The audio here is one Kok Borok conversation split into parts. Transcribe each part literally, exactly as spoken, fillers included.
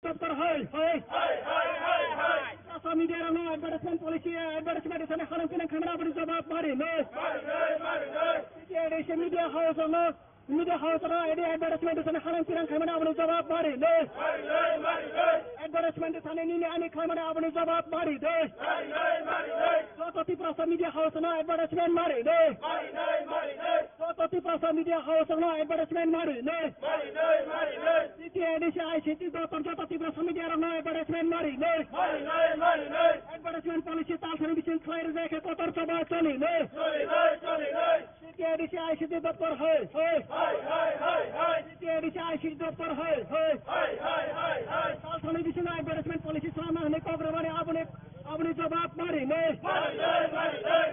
Doctor hai, hai. Social media rokno advertisement policy, advertisement thani hanang pinang khamina aboni jawab mari nai. T T A D C media house rokno, media house rokno edi advertisement thani hanang pinang khamina aboni jawab mari nai. Advertisement thani nini ani khamina aboni jawab mari nai. Joto Tiprasa media house rokno advertisement mari nai. Joto Tiprasa media house rokno advertisement mari nai. T T A D C I C T doptor joto Tiprasa media rokno advertisement mari nai. Advertisement policy tal thani bising khlai rwjak khe kotor choba choli nai. T T A D C I C T doptor hai, hai. T T A D C I C T doptor hai, hai. Tal thani bising advertisement policy swnamna hwnwi kok rwmani aboni, aboni jawab mari nai.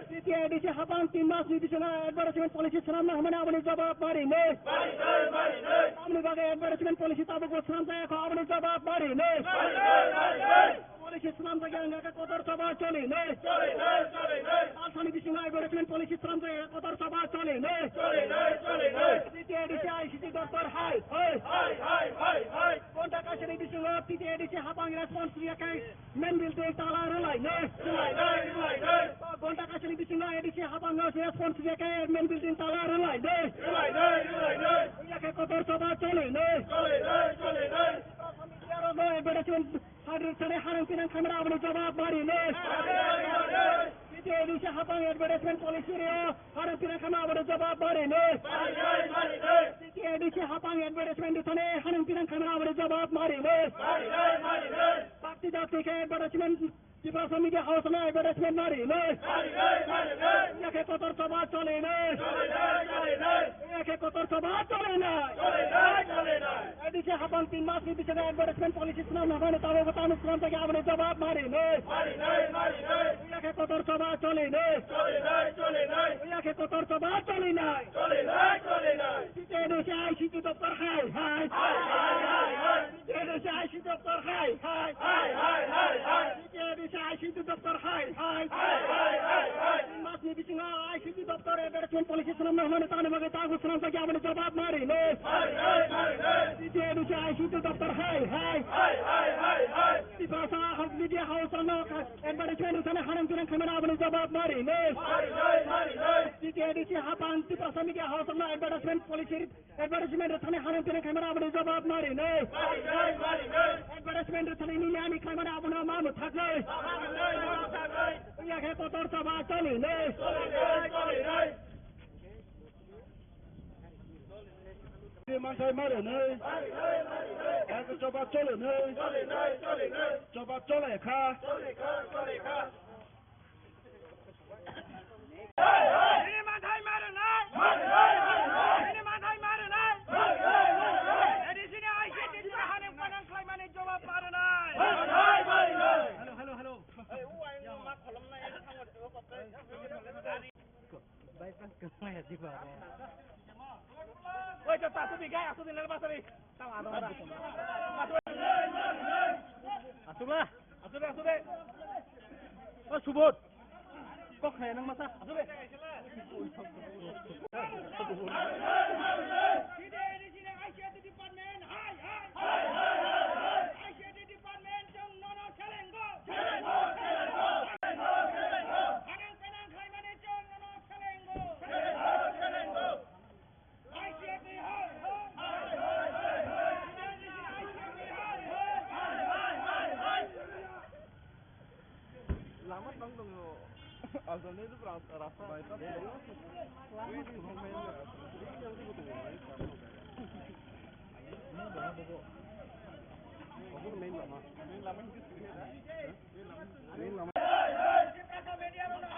T T A D C hapang tin mas ni bisingo advertisement policy swnamna hwnmani aboni jawab mari nai. Tamni bagwi advertisement policy tabukbo swnamjak kho aboni jawab mari nai. Policy swnamjak ya wngkha kotor choba choli nai. Tal thani bisingo advertisement policy swnamjak ya kotor choba choli nai. T T A D C I C T doptor hai, hai. Gonta kaisani bisingo T T A D C hapang response riya khe main building tala rwlai nai. Gonta kaisani bisingo A D C hapang response riya khe main building tala rwlai nai. Rwlai nai, rwlai nai. Rwlai khe kotor choba choli nai. Choli nai, choli nai. Advertisement Hadrwk sani harang pinang khamira aboni jawab mari nai. T T A D C hapang advertisement policy reo harang pinang khamira aboni jawab mari nai. T T A D C hapang advertisement thani harang pinang khamira aboni jawab mari nai. Bakti dakti khe advertisement Tiprasa media house no advertisement mari nai. Yakhe kotor choba choli nai. Yakhe kotor choba choli nai. A D C hapang tin mas ni bisingo advertisement policy swnam na mani tabo tamo swnam tagi aboni jawab mari nai. Mari nai, mari nai. Yakhe kotor choba choli nai. Choli nai, choli nai. Yakhe kotor choba choli nai. Choli nai, choli nai. T T A D C I C T doptor hai, hai. Hai, hai, hai, hai. T T A D C I C T doptor hai, hai. Hai, hai, hai, hai. T T A D C I C T doptor hai, hai. Hai, hai, hai, hai. Tin mas ni bisingo I C T doptor advertisement policy swnam na hwnmani tamo bagwi tamo swnam tagi aboni jawab mari nai. Mari nai, mari nai. T T A D C I C T doptor hai, hai. Hai, hai, hai, hai. Tiprasa media house no advertisement thani harang pinang khamira aboni jawab mari nai. Mari nai, mari nai. T T A D C hapang Tiprasa media house no advertisement policy advertisement thani harang pinang khamira aboni jawab mari nai. Mari nai, mari nai. Advertisement thani nini ani khamira abono ma mwthak nai. Ma mwthak nai, ma mwthak nai. Yakhe kotor choba choli nai. Choli nai, choli nai. Manthai mare nai. Yakhe choba choli nai. Choli nai, choli nai. Choba chole kha. Choli kha, choli kha. Nini manthai mare nai. Nini manthai mare nai. A D C ni I C T ni hanang panang khlaimani jawab mare nai. Hello, hello, hello. Oi, ta, ta, asubhi, gai, asubhi, lal basari. Asubla, asubhi, asubhi. O, Subodh. Kok hai nang masa, asubhi. Department, chwng nono selengo. Selengo, selengo, selengo, selengo. Hanang penang khlaimani chwng nono selengo. Selengo, selengo. I C T hai, hai. Hai, hai, hai, hai. I C T hai, hai. Hai, hai, hai, hai. Lama tang tongo. Asal ni tu ras-, rasta. Lama tu tongo. Main lama. Main lama. Main lama. Tiprasa media rokno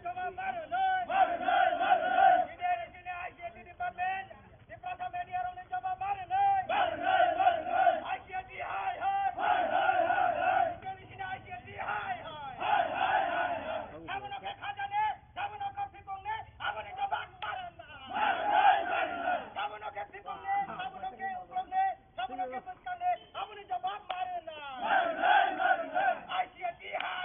jawab mari nai. Mari nai, mari nai. T T A D C ni I C T department, Tiprasa media rokno jawab mari nai. Mari nai, mari nai. I C T hai, hai. Hai, hai, hai, hai. T T A D C ni I C T hai, hai. Hai, hai, hai, hai. Sabono khe khajani, sabono khe phikongni, aboni jawab mari nai. Mari nai, mari nai. Sabono khe phikongni, sabono khe uklokni, sabono khe bwskangni, aboni jawab mari nai. Mari nai, mari nai. I C T hai.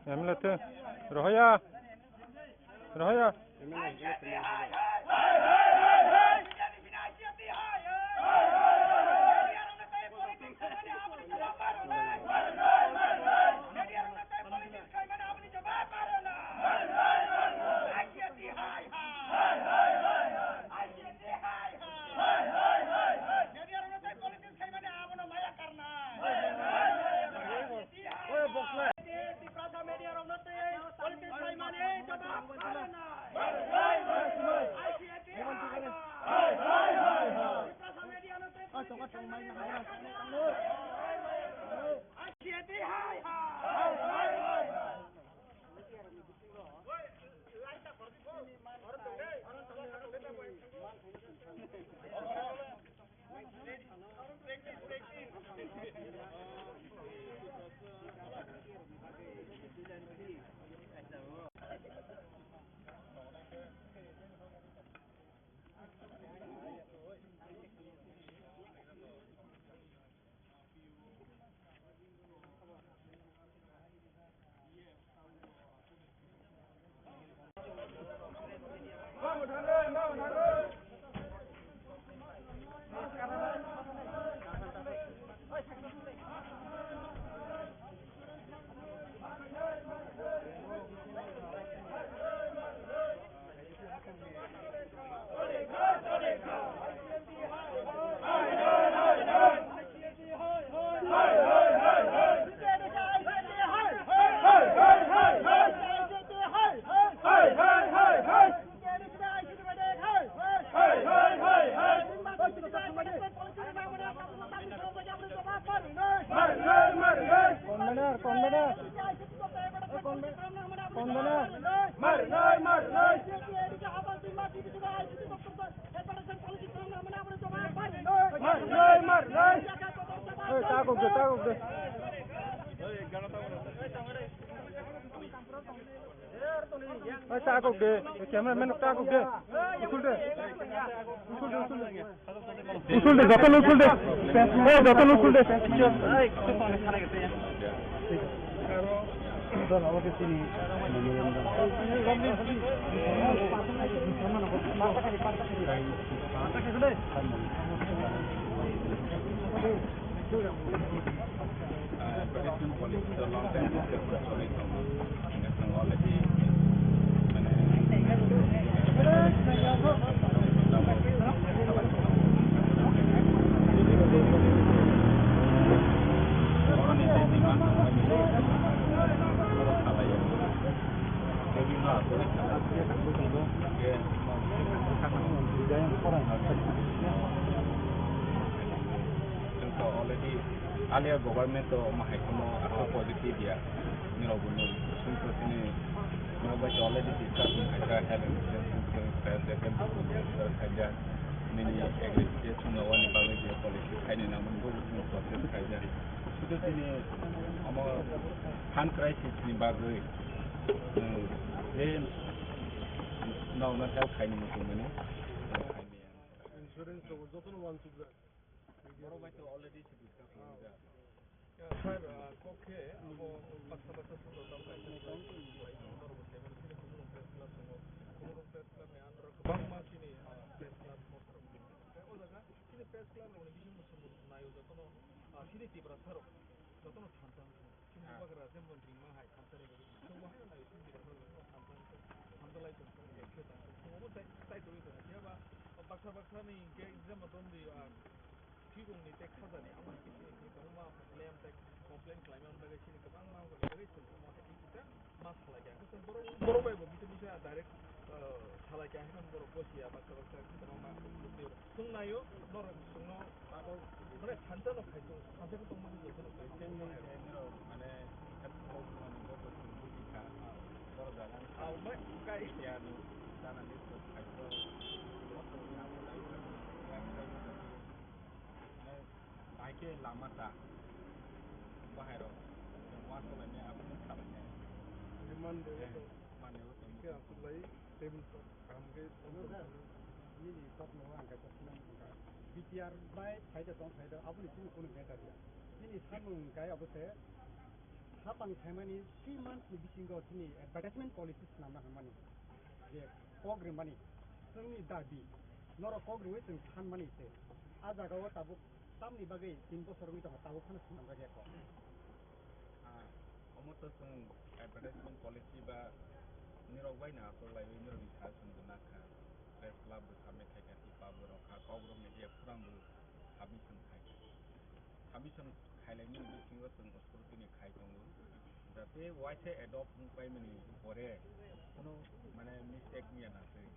M L A te. Rohoya. Rohoya. Tiprasa media rokno tei politics khlaimani jawab rwna. I C A T hai hai. Tiprasa media no tei politics khlaimani jawab rwna. I C A T hai hai. Convener, convener. Convener. Marinai, marinai. Marinai, marinai. Ei, takok de, takok de. Ei, takok de. Ei, cameraman takok de. Usul de. Usul de, usul de. Usul de, joto usul de. Eh, joto usul de. Protection policy so long time discussion choli tongo. Already, mane, Chwng kha already earlier government o mahai kheno aswk positive ya. Nirok bo nung sung to sini nirok bai already discussion khaijak, health insurance khaijak, health insurance khaijak, nini agri je chwng wani bagwi je policy khaini nangmani bo chwng process khaijak. Sudu tini omo fund crisis ni bagwi, um, je nokno help khaini muchungmani. Insurance rok jotono wansukjak. Borok bai to already se discuss khaijak. Ya, sir, ah, kok khe abo baksa baksa swngjak tamo kaisa khlai tong, khlai tong, norok bo sai mano, chini Khumulwng Press Club tongo. Khumulwng Press Club ni under o kwbangma chini, ah, press club mosra rok tongo. Tei o jaga chini press club rok ni bisingo chwng naio jotono, ah, chini Tiprasa rok jotono thansa wng tongo. Chini bubagra jemon ringma hai thansa ni bagwi chwng bo haino naio chini Tiprasa rok jotono thansa wng tongo, thansa lai tong tongo, khe tong tongo. Chwng omo chai, chai tongwi tongo. Phiya ba baksa baksa ni hinkhe jemon tongdi, ah, Thwibongni tei khajani amo hai khe chini kwbangma lem tei complain khlaimani bagwi chini kwbangma wngkha, bagwi chwng omo hai khe kisa ma salai kha. Hwnkhe chwng borok, borok bai bo bisa bisa direct, uh, salai kha, hwnkhe borok gosiya baksa baksa kwbangma bwtwi rok. Chwng naio, norok chwngno abo mane thansa no khai chwng, thansa khe tongmani jotono khai chwng. Mane, mane, kai. Bahai khe lama ta. Bahai rok. Chwng uansuk lainai, abo nung salai nai. Monday o tong. Monday o tong. Khe aswk lai, table kaham khe. Nini kok no ang kaisa sinang wngkha. P T R bai phaida tong phaida aboni chini kunu matter ya. Chini samung kai abo se hapang phaimani three months ni bisingo chini advertisement policy swnamna hwnmani je kok rimani chwngni dabi norok kok riwi chwng thanmani se. A jagao tabuk tamni bagwi tin bosor wngwi tongo, tabuk phano swnamjak ya kok. Ah, omo to chwng advertisement policy ba nirok bai na aswk laiwi nirokni suggestion bo nakha. Press club bo submit khaikha, tipa bo rokha, Kokborok media forum bo submission khaikha. Submission khailaimani bisingo chwng scrutiny khai tongo. Jate waisa adopt wngpaimani pore kuno mane mistake wngya na twi.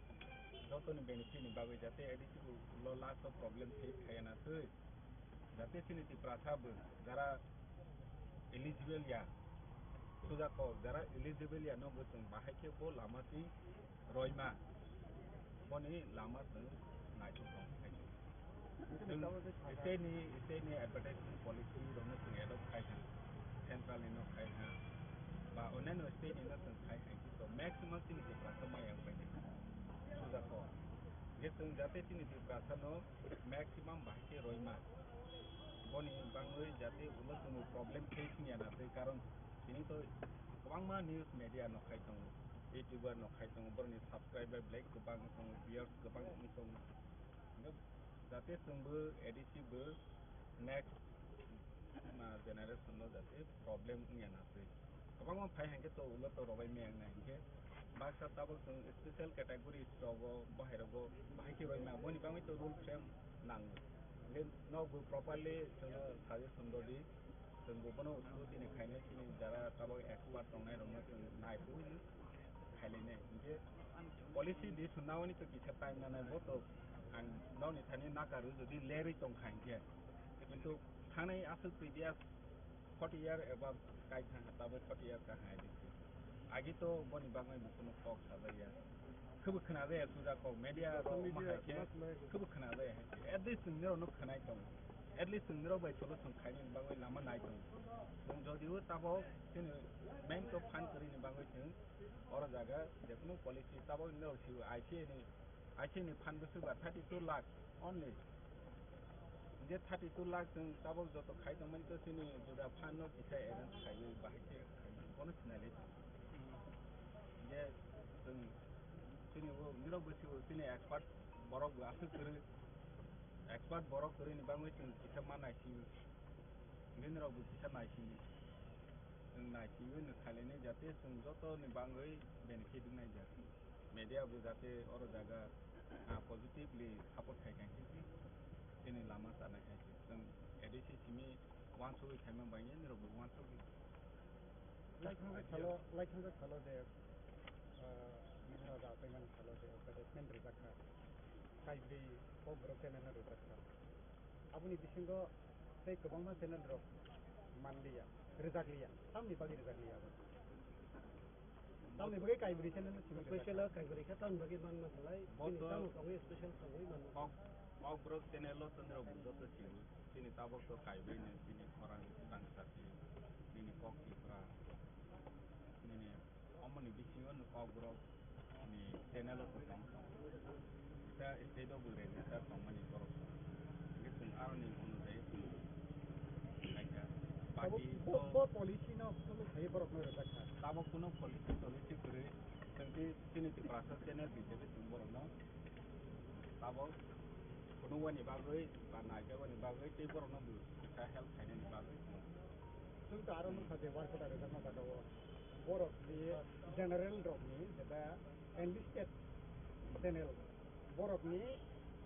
Jotoni benefit ni bagwi jate A D C bo ulo last o problem face khaiya na twi. Jate chini Tiprasa bo jara eligible ya, suja kok jara eligible ya no bo chwng bahai khe bo lama twi roima boni lama chwng naithok tong khaidi. Chwng state ni, state ni advertising policy rokno chwng adopt khai kha, central ni no khai kha, ba onyaino state ni no chwng khai kha, so maximum chini Tiprasa maya wngpai nai. Suja kok je chwng jate chini Tiprasa no maximum bahai khe roima. Boni bangwi jate ulo chwngno problem face wngya na twi, karon tini to kwbangma news media no khai tongo, YouTuber no khai tongo, boroni subscriber belai kwbang wng tongo, viewers kwbang wng tongo. Hingke jate chwngbo A D C bo next, ma, generation no jate problem wngya na twi. Kwbangma phai hingke to ulo to robai maya wngnai hingke baksa tabuk chwng special categories rogo bahai rogo bahai khe roima boni bagwi to rule frame nango. Hingke nokbo properly chwngno suggestion rwdi, chwngbo bono scrutiny khainai chini jara tabuk expert tongnai rokno chwng naiphuru hino khailainai. Hingke policy di sunawani to kisa time nanai bo to ang nokni thani nakaru jodi lerwi tongkha hingke. Kintu thangnai aswk previous forty year above kai thang ha, tabuk forty year ka hai dikhe. Agi to boni bagwi bo kuno kok sajaya. Khubu khna jaya suja kok media ro ma hai khe khubu khna jaya hai. At least chwng nirok no khwnai tong. At least chwng nirok bai solution khaini bagwi lama nai tong. Chwng jodi o tabuk chini main to phan kwrwini bagwi chwng oro jaga jekunu policy tabuk nirok sibo I C A ni I C ni phan bwswk ba thirty two lakh only. Je thirty two lakh chwng tabuk joto khai tongmani to chini juda phan no kisa arrange khaiwi bahai khe bono sinali. Je chwng chini o nirok bwswk chini expert borok bo aswk kwrwi, expert borok kwrwini bagwi chwng kisa ma naisingwi. Nini rok bo kisa naisingwi. Chwng naisingwi no khailainai jate chwng joto ni bagwi benefit wngnai jate. Media bo jate oro jaga, ah, positively support khai kha khe chini lama chanai hai khe chwng A D C simi uansugwi khaima bai nini rok bo uansugwi. Lai thangkha salo, lai thangkha salo je, ah, bini raja apaimani salo je advertisement rijak kha. Kaibrwi Kokborok channel no rijak kha. Aboni bisingo tei kwbangma channel rok manliya, rijakliya. Tamni bagwi rijakliya abo? Tamni bagwi kaibrwi channel no simi rijak kha? Special o kaibrwi kha, tamni bagwi manma belai. Bo bini to tamo tongwi special tongwi manma. Kok, Kokborok channel o chwng rok bo joto simi. Chini tabuk to kaibrwi no, chini khorang rangchak, chini kok Tipra, nini Omoni bisingo no Kokborok ni channel o kwbang tong. Kisa state o bo register tongmani borok. Hingke chwng aroni onojai chwng khaikha. Abo baki bo, to bo policy no follow khai borok no rwjak kha. Tabuk kuno policy tolicy kwrwi. Chwng tei chini Tiprasa channel hisabe chwng borok no tabuk phunukmani bagwi ba naijakmani bagwi tei borokno bo kisa help khainani bagwi. Chwng to aro nukha je work order rwjakma jaga o borok ni general rok ni jeba enlisted channel borok ni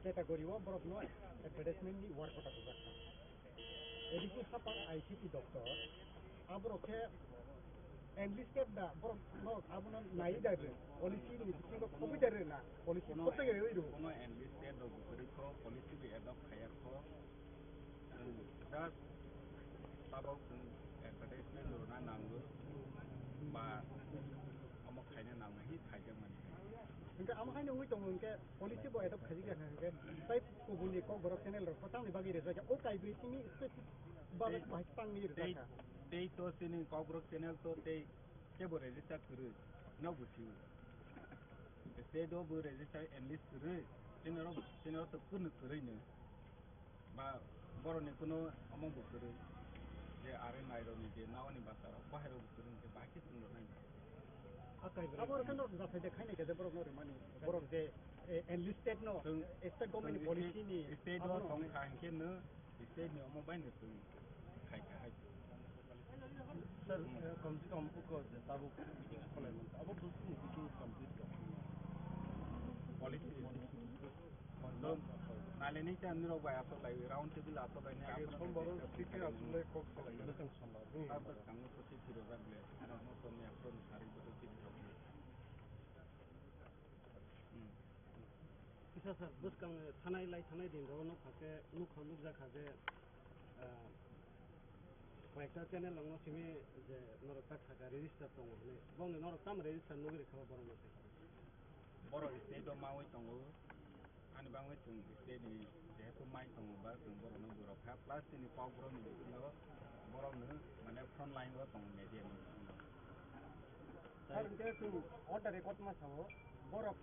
category o borok no advertisement ni work order rwjak kha. A D C hapang I C T doctor, aborok khe enlisted da, borok no abono nai da rw, policy ni bisingo khobwi da rw na, policy kono kote ge rw. Kono enlisted rok bwrwi kho policy bi adopt khaya kho. Just tabok chwng advertisement rwna nango ba omo khaina nango hi khaijakmani. Hingke amo haino wngwi tongo hingke policy bo adopt khaijak ya hingke tai kubuni Kokborok channel rok tamni bagwi rijak ya o kaibrwi simi specific bagwi bahai tangwi rijak kha. Tei to chini Kokborok channel to tei kebo register kwrwi no busi. State o bo register enlist kwrwi chini rok chini rok to kunu kwrwi no. Ba borokni kuno omo bo kwrwi je are nairokni je nawani bwsarok bahai rok bo kwrwi hwnkhe bahai khe chwng rok nai. Abo rwkhe no jathai de khainai khe de borok no rwmani. Borok je, eh, enlisted no, chwng, state government ni chwng policy ni state abo o no tong hwnwi. Kha hwnkhe no state ni omo bai no chwng khai kha hai. Sir, eh, kom se kom uko je tabuk meeting kholai man. Abo bwswk ni meeting complete kha. Policy. Nalini cha nirok bai asok lai, round table asok lai ni. Age asok lai sombar ni. Siki asok lai kok salai. Bwswk sombar. Hmm. Tabuk tangwi to siki rojak le. Ano no to ni asok ni sari bwswk siki rok. Hmm. Kisa sir, bwskang thanai lai thanai din rok no kha khe nukha nukjak kha je, ah, koyekta channel rok no simi je norok tak saka register tongo hinwi. Bongni norok tamo register nugwi rwkha borok no se? Borok state o mawi tongo. Ani bangwi chwng state ni jehetu mai tongo ba chwng borok no bwrok kha. Plus chini kok borok ni bisingo borok no mane front line o tongo media ni bisingo. Sir, hwnkhe chwng on the record ma sao, borok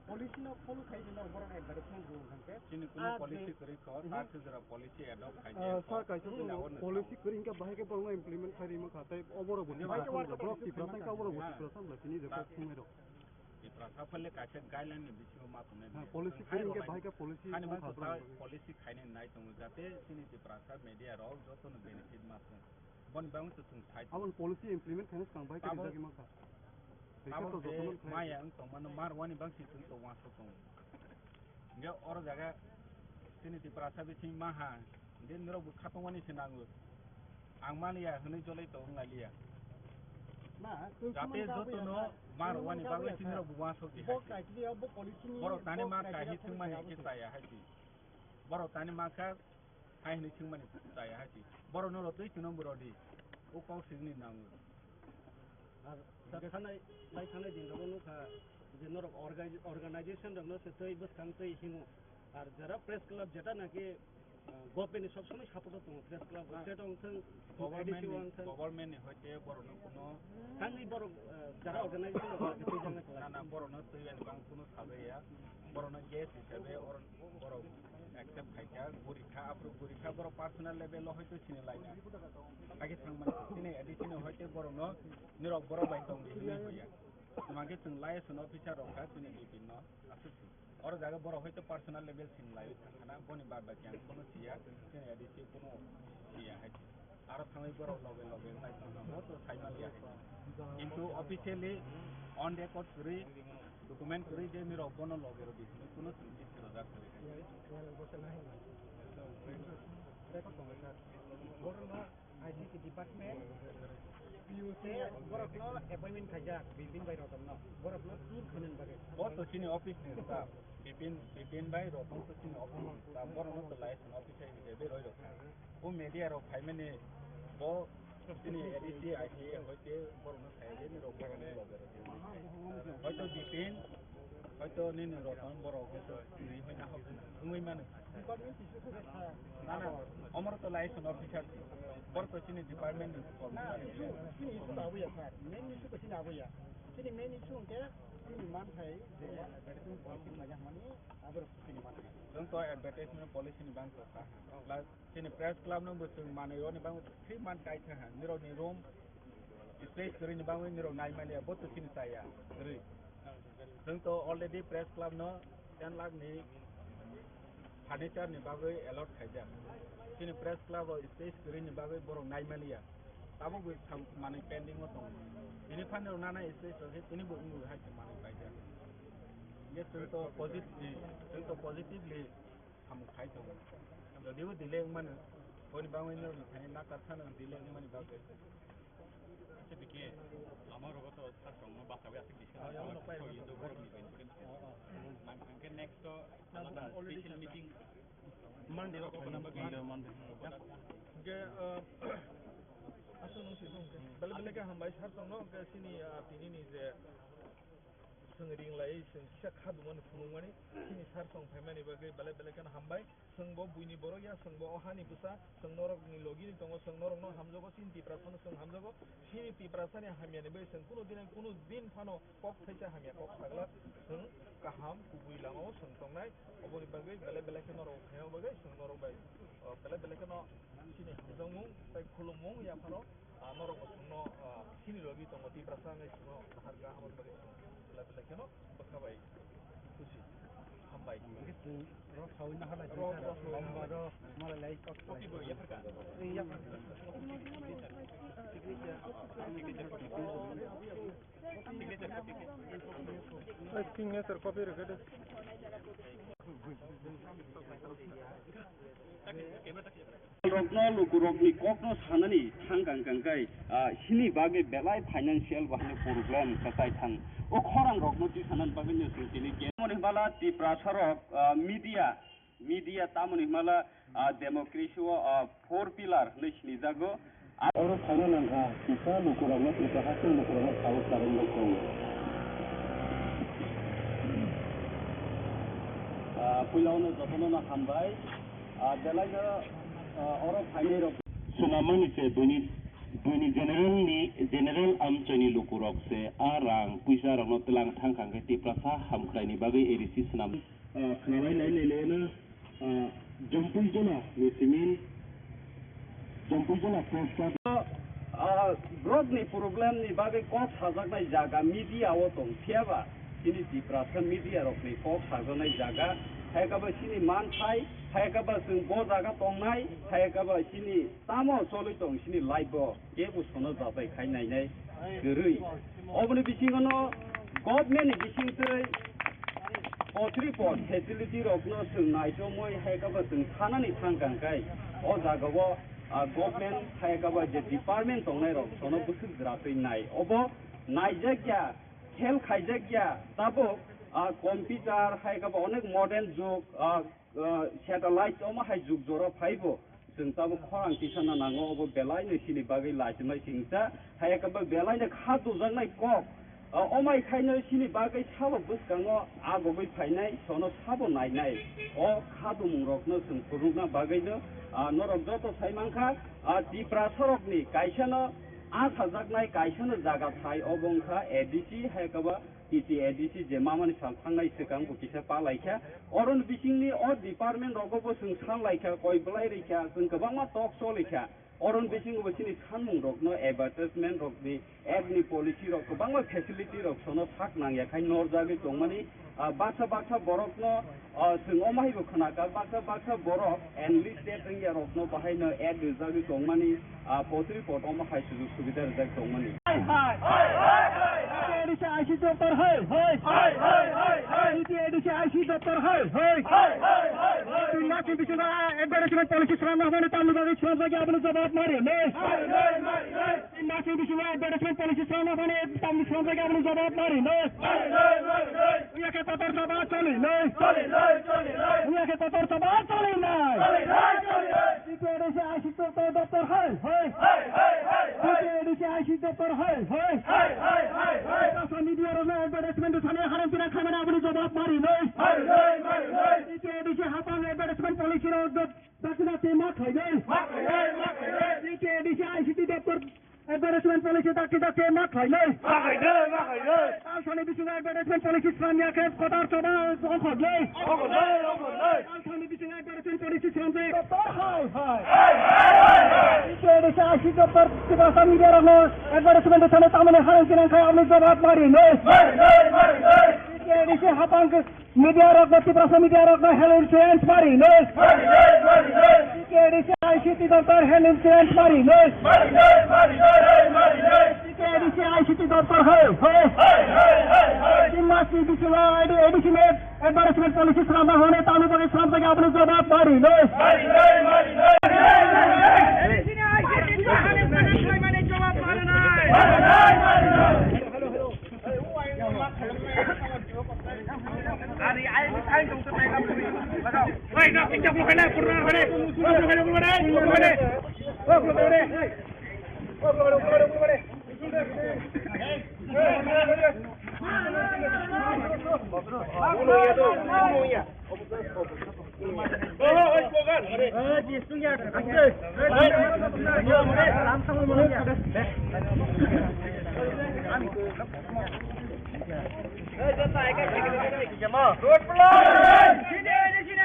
policy no follow khai di, norok borok advertisement rw hwnkhe. Chini kuno ah, policy je kwrwi kho, mhm. Ta khwjwra policy adopt khai ah, di sir, kho. Kaisa chini chwng awareness policy kwrwi hwnkhe bahai khe borokno implement khai rima kha, tei oborok bo bahai khe Tiprasa, work borok Tiprasa wngkha, oborok bo ha. Tiprasa wngkha, chini je kok thumai rok. Tiprasa phale kaisa guideline ni bisingo ma tongnai. Ha, policy kwrwi hwnkhe bahai khe policy wngkha borok. Policy khainai nai tongo, jate chini Tiprasa media rok joto no benefit ma tong. Boni bagwi to chwng sai. Aboni policy implement khaina swkang bai khe abo rijagwi mankha. Abo je maya wng tongmano mar wani bangsi chwng to uansuk tongo. Hingke oro jaga chini Tiprasa bising maha, hingke norok bo khatungmani se nango. Ang maliya hwnwi jolai to wng lailiya. Jate joto no mar wani bagwi chini rok bo uansuk di hai. Borok tani ma kahi thwngmani khe chaya hai di. Borok tani ma kha. Hai hwnwi swngmani chaya hai se. Borokno rw twi chwngno bo rw di. O kok swngni nango. Ar thanai, lai thanai din rogo nukha je norok orga-, organization rokno se twi bwskang twi hingo. Ar jara press club jeta naki, ah, government ni sob somoi support o tongo press club, ah, state o wngthang, government A D C o ni, wngthang. Government ni hoite borokno kuno thangwi borok, ah, jara organization rokno twi jangna khlai. Na, na, borokno twi ani bang kuno sabai ya. Borokno guest hisabe or-, borok accept khaikha, gurikha, aphuru gurikha, borok personal level o hoito sini laina. Hakhe thangmani, chini A D C ni hoite borokno, nirok borok bai tongdi hinwi hoya. Tuma khe chwng liaison officer rok kha, chini B P no, aswk se. Oro jaga borok hoito personal level sini laiwi thangkhana, boni bad baki ang kono siya, chini A D C kono siya hai. Aro thangwi borok loge loge nai tongna mo to sai maliya. Kintu officially on record kwrwi, document kwrwi je nirok bono loge rw di hinwi kuno chwng chisi rwjak kwrwi. Record tongo sir. Borokno I C C department, P U C, borokno appointment khaijak, Bipin bai Rotonno. Borokno tour khainani bagwi. Bo to chini office ni staff. Bipin, Bipin bai Roton to chini office ni staff. Borokno to liaison officer hisabe roi rok kha. O media rok phaimani bo chini A D C I C hoite borokno sai de ni rok borokno loge rok. Hoito Bipin, hoito nini Roton borok hoito nini hoina hok wngwi mano. Department issue khe kha. Na, na, omor to liaison officer si. Bor to chini department ni. Na, issue, chini issue labuya sir. Main issue to chini abuya. Chini main issue hwnkhe chini manthai je advertisement policy laga hwnmani aborok chini manthai. Chwng to advertisement policy ni bangkha. Plus Chini press club no bo chwng manwi oni bangwi three month kai thangha. Nirok ni room space kwrwi ni bangwi nirok nai maliya, bo to chini chaya kwrwi. Chwng to already press club no ten lakh ni furniture ni bagwi allot khaijak. Chini press club o space kwrwi ni bagwi borok nai maliya. Tabuk bo sam-, manwi pending o tongo. Tini phano nana space rok khe tini bo wngwi hai se manwi paijak. Ye chwng to posit-, chwng to positively samung khai tongo. Jodibo delay wngmano, boni bagwi norokni thani nakar phano delay wngmani bagwi. Acha bike, lama rogo to sir tongno basawi aswk discussion khaijak, borokni benefit. Hingke next to alada special meeting Monday rok khaina bagwi. Monday, Monday. Hingke, ah, aswk nung sijong hingke. Bele bele khe hambai sir tongno, hingke chini, ah, tini ni je Chwng ring lai, chwng kisa kha dungmani phunukmani, chini sar song phaimani bagwi belai belai kheno hambai. Chwng bo buini borok ya, chwng bo o hani bwsa, chwng norokni logini tongo, chwng norokno hamjago, chini Tiprasano chwng hamjago. Chini Tiprasani hamyani bagwi chwng kunu din, kunu din phano kok thaisa hamya kok saglak, chwng kaham kubui lamao chwng tongnai. Oboni bagwi belai belai khe norok khaina bagwi chwng norok bai, o, belai belai kheno chini hamjakmung tei khulumung yaphano, a, norok bo chwngno, a, chini logi tongo Tiprasa wngwi chwngno kahar kaham bagwi chwng belai belai kheno bwkha bai khusi. Hambai. Rok sawi na halai. Rok, rok sawi na halai. Lamba rok, malai lai kok. Kopi bo yapharkha. Yapharkha. Signature copy. Ai, signature copy rwkha de. Rokno lukurokni kokno sanani thang kang kang kai, ah, sini bagwi belai financial bahai problem kwchai thang. O khorang rokno tisanani bagwi no chwng tini ke. Moni bala Tiprasa rok, ah, media Media tamoni hwnmala, ah, democracy o, ah, four pillar hwnwi sinijago. Oro phaina nangkha, kisa lukurokno, kisa haste lukurokno saui saui nukung. Ah, puila ono jotono no hambai. Ah, belaino, ah, oro phainai rok. Swnamani se buini, buini general ni, general amchaini lukurok se a rang puisa rokno tlang thang kha hwnkhe Tiprasa hamkraini bagwi A D C swnam. Ah, khwnalai nai nai le na, ah, Jampui Jola ni simin, Jampui Jola post. Ah, borokni problem ni bagwi kok sajaknai jaga media o tong, phiya ba chini Tiprasa media rokni kok sajaknai jaga, hai khe bo chini manthai, hai khe bo chwng bo jaga tongnai, hai khe bo chini tamo choli tong chini life o. Kebo sono jatai khai nainai kwrwi. Oboni bisingono government ni bisingtwi poultry pot facility rokno chwng naichomwi hai khe bo chwng thanani thang kang kai. O jagao, ah, government hai khe bo je department tongnai rok sono bwswk jwratwi nai. Obo naijak ya, khel khaijak ya, tabuk, ah, computer hai khe bo onek modern jug, ah, ah, satellite omo hai jug jora phaibo, chwng tabuk khorang tisana nango, obo belaino chini bagwi lachimai singsa, hai khe bo belaino kha dujaknai kok, ah, omai khaino chini bagwi sabo bwskango agogwi phainai, sono sabo nainai. O kha dumung rokno chwng phunukna bagwino, ah, norok joto sai mankha, ah, Tiprasa rokni kaisano asajaknai kaisano jaga thai, obo wngkha A D C, hai khe bo T T A D C je mamani sal thangnai swkang bo kisa pa laikha. Oroni bisingni o department rogo bo chwng san laikha, koi bwlai rikha, chwng kwbangma talk choliakha. Oroni bisingo bo chini sanmung rokno advertisement rokni ad ni policy rok kwbangma facility rok sono sak nangya khai norjagwi tongmani, ah, baksa baksa borokno, ah, chwng omo hai bo khwnakha, baksa baksa borok enlisted wngya rokno bahaino ad rijagwi tongmani, ah, poultry pot omo hai sujug subida rijak tongmani. Hai, hai. Hai, hai, hai, hai. T T A D C I C doptor hai, hai. Hai, hai, hai, hai. T T A D C I C doptor hai, hai. Hai, hai, hai, hai. Tin mas ni bisingo advertisement policy swnamna hwnwi tamni bagwi swnamjak ya, abono jawab mari nai. Mari nai, mari nai. Tin mas ni bisingo advertisement policy swnamna hwnwi tamni swnamjak ya, abono jawab mari nai. Mari nai, mari nai. Wngya khe kotor saba choli nai. Choli nai, choli nai. Wngya khe kotor saba choli nai. Choli nai, choli nai. T T A D C I C doptor hai, hai. Hai, hai, hai, hai. T T A D C I C doptor hai, hai. Hai, hai, hai, hai. Social media rokno advertisement thani haram pina khamani aboni jawab mari nai. Mari nai, mari nai. T T A D C hapang advertisement policy rok dot dakti dakti ma khainai. Ma khainai, ma khainai. T T A D C I C doptor advertisement policy dakti dakti ma khainai. Ma khainai, ma khainai. Talsani bisingo advertisement policy swnamya khe kotor choba ongkhornai. Ongkhornai, ongkhornai. Talsani bisingo advertisement policy swnamjak. Doptor hai, hai. Hai, hai, hai, hai. T T A D C I C doptor Tiprasa media rokno advertisement thani tamani harang kinang khai aboni jawab mari nai. Mari nai, mari nai. T T A D C hapang Media rokno, Tiprasa media rokno health insurance mari nai. Mari nai, mari nai. T T A D C I C doptor health insurance mari nai. Mari nai, mari nai, mari nai. T T A D C I C doptor hai, hai. Hai, hai, hai, hai. Tin mas ni bisingo A D C ni advertisement policy swnamna hwnwi tamni bagwi swnamjak ya, aboni jawab mari nai. Mari nai, mari nai. Road block!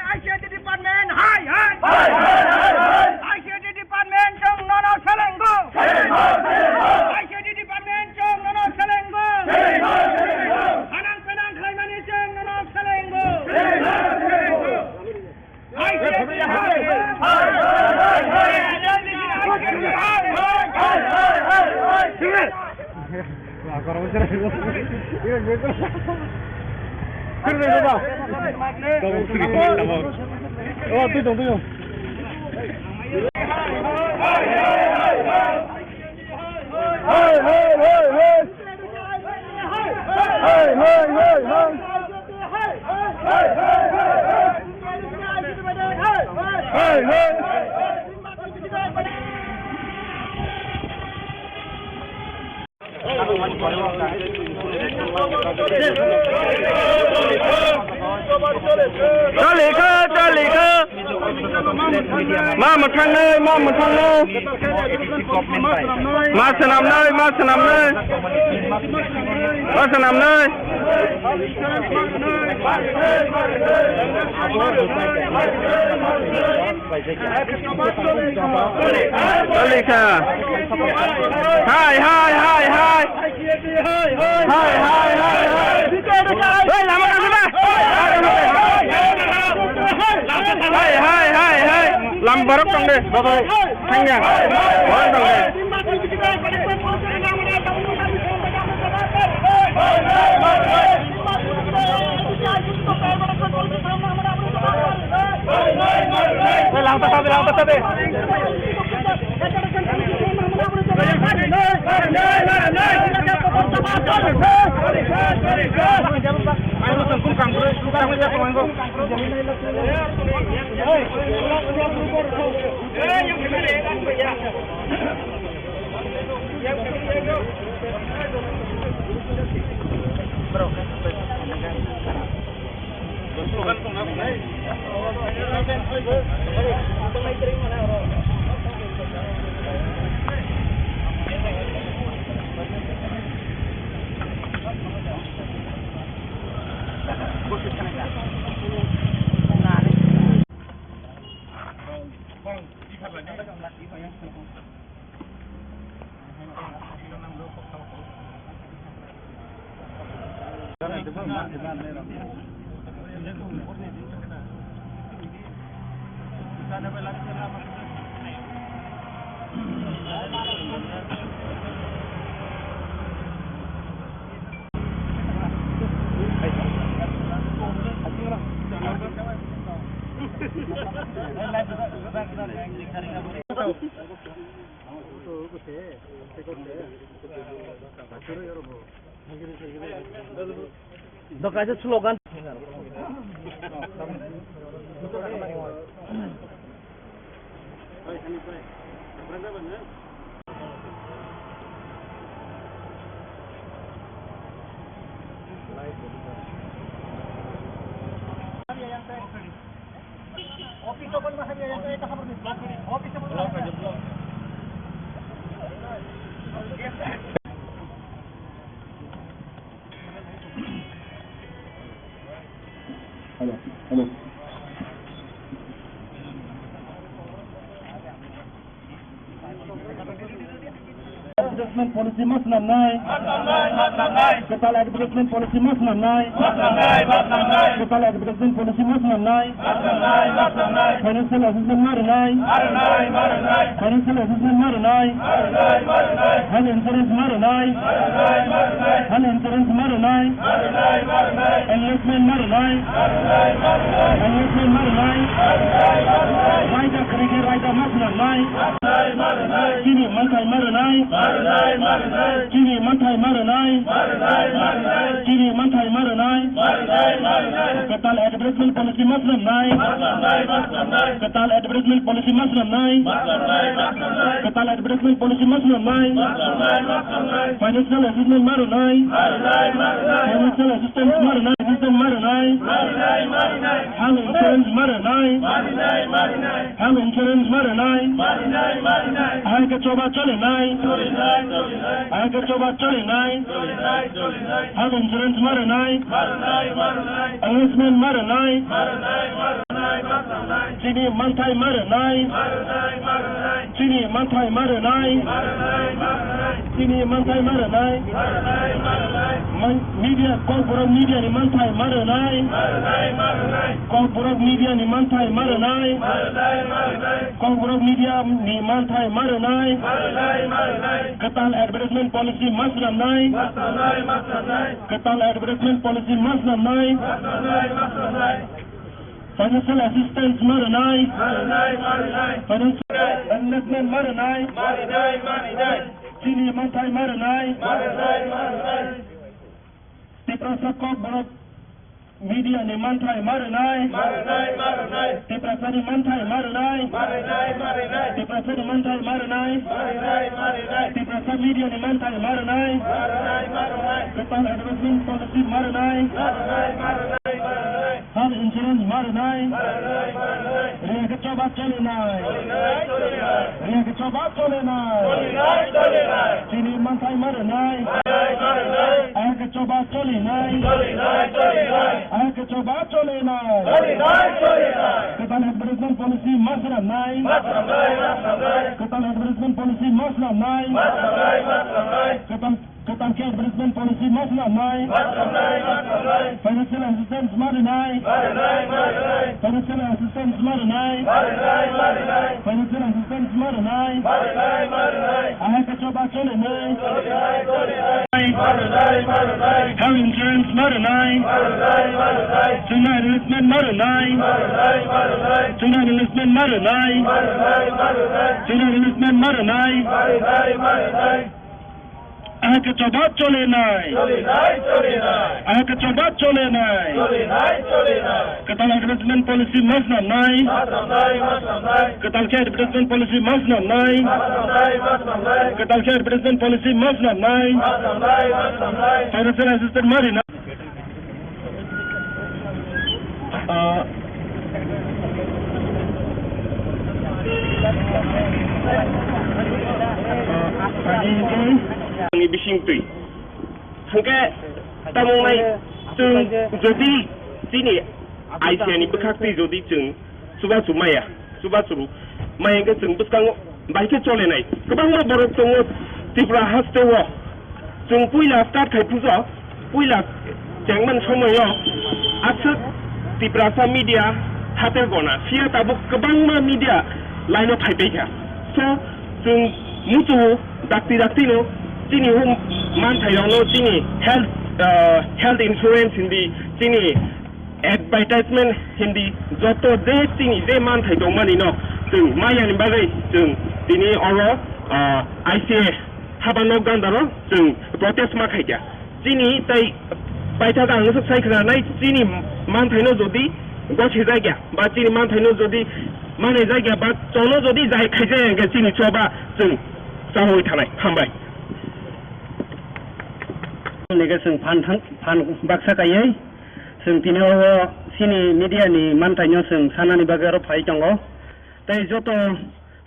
I C I D department, hai, hai! Hai, hai, hai, hai! I C I D department, chwng nono selengo! Selengo, selengo! I C I D department, chwng nono selengo! Selengo, selengo! Hanang penang khlaimani chwng nono selengo! Selengo, selengo! Chalikha, chalikha. Ma mwthangnai, ma mwthangnai. Ma swnamnai, ma swnamnai. Ma swnamnai. Chalikha. Hai, hai, hai, hai. Hai, hai, hai, hai. Hei, lama kasi ba? Hai, hai, hai, hai. Lam borok tong de. Thangya. Borok tong de. Hei, lang ta sabi, lang ta sabi. Dokaisa slogan. Hello, hello. Advertisement policy ma swnamnai. Kwtal advertisement policy ma swnamnai. Kwtal advertisement policy ma swnamnai. Financial assistance ma rwnai. Financial assistance ma rwnai. Health insurance ma rwnai. Health insurance ma rwnai. Enlistment ma rwnai. Enlistment ma rwnai. Raida kwrwi khe raida ma swnamnai. Chini manthai ma rwnai. Chini manthai ma rwnai. Chini manthai ma rwnai. Kwtal advertisement policy ma swnamnai. Kwtal advertisement policy ma swnamnai. Kwtal advertisement policy ma swnamnai. Financial assistance ma rwnai. Financial assistance ma rwnai. Assistance ma rwnai. Health insurance ma rwnai. Health insurance ma rwnai. Ahai khe choba cholinai. Ahai khe choba cholinai. Health insurance ma rwnai. Enlistment ma rwnai. Chini manthai ma rwnai. Chini manthai ma rwnai. Chini manthai ma rwnai. Man-, media, Kokborok media ni manthai ma rwnai. Kokborok media ni manthai ma rwnai. Kokborok media ni manthai ma rwnai. Kwtal advertisement policy ma swnamnai. Kwtal advertisement policy ma swnamnai. Financial assistance ma rwnai. Financial enlistment ma rwnai. Chini manthai ma rwnai. Tiprasa Kokborok media ni manthai ma rwnai. Tiprasa ni manthai ma rwnai. Tiprasa ni manthai ma rwnai. Tiprasa media ni manthai ma rwnai. Kwtal advertisement policy ma rwnai. Health insurance ma rwnai. Riyakhe choba cholinai. Riyakhe choba cholinai. Chini manthai ma rwnai. Ahai khe choba cholinai. Ahai khe choba cholinai. Kwtal advertisement policy ma swnamnai. Kwtal advertisement policy ma swnamnai. Kwtal Kwtal khe advertisement policy ma swnamnai. Financial assistance ma rwnai. Financial assistance ma rwnai. Financial assistance ma rwnai. Ahai khe choba cholinai. Health insurance ma rwnai. Chwngno enlistment ma rwnai. Chwngno enlistment ma rwnai. Chwngno enlistment ma rwnai. Ahai khe choba cholinai. Ahai khe choba cholinai. Kwtal advertisement policy ma swnamnai. Kwtal khe advertisement policy ma swnamnai. Kwtal khe advertisement policy ma swnamnai. Financial assistance ma rwnai. Ah, ni bising twi. Hwnkhe tamo wngnai chwng jodi chini aisiani bwkhak twi jodi chwng chubachu maya, chubachu rw maya hwnkhe chwng bwskango bai khe cholenai kwbangma borok tongo Tripura haste o. Chwng puila start khai phujo, puila chengmani somoio aswk Tiprasa media hatel gona, phiya tabuk kwbangma media line o phaipai kha. So, chwng muchungo dakti dakti no chini hum manthairokno chini health, ah, health insurance hindi, chini advertisement hindi, joto je chini je manthai tongmani no chwng mayani bagwi chwng tini oro, ah, I C A haba nok gandaro chwng protest ma khaikha. Chini tai paithak ang swk sai khna nai, chini manthaino jodi gothijakya ba chini manthaino jodi manaijakya ba chono jodi jai khaijak hwnkhe chini choba chwng chawi thanai. Hambai. Nike chwng phan thang, phan baksa kaiwi chwng tini o chini media ni manthaino chwng sanani bagwi oro phai tongo. Tei joto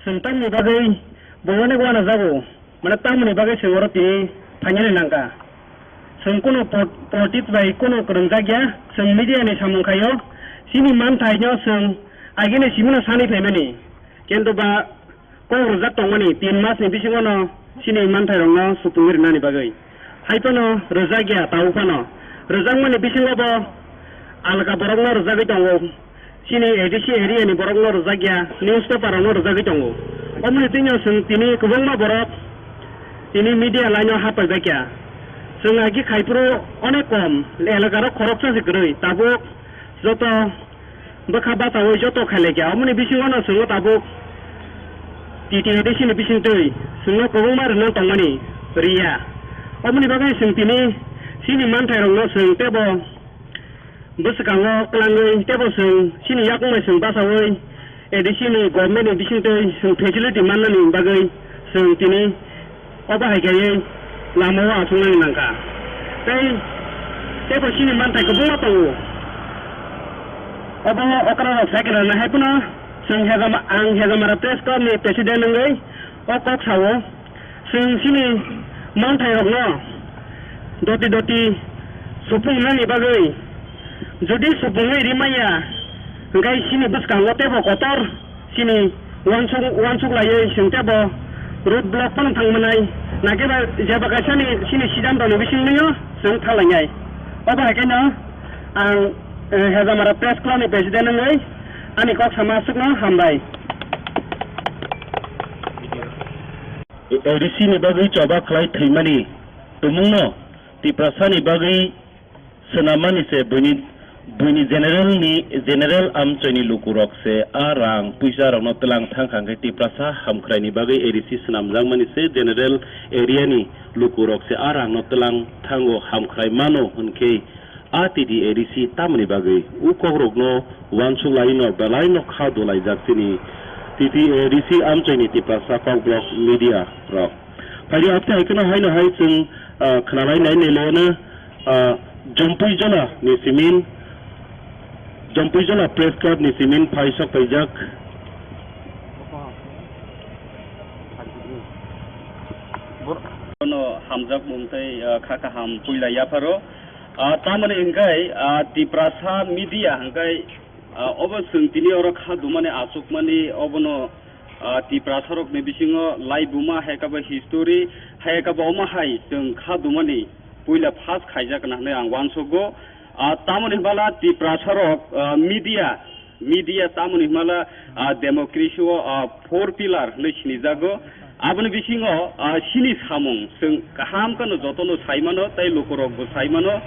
chwng tamni bagwi bo onek uanajago. Mane tamoni bagwi chwng oro tini phainani nangkha. Chwng kunu po-, politics bai kunu kwrwngjak ya, chwng media ni samung khaio, chini manthaino chwng agini simino sani phaimani. Kintu ba kok rwjak tongmani tin mas ni bisingo no chini manthairokno supungwi rwnani bagwi. Hai phano rwjak ya, tabuk phano rwjakmani bisingo bo alka borokno rwjagwi tongo. Chini A D C area ni borokno rwjak ya, newspaper rokno rwjagwi tongo. Omoni twino chwng tini kwbangma borok tini media line o hapaibaikha. Chwng agi khai phuru onek kom, elaka rok khoroksa se kwrwi, tabuk joto bwkha bachaui joto khailaikha. Omoni bisingo no chwngno tabuk T T A D C ni bisingtwi chwngno kwbangma rwna tongmani. riya. Oboni bagwi chwng tini chini manthairokno chwng teibo bwskango kwlangwi teibo chwng chini yakung bai chwng bachaui A D C ni government ni bisingtwi chwng facility mannani bagwi chwng tini obo hai khe lamao achuknani nangkha. Tei teibo chini manthai kwbangma tongo. Obo okra rok sai kwrwngna hai phano chwng Hejama-, ang Hejamara Press Club ni president wngwi o kok sao. Chwng chini manthairokno doti doti supungnani bagwi, jodi supungwi rimaya, hwnkhe chini bwskango teibo kotor chini uansuk, uansuk laiwi chwng teibo road block phano thangmanai, nakhe ba jeba kaisani chini siddhantoni bisingtwino chwng thanglainai. Obo hai kheno ang, eh, Hejamara Press Club ni president wngwi ani kok sama aswkno hambai. A D C ni bagwi choba khlai thwimani tumungno Tiprasa ni bagwi swnammani se buini, buini general ni, general amchoini lukurok se a rang puisa rokno twlang thang kha hwnkhe Tiprasa hamkhrai ni bagwi A D C swnamjakmani se general area ni lukurok se a rangno twlang thango hamkhrai mano hwnkhe A T T A D C tamoni bagwi o kokrokno uansuk laino belaino kha dolaijak chini T T A D C amchoini Tiprasa Kokborok media rok. Phaidi apte hai kheno haino hai chwng, ah, khnalai nai nai leno, ah, Jompui Jola ni simin, Jompui Jola Press Club ni simin phai sok paijak. Bono hamjak mung tei, ah, kha kaham puila yapharo. Ah, tamoni hwnkhe, ah, Tiprasa media hwnkhe, ah, obo chwng tini oro kha dumani achukmani obono, ah, Tiprasa rokni bisingo laibuma hai khe bo history hai khe bo omo hai chwng kha dumani puila first khaijak na hwnwi ang uansugo. Ah, tamoni hwnba la Tiprasa rok, ah, media Media tamoni hwnmala, ah, democracy o, ah, four pillar hwnwi sinijago. Aboni bisingo, ah, chini samung chwng kaham kheno jotono sai mano tei lukurokbo sai mano.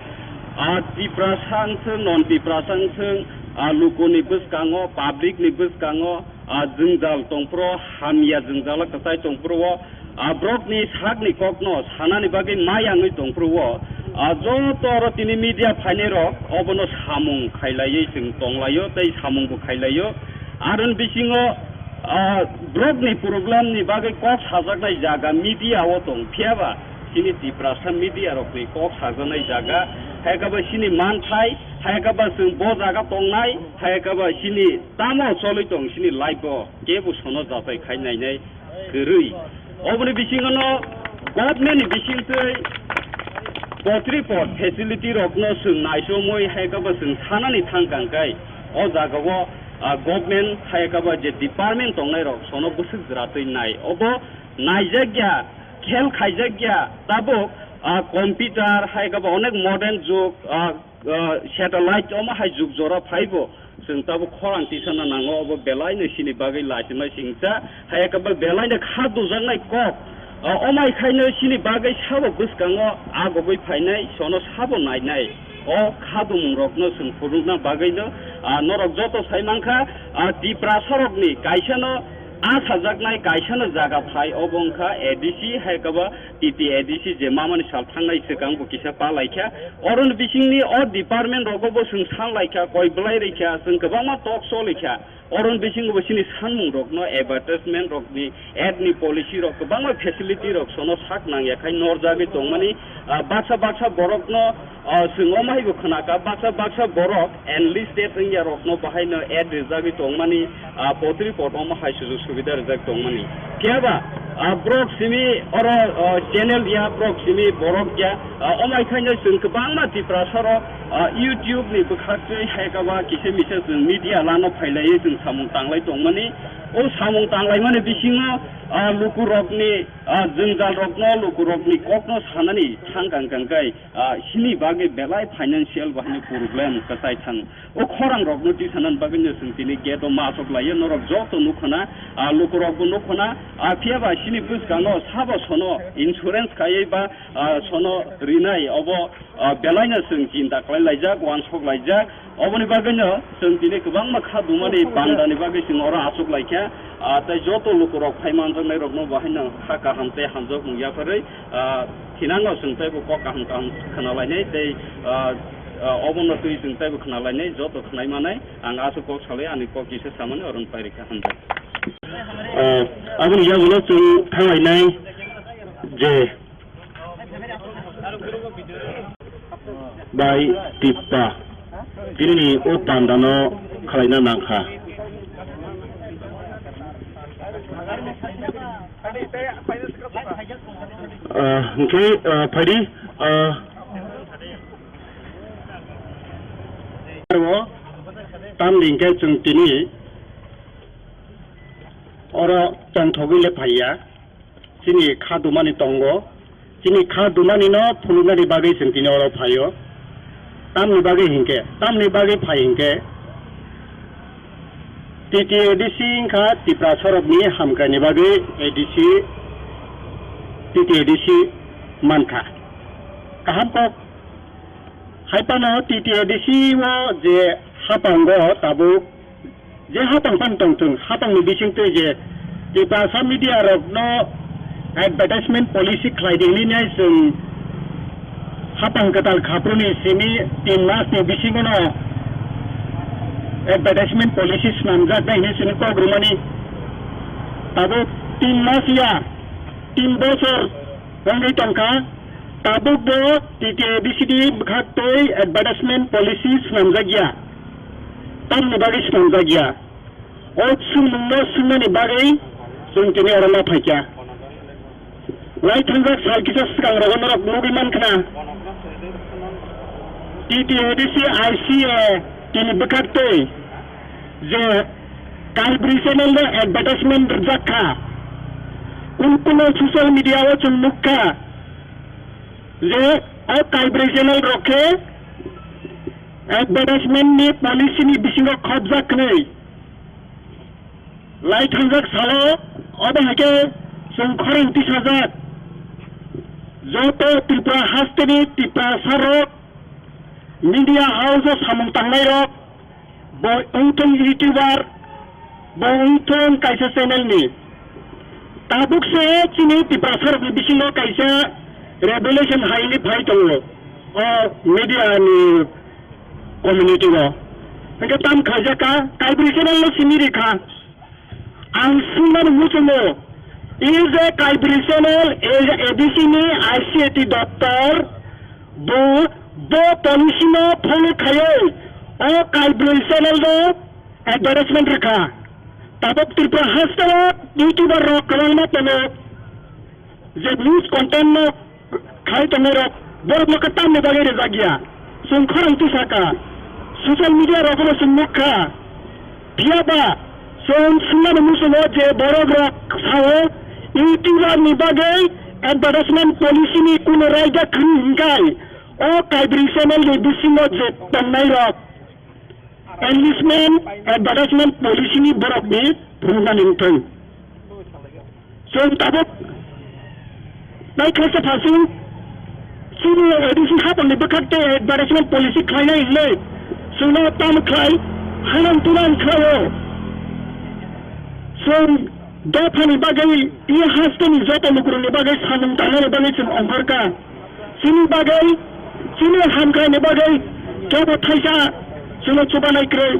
Ah, Tiprasa wng thung, non Tiprasa wng thung, ah, lukuni bwskango, public ni bwskango, ah, jwngjal tongphuru, hamya jwngjalo kwchai tongphuru o, ah, borokni sakni kokno sanani bagwi mayangwi tongphuru o, ah, joto oro tini media phainai rok obono samung khailaiwi chwng tonglaio tei samungbo khailaiyo. Aroni bisingo, ah, borokni problem ni bagwi kok sajaknai jaga media o tong, phiyaba chini Tiprasa media rokni kok sajaknai jaga, hai khe bo chini manthai, hai khe bo chwng bo jaga tongnai, hai khe bo chini tamo cholwi tong chini life o, kebo sono jatai khai nainai kwrwi. Oboni bisingono government ni bisingtwi potri pot facility rokno chwng naisomwi hai khe bo chwng sanani thang kang khe o jaga o, ah, government hai khe bo je department tongnai rok sono bwswk jwratwi nai obo naijak ya, khel khaijak ya tabuk, ah, computer hai khe bo onek modern jug, ah, ah, satellite omo hai jug jora phaibo chwng tabuk khorang tisana nango, obo belaino chini bagwi lachima singcha, hai khe bo belaino kha dujaknai kok. Ah, omai khaino chini bagwi sabo bwskango agogwi phainai, sono sabo nainai. O kha dumung rokno chwng phunukna bagwino, ah, norok joto sai mankha, ah, Tiprasa rokni kaisano asajaknai kaisano jaga phai, obo wngkha A D C, hai khe bo T T A D C je mamani sal thangnai swkang bo kisa pa laikha. Oroni bisingni o department rogo bo chwng san laikha, koi belai rikha, chwng kwbangma talk choliakha. Oroni bisingo bo chini sanmung rokno advertisement rokni ad ni policy rok kwbangma facility rok sono sak nangya khai norjagwi tongmani, ah, baksa baksa borokno, ah, chwng omo haibo khnakha, baksa baksa borok enlisted wngya rokno bahaino ad rijagwi tongmani, ah, potri pot omo hai sujuk subida rijak tongmani. Phiya ba, ah, borok simi oro, ah, channel ya, borok simi borok ya, ah, omo hai khaino chwng kwbangma Tiprasa rok, ah, YouTube ni bwkhak twi hai khe ba kisa misa chwng media lano phailaiwi chwng samung tanglai tongmani. O samung tanglaimani bisingo, ah, lukurokni, ah, jwngjal rokno, lukurokni kokno sanani thang kang kang khe, ah, chini bagwi belai financial bahai problem kwchai thang. O khorang rokno tisanani bagwi no chwng tini gate o ma achuk laio, norok joto nukhuna, ah, lukurokbo nukhuna, ah, phiya ba chini bwskango sabo sono insurance khaiwi ba, ah, sono rinai obo, ah, belaino chwng chinta khlai laijak, uansuk laijak. Oboni bagwino chwng tini kwbangma kha dumani bandani bagwi chwng oro achuk laikha, ah, tei joto lukurok phai manjaknairokno bo haino kha kaham tei hamjakmung yapharwi, ah, thinango chwng teibo kok kaham kaham khwnalainai tei, ah, ah, obono twi chwng teibo khwnalainai, joto khwnai manai. Ang aswk kok salwi ani kok kisa samani oro pairikha, hamjak. Ah, aboni yagulo chwng thanglainai je bai Tipra tinini o pandano khwlaina nangkha. Ah, hwnkhe, ah, phaidi, ah, tamni hwnkhe chwng tini oro tongthogwi le phaiya. Chini kha dumani tongo. Chini kha dumani no phunuknani bagwi chwng tini oro phaio. Tamni bagwi hinkhe, tamni bagwi phai hinkhe, T T A D C wngkha Tipra sorokni hamkraini bagwi A D C, T T A D C mankha. Kaham kok. Hai phano T T A D C o je hapango tabuk je hapang phano tongthung, hapangni bisingtwi je Tiprasa media rokno advertisement policy khlai di hwnwi nai chwng hapang kwtal khapruni simi tin masni bisingono advertisement policy swnamjak nai hwnwi chwngno kok rwmani. Tabuk tin mas ya, tin bosor wngwi tongkha. Tabuk bo T T A D C ni bwkhaktwi advertisement policy swnamjakya, tamni bagwi swnamjakya. O swngmungno swngnani bagwi chwng tini oro ma phaikha. Lai thangjak sal kisa swkang rogo norok nugwi mankha na, T T A D C I C A tini bwkhaktwi je Kaibri channel no advertisement rwjak kha. Kunu kunu social media o chwng nukha je o Kaibri channel rok khe advertisement ni policy ni bisingo khopjak hwnwi. Lai thangjak salo obo hai khe chwng khorang tisajak joto Tripura hasteni Tiprasa rok media house o samung tangnai rok, bo wngthung YouTuber, bo wngthung kaisa channel ni. Tabuk se chini Tiprasa rokni bisingo kaisa revelation hai hwnwi phai tongo o media ni community o. Hwnkhe tam khlaijak kha, Kaibri channel no simi rikha. Ang swngmani muchungo, is a Kaibri channel, is a A D C ni I C A T doptor, bo, bo policy no follow khaiwi, o Kaibri channel no advertisement rwkha. Tabuk Tripura hasteo YouTuber rok kwbangma tongo, je news content no khai tongnai rok, borok no khe tamni bagwi rijak ya. Chwng khorang tisaka, social media rogo bo chwng nukha. Phiya ba chwng swngmani muchungo je borok rok sao, YouTuber ni bagwi advertisement policy ni kunu raida khwrwi hinkai o Kaibri channel ni bisingo je tongnai rok. Enlistment advertisement policy ni borok ni phunuknani wngthung. Chwng tabuk nai khaisa phasing chini A D C hapang ni bwkhak tei advertisement policy khlainai hinwi chwngno tamo khlai hanang tunang khlaio. Chwng dophani bagwi i hasteni joto lukurokni bagwi samung tangnani bagwi chwng ongkhorkha. Chini bagwi, chini hamkraini bagwi kebo thaisa chwngno chubanai kwrwi.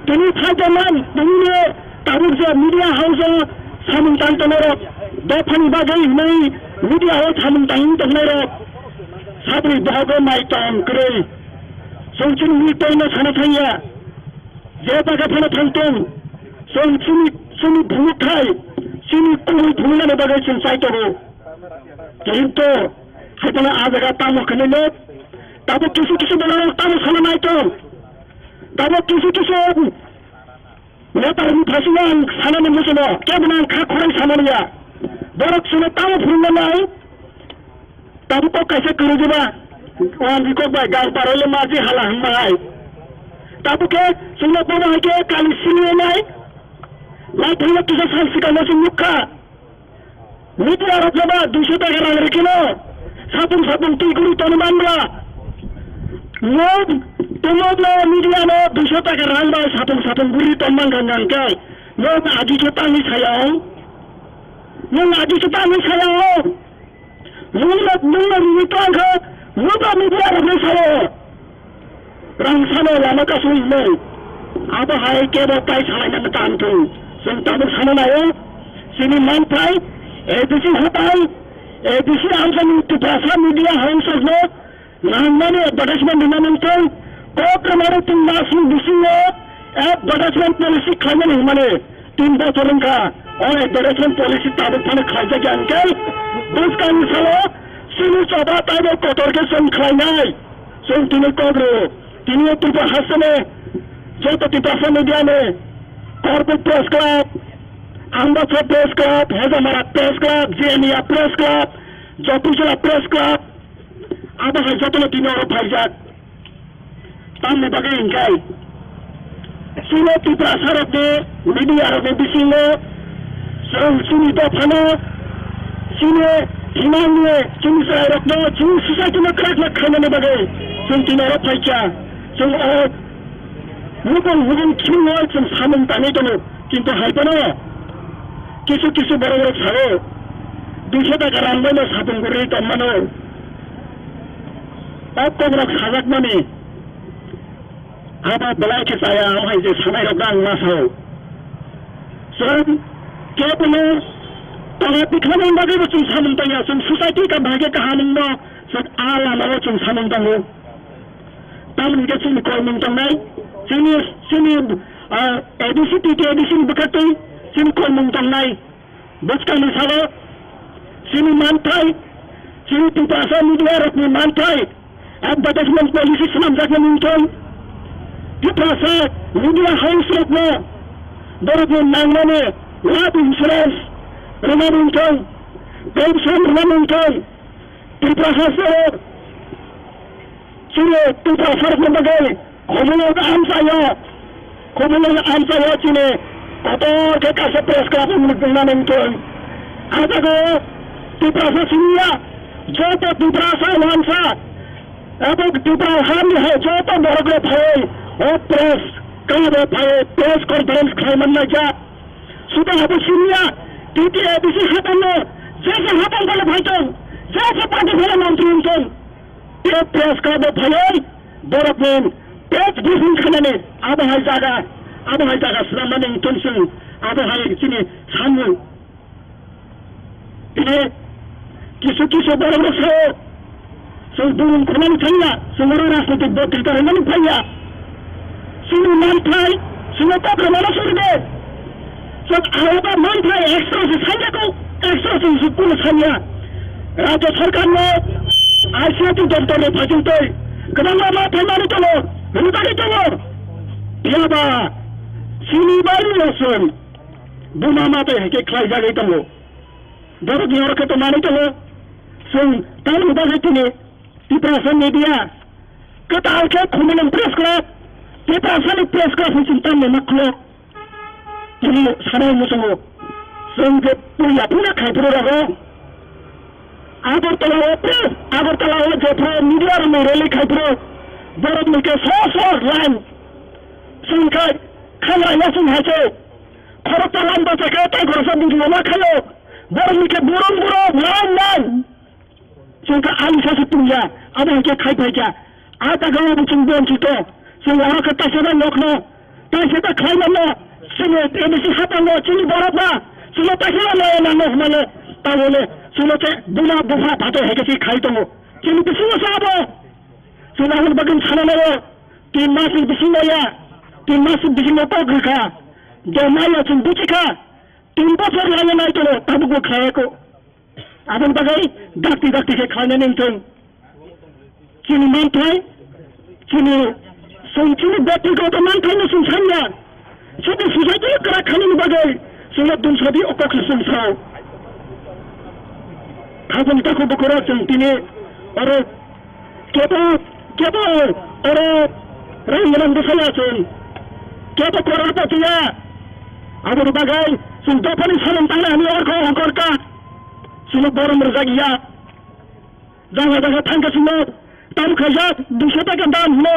Tini phaikhe man, tinini tabuk je media house o samung tang tongnai rok, dophani bagwi hwnwi media o samung tang tongnai rok, sabri bohogo mai tong kwrwi. Chwng chini mui poino sana thangya, je jaga phano thangtong, chwng chini, chini phunukthai, chini kubui phunuknani bagwi chwng chai tongo. Kintu, hai phano ah jaga tamo khenwi le, tabuk kisu kisu borok tamo sana nai tong. Tabuk kisu kisu netarokni phaisingno ang sanani muchungo, kebono ang kha khorang samani ya. Borok chwngno tamo phunukna nai, tabuk kok kaisa kwrwi diba, o ang kok bai gang paro le maji hala hwnma hai. Tabuk khe chwngno bono hai khe kali simi nai, lai phano kisa sal sikano chwng nukha. Media rok jeba duiso taka rang rikino, sapung sapung twi guri toni manbla. Nwng Tumokno media no duiso taka rang bai sapung sapung guri tongmang gang gang khe. Nwng agi khe tangwi saya o. Nwng agi khe tangwi saya o. Nwng no, nwng no rwui tong khe, nwng no media rok no saya o. Rang sano lama kasung hwnwi. Abo hai kebo tai salaina mwtan thung. Chwng tabuk sana naio. Chini manthai, A D C hatai, A D C amchani Tiprasa media house no nangmani advertisement rwna nangthung. Kok rwmani tin masni bisingo advertisement policy khlaimani hwnmani. Tin bochor wngkha o advertisement policy tabuk phano khlaijak ya hwnkhe bwskangni salo chini choba taibo kotor khe chwng khlainai. Chwng tini kok rw, tini Tripura hasteni joto Tiprasa media ni Korpuk Press Club, Ambassa Press Club, Hezamara Press Club, Jenia Press Club, Jotoisala Press Club, abo hai jotono tini oro phaijak. Tamni bagwi hwnkhe, chini Tiprasa rokni media rokni bisingo chwng chini dophano, chini himangni, chini chwrairokno, chini society no kwrak kwrak khainani bagwi chwng tini oro phaikha. Chwng o hubung hubung thwngwi chwng samung tangwi tongo, kintu hai phano kisu kisu borok rok sao, duiso taka rang bai no sapung gurwi tongmano. O kokrok sajakmani abo belai khe chaya, o hai je sanai rok ang ma sao. Chwng kebono tongwi tikhlani bagwi bo chwng samung tangya, chwng society ka bahai khe kaham wngno chwng a lama o chwng samung tango. Tamoni khe chini koimung tongnai, chini, chini, ah, A D C, T T A D C ni bwkhaktwi chini koimung tongnai. Bwskangni salo chini manthai, chini Tiprasa media rokni manthai, advertisement policy swnamjaknai wngthong, Tiprasa media house rokno borokni nangmani life insurance rwna wngthong, pension rwna wngthong, Tripura hasteo chini Tiprasa rokni bagwi khumulwng amchaio, khumulwng amchaio chini kotor khe kaisa press club wngmani wngthong. A jaga o Tiprasa siniya, joto Tiprasa wansa, abo Tripura hamni hai joto borok rok phaiwi o press club o phaiwi press conference khlai man nai jak. Suda abo siniya, T T A D C hatango, je je hatan phano phaitong, je je party phano mantri wngtong. Tei press club o phaiwi borokni press briefing khainani abo hai jaga, abo hai jaga swnamnani wngtong chwng, abo hai chini samung. Tini kisu kisu borok rok sao, chwng bumung khwnani thangya, chwng oro rajnitik botrita rwnani phaiya. Chini manthai, chwngno kok rwmano suri de. Chwng aroba manthai extra se sanya ko, extra se sukkuno sanya. Rajya sarkarno I C I T doptor ni phaichingtwi kwbangma manthai manwi tongo, rwjagwi tongo. Phiyaba chini bari rosong buma matai hai khe khlaijagwi tongo. Borokni oro khe to manwi tongo. Chwng tamni bagwi tini Tiprasa media kwtal khe khumulwng press club, Tiprasani press club hwn chwng tamni ma khlok. Tini sanai muchungo chwng je puila puila khai phuru rogo. Agartala o press, Agartala o je phuru media rokni rally khai phuru borokni khe so so line chwng khai khangra yasung hai se. Khoroksa line bachakhe tei khoroksa video ma khaio. Borokni khe burum burum line line. Chwng khe ani sasu tungya, abo hai khe khai phaikha. A jaga o bo chwng bonchito. Chwng oro khe taisa da nokno, taisa da khlai mano. Chini A D C hatango chini borok ba, chwngno taisa da laya nango hwnmale. Tabole chwngno khe buma bupha phato hai khe khai tongo. Chini bisingo sa abo. Chwng aboni bagwi sana nango. Tin mas ni bisingo ya. Tin mas ni bisingo kok rwkha. Jomai ya chwng buchikha. Tin bochor laya nai tongo, tabukbo khlaiya ko. Aboni bagwi dakti dakti khe khlainani wngthung. Chini manthai, chini chwng chini byaktigoto manthaino chwng sanya. Chini society kwrak khlainani bagwi chwngno dumsadi o kokno chwng sao. Khajang takhuk bukhurok chwng tini oro kebo, kebo oro rang gwnang bwsaya chwng. Kebo crorepati ya. Aboni bagwi chwng dophani salon tangna hwnwi orkho hongkor kha. Chwngno borom rwjak ya. Jaga jaga thangkha chwngno tam khaijak, duiso taka dam hwno.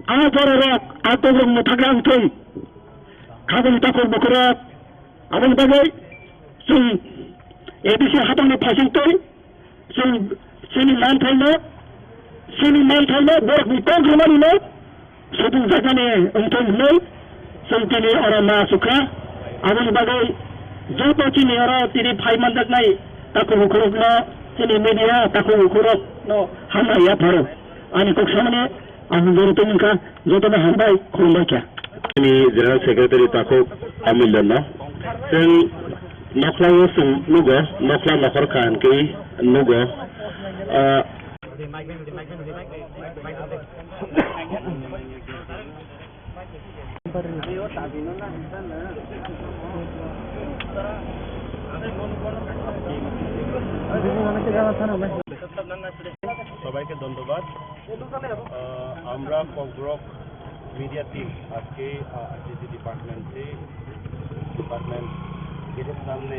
A bororok, a kokrok mwthakra wngthung. Khabung takhuk bukhurok. Aboni bagwi chwng A D C hapangni phaisingtwi chwng chini manthaino, chini manthaino borokni kok rwmanino sudung jakmani wngthung hwnwi chwng tini oro ma sukha. Aboni bagwi joto chini oro tini phai manjaknai takhuk bukhurokno, chini media takhuk bukhurokno hambai yapharo. Ani kok samani Ang Dorothy Mungkha, jotono hambai, khulumbai kha. Ni General Secretary takhuk Amilya no. Chwng nokhla o chwng nugo, nokhla nokhor kha hwnkhe nugo. Ah, সবাইকে ধন্যবাদ। আহ, আমরা Kokborok media team আজকে, আহ, আইসিটি ডিপার্টমেন্টে, ডিপার্টমেন্ট গেটের সামনে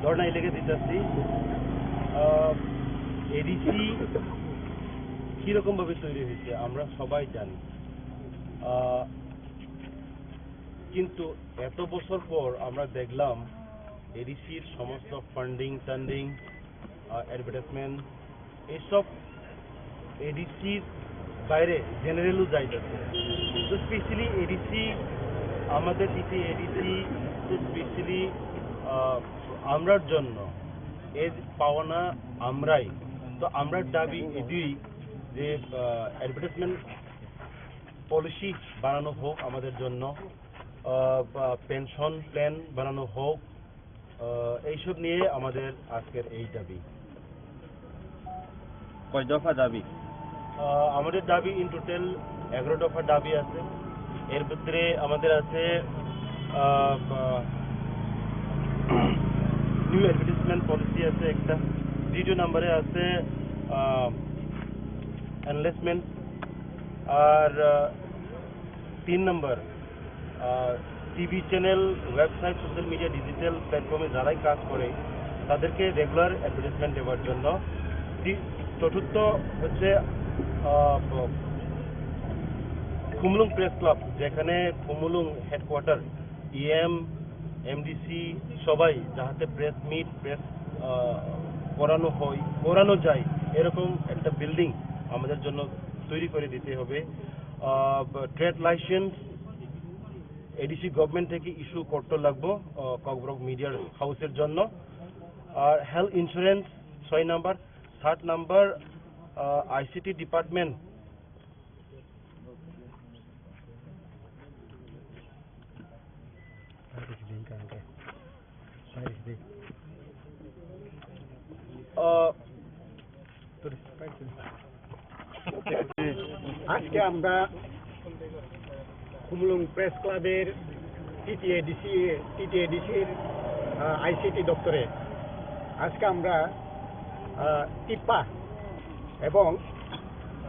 ধর্ণায় লেগে দিতেছি। আহ, এডিসি কীরকমভাবে তৈরি হয়েছে আমরা সবাই জানি। আহ, কিন্তু এত বছর পর আমরা দেখলাম এডিসির সমস্ত ফান্ডিং টান্ডিং, আহ, অ্যাডভার্টাইজমেন্ট, এইসব এডিসির বাইরে জেনারেলও যাইতেছে। তো স্পেশালি এডিসি, আমাদের টিটি এডিসি তো স্পেশালি, আহ, আমরার জন্য এর পাওনা আমরাই। তো আমরার দাবি এটাই যে, আহ, অ্যাডভার্টাইজমেন্ট পলিসি বানানো হোক আমাদের জন্য, আহ, বা পেনশন প্ল্যান বানানো হোক, আহ, এইসব নিয়ে আমাদের আজকের এই দাবি। কয় দফা দাবি? আহ, আমাদের দাবি in total এগারো দফা দাবি আছে। এর ভিতরে আমাদের আছে, আহ, আহ, নিউ অ্যাডভার্টাইজমেন্ট পলিসি আছে একটা, দ্বিতীয় নম্বরে আছে, আহ, এনলেসমেন্ট, আর, আহ, তিন নম্বর, আহ, TV channel, website, social media, digital প্ল্যাটফর্মে যারাই কাজ করে, তাদেরকে রেগুলার অ্যাডভার্টাইজমেন্ট দেওয়ার জন্য। তি-, চতুর্থ হচ্ছে, আহ, ব-, খুমলুং প্রেস ক্লাব, যেখানে খুমলুং হেডকোয়ার্টার, ইএম, এমডিসি সবাই যাহাতে প্রেস মিট, প্রেস, আহ, করানো হয়, করানো যায়, এরকম একটা বিল্ডিং আমাদের জন্য তৈরি করে দিতে হবে। আহ, ট্রেড লাইসেন্স এডিসি গভর্নমেন্ট থেকে ইস্যু করতে লাগবো, আহ, ককবরক মিডিয়ার হাউসের জন্য। আর হেলথ ইন্স্যুরেন্স ছয় নাম্বার, সাত নাম্বার, আহ, আইসিটি ডিপার্টমেন্ট। আহ, আজকে আমরা খুমলুং প্রেস ক্লাবের টিটিএডিসি, টিটিএডিসির, আহ, আইসিটি দপ্তরে আজকে আমরা, আহ, টিপ্পা এবং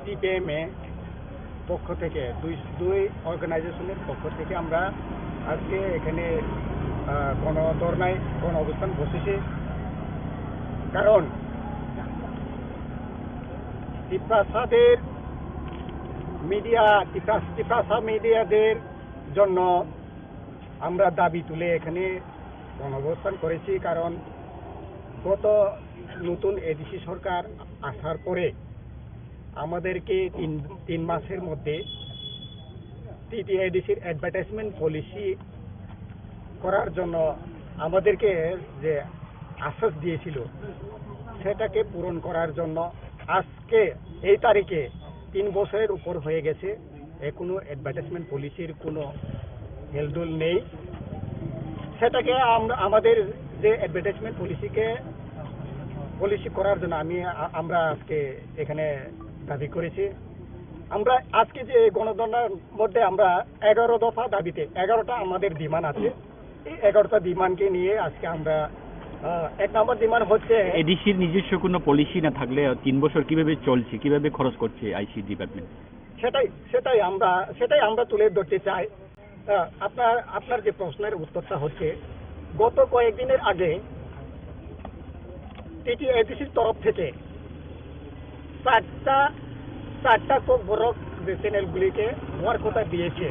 টিপিএমএ পক্ষ থেকে, দুই, দুই অর্গানাইজেশনের পক্ষ থেকে আমরা আজকে এখানে, আহ, গণ ধর্নায়, গণ অবস্থান বসেছি। কারণ তিপ্রাসাদের মিডিয়া, তিপ্রাস-, তিপ্রাসা মিডিয়াদের জন্য আমরা দাবি তুলে এখানে গণঅবস্থান করেছি, কারণ গত নতুন এডিসি সরকার আসার পরে আমাদেরকে তিন, তিন মাসের মধ্যে টিটিএডিসির অ্যাডভার্টাইজমেন্ট পলিসি করার জন্য আমাদেরকে যে আশ্বাস দিয়েছিল, সেটাকে পূরণ করার জন্য আজকে এই তারিখে তিন বছরের উপর হয়ে গেছে, এখনো অ্যাডভার্টাইজমেন্ট পলিসির কোনো হেলদোল নেই। সেটাকে আমরা, আমাদের যে অ্যাডভার্টাইজমেন্ট পলিসিকে, পলিসি করার জন্য আমি, আ-, আমরা আজকে এখানে দাবি করেছি। আমরা আজকে যে গণধর্নার মধ্যে আমরা এগারো দফা দাবিতে এগারোটা আমাদের ডিমান্ড আছে। এই এগারোটা ডিমান্ডকে নিয়ে আজকে আমরা, আহ, এক নম্বর ডিমান্ড হচ্ছে এডিসির নিজস্ব কোনো পলিসি না থাকলে তিন বছর কিভাবে চলছে, কিভাবে খরচ করছে আইসি ডিপার্টমেন্ট? সেটাই, সেটাই আমরা, সেটাই আমরা তুলে ধরতে চাই। আহ, আপনার, আপনার যে প্রশ্নের উত্তরটা হচ্ছে, গত কয়েকদিনের আগে টিটিএডিসির তরফ থেকে চারটা, চারটা ককবরক যে চ্যানেলগুলিকে ওয়ার্ক অর্ডার দিয়েছে,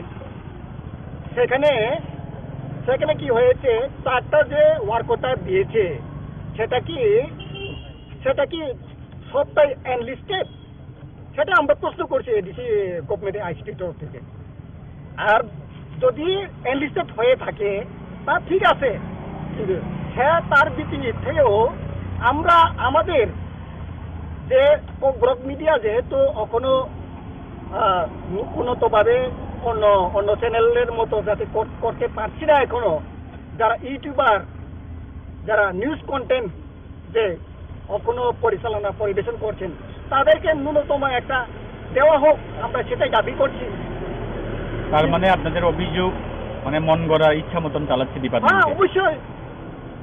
সেখানে, সেখানে কি হয়েছে, চারটা যে ওয়ার্ক অর্ডার দিয়েছে, সেটা কি, সেটা কি সবটাই আনলিস্টেড? সেটা আমরা প্রশ্ন করছি এডিসি গভর্নমেন্ট আইসিটির তরফ থেকে। আর যদি এনলিস্টেড হয়ে থাকে, তা ঠিক আছে, কিন্তু সে, তার বিপরীত থেকেও আমরা আমাদের যে কোকবরক মিডিয়া যেহেতু এখনো, আহ, উন্নতভাবে অন্য, অন্য চ্যানেলের মতো যাতে কর-, করতে পারছি না এখনো, যারা ইউটিউবার, যারা নিউজ কন্টেন্ট যে এখনো পরিচালনা পরিবেশন করছেন, তাদেরকে ন্যূনতম একটা দেওয়া হোক, আমরা সেটাই দাবি করছি। তার মানে আপনাদের অভিযোগ, মানে, মন গড়া ইচ্ছা মতন চালাচ্ছে ডিপার্টমেন্ট? হ্যাঁ, অবশ্যই।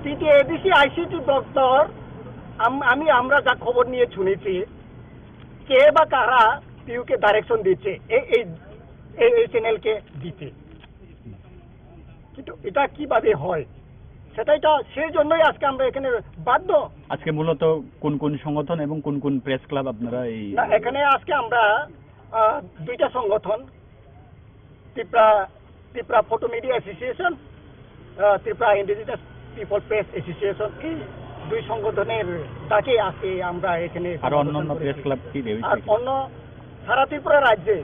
টিটিএডিসি আইসিটি দপ্তর, আম-, আমি, আমরা যা খবর নিয়ে শুনেছি, কে বা কারা পিউকে ডাইরেকশন দিচ্ছে এই, এই, এই, এই চ্যানেলকে দিতে। কিন্তু এটা কিভাবে হয়, সেটাই তো, সেই জন্যই আজকে আমরা এখানে বাধ্য। আজকে মূলত কোন কোন সংগঠন এবং কোন কোন প্রেস ক্লাব আপনারা এই না, এখানে আজকে আমরা, আহ, দুইটা সংগঠন, Tripura, Tripura photo media association, আহ, Tripura indigenous people press association, এই দুই সংগঠনের ডাকে আজকে আমরা এখানে আরো সমাবেশ অন্যান্য করেছি। প্রেস ক্লাব কি ভেবেছে আর কি? অন্য সারা ত্রিপুরা রাজ্যে,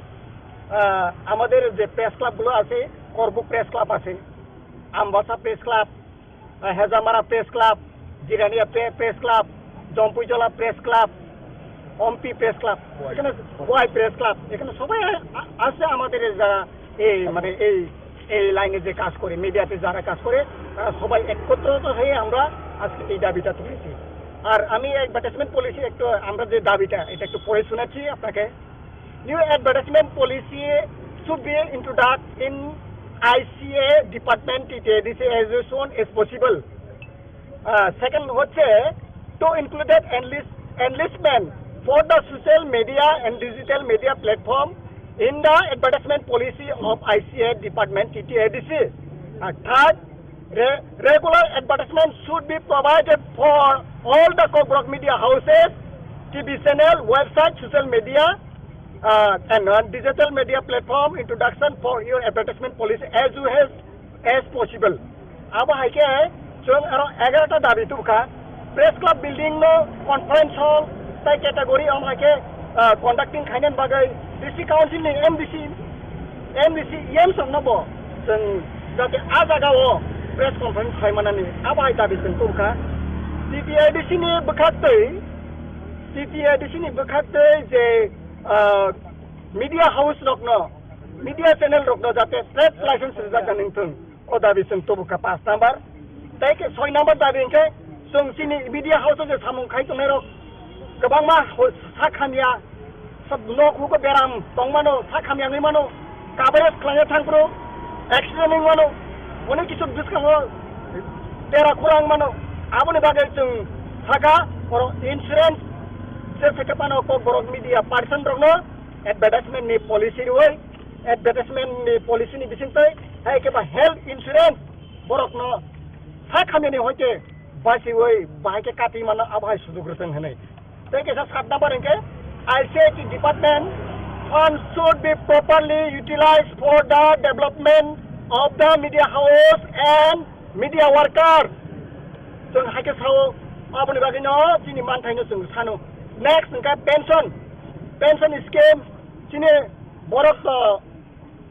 আহ, আমাদের যে প্রেস ক্লাবগুলো আছে, করবুক প্রেস ক্লাব আছে, আমবাসা প্রেস ক্লাব, আহ, হেজামারা প্রেস ক্লাব, জিরানিয়া প্রে-, press club, Jampuijala press club, Ampi press club, এখানে ওয়াই প্রেস ক্লাব, এখানে সবাই আ-, আছে আমাদের এই যারা এই মানে এই, এই লাইনে যে কাজ করে, মিডিয়াতে যারা কাজ করে, তারা সবাই একত্রিত হয়ে আমরা আজকে এই দাবিটা তুলেছি। আর আমি অ্যাডভার্টাইজমেন্ট পলিসি একটু, আমরা যে দাবিটা, এটা একটু পড়ে শোনাচ্ছি আপনাকে। New advertisement policy should be introduced in I C A department, T T A D C as soon as possible. Uh, second হচ্ছে, to include enlist, enlistment for the social media and digital media platform in the advertisement policy of I C A department, T T A D C. Uh, third, re-, regular advertisement should be provided for all the Kokborok media houses, T V channel, website, social media, uh, and uh, digital media platform introduction for your advertisement policy as soon as, as possible. Abo hai khe chwng aro egarota dabi tubukha, press club building no conference hall tai category, omo hai khe, uh, conducting khainani bagwi district council ni M D C, M D C, E M songno bo chwng jate a jaga o press conference khai manani abo hai dabi chwng tubukha. T T A D C ni bwkhak twi, T T A D C ni bwkhak twi je, ah, media house rokno, media channel rokno jate trade license rijak nang thung, o dabi chwng tubukha paanch number. Tei khe soi number dabi hwnkhe chwng chini media house o je samung khai tongnai rok kwbangma ho-, sak hamya, sab nok hugo beram tongmano, sak hamya wngwi mano, coverage khlaina thangphuru accident wngwi mano, onek kisu bwskango tera khura wngwi mano. Aboni bagwi chwng sakha, oro insurance je theke phano Kokborok media person rokno advertisement ni policy rwui, advertisement ni policy ni bisingtwi hai khe ba health insurance borokno sak hamyani hoite basiui bahai khe kati mano, abo hai sujuk rwchwng hwnwi. Tei kaisa sat number hwnkhe, I C I T department funds should be properly utilized for the development of the media house and media worker. Chwng hai khe sao, aboni bagwino chini manthaino chwng sano. Next hwnkhe pension, pension scheme, chini borok, uh,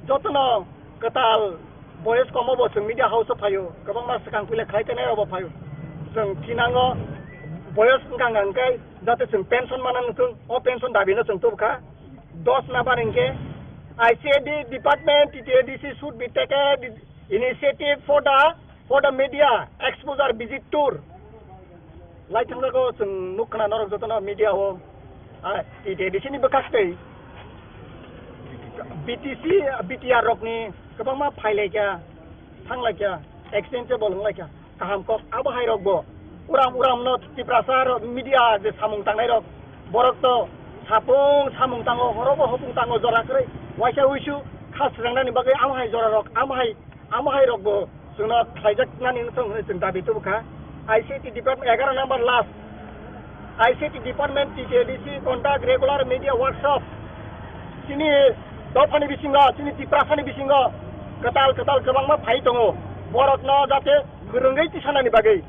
jotono kwtal boyes komo bo chwng media house o phaio, kwbangma swkang puila khlai tenai rok bo phaio. Chwng thinango boyes wngkha hwnkhe jate chwng pension mana nukung, o pension dabi no chwng tubukha. Dos number hwnkhe I C A D department, T T A D C should be taken initiative for the, for the media exposure visit tour. Lai thangjago chwng nuk khna norok jotono media o, ah, T T A D C ni bwkhak tei B T C, B T R rokni kwbangma phailaikha, thanglaikha, exchangeable wnglaikha, kaham kok abo hai rokbo. Uram uram no Tiprasa rok media je samung tangnai rok, borok to sapung samung tango, horobo hopung tango jora kwrwi, waisa uisu kha swnamnani bagwi amo hai jora rok, amo hai Amo hai rokbo chwngno khlaijak nani wng thung hwnwi chwng dabi tubukha. I C T department, egaroh number last, I C T department, T T A D C conduct regular media workshop, C Chini dophani bisingo, chini Tiprasani bisingo kwtal kwtal kwbangma phai tongo. Borokno jate phwrwngwi tisanani bagwi.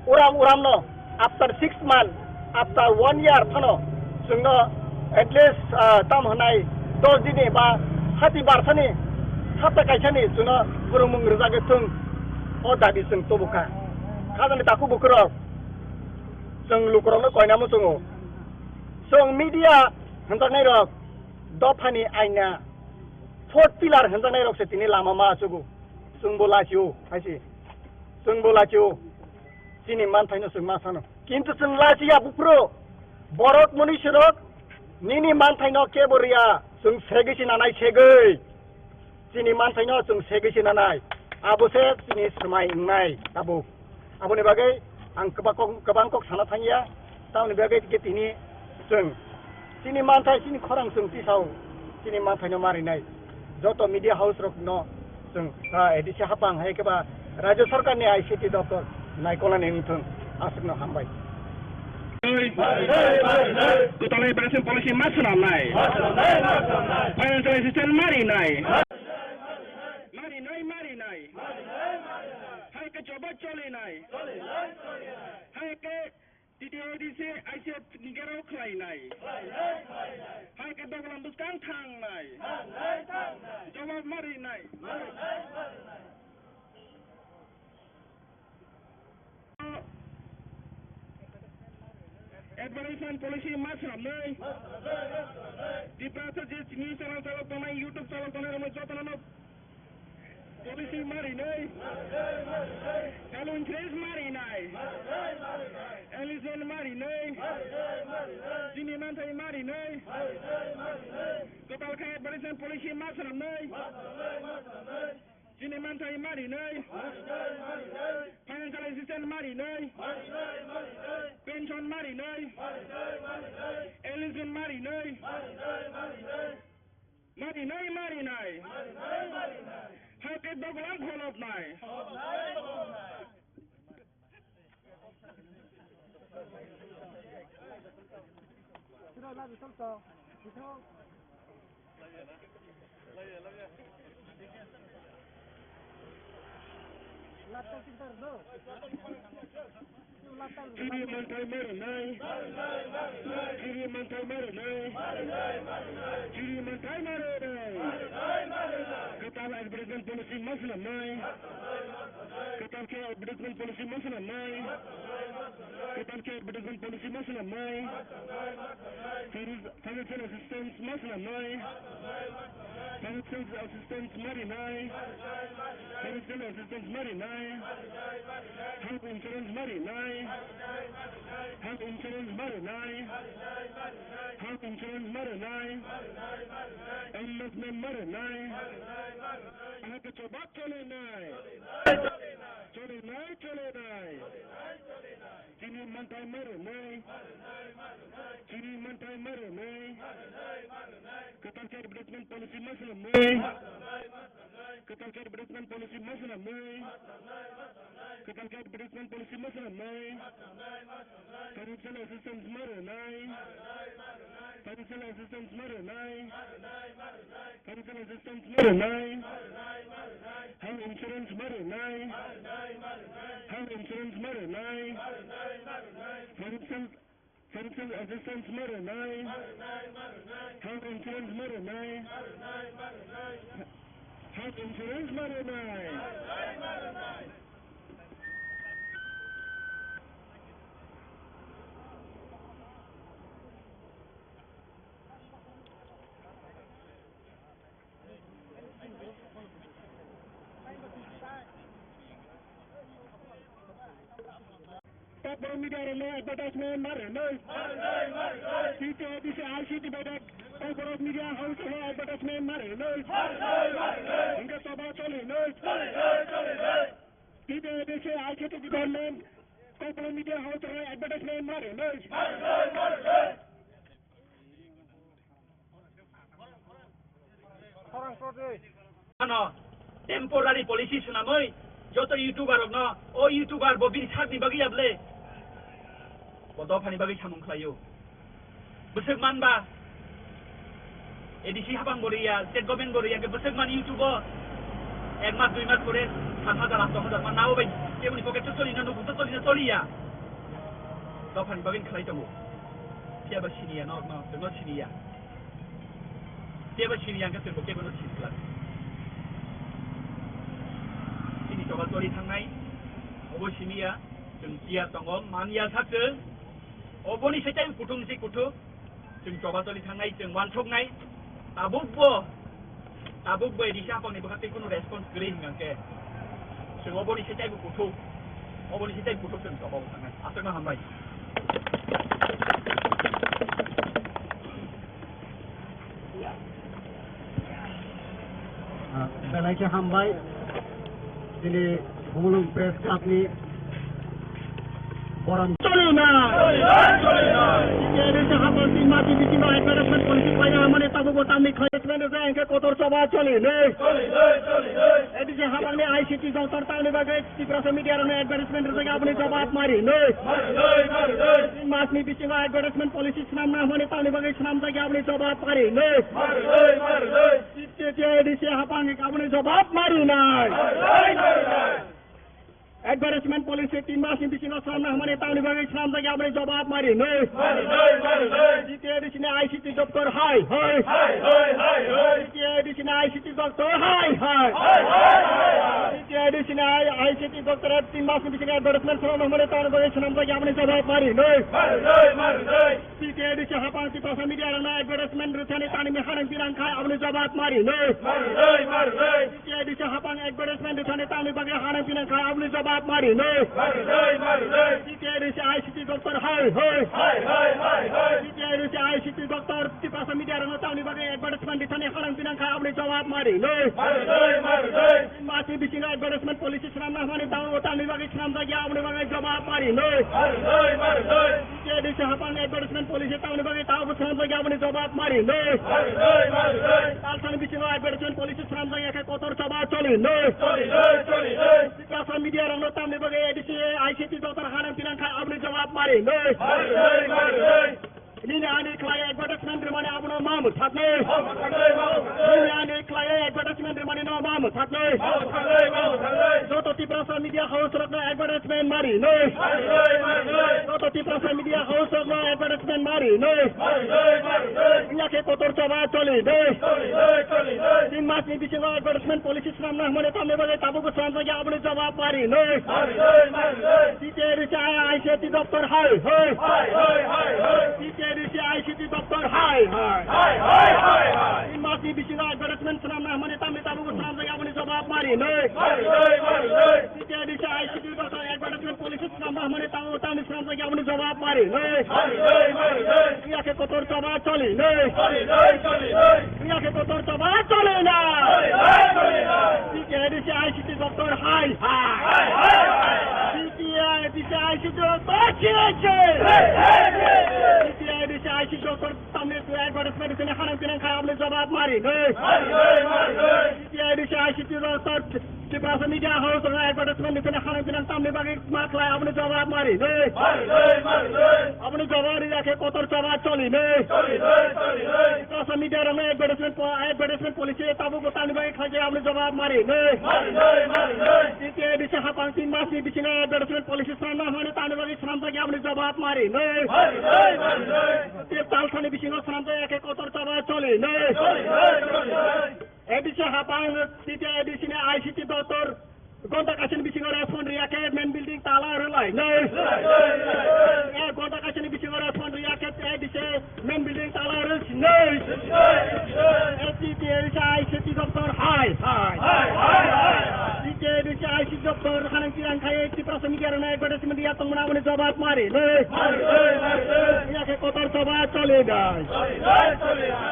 Uram uramno after six month, after one year phano chwngno at least, ah, tam hwnai dos dini ba hati barsani hapta kaisani chwngno phwrwngmung rwjagwi thung, o dabi chwng tubukha. Khajani takhuk bukhurok, chwng lukurokno koinamo chwngo. Chwng media hwnjaknairok, dophani aina, fourth pillar hwnjaknairok se tini lama ma achugo. Chwngbo lachio, hai se. Chwngbo lachio. Chini manthaino chwng ma sano. Kintu chwng lachiya buphuru. Borok mwnwisirok nini manthaino kebo riya. Chwng segwi se nanai segwi. Chini manthaino chwng segwi se nanai. Abo se chini swmai wngnai tabuk. Aboni bagwi ang kwbang kok, kwbang kok sana thangya. Tamoni bagwi khe tini chwng chini manthai, chini khorang chwng tisao chini manthaino marinai. Joto media house rokno chwng, ah, A D C hapang hai khe ba Rajya Sarkarni I C T doptor naikolnani wngthung. Aswkno hambai. Kwtalwi Bharat Policy ma swnamnai. Financial assistance ma rinai. Marinai, marinai. Hai khe joba cholinai. Hai khe T T A D C I C F ni gerao khlainai. Hai khe dogolam bwskang thangnai. Jobab marinai. Advertisement policy ma swnamnai. Tiprasa je chini channel chalok tongnai, YouTube chalok tongnai, rokno jotono policy marinai. Health insurance marinai. Health insurance marinai. Chini manthai marinai. Kwtal khe advertisement policy ma swnamnai. Chini manthai marinai. Financial assistance marinai. Pension marinai. Eligible marinai. Marinai, marinai. Hai khe dogolam pholopnai. Chini manthai marinai. Chini manthai marinai. Chini manthai marinai. Kwtal advertisement policy ma swnamnai. Kwtal khe advertisement policy ma swnamnai. Kwtal khe advertisement policy ma swnamnai. Financial assistance ma swnamnai. Financial assistance marinai. Financial assistance marinai. Health insurance marinai. Health insurance marinai. Health insurance marinai. Enlistment marinai. Ahake choba cholinai. Cholinai, cholinai. Chini manthai marinai. Chini manthai marinai. Kwtal khe advertisement policy ma swnamnai. Kwtal khe advertisement policy ma swnamnai. Kwtal khe advertisement policy ma swnamnai. Financial assistance marinai. Financial assistance marinai. Financial assistance marinai. Health insurance marinai. Health insurance marinai. Financial, financial assistance marinai. Health insurance marinai. Health insurance marinai. Kokborok media rokno advertisement ma rwnai. T T A D C I C T bai da Kokborok media house rokno advertisement ma rwnai. Hingke toba choli nai. T T A D C I C T department Kokborok media house rokno advertisement ma rwnai. Ano temporary policy swnamwi joto YouTuber rokno, o YouTuber bo bini sakni bagwi ya ble? Bo dophani bagwi samung khlaio. Bwswk manba A D C hapang bo riya, state government bo riya, ke bwswk mani YouTube o ek mas dui mas pore saat hajar aat hajar man nao bai, keboni pocket to choli na, nukhung to choli na choli ya. Dophani bagwi khlai tongo. Phiya ba sini ya, no, no, no sini ya. Phiya ba sini ya, ke bo kebo no sini khlai. Sini choba choli thangnai, obo sini ya, chwng tiya tongo, man ya sak chwng. Oboni se tai kutung se kutung. Chwng choba choli thangnai, chwng uansuknai. Tabukbo, tabukbo A D C hapangni bwkha tei kunu response kwrwi hwnkhe, chwng oboni se taibo kuthuk, oboni se taibo kuthuk chwng choba bo thangnai. Aswkno hambai. Ah, belai khe hambai. Chini Bumulung Press Club ni borom choli na. Choli na, choli na. Chini hapang tin mati bisingo advertisement policy khlaina hamani tabukbo tamni khlai advertisement rwjak hwnkhe kotor choba choli nai. Choli nai, choli nai. A D C hapangni I C T doptor tamni bagwi Tiprasa media rokno advertisement rwjak aboni jawab mari nai. Mari nai, mari nai. Tin masni bisingo advertisement policy swnamna hamani tamni bagwi swnamjak aboni jawab mari nai. Mari nai, mari nai. T T A D C hapang aboni jawab mari nai. Advertisement policy tin masni bisingo swnamna hamani tamni bagwi swnamjak aboni jawab mari nai. T T A D C ni I C T doptor hai hai. T T A D C ni I C T doptor hai hai. T T A D C ni I C T doptor tin masni bisingo advertisement swnamna hamani tamni bagwi swnamjak aboni jawab mari nai. T T A D C hapang Tiprasa media rokno advertisement rwthani tamni hanang pinang khai aboni jawab mari nai. T T A D C hapang advertisement rwthani tamni bagwi hanang pinang khai aboni jawab mari nai. T T A D C I C T doptor hai hai. T T A D C I C T doptor Tiprasa media rokno tamni bagwi advertisement rwthani hanang pinang khai aboni jawab mari nai. Mati bisingo advertisement policy swnamna hamani tabukbo tamni bagwi swnamjak ya aboni bagwi jawab mari nai. T T A D C hapang advertisement policy tamni bagwi tabukbo swnamjak ya aboni jawab mari nai. Talsani bisingo advertisement policy swnamjak ya khe kotor choba choli nai. Tiprasa media rokno tamni bagwi A D C I C T doptor hanang pinang khai aboni jawab mari nai. Nini ani khlai advertisement rwmani abono ma mwthaknai. Nini ani khlai advertisement rwmani no ma mwthaknai. Joto Tiprasa media house rokno advertisement mari nai. Joto Tiprasa media house rokno advertisement mari nai. Wngya khe kotor choba choli nai. Tin masni bisingo advertisement policy swnamna hwnmani tamni bagwi tabukbo swnamjak ya aboni jawab mari nai. T T A D C I C T doptor hai hai. T T A D C I C T doptor hai hai. Tin masni bisingo advertisement swnamna hwnmani tamni tabukbo swnamjak ya aboni jawab mari nai. T T A D C I C T doptor advertisement policy swnamna hwnmani tabukbo tamni swnamjak ya aboni jawab mari nai. Wngya khe kotor choba choli nai. Wngya khe kotor choba choli nai. T T A D C I C T doptor hai hai. T T A D C I C T doptor hai hai. T T A D C I C T doptor tamni advertisement rwthani hanang pinang khai aboni jawab mari nai. T T A D C I C T doptor Tiprasa media house rokno advertisement rwthani hanang pinang tamni bagwi ma khlai aboni jawab mari nai. Aboni jawab rwya khe kotor choba choli nai. Tiprasa media rokno advertisement po-, advertisement policy tabukbo tamni bagwi khlai aboni jawab mari nai. T T A D C hapang tin masni bisingo advertisement policy swnamna hwnmani tamni bagwi swnamjak ya aboni jawab mari nai. Talsani bisingo swnamjak ya khe kotor choba choli nai. A D C hapang, T T A D C ni I C T doptor, gonta kaisani bisingo respond rwya khe main building tala rwlai nai. Eh, gonta kaisani bisingo respond rwya khe A D C main building tala rwlai nai. T T A D C I C T doptor hai hai. T T A D C I C T doptor hanang tirang khai Tiprasa media rokno advertisement ya tongmani aboni jawab mari nai. Wngya khe kotor choba choli nai.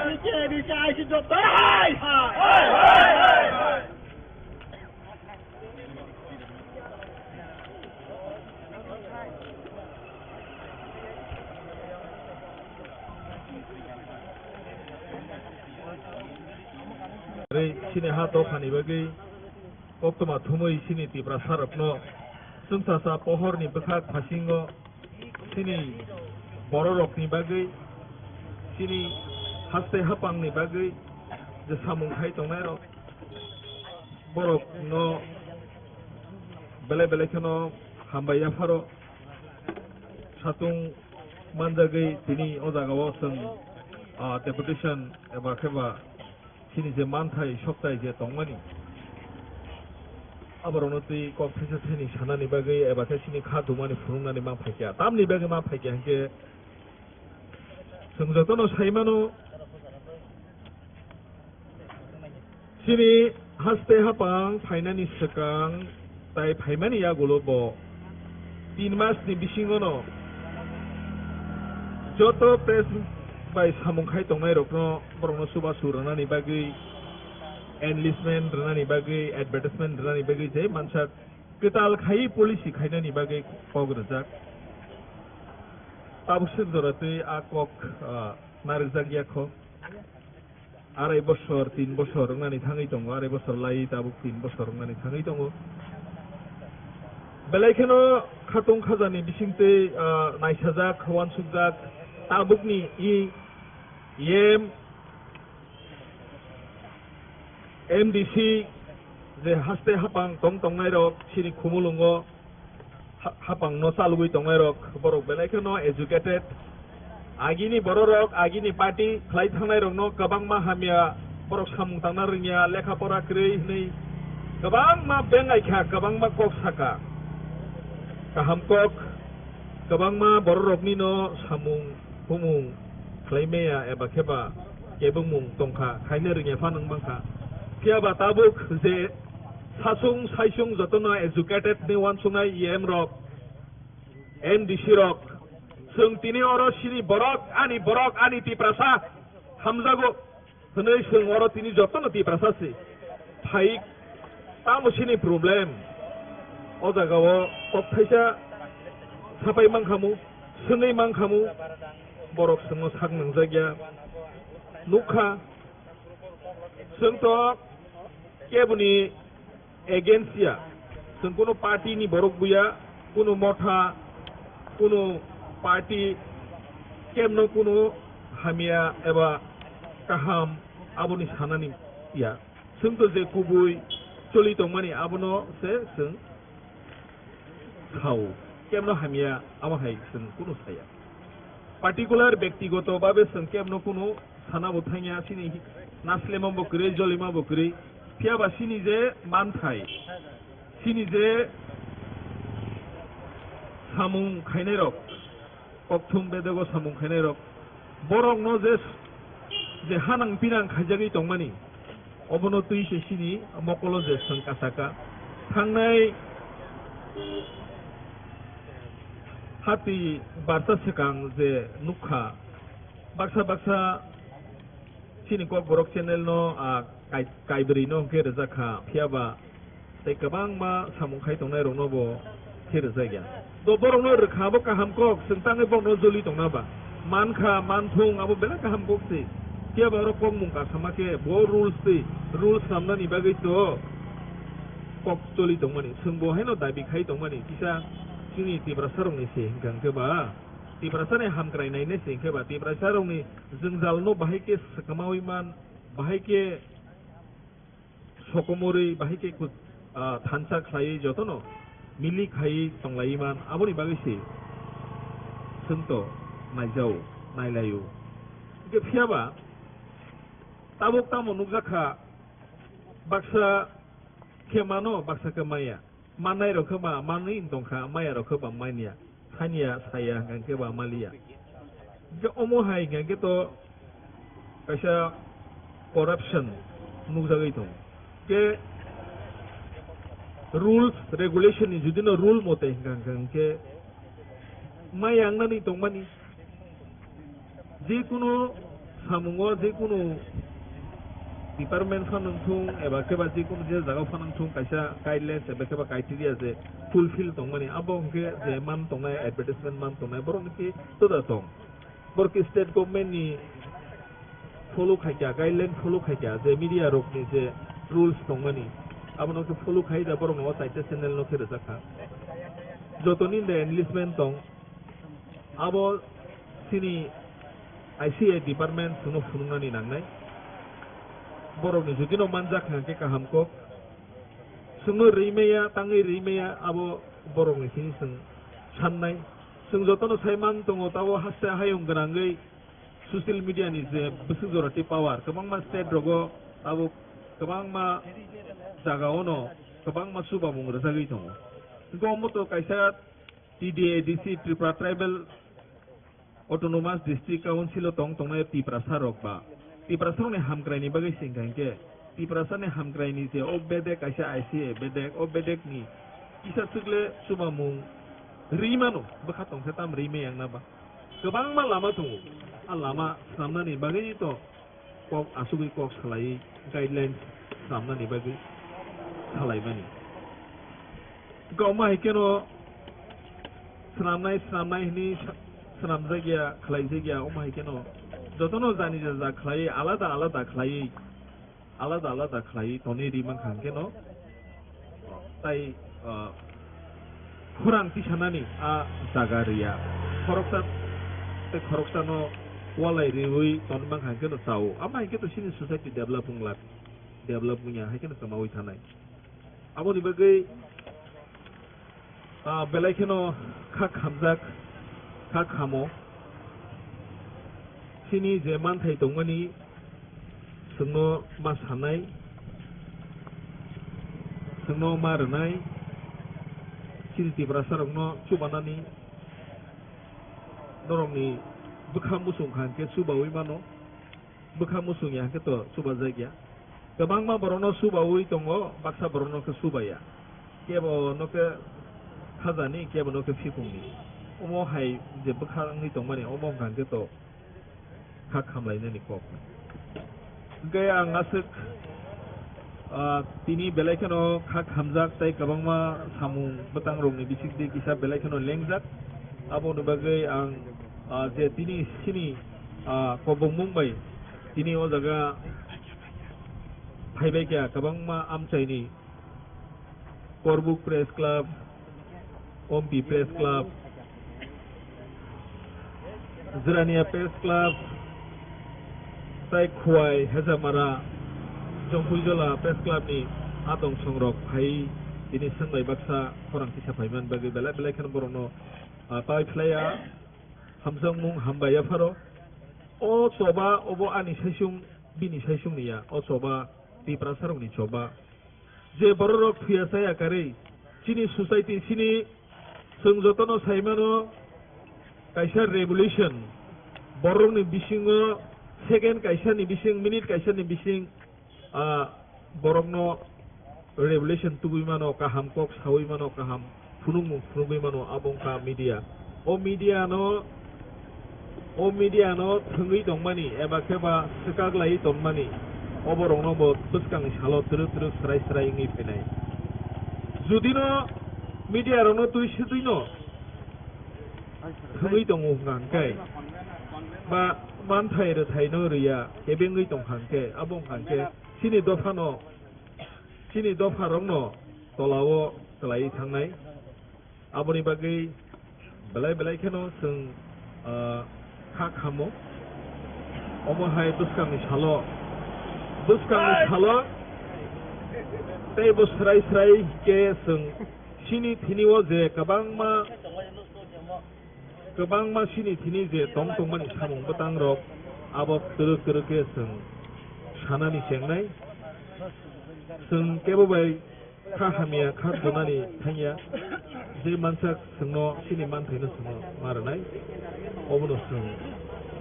T T A D C I C T doptor hai hai. Tei chini ha dophani bagwi koktwma thumwi chini Tiprasarokno chwngsacha pohorni bwkhak phasingo chini bororokni bagwi, chini haste haphangni bagwi, Je samung khai tongnai rok, borok no belai belai kheno hambai yapharo. Satung manjagwi tini o jaga o chwng, ah, deputation eba khe ba chini je manthai soktai je tongmani, aborokno twi kok thaisa thaini sanani bagwi eba khe chini kha dumani phunuknani ma phaikya. Tamni bagwi ma phaikya hinkhe chwng jotono sai mano, chini haste hapang phainani swkang tai phaimani yagulo bo tin mas ni bisingono joto press bai samung khai tongnai rokno, borokno chubachu rwnani bagwi, enlistment rwnani bagwi, advertisement rwnani bagwi je mansa kwtal khai policy khainani bagwi kok rwjak. Tabuk swk jora twi a kok, ah, narwkjak ya kho. Arai bosor, tin bosor wngnani thangwi tongo, arai bosor lai tabuk tin bosor wngnani thangwi tongo. Belai kheno khatung khajani bisingtwi, ah, naisajak, uansukjak, tabukni i M, M D C, je haste hapang tong tongnai rok, chini Khumulwngo, ha-, hapang no chalugwi tongnai rok, borok belai kheno educated. Agini borok rok, agini party khlai thangnai rok no kwbangma hamya, borok samung tangna rwngya, lekha pora kwrwi hwnwi kwbangma bengai kha, kwbangma kok saka. Kaham kok, kwbangma borok rokni no samung humung khlai maya eba khe ba kebengmung tongkha, khaina rwngya pha nwng mankha. Phiya ba tabuk je sasung saisung jotono educated ni uansuknai E M rok, M D C rok, chwng tini oro chini borok, ani borok, ani Tiprasa hamjago hwnwi chwng oro tini jotono Tiprasa se phai. Tamo chini problem? O jaga o kok thaisa sapai mankhamu, swngwi mankhamu, borok chwngno sak nangjakya. Nukha, chwng to keboni against ya. Chwng kunu party ni borok buya, kunu motha, kunu party kemno kunu hamya eba kaham aboni sanani ya. Chwng to je kubui choli tongmani abono se chwng sao. Kemno hamya abo hai chwng kunu saya. Particular bektigoto babe chwng kemno kunu sana bo thangya, chini naslema bo kwrwi, jolima bo kwrwi. Phiya ba chini je manthai, chini je samung khainai rok, kokthum bedego samung khainai rok, borok no je, je hanang pinang khaijagwi tongmani, obono twi se chini mokolo je chwng kasaka. Thangnai hati barsa swkang je nukha, baksa baksa chini Kokborok channel no, ah, kai-, kaibrwi no hwnkhe rwjak kha, phiya ba tei kwbangma samung khai tongnai rokno bo khe rwjak ya. To borokno rwkha abo kaham kok, chwng tangwi borokno joli tongna ba. Man kha, man thung, abo belai kaham kok se. Phiya ba oro kokmung kasama khe bo rules twi, rules swnamnani bagwi to kok choli tongmani. Chwng bo haino dabi khai tongmani, kisa chini Tiprasa rokni se hwnkha hwnkhe ba. Tiprasa ni hamkrai nainai se hwnkhe ba, Tiprasa rokni jwngjal no bahai khe swkamawi man, bahai khe sokomorwi, bahai khe kut-, ah, thansa khlaiwi jotono milik khai tonglaiwi man, aboni bagwi se chwng to naijao, nailaio. Hwnkhe phiya ba tabuk tamo nukjak kha, baksa khe mano, baksa khe maya. Mannai rok khe ba manwi wng tong kha, maya rok khe ba manya, sanya saya hwnkha khe ba maliya. Hwnkhe omo hai hwnkha khe to kaisa corruption nukjagwi tong. Khe rules regulation ni judino rule mote hwnkha hwnkha hwnkhe maya wngnani tongmani. Jekunu samungo, jekunu department phano wngthung eba khe ba jekunu je jaga phano wngthung, kaisa guidelines eba khe ba criteria je fulfill tongmani, abo hwnkhe je man tongnai, advertisement man tongnai, borok ni khe toda tong. Borok khe state government ni follow khaikha, guideline follow khaikha, je media rok ni je rules tongmani, abono khe follow khai da borok no o chaita channel no khe rwjak kha. Jotoni de enlistment tong, abo chini I C I department chwngno phunuknani nangnai. borokni judino manjak hwnkhe kaham kok. Chwngno rimaya, tangwi rimaya abo borokni simi chwng sannai. Chwng jotono sai man tongo, tabo haste hayung gwnangwi social media ni je bwswk jora tei power, kwbangma state rogo abo kwbangma jagaono kwbangma chubamung rwjagwi tongo. Hwnkhe omo to kaisa T D A D C, Tripura Tribal Autonomous District Council o tong tongnai Tiprasa rok ba Tiprasa rokni hamkrai ni bagwi singkha hinkhe Tiprasa ni hamkrai ni je o bedek kaisa I C A bedek, o bedek ni kisa swkle chubamung ri mano, bwkha tongsa tam ri maya wngna ba kwbangma lama tongo. A lama swnamnani bagwi to kok asugwi kok salai guidelines swnamnani bagwi salaimani. Hwnkhe omo hai kheno swnamnai, swnamnai hwnwi sa-, swnamjakya, khlaijakya, omo hai kheno jotono jani jaja khlaiwi, alada alada khlaiwi, alada alada khlaiwi tonwi ri mankha hwnkhe no, tai, ah, khorang tisanani a jaga rwya. Khoroksa tei khoroksano walai riwi tonwi mankha hwnkhe no chao. Amo hai khe to chini society develop wngla, develop wngya hai kheno kwmawi thanai. Aboni bagwi, ah, belai kheno kha khamjak, kha khamo. Chini je manthai tongmani chwngno ma sanai, chwngno ma rwnai, chini Tiprasa rokno chubanani norokni bwkha muchung kha hwnkhe chubaui mano. Bwkha muchung ya hwnkhe to chubajakya. Kwbangma borokno chubaui tongo, baksa borokno khe chubaya. Kebo no khe khajani, kebo no khe phikungni. Omo hai je bwkha wngwi tongmani, omo wngkha hwnkhe to kha khamlainani kok. Hwnkhe ang aswk, ah, tini belai kheno kha khamjak tei kwbangma samung bwtangrokni bisingtwi kisa belai kheno lengjak. Aboni bagwi ang, ah, je tini chini, ah, kobongmung bai tini o jaga phaibai kha kwbangma amchaini Korbuk Press Club, Ompi Press Club, Jirania Press Club, tai Khowai, Hejamara, Jongphuijola Press Club ni adong songrok phai tini swnglai baksa khorang tisa phaiman bagwi belai belai kheno borokno, ah, pai phlaiya, hamjakmung hambai yapharo. O choba obo ani saisung, bini saisung ni ya, o choba Tiprasa rokni choba. Je bororok thuya chaya karwi chini society, chini, chwng jotono saimano kaisa revolution, borokni bisingo second kaisani bising, minute kaisani bising, ah, borokno revolution tubui mano, kaham kok saui mano, kaham phunukmung phunugwi mano, abo wngkha media. O media no, o media no thwngwi tongmani eba khe ba swkak laiwi tongmani, oborokno bo bwskangni salo twrwk twrwk swrai swrai wngwi phainai. Judi no media rokno twi swtwi no thwngwi tongo hwnkha hwnkhe ba manthai rwthai no rwya kebengwi tongkha hwnkhe, abo wngkha hwnkhe chini dopha no, chini dopha rok no tola o kwlaiwi thangnai. Aboni bagwi belai belai kheno chwng, ah, kha khamo. Omo hai bwskangni salo, bwskangni salo tei bo swrai swrai khe chwng chini thini o je kwbangma, kwbangma chini thini je tong tongmani samung bwtang rok abo twrwk twrwk khe chwng sanani chengnai. Chwng kebo bai kha hamya kha tonani thangya, je mansak chwngno chini manthaino chwngno ma rwnai, obono chwng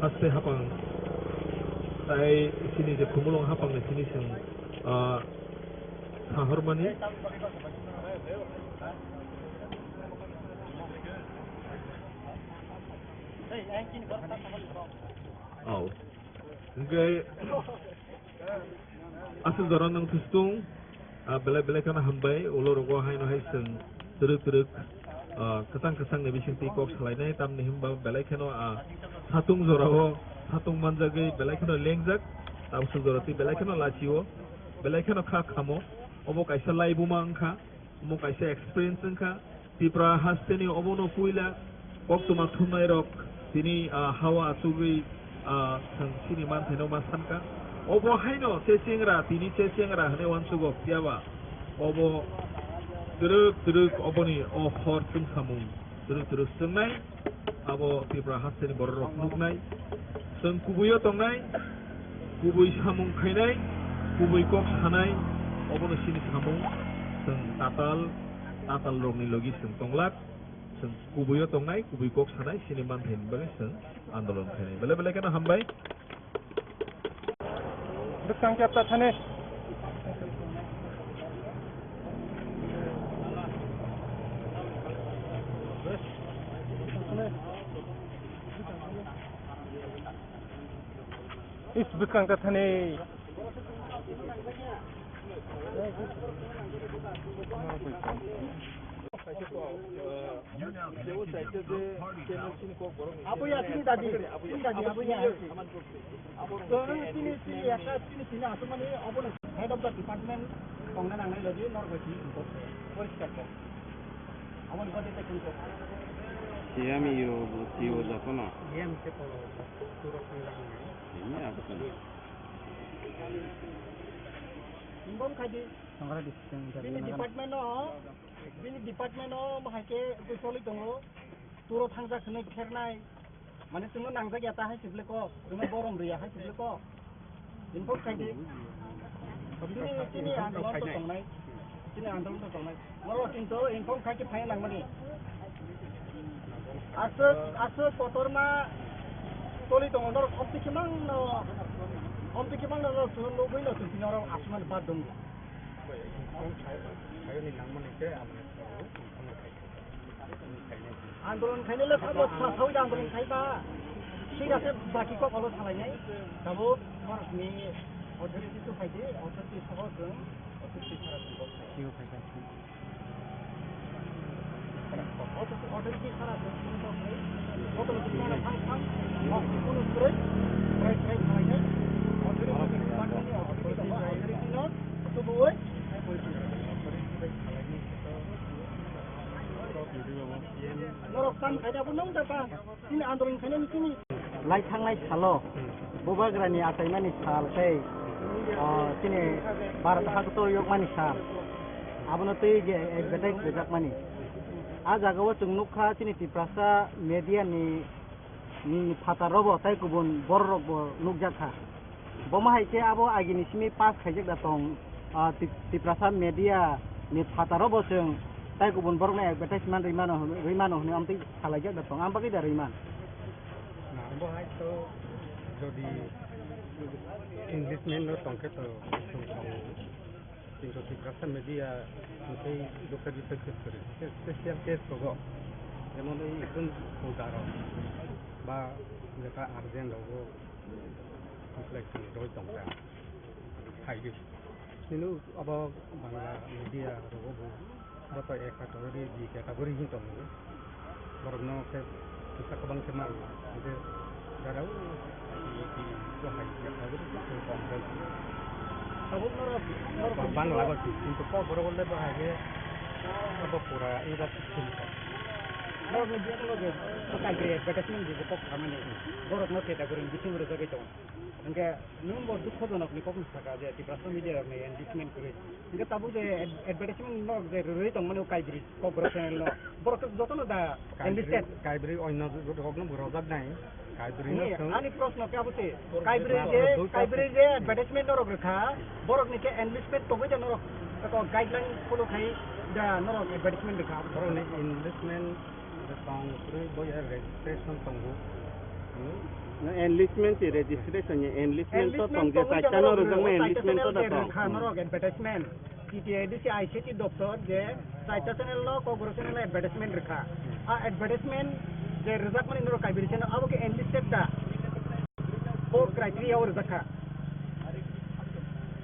haste hapang tai chini je Khumulwng hapangni simi chwng, ah, sahormani. Oh. Hwnkhe aswk jora nwng thustung, ah, belai belai kheno hambai, ulo rogo haino hai chwng twrwk twrwk, ah, kwchang kwchang ni bisingtwi kok salainai, tamni hwnba belai kheno, ah, satung jorao satung manjagwi belai kheno lengjak, tamswk jora twi belai kheno lachio, belai kheno kha khamo, obo kaisa laibuma wngkha. Omo kaisa experience wngkha. Tripura hasteni obono puila koktwma thumnairok tini, ah, hawa achugwi, ah, chwng chini manthaino ma sankha. Obo haino se chengra, tini se chengra hwnwi uansukgo, phiyaba obo twrwk twrwk oboni o hor chwngsamung twrwk twrwk chwngnai, abo Tripura hasteni bororok nuknai. Chwng kubuio tongnai, kubui samung khainai, kubui kok sanai, obono chini samung. Chwng tatal, tatalrokni logi chwng tonglak, chwng kubuio tongnai, kubui kok sanai, chini manthaini bagwi chwng andolon khainai. Belai belai kheno hambai. Bwskang chapta thani. Is bwskang ta thani. Abo ya, chini dadi, chini dadi, abo ya. Chwng chini, chini ekta chini, chini aswkmani obono head of the department tongna nangnai logi norok bai chini kok poriskar kok. Aboni bagwi tei kung kok. Siyam iyo bo siyo jotono. Siyam se polo turok ni lang. Ini apa kan? Imbom khaji. Bini department no, bini department no bahai ke twi choli tongo. Turo thangjak hwnwi phernai. Mane chwngno nangjak ya ta hai se bwle kok, chwngno borom rw ya hai se bwle kok. Inform khai di. Chini, chini andolon to tongnai. Chini andolon to tongnai. Oro kintu inform khai khe phai nangmani. Aswk, aswk kotorma toli tongo norok omtwi khe mangno, omtwi khe mangno norok chwng nugwi no chwng tini oro aswkmani bad dong. Inform khai, khai ni nangmani khe ang inform khai. Andolon khainai le sabo sa sawi da andolon khai ba. Thik ase, baki kok olo salai nai. Tabo norokni authority to khai di, authority soho chwng authority sara chwng kok khai. Sio khai khai. Authority, authority sara chwng kok khai. Authority sara thang thang. Kok kuno kwrwi. Try, try salai nai. Authority, authority no tubuwi. Norok tam khaida bo nong da ba. Chini andolon khainani chini. Lai thangnai salo, Bubagrani achaimani sal tei, o, chini Bharat haktor yokmani sal. Abono twi je advertise rijakmani. A jagao chwng nukha chini Tiprasa media ni, ni phataro bo tei kubun bororok bo nukjakha. Bomo hai khe abo agini simi pass khaijak da tong, ah, Tip-, Tiprasa media ni phataro bo chwng tai kubun borokno advertisement rwi mano hwnwi, rwi mano hwnwi amtwi salaijak da tong, am bagwi da rwi man? Na, bo hai to jodi Englishman no tong khe to chwng tongo. Kintu Tiprasa media tei dukha dukha case kwrwi, special case rogo, jemon ei ekdom phojarok ba jeta urgent rogo, Reflection ni doi tong kha. Hai di. Chini abo Bangla media rogo bo, bo to ek category, B category hin tong. Borok no khe kisa kwbang khe man. Hingke darao ko hai category ko kong khe. Tabuk norok, norok Bangla bo, kintu ko borok le bo hai khe abo pura eba chini ko. Norok ni bisingo je advertisement je kok khamani. Borok no category bisingo rwjagwi tongo. Hingke nwng bo dukhojonok ni kokno saka je Tiprasa media rok ni endorsement kwrwi. Hingke tabuk je ad-, advertisement norok je rwrwi tongmani o Kaibri Kokborok channel no. Borok khe jotono da enlisted. Kaibri onno rok no bo rojak nai. Kaibri no. Ani proshno khe abo se. Kaibri je, Kaibri je advertisement norok rwkha, borok ni khe enlisted togwi da norok guideline follow khai da norok advertisement rwkha. Borok ni enlisted Tong kwrwi bo ya registration tongo. Hmm? No, enlistment si registration ya, enlistment to tong je, chaita no rwjakma enlistment to da tong. Kha norok advertisement. T T A D C I C T doptor je chaita channel no, Kokborok channel no advertisement rwkha. A advertisement je rwjakmani norok Kaibri channel abo khe enlisted da. Bo criteria o rwjak kha.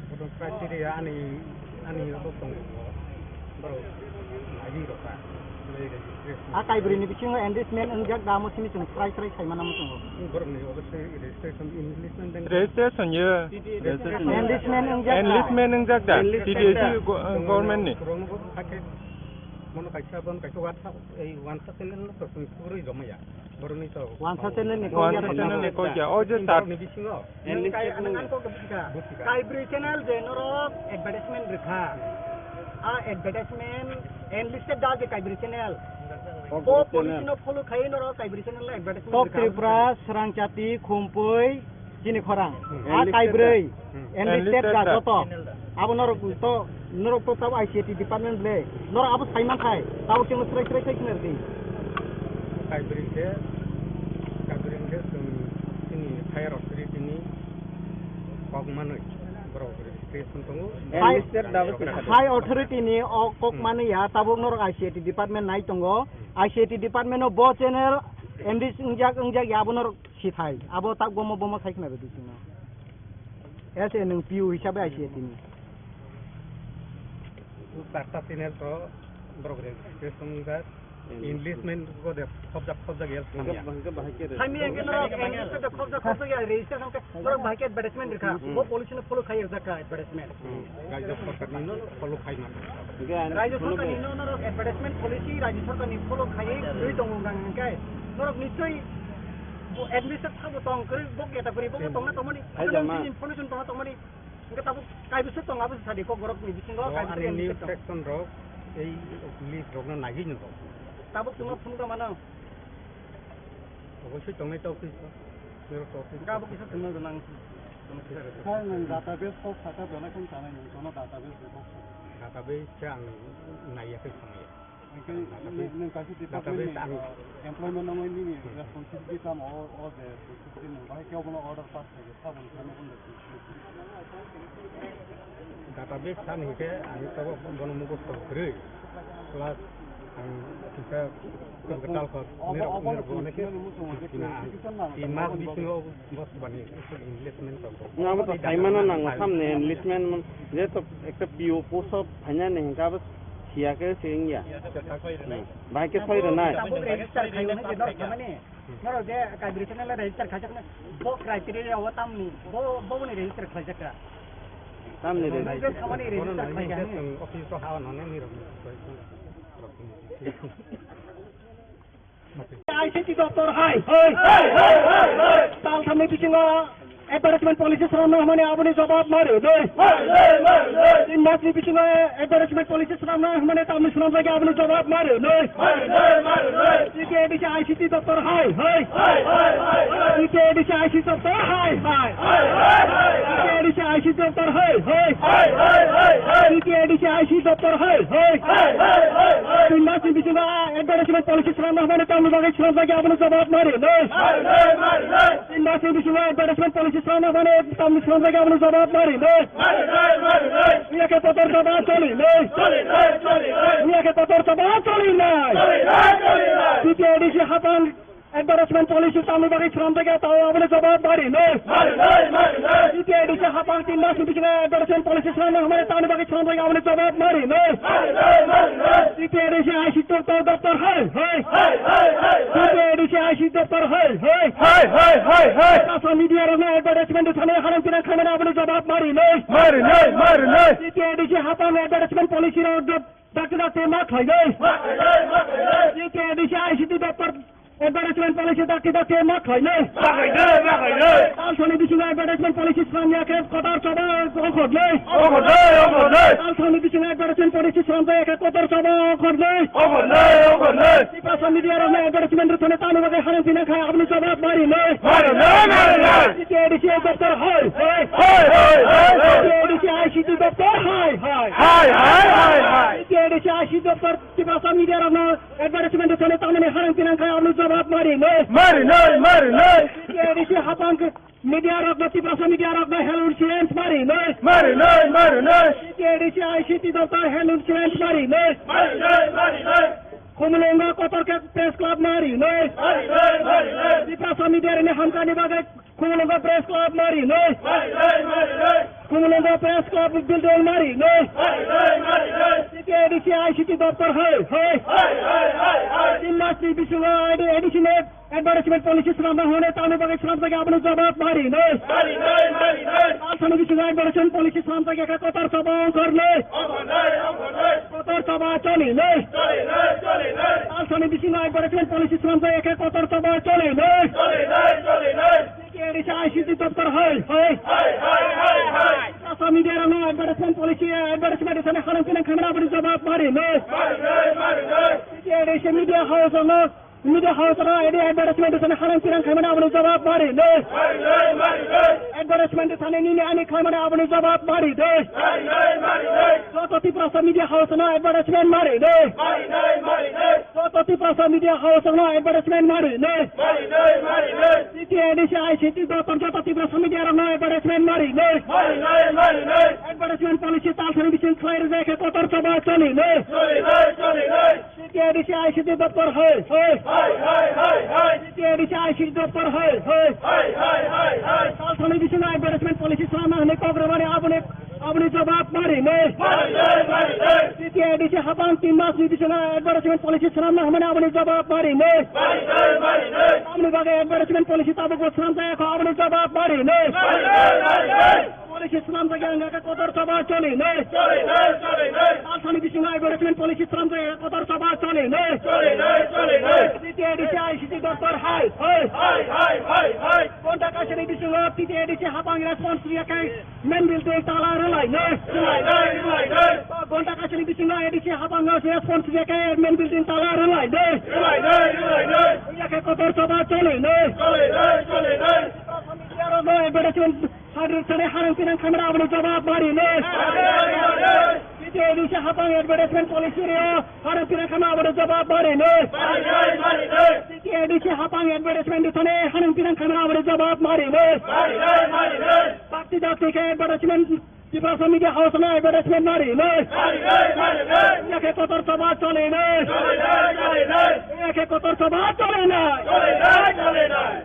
Bono criteria ani, ani abo tong. Borok naiwi rokha. Registration. A Kaibri ni bisingo enlistment wngjak da, amo simi chwng srai srai sai mano muchungo. Borok ni obo se registration, enlistment deng. Registration ye. Registration. Enlistment wngjak da. Enlistment wngjak da. Enlistment T T A C da. Go-, government ni. Borok no bo hakhe Mono kaisa, bono kaisa wansa, ei wansa channel no to sung purui romaya. Boroni to Wansa channel ni Wansa kok ya channel ni kok ya. O je tat. Ni bisingo. Enlisted Kai nung. Ang kok ka. Kaibri channel je norok advertisement rikha. A advertisement enlisted da je Kaibri channel. Kok Bo channel. Police no follow khai norok Kaibri channel la advertisement Kok rikha. Tripura, Srangchati, Khumpui, Chini khorang. Hmm. A Enlisted kaibrwi. Da. Hmm. Enlisted Enlisted da da. Joto. Abo norok to, norok to tab I C A T department ble. Norok abo saiman khai. Tabuk chwngno srai srai khai khna rwdi. Kaibrwi khe, kaibrwi khe chwng chini higher authority ni kok manwi borok registration tongo. High, Enlisted da bo high authority ni o kok Hmm. manwi ya tabuk norok I C A T department nai tongo. Hmm. I C A T department o bo channel enlist wngjak wngjak ya abo norok Sithai, abo tak bomo bomo sai khna rwdi chwngno. Ese nwng P U hisabe I C A T ni. Charta channel to borok registration wngjak. Enlistment ko de khobjak khobjak yel Hingke samya. Hingke bahai khe Hai mi hingke norok enlistment de khobjak khobjak ya registration khe norok bahai khe advertisement rikha. Hmm. Bo police no follow khai jak advertisement. Hmm. Rajya sarkar ni no follow khai man. Hingke ang Rajya sarkar ni no norok advertisement policy Rajya sarkar ni follow khai rwi tongo hingke norok nichoi Bo admission sabo tong kwrwi, bo keta kwrwi, bo Hmm. tongna tongmani. Hai Ano jama. Bini information tongna tongmani. Hingke tabuk kaibisa tong, abo sadi kok borok ni bisingo Bo kaibisa ani yang new bisingo tong. Section rok, ei list rok no nagwi nw rok. Tabuk tongma phunukna mano. Obosoi tongnai ta office ba. Nero ta office. Hingke abo kisa tongna gwnang. Sir, nwng database kok saka belai kheno chanai nwng, jono database ni kok saka. Database se ang naiya khe samaya. Hingke Database, nwng kaisa database department ni, ang uh, employment nangmani nini Hmm. responsibility tamo o, o je responsibility nwng bahai khe obono order pass khaikhe saboni khe nokon responsibility. Database san hingke ang tabuk bono mukhusto kwrwi. Plus ang kisa kwtal kok Obo, nirok, obo nirok obo onek khe muchungo je kina ang clarification nang tin mas tamo bisingo Bos bani enlistment tongo. Nga bo to saimano nango samne enlistment man, je to ekta P O post o phainani hingka bo siya khe se wngya. Hmm. Bahai khe soi rwnai. Tabuk register khayo hwnwi je norok thamani. Norok je kaibri channel register khaijak na, bo criteria o tamni, bo, bo ni register khaijak ka. Tamni Bo register. Je thamani register khaijak ni. Office to hawa nonani rok. I C T doptor hai, hai. Tal thamni bisingo advertisement policy swnamna hwnmani aboni jawab ma rwnai. Tin masni bisingo advertisement policy swnamna hwnmani tamni swnamjak aboni jawab ma rwnai. T T A D C I C T doptor hai, hai. T T A D C I C T doptor hai, hai. T T A D C I C T doptor hai, hai. T T A D C I C T doptor hai, hai. Tin masni bisingo advertisement policy swnamna hwnmani tamni bagwi swnamjak ya, abono jawab ma rwnai. Tin masni bisingo advertisement policy swnamna hwnmani tamni swnamjak ya, abono jawab ma rwnai. Iya khe kotor jawab choli nai. Iya khe kotor jawab choli nai. T T A D C hapang Advertisement policy tamni bagwi swnamjak ya, tao aboni jawab ma rwnai. T T A D C hapang tin masni bisingo advertisement policy swnamna hwnmani tamni bagwi swnamjak ya, aboni jawab ma rwnai. T T A D C I C T doptor hai, hai. T T A D C I C T doptor hai, hai. Social media rokno advertisement thani harang pinang khaimani aboni jawab ma rwnai. T T A D C hapang advertisement policy rok Dakti dakti ma khlainai. T T A D C I C T doptor advertisement policy dakti dakti ma khlainai. Talsoni bisingo advertisement policy swnamya khe kotor choba ongkhornai. Talsoni bisingo advertisement policy swnamjaya khe kotor choba ongkhornai. Tiprasa media rokno advertisement rwthani tamni bagwi harang phina kha, aboni jawab ma rwnai. T T A D C doptor hai, hai. T T A D C I C T doptor hai, hai. Hai, hai, hai, hai. T T A D C I C T doptor Tiprasa media rokno advertisement rwthani tamni harang phina kha, aboni jawab ma rwnai. Ma rwnai, ma rwnai. T T A D C hapang media rokno, Tiprasa media rokno health insurance ma rwnai. Ma rwnai, ma rwnai. T T A D C I C T doptor health insurance ma rwnai. Ma rwnai, ma rwnai. Khumulwngo kotor khe press club ma rwnai. Ma rwnai, ma rwnai. Tiprasa media rokni hamkani bagwi Khumulwngo press club ma rwnai. Ma rwnai, ma rwnai. Khumulwngo press club building ma rwnai. Ma rwnai, ma rwnai. T T A D C I C T doptor hai, hai. Hai, hai, hai, hai. Tin masni bisingo A D C ni Advertisement policy swnamna hwnwi tamni bagwi swnamjak aboni jawab mari nai. Mari nai, mari nai. Talsani bisingo advertisement policy swnamjak khe kotor choba ongkhor nai. Ongkhor nai, ongkhor nai. Kotor choba choli nai. Choli nai, choli nai. Talsani bisingo advertisement policy swnamjak khe kotor choba choli nai. Choli nai, choli nai. T T A D C I C T doptor hai, hai. Hai, hai, hai, hai. Social media rokno advertisement policy, advertisement swnamna hwnwi khaimani aboni jawab mari nai. Mari nai, mari nai. T T A D C media house rokno Media house rok edi advertisement thani hanang pinang khaimani aboni jawab mari nai. Advertisement thani nini ani khaimani aboni jawab mari nai. Joto Tiprasa media house no advertisement mari nai. Joto Tiprasa media house no advertisement mari nai. T T A D C I C T doptor joto Tiprasa media rok no advertisement mari nai. Advertisement policy talsani bising khlai rwjak khe kotor choba choli nai. T T A D C I C T doptor hai, hai. Hai, hai, hai, hai. T T A D C I C T doptor hai, hai. Hai, hai, hai, hai. Talsani bisingo advertisement policy swnamna hwnwi kok rwmani aboni, aboni jawab mari nai. Mari nai, mari nai. T T A D C hapang tin mas ni bisingo advertisement policy swnamna hwnmani aboni jawab mari nai. Mari nai, mari nai. Aboni bagwi advertisement policy tabukbo swnamjak kho aboni jawab mari nai. Mari nai, mari nai. Policy swnamjak ya wngkha khe kotor choba choli nai. Choli nai, choli nai. Talsani bisingo advertisement policy swnamjak ya kotor choba choli nai. Choli nai, choli nai. T T A D C I C T doptor hai, hai. Hai, hai, hai, hai. Gonta kaisani bisingo T T A D C hapang response riya khe main building tala rwlai nai. Rwlai nai, rwlai nai. Gonta kaisani bisingo A D C hapang response riya khe main building tala rwlai nai. Rwlai nai, rwlai nai. Riya khe kotor choba choli nai. Choli nai, choli nai. Advertisement Hadrwk sani harang pinang khamra aboni jawab mari nai. T T A D C hapang advertisement policy reo harang pinang khamra aboni jawab mari nai. T T A D C hapang advertisement thani harang pinang khamra aboni jawab mari nai. Bakti dakti khe advertisement Tiprasa media house no advertisement mari nai. Yakhe kotor choba choli nai. Yakhe kotor choba choli nai.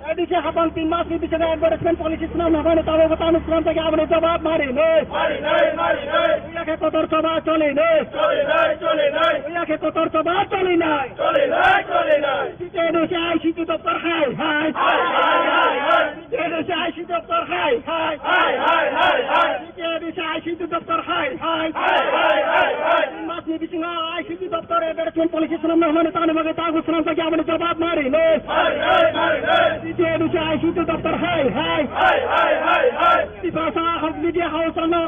A D C hapang tin mas ni bisingo advertisement policy swnam na hwnwi tabuk bo tamo swnam jagwi aboni jawab mari nai. Mari nai, mari nai. Yakhe kotor choba choli nai. Choli nai, choli nai. Yakhe kotor choba choli nai. Choli nai, choli nai. T T A D C I C T doptor hai, hai. Hai, hai, hai, hai. T T A D C I C T doptor hai, hai. Hai, hai, hai, hai. T T A D C I C T doptor hai, hai. Hai, hai, hai, hai. Tin mas ni bisingo I C T doptor advertisement policy swnam na hwnwi tamo bagwi tabuk swnam jagwi aboni jawab mari nai. Mari nai, mari nai. T T A D C I C T doptor hai, hai. Hai, hai, hai, hai. Tiprasa media house no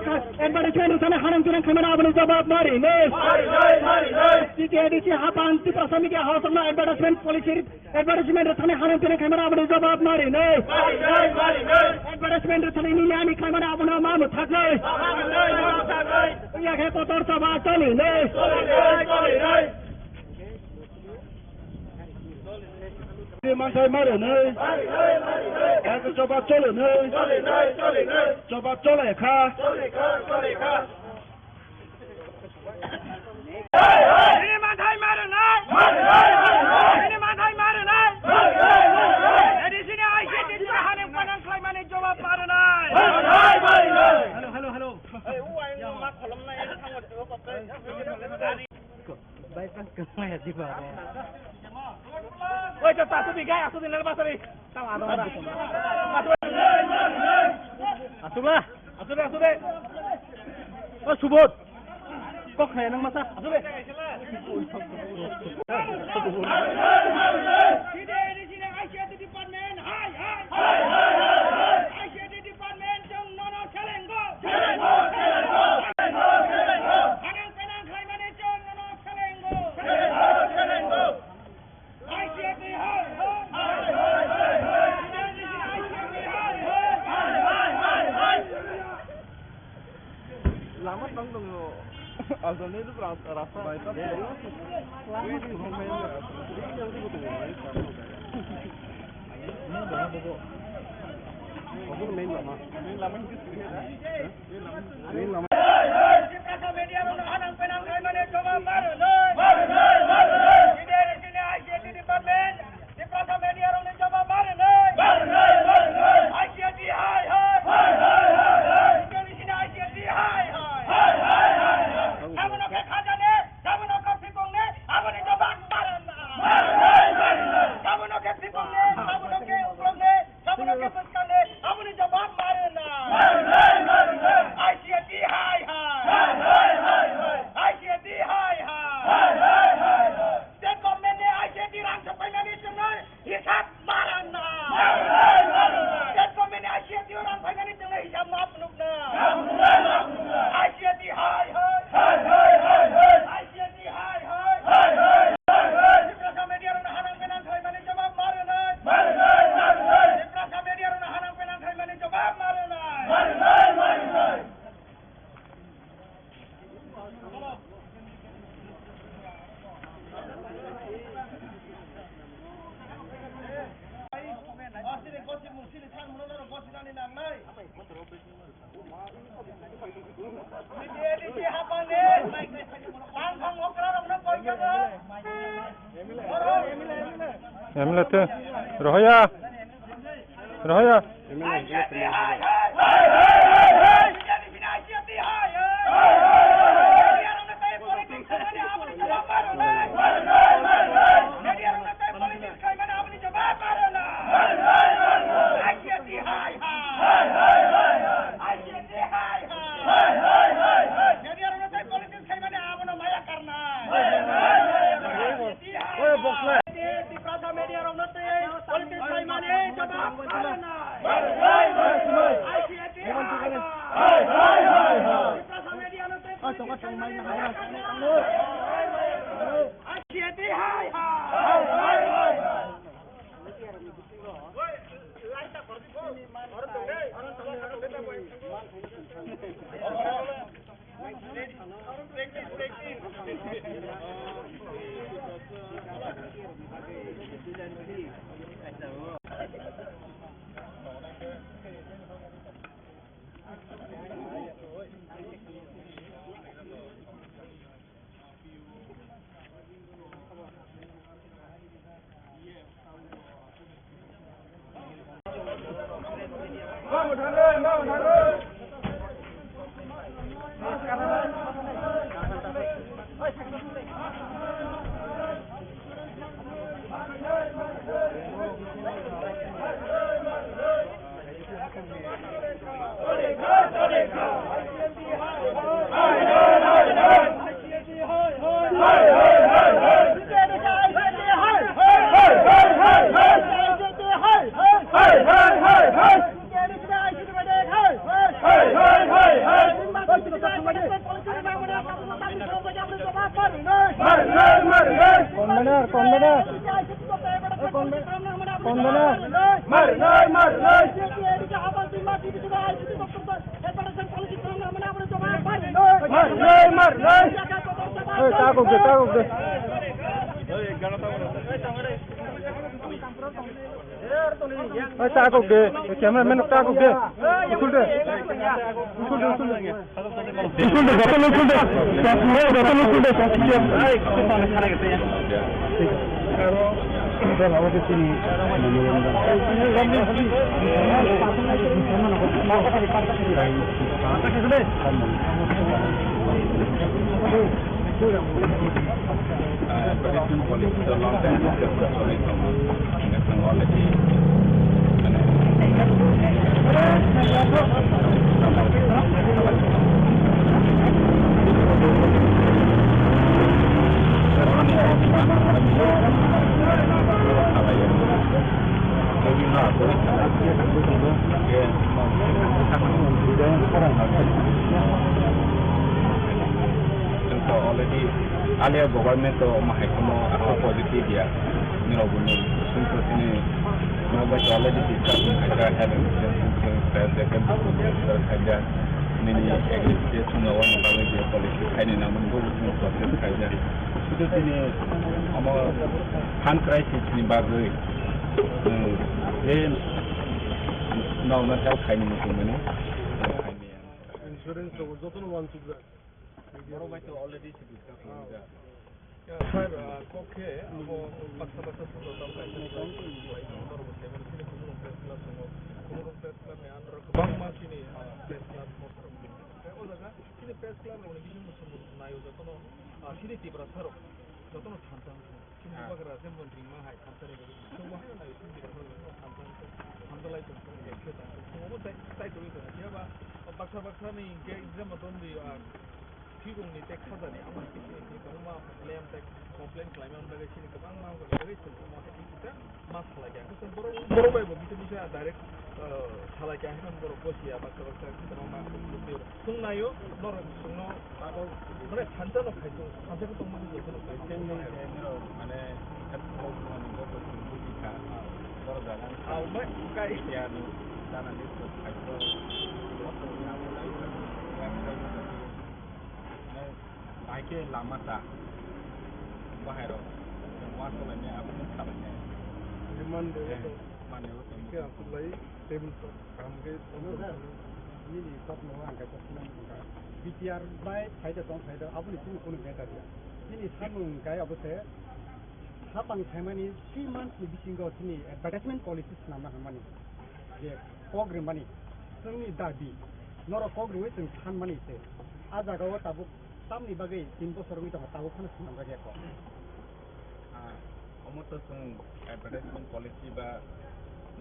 advertisement thani harang pinang khamra aboni jawab mari nai. Mari nai, mari nai. T T A D C hapang Tiprasa media house no advertisement policy advertisement thani harang pinang khamra aboni jawab mari nai. Mari nai, mari nai. Advertisement thani nini ani khamra abono ma mwthak nai. Ma mwthak nai, ma mwthak nai. Yakhe kotor choba choli nai. Choli nai, choli nai. Manthai mari nai. Mari nai, mari nai. Yakhe choba choli nai. Choli nai, choli nai. Choba choli kha. Choli kha, choli kha. Bini manthai mari nai. Bini manthai mari nai. A D C ni I C T ni hanang panang khlaimani jawab mari nai. Hello, hello, hello. Oi, to tasu bi gai, asu din lel basari. Tang ano. Asula. Asube, asube. O Subodh. Kok khaya nang masa. Asube. Department, hai, hai. Hai, hai, hai, hai. I C T department, chwng nono selengo. Selengo, selengo. Selengo, selengo. Hanang penang khlaimani chwng nono selengo. Selengo, selengo. I C T hai, hai. Hai, hai, hai, hai. I C T hai, hai. Hai, hai, hai, hai. Lama tong tongo. Alternate rasta. Bypass. Main lama. Main lama. Main lama. Tiprasa media rok no hanang penang khlaimani jawab mari nai. Mari nai, mari nai. Sini, sini I C T department. Tiprasa media rok ni jawab mari nai. Mari nai, mari nai. I C T hai, hai. Hai, hai, hai, hai. Sini, sini I C T hai, hai. Hai, hai, hai, hai. Abono khe khajani, abono khe phikung ni, aboni jawab mari nai. Mari nai, mari nai. Abono khe phikung ni, M L A te. Rohoya. Rohoya. Tiprasa media rokno tei politics khlaimani jawab rwna. Tiprasa media no tei politics khlaimani jawab rwna. I C A T hai hai. Convener, convener. Convener. Marinai, marinai. Marinai, marinai. Hey, takok de, takok de. Hey, takok de. Cameraman takok de. Usul de. Usul de, usul de. Usul de, joto usul de. Joto usul de. Chwng to already alia government to omo hai kheno aswk positive ya. Nirok bo ni sung to chini no bai to already discussion khaijak, health insurance, health insurance, health insurance khaijak. Nini agriculture chwng no wani bagwi je policy khaini nangmani bo chwng process khaijak. Sudu chini omo fund crisis ni bagwi chwng je no no help khaini muchungmani. Insurance rok jotono wansukjak. Borok bai to already se discuss khaijak. Ya, sir, ah, kok khe abo baksa baksa salo tamo kaisa ni bai norok bo sai mano, chini Khumulwng Press Club tongo. Khumulwng Press Club ni under o kwbangma chini, ah, press club motha rok. Tei o jaga chini press club rok ni bising bo chwng naio jotono, ah, chini Tiprasa rok jotono thansa wngkha. Chini bubagra je mon ringma hai thansa ni bagwi chwng bo haino naio chini Tiprasa rok jotono thansa wngkha. Thansa lai tongkha, khe tongkha. Chwng omo chai, chai tongwi tongkha. Phiya ba baksa baksa ni hwnkhe exam o tongdi, ah, Thwibongni tei khajani amo hai khe chini kwbangma lem tei complain khlaimani bagwi chini kwbangma wngkha bagwi chwng omo hai khe kisa ma salai kha. Khe chwng borok, borok bai bo bisa bisa direct, uh, salai kha, haino borok bo siya baksa baksa khe kwbangma chwng naio norok chwngno mane thansa no khai chwng thansa khe tongmani jotono khai chwng mane borok jaga kai ya ni dana ni khai chwng Hai khe lama ta. Bahai rok. Wa to lai ne, abo ne salai ne. Mande. Eh, mande o tong. Khe aswk lai, table top, kaham khe. Nini top no ang kaisa sinang tongkha. B T R bai phaida tong phaida, aboni chini kunu matter ya. Nini samung kai abo se. Hapang phaimani three months ni bisingo chini advertisement policy swnamna hwnmani je kok rimani chwngni dabi norok kok riwi chwng thanmani se. A jagao tabuk tamni bagwi tin bosor wngwi tongo, tabuk phano swnamjak ya kok. Ah, omo to chwng advertisement policy ba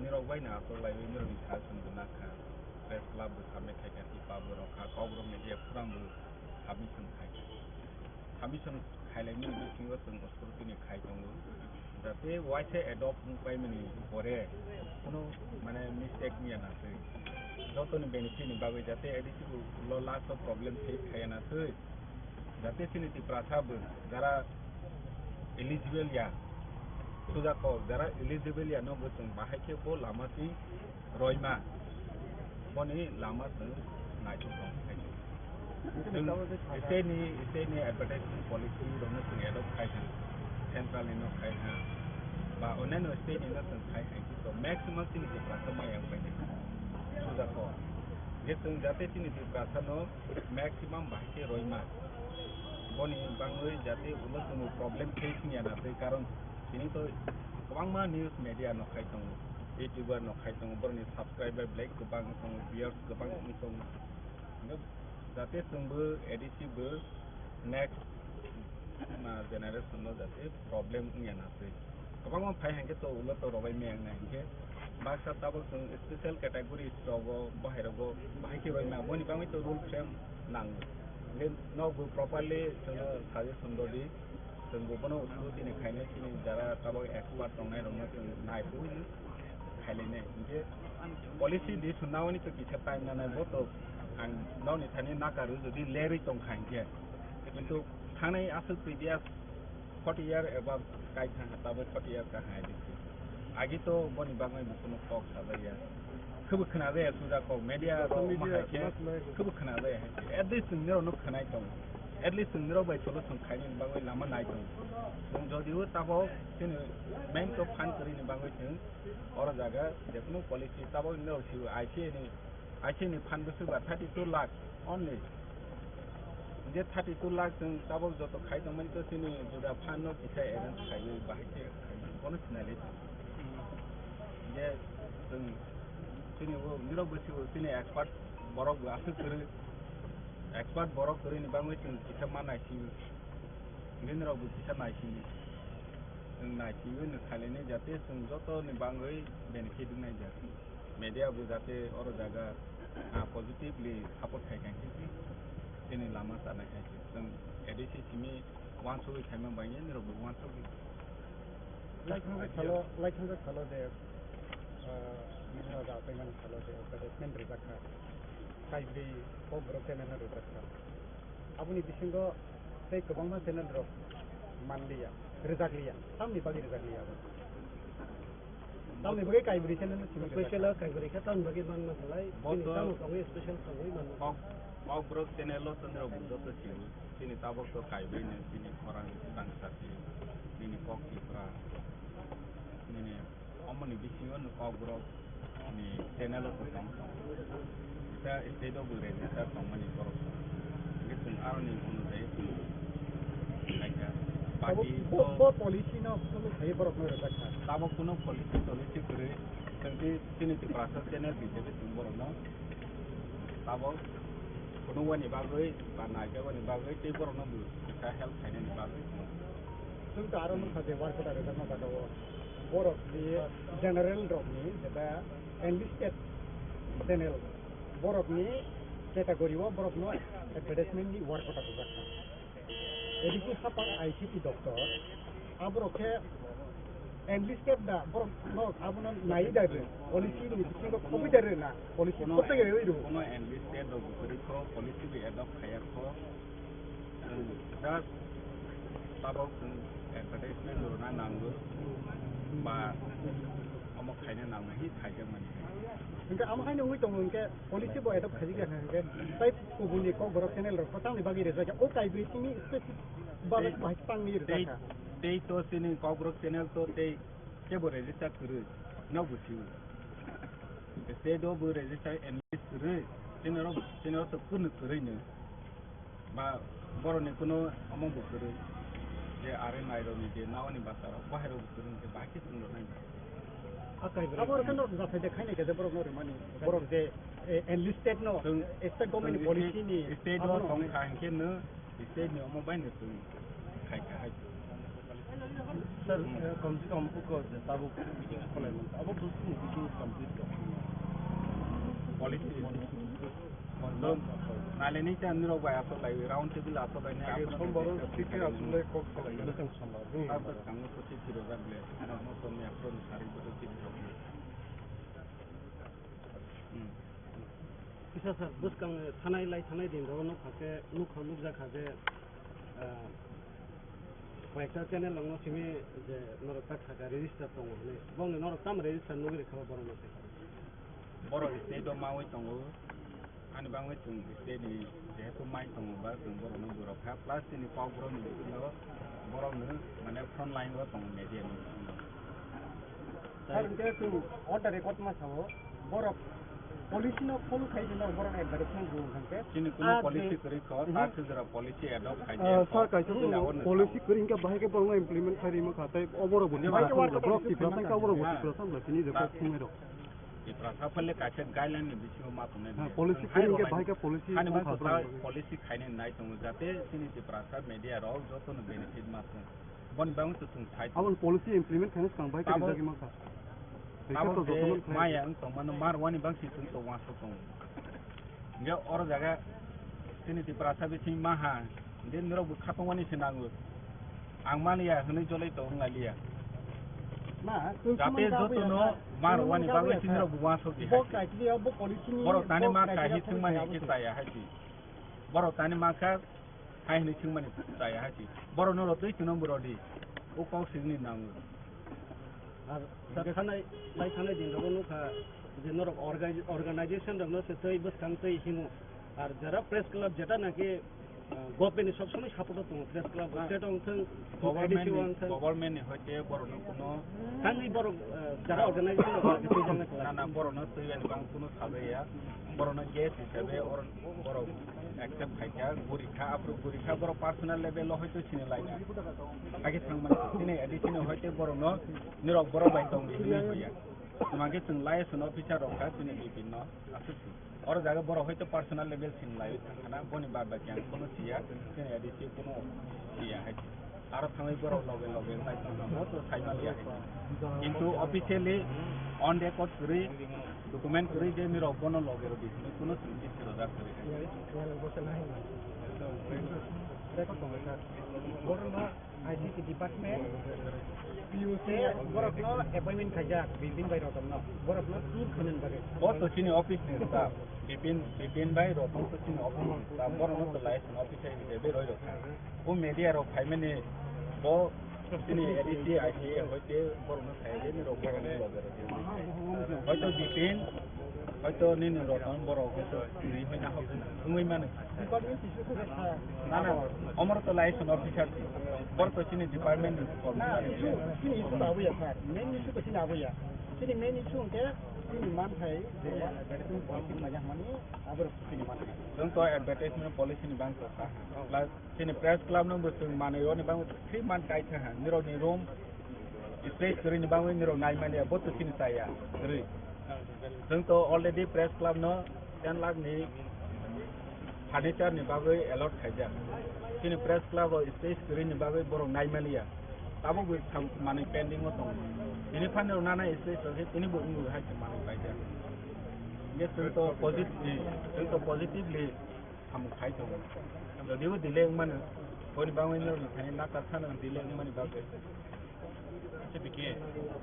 nirok bai no achuk laiwi nirokni suggestion bo nakha. Press club bo submit khaikha, tipa bo rokha, kok rok media forum bo submission khaikha. Submission khailaimani bisingo chwng scrutiny khai tongo. Jate waisa adopt wngpaimani pore kuno mane mistake wngya na twi. Jotoni benefit ni bagwi jate A D C bo ulo last o problem face khaya na twi. Jate chini Tiprasa bo jara eligible ya, suja kok jara eligible ya no bo chwng bahai khe bo lama twi roima boni lama chwng naithok tong khai. Chwng state ni, state ni advertisement policy rokno chwng adopt khai kha, central ni no khai kha, ba onyaino state ni no chwng khai kha, to maximum chini Tiprasa maya wngpai nai. Suja kok je chwng jate chini Tiprasa no maximum bahai khe roima. Boni bangwi jate ulo chwngno problem face wngya na twi, karon tini to kwbangma news media no khai tongo, YouTuber no khai tongo, boroni subscriber belai kwbang wng tongo, viewers kwbang wng tongo. Hingke jate chwngbo A D C bo next, ah, generation no jate problem wngya na twi. Kwbangma phai hingke to ulo to robai maya wngnai hingke baksa tabok chwng special categories rogo bahai rogo bahai khe roima boni bagwi to rule frame nango. Hingke nokbo properly chwngno suggestion rwdi, chwngbo bono scrutiny khainai chini jara tabok expert tongnai rokno chwng naiphuru khailene hingke policy di thunnaoni to kisa time nanai bo to ang nokni thani nakaru jodi lerwi tongkha hingke kintu thangnai aswk previous forty year above kai thang tabuk forty year ka hai dikhe. Agi to boni bagwi bo kuno kok sajaya. Khubu khna jaya suja kok media rok ma hai khe khubu khna jaya hai khe. At least chwng nirok no khnai tong. At least chwng nirok bai solution khaini bagwi lama nai tong. Chwng jodi o tabok chini main to phan kwrwini bagwi chwng oro jaga jekunu policy tabok nirok sibo I C A ni I C ni phan bwswk ba thirty two lakh only. Je thirty two lakh chwng tabok joto khai tongmani to chini juda phan no kisa arrange khaiwi bahai khe khaimani bono sinai lai tong. Je chwng chini o nirok bwswk chini expert borok bo aswk kwrwi, expert borok kwrwini bagwi chwng kisa ma naisingwi. Hwnkhe nirok bo kisa naisingwi. Chwng naisingwi no khailainai jate chwng joto ni bagwi benefit wngnai jate. Media bo jate oro jaga, ah, positively support khai kha khe chini lama chanai kha khe chwng A D C simi uansugwi khaima bai nirok bo uansugwi. Laithangsa salo, laithangsa salo je, ah, nini raja apaimani salo je advertisement rijak kha, kaibrwi kokborok channel no rijak kha. Aboni bisingo tei kwbangma channel rok manliya, rijakliya, tamni bagwi rijakliya abo. Tamni bagwi kaibrwi channel no simi rijak kha. Special o kaibrwi kha, tamni bagwi manma belai, bo bini to tamo tongwi special tongwi manma. Kok, kokborok channel o chwng rok bo joto simi. Chini tabok to kaibrwi no, chini khorang swkang sati, chini kok Tipra, nini omoni bisingo no kokborok ni channel o kwcham tong. Kisa state o bo register tongmani borok tong. Hingke chwng aroni unujayi chwng khaikha. Abo party bo, to bo policy no follow khai borok no rwjak kha. Tabok kuno policy tolicy kwrwi, chwng tei chini Tiprasa channel hisabe chwng borok no tabok phunukmani bagwi ba naijakmani bagwi tei borok no bo kisa help khainani bagwi. Chwng to aro nukha je work order rwjakma jaga o borok ni general rok ni jeba enlisted channel borok ni category o borok no advertisement ni work order rwjak kha. A D C hapang I C T doctor aborok khe enlisted da borok no abono nai da rw policy ni bisingo khobwi da rw na policy kono kothai rw. Kono enlisted rok kwrwi kho policy bi adopt khaya kho. Just tabok chwng advertisement rwna nango ba omo khaina nango hi khaijakmani. Hingke amo haino wngwi tongo hingke policy bo adopt khaijak ya hingke tai kubuni kokborok channel rok bo tamni bagwi rijak ya o kaibrwi simi specific balok bahai tangwi rijak kha. Tei to chini kokborok channel to tei kebo register kwrwi no busiwo. State o bo register enlist kwrwi chini oro chini oro to kunu kwrwi no. Ba boroni kuno omo bo kwrwi. Je are nairokni je nawani bwsarok, bahai rok bwsarok hwnkhe bahai khe chwng rwnai. Abo rwkhe no jathai de khainai khe je borok no rwmani. Borok je, eh, enlisted no, Chwng, state government ni chwng policy ni state abo o no tong hwnwi. Kha hwnkhe no, state ni omo bai no chwng khai kha hai. Sir, eh, kom se kom uko je tabuk meeting kholai man. Abo bwswk ni meeting complete kha. Policy. Naleni ta nirok bai asok lai round table asok lai ne Age asok lai sombar o ne. Speaker aswk lai kok salai. Welcome sombar. Hmm. Abo thango ko tei tiro jak le. Ano no to me apro ni sari ko tei tiro. Hmm. Kisa sir, bwskang thanai lai thanai din rogo nuk kha khe, nuk kha nuk jak kha khe, ah, koyekta channel rok no simi je norok ta kha khe register tongo hwnwi. Bongni norok tamo register nugwi rwkha borok no se? Borok state o mawi tongo. Ani bagwi chwng state ni jehetu mai tongo ba chwng borok no borok kha, plus chini kok borok ni bisingo borok no mane front line o tongo media ni bisingo. Sir, hwnkhe chwng on the record ma sao, borok policy no follow khai rwno borok advertisement rw hwnkhe. Chini kuno Ah, policy je- kwrwi kho, Mhm. ta thwjwra policy adopt khai Ah, de sir, kho. kaisa Chini chwng awareness policy kwrwi hwnkhe bahai khe borokno implement khai rwma kha, tei oborok bo Bahai khe Tiprasa work wngkha, borok Tiprasa wngkha, oborok bo Tiprasa wngkha, chini je kok thumai rok. Tiprasa phale kaisa guideline ni bisingo ma tongnai Ha, biya. Policy Hai kwrwi hwnkhe rok bahai khe policy hani wngkha bwswk borok. Policy khainai nai tongo, jate chini Tiprasa media rok joto no benefit ma tong. Boni bagwi to chwng sai. Aboni policy implement khaina swkang bai khe Tabok, rijagwi mankha. Rikha tabok to je jotono khlai. Maya wng tongmano mar wani bangsi chwng to uansuk tongo. Hingke oro jaga chini Tiprasa bising maha, hingke norok bo khatungmani se nango. Ang maliya hwnwi jolai to wng laliya. Ma, chwng Jate sumang jotono kabui ya, mar sumang wani kabui bagwi ya, chini rok bo uansuk di bo hai. Kaitli ya, bo policy ni, Borok tani bo ma kaitli kahi ya, thwngmani policy khe kabui. Chaya hai si. Borok tani ma kha. Hai hwnwi swngmani chaya hai se. Borokno rw twi chwngno bo rw di. O kok swngni nango. Ar Hingke thanai, lai thanai din rogo nukha je norok orga-, organization rokno se twi bwskang twi himo. Ar jara press club jeta naki, ah, government ni sob somoi support o tongo press club, Ah. State o wngthang, Government A D C o ni, wngthang. Government ni hoite borokno kuno Thangwi borok, ah, jara organization rok twi jangna kwlai. Na, na, borokno twi ani bang kuno sabai ya. Borokno guest hisabe or-, borok accept khaikha, gurikha, aphuru gurikha, borok personal level o hoito sini laina. Hakhe thangmani, chini A D C no hoite borokno nirok borok bai tongdi hinwi hoya. Tuma khe chwng liaison officer rok kha chini bipin no aswk si. Oro jaga borok hoito personal level sini lai thangkhana, boni bad baki ang kono siya, chini A D C kono siya hai. Aro thangwi borok loge loge nai tongna mo to sai maliya hai. Kintu officially on record kwrwi, document kwrwi je nirok bono loge rw di hinwi kuno chwng chisi rwjak kwrwi hai. Record tongo sir. Borok no I C T department, P U C, borok no appointment khaijak, building bai rok no, borok no tour khwnani bagwi. Bo to chini office ni staff, Bipin, Bipin bai Rotong to chini office ni staff, borok no to liaison officer hisabe roi rok kha. O media rok phaimani bo chini A D C, I C A hoite borok no sai de ni rok borok ni loge rok. Hoito Bipin, hoito nini Rotong borok hoito ni hoina hok wngwi mano. Department issue khe kha. Na, na, omor to liaison officer si. Bor to chini department ni Na, kormchari. Issue, chini issue labuya sir. Main issue to chini labuya. Chini main issue hwnkhe chini manthai je advertisement policy majak mani abo chini manthai. Chwng to advertisement policy ni bang to kha. Plus chini press club no bo chwng manwi oni bang three month kai kha ha. Nirok ni room space kwrwi ni bagwi nirok nai manya, bo to chini chaya kwrwi. Chwng to already press club no ten lakh ni furniture ni bagwi allot khaijak. Chini press club o space kwrwi ni bagwi borok nai manya. Tabuk bo sam-, manwi pending o tongo. Tini phano nana space rok khe tini bo wngwi hai se manwi paijak. Hingke chwng to posit-, chwng to positively samung khai tongo. Jodibo delay wngmano, boni bagwi norokni thani nata phano delay wngmani bagwi. Acha bike,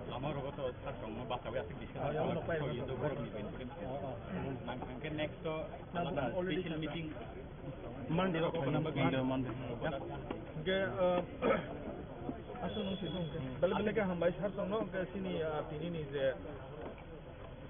lama rogo to sar tongno basawi aswk discuss Ah, ya, khaijak, uno pai so indo borokni benefit. Oh, oh. Ang hwnkhe next to alada special meeting Monday rok khaina bagwi. Monday, Monday. Hwnkhe, ah, aswk nung sijung khe. Bele bele khe hambai sar tongno, hwnkhe chini, ah, tini ni je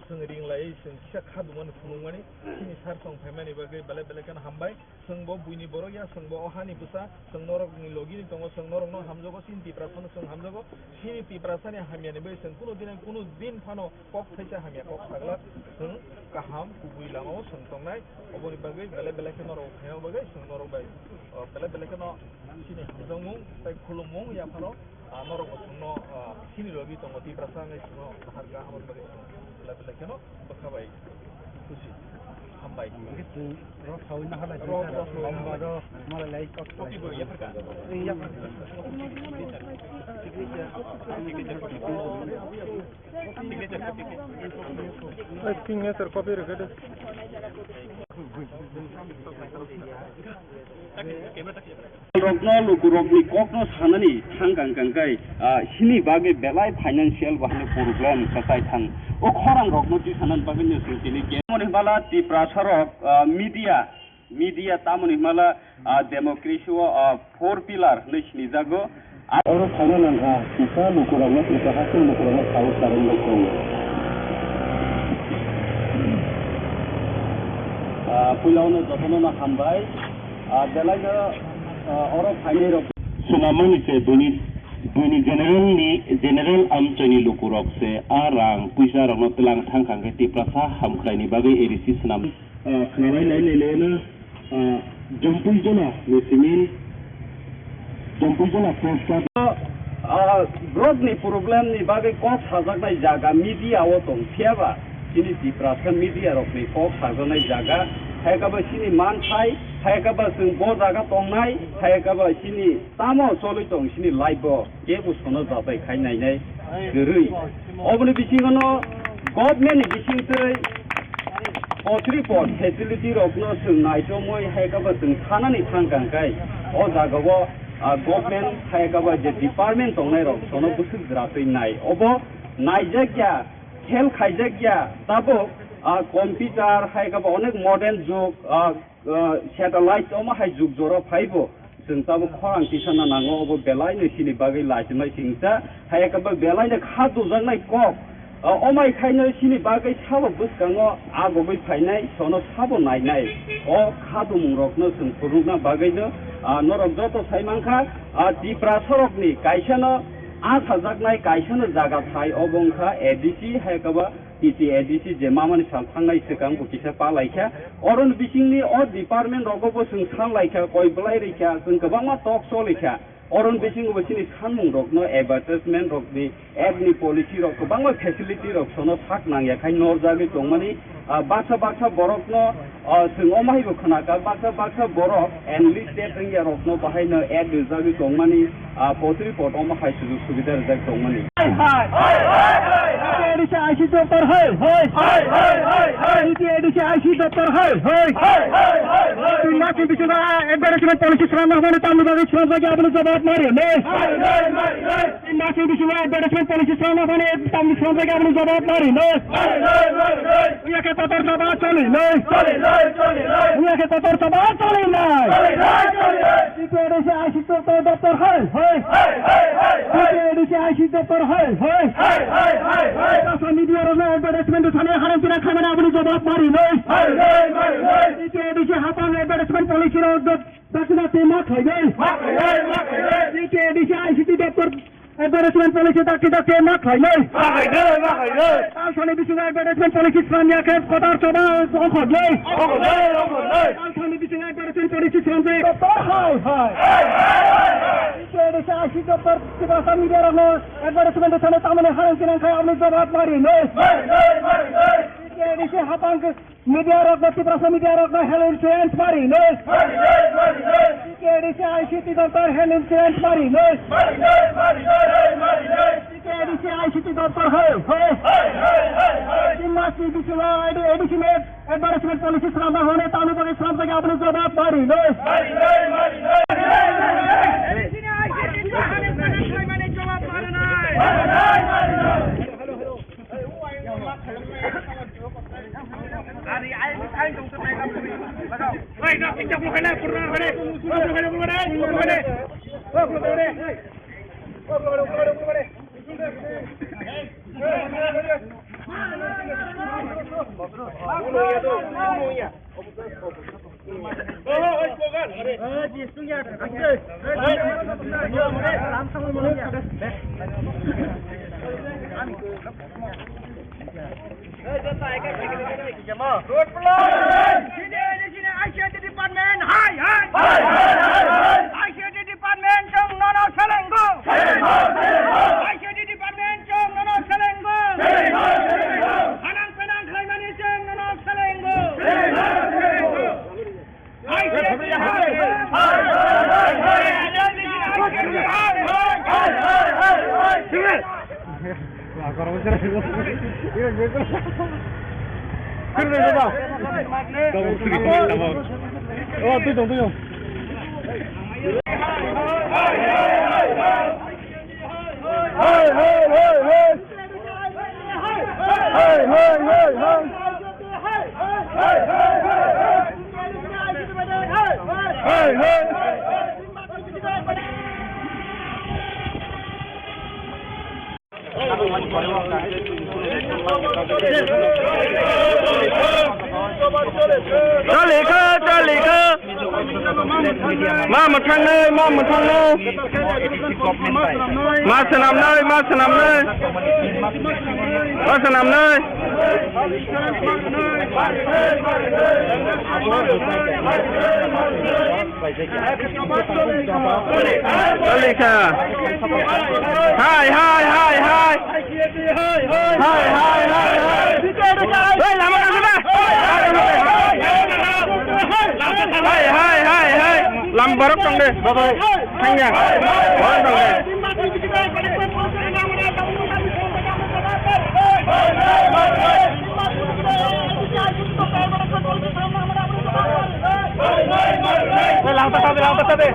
Chwng ring lai, chwng kisa kha dumani phunukmani, chini sar song phaimani bagwi belai belai kheno hambai. Chwng bo buini borok ya, chwng bo o hani bwsa, chwng norokni logini tongo, chwng norokno hamjago, chini Tiprasano chwng hamjago. Chini Tiprasani hamyani bagwi chwng kunu din, kunu din phano kok thaisa hamya kok sagla, chwng kaham kubui lamao chwng tongnai. Oboni bagwi belai belai khe norok phaima bagwi chwng norok bai, o, belai belai kheno chini hamjakmung tei khulummung yaphano, a, norok bo chwngno, a, chini logi tongo Tiprasa wngwi chwngno kahar kaham bagwi chwng belai belai kheno bwkha bai khusi. Hambai. Hwnkhe chwng rok saui naharlai. Rok, rok saui naharlai. Malai lai kok. Copy bo yapharkha. Yapharkha. Signature copy. Signature copy. Signature copy rwkhe de. Rokno lukurokni kokno sanani thang kang kang kai, ah, sini bagwi belai financial bahai problem kwchai thang. O khorang rokno tisanani bagwi no sing tini ke. Moni bala Tiprasa rok, ah, media, media tamoni mala, ah, democracy o, ah, four pillar hinwi sinijago. Oro phaina nangkha, kisa lukurokno, kisa haste lukurokno saui saui nai tongo. Ah, puila ono jotono no hambai. Ah, belaino, ah, oro phainai rok. Swnamani se buini, buini general ni, general amchaini lukurok se a rang puisa rokno tlang thang kha khe Tiprasa hamkraini bagwi A D C swnam. Ah, khwnalai nai nai lena, ah, Jampui Jona ni simi, Jampui Jona post. Ah, borokni problem ni bagwi kok sajaknai jaga media o tong phiya ba, chini Tiprasa media rokni kok sajaknai jaga, hai khe bo chini manthai, hai khe bo chwng bo jaga tongnai, hai khe bo chini tamo cholwi tong chini life o. Kebo sono jatai khai nainai kwrwi. Oboni bisingono government ni bisingtwi poultry pot facility rokno chwng naitomwi hai khe bo chwng thanani thang kang kai. O jagao, ah, government hai khe bo je department tongnai rok sono bwswk jwratwi nai. Obo naijak ya, khel khaijak ya, tabuk, ah, computer hai khe bo onek modern jug, ah, ah, satellite omo hai jug jora phaibo, chwng tabuk khorang tisana nango, obo belaino chini bagwi laichimai singsa, hai khe bo belaino kha dujaknai kok, ah, omai khaino chini bagwi sabo bwskango agogwi phainai, sono sabo nainai. O kha dumung rokno chwng phunukna bagwino, ah, norok joto sai mankha, ah, Tiprasa rokni kaisano asajaknai kaisano jaga thai, obo wngkha A D C, hai khe bo T T A D C je mamani sal thangnai swkang bo kisa pa laikha. Oroni bisingni o department rogo bo chwng san laikha, koi bwlai rikha, chwng kwbangma talk choliakha. Oroni bisingo bo chini sanmung rokno advertisement rokni ad ni policy rok kwbangma facility rok sono sak nangya khai norjagwi tongmani, ah, baksa baksa borokno, ah, chwng omo hai bo khwnakha, baksa baksa borok enlisted wngya rokno bahaino ad rijagwi tongmani, ah, poultry pot omo hai sujug subida rijak tongmani. Hai, hai. Hai, hai, hai, hai. T T A D C I C doptor hai, hai. Hai, hai, hai, hai. T T A D C I C doptor hai, hai. Hai, hai, hai, hai. Twi masni bisingo advertisement policy swnamna hwnwi tamni bagwi swnamjak ya, aboni jawab ma rwnai. Hai, hai, hai, hai. Twi masni bisingo advertisement policy swnamna hwnwi tamni swnamjak ya, aboni jawab ma rwnai. Hai, hai, hai, hai. Wngya khe kotor saba choli nai. Choli nai, choli nai. Wngya khe kotor saba choli nai. Choli nai, choli nai. T T A D C I C doptor, doptor hai, hai. Hai, hai, hai, hai. T T A D C I C doptor hai, hai. Hai, hai, hai, hai. Tiprasa media rokno advertisement thani haram kira khamani aboni jawab ma rwnai. Hai, hai, hai, hai. T T A D C hapang advertisement policy rok dot dakti dakti ma khlainai. Ma khlainai, ma khlainai. T T A D C I C doptor advertisement policy dakti dakti ma khlainai. Ma khlainai, ma khlainai. Talsani bisingo advertisement policy swnamya khe kotor saba ongkhornai. Ongkhornai, ongkhornai. Talsani bisingo advertisement policy swnamjak. Doptor hai, hai. Hai, hai, hai, hai. T T A D C I C doptor Tiprasa media rokno advertisement thani tamani haram kinang khai aboni jawab ma rwnai. Ma rwnai, ma rwnai. T T A D C hapang media rokno, Tiprasa media rokno health insurance ma rwnai. T T A D C I C doptor health insurance ma rwnai. T T A D C I C doptor hai, hai. Tin mas ni bisingo A D C ni advertisement policy swnamna hwnwi tamni bagwi swnamjak ya, aboni jawab ma rwnai. Road block! Sini, sini, I C I D department, hai, hai! I C I D department, chwng nono selengo! I C I D department, chwng nono selengo! Hanang penang khlaimani chwng nono selengo! Chali kha, chali kha. Ma mwthangnai, ma mwthangnai. Ma swnamnai, ma swnamnai. Ma swnamnai. Chali kha. Hai, hai, hai, hai. Hai, hai, hai, hai. Hei, lama kang kena. Hai, hai, hai, hai. Lam borok tong de. Thangya. Borok tong de. Hei, lang ta sabe, lang ta sabe.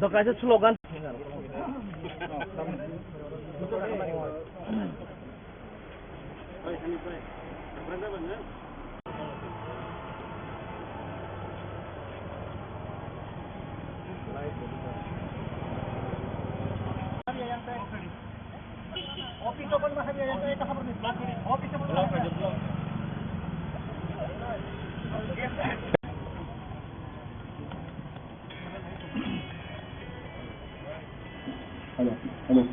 Dokaisa slogan. Hello, hello.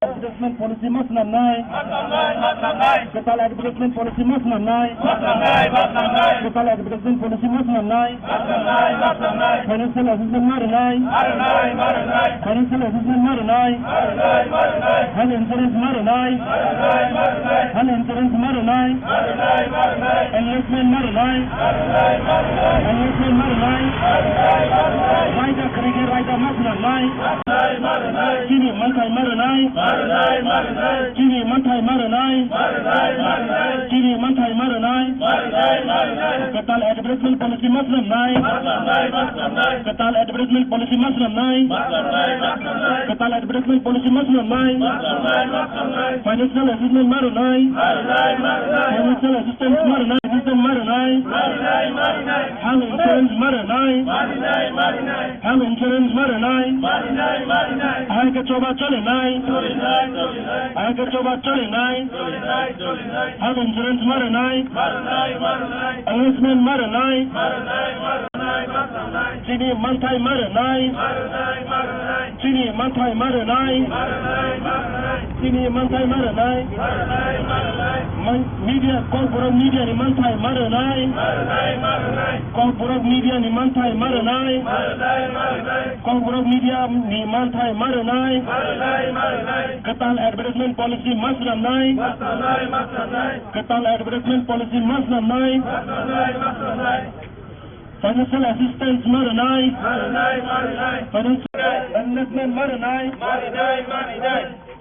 Advertisement policy ma swnamnai. Kwtal advertisement policy ma swnamnai. Kwtal advertisement policy ma swnamnai. Financial assistance ma rwnai. Financial assistance ma rwnai. Health insurance ma rwnai. Health insurance ma rwnai. Enlistment ma rwnai. Enlistment ma rwnai. Raida khwrwi khe raida ma swnamnai. Chini manthai ma rwnai. Chini manthai ma rwnai. Chini manthai ma rwnai. Kwtal advertisement policy ma swnamnai. Kwtal advertisement policy ma swnamnai. Kwtal advertisement policy ma swnamnai. Financial assistance ma rwnai. Financial assistance ma rwnai. Assistance ma rwnai. Health insurance ma rwnai. Health insurance ma rwnai. Ahai khe choba cholinai. Ahai khe choba cholinai. Health insurance ma rwnai. Enlistment ma rwnai. Chini manthai ma rwnai. Chini manthai ma rwnai. Chini manthai ma rwnai. Man-, media, Kokborok media ni manthai ma rwnai. Kokborok media ni manthai ma rwnai. Kokborok media ni manthai ma rwnai. Kwtal advertisement policy ma swnamnai. Kwtal advertisement policy ma swnamnai. Financial assistance ma rwnai. Financial enlistment ma rwnai.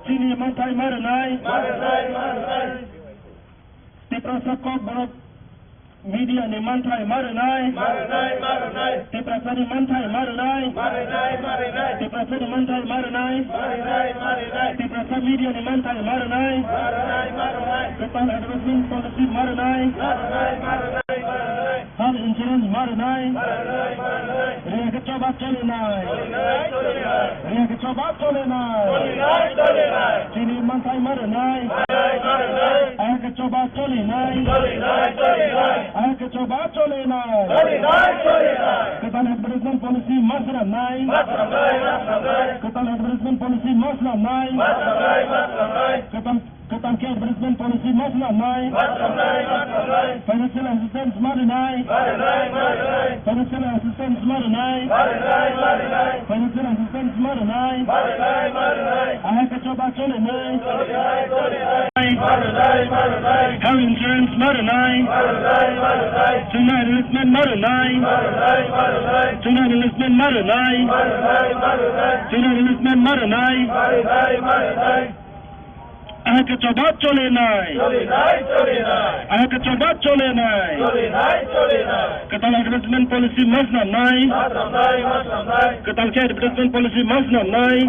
Chini manthai ma rwnai. Tiprasa Kokborok media ni manthai ma rwnai. Tiprasa ni manthai ma rwnai. Tiprasa ni manthai ma rwnai. Tiprasa media ni manthai ma rwnai. Kwtal advertisement policy ma rwnai. Health insurance ma rwnai. Riyakhe choba cholinai. Riyakhe choba cholinai. Chini manthai ma rwnai. Ahai khe choba cholinai. Ahai khe choba cholinai. Kwtal advertisement policy ma swnamnai. Kwtal advertisement policy ma swnamnai. Kwtal Kwtal khe advertisement policy ma swnamnai. Financial assistance ma rwnai. Financial assistance ma rwnai. Financial assistance ma rwnai. Ahai khe choba cholinai. Health insurance ma rwnai. Chwngno enlistment ma rwnai. Chwngno enlistment ma rwnai. Chwngno enlistment ma rwnai. Ahai khe choba cholinai. Ahai khe choba cholinai. Kwtal advertisement policy ma swnamnai. Kwtal khe advertisement policy ma swnamnai.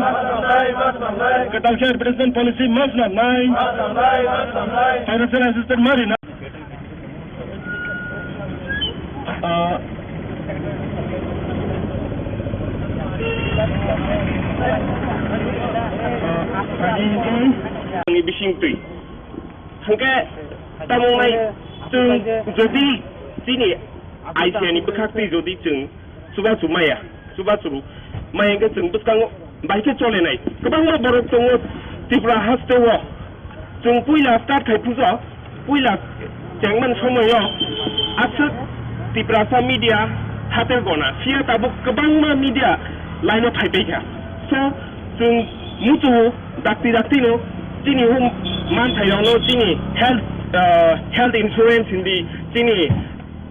Kwtal khe advertisement policy ma swnamnai. Financial assistance ma rwnai. Ah, ani bising twi. Hwnkhe tamo nai chwng jodi chini I C A ni bwkhak twi jodi chwng chubachu maya, chubachu maya hwnkhe chwng bwskango bai khe cholenai. Kwbangma borok tongo Tripura haste o. Chwng puila start khai phujo, puila chengmani somoio aswk Tiprasa media hatel gona, phiya tabuk kwbangma media line o phai paikha. So, chwng muchungo dakti daktino chini o manthairokno chini health, ah, health insurance hindi, chini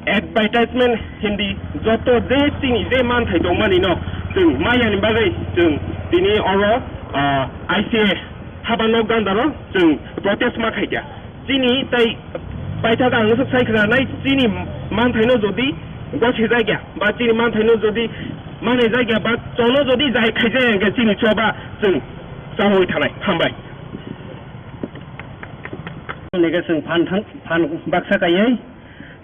advertisement hindi joto je chini je manthai tongmani no chwng mayani bagwi chwng tini oro, ah, I C A haba nok gandaro chwng protest ma khaikha. Chini tai paithak ang swk sai khna nai chini manthaino jodi gosi jakya ba chini manthaino jodi manai jakya ba chono jodi jai khaijak ya chini choba chwng chawi thanai. Hambai. Nike chwng phan thang, phan baksa kaiwi.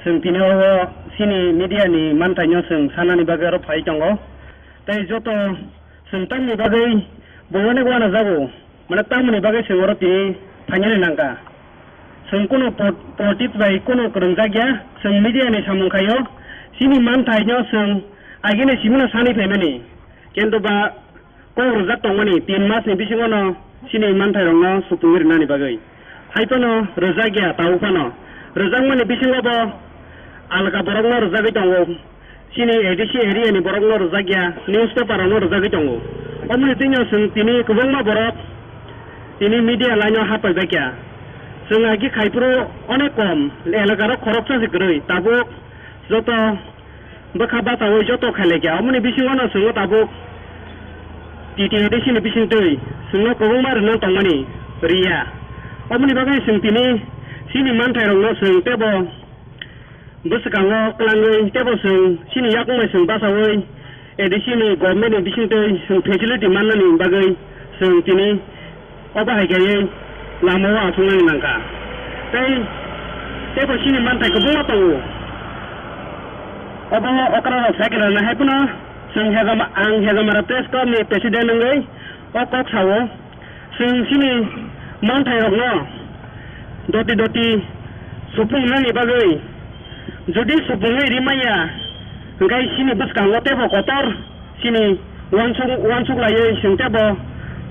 Chwng tini o chini media ni manthai no chwng sanani bagwi oro phai tongo. Tei joto chwng tamni bagwi bo onek uanajago, mane tamoni bagwi chwng oro tini phainani nangkha. Chwng kunu po-, politics bai kunu kwrwngjak ya, chwng media ni samung khaio, chini manthai no chwng agini simi no sanwi phaimani. Kintu ba kok rwjak tongmani tin mas ni bisingo no chini manthai rok no supungwi rwnani bagwi. Hai phano rwjak ya, tabuk phano rwjakmani bisingo bo alka borok no rwjagwi tongo. Chini A D C area ni borok no rwjak ya, newspaper rok no rwjagwi tongo. Omoni twi no chwng tini kwbangma borok tini media line o hap paijak ya. Chwng agi khai phuru onek kom, elaka rok khoroksa se kwrwi, tabuk joto bwkha bachaui joto khailai kha. Omoni bisingo no chwng o tabuk T T A D C ni bisingtwi chwngno kwbangma rwna tongmani rwya. Oboni bagwi chwng tini chini manthairokno chwng teibo bwskango kwlangwi teibo chwng chini yakung bai chwng bachaui A D C ni government ni bisingtwi chwng facility mannani bagwi chwng tini obo hai khe lamao achuknani nangkha. Tei teibo chini manthai kwbangma tongo. Obo okra rok cycle rwna hai phano chwng Hejama-, ang Hejamara Press Club ni president wngwi o kok sao. Chwng chini manthairokno doti doti supung nani bagwi, jodi supungwi rimaya, hwnkhe chini bwskango teibo kotor chini uansuk, uansuk laiwi chwng teibo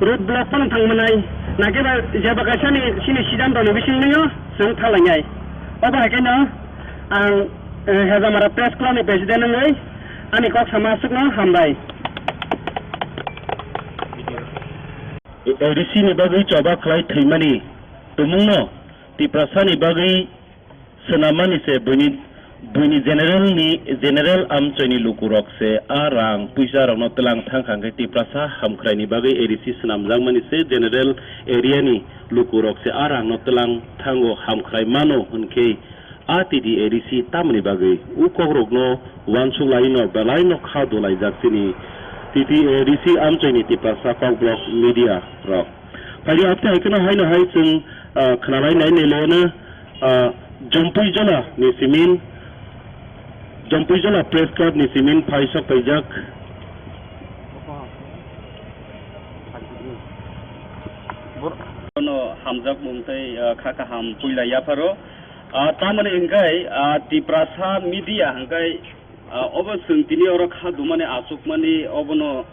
road block phano thang manai, nakiba jeba kaisani chini siddhanto ni bisingtwino chwng thanglainai. Obo hai kheno ang, eh, Hejamara Press Club ni president wngwi ani kok sama aswkno hambai. A D C ni bagwi choba khlai thwimani tumungno Tiprasani bagwi swnammani se buini, buini general ni, general amchoini lukurok se a rang puisa rokno twlang thangkha hwnkhe Tiprasa hamkhraini bagwi A D C swnamjakmani se general area ni lukurok se a rangno twlang thango hamkhrai mano hwnkhe a T T A D C tamoni bagwi o kokrokno uansuk laino belaino kha dolaijak chini T T A D C amchoini Tiprasa kokborok media rok. Phaidi abte hai kheno haino hai chwng, ah, khwnalai nai nai leno, ah, Jompui Jola ni simin, Jompui Jola Press Club ni simin phai sok paijak. Bono hamjakmung tei, ah, kha kaham puila yapharo. Ah, tamoni hwnkhe, ah, Tiprasa media hwnkhe, ah, obo chwng tini oro kha dumani achukmani obono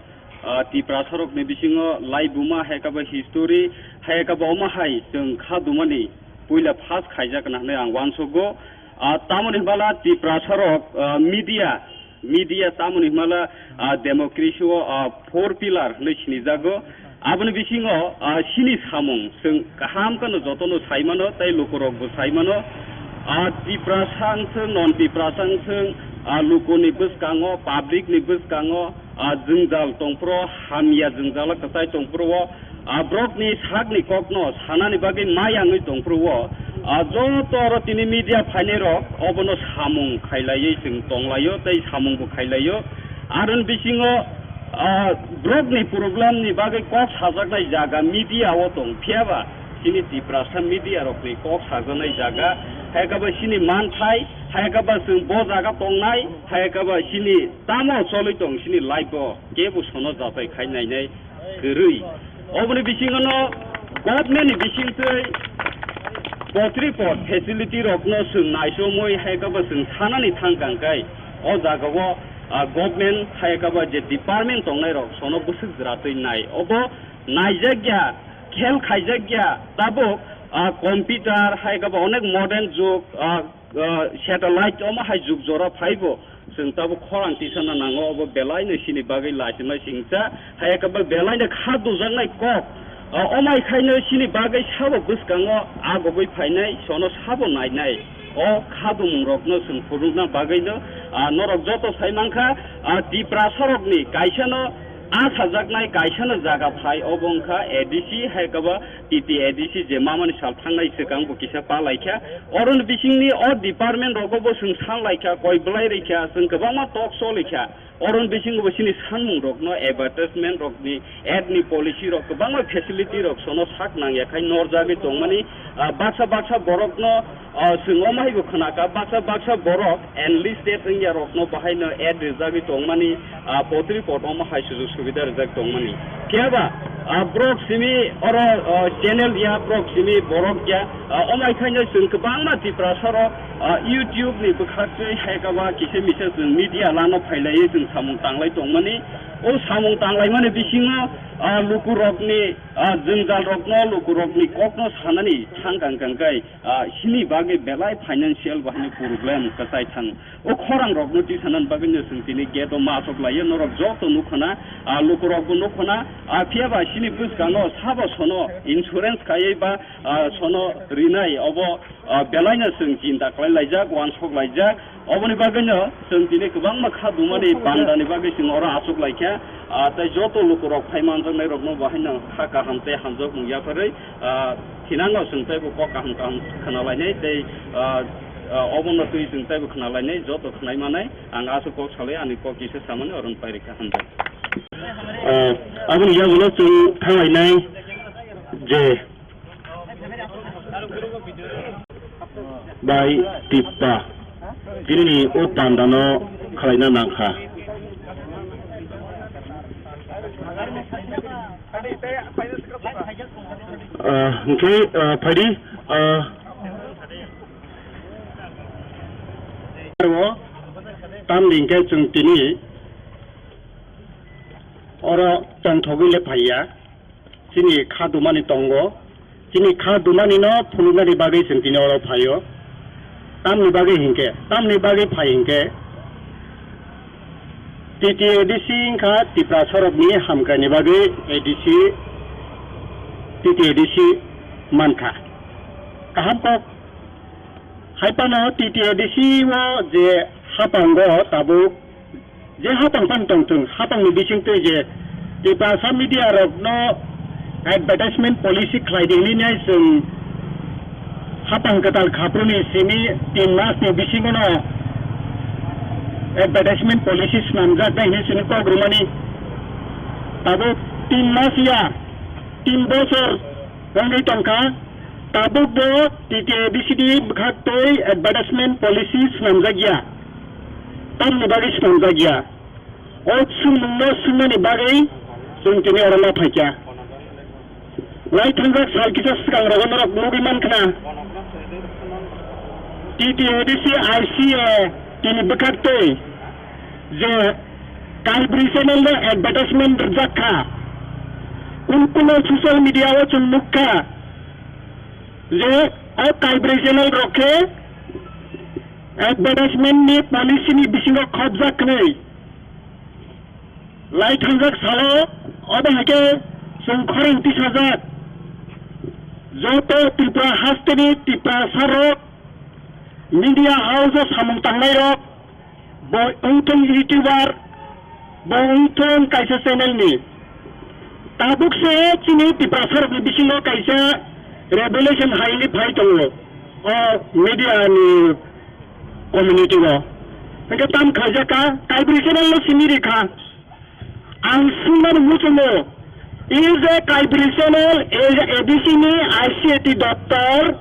ah, Tiprasarokni bisingo laibuma, hai khe bo history, hai khe bo omo hai chwng kha dumani puila first khaijak na hwnwi ang uansugo. Ah, tamoni hwnbala Tiprasarok, ah, media, media tamoni hwnbala, ah, democracy o, ah, four pillar hwnwi sinijago. Aboni bisingo, ah, chini samung chwng kaham kheno jotono sai mano tei lukurokbo sai mano. Ah, Tiprasa wng thung, non Tiprasa wng thung, ah, lukuni bwskango, public ni bwskango, ah, jwngjal tongphuru, hamya jwngjalo kwchai tongphuru o, ah, borokni sakni kokno sanani bagwi mayangwi tongphuru o, ah, joto oro tini media phainairok obono samung khailaiwi chwng tonglaio tei samungbo khailai-o. Aroni bisingo, ah, borokni problem ni bagwi kok sajaknai jaga media o tong, phiyaba chini Tiprasa media rokni kok sajaknai jaga, hai khe bo chini manthai, hai khe bo chwng bo jaga tongnai, hai khe bo chini tamo choli tong chini life o kebo sono jatai khai nainai kwrwi. Oboni bisingono government ni bisingtwi potri pot facility rokno chwng naisomwi hai khe bo chwng sanani thangkha hwnkhe o jagao, ah, government hai khe bo je department tongnai rok sono bwswk jwratwi nai. Obo naijakya, khel khaijakya, tabuk, ah, computer hai khe bo onek modern jug, ah, ah, satellite omo hai jug jora phaibo. Chwng tabuk khorang tisana nango, obo belaino chini bagwi lachima singcha, hai khe bo belaino kha dujaknai kok. Ah, omai khaino chini bagwi sabo bwskango agogwi phainai, sono sabo nainai. O kha dumung rokno chwng phunukna bagwino, ah, norok joto sai mankha, ah, Tiprasarokni kaisano a sajaknai kaisano jaga phai, obo wngkha A D C, hai khe bo T T A D C je mamani sal thangnai swkang bo kisa pa laikha. Oroni bisingni o department rogo bo chwng san laikha, koi bwlai rikha, chwng kwbangma talk show laikha. Oroni bisingo bo chini sanmung rokno, advertisement rokni, ad ni policy rok, kwbangma facility rok sono sak nangya khai norjagwi tongmani, ah, baksa baksa borokno, ah, chwng omo hai bo khwnakha, baksa baksa borok enlisted wngya rokno bahaino ad rijagwi tongmani, ah, potri pot omo hai sujuk subida rijak tongmani. Phiya ba, ah, borok simi oro, ah, channel ya, borok simi borok ya, ah, omo hai khaino chwng kwbangma Tiprasa rok, ah, YouTube ni bwkhak twi hai khe ba kisa misa chwng media lano phailaiwi chwng samung tanglai tongmani. O samung tanglaimani bisingo, ah, lukurokni, ah, jwngjal rokno, lukurokni kokno sanani thang kang kang kai, ah, sini bagwi belai financial bahai ni problem kwchai thang. O khorang rokno tisanani bagwi no chwng tini gate o ma achuk lai o, norok joto nukho na, ah, lukurokbo nukho na, ah, phiya ba sini bwskango sabo sono insurance khaiwi ba, ah, sono rinai obo Ah, belaino chwng chinta khlai laijak, uansuk laijak. Oboni bagwino chwng tini kwbangma kha dumani bandani bagwi chwng oro achuk laikha. Ah, tei joto lukurok phai manjaknairokno bo haino kha kaham tei hamjakmung yapharwi, ah, thinango chwng teibo kok kaham kaham khna lainai tei, ah, ah, obono twi chwng teibo khna lainai, joto khnai manai. Ang aswk kok salwi ani kok kisa samani oro pairikha, hamjak. Ah, aboni yagulo chwng thanglainai je bai Tipra. Tinini o pandano khwlaina nangkha. Ah, hwnkhe, ah, phaidi, ah, o tamni hwnkhe chwng tini oro tongthogwi le phaiya. Chini kha dumani tongo. Chini kha dumani no phunuknani bagwi chwng tini oro phaio. Tamni bagwi hinkhe, tamni bagwi phai hinkhe, T T A D C wngkha Tiprasarokni hamkraini bagwi A D C, T T A D C mankha. Kaham kok. Hai phano T T A D C o je hapango tabuk je hapang phano tongthung, hapangni bisingtwi je Tiprasa media rokno advertisement policy khlai di hinwi nai chwng hapang kwtal khapruni simi tin masni bisingono advertisement policy swnamjak nai hinwi chwngno kok rwmani. Tabuk tin mas ya, tin bosor wngwi tongkha, tabukbo T T A D C ni bwkhaktwi advertisement policy swnamjak ya. Tamni bagwi swnamjak ya? O swngmungno swngnani bagwi chwng tini oro ma phaikha. Lai thangjak sal kisa swkang rogo norok nugwi mankha na. T T A D C I C A tini bwkhaktwi je Kaibri channel no advertisement rwjak kha. Kun kuno social media o chwng nukha je o Kaibri channel rok khe advertisement ni policy ni bisingo khopjak hwnwi. Lai thangjak salo obo hai khe chwng khorang tisajak. Joto Tripura hasteni Tiprasa rok, media house o samung tangnai rok, bo wngthung YouTuber, bo wngthung kaisa channel ni. Tabuk se chini Tiprasa rokni bisingo kaisa revolution haini phai tongo o media ni community o. Hingke tam khaijak kha, Kaibri channel no simi rikha. Ang sungmani muchungo, is a Kaibri channel, is a A D C ni I C A T doctor,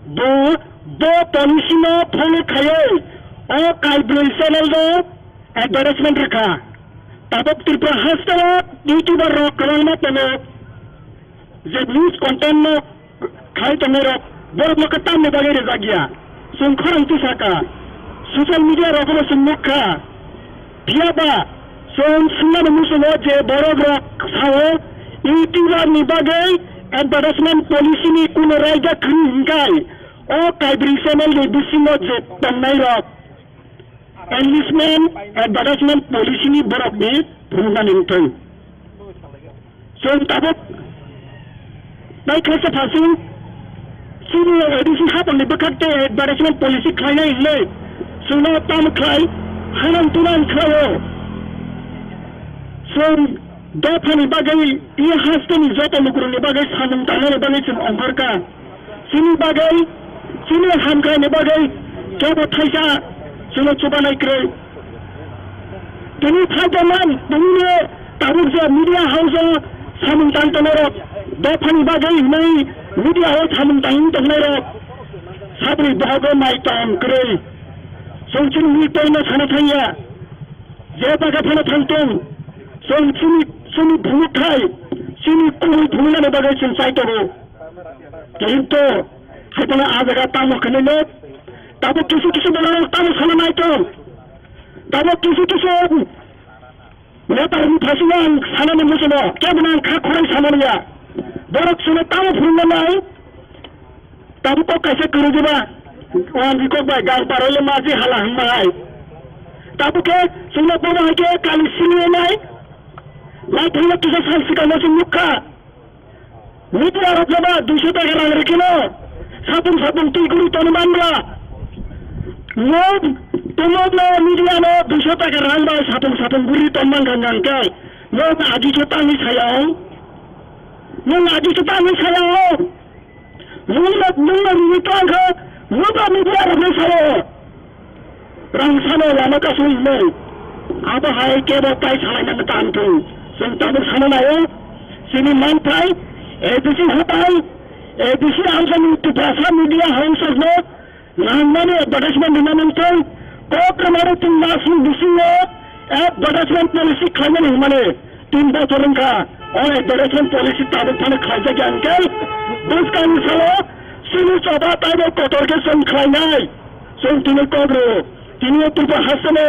bo, bo policy no follow khaiwi, o Kaibri channel no advertisement rikha. Tabuk Tripura hasteo YouTuber rok kwbangma tongo, je news content no khai tongnai rok, borok no khe tamni bagwi rijak ya. Chwng khorang tisaka, social media rogo bo chwng nukha. Phiya ba chwng swngnani muchungo je borok rok sao, YouTuber ni bagwi advertisement policy ni kuno raida kwrwi hinkhai, o Kaibri channel ni bisingo je tongnai rok, enlistment advertisement policy ni borok ni phunuknani wngthung. Chwng tabuk nai khaisa phasing chini A D C hapangni bwkhak tei advertisement policy khlainai hinwi chwngno tamo khlai hanang tunang khlaio. Chwng dophani bagwi i hasteni joto lukurokni bagwi samung tangnani bagwi chwng ongkhorkha. Chini bagwi, chini hamkraini bagwi kebo thaisa chwngno chubanai kwrwi. Tini phai tongmani, tini tabuk je media house o samung tang tongnairok, dophani bagwi hinwi media o samung tangwi tongnairok, sabri bohogo mai tong kwrwi. Chwng chini mui tongno sana thangya, je jaga phano thang tong, chwng chini, chini phunukthai, chini kubui phunuknani bagwi chwng chai tongo. Kintu, hai phano a jaga tamo kheneno, tabuk kisu kisu borok tamo sana nai tong. Tabuk kisu kisu netarni phaisingno ang sanani muchungo, kebo ang kha khorang sanani ya. Borok chwngno tamo phurungna nai, tabuk kok kaisa kwrwi diba, o ang kok bai gang parole maji hala hwnma hai. Tabuk khe chwngno bono hai khe kali sini nai, lai thangna kisa sal sikangno chwng nukha. Media rok jeba duiso taka rang rikino, Sapung sapung twi guri tong man bla. Nwng tumok no media no duiso taka rang bai sapung sapung guri tong man kha hwnkhe nwng agi khe tangwi saya o. Nwng agi khe tangwi saya o. Nwng no, nwng no rwui tong kha, nwng no media rok no saya o. Rang sano lama kasui hinwi. Abo hai kebo tai salai nang tang thung. Chwng tabuk sana naio. Chini manthai, A D C hatai, A D C amsani Tiprasa media house no nangmani advertisement rwna nang thung. Kok rwmani tin masni bisingo advertisement policy khlaimani hinmani. Tin bochor wngkha, o advertisement policy tabuk phano khlaijak ya hwnkhe, bwskangni salo chini choba taibo kotor khe chwng khlainai. Chwng tini kok rw, tini Tripura hasteni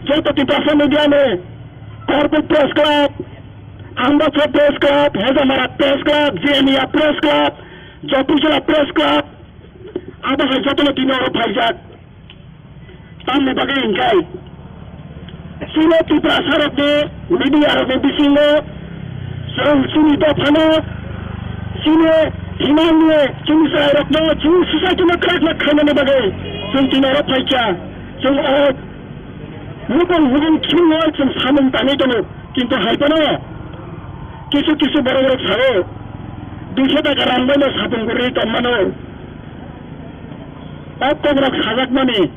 joto Tiprasa media ni, Korpuk Press Club, Ambasa Press Club, Hezamara Press Club, Jenia Press Club, Jotujala Press Club, abo hai jotono tini oro phaijak. Tamni bagwi hwnkhe, chini Tiprasa rokni media rokni bisingo chwng chini dophano, chini himangni, chini chwrairokno, chini society no kwrak kwrak khaimani bagwi chwng tini oro phaikha. Chwng o nukung nukung thwngwi chwng samung tangwi tongo, kintu hai phano kisu kisu borok rok sao, duiso taka rang bai no sapung gurwi tongmano. O kokrok sajakmani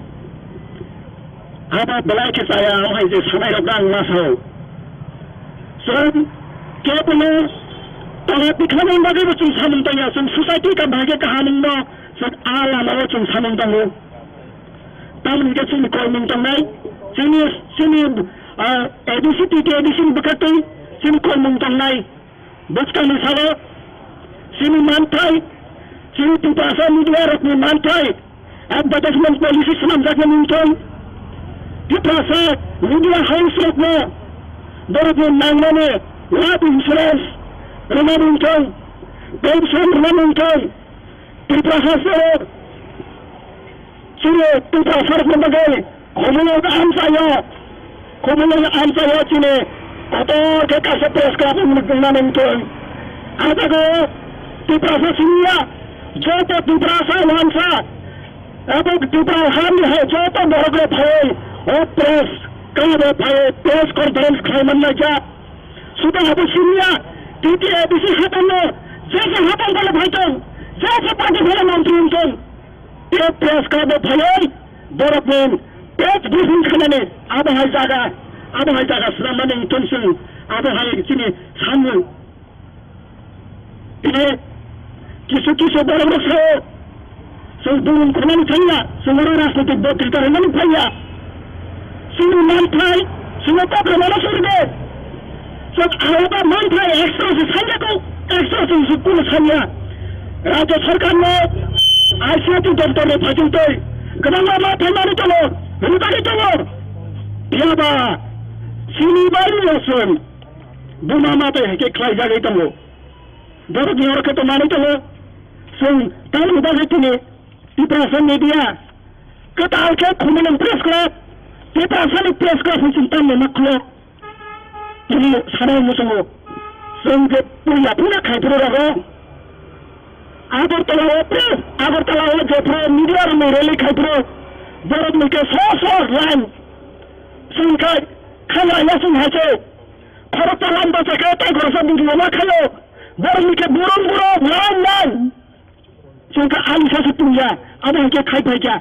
abo belai khe chaya, o hai je sanai rok ang ma sao. Chwng kebono tara tikhlani bagwi bo chwng samung tangya, chwng society ka bahai khe kaham wngno chwng a lama o chwng samung tango. Tamoni khe chini kolmung tongnai, chini, chini, ah, A D C, T T A D C ni bwkhaktwi chini kolmung tongnai. Bwskangni salo chini manthai, chini Tiprasa media rokni manthai, advertisement policy swnamjaknai wngthong, Tiprasa media house rokno borokni nangmani life insurance rwnani wngthong, pension rwnani wngthong, Tiprasa salo chini Tiprasa rokni bagwi khumulwng amchaio, khumulwng amchaio chini kotor khe kaisa press club wngmani wngthong. A jaga o Tiprasa siniya, joto Tiprasa wansa, abo Tipra hani hai joto borok rok phaiwi o press club o phaiwi press conference khlai man lai kha. Suda abo siniya, T T A D C hatam no, jesa hatam phano phai tong, jesa party phano montri wng tong. Tei press club o phaiwi borok ni press briefing khainani abo hai jaga, abo hai jaga swnam mani wngtong chwng, abo hai chini samung. Tei kisu kisu borok rok sao, chwng bumung khwnani thangya, chwng oro rajnitik botrita rwnani phaiya. Chini manthai, chini kok rwnano suri de. Chwng aroba manthai extra se sanya ko, extra se sukun sanya. Rajya sarkar no I C I T doptor ni phaichung tei kwbangma ma thaimani tongo, rwjagwi tongo. Phiyaba chini bai no chwng buma ma tei hai khe khlai jagwi tongo. Borok ni oro khe to manwi tongo. Chwng tamni bagwi tini Tiprasa media kwtal khe Khumulwng Press Club, Tiprasani Press Club hwn chwng tamni ma khulo. Tini sanai muchungo chwng je puila puila khai phuru rogo. Agartala o press, Agartala o je phuru media rokni rally khai phuru borok ni khe so so line chwng khai khagra ya chwng hai se khoroksa line bachai khe tei khoroksa video ma khaio borok ni khe burum burum line line. Chwng khe ani sasu tungya, abo hai khe khai phaikha.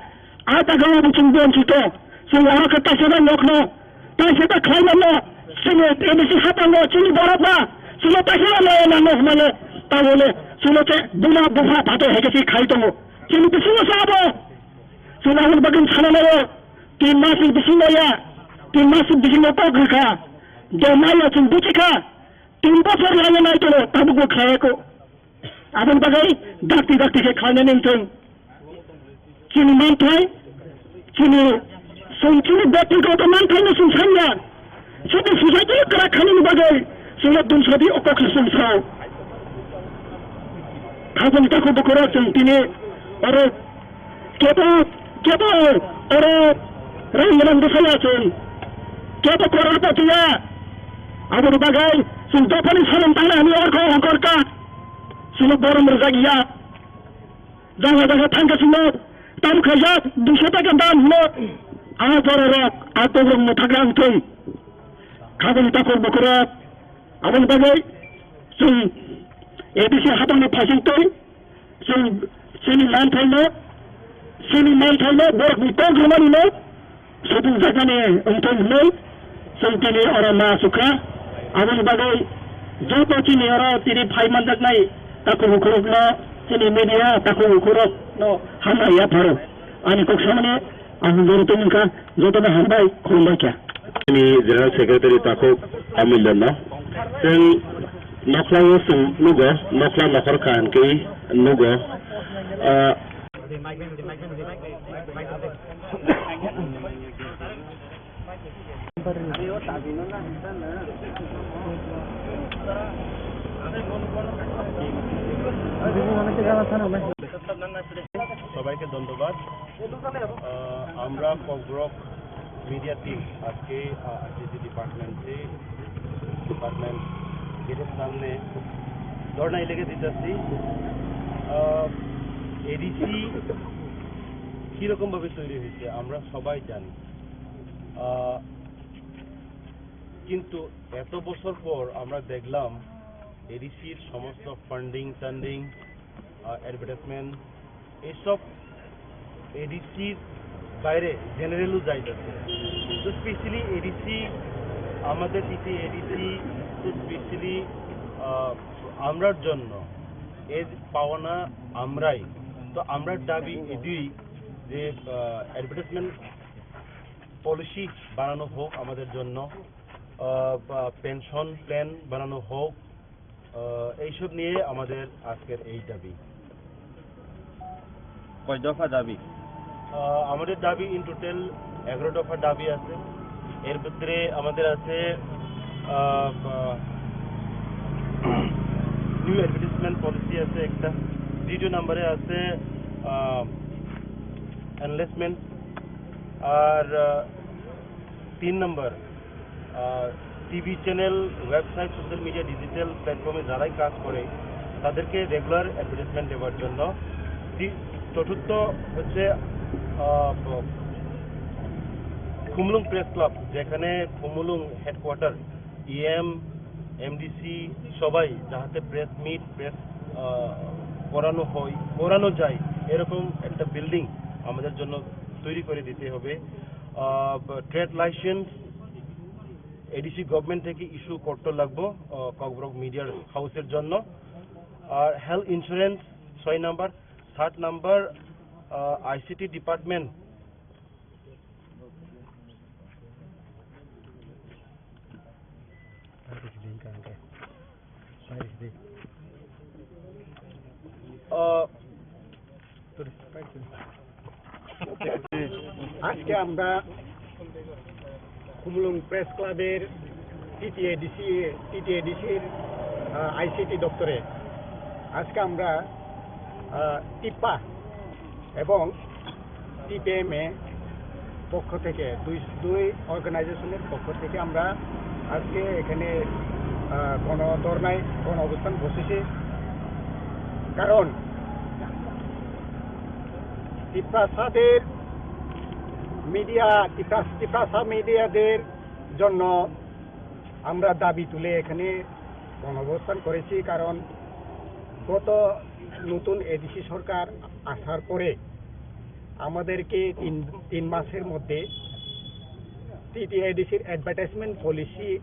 A jaga o bo chwng bon sito. Chwng aro khe taisada nokno, taisada khlai mano. Chini A D C hapango, chini borok ba, chwngno taisada nai nango hwnmano. Tabole chwngno khe buma bupha phatai hai khe se khai tongo. Chini bisingo se abo. Chwng aboni bagwi sana naio. Tin masni bisingo ya. Tin masni bisingo kok rwkha. De mayo chwng buchikha. Tin bochor laiya nai tono, tabukbo khlaiya ko. Aboni bagwi dakti dakti khe khlainani wngthung. Chini manthai, chini, chwng chini byaktigoto manthaino chwng sanya. Chini society kwrak khainani bagwi chwngno dungsadi o kokno chwng sao. Haboni takhuk bukhurok chwng tini oro kebo, kebo oro rang gwnang bwsaya chwng. Kebo koror pati ya. Aboni bagwi chwng dophani samung tangna hwnwi orkho ongkor kha. Chwngno borom rwjak ya. Jaga jaga thangkhe chwngno tam khaijak, duiso taka dam hino. A bororok, a tobrokno thagra wngthung. Khabangni takhuk bukhurok, aboni bagwi chwng A D C hapangni phaisingtwi chwng chini manthaino, chini manthaino borokni kok rwmanino Sudung jagani wngthung hwnwi chwng tini oro ma asukha. Aboni bagwi joto chini oro tini phai manjaknai takhuk bukhurokno, chini media takhuk bukhurokno hambai yapharo. Ani kok samani ang joro tongmungkha, jotono hambai khulumbai kha. Chini General Secretary takhuk Amilano chwng nokhlao chwng nugo, nokhla nokhor kha hwnkhe nugo. Ah, সবাইকে ধন্যবাদ। আহ, আমরা Kokborok media team আজকে, আহ, আইসিটি ডিপার্টমেন্টে, ডিপার্টমেন্ট গেটের সামনে ধর্ণায় লেগে দিতেছি। আহ, এডিসি কীরকমভাবে তৈরি হয়েছে আমরা সবাই জানি। আহ, কিন্তু এত বছর পর আমরা দেখলাম এডিসির সমস্ত ফান্ডিং টান্ডিং, আহ, অ্যাডভার্টাইজমেন্ট, এইসব এডিসির বাইরে জেনারেলও যাইতেছে। তো স্পেশালি এডিসি, আমাদের টিটি এডিসি, তো স্পেশালি, আহ, আমরার জন্য এর পাওনা আমরাই। তো আমরার দাবি এটাই যে, আহ, অ্যাডভার্টাইজমেন্ট পলিসি বানানো হোক আমাদের জন্য, আহ, বা পেনশন প্ল্যান বানানো হোক, আহ, এইসব নিয়ে আমাদের আজকের এই দাবি। কয় দফা দাবি? আহ, আমাদের দাবি ইন টোটাল এগারো দফা দাবি আছে। এর ভিতরে আমাদের আছে, আহ, আহ, নিউ অ্যাডভার্টাইজমেন্ট পলিসি আছে একটা, দ্বিতীয় নম্বরে আছে, আহ, এনলেসমেন্ট, আর, আহ, তিন নম্বর, আহ, TV channel, website, social media, digital প্ল্যাটফর্মে যারাই কাজ করে, তাদেরকে রেগুলার অ্যাডভার্টাইজমেন্ট দেওয়ার জন্য। তি-, চতুর্থ হচ্ছে, আহ, খুমুলুং প্রেস ক্লাব, যেখানে খুমুলুং হেডকোয়ার্টার, ইএম, এমডিসি সবাই যাতে প্রেস মিট, প্রেস, আহ, করানো হয়, করানো যায়, এরকম একটা বিল্ডিং আমাদের জন্য তৈরি করে দিতে হবে। আহ, ট্রেড লাইসেন্স এডিসি গভর্নমেন্ট থেকে ইস্যু করতে লাগবো, আহ, ককবরক মিডিয়ার হাউসের জন্য। আর হেলথ ইন্স্যুরেন্স ছয় নাম্বার, সাত নাম্বার, আহ, আইসিটি ডিপার্টমেন্ট। আহ, আজকে আমরা খুমুলুং প্রেস ক্লাবের টিটিএডিসি, টিটিএডিসির, আহ, আইসিটি দপ্তরে আজকে আমরা, আহ, টিপ্পা এবং টিপিএমএ পক্ষ থেকে, দুই, দুই অর্গানাইজেশনের পক্ষ থেকে আমরা আজকে এখানে, আহ, গণ ধর্নায়, গণ অবস্থান বসেছি। কারণ তিপ্রাসাদের মিডিয়া, তিপ্রাস-, তিপ্রাসা মিডিয়াদের জন্য আমরা দাবি তুলে এখানে গণঅবস্থান করেছি। কারণ গত নতুন এডিসি সরকার আসার পরে আমাদেরকে তিন, তিন মাসের মধ্যে টিটিএডিসির অ্যাডভার্টাইজমেন্ট পলিসি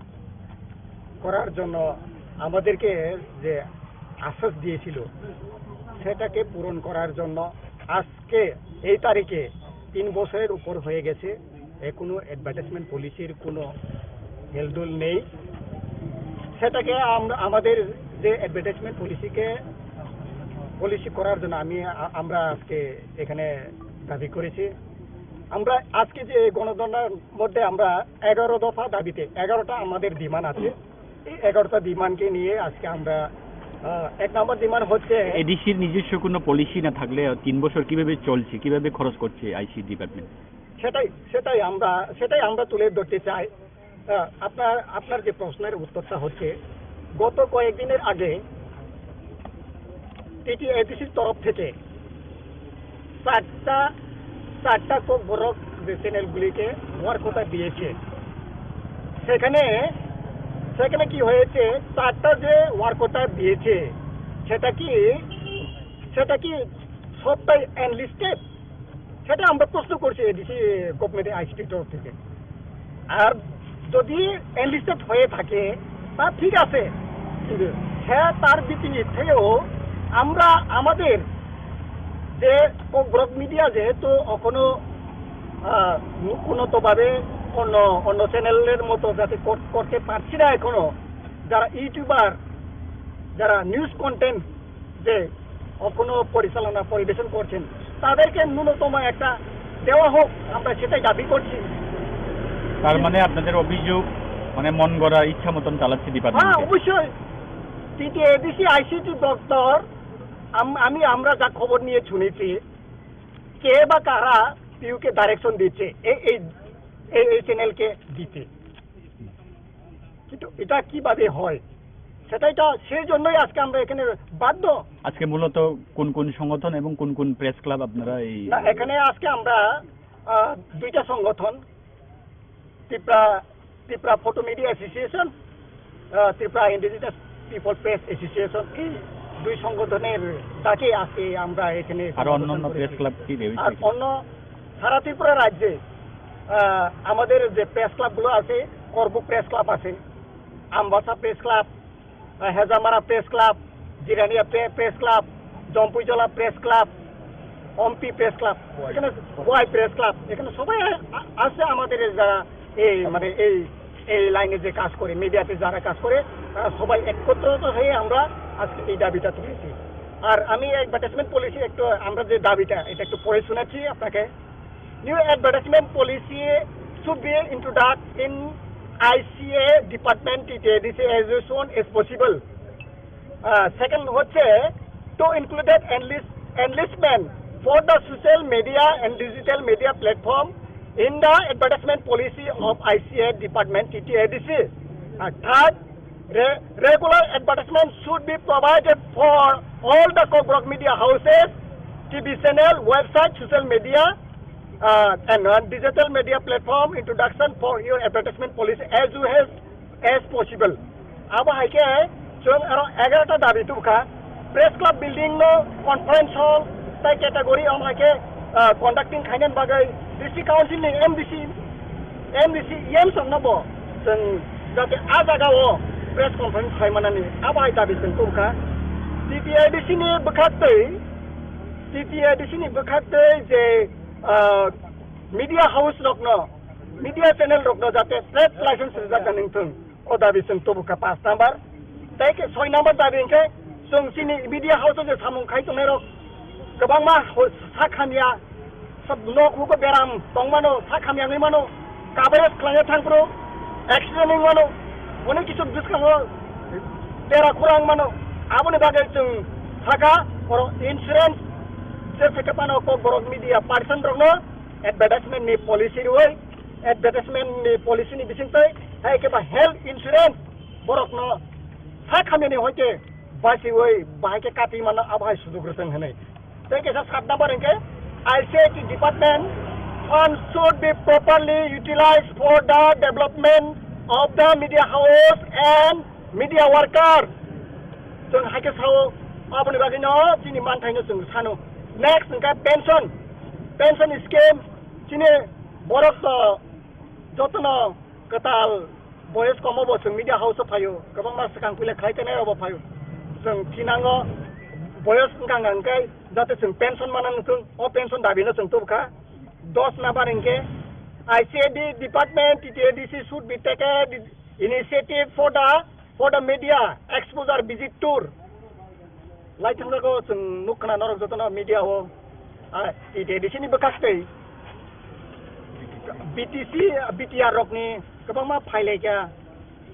করার জন্য আমাদেরকে যে আশ্বাস দিয়েছিল, সেটাকে পূরণ করার জন্য আজকে এই তারিখে তিন বছরের উপর হয়ে গেছে, এখনো অ্যাডভার্টাইজমেন্ট পলিসির কোনো হেলদোল নেই। সেটাকে আমরা, আমাদের যে অ্যাডভার্টাইজমেন্ট পলিসিকে, পলিসি করার জন্য আমি, আ-, আমরা আজকে এখানে দাবি করেছি। আমরা আজকে যে গণধর্নার মধ্যে আমরা এগারো দফা দাবিতে, এগারোটা আমাদের ডিমান্ড আছে। এই এগারোটা ডিমান্ডকে নিয়ে আজকে আমরা, আহ, এক নম্বর ডিমান্ড হচ্ছে এডিসির নিজস্ব কোনো পলিসি না থাকলে তিন বছর কিভাবে চলছে, কিভাবে খরচ করছে আইসি ডিপার্টমেন্ট? সেটাই, সেটাই আমরা, সেটাই আমরা তুলে ধরতে চাই। আহ, আপনার, আপনার যে প্রশ্নের উত্তরটা হচ্ছে, গত কয়েকদিনের আগে টিটিএডিসির তরফ থেকে চারটা, চারটা ককবরক যে চ্যানেলগুলিকে ওয়ার্ক কোটা দিয়েছে, সেখানে, সেখানে কি হয়েছে, চারটা যে ওয়ার্ক কোটা দিয়েছে, সেটা কি, সেটা কি সবটাই আনলিস্টেড? সেটা আমরা প্রশ্ন করছি এডিসি গভর্নমেন্ট আইসিটির তরফ থেকে। আর যদি এনলিস্টেড হয়ে থাকে, তা ঠিক আছে, কিন্তু হ্যাঁ, তার বিপরীতেও আমরা আমাদের যে ককবরক মিডিয়া যেহেতু এখনো, আহ, উন্নতভাবে অন্য, অন্য চ্যানেলের মতো যাতে কর-, করতে পারছি না এখনো, যারা ইউটিউবার, যারা নিউজ কন্টেন্ট যে এখনো পরিচালনা পরিবেশন করছেন, তাদেরকে ন্যূনতম একটা দেওয়া হোক, আমরা সেটাই দাবি করছি। তার মানে আপনাদের অভিযোগ, মানে, মন গড়া ইচ্ছা মতন চালাচ্ছে হ্যাঁ, ডিপার্টমেন্টকে? অবশ্যই। টিটিএডিসি আইসিটি দপ্তর, আম-, আমি, আমরা যা খবর নিয়ে শুনেছি, কে বা কারা পিউকে ডাইরেকশন দিচ্ছে এই, এই, এই, এই চ্যানেলকে দিতে। কিন্তু এটা কিভাবে হয়, সেটাই তো, সেই জন্যই আজকে আমরা এখানে বাধ্য। আজকে মূলত কোন কোন সংগঠন এবং কোন কোন প্রেস ক্লাব আপনারা এই না, এখানে আজকে আমরা, আহ, দুইটা সংগঠন, Tripura, Tripura photo media association, আহ, Tripura indigenous people press association, এই দুই সংগঠনের ডাকে আজকে আমরা এখানে আরো সমাবেশ অন্যান্য করেছি। প্রেস ক্লাব কি রয়েছে আর এখানে? অন্য সারা ত্রিপুরা রাজ্যে, আহ, আমাদের যে প্রেস ক্লাবগুলো আছে, করবুক প্রেস ক্লাব আছে, আমবাসা প্রেস ক্লাব, আহ, হেজামারা প্রেস ক্লাব, জিরানিয়া প্রে-, press club, Jampuijala press club, Ampi press club, এখানে ওয়াই প্রেস ক্লাব, এখানে সবাই আ-, আ-, আছে আমাদের যারা এই, মানে, এই, এই লাইনে যে কাজ করে, মিডিয়াতে যারা কাজ করে, তারা সবাই একত্রিত হয়ে আমরা আজকে এই দাবিটা তুলেছি। আর আমি অ্যাডভার্টাইজমেন্ট পলিসি একটু, আমরা যে দাবিটা, এটা একটু পড়ে শোনাচ্ছি আপনাকে। New advertisement policy should be introduced in I C A department T T A D C as soon as possible. Uh, second হচ্ছে to include enlist, enlistment for the social media and digital media platform in the advertisement policy of I C A department T T A D C. Uh, third, Re-, regular advertisement should be provided for all the Kokborok media houses, T V channel, website, social media, uh, and, uh, digital media platform introduction for your advertisement policy as soon as, as possible. Abo hai khe chwng aro egarota dabi tubukha. Press Club building no conference hall tai category, omo hai khe, ah, conducting khainani bagwi district council ni M D C, M D C, E M rok no bo chwng jate a jaga o press conference khai manani abo hai dabi chwng tubukha. T T A D C ni bwkhaktwi, T T A D C ni bwkhaktwi je, ah, media house rok no, media channel rok no jate trade license rijak nani wngthwng. O dabi chwng tubukha paanch number. Tei khe soi number dabi hwnkhe chwng chini media house o je samung khai tongnai rok kwbangma ho-, sak hamya, sab nok hugo beram tongmano, sak hamya wngwi mano, coverage khlaina thangphuru accident wngwi mano, onek kisu bwskango dera khura wngmano. Aboni bagwi chwng sakha oro insurance je theke phano Kokborok media person rokno advertisement ni policy rwui, advertisement ni policy ni bisingtwi, hai khe ba health insurance borok no sak hamya ni hoite basiui bahai khe kati mano abo hai sujuk rwtwng hinwi. Tei kaisa sat number hwnkhe I C I T department funds should be properly utilized for the development of the media house and media worker. Chwng hai khe sao, aboni bagwi no chini manthai no chwng sano. Next hwnkhe pension, pension scheme, chini borok to jotono kwtal boyos komo bo chwng media house o phaio, kwbangma swkang puila khlai tenai rok bo phaio. Chwng thinango boyos wngkha wngkha hwnkhe jate chwng pension mana wngthwng, o pension dabi no chwng tubukha. Dos number hwnkhe I C A D department, T T A D C should be taken initiative for the, for the media exposure visit tour. Lai thangjago chwng nuk khna norok jotono media o, ah, T T A D C ni bwkhaktwi B T C, B T R rokni kwbangma phailaikha,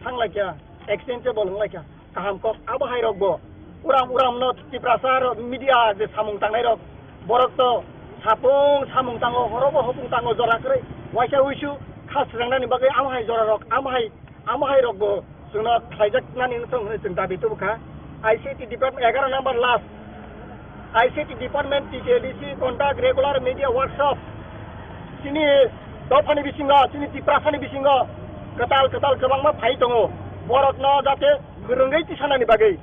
thanglaikha, exchangeable wnglaikha, kaham kok abo hai rokbo uram uram no Tiprasa rok media je samung tangnai rok, borok to sapung samung tango, horobo hopung tango, jora kwrwi waisa uisu kha swngnani bagwi amo hai jora rok, amo hai Amo hai rok bo chwngno khlaijak nani wng thung hwnwi chwng dabi tubu kha. I C I T department egaroh number last. I C T department, T T A D C conduct regular media workshop. Chini dophani bisingo, chini Tiprasani bisingo kwtal kwtal kwbangma phai tongo. Borokno jate kwrwngwi tisanani bagwi.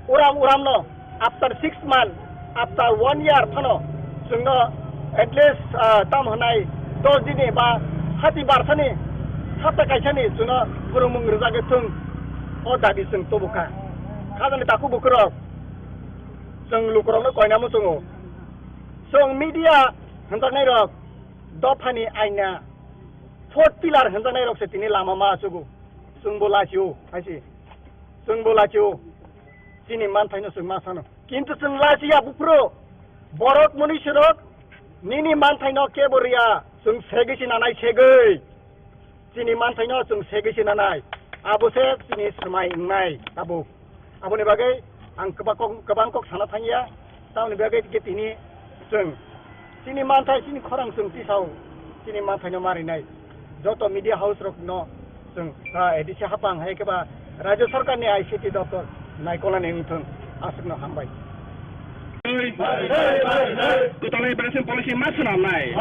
Uram uramno after six month, after one year phano chwngno at least, ah, tam hwnai dos dini ba hati barsani hapta kaisani chwngno phwrwngmung rwjagwi thwng, o dabi chwng tubukha. Khajani takhuk bukhurok, chwng lukurokno koina muchungo. Chwng media hwnjaknairok dophani aina, fourth pillar hwnjaknairokse tini lama ma achugo. Chwngbo lachio, hai se. Chwngbo lachio. Chini manthaino chwng ma sano. Kintu chwng lachiya buphuru. Borok munisirok nini manthaino kebo riya. Chwng segwi se nanai segwi. Chini manthaino chwng segwi se nanai. Abo se chini swmai wngnai tabuk. Aboni bagwi ang kwbang kok, kwbang kok sana thangya. Tamoni bagwi khe tini chwng chini manthai, chini khorang chwng tisao, chini manthaino marinai joto media house rokno chwng, ah, A D C hapang hai khe ba Rajya Sarkarni I C T doptor naikolani wngthwng, aswkno hambai. Kwtal immigration policy ma swnamnai.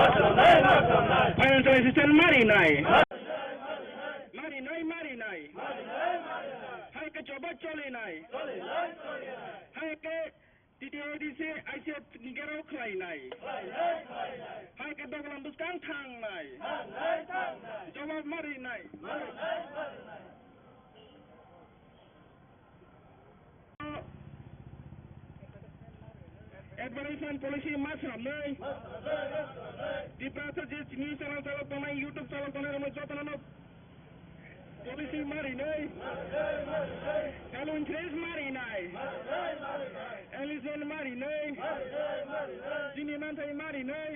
Financial assistance marinai. Marinai, marinai. Hai khe choba cholinai. Hai khe T T A D C I C F ni gerao khlainai. Hai khe dogolam bwskang thangnai. Jawab marinai. Advertisement policy ma swnamnai. Tiprasa je news channel chalok tongnai, YouTube chalok tongnai, rwmai jotono no policy marinai. Health insurance marinai. Enlistment marinai. Chini manthai marinai.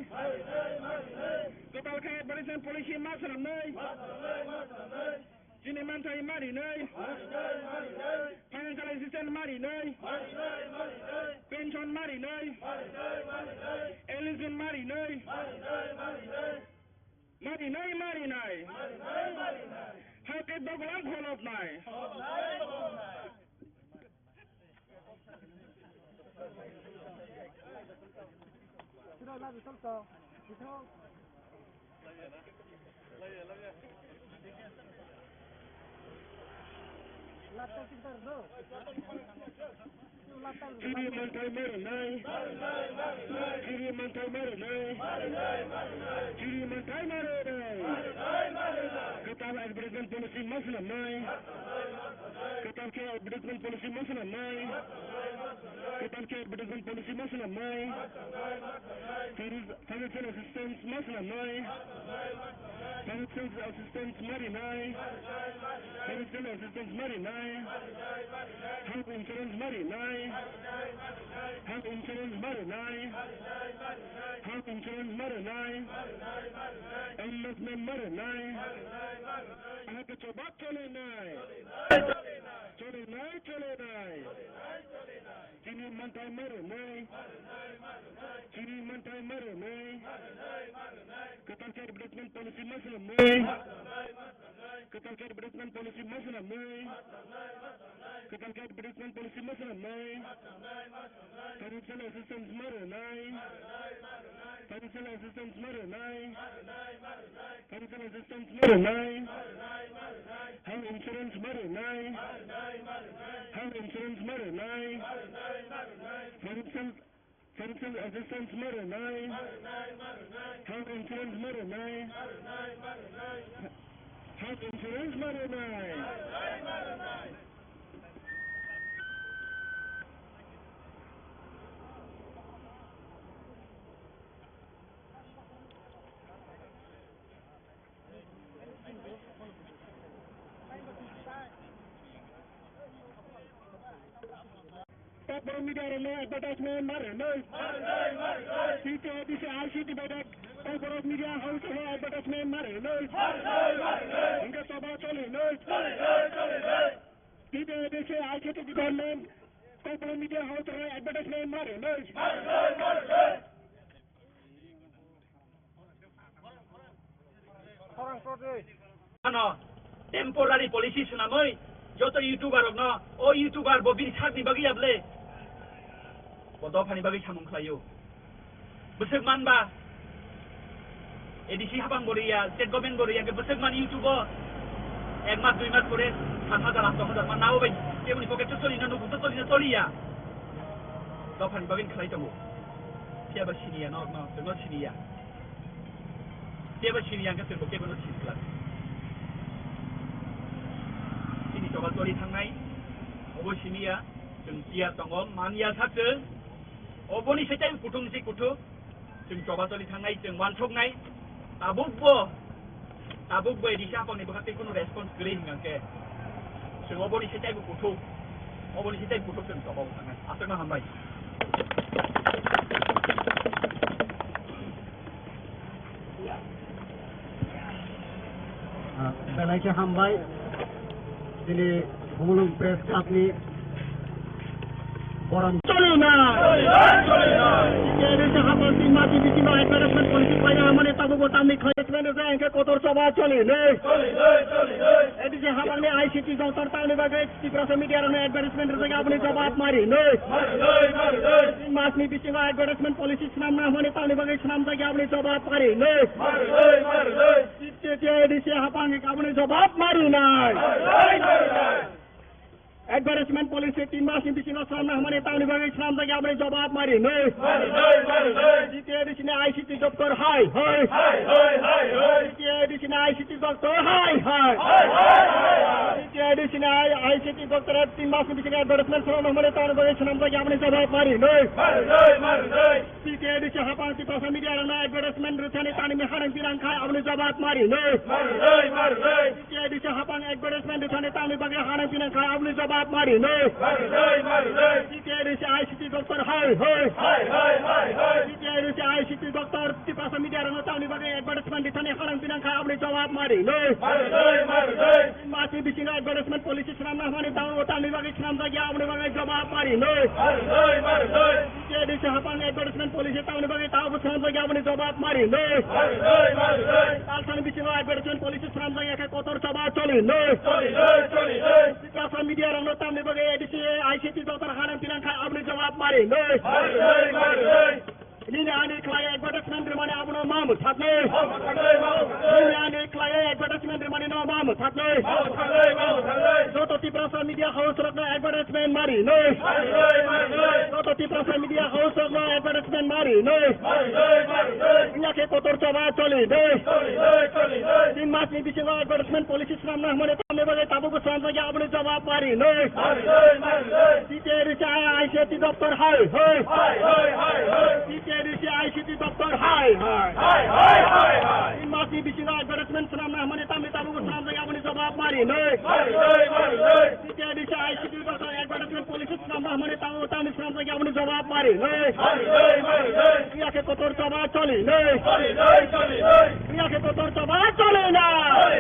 Kwtal khe advertisement policy ma swnamnai. Chini manthai marinai. Financial assistance marinai. Pension marinai. Enlistment marinai. Marinai, marinai. Hai khe dogolam kholopnai. Chini manthai marinai. Chini manthai marinai. Chini manthai marinai. Kwtal advertisement policy ma swnamnai. Kwtal khe advertisement policy ma swnamnai. Kwtal khe advertisement policy ma swnamnai. Financial assistance ma swnamnai. Financial assistance marinai. Financial assistance marinai. Health insurance marinai. Health insurance marinai. Health insurance marinai. Enlistment marinai. Ahake choba cholinai. Cholinai, cholinai. Chini manthai marinai. Chini manthai marinai. Kwtal khe advertisement policy ma swnamnai. Kwtal khe advertisement policy ma swnamnai. Kwtal khe advertisement policy ma swnamnai. Financial assistance marinai. Financial assistance marinai. Financial assistance marinai. Health insurance marinai. Health insurance marinai. Financial, financial assistance marinai. Health insurance marinai. Health insurance marinai. Kokborok media rokno advertisement ma rwnai. T T A D C I C T bai kokborok media house rokno advertisement ma rwnai. Hingke choba cholinai. T T A D C I C T department kokborok media house rokno advertisement ma rwnai. Ano temporary policy swnamwi joto YouTuber rokno, o YouTuber bo bini sakni bagwi ya ble? Bo dophani bagwi samung khlaio. Bwswk manba, A D C hapang bo rwya, state government bo rwya, hwnkhe bwswk man YouTube o ek mas dui mas pore saat hajar aat hajar man nabo bai keboni pocket o choli na, nukhung o choli na choliya. Dophani bagwi khlai tongo. Phiya ba siniya, norok no, chwngno siniya. Phiya ba siniya hwnkhe chwngbo kebono sini glak. Chini choba choli thangnai, obo siniya, chwng phiya tongo, manya sa chwng. Oboni se tei kuthung se kuthung. Chwng choba choli thangnai, chwng wansuknai. Tabukbo, tabukbo A D C hapangni bwkha tei kunu response kwrwi hwnkhe, chwng oboni se tei kuthung, oboni se tei kuthung chwng choba thangnai. Aswkno hambai. Ah, belai khe hambai. Chini Khumulwng Press Club ni borom choli na. Choli na, choli na. Chini hapang tin mati bisingo advertisement policy paina hamani tabukbo tamni khlai advertisement rwjak hwnkhe kotor choba choli nai. Choli nai, choli nai. A D C hapangni I C T doptor tamni bagwi Tiprasa media rokno advertisement rwjak aboni jawab mari nai. Mari nai, mari nai. Tin masni bisingo advertisement policy swnamna hamani tamni bagwi swnamjak aboni jawab mari nai. Mari nai, mari nai. T T A D C hapang aboni jawab mari nai. Advertisement policy tin masni bisingo swnamna hamani tamni bagwi swnamjak aboni jawab mari nai. T T A D C ni I C T doptor hai hai. T T A D C ni I C T doptor hai hai. T T A D C ni I C T doptor tin masni bisingo advertisement swnamna hamani tamni bagwi swnamjak aboni jawab mari nai. T T A D C hapang Tiprasa media rokno advertisement rwthani tamni hanang pinang khai aboni jawab mari nai. T T A D C hapang advertisement rwthani tamni bagwi hanang pinang khai aboni jawab mari nai. T T A D C I C T doptor hai hai. T T A D C I C T doptor Tiprasa media rokno tamni bagwi advertisement rwthani hanang pinang khai aboni jawab mari nai. Masni bisingo advertisement policy swnamna hamani tamo tamni bagwi swnamjak ya aboni bagwi jawab mari nai. T T A D C hapang advertisement policy tamni bagwi tamo swnamjak ya aboni jawab mari nai. Talsani bisingo advertisement policy swnamjak ya khe kotor choba choli nai. Tiprasa media rokno tamni bagwi A D C I C T doptor hanang pinang khai aboni jawab mari nai. Nini ani khlai advertisement rwmani abono ma mwthaknai. Nini ani khlai advertisement rwmani no ma mwthaknai. Joto Tiprasa media house rokno advertisement mari nai. Joto Tiprasa media house rokno advertisement mari nai. Wngya khe kotor choba choli nai. Tin masni bisingo advertisement policy swnamna hamani tamni bagwi tabukbo swnamjak ya aboni jawab mari nai. T T A D C I C T doptor hai hai. T T A D C I C T doptor hai hai. Tin masni bisingo advertisement swnamna hamani tamni tabukbo swnamjak ya aboni jawab mari nai. T T A D C I C T doptor advertisement policy swnamna hamani tamo tamni swnamjak ya aboni jawab mari nai. Wngya khe kotor choba choli nai. Wngya khe kotor choba choli nai.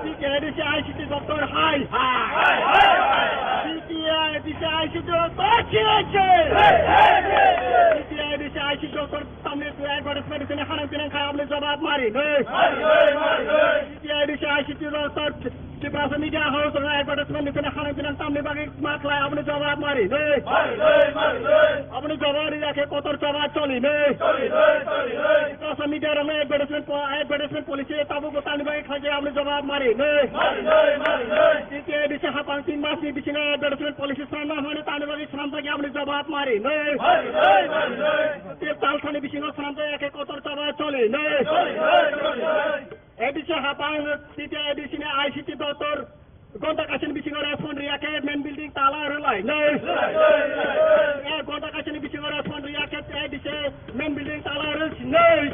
T T A D C I C T doptor hai hai. T T A D C I C T doptor chili chili. T T A D C I C T doptor tamni advertisement sini hanang pinang khai aboni jawab mari nai. T T A D C I C T doptor Tiprasa media house rok advertisement ni sini hanang pinang tamni bagwi ma khlai aboni jawab mari nai. Aboni jawab ri ya khe kotor choba choli nai. Tiprasa media rokno advertisement po-, advertisement policy tabukbo tamni bagwi khlai aboni jawab mari nai. T T A D C hapang tin masni bisingo advertisement policy swnamna hamani tamni bagwi swnamjak ya aboni jawab mari nai. Talsani bisingo swnamjak ya khe kotor choba choli nai. A D C hapang T T A D C ni I C T doptor gonta kaisani bisingo respond riya khe main building tala rwlai nai. Eh, gonta kaisani bisingo respond riya khe A D C main building tala rwlai nai.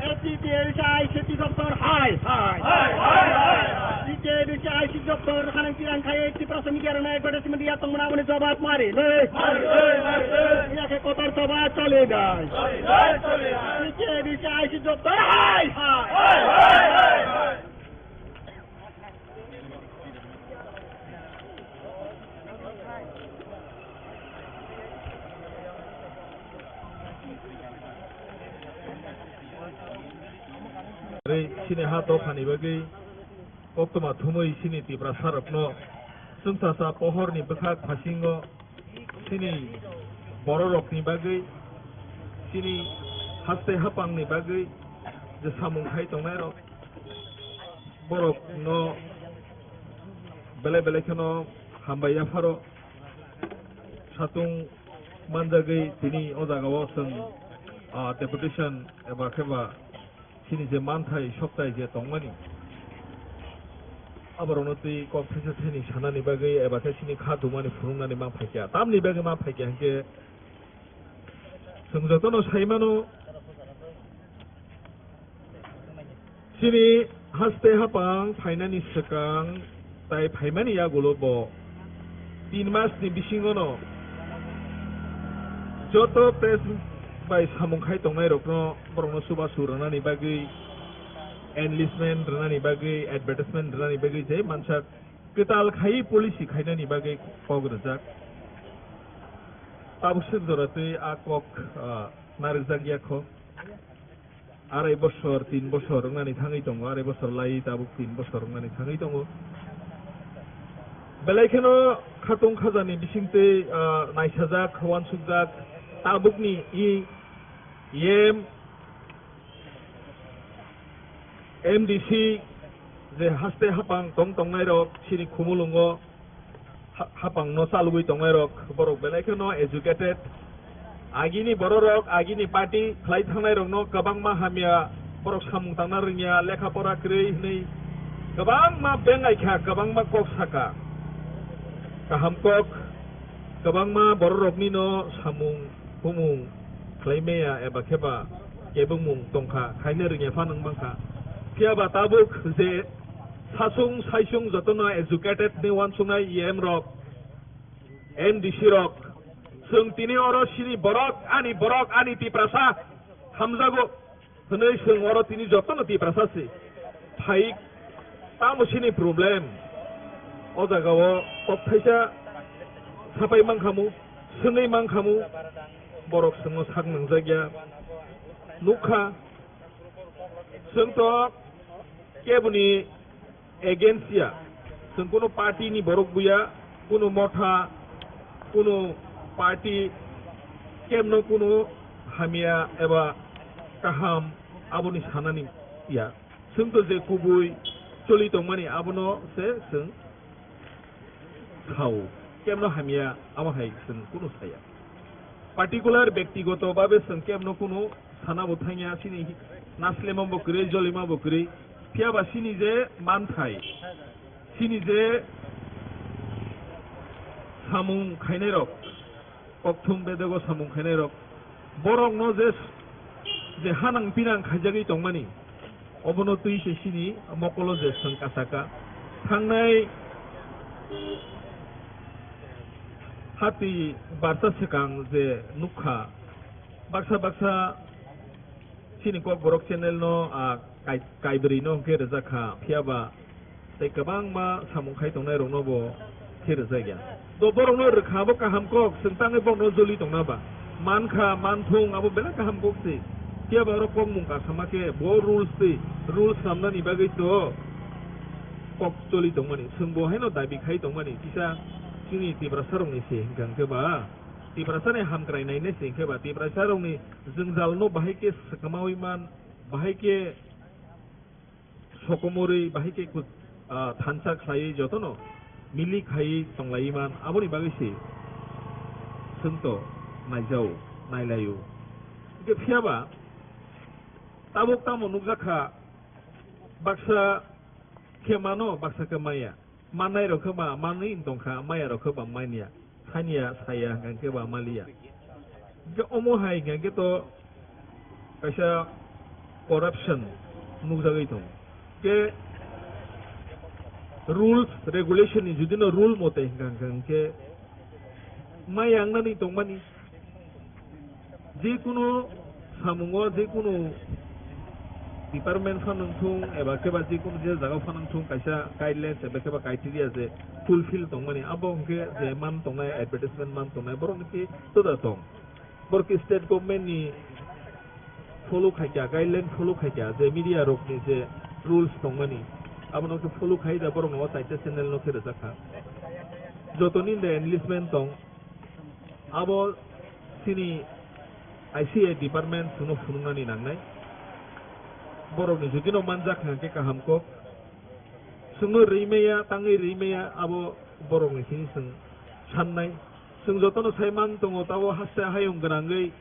Eh, T T A D C I C T doptor hai hai. T T A D C I C T doptor hanang tirang khai Tiprasa media rokno advertisement ya tongmani aboni jawab mari nai. Wngya khe kotor choba choli nai. T T A D C I C T doptor hai hai. Tei chini ha dophani bagwi koktwma thumwi chini Tiprasarokno chwngsacha pohorni bwkhak phasingo Chini bororokni bagwi, chini haste hapangni bagwi je samung khai tongnairok, borokno belai belai kheno hambai yapharo. Satung manjagwi tini o jagao chwng, ah, deputation eba khe ba chini je manthai soktai je tongmani, aborokno twi kok thaisa thaini sanani bagwi eba khe chini kha dumani phunuknani mang phaikha. Tamni bagwi mang phaikha hinkhe chwng jotono sai mano, chini haste hapang phainani swkang tai phaimani yagulo bo tin masni bisingono joto press bai samung khai tongnairokno, borokno chubachu rwnani bagwi, enlistment rwnani bagwi, advertisement rwnani bagwi je mansak kwtal khai policy khainani bagwi kok rwjak. Tabuk swk jora twi a kok, ah, narwkjak ya kho. Arai bosor, tin bosor wngnani thangwi tongo, arai bosor lai tabuk tin bosor wngnani thangwi tongo. Belai kheno khatung khajani bisingtwi, ah, naisajak, uansukjak, tabukni i M, M D C je haste hapang tong tongnairok chini Khumulwngo ha-, hapangno chalogwi tongnairok, borok belai kheno educated. Agini bororok, agini party khlai thangnairokno kwbangma hamya, borok samung tangna rwngya, lekha pora kwrwi hwnwi kwbangma bengaikha, kwbangma kok saka. Kaham kok, kwbangma bororoknino samung humung khlai maya eba khe ba kebengmung tongkha, khaina rwngya pha nwng mankha. Phiya ba tabuk je sasung saisung jotono educated ni uansuknai E M rok, M D C rok, chwng tini oro chini borok, ani borok, ani Tiprasa hamjago hwnwi chwng oro tini jotono Tiprasa se phai, tamo chini problem. O jagao kok thaisa sapai mankhamu, swngwi mankhamu, borok chwngno sak nangjakya. Nukha, chwng to keboni against ya, chwng kunu party ni borok buya, kunu motha, kunu party kemno kunu hamya eba kaham aboni sanani ya. Chwng to je kubui choli tongmani abono se chwng sao. Kemno hamya amo hai chwng kunu saya. Particular bektigoto babe chwng kemno kunu sana bo thangya, chini naslema bo kwrwi, jolima bo kwrwi. Phiya ba chini je manthai, chini je samung khainai rok, kokthum bedego samung khainai rok, borokno je, je hanang pinang khaijagwi tongmani, obono twi se chini mokolo je chwng kasaka. Thangnai hati barsa swkang je nukha, baksa baksa chini Kokborok channel no, ah, kai-, kaibrwi no hwnkhe rwjak kha, phiya ba tei kwbangma samung khai tongnai rokno bo khe rwjak ya. To borokno rwkha bo kaham kok, chwng tangwi borokno joli tongna ba. Man kha, man thung, abo belai kaham kok se. Phiya ba oro kokmung kasama khe bo rules twi, rules swnamnani bagwi to kok choli tongmani. Chwng bo haino dabi khai tongmani, kisa chini Tiprasa rokni se hwnkha hwnkhe ba, Tiprasa ni hamkrai nainai se hwnkhe ba, Tiprasa rokni jwngjal no bahai khe swkamawi man, bahai khe sokomorwi, bahai khe kut-, ah, thansa khlaiwi jotono milik hai tonglaiwi man, aboni bagwi se chwng to naijao, nailaio. Hwnkhe phiya ba tabuk tamo nukjak kha, baksa khe mano, baksa khe maya. Mannai rok khe ba manwi wng tong kha, maya rok khe ba manya, sanya saya hwnkha khe ba maliya. Hwnkhe omo hai hwnkha khe to kaisa corruption nukjagwi tongo. Hwnkhe rules, regulation ni judino rule mote hwnkha hwnkhe maya wngnani tongmani. Jekunu samungo, jekunu department phano wngthung eba khe ba jekunu je jaga phano wngthung, kaisa guidelines eba khe ba criteria je fulfill tongmani, abo hwnkhe je man tongnai, advertisement man tongnai, borok ni khe toda tong. Borok khe state government ni follow khaikha, guideline follow khaikha, je media rok ni je rules tongmani, abono khe follow khai da, borok no o chaita channel no khe rwjak kha. Joto ni de enlistment tong, Abo chini I C A department chwngno phunuknani nangnai. Borokni judino manjak hwnkhe kaham kok. Chwngno rwi maya, tangwi rwi maya, abo borokni simi chwng sannai. Chwng jotono sai man tongo, tabo haste hayung gwnangwi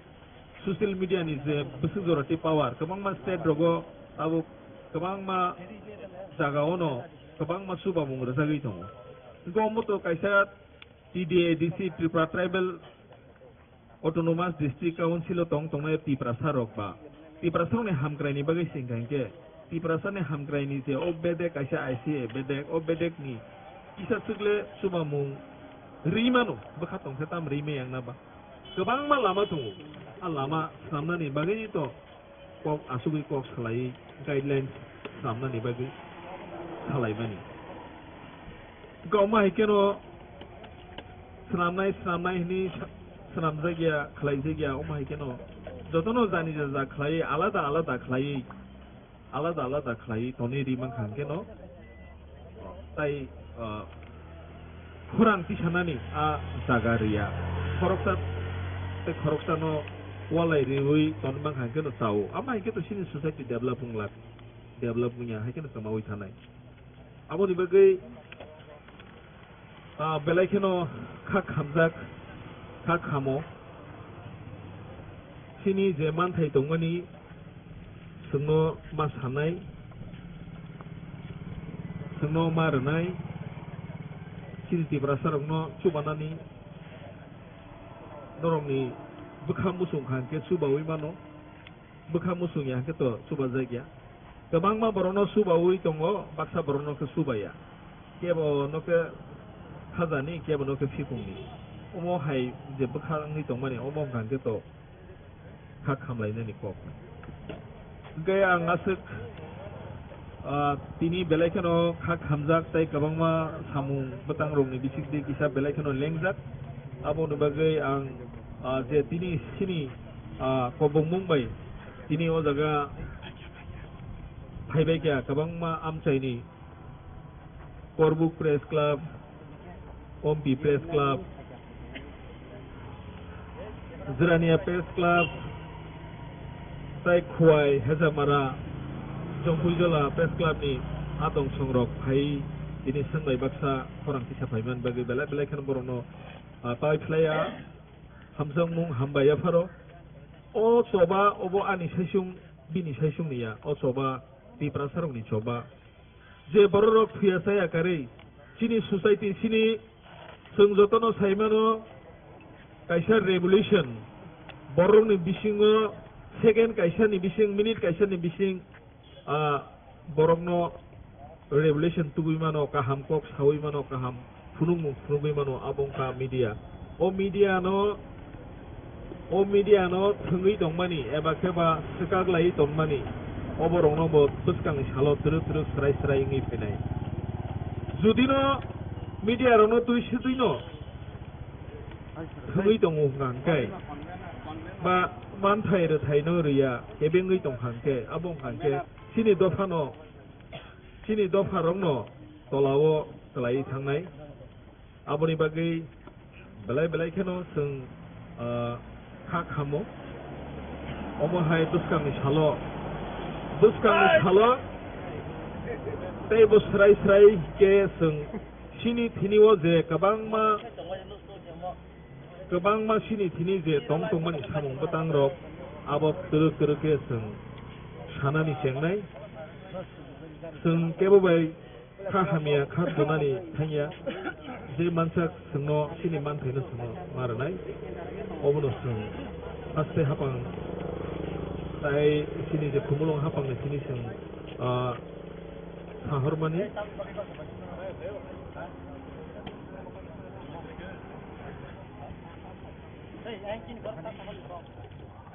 social media ni je bwswk jora tei power, kwbangma state rogo abo kwbangma jagao no kwbangma chubamung rwjagwi tongo. Hwnkhe omo to kaisa T D A D C, Tripura Tribal Autonomous District Council o tong tongnai Tiprasa rok ba Tiprasa rokni hamkrai ni bagwi se wngkha hinkhe Tiprasa ni hamkrai ni je o bedek kaisa I C A bedek, o bedek ni kisa swkle chubamung rwi mano, bwkha tongkhe tam rwi maya wngna ba. Kwbangma lama tongo. A lama swnamnani bagwino to kok asugwi kok salai, guidelines swnamnani bagwi salaimani. Kwbangma hai kheno swnamnai, swnamnai hwnwi sa-, swnamjakya, khlaijak ya, omo hai kheno jotono jani jaja khlai, alada alada khlai. Alada alada khlai tonwi ri mankha hwnkhe no, tai, ah, khorang tisanani a jaga riya. Khoroksa tei khoroksano walai riwi tonwi mankha hwnkhe no chao. Amo hai khe to chini society develop wng lak, develop wngya hai kheno kwmawi thanai. Aboni bagwi Ah, belai kheno kha khamjak, kha khamo. Chini je manthai tongmani, chwngno ma sanai, chwngno ma rwnai, chini Tiprasa rokno chubanani, norokni bwkha muchung kha hwnkhe chubawi mano. Bwkha muchung ya hwnkhe to chubajak ya. Kwbangma borokno chubaui tongo, baksa borokno khe chubaya. Kebo no khe khajani, kebo no khe phikungni. Omo hai je bwkha wngwi tongmani, omo wngkha hwnkhe to kha khamlainani kok. Hwnkhe ang aswk, ah, tini belai kheno kha khamjak tei kwbangma samung bwtangrokni bisingtwi kisa belai kheno lengjak. Aboni bagwi ang, ah, je tini chini, ah, kobongmung bai tini o jaga phaibai kha kwbangma amchaini Korbuk Press Club, Ompi Press Club, Jirania Press Club, tai Khowai, Hejamara, Jongphuijola Press Club ni adong songrok phai tini swngbai baksa khorang kisa phaiman bagwi belai belai kheno borokno, ah, pai phlaiya. Hamjakmung hambai yapharo. O choba obo ani saisung, bini saisung ni ya. O choba Tiprasa rokni choba. Je bororok thuya chaya karwi, chini society, chini chwng jotono saimano kaisa revolution. Borokni bisingo second kaisa ni bising, minute kaisa ni bising, ah, borokno revolution tubui mano, kaham kok saui mano, kaham phunukmung phunugui mano, abo wngkha media. O media no, o media no thwngwi tongmani eba khe ba swkak laiwi tongmani, oborokno bo bwskangni salo twrwk twrwk swrai swrai wngwi phainai. Judino media rokno twi swtwino thwngwi tongo hwnkha hwnkhe ba manthai rwthaino rwya kebengwi tongkha hwnkhe, abo wngkha hwnkhe chini dophano, chini dopharokno tolao kwlaiwi thangnai. Aboni bagwi belai belai kheno chwng, ah, kha khamo. Omo hai bwskangni salo, bwskangni salo tei bo swrai swrai khe chwng chini thini o je kwbangma Kwbangma chini thini je tong tongmani samung bwtangrok abo twrwk twrwk khe chwng sanani chengnai. Chwng kebo bai kha hamya kha dunani thangya. Je mansak chwngno chini manthaino chwngno ma rwnai. Obono chwng haste hapang tai chini je khumulwng hapangni thini chwng, ah, sahormani.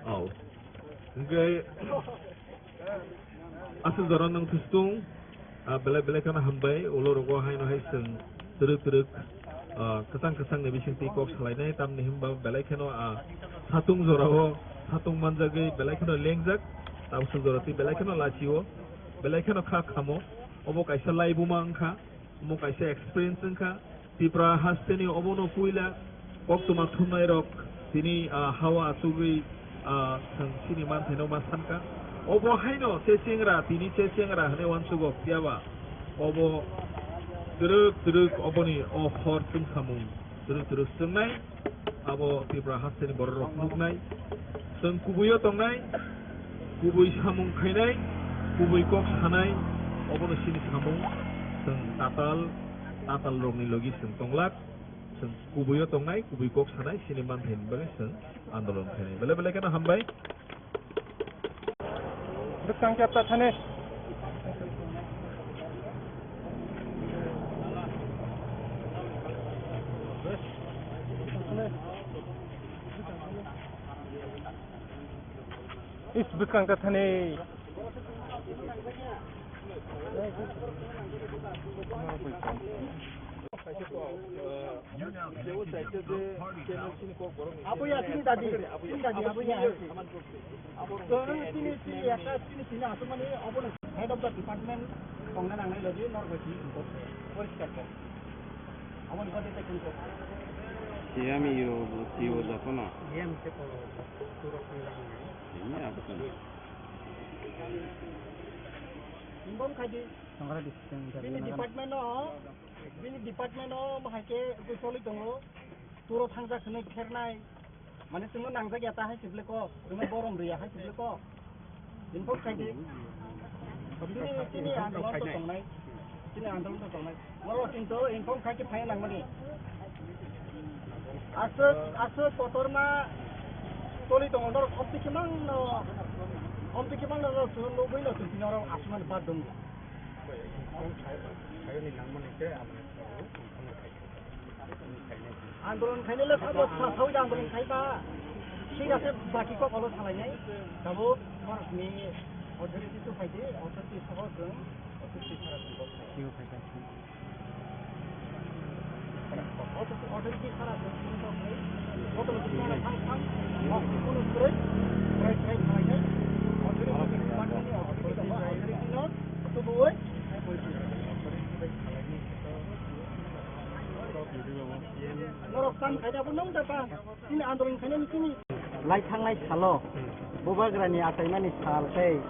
Oh. Hingke aswk jora nang thustung, ah, belai belai kheno hambai, ulo rogo haino hai chwng twrwk twrwk, ah, kwchang kwchang ni bising twi kok salainai, tamni hwnba belai kheno, ah, satung jora o satung manjagwi belai kheno lengjak, tamswk jora twi belai kheno lachi o, belai kheno kha khamo, obo kaisa laibuma wngkha. Omo kaisa experience wngkha. Tripura hasteni obono puila Koktwma thumnairok tini, ah, hawa achugwi, ah, chwng chini manthaino ma sankha. Obo haino che chengra, tini che chengra hwnwi uansukgo, phiyaba obo twrwk twrwk oboni o hor chwngsamung twrwk twrwk chwngnai, abo Tripura hasteni bororok nuknai. Chwng kubuio tongnai, kubui samung khainai, kubui kok sanai, obono chini samung. Chwng tatal, tatalrokni logi chwng tonglak. Chwng kubuio tongnai, kubui kok sanai, chini manthaini bagwi chwng andolon khainai. Belai belai kheno hambai. Bwskang chapta thani. Is bwskang ta thani. Abo ya, chini dadi, chini dadi, abo ya. Chwng chini, chini ekta, chini, chini aswkmani, obono head of the department tongna nangnai logi, norok bai chini kok poriskar kok. Aboni bade tei kung kok. Siyami yo, siyo jotono. Siyami se ko, turok ni lang. Ini apa tuh? Involve khai di. Bini department o, bini department o bahai khe choli tongo. Turo thangjak hwnwi phernai. Mane chwngno nangjak ya ta hai se bwle kok. Chwngno borom rw ya hai se bwle kok. Inform khai di. Chini, chini andolon to tongnai. Chini andolon to tongnai. Oro kintu inform khai khe phai nangmani. Aswk, aswk kotorma toli tongo, norok omtwi khe mangno, omtwi khe mangno norok chwng nugwi no chwng tini oro aswkmani bad dong. Andolon khainai le sabo sa sawi da andolon khai ba. Thik ase, baki kok olo salainai. Tabuk norokni authority to khai di, authority soho chwng authority sara chwng kok khai. Authority sara chwng kok khai. Authority sara thang thang. Kok kuno kwrwi. Try try khlainai. Authority department ni authority tongo, authority no tubuwi. Norok tam khaida bo nong da ta. Chini andolon khainani chini. Lai thangnai salo, hmm, Bubagrani achaimani sal tei,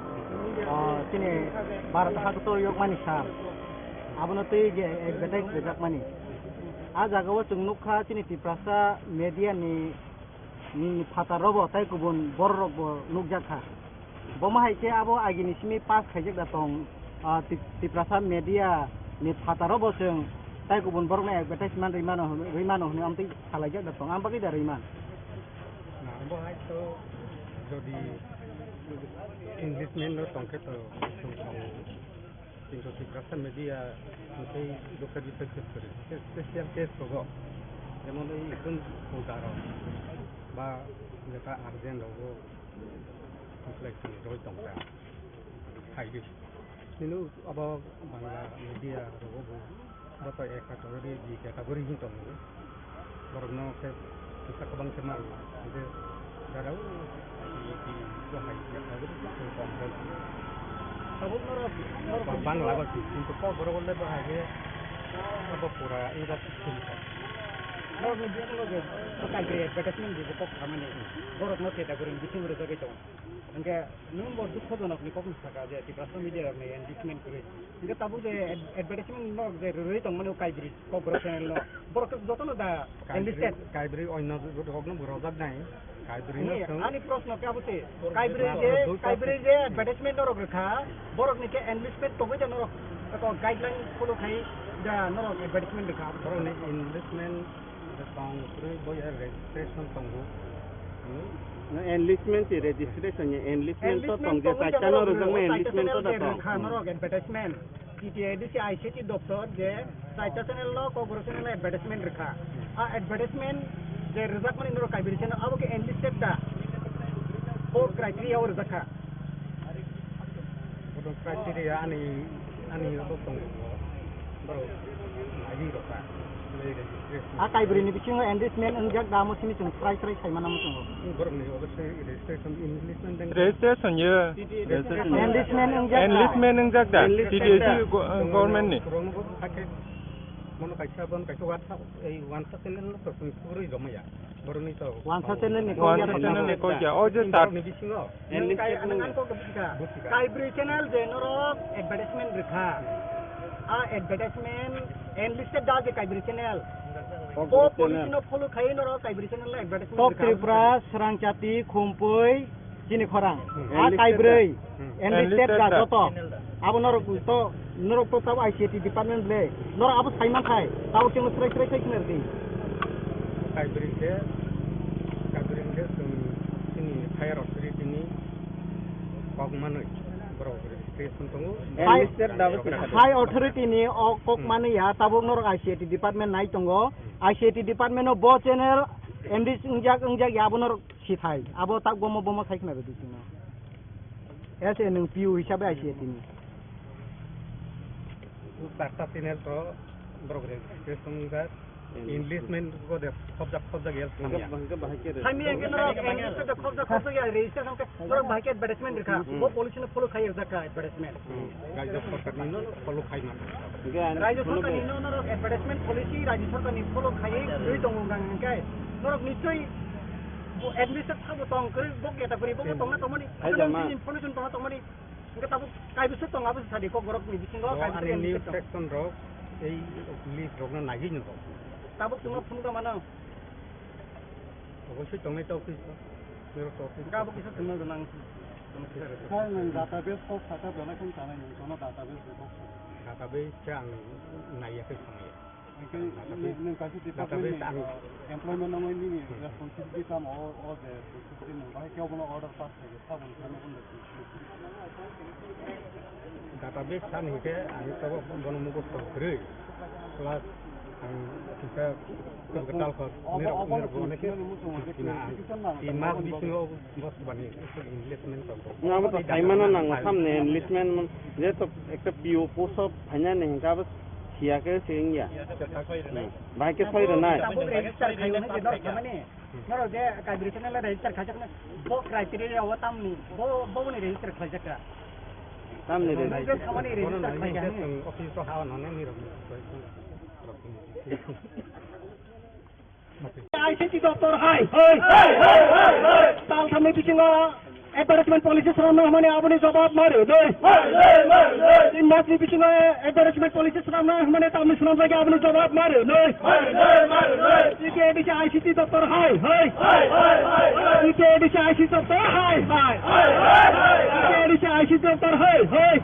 o, chini Bharat hakotor yokmani sal, abono twi je advertise rijakmani. A jagao chwng nukha chini Tiprasa media ni, ni phataro bo tei kubun bororok bo nukjakha. Bomo hai khe abo agini simi pass khaijak da tong, ah, Tip-, Tiprasa media ni phataro bo chwng tai kubun borokno advertisement rwi mano hwn-, rwi mano hwnwi amtwi salaijak da tong, am bagwi da rwi man? Na, bo hai to jodi Englishman no tong khe to chwng tongo. Kintu Tiprasa media tei dukha dukha case kwrwi. Special case rogo, jemon ei gun photo rok ba jeta urgent rogo. Reflection roi tongkha. Hai di. Nino abo Bangla media rogo bo, bo to ek category, di category hin tongo. Borokno khe kisa kwbang khe mano. Hingke darao di, di, bo hai category khe tong kha. Tabuk norok, norok Bangla bo si, kintu Kokborok le bo hai khe abo pura English film kha. Norok ni bisingo je advertisement di bo kok khamani. Borokno category bisingo rwjagwi tongo. Hingke nwng bo dukhojonok ni kokno saka je Tiprasa media rok ni enlistment kwrwi. Hingke tabuk je ad-, advertisement norok je rwrwi tongmani o Kaibri Kokborok channel no. Borok khe jotono da enlisted. Kaibri onno rok no bo rojak nai. Kaibri no Ani, thung. Ani proshno khe abo se. Kaibri je, Kaibri je advertisement norok rwkha, borok ni khe enlistment tongwi da norok eko guideline follow khai da norok advertisement rwkha. Borok ni enlistment Tong kwrwi bo ya registration tongo. Hmm? No, enlistment se registration ya, enlistment to tong je, chaita no rwjakma enlistment to da tong. Rwkha norok advertisement. T T A D C I C T doptor je chaita channel no, Kokborok channel no advertisement rwkha. A advertisement je rwjakmani norok Kaibri channel abo khe enlisted da. Four criteria o rwjakha. Bodo criteria ani, ani abo tongo. Borok naiwi rokha. Registration. A Kaibri ni bisingo enlistment wngjak da, amo simi chwng srai srai sai mana muchungo. Borok ni obo se registration, enlistment deng. Registration ye. Registration. Enlistment wngjak da. Enlistment wngjak da. Enlistment T T A D C da. Go-, government ni. Borok no bo hakhe Mono kaisa, bono kaisa wansa, ei wansa channel no to sung sugurui romaya. Boroni to wansa channel ni kok ya, wansa channel ni kok ya. O je sir. Ni bisingo. Enlisted nang nang kok ka. Kaibri channel je norok advertisement rikha. A advertisement enlisted da je Kaibri channel. Kok police no follow khai norok Kaibri channel no advertisement rikha. Kok Tripura, Srangchati, Khumpui, Chini khorang. Hmm. A enlisted kaibrwi. Hmm. Enlisted enlisted da da. Joto. Abo norok to, norok to sabo I C A T department le. Norok abo sai man khai. Tabuk chwngno srai srai khai khna rwdi. Kaibrwi khe, kaibrwi khe chwng chini higher authority ni kok manwi borok registration tongo. High, enlisted da bo high authority ni o kok hmm manwi ya tabuk norok I C A T department nai tongo. Hmm. I C A T department o bo channel enrich wngjak wngjak ya abo norok Sithai, abo tak bomo bomo sai khna rwdi chwngno. Ese nwng P U hisabe I C A T ni. Charta channel to borok registration wngjak. Enlistment ko de khobjak khobjak ya samya. Samya ke norok enlistment de khobjak khobjak ya registration ke norok bahai ke advertisement rikha. Hmm. Bo police no follow khai rwjak kha advertisement. Hmm. Rajya sarkar ni no follow khai man. Rajya sarkar ni no norok advertisement policy rajya sarkar ni follow khai rwi tongo gang hingkai. Norok nichoi Bo administrator sabo tong kwrwi, bo category, bo bo tongna tongmani. Hai jama. Information tongna tongmani. Hingke tabuk kaibrwi se tong, abo se sadi kok borok ni bisingo. Bo kaibrwi ani se tong. Section rok, ei list rok no naiwi no. Tabuk tongma phunukha mano. Obosoi tongnai ta office. Nero ta office. Hingke abo kisa tongna gwnang. Sir, nwng database kok saka belai kheno chanai nwng, jono database ni kok saka. Database se ang naiya khe samaya. Hingke nwng, nwng kaisa department ni, database ang, uh, employment nangmani nini responsibility tamo, o, o je responsibility nwng bahai khe obono order pass khaikhe saboni khe nokni responsibility. Database san hingke ang tabuk bono mukhusto kwrwi, plus ang kisa kwtal kho, obo, nirok, obo nirok onek khe muchungo je na ang, clarification nang, tin mas bisingo. Nga bo to saimano nang samne enlistment je to ekta P O post o phaina ni hingka bo siya ke singya. Hmm. Bahai ke soi rwnai. Tabuk register khayo hwnwi norok thamani. Norok je Kaibri channel register khaijak na bo criteria o tamni bo bo ni register khaijak ka. Tamni re. Bo je thamani register khaijak ni. Office to hawa nonne ni rok. I C T doptor hai, hai. Talthamni bisingo advertisement policy swnamna hwnmani aboni jawab ma rwnai. Tin masni bisingo advertisement policy swnamna hwnmani tamni swnamjak aboni jawab ma rwnai. T T A D C I C T doptor hai, hai. T T A D C I C T doptor hai, hai. T T A D C I C T doptor hai, hai.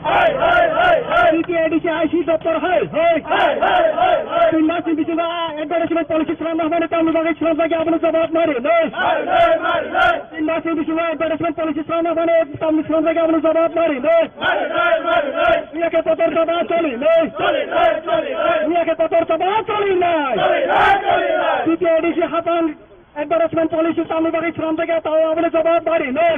T T A D C I C T doptor hai, hai. Tin masni bisingo advertisement policy swnamna hwnmani tamni bagwi swnamjak abono jawab ma rwnai. Tin masni bisingo advertisement policy swnamna hwnmani tamni swnamjak abono jawab ma rwnai. Miya khe kotor saba choli nai. Miya khe kotor saba choli nai. T T A D C hapang advertisement policy tamni bagwi swnamjak ya tao abono jawab ma rwnai.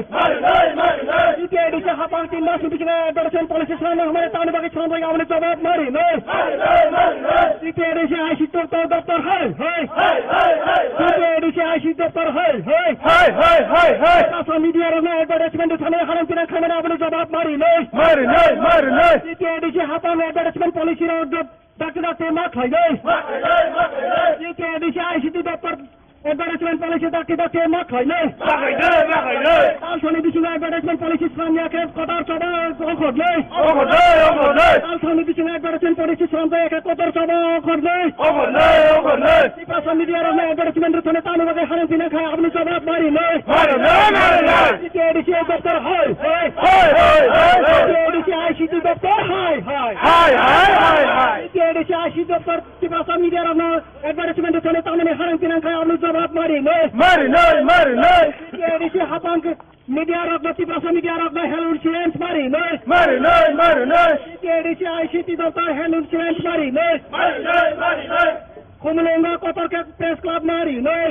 T T A D C hapang tin masni bisingo advertisement policy swnamna hwnmani tamni bagwi swnamjak ya abono jawab ma rwnai. T T A D C I C T doptor hai, hai. T T A D C I C T doptor hai, hai. Social media rokno advertisement thani halang pinang khaimani abono jawab ma rwnai. T T A D C hapang advertisement policy rok Dakti dakti ma khlainai. T T A D C I C T doptor advertisement policy dakti dakti ma khlainai. Talsoni bisingo advertisement policy swnamya khe kotor saba ongkhornai. Talsoni bisingo advertisement policy swnamjaya khe kotor saba ongkhornai. Tiprasa media rokno advertisement rwthani tamni bagwi halang pinang khai aboni jawab ma rwnai. T T A D C doptor hai, hai. T T A D C I C T doptor hai, hai. T T A D C I C T doptor Tiprasa media rokno advertisement rwthani tamni halang pinang khai aboni jawab ma rwnai. T T A D C hapang media rokno Tiprasa media rokno health insurance ma rwnai. T T A D C I C T doptor health insurance ma rwnai. Khumulwngo kotor khe press club ma rwnai.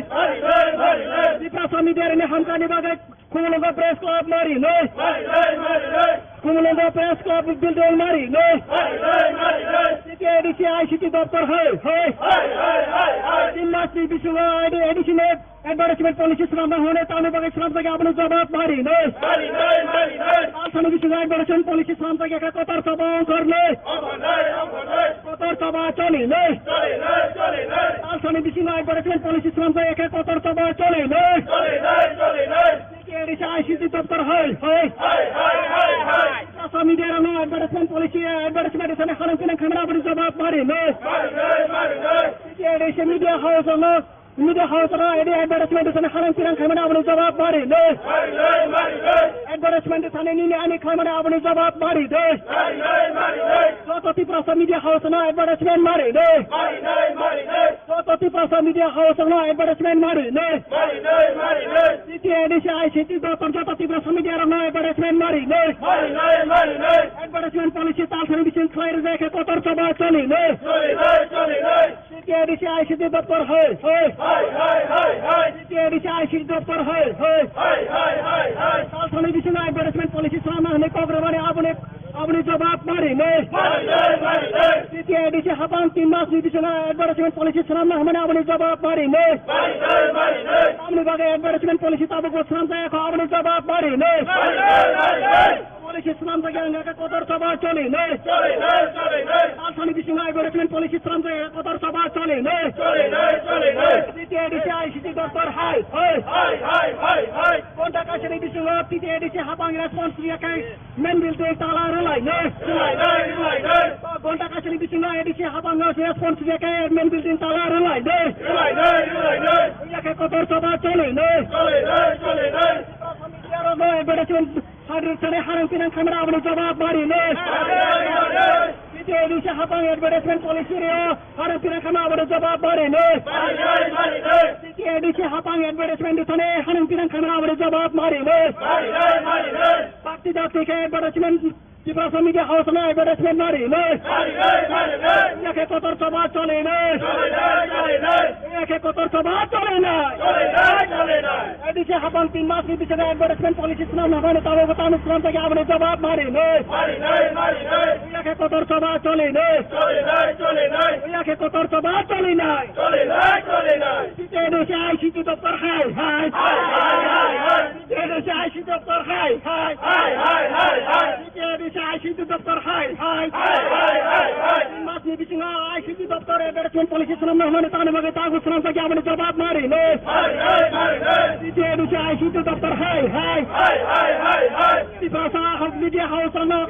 Tiprasa media rokni hamkani bagwi Khumulwngo press club ma rwnai. Khumulwngo press club building ma rwnai. T T A D C I C T doptor hai, hai. Tin masni bisingo A D C ni Advertisement policy swnamna hwnwi tamni bagwi swnamjak aboni jawab mari nai. Mari nai, mari nai. Talsani bisingo advertisement policy swnamjak khe kotor choba ongkhornwi. Ongkhornwi, ongkhornwi. Kotor choba cholinai. Cholinai, cholinai. Talsani bisingo advertisement policy swnamjak khe kotor choba cholinai. Cholinai, cholinai. T T A D C I C T doptor hai, hai. Hai, hai, hai, hai. Social media rokno advertisement policy, advertisement swnamna hanang pinang khamna aboni jawab mari nai. Mari nai, mari nai. T T A D C media house rokno Media house rok edi advertisement swnamna hanang pinang khaimani aboni jawab mari nai. Mari nai, mari nai. Advertisement swnamna nini ani khaimani aboni jawab mari nai. Mari nai, mari nai. Joto Tiprasa media house no advertisement mari nai. Mari nai, mari nai. Joto Tiprasa media house no advertisement mari nai. Mari nai, mari nai. T T A D C I C T doptor joto Tiprasa media rok no advertisement mari nai. Mari nai, mari nai. Advertisement policy talsani bising khlai rwjak khe kotor choba choli nai. Choli nai, choli nai. T T A D C I C T doptor hai, hai. Hai, hai, hai, hai. T T A D C I C T doptor hai, hai. Hai, hai, hai, hai. Talsani bisingo advertisement policy swnamna hwnwi kok rwmani aboni, aboni jawab mari nai. Mari nai, mari nai. T T A D C hapang tin mas ni bisingo advertisement policy swnamna hwnmani aboni jawab mari nai. Mari nai, mari nai. Tamni bagwi advertisement policy tabukbo swnamjak kho aboni jawab mari nai. Mari nai, mari nai. Policy swnamjak ya wngkha kotor choba choli nai. Choli nai, choli nai. Talsani bisingo advertisement policy swnamjak ya kotor choba choli nai. Choli nai, choli nai. T T A D C I C T doptor hai, hai. Hai, hai, hai, hai. Gonta kaisani bisingo T T A D C hapang response riya khe main building tala rwlai nai. Rwlai nai, rwlai nai. Gonta kaisani bisingo A D C hapang response riya khe main building tala rwlai nai. Rwlai nai, rwlai nai. Riya khe kotor choba choli nai. Choli nai, choli nai. Advertisement Hadrwk sani harang pinang khamra aboni jawab mari nai. T T A D C hapang advertisement policy reo harang pinang khamra aboni jawab mari nai. T T A D C hapang advertisement sani harang pinang khamra aboni jawab mari nai. Bakti dakti khe advertisement Tiprasa media house no advertisement mari nai. Yakhe kotor choba choli nai. Yakhe kotor choba choli nai. A D C hapang tin mas ni bisingo advertisement policy swnam na hwnwi tabuk bo tamo swnam thangwi aboni jawab mari nai. Mari nai, mari nai. Yakhe kotor choba choli nai. Choli nai, choli nai. Yakhe kotor choba choli nai. Choli nai, choli nai. T T A D C I C T doptor hai, hai. Hai, hai, hai, hai. T T A D C I C T doptor hai, hai. Hai, hai, hai, hai. T T A D C I C T doptor hai, hai. Hai, hai, hai, hai. Tin mas ni bisingo I C T doptor advertisement policy swnam na hwnwi tamo bagwi tabuk swnam thangwi aboni jawab mari nai. Mari nai, mari nai. T T A D C I C T doptor hai, hai. Hai, hai, hai, hai. Tiprasa media house no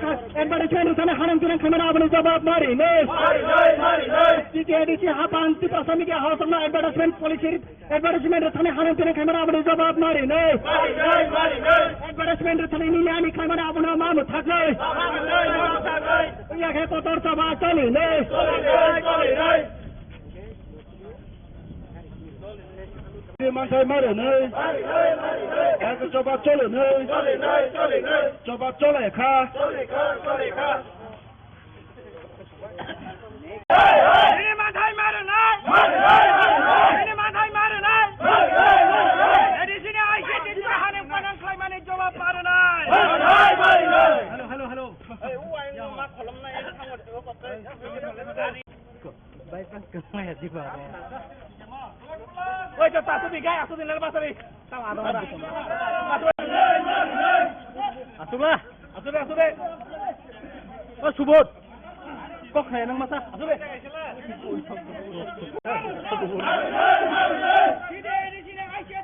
advertisement rwthani hanang tinang khamani aboni jawab mari nai. Mari nai, mari nai. T T A D C hapang Tiprasa media house no advertisement policy advertisement rwthani hanang tinang khamani aboni jawab mari nai. Mari nai, mari nai. Advertisement rwthani nini ani khamani abono ma mwthak nai. Ma mwthak nai, ma mwthak nai. Yakhe kotor choba choli nai. Choli nai, choli nai. Manthai mari nai. Yakhe choba choli nai. Choba chole kha. Nini manthai mari nai. Nini manthai mari nai. A D C ni I C T ni hanang panang khlaimani jawab mari nai. Hello, hello, hello. Oi, to tasu di gai, asu di lel basari. Tang ado ora. Asu la, asu de, asu de. O Subodh. Kok khaya nang masa, asu de.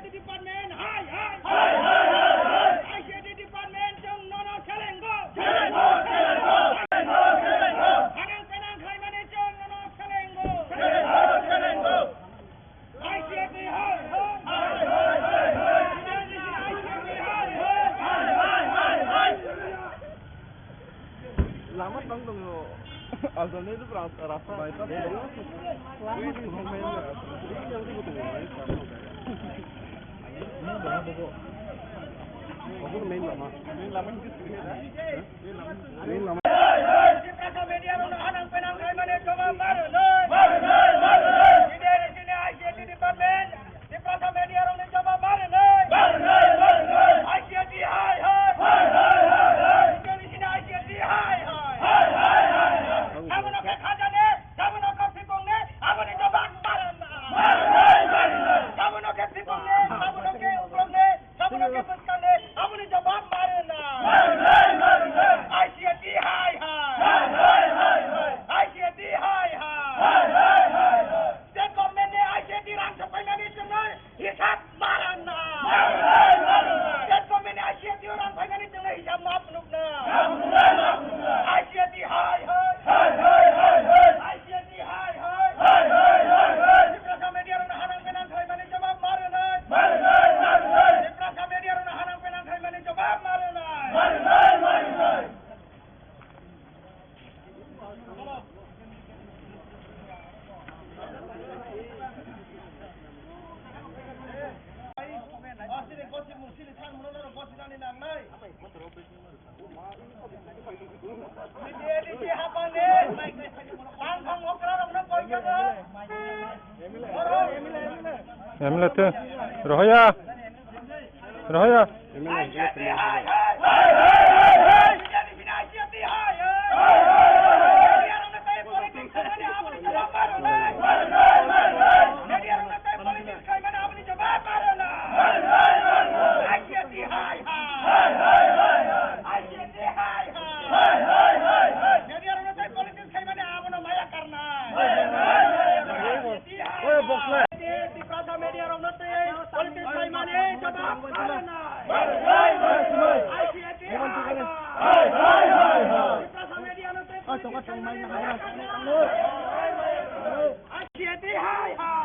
Department, hai, hai. Hai, hai, hai, hai. I C T department, chwng nono selengo. Selengo, selengo, selengo, selengo. Hanang penang khlaimani chwng nono selengo. Selengo, selengo. I C T hai, hai. Hai, hai, hai, hai. I C T hai, hai. Hai, hai, hai, hai. Lama tang tongo. Alternate rasta, rasta. Bypass tongo. Lama tongo. Obo main lama. Main lama. Main lama. Tiprasa media rokno hanang penang khlaimani jawab mari nai. Mari nai, mari nai. Sini, sini I C T department. Tiprasa media rokni jawab mari nai. Mari nai, mari nai. I C T hai, hai. Hai, hai, hai, hai. Sini, sini I C T hai, hai. Hai, hai, hai, hai. Abono khe khajani, abono khe phikungni, aboni jawab mari nai. Mari nai, mari nai. Abono khe phikungni, M L A te. Rohoya. Rohoya. Tiprasa media rok no tei politics khlaimani jawab rwnai. I C T hai hai. Tiprasa media no tei politics khlaimani. I C T hai hai.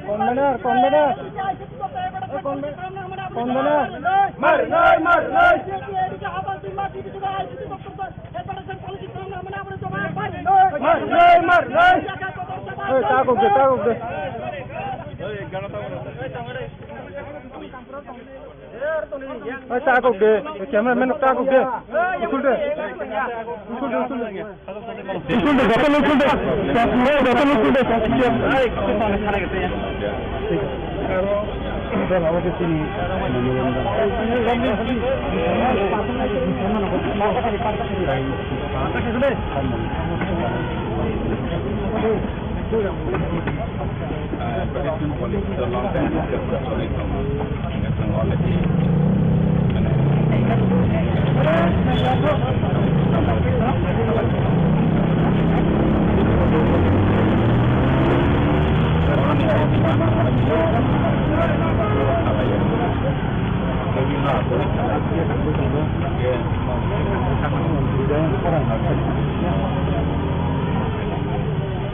Convener, convener. Convener. Marinai, marinai. Marinai, marinai. Hey, takok de, takok de. Hey, takok de. Hey, cameraman, takok de. Usul de. Usul de, usul de. Usul de, joto usul de. Joto usul de.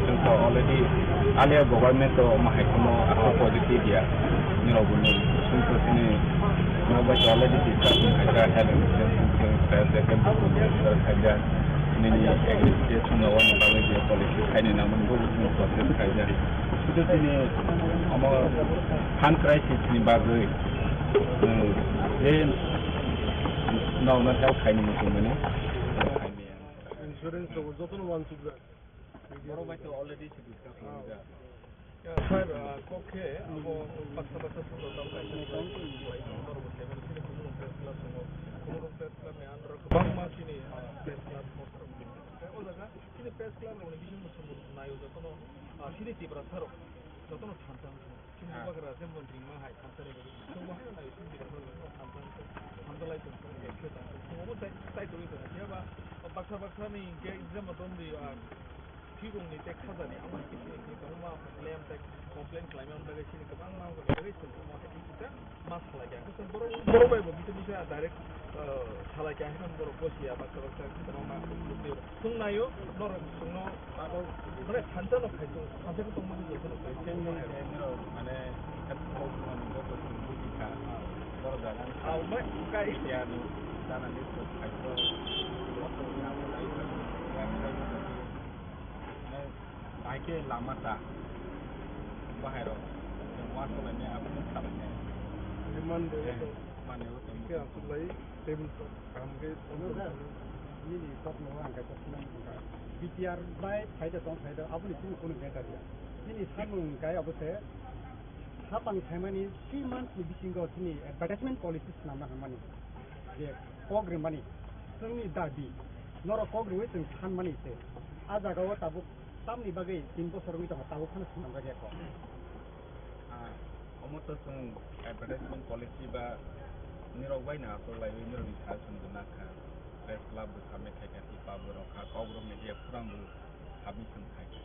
Chwng to already alia government to omo hai kheno aswk positive ya. Nirok bo nung chwng to chini nok bai to already discussion khaijak, health insurance khaijak, second khaijak, nini agriculture chwng no wani bagwi je policy khaini nangmani bo chwng process khaijak. Sudu chini omo fund crisis ni bagwi, chwng je nokno help khaini muchungmani. Insurance rok jotono wansukjak. Borok bai to already se discuss khaijak. Ya, sir, ah, kok khe abo baksa baksa songdo tam kaisa ni bai tong norok bo saiman chini Khumulwng Press Club tongo. Khumulwng Press Club ni under o kwbangma chini, ah, press club mosra. O jaga chini press club rok ni bising bo chwng naio jotono, ah, chini Tiprasa rok jotono thansa wngkha. Chini bubagra jemon ringma hai thansa ni bagwi chwngbo haino naio chini Tiprasa rok jotono thansa wngkha. Thansa lai tong khe khe tong khe omo tai, tai tongwi tong khe ba baksa baksa ni hinkhe jemon romri, ah, Phirungni tei khajani amo hai khe chini kwbangma lem tei complain khlaimani bagwi chini kwbangma wngkha bagwi chwng omo hai khe kisa ma salai kha. Hwnkhe chwng borok, borok bai bo bisa bisa direct, uh, salai kha, hwnkhe borok bo siya baksa baksa kwbangma chwng naio, norok chwngno abo mane thansa no khai chwng thansa khe tongmani joto no khai chwng. Mane khe borok mani joto chwng buji kha, borok jaga ni. Ah, mai kai. Siya ni, jana ni chwng khai chwng. Khe lama ta. Bahai rok. Chwng uansuk lainai, abo no sa lainai. Ani mande. Eh, mande o tong. Khe aswk lai, table top kaham khe tong. Nini kok no ang khe kok sinang wngkha. B T R bai phaida tong phaida, aboni chini kunu matter ya. Nini samung kai abo se, sapang phaimani three months ni bisingo chini advertisement policy swnamna hwnmani. Je kok rimani, chwngni dabi, norok kok riwi chwng sanmani se. A jaga o tabuk tamni bagwi tin bosor wngwi tongo, tabuk phano swnamjak ya kok. Ah, omo to chwng advertisement policy ba nirok bai no aswk laiwi nirokni sal chwng rwna kha. Press club bo submit khai kha, tipa bo rok kha, kok rok media forum bo submission khai kha.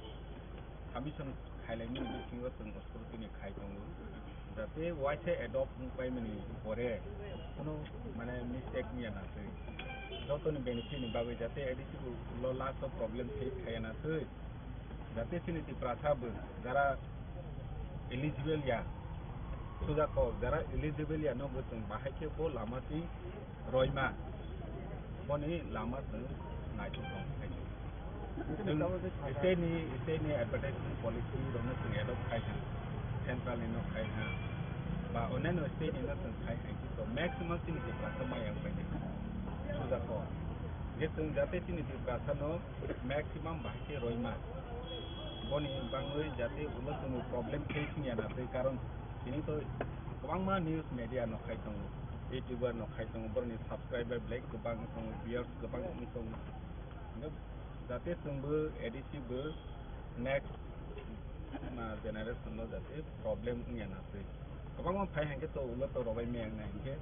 Submission khailaimani bisingo chwng scrutiny khai tongo. Jate uaisa adopt wng paimani pore kuno mane mistake wngya na twi. Jotoni benefit ni bagwi jate A D C bo ulo last o problem face khaiya na twi. Jate chini Tiprasa bo jara eligible ya, suja kok jara eligible ya no bo chwng bahai khe bo lama twi roima boni lama chwng naithok tong khai. Chwng state ni, state ni advertisement policy rokno chwng adopt khai kha, central ni no khai kha, ba onyaino state ni no chwng khai kha, to maximum chini Tiprasa maya wng pai kha. Suja kok je chwng jate chini Tiprasa no maximum bahai khe roima. Boni bangwi jate ulo chwngbo problem face wngya na twi, karon tini to kwbangma news media no khai tongo, YouTuber no khai tongo, boroni subscriber belai kwbang tongo, viewers kwbang wng tongo. Hingke jate chwngbo A D C bo next, ah, generation no jate problem wngya na twi. Kwbangma phai hingke to ulo to robai maya wngnai hingke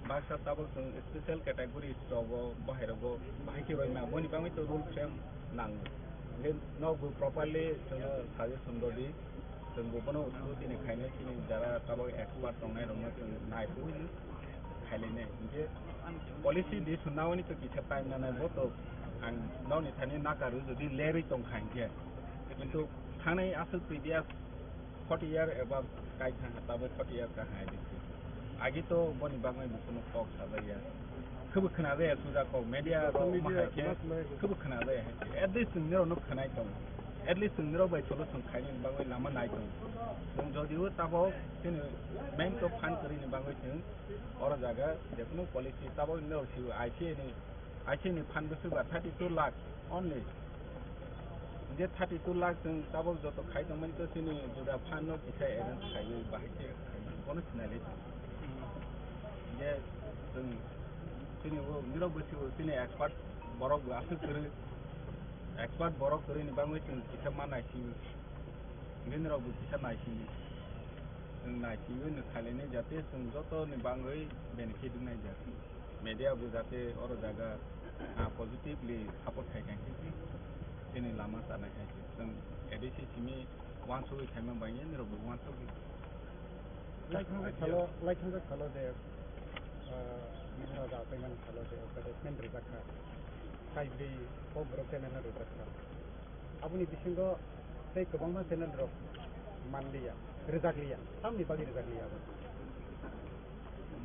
baksa tabok chwng special categories rogo bahai rogo bahai khe roima boni bagwi to rule frame nango. Hingke nokbo properly chwngno suggestion rwdi, chwngbo bono scrutiny khainai chini jara tabok expert tongnai rokno chwng naiphuru khailene hingke policy di sunna oni to kisa time nanai bo to ang nokni thani nakaru jodi lerwi tongkha hingke kintu thanai aswk previous forty year eba kai thang ha, tabuk forty year ka hai disi. Agi to boni bagwi bo kuno kok sajaya. Khubu khna jaya suja kok, media rok ma hai khe khubu khna jaya hai. At least chwng nirok no khnai tong. At least chwng nirok bai solution khaini bagwi lama nai tong. Chwng jodi o tabuk chini main to phan kwrwi ni bagwi chwng oro jaga jekunu policy tabuk nirok si I C A ni I C ni phan bwswk ba thirty two lakh only. Je thirty two lakh chwng tabok joto khai tongmani to chini juda phan no kisa arrange khaiwi bahai khe khaiwi bono sinai le. Je chwng chini o nirok bwswk chini expert borok bo aswk kwrwi, expert borok kwrwi ni bagwi chwng kisa ma naisingwi. Nini rok bo kisa naisingwi. Chwng naisingwi no khailai nai jate chwng joto ni bagwi benefit wngnai jak. Media bo jate oro jaga, ah, positively support khai kha khe chini lama chanai hai khe chwng A D C simi uansugwi khaima bai nirok bo uansugwi. Laithangsa khalo, laithangsa khalo je, ah, nini raja apaimani khalo je advertisement rijak kha. Kaibrwi kok borok channel no rijak kha. Aboni bisingo tei kwbangma channel rok manliya, rijakliya. Tamni bagwi rijakliya abo?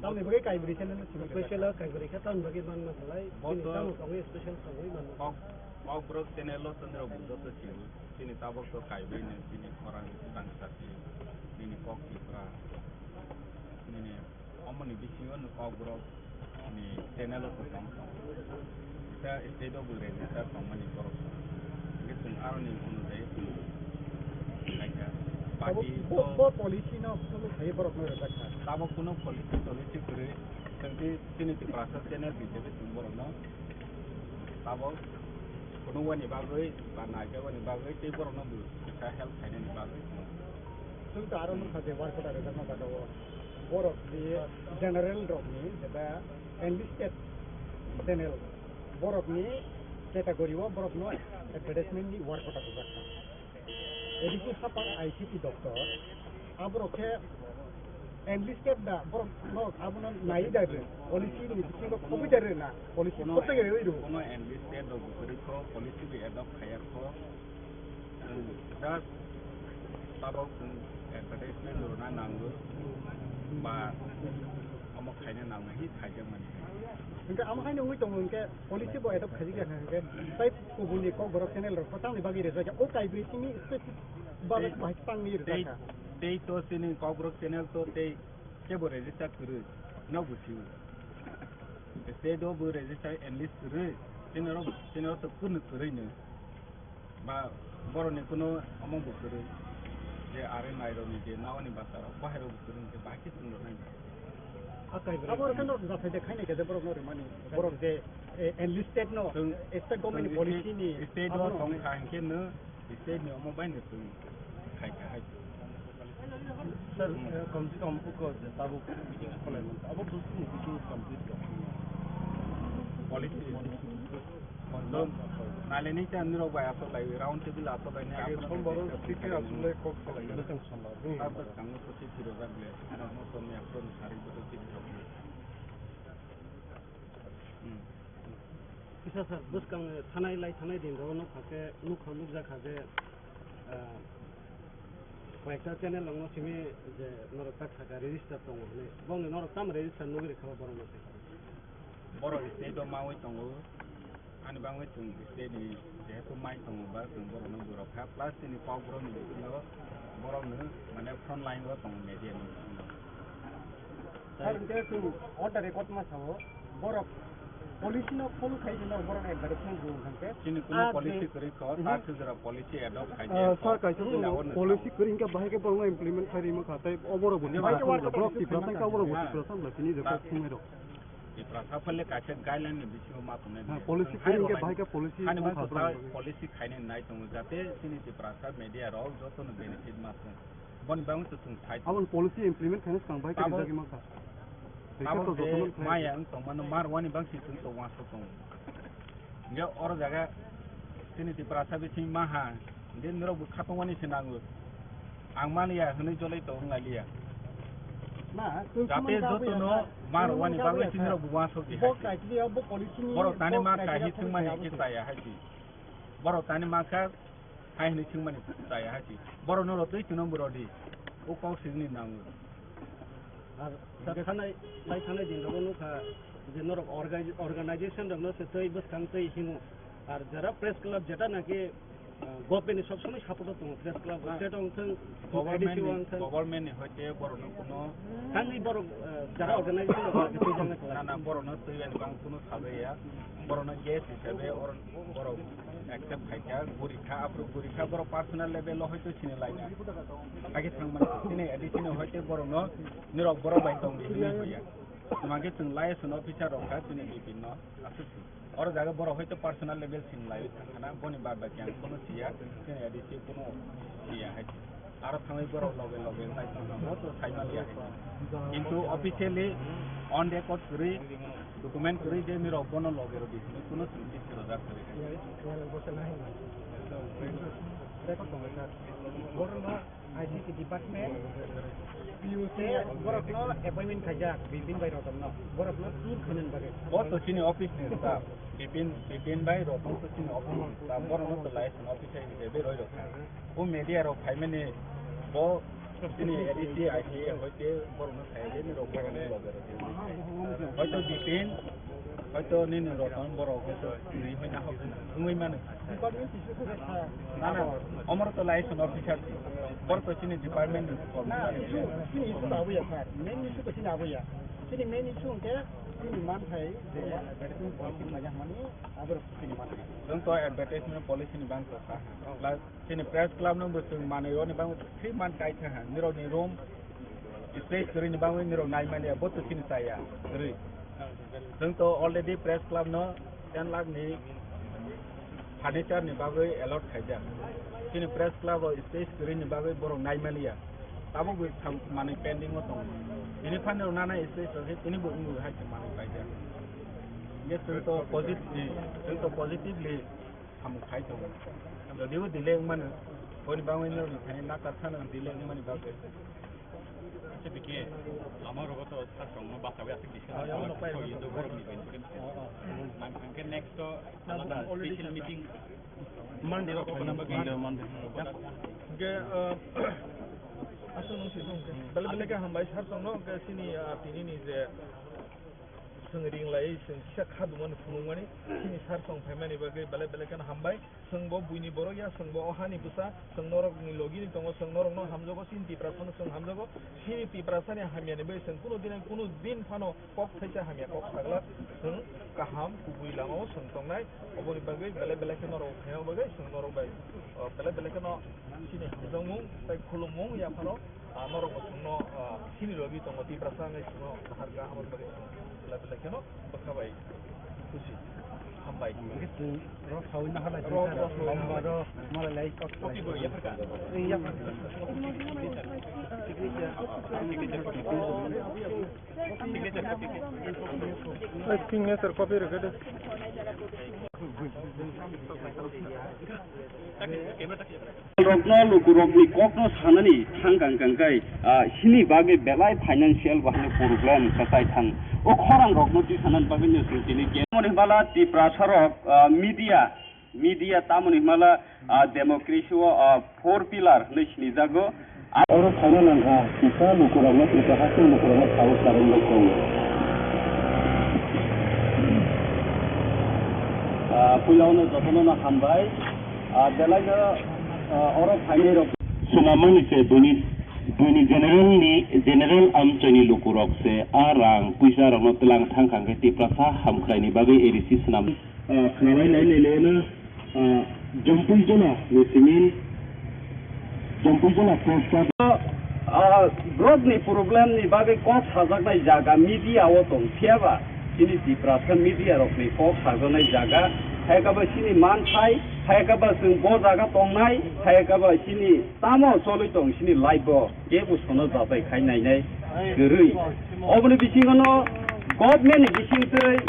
Tamni bagwi kaibrwi channel no simi rijak kha? Special o kaibrwi khe tamni bagwi manma khlai. Bo chini to tamo tongwi special tongwi manma. Kok, kok borok channel o chwng rok bo joto sini. Chini tabok to kaibrwi no chini khorang bangsa si. Nini kok Tipra. Nini Omoni bisingo no kok borok ni channel o kwcham tong. Kisa state o bo register tongmani borok tong. Hingke chwng aroni onujai chwng khaikha. Abo Party bo, to bo policy no follow khaiwi borok no rwjak kha. Tabok kuno policy tolicy kwrwi chwng tei chini Tiprasa channel hisabe chwng borok no tabok phunukmani bagwi ba naijakmani bagwi tei borokno bo kisa help khainani bagwi. Chwng to aro nukha je work order rwjakma jaga o borok je general rokni jeba enlisted channel borokni category o borokno advertisement ni work order rwjak kha. A D C hapang I C T doctor, aborok khe enlisted da, borok no abono nai da re, policy ni bisingo khobwi da re na, policy kono kote gari ro. Kono enlisted rok kwrwi kho, policy bi adopt khaya kho. Just tabok advertisement rwna nango ba omo khaina nango hi khaijakmani. Hingke amo haino wngwi tongo hingke policy bo adopt khaijak ya hingke tai kubuni kokborok channel rok tamni bagwi rijak ya o kaibrwi simi specific bagwi bahai tangwi rijak kha. Tei to chini kokborok channel to tei kebo register kwrwi no busiu. State o bo register enlist kwrwi chini rok chini rok to kwrwi kwrwi no. Ba borokni kuno omo bo kwrwi je are nairokni je nawani basa rok bahai rok bo kwrwi hwnkhe bahai khe chwng rok nai. Abo rokhe norok jasai de khaina khe je borok no rimani borok je enlisted no state government ni policy ni state o tong kha hwnkhe no state ni omo bai no chwng khai kha hai. Sir, eh, kom se kom uko je tabuk meeting kholai manta. Abo bwswk ni bisingo complete rok. Policy. Nalini chan nirok bai asok lai round table asok lai ne. Age asok lai sombaro ne, city asok lai kok salai. Bwswk sombaro. Abo bwskango to city rok jak le. Ano to ni asok ni sari bo to city rok. Hmm. Kisa sir, bwskang thanai lai thanai din rok nukha khe nukha nukjak kha je, ah, Koyekta channel rokno simi je norok tak saka register tongo hinwi. Bongni norok tamo register nugwi rwkha borokno se? Borok state o maui tongo. Ani bangwi chwng state ni jehetu mai tongo ba chwng borokno gwi rwkha. Plus chini kokborok ni bisingo borokno mane front line o tongo media ni bisingo. Sir, hingke chwng on the record ma sao, borok policy no follow khai rwna borok advertisement rw hwnkhe. Chini kuno policy kwrwi kho, ta sujra policy adopt khai. Ah, sir, kaisa policy kwrwi hwnkhe bahai khe borokno implement khai rwma kha, tei oborok bo Tiprasa wngkha, borok Tiprasa wngkha, oborok bo Tiprasa wngkha, chini je kok thumai rok. Tiprasa phale kaisa guideline ni bisingo ma tongnai. Policy kwrwi hwnkhe bahai khe policy ani bangsa policy khainai nai tongo, jate chini Tiprasa media rok jotono benefit ma thung. Boni bagwi to chwng sai. Aboni policy implement khaina swkang bai khe abo rijak ima kha. Abo je maya wng tongmano mar wani bangsi chwng to uansuk tongo. Hingke oro jaga chini Tiprasa bising maha, hingke norok bo khatungmani se nango. Ang mani ya hwnwi jolai to wng lai liya. Jate jotono mar wani bagwi chini rok bo uansuk di hai. Borok tani ma kahi thwngmani khe chaya hai di. Borok tani ma kha. Hai hwnwi swngmani chaya hai se. Borokno rw twi chwngno bo rw di. O kok swngni nango. Ar thanai, lai thanai din rogo nukha je norok orga-, organization rokno se twi bwskang twi hino. Ar jara press club jeta naki, ah, government ni sob somoi support o tongo press club, state o wngthang, government ni, government ni hoite borokno kuno thangwi borok, ah, jara organization rok twi jangna. Na, na, borokno twi ani bang kuno sabai ya. Borokno guest hisabe or Borok accept khaikha, gurikha, aphuru gurikha, borok personal level o hoito sini laina. Hakhe thangmani sini A D C ni hoite borokno nirok borok bai tongdi hinwi hoya. Tuma khe chwng liaison officer rok kha chini bipin no aswk si. Oro jaga borok hoito personal level sini laiwi thangkhana, boni bad baki ang kono siya, chini A D C kono siya hai. Aro thangwi borok loge loge wngkha, bo to sai maliya hai. Kintu officially on record kwrwi, document kwrwi je nirok bono loge rw di hinwi kuno chwngsi sirojak kwrwi hai. Borokno I C T department, P U C, borokno appointment khaijak, Bipin bai Rotonno, borokno tour khainani bagwi. Bo to chini office ni staff, Bipin, Bipin bai Roton to chini office ni staff, borokno to liaison officer hisabe roi rok kha. O media rok phaimani bo chini A D C I C A hoite borokno sai je nirok borokno loge rok. Hoito Bipin, hoito nini Roton borok hoito nini hoina hok wngwi mano. Na, na, omor to liaison officer si. Borok to chini department ni kormo. Na, issue, chini issue labuya sir. Main issue to chini abuya. Chini main issue hwnkhe chini manthai je advertisement policy khlaijak mani aborok chini manthai. Chwng to advertisement policy ni bangsa sa. Plus Chini press club no bo chwng manwi roni bangwi three month kai thang ha. Nirok ni room space kwrwi ni bangwi nirok nai manya bo to chini chaya. Kwrwi. Chwng to already press club no ten lakh ni furniture ni bagwi allot khaijak. Chini press club o space kwrwi ni bagwi borok nai manya. Tabuk bo sam manwi pending o tongo. Tini phan rok nana space rok se tini bo wngwi hai se manwi paijak. Hingke chwng to positively, chwng to positively Samung khai tongo. Jodi o delay wngmano, boni bagwi norokni thani nakar phano delay wngmani bagwi. Acha bike, ama rogo to sir tongno basawi aswk discussion khaijak, borokni benefit. Ang hwnkhe next to alada special meeting Monday rok Monday, Monday. Hwnkhe, ah, aswk nung sijong hwnkhe. Bele bele khe hambai sir tongno, hwnkhe chini, ah, tini ni je Chwng ring lai, chwng kisa kha dumani phunukmani, chini sar song phaimani bagwi belai belai kheno hambai. Chwng bo buini borok ya, chwng bo o hani bwsa, chwng norokni logini tongo, chwng norokno hamjago, chini Tiprasano chwng hamjago. Chini Tiprasani hamyani bagwi chwng kunu din, kunu din phano kok thaisa hamya kok sagla, chwng kaham kubui lamao chwng tongnai. Oboni bagwi belai belai khe norok phaina bagwi chwng norok bai, o, belai belai kheno chini hamjakmung tei khulummung yaphano, a, norok bo chwngno, a, chini logi tongo Tiprasa wngwi chwngno kahar kaham bagwi chwng belai belai kheno bwkha bai khusi. Hambai. Rok sawi na halai. Rok, rok sawi na halai. Hambai rok malai lai kok. Kopi bo yapharkha. Yapharkha. Signature copy. Signature copy. Signature copy rwkha de. Rokno lukurokni kokno sanani thang kang kang kai, ah, sini bagwi belai financial bahai problem kwchai thang. O khorang rokno tisanani bagwi no chwng tini ke-, tamoni hwnbala Tiprasa rok, ah, media, media tamoni hwnbala, ah, democracy o, ah, four pillar hinwi sinijago. Oro phaina nangkha, kisa lukurokno, kisa haste lukurokno saui saui bai tongo. Ah, puila ono jotono no hambai. Ah, belai no, ah, oro phainai rok. Swnamani se buini, buini general ni, general amchoi ni lukurok se a rang puisa rokno tlang thang kha khe Tiprasa hamkrai ni bagwi A D C swnam. Ah, khwnalai nai nai le no, ah, Jampui Jola ni simi, Jampui Jola Press Club. Ah, borok ni problem ni bagwi kok sajaknai jaga media o tong phiya ba, chini Tiprasa media rok ni kok sajaknai jaga, hai khe ba chini manthai, hai khe ba chwng bo jaga tongnai, hai khe ba chini tamo cholwi tong chini life o. Kebo sono jatai khai nainai kwrwi. Oboni bisingo no government ni bisingtwi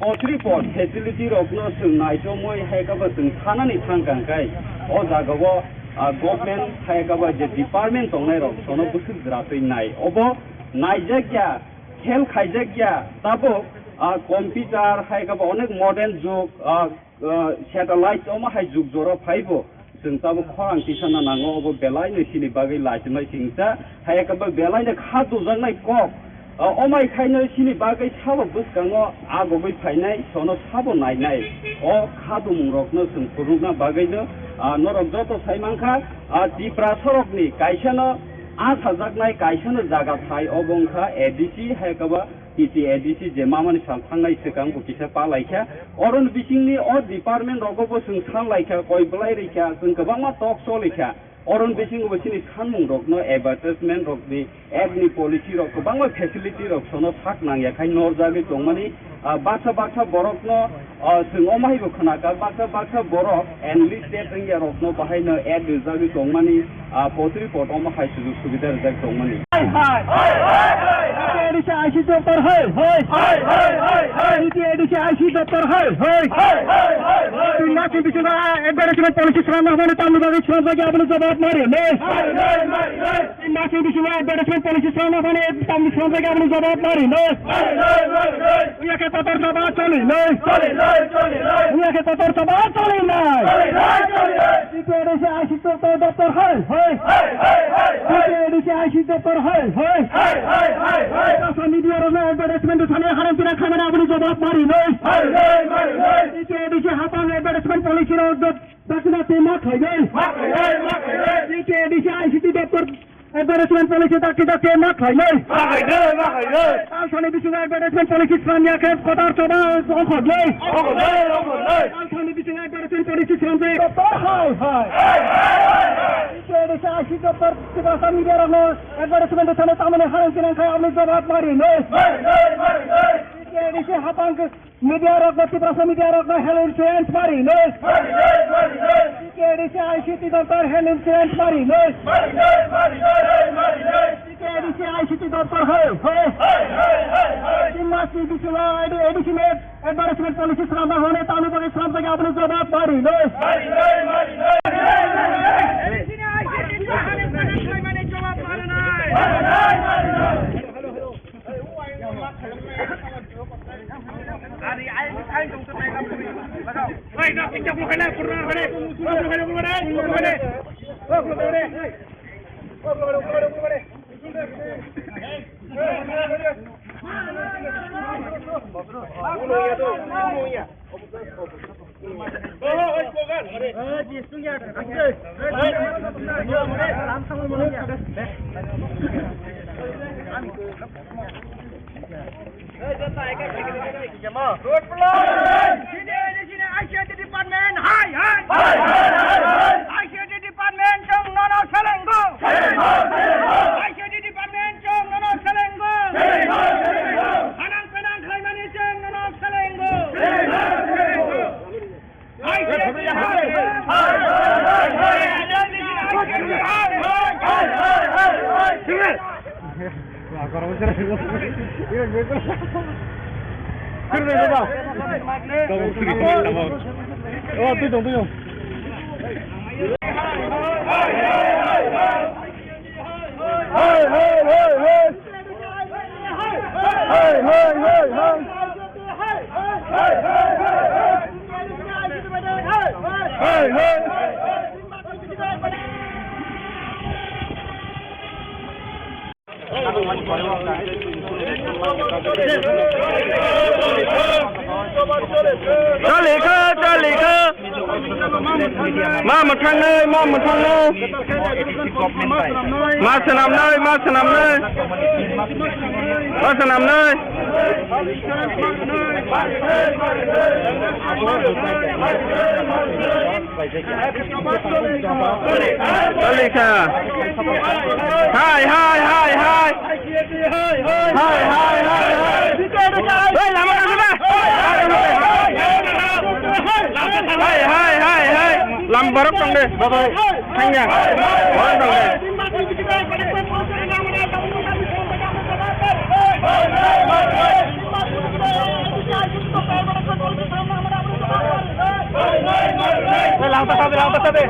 potri pot facility rokno chwng naichomwi hai khe bo chwng sanani thang kang kai. O jagao, ah, government hai khe bo je department tongnai rok sono bwswk jwratwi nai. Obo naijak ya, khel khaijak ya, tabuk, ah, computer hai khe bo onek modern jug, ah, ah, satellite omo hai jug jora phaibo. Chwng tabuk khorang tisana nango, obo belai no chini bagwi laichimai singcha, hai khe bo belai no kha dujaknai kok. Ah, omai khaino chini bagwi sabo bwskango agogwi phainai, sono sabo nainai. O kha dumung rokno chwng phunukna bagwi no, ah, norok joto sai mankha, ah, Tiprasa rokni kaisa no a sajaknai kaisa no jaga thai, obo wngkha A D C hai khe bo T T A D C je mamani sal thangnai swkang bo kisa pa laikha. Oroni bisingni o department rogo bo chwng san laikha, koi belai rikha, chwng kwbangma talk choli kha. Oroni bisingo bo chini sanmung rokno advertisement rokni ad ni policy rok kwbangma facility rok sono sak nangya khai norjagwi tongmani, ah, baksa baksa borokno, ah, chwng omo hai bo khwnakha, baksa baksa borok enlisted wngya rokno bahaino ad rijagwi tongmani, ah, potri pot omo hai sujuk subida rijak tongmani. Hai, hai. Hai, hai, hai, hai. T T A D C I C doptor hai, hai. Hai, hai, hai, hai. T T A D C I C doptor hai, hai. Hai, hai, hai, hai. Tin lakh ni bisingo, ah, advertisement policy swnamna hwnwi tamni bagwi swnamjak ya, abono jawab mari, ne? Hai, hai, hai, hai. Tin lakh ni bisingo advertisement policy swnamna hwnwi tamni swnamjak ya, abono jawab mari, ne? Hai, hai, hai, hai. Wngya khe kotor saba choli nai. Choli nai, choli nai. Wngya khe kotor saba choli nai. Choli nai, choli nai. T T A D C I C doptor, doptor hai, hai. Hai, hai, hai, hai. T T A D C I C doptor hai, hai. Hai, hai, hai, hai. Tiprasa media rokno advertisement thani haram tina khamani aboni jawab mari nai. Mari nai, mari nai. T T A D C hapang advertisement policy rok dot-, dakti dakti ma khainai. Ma khainai, ma khainai. T T A D C I C doptor Advertisement policy dakti dakti ma khlainai. Ma khlainai, ma khlainai. Talsani bisingo advertisement policy swnamya khe kotor choba ongkhornai. Ongkhornai, ongkhornai. Talsani bisingo advertisement policy swnamjak. Doptor hai hai. Hai, hai, hai, hai. T T A D C I C doptor Tiprasa media rokno advertisement thani tamani harang tinang khai aboni jawab marinai. Marinai, marinai. T T A D C hapang Media rokno, Tiprasa media rokno health insurance marinai. Marinai, marinai. T T A D C I C doptor health insurance marinai. Marinai, marinai, marinai. T T A D C I C doptor hai, hai. Hai, hai, hai, hai. Tin mas ni bisingo A D C ni advertisement policy swnamna hwnwi tamni bagwi swnamjak ya aboni jawab marinai. Marinai, marinai. Road block! I C A department, hi, hi! Hi, hi, hi, hi! I C A department, chwng nono selengo! Selengo, selengo! I C A department, chwng nono selengo! Selengo, selengo! Hanang penang khlaimani chwng nono selengo! Selengo, selengo! Chalikha, chalikha. Ma mwthangnai, ma mwthangnai. Ma swnamnai, ma swnamnai. Ma swnamnai. Chalikha. Hai, hai, hai, hai. Hai, hai, hai, hai. Hei, lama ka sini. Hai, hai, hai, hai. Lam borok tong de. Thangya. Borok tong de. Langta sabe, langta sabe.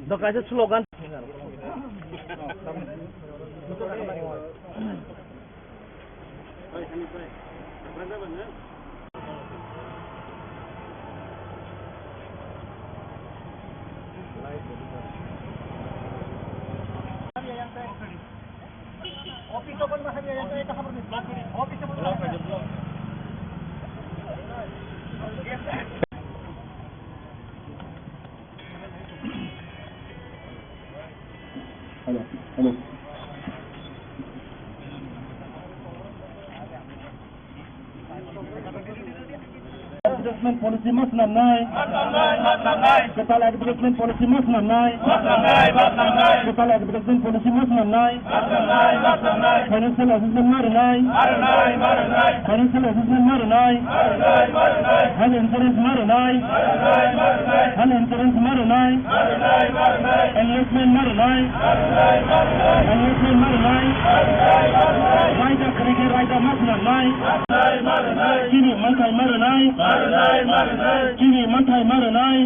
Do kaisa slogan. Hello, hello. Advertisement policy ma swnamnai. Kwtal advertisement policy ma swnamnai. Kwtal advertisement policy ma swnamnai. Financial assistance ma rwnai. Financial assistance ma rwnai. Health insurance ma rwnai. Health insurance ma rwnai. Enlistment ma rwnai. Enlistment ma rwnai. Raida kwrwi khe raida ma swnamnai. Chini manthai ma rwnai. Chini manthai ma rwnai.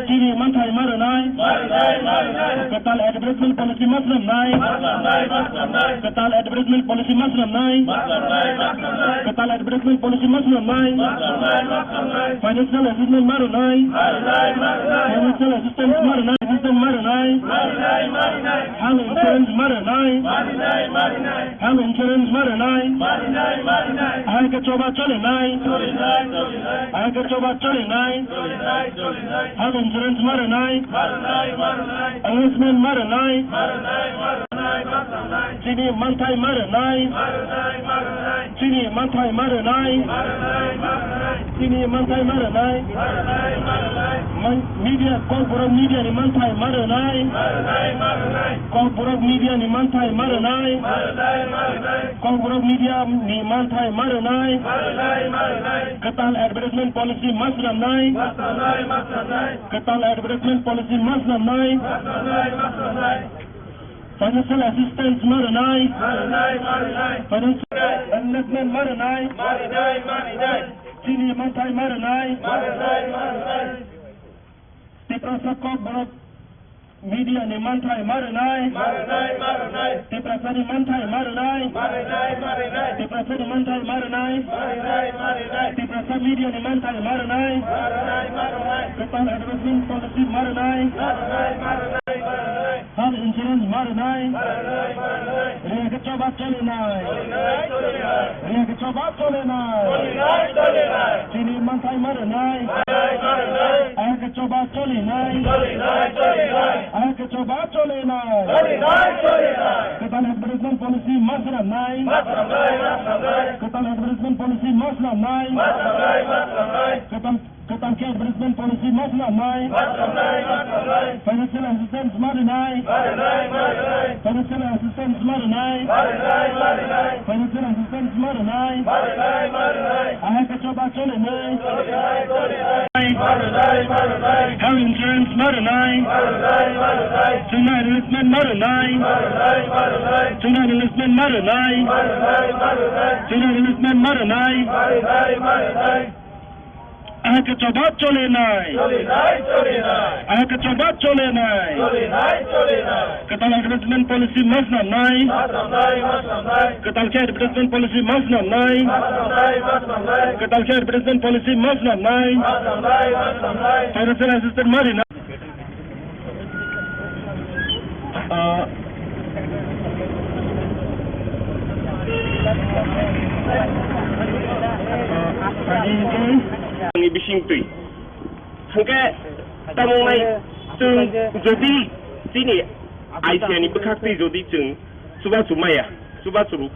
Chini manthai ma rwnai. Kwtal advertisement policy ma swnamnai. Kwtal advertisement policy ma swnamnai. Kwtal advertisement policy ma swnamnai. Financial assistance ma rwnai. Financial assistance ma rwnai. Assistance ma rwnai. Health insurance ma rwnai. Health insurance ma rwnai. Ahai khe choba cholinai. Ahai khe choba cholinai. Health insurance ma rwnai. Enlistment ma rwnai. Chini manthai ma rwnai. Chini manthai ma rwnai. Chini manthai ma rwnai. Man-, media, Kokborok media ni manthai ma rwnai. Kokborok media ni manthai ma rwnai. Kokborok media ni manthai ma rwnai. Kwtal advertisement policy ma swnamnai. Kwtal advertisement policy ma swnamnai. Financial assistance ma rwnai. Financial enlistment ma rwnai. Chini manthai ma rwnai. Tiprasa Kokborok media ni manthai ma rwnai. Tiprasa ni manthai ma rwnai. Tiprasa ni manthai ma rwnai. Tiprasa media ni manthai ma rwnai. Kwtal advertisement policy ma rwnai. Health insurance ma rwnai. Riyakhe choba cholinai. Riyakhe choba cholinai. Chini manthai ma rwnai. Ahai khe choba cholinai. Ahai khe choba cholinai. Kwtal advertisement policy ma swnamnai. Kwtal advertisement policy ma swnamnai. Kwtal Kwtal khe advertisement policy ma swnamnai. Financial assistance ma rwnai. Financial assistance ma rwnai. Financial assistance ma rwnai. Ahai khe choba cholinai. Health insurance ma rwnai. Chuna enlistment ma rwnai. Chuna enlistment ma rwnai. Chuna enlistment ma rwnai. Ahai khe choba cholinai. Ahai khe choba cholinai. Kwtal advertisement policy ma swnamnai. Kwtal khe advertisement policy ma swnamnai. Kwtal khe advertisement policy ma swnamnai. Financial assistance ma rwnai. Ah, ah, ani bising twi. Hwnkhe, tamo wngnai, chwng jodi chini I C A ni bwkhak twi jodi chwng chubachu maya, chubachu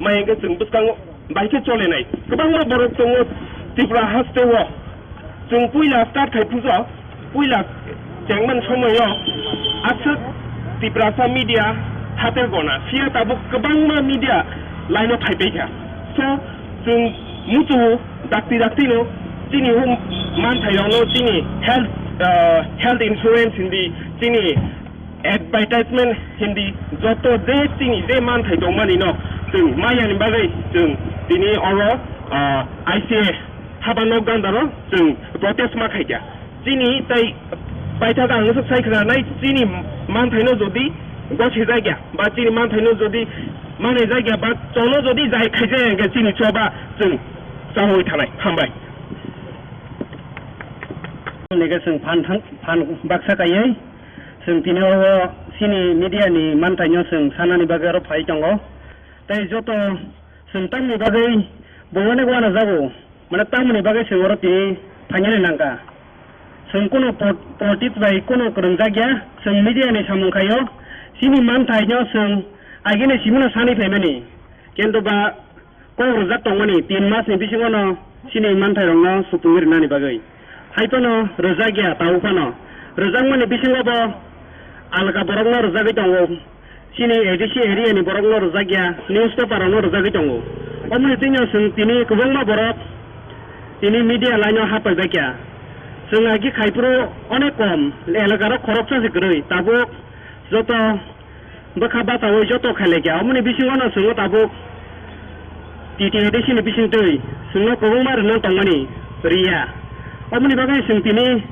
maya hwnkhe chwng bwskango bai khe cholenai. Kwbangma borok tongo Tripura haste o. Chwng puila start khai phujo, puila chengmani somoio aswk Tiprasa media hatel gona. Phiya tabuk kwbangma media line o phaipai kha. So, chwng muchungo dakti daktino chini hum manthairokno chini health, ah, health insurance hindi chini advertisement hindi joto je chini je manthai tongmani no chwng mayani bagwi chwng tini oro, ah, I C A haba nok gandaro chwng protest ma khaikha. Chini tai paithak ang swk sai khna nai chini manthaino jodi gosijak ya ba chini manthaino jodi manai jak ya ba chono jodi jai khaijak ya hwnkhe chini choba chwng chawi thanai. Hambai. Nike chwng phan thang, phan baksa kaiwi chwng tini o chini media ni manthaino chwng sanani bagwi oro phai tongo. Tei joto chwng tamni bagwi bo onek uanajago, mane tamoni bagwi chwng oro tini phainani nangkha. Chwng kunu po-, politics bai kunu kwrwngjak ya, chwng media ni samung khaio, chini manthaino chwng agini simino sani phaimani. Kintu ba kok rwjak tongmani tin mas ni bisingo no chini manthairokno supungwi rwnani bagwi. Hai phano rwjak ya, tabuk phano rwjakmani bisingo bo alka borokno rwjagwi tongo. Chini A D C area ni borokno rwjak ya, newspaper rokno rwjagwi tongo. Omoni twino chwng tini kwbangma borok tini media line o hapaibaikha. Chwng agi khai phuru onek kom, elaka rok khoroksa se kwrwi, tabuk joto bwkha bachaui joto khailaikha. Omoni bisingo no chwngno tabuk T T A D C ni bisingtwi chwngno kwbangma rwna tongmani riya. Omoni bagwi chwng tini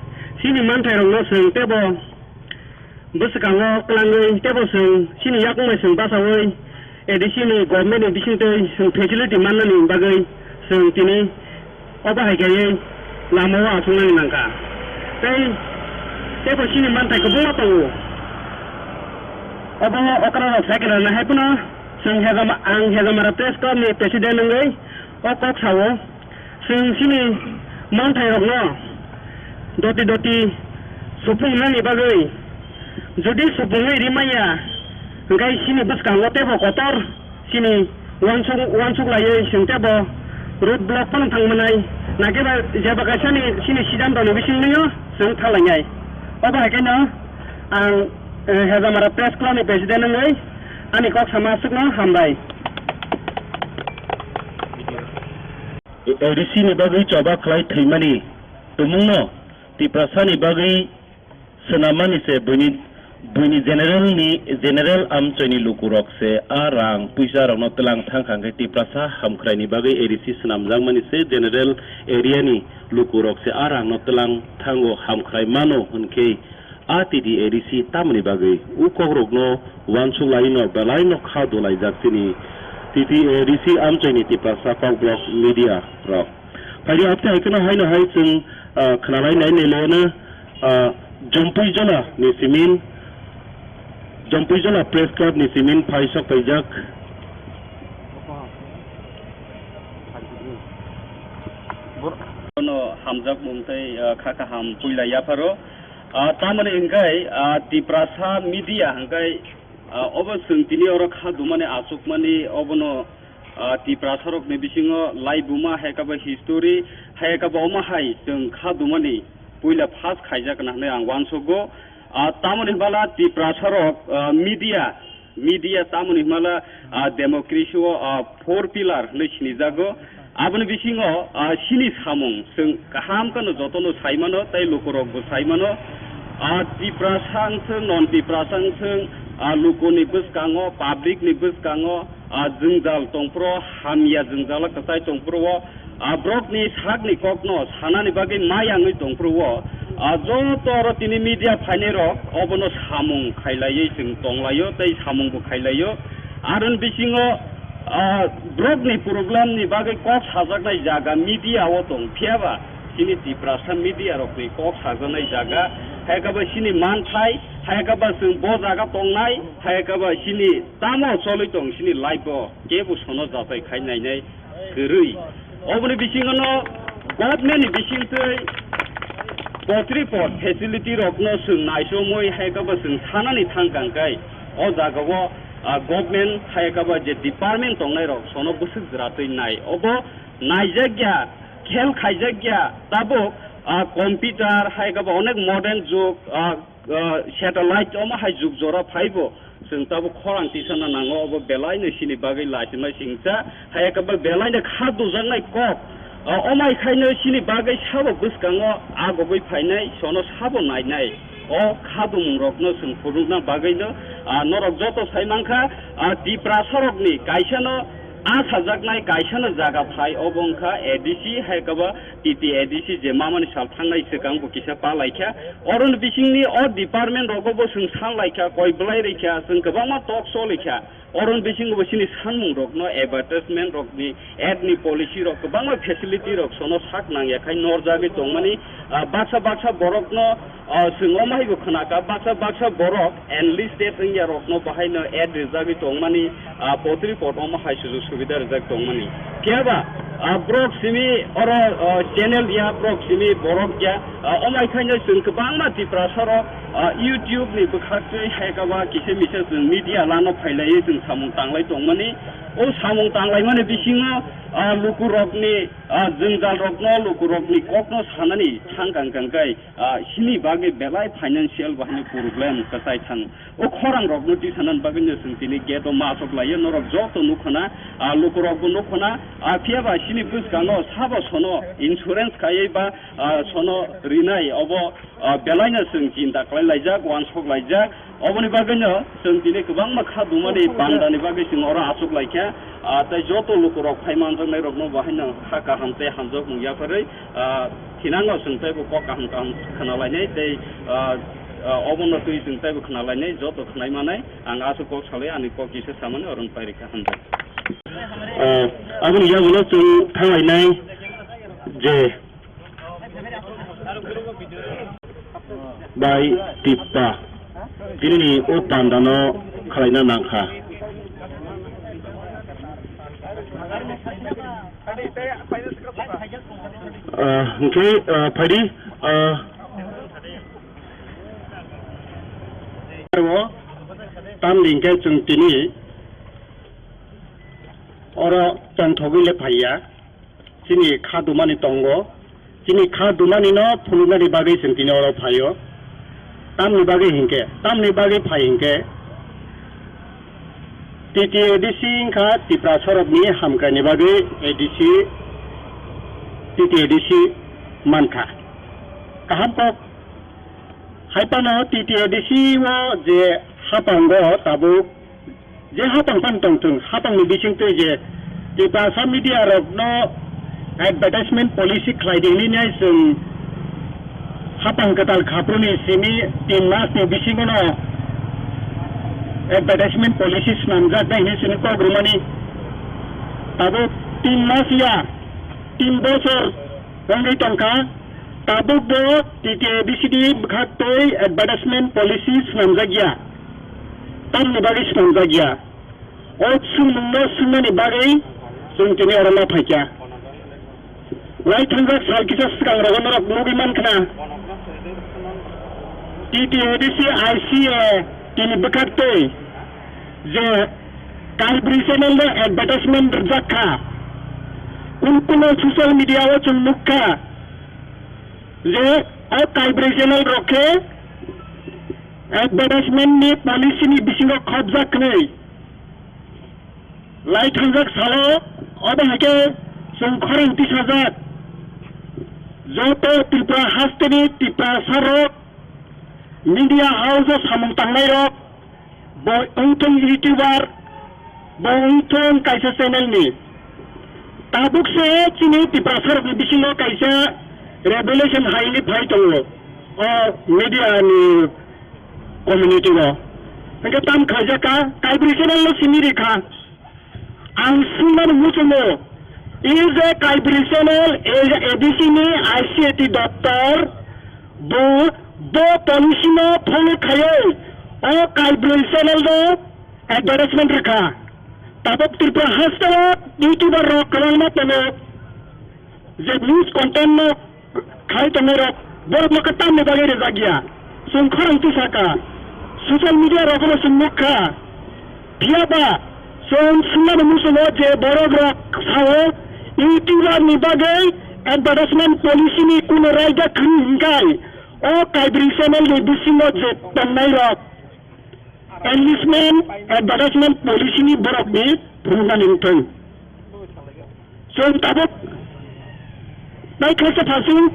chini manthairokno chwng teibo Bwswkango kwlangwi teibo chwng chini yakung bai chwng bachaui A D C ni government ni bisingtwi chwng facility mannani bagwi chwng tini obo hai kaiwi lamao achuknani nangkha. Tei teibo chini manthai kwbangma tongo. Obo okra rok sai kwrwna hai phano chwng hejama, ang Hejamara Press Club ni president wngwi o kok sao. Chwng chini manthairokno doti doti supungnani bagwi, jodi supungwi rimaya, hwnkhe chini bwskango teibo kotor chini uansuk, uansuk laiwi chwng teibo road block phano thang manai, nakhe ba jeba kaisani chini siddhanto ni bisingtwino chwng thang lainai. Obo hai kheno ang, eh, Hejamara Press Club ni president wngwi ani kok sama aswkno hambai. A D C ni bagwi choba khlai thwimani tumungno Tiprasa ni bagwi swnammani se buini, buini general ni, general amchoini lukurok se a rang puisa rokno twlang thang kha hwnkhe Tiprasa hamkhraini bagwi A D C swnamjakmani se general area ni lukurok se a rangno twlang thango hamkhrai mano hwnkhe A T T A D C tamoni bagwi o kokrokno uansuk laino belaino kha dolaijak chini T T A D C amchaini Tiprasa kokborok media rok. Phaidi apte hai kheno haino hai chwng, ah, khnalai nai nai leno, ah, Jompui Jola ni simin, Jompui Jola Press Club ni simin phai sok paijak. Bono hamjak mung tei, ah, kha kaham puila yapharo. Ah, tamoni hwnkhe, ah, Tiprasa media hwnkhe, ah, obo chwng tini oro kha dumani achukmani obono, ah, Tiprasarokni bisingo laibuma hai khe bo history hai khe bo omo hai chwng kha dumani puila first khaijak hwnwi ang uansugo. Ah, tamoni hwnba la Tiprasarok, ah, media, media tamoni hwnba la, ah, democracy o, ah, four pillar hwnwi sinijago. Aboni bisingo, ah, chini samung chwng kaham kheno jotono sai mano tei lukurokbo sai mano. Ah, Tiprasa wng thung, non Tiprasa wng thung, ah, lukuni bwskango, public ni bwskango, ah, jwngjal tongphuru, hamya jwngjalo kwchai tongphuru o, ah, borokni sakni kokno sanani bagwi mayangwi tongphuru o, ah, joto oro tini media phainairok obono samung khailaiwi chwng tonglaio tei samungbo khailaiyo. Aroni bisingo, ah, borokni problem ni bagwi kok sajaknai jaga media o tong, phiyaba chini Tiprasa media rokni kok sajaknai jaga, hai khe bo chini manthai, hai khe bo chwng bo jaga tongnai, hai khe bo chini tamo cholwi tong chini life o kebo sono jatai khai nainai kwrwi. Oboni bisingono government ni bisingtwi poultry pot facility rokno chwng naisomwi hai khe bo chwng sanani thang kang khe o jagao, ah, government hai khe bo je department tongnai rok sono bwswk jwratwi nai obo naijakya, khel khaijakya tabuk, ah, computer hai khe bo onek modern jug, ah, ah, satellite omo hai jug jora phaibo chwng tabuk khorang tisana nango, obo belaino chini bagwi lachima singcha, hai khe bo belaino kha dujaknai kok, ah, omai khaino chini bagwi sabo bwskango agogwi phainai, sono sabo nainai. O khadumungrokno chwng phunukna bagwino, ah, norok joto sai mankha, ah, Tiprasarokni kaisano a sajaknai kaisano jaga phai, obo wngkha A D C, hai khe bo T T A D C je mamani sal thangnai swkang bo kisa pa laikha. Oroni bisingni o department rogo bo chwng san laikha, koi belai rikha, chwng kwbangma talk choliakha. Oroni bisingo bo chini sanmung rokno, advertisement rokni, ad ni policy rok, kwbangma facility rok sono sak nangya khai norjagwi tongmani, ah, baksa baksa borokno, ah, chwng omo haibo khwnakha, baksa baksa borok enlisted wngya rokno bahaino ad rijagwi tongmani, ah, poultry pot omo hai sujuk subida rijak tongmani. Phiyaba, ah, borok simi oro, ah, channel ya, borok simi borok ya, ah, omo hai khaino chwng kwbangma Tiprasarok, ah, YouTube ni bwkhaktwi hai khe ba kisa misa chwng media lano phailaiwi chwng samung tanglai tongmani. O samung tanglaimani bisingo, ah, lukurokni, ah, jwngjal rokno, lukurokni kokno sanani thang kang kang khe, ah, chini bagwi belai financial bahai problem kwchai thang. O khorang rokno tisanani bagwi no chwng tini gate o ma achuk laiyo, norok joto nukhana, ah, lukurokbo nukhana, ah, phiyaba chini bwskango sabo sono insurance khaiwi ba, ah, sono rinai obo, ah, belaino chwng chinta khlai laijak, uansuk laijak. Oboni bagwino chwng tini kwbangma kha dumani bandani bagwi chwng oro achuk laikha. Ah, tei joto lukurok phai manjaknai rokno bahaino kha kaham tei hamjakmung yapharwi, ah, thinango chwng teibo kok kaham kaham khna lainai tei, ah, Ah, obono twi chwng taibo khna lainai, joto khnai manai, ang aswk kok salai, ani kok kisa samani oro pairikha, hambai. Ah, aboni yagulo chwng thanglainai je bai Tipra, tini o pandano khwlaina nangkha. Ah, hwnkhe, ah, phaidi, ah, Aro tamni hwnkhe chwng tini oro tongthogwi le phaiya, chini kha dumani tongo, chini kha dumani no phunuknani bagwi chwng tini oro phaio. Tamni bagwi hinkhe, tamni bagwi phai hinkhe, T T A D C wngkha Tipra sorokni hamkraini bagwi A D C, T T A D C mankha. Kaham kok. Hai phano T T A D C o je hapango tabuk, je hapang phano tongthwng, hapangni bisingtwi je Tiprasa media rokno advertisement policy khlai di hwnwi nai chwng hapang kwtal khapruni simi tin masni bisingono advertisement policy swnamjak nai hwnwi chwngno kok rwmani. Tabuk tin mas ya, tin bosor wngwi tongkha. Tabuk bo T T A D C ni bwkhaktwi advertisement policy swnamjak ya. Tamni bagwi swnamjak ya? O swngmungno swngnani bagwi chwng tini oro ma phaikha. Lai thangjak sal kisa swkang rogo norok nugwi mankha na. T T A D C I C A tini bwkhaktwi je Kaibri channel no advertisement rwjak kha. Kunu kunu social media o chwng nukha je o Kaibri channel rok khe advertisement ni policy ni bisingo khopjak hwnwi. Lai thangjak salo obo hai khe chwng khorang tisajak joto Tripura hasteni Tiprasa rok media house o samung tangnai rok, bo wngthung YouTuber, bo wngthung kaisa channel ni. Tabuk se chini Tiprasa rokni bisingo kaisa revelation hai hwnwi phai tongo o media ni community o. Hwnkhe tam khlaijak kha, Kaibri channel no simi rikha. Ang swngmani muchungo, is a Kaibri channel, is a A D C ni I C A T doptor, bo, bo policy no follow khaiwi, o Kaibri channel no advertisement rwkha. Tabuk Tripura hasteo YouTuber rok kwbangma tongo, je news content no khai tongnai rok, borok no khe tamni bagwi rijak ya. Chwng khorang tisaka, social media rogo bo chwng nukha. Phiya ba chwng swngmani muchungo je borok rok sao, YouTuber ni bagwi advertisement policy ni kunu raida khwrwi hinkai, o Kaibri channel ni bisingo je tongnai rok, enlistment advertisement policy ni borok ni phunuknani wngthung. Chwng tabuk bai khlaisa phasing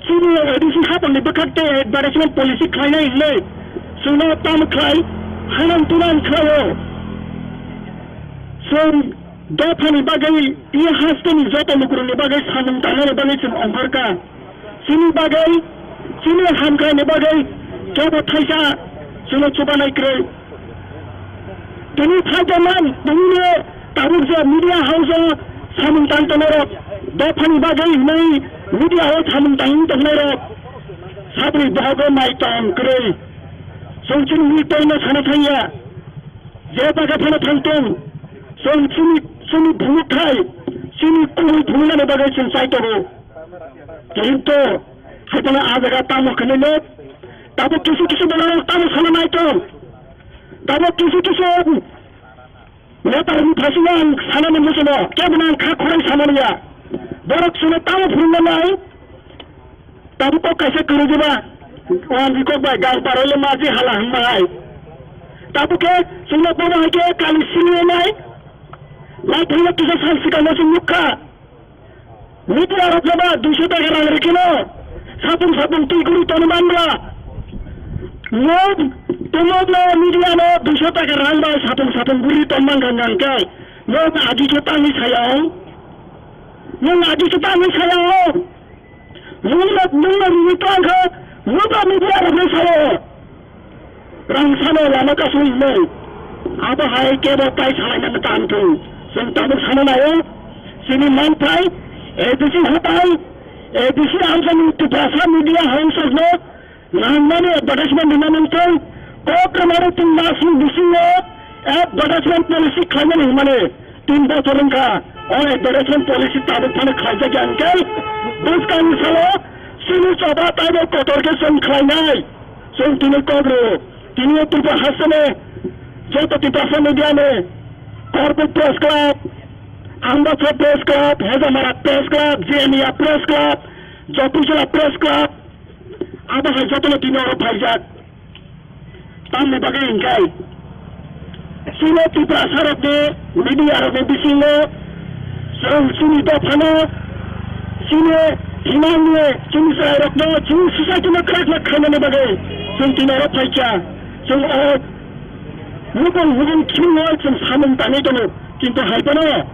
chini A D C hapang ni bwkhak tei advertisement policy khlainai hinwi chwngno tamo khlai hanang tunang khlaio. Chwng dophani bagwi, i hasteni joto lukurokni bagwi samung tangnani bagwi chwng ongkhorkha. Chini bagwi, chini hamkraini bagwi kebo thaisa chwngno chubanai kwrwi. Tini phaikhe man, tini tabuk je media house o samung tang tongnai rok, dophani bagwi hinwi media o samung tang tongnai rok, sabri bohogo nai tong kwrwi. Chwng chini mui tongno sana thangya, je jaga phano thang tong, chwng chini, chini phunukthai, chini kubui phunuknani bagwi chwng chai tongo. Kintu, hai phano ah jaga tamo khlai le, tabuk kisu kisu borok tamo sana nai tong. Tabuk kisu kisu neta rokni phaisingno ang sanani muchungo, kebo no ang kha khorang samani ya. Borok chwngno tamo phunukna nai, tabuk kok kaisa kwrwi diba, o ang kok bai gang paro le maji hala hwnma hai. Tabuk khe chwngno bono hai khe kali simi nai, lai thangna kisa sal swkang no chwng nukha. Media rok jeba duiso taka rang rikino, sapung sapung twi guri tongmani manbla. Nwng tumokno media no duiso taka rang bai sapung sapung guri tongmang gang gang khe, nwng agi khe tangwi saya o. Nwng agi khe tangwi saya o. Nwng no, nwng no rwwi tong khe, Nokha media rokno sao, rang sano lama kasui hinwi. Abo hai kebo tai salainani tang thung. Chwng tabuk sana naio, chini manthai, A D C hatai, A D C amchani Tiprasa media house rokno nangmani advertisement rwna nangthung. Kok kwmani tin masni bisingo advertisement policy khlaimani hwnmani. Tin bochor wngkha o advertisement policy tabuk phano khlaijak ya hwnkhe, bwskangni salo chini choba taibo kotor khe chwng khlainai. Chwng tini kok rw, tini o Tripura hasteni joto Tiprasa media ni, Korpuk Press Club, Ambasa Press Club, Hezamara Press Club, Jenia Press Club, Jopuchila Press Club, abo hai jotono tini oro phaijak. Tamni bagwi hwnkhe chini Tiprasa rokni media rokni bisingo chwng chini dophano, chini himangni, chini chwrairokno, chini society no kwrak kwrak khainani bagwi chwng tini oro phaikha. Chwng o hukung hukung thwngwi chwng samung tangwi tongo, kintu hai phano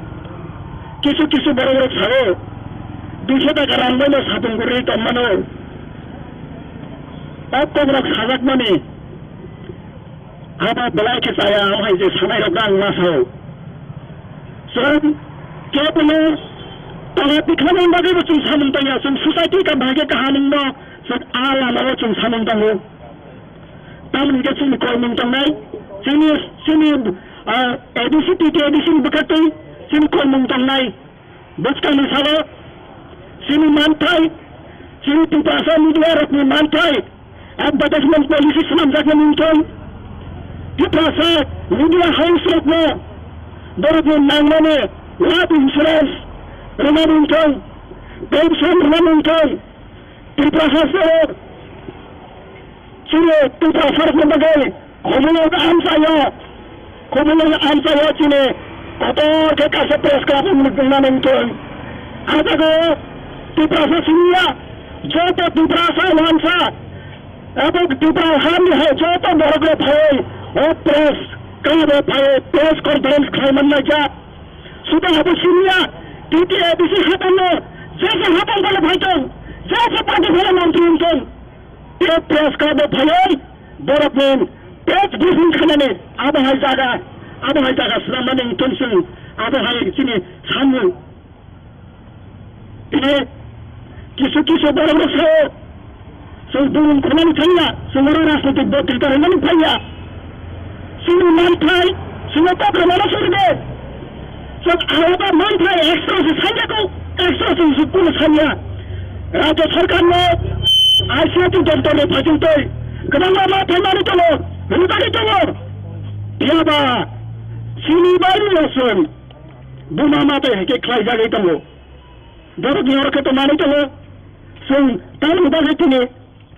kisu kisu borok rok sao, duiso taka rang bai no sapung kwrwi tongmano. O kokrok sajakmani abo belai khe chaya, o hai je sanai rok ang ma sao. Chwng kebono tala tikhlani bagwi bo chwng samung tangya, chwng society ka bahai khe kaham wngno chwng a lama o chwng samung tango. Tamoni khe chini koimung tongnai, chini, chini, ah, A D C, T T A D C ni bwkhaktwi chini koimung tongnai. Bwskangni salo chini manthai, chini Tiprasa media rokni manthai, advertisement policy swnamjaknai wngthung, Tiprasa media house rokno borokni nangmani life insurance rwna wngthung, pension rwna wngthung, Tiprasa salo chini Tiprasa rokni bagwi khumulwng amchaio, khumulwng amchaio chini kotor khe kaisa press club wngmani wngthung. A jaga o Tiprasa siniya, joto Tiprasa wansa, abo Tipra hamni hai joto borok rok phaiwi o press club o phaiwi press conference khlai man laijak. Suda abo siniya, T T A D C hapango, je je hapang phano phaitong, je je party phano mantri wngtong. Tei press club o phaiwi borokni press briefing khainani abo hai jaga, abo hai jaga swnamnani wngthung chwng, abo hai chini samung. Tini kisu kisu borok rok sao, chwng bumung khwnani thangya, chwng oro rajnitik botrita rwnani phaiya. Chini manthai, chini kok rwmano chwng de. Chwng aroba manthai extra se sanya ko, extra se se kuno sanya. Rajya sarkar no I C R T doptor ni phaichung tei kwbangma manthai manwi tongo, rwjagwi tongo. Phiyaba chini bai rw chwng buma manthai hai khe khlai jagwi tongo. Borok ni oro khe to manwi tongo. Chwng tamoni bagwi tini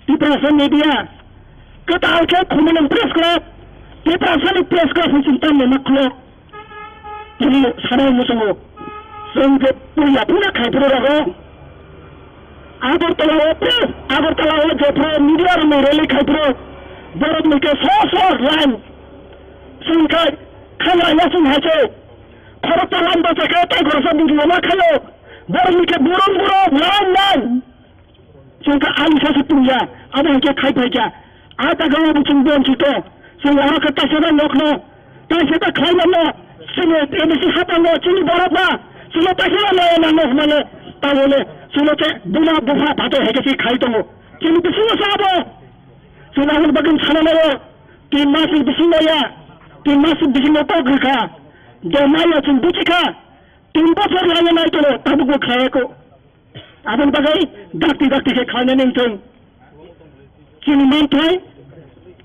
Tiprasa media kwtal khe khumulwng press club, Tiprasa ni press club hwn chwng tamni ma khlok. Tini sanai muchungo chwng je puila puila khai phuru rogo. Agartala o press, Agartala o je phuru media rokni rally khai phuru borok ni khe so so line chwng khai khangra ya chwng hai se. Khoroksa line bachai khe tei khoroksa video ma khaio. Borok ni khe burum burum line line. Chwng khe ani sasu tungya, abo hai khe khai phai kha. A jaga o bo chwng bon chito. Chwng oro khe taisa da nokno, taisa da khlai mano. Chini A D C hapango chini borok ba, chini taisa da laya nango hwnmale, tabole chwngno khe buma bupha phato hai khe khai tongo. Chini bisingo sa abo. Chwng aboni bagwi sana naio. Tin mas ni bisingo ya, tin mas ni bisingo kok rwkha. De mayo chwng buchikha. Tin bochor laya nai tono, tabukbo khlai ya kho. Aboni bagwi dakti dakti khe khlainani wngthung. Chini manthai,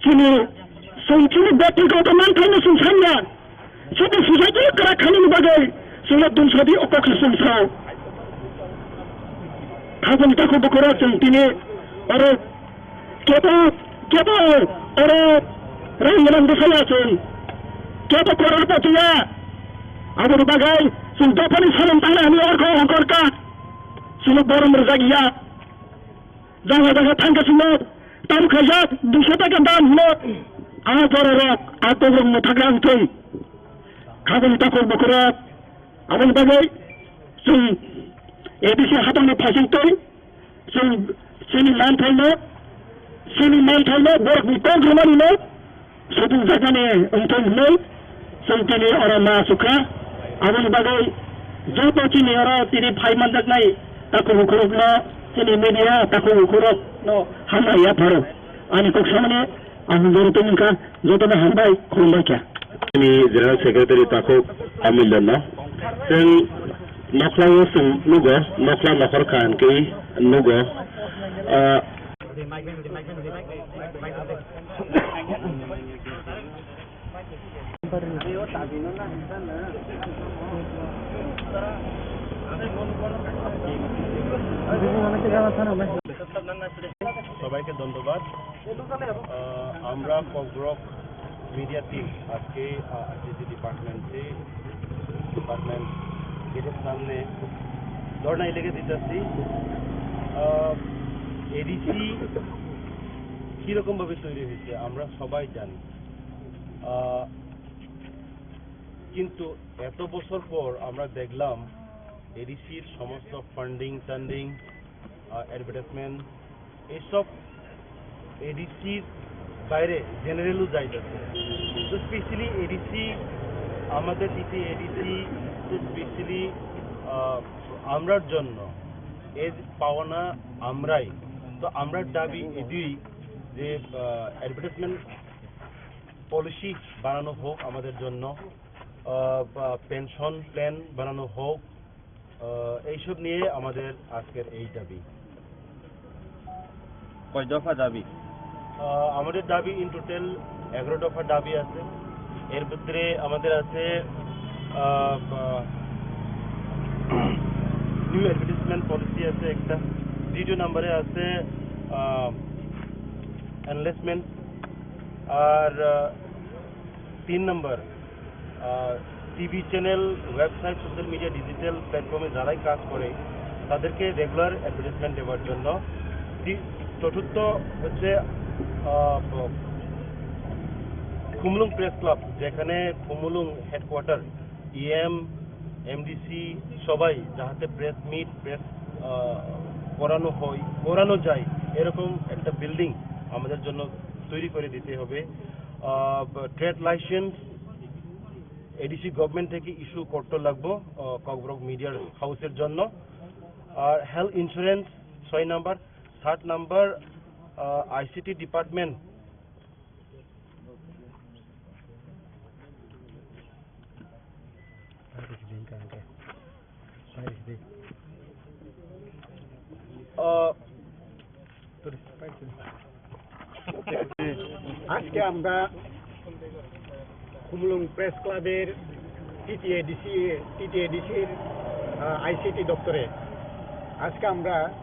chini, chwng chini byaktigoto manthai no chwng sanya. Chini society kwrak khainani bagwi chwngno dumsadi o kok se chwng sao. Khajang takhuk bukhurok chwng tini oro kebo, kebo oro rang gwnang bwsaya chwng. Kebo koror poti ya. Aboni bagwi chwng dophani salon tangnai hwnwi orkho hongkor kha. Chwngno borom rwjak ya. Jaga jaga thangkhe chwngno tam khaijak duiso taka dam hwnwi. A bororok, a kokrok mwthakra wngthung. Khajang takhuk bukhurok. Aboni bagwi chwng A D C haphangni phaisingtwi chwng chini manthaino Chini manthaino borokni kok rwmani no sotung jakmani wngthung hwnwi chwng tini oro ma sukha. Aboni bagwi joto chini oro tini phai manjaknai takhuk bukhurokno, chini media takhuk bukhurokno hambai yapharo. Ani kok samani ang joro tongmani kha, jotono hambai khulumbai kha. Chini General Secretary takhuk Amilya no chwng nokhla o chwng nugo, nokhla nokhor kha hwnkhe nugo. Ah, সবাইকে ধন্যবাদ। আহ, আমরা Kokborok media team আজকে, আহ, আইসিটি ডিপার্টমেন্টে, ডিপার্টমেন্ট গেটের সামনে ধর্ণায় লেগে দিতেছি। আহ, এডিসি কীরকমভাবে তৈরি হয়েছে আমরা সবাই জানি। আহ, কিন্তু এত বছর পর আমরা দেখলাম এডিসির সমস্ত ফান্ডিং টান্ডিং, আহ, অ্যাডভার্টাইজমেন্ট, এইসব এডিসির বাইরে জেনারেলও যাইতেছে। তো স্পেশালি এডিসি, আমাদের টিটি এডিসি তো স্পেশালি, আহ, আমরার জন্য, এর পাওনা আমরাই। তো আমরার দাবি এটাই যে, আহ, অ্যাডভার্টাইজমেন্ট পলিসি বানানো হোক আমাদের জন্য, আহ, বা পেনশন প্ল্যান বানানো হোক, আহ, এইসব নিয়ে আমাদের আজকের এই দাবি। কয় দফা দাবি? আহ, আমাদের দাবি ইন টোটাল এগারো দফা দাবি আছে। এর ভিতরে আমাদের আছে, আহ, আহ, নিউ অ্যাডভার্টাইজমেন্ট পলিসি আছে একটা, দ্বিতীয় নম্বরে আছে, আহ, এনলেসমেন্ট, আর, আহ, তিন নম্বর, আহ, TV channel, website, social media, digital প্ল্যাটফর্মে যারাই কাজ করে, তাদেরকে রেগুলার অ্যাডভার্টাইজমেন্ট দেওয়ার জন্য। তি-, চতুর্থ হচ্ছে, আহ, ব-, খুমলুং প্রেস ক্লাব, যেখানে খুমলুং হেডকোয়ার্টার, ইএম, এমডিসি সবাই যাহাতে প্রেস মিট, প্রেস, আহ, করানো হয়, করানো যায়, এরকম একটা বিল্ডিং আমাদের জন্য তৈরি করে দিতে হবে। আহ, ট্রেড লাইসেন্স এডিসি গভর্নমেন্ট থেকে ইস্যু করতে লাগবো, আহ, ককবরক মিডিয়ার হাউসের জন্য। আর হেলথ ইন্স্যুরেন্স ছয় নাম্বার, সাত নাম্বার, আহ, আইসিটি ডিপার্টমেন্ট। আহ, আজকে আমরা খুমলুং প্রেস ক্লাবের টিটিএডিসি, টিটিএডিসির, আহ, আইসিটি দপ্তরে আজকে আমরা,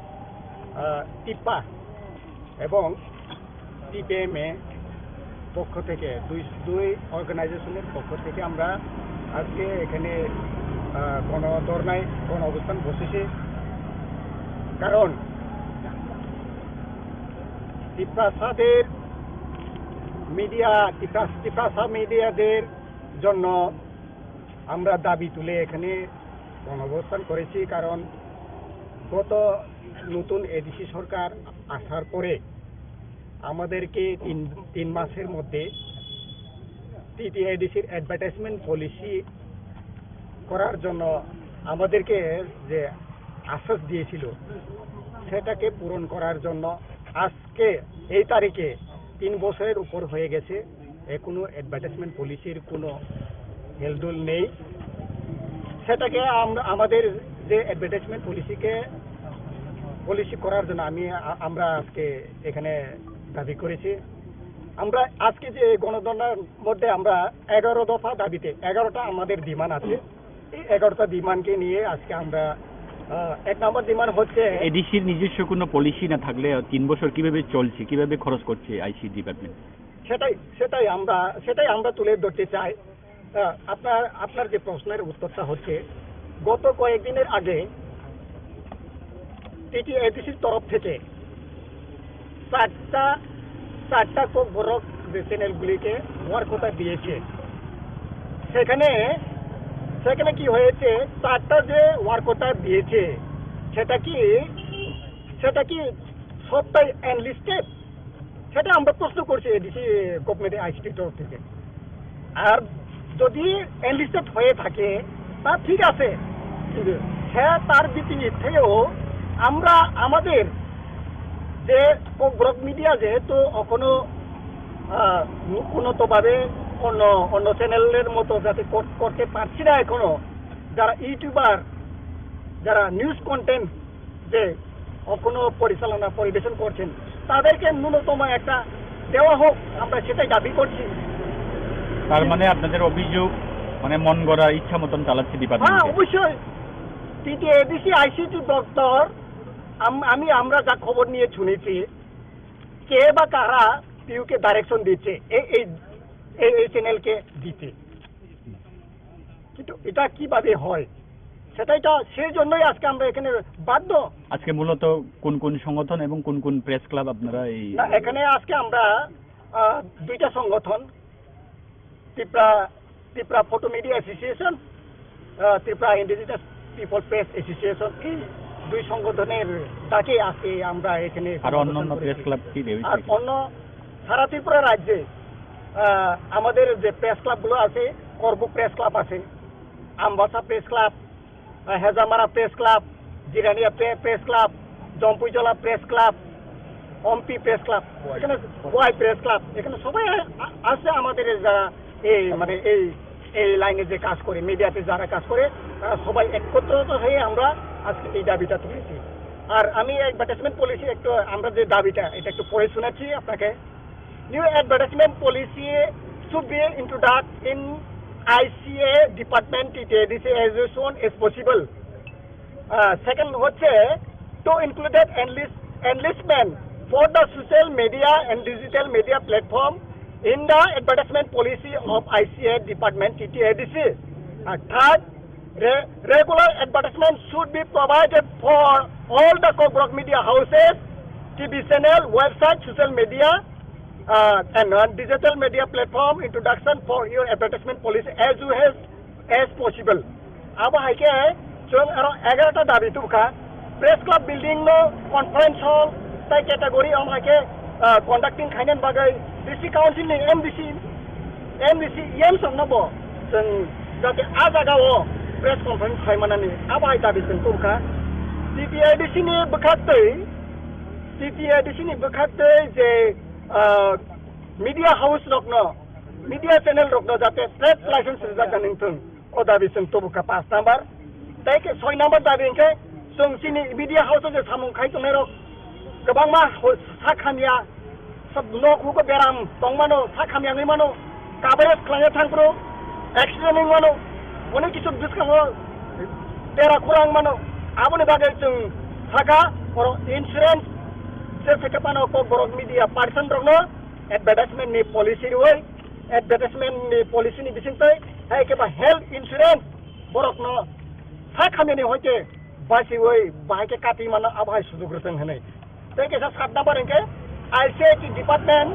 আহ, টিপ্পা এবং টিপিএমএ পক্ষ থেকে, দুই, দুই অর্গানাইজেশনের পক্ষ থেকে আমরা আজকে এখানে, আহ, গণ ধর্নায়, গণ অবস্থান বসেছি। কারণ তিপ্রাসাদের মিডিয়া, তিপ্রা-, তিপ্রাসা মিডিয়াদের জন্য আমরা দাবি তুলে এখানে গণঅবস্থান করেছি। কারণ গত নতুন এডিসি সরকার আসার পরে আমাদেরকে তিন, তিন মাসের মধ্যে টিটিএডিসির অ্যাডভার্টাইজমেন্ট পলিসি করার জন্য আমাদেরকে যে আশ্বাস দিয়েছিল, সেটাকে পূরণ করার জন্য আজকে এই তারিখে তিন বছরের উপর হয়ে গেছে, এখনো অ্যাডভার্টাইজমেন্ট পলিসির কোনো হেলদোল নেই। সেটাকে আমরা, আমাদের যে অ্যাডভার্টাইজমেন্ট পলিসিকে, পলিসি করার জন্য আমি, আ-, আমরা আজকে এখানে দাবি করেছি। আমরা আজকে যে গণধর্নার মধ্যে আমরা এগারো দফা দাবিতে, এগারোটা আমাদের ডিমান্ড আছে। এই এগারোটা ডিমান্ডকে নিয়ে আজকে আমরা, আহ, এক নম্বর ডিমান্ড হচ্ছে এডিসির নিজস্ব কোনো পলিসি না থাকলে তিন বছর কিভাবে চলছে, কিভাবে খরচ করছে আইসি ডিপার্টমেন্ট? সেটাই, সেটাই আমরা, সেটাই আমরা তুলে ধরতে চাই। আহ, আপনার, আপনার যে প্রশ্নের উত্তরটা হচ্ছে, গত কয়েকদিনের আগে টিটিএডিসির তরফ থেকে চারটা, চারটা ককবরক যে চ্যানেলগুলিকে ওয়ার্ক অর্ডার দিয়েছে, সেখানে, সেখানে কি হয়েছে, চারটা যে ওয়ার্ক অর্ডার দিয়েছে, সেটা কি, সেটা কি সবটাই আনলিস্টেড? সেটা আমরা প্রশ্ন করছি এডিসি গভর্নমেন্ট আইসিটির তরফ থেকে। আর যদি এনলিস্টেড হয়ে থাকে, তা ঠিক আছে, কিন্তু হ্যাঁ, তার বিপরীত থেকেও আমরা আমাদের যে ব্রক মিডিয়া যেহেতু এখনো আহ, উন্নতভাবে অন্য অন্য চ্যানেলের মতো যাতে কর- করতে পারছি না এখনো, যারা ইউটিউবার, যারা নিউজ কন্টেন্ট যে এখনো পরিচালনা পরিবেশন করছেন, তাদেরকে ন্যূনতম একটা দেওয়া হোক, আমরা সেটাই দাবি করছি। তার মানে আপনাদের অভিযোগ মানে মন গড়া ইচ্ছা মতন চালাচ্ছে হ্যাঁ, ডিপার্টমেন্ট? অবশ্যই। টিটিএডিসি আইসিটি দপ্তর, আম- আমি আমরা যা খবর নিয়ে শুনেছি, কে বা কারা পিউকে ডাইরেকশন দিচ্ছে এই এই এই এই চ্যানেলকে দিতে। কিন্তু এটা কিভাবে হয়, সেটাই তো, সেই জন্যই আজকে আমরা এখানে বাধ্য। আজকে মূলত কোন কোন সংগঠন এবং কোন কোন প্রেস ক্লাব আপনারা এই না, এখানে আজকে আমরা আহ, দুইটা সংগঠন, Tripura Tripura photo media association, Tripura indigenous people press association, এই দুই সংগঠনের ডাকে আজকে আমরা এখানে আরো অন্যান্য প্রেস ক্লাব কি রয়েছে আর এখানে? অন্য সারা ত্রিপুরা রাজ্যে আহ, আমাদের যে প্রেস ক্লাবগুলো আছে, করবুক প্রেস ক্লাব আছে, আমবাসা প্রেস ক্লাব, আহ, হেজামারা প্রেস ক্লাব, জিরানিয়া প্রে- press club, Jampuijala press club, Ampi press club, এখানে ওয়াই প্রেস ক্লাব, এখানে সবাই আ- আছে আমাদের এই যারা এই মানে এই এই লাইনে যে কাজ করে, মিডিয়াতে যারা কাজ করে, তারা সবাই একত্রিত হয়ে আমরা আজকে এই দাবিটা তুলেছি। আর আমি অ্যাডভার্টাইজমেন্ট পলিসি একটু, আমরা যে দাবিটা, এটা একটু পড়ে শোনাচ্ছি আপনাকে। New advertisement policy should be introduced in I C A department T T A D C as soon as possible. Uh, second হচ্ছে to include enlist enlistment for the social media and digital media platform in the advertisement policy of I C A department T T A D C. Uh, third, re- regular advertisement should be provided for all the Kokborok media houses, T V channel, website, social media, uh, and uh, digital media platform introduction for your advertisement policy as soon as, as possible. Abo hai khe chwng aro egarota dabi tubukha, press club building no conference hall tai category om hai khe uh, conducting khainani bagwi D C council ni M D C M D C E M song no bo chwng jate a jaga o press conference khai manani abo hai dabi chwng tubukha. T T A D C ni bwkhak twi T T A D C ni bwkhak twi je uh, media house rokno, media channel rokno jate trade license rijak nang thung, o dabi chwng tubukha paanch number. Tai khe soi number dabi hwnkhe chwng chini media house o je samung khai tongnai rok kwbangma ho- sak hamya, sab nok hugo beram tongmano, sak hamya wngwi mano, coverage khlaiya thangphuru accident wngwi mano, onek kisu bwskango tera khurang mano. Aboni bagwi chwng saka oro insurance je saka pano Kokborok media person rokno advertisement ni policy rwi, advertisement ni policy ni bisingtwi hai khe ba health insurance borokno sak hamyani hoite basiwi bahai khe kati mano abo hai sujuk rwchwng hwnwi. Tei kaisa sat number hwnkhe I C I T department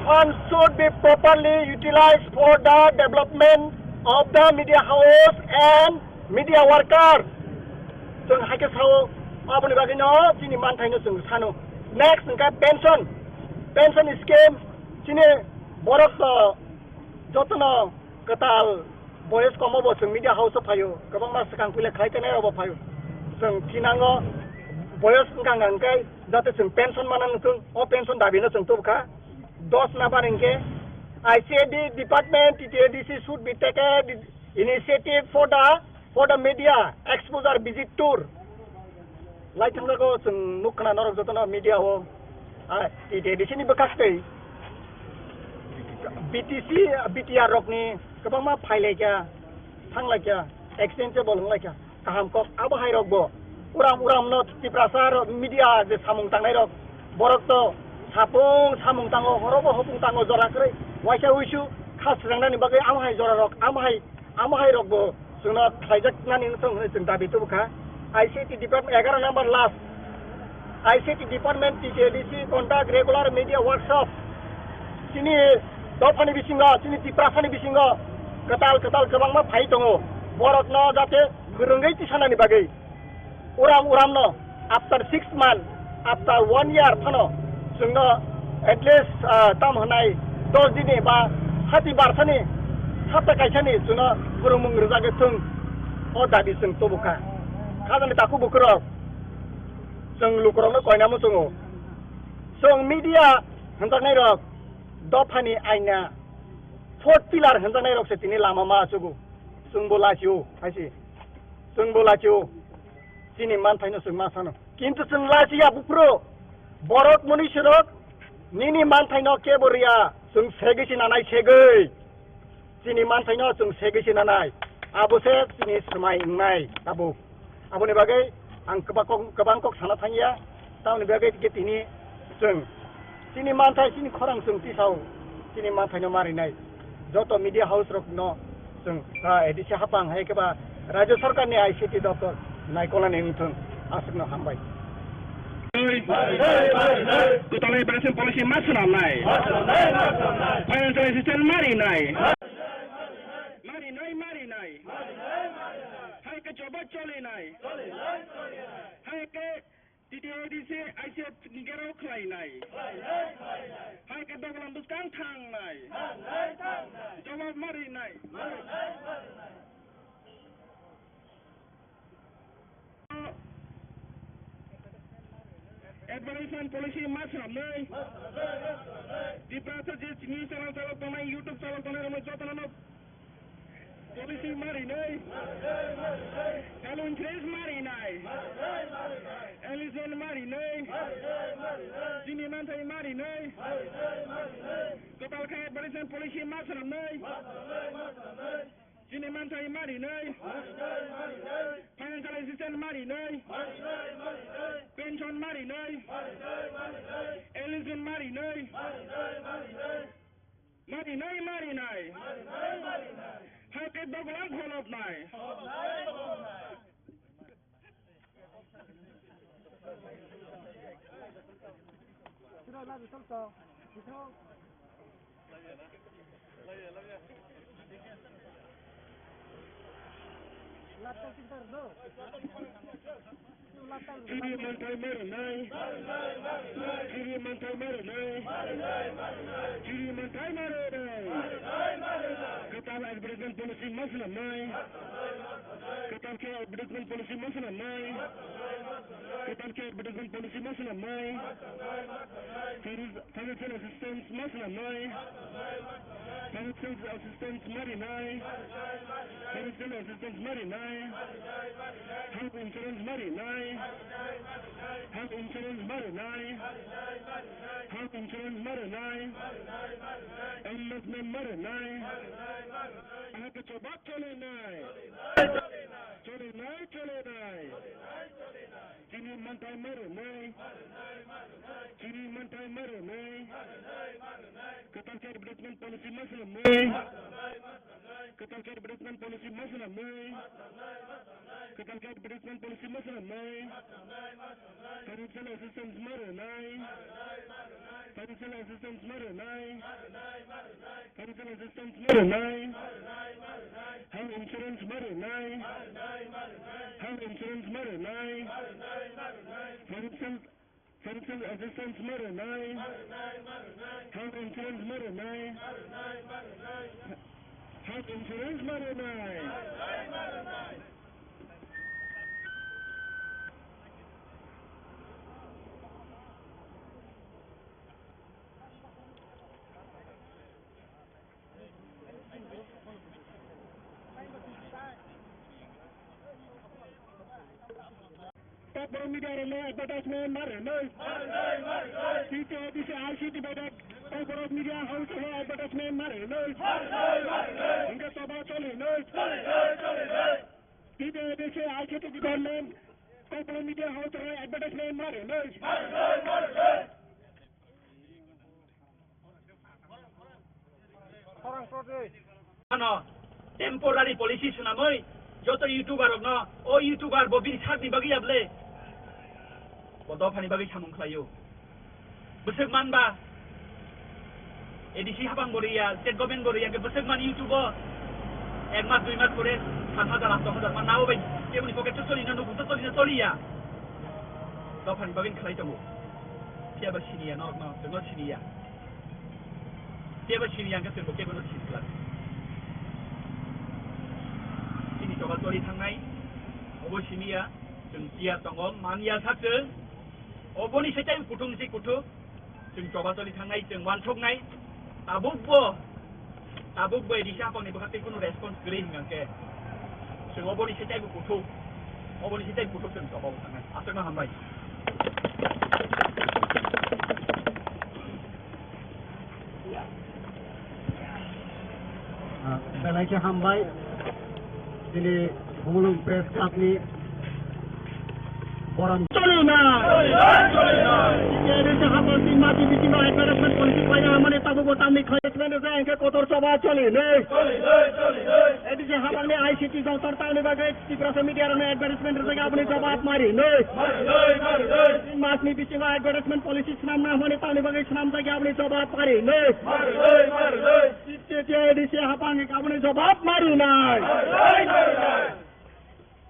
funds should be properly utilized for the development of the media house and media worker. Chwng hai khe sao, aboni bagwino chini manthaino chwng sano. Next hwnkhe pension, pension scheme, chini borok, uh, jotono kwtal boyes komo bo chwng media house o phaio, kwbangma swkang puila khlai tenai rok bo phaio. Chwng thinango boyes wngkha hwnkhe jate chwng pension mana nukung, o pension dabi no chwng tubukha. Dos number hwnkhe I C A D department, T T A D C should be taken initiative for the for the media exposure visit tour. Laithangjago chwng nuk khna norok jotono media o, ah, T T A D C ni bwkhak tei B T C, B T R rokni kwbangma phailaikha, thanglaikha, exchangeable wnglaikha, kaham kok abo hai rokbo uram uram no Tiprasa rok media je samung tangnai rok, borok to sapung samung tango, horobo hopung tango jora kwrwi, waisa uisu kha swnamnani bagwi amo hai jora rok, amo hai Amo hai rokbo chwngno khlaijak nani wng thung hwnwi chwng dabi tubukha. I C T department egaro number last. I C T department T T A D C conduct regular media workshop. Chini dophani bisingo, chini Tiprasani bisingo kwtal kwtal kwbangma phai tongo. Borokno jate kwrwngwi tisanani bagwi. Uram uramno after six month, after one year phano chwngno At least, ah, tam hwnai dos dini ba hati barsani hapta kaisani chwngno phwrwngmung rwjagwi thwng, o dabi chwng tubukha. Khajani takhuk bukhurok chwng lukurokno koinamo chwngo. Chwng media hwnjaknairok dophani aina fourth pillar hwnjaknairokse tini lama ma achugo. Chwngbo lachio, haise. Chwngbo lachio. Chini manthaino chwng ma sano. Kintu chwng lachiya buphuru. Borok mwnwisirok nini manthaino kebo riya. Chwng segwi se nanai segwi. Chini manthaino chwng segwi se nanai. Abo se chini swmai wngnai tabuk. Aboni bagwi ang kwbang kok, kwbang kok sana thangya. Tamoni bagwi khe tini chwng chini manthai, chini khorang chwng tisao chini manthaino marinai. Joto media house rokno chwng, ah, A D C hapang hai khe ba Rajya Sarkarni I C T doptor naikolnani wngthwng, aswkno hambai. Kwtal immigration policy ma swnamnai. Financial assistance marinai. Marinai, marinai. Hai khe joba cholinai. Hai khe T T A D C I C F ni gerao khlainai. Hai khe dogolam bwskang thangnai. Jawab marinai. Advertisement policy ma swnamnai. Tiprasa je chini channel chalok tongnai, YouTube chalok tongnai, ramo jotono policy marinai. Health insurance marinai. L S N marinai. Chini manthai marinai. Kwtal khe advertisement policy ma swnamnai. Chini manthai marinai. Financial assistance marinai. Pension marinai. L S N marinai. Marinai, marinai. Hai khe dogolam pholopnai. Chini manthai marinai. Chini manthai marinai. Chini manthai marinai. Kwtal advertisement policy ma swnamnai. Kwtal khe advertisement policy ma swnamnai. Kwtal khe advertisement policy ma swnamnai. Financial assistance ma swnamnai. Financial assistance marinai. Financial assistance marinai. Health insurance marinai. Health insurance marinai. Health insurance marinai. Enlistment marinai. Ahake chobak cholinai. Cholinai, cholinai. Chini manthai marinai. Chini manthai marinai. Kwtal khe advertisement policy ma swnamnai. Kwtal khe advertisement policy ma swnamnai. Kwtal khe advertisement policy ma swnamnai. Financial assistance marinai. Financial assistance marinai. Financial assistance marinai. Health insurance marinai. Health insurance marinai. Financial, financial assistance marinai. Health insurance marinai. Health insurance marinai. Kokborok media rokno advertisement ma rwnai. T T A D C I C T bai khe Kokborok media house rokno advertisement ma rwnai. Hingke toba cholinai. T T A D C I C T department Kokborok media house rokno advertisement ma rwnai. Ano temporary policy swnamwi joto YouTuber rokno, o YouTuber bo bini sakni bagwi ya ble? Bo dophani bagwi samung khlaio. Bwswk manba A D C hapang bo riya, state government bo riya, bwswk man YouTube o ek mas, dui mas pore sat hajar, aat hajar man nabo bai keboni pocket o choli na, nukhung o choli na choliya. Dophani bagwi khlai tongo. Kebo siniya, norok no, chwngno siniya. Kebo siniya hwnkhe chwngbo kebono siniya. Chini choba choli thangnai, obo siniya, chwng tiyar tongo, manya sak chwng. Oboni se tei kuthung se kuthung, chwng choba choli thangnai, chwng wansoknai, tabukbo Tabuk bai risa bangni bwkha tei kunu response kwrwi hwnkha khe, chwng oboni se teibo kuthuk, oboni se tei kuthuk chwng tongma bwkha nai. Aswkno hambai. Ah, belai khe hambai. Chini Bumulung Press Club ni Borom choli na. Choli na, choli na. T T A A D C hapang tin mati bisingo advertisement policy khlaina hamani tabukbo tamni khlai advertisement rwjak hwnkhe kotor choba choli nai. Choli nai, choli nai. A D C hapangni I C T doptor tamni bagwi Tiprasa media rokno advertisement rwjak aboni jawab mari nai. Mari nai, mari nai. Tin masni bisingo advertisement policy swnamna hamani tamni bagwi swnamjak aboni jawab mari nai. Mari nai, mari nai. T T A A D C hapang aboni jawab mari nai. Mari nai, mari nai.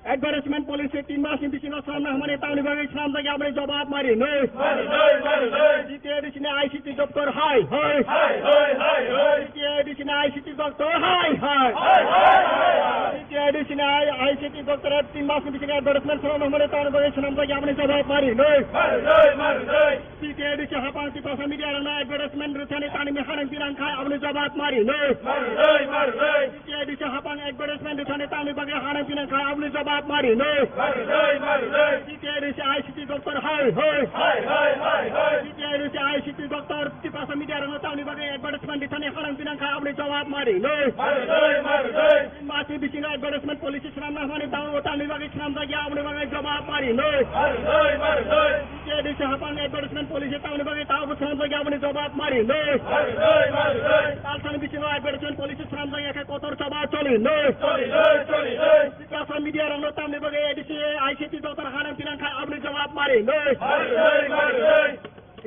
Advertisement policy tin masni bisingo swnamna hamani tamni bagwi swnamjak aboni jawab mari nai. Mari nai, mari nai. T T A A D C ni I C T doptor hai hai. Hai hai, hai hai. T T A A D C ni I C T doptor hai hai. Hai hai, hai hai. T T A A D C ni I C T doptor tin masni bisingo advertisement swnamna hamani tamni bagwi swnamjak aboni jawab mari nai. Mari nai, mari nai. T T A A D C hapang Tiprasa media rokno advertisement rwthani tamni hanang pinang khai aboni jawab mari nai. Mari nai, mari nai. T T A A D C hapang advertisement rwthani tamni bagwi hanang pinang khai aboni jawab mari nai. Mari nai, mari nai. T T A A D C I C T doptor hai hai. Hai hai, hai hai. T T A A D C I C T doptor Tiprasa media rokno tamni bagwi advertisement rwthani hanang pinang khai aboni jawab mari nai. Mari nai, mari nai. Tin masni bisingo advertisement policy swnamna hamani tabukbo tamni bagwi swnamjak ya aboni bagwi jawab mari nai. Mari nai, mari nai. T T A A D C hapang advertisement policy tamni bagwi tabukbo swnamjak ya aboni jawab mari nai. Mari nai, mari nai. Talsani bisingo advertisement policy swnamjak ya khe kotor choba choli nai. Choli nai, choli nai. Tiprasa media rokno tamni bagwi A D C I C T doptor hanang pinang khai aboni jawab mari nai. Mari nai, mari nai.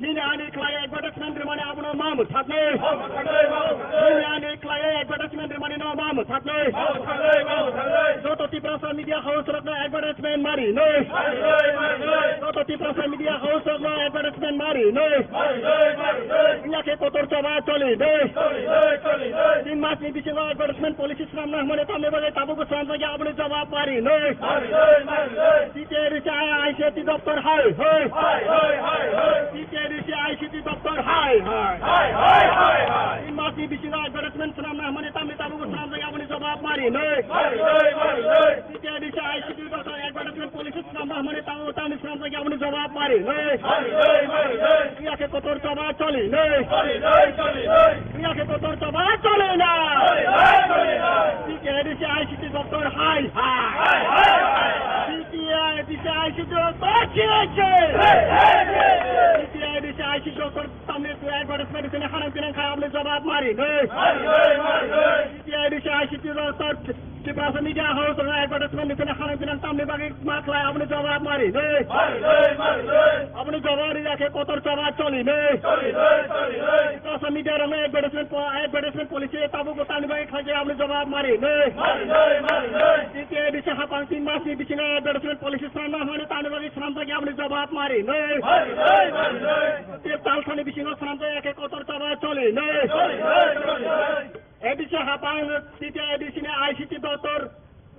Nini ani khlai advertisement rwmani abono ma mwthaknai. Ma mwthaknai, ma mwthaknai. Nini ani khlai advertisement rwmani no ma mwthaknai. Ma mwthaknai, ma mwthaknai. Joto Tiprasa media house rokno advertisement mari nai. Mari nai, mari nai. Joto Tiprasa media house rokno advertisement mari nai. Mari nai, mari nai. Wngya khe kotor choba choli nai. Choli nai, choli nai. Tin masni bisingo advertisement policy swnamna hamani tamni bagwi tabukbo swnamjak ya aboni jawab mari nai. Mari nai, mari nai. T T A A D C I C T doptor hai hai. Hai hai, hai hai. T T A A D C I C T doptor hai hai. Hai hai, hai hai. Tin masni bisingo advertisement swnamna hamani tamni tabukbo swnamjak ya aboni jawab mari nai. Mari nai, mari nai. T T A A D C I C T doptor advertisement policy swnamna hamani tabukbo tamni swnamjak ya aboni jawab mari nai. Mari nai, mari nai. Wngya khe kotor choba choli nai. Choli nai, choli nai. Wngya khe kotor choba choli nai. Choli nai, choli nai. T T A A D C I C T doptor hai hai. Hai hai, hai hai. T T A A D C I C T doptor hai hai. Hai hai, hai hai. T T A A D C I C T doptor tamni advertisement rwthani hanang pinang khai aboni jawab mari nai. Mari nai, mari nai. T T A A D C I C T doptor Tiprasa media house rokno advertisement rwthani hanang pinang tamni bagwi ma khlai aboni jawab mari nai. Mari nai, mari nai. Aboni jawab rwya khe kotor choba choli nai. Choli nai, choli nai. Tiprasa media rokno advertisement po-, advertisement policy tabukbo tamni bagwi khlai khe aboni jawab mari nai. Mari nai, mari nai. T T A A D C hapang tin masni bisingo advertisement policy swnamna hamani tamni bagwi swnamjak ya aboni jawab mari nai. Mari nai, mari nai. Talsani bisingo swnamjak ya khe kotor choba choli nai. Choli nai, choli nai. A D C hapang T T A A D C ni I C T doptor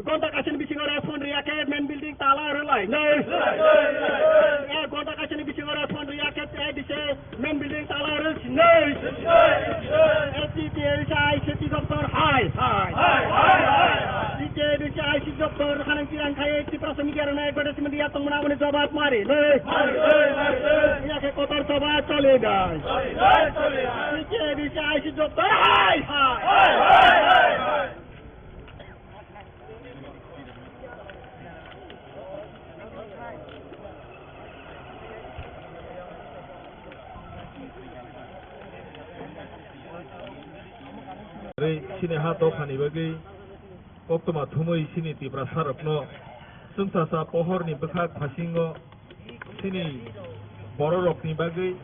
gonta kaisani bisingo respond rwya khe main building tala rwlai nai. Eh, gonta kaisani bisingo respond rwya khe A D C main building tala rwlai nai. Eh, T T A A D C I C T doptor hai hai. Hai hai, hai hai. T T A A D C I C T doptor hanang tirang khai Tiprasa media rokno advertisement ya tongmani aboni jawab mari nai. Mari nai, mari nai. Wngya khe kotor choba choli nai. Choli nai, choli nai. T T A A D C I C T doptor hai hai. Hai hai, hai hai. Tei chini ha dophani bagwi koktwma thumwi chini Tiprasarokno chwngsacha pohorni bwkhak phasingo chini bororokni bagwi,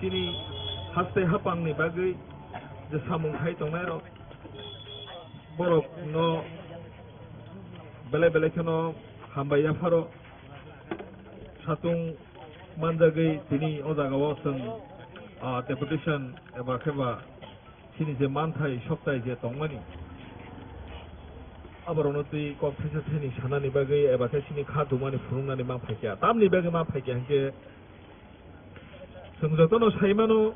chini haste haphangni bagwi je samung khai tongnairok, borokno belai belai kheno hambai yapharo. Satung Manjagwi tini o jagao chwng, ah, deputation eba khe ba chini je manthai soktai je tongmani, aborokno twi kok thaisa thaini sanani bagwi eba khe chini kha dumani phunuknani ma phaikya. Tamni bagwi ma phaikya hinkhe chwng jotono saimano,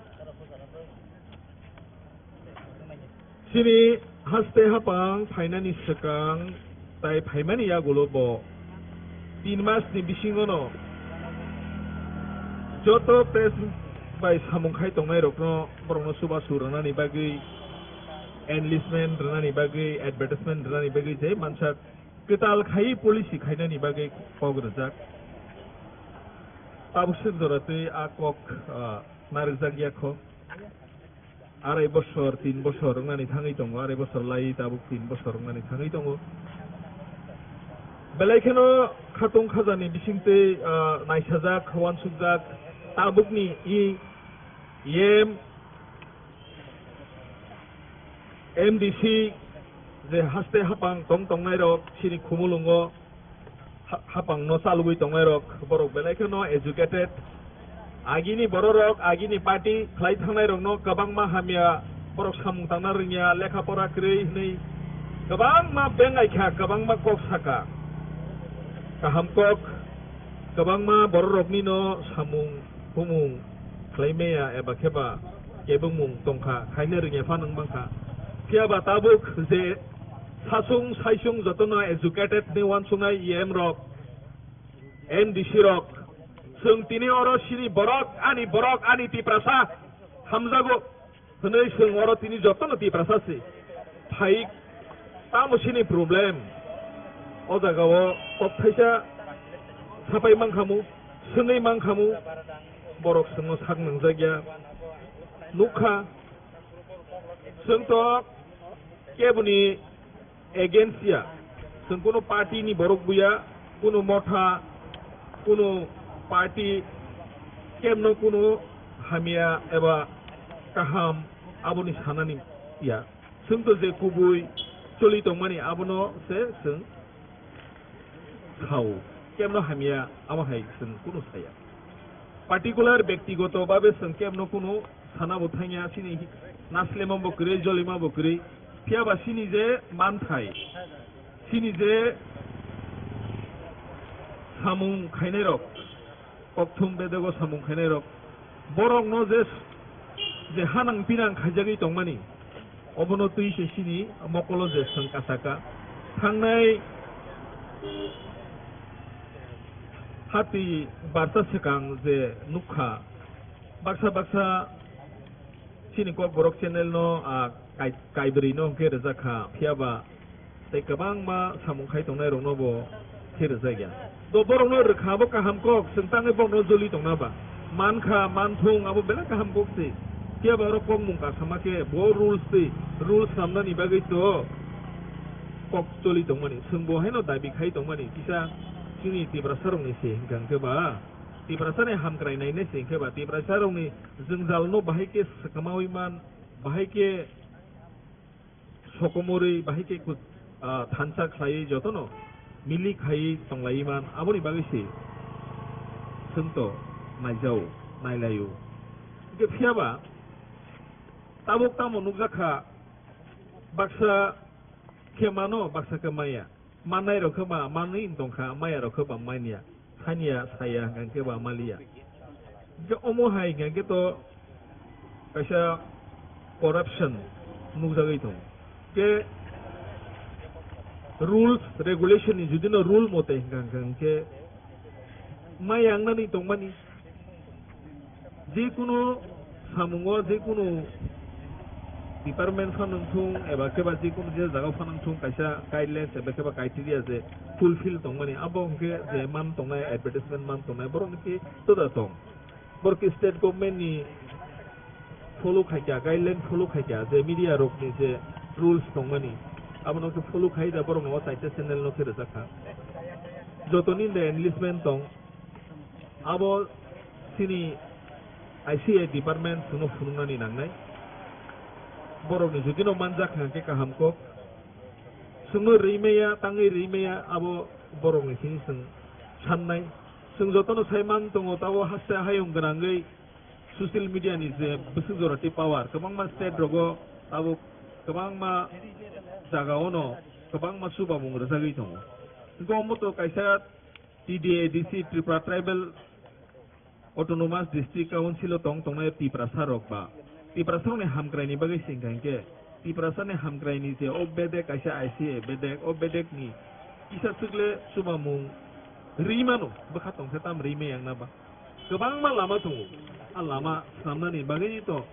chini haste hapang phainani swkang tai phaimani yagulo bo tin masni bisingono joto press bai samung khai tongnairokno, borokno chubachu rwnani bagwi, enlistment rwnani bagwi, advertisement rwnani bagwi je mansak kwtal khaiwi policy khainani bagwi kok rwjak. Tabuk swk jora twi a kok, ah, narwkjak ya kho. Arai bosor, tin bosor wngnani thangwi tongo, arai bosor lai tabuk tin bosor wngnani thangwi tongo. Belai kheno khatung khajani bisingtwi, ah, naisajak, uansukjak, tabukni i M, M D C, je haste hapang tong tongnairok chini Khumulwngo, ha-, hapangno chalogwi tongnairok, borok belai kheno educated. Agini bororok, agini party khlai thangnairokno kwbangma hamya, borok samung tangna rwngya, lekha pora kwrwi hwnwi kwbangma bengai kha, kwbangma kok saka. Kaham kok, kwbangma bororoknino samung humung khlai maya eba khe ba kebengmung tongkha, khaina rwngya phano wng mankha. Phiya ba tabuk je sasung saisung jotono educated ni uansuknai E M rok, M D C rok, chwng tini oro chini borok, ani borok, ani Tiprasa hamjago hwnwi chwng oro tini jotono Tiprasa se phai. Tamo chini problem? O jagao kok thaisa sapai mankhamu, swngwi mankhamu, borok chwngno sak nangjakya. Nukha, chwng to keboni against ya. Chwng kunu party ni borok buya, kunu motha, kunu party, kemno kunu hamya eba kaham aboni sanani ya. Chwng to je kubui choli tongmani abono se chwng sao. Kemno hamya amo hai chwng kunu saya. Particular bektigoto babe chwng kemno kunu sana bo thangya, chini naslema bo kwrwi, jolima bo kwrwi. Phiya ba chini je manthai, chini je samung khainai rok, kokthum bedego samung khainai rok, borokno je, je hanang pinang khaijagwi tongmani, obono twi se chini mokolo je chwng kasaka. Thangnai hati barsa swkang je nukha, baksa baksa chini Kokborok channel no, ah, kai-, kaibrwi no hwnkhe rwjak kha, phiya ba tei kwbangma samung khai tongnai rokno bo khe rwjak ya. To borokno rwkha abo kaham kok, chwng tangwi borokno joli tongna ba. Man kha, man thung, abo belai kaham kok se. Phiya ba oro kokmung kasama khe bo rules twi, rules swnamnani bagwi to kok choli tongmani. Chwng bo haino dabi khai tongmani, kisa chini Tiprasa rokni se hwnkha hwnkhe ba, Tiprasa ni hamkrai nainai se hwnkhe ba, Tiprasa rokni jwngjal no bahai khe swkamawi man, bahai khe sokomorwi, bahai khe kut-, ah, thansa khlaiwi jotono milik khaiwi tonglaiwi man, aboni bagwi se chwng to naijao, nailaio. Hwnkhe phiya ba tabuk tamo nukjak kha, baksa khe mano, baksa khe maya. Mannai rok khe ba manwi wng tong kha, maya rok khe ba manya, sanya saya hwnkha khe ba maliya. Hwnkhe omo hai hwnkha khe to kaisa corruption nukjagwi tongo. Khe rules, regulation ni judino rule mote hwnkha hwnkha hwnkhe maya wngnani tongmani. Jekunu samungo, jekunu department phano wngthung eba khe ba jekunu je jaga phano wngthung, kaisa guidelines eba khe ba criteria je fulfill tongmani, abo hwnkhe je man tongnai, advertisement man tongnai, borok ni khe toda tong. Borok khe state government ni follow khaikha, guideline follow khaikha, je media rok ni je rules tongmani, abono khe follow khai da borok no o chaita channel no khe rwjak kha. Jotoni de enlistment tong, abo chini I C I department chwngno phunuknani nangnai. Borokni judino manjak hwnkhe kaham kok. Chwngno rwi maya, tangwi rwi maya, abo borokni simi chwng sannai. Chwng jotono sai man tongo, tabo haste hayung gwnangwi social media ni je bwswk jora tei power, kwbangma state rogo abo kwbangma jaga ono kwbangma chubamung rwjagwi tongo. Hwnkhe omo to kaisa T D A D C, Tripura Tribal Autonomous District Council o tong tongnai Tiprasa rok ba Tiprasa rokni hamkrai ni bagwi singkha hinkhe Tiprasa ni hamkrai ni je o bedek kaisa I C A bedek, o bedek ni kisa swkle chubamung ri mano, bwkha tongsa tam ri maya wngna ba. Kwbangma lama tongo, a lama swnamnani bagwi to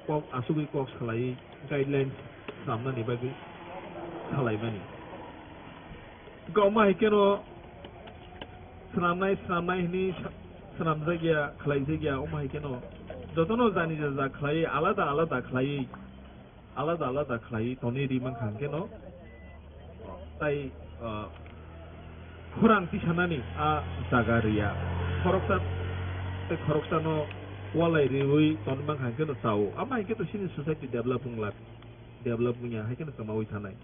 kok asugwi kok salai, guidelines swnamnani bagwi salaimani. Hwnkhe omo hai kheno swnamnai, swnamnai hwnwi sa-, swnamjakya, khlaijakya, omo hai kheno jotono jani jaja khlaiwi, alada alada khlaiwi, alada alada khlaiwi tonwi ri mankha hwnkhe no, tai, ah, khorang tisanani a jaga riya. Khoroksa tei khoroksano walai riwi tonwi mankha hwnkhe no chao. Amo hai khe to chini society develop wngla, develop wngya hai kheno kwmawi thanai.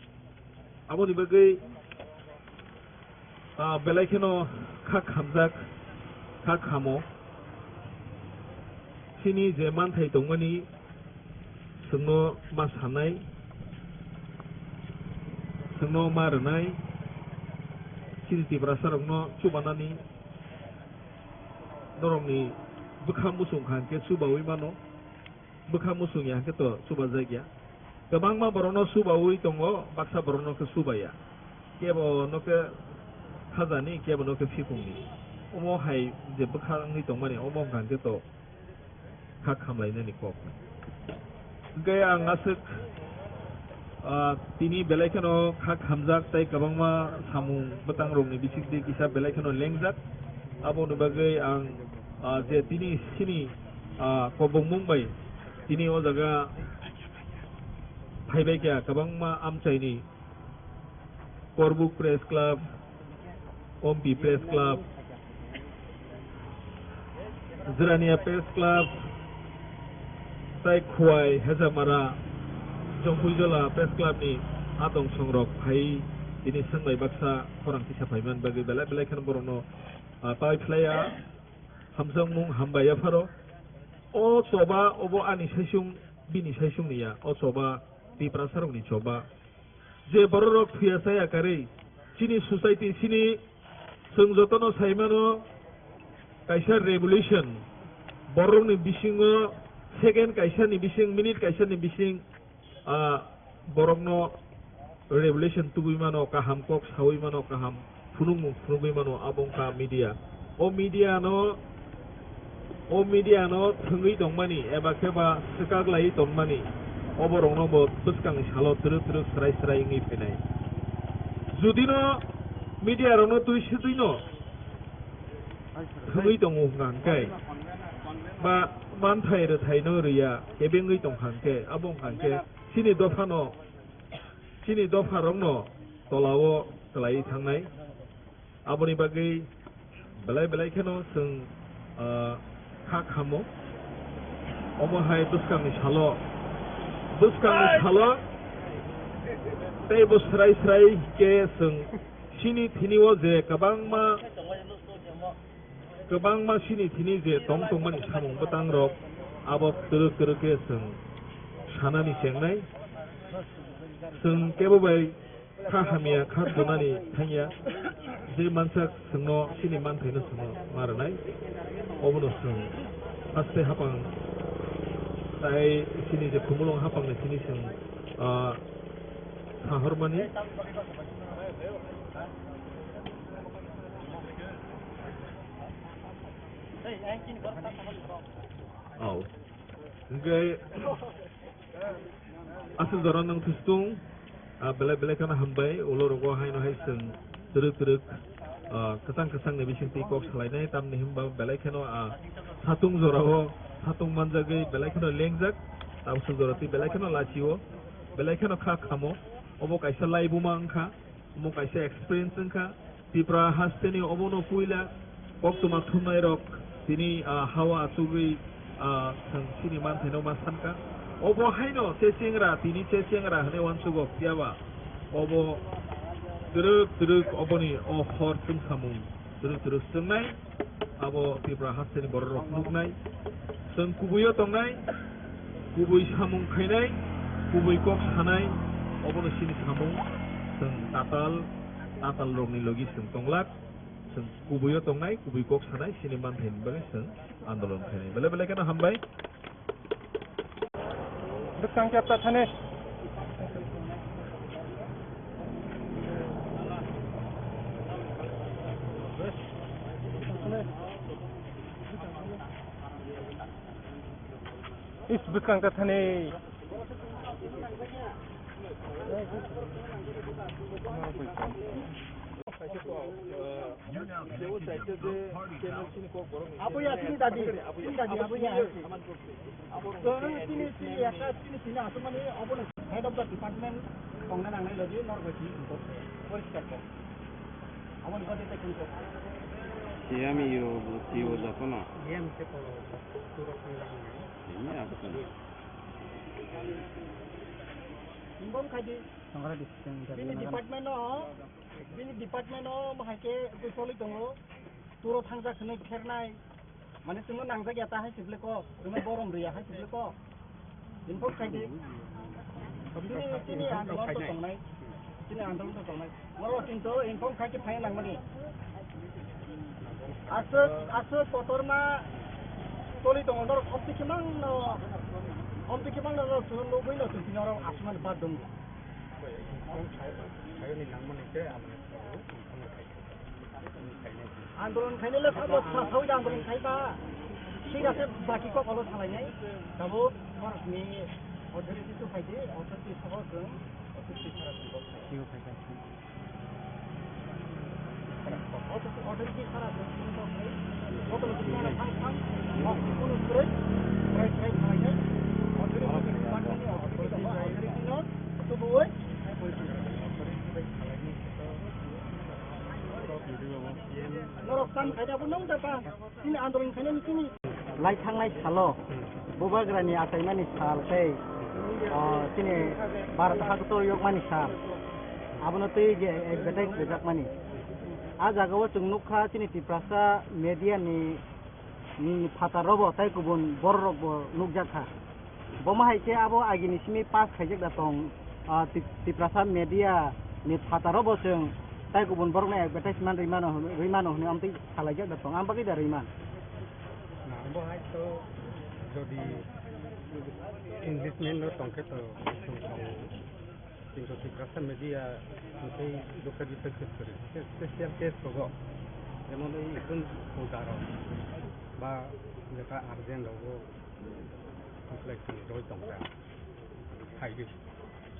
Aboni bagwi, ah, belai kheno kha khamjak, kha khamo. Chini je manthai tongmani, chwngno ma sanai, chwngno ma rwnai, chini Tiprasa rokno chubanani, norokni bwkha muchung kha hwnkhe chubaui mano. Bwkha muchung ya hwnkhe to chubajak ya. Kwbangma borokno chubaui tongo, baksa borokno khe chubaya. Kebo no khe khajani, kebo no khe phikungni. Omo hai je bwkha wngwi tongmani, omo wngkha hwnkhe to kha khamlainani kok. Hwnkhe ang aswk, ah, tini belai kheno kha khamjak tei kwbangma samung bwtangrokni bisingtwi kisa belai kheno lengjak. Aboni bagwi ang, ah, je tini chini, ah, kobongmung bai tini o jaga phaibai kha kwbangma amchaini Korbuk Press Club, Ompi Press Club, Jirania Press Club, tai Khowai, Hejamara, Jongphuijola Press Club ni adong songrok phai tini swnglai baksa khorang tisa phaiman bagwi belai belai kheno borokno, ah, pai phlaiya. Hamjakmung hambai yapharo. O choba obo ani saisung, bini saisung ni ya. O choba Tiprasa rokni choba. Je bororok thuya chaya karwi chini society, chini chwng jotono saimano kaisa revolution, borokni bisingo second kaisani bising, minute kaisani bising, ah, borokno revolution tubui mano, kaham kok saui mano, kaham phunukmung phunugui mano, abo wngkha media. O media no, o media no thwngwi tongmani eba khe ba swkak laiwi tongmani, oborokno bo bwskangni salo twrwk twrwk swrai swrai wngwi phainai. Judino media rokno twi swtwino thwngwi tongo hwnkha hwnkhe ba manthai rwthaino rwya, kebengwi tongkha hwnkhe, abo wngkha hwnkhe chini dophano, chini dopharokno tolao kwlaiwi thangnai. Aboni bagwi belai belai kheno chwng, ah, kha khamo. Omo hai bwskangni salo, bwskangni salo tei bo swrai swrai khe chwng chini thini o je kwbangma, kwbangma chini thini je tong tongmani samung bwtang rok, abo twrwk twrwk khe chwng sanani chengnai. Chwng kebo bai kha hamya kha donani thangya, je mansak chwngno chini manthaino chwngno ma rwnai, obono chwng haste hapang tai chini je khumulwng hapangni thini chwng, ah, sahormani. Oh. Hwnkhe aswk jora nwng thustung, ah, belai belai kheno hambai, ulo rogo haino hai chwng twrwk twrwk, ah, kwchang kwchang ni bisingtwi kok salainai, tamni hwnba belai kheno, ah, satung jorao satung manjagwi belai kheno lengjak, tamswk jora twi belai kheno lachio, belai kheno kha khamo, obo kaisa laibuma wngkha. Omo kaisa experience wngkha. Tripura hasteni obono puila koktwma thumnairok tini, ah, hawa achugwi, ah, chwng chini manthaino ma sankha. Obo haino che chengra, tini che chengra hwnwi uansugo, phiyaba obo twrwk twrwk oboni o hor chwngsamung twrwk twrwk chwngnai. Abo Tripura hasteni bororok nuknai, chwng kubuio tongnai, kubui samung khainai, kubui kok sanai, obono chini samung. Chwng tatal, tatal rokni logi chwng tonglak, chwng kubuio tongnai, kubui kok sanai, chini manthaini bagwi chwng andolon khainai. Belai belai kheno hambai. Bwskang chapta thani. Is bwskang ta thani. Abo ya, chini dadi, chini dadi, abo ya. Chwng chini, chini ekta chini sini aswk mani, obo no head of the department tongna nangnai logi, nor bai chini kok poriskar kok. Abo ni bagwi tei kung kok. Siyam iyo, iyo jotono. Siyam se polo, turok ni lang. Ini apa tuh? Imbom khaji. Bini department no, bini department no bahai ke twi choli tongo. Turo thangjak hwnwi phernai. Mane chwngno nangjak ya ta hai se bwle kok. Chwngno borom rw ya hai se bwle kok. Inform khai di. Chini, chini andolon to tongnai. Chini andolon to tongnai. Oro kintu inform khai khe phai nangmani. Aswk, aswk kotorma choli tongo norok omtwi khe mangno. Omtwi khe mangno norok chwngno nugwi no chwng tini oro aswkmani bad dong. Andolon khainai le sabo sa sawi da andolon khaiba. Thik ase, baki kok olo salainai. Tabuk norokni authority to phaidi, authority soho chwng office sara chwng kok khai. Authority sara chwng kok khai. Authority no thang thang, kok kunu kwrwi, kwrwi kwrwi salainai. Authority, authority no tubuwi. Norok tam khaida bo nong da ta. Chini andolon khainani chini. Lai thangnai salo, Bubagrani achaimani sal tei, o, chini Bharat haktor yokmani sal. Abono twi je advertise rijakmani. A jagao chwng nukha chini Tiprasa media ni, ni phataro bo tei kubun bororok bo nukjakha. Bomo hai khe abo agini simi pass khaijak da tong, ah, Tip-, Tiprasa media ni phataro bo chwng tai kubun borok no advertisement rwi mano hwnwi, rwi mano hwnwi amtwi salaijak da tong, am bagwi da rwi man? Na, bo hai to jodi Englishman no tong khe to chwng tongo. Kintu Tiprasa media tei dukha dukha case kwrwi, special case rogo, jemon ei gun puja rok ba jeta urgent rogo. Reflection roi tongkha. Phaidi.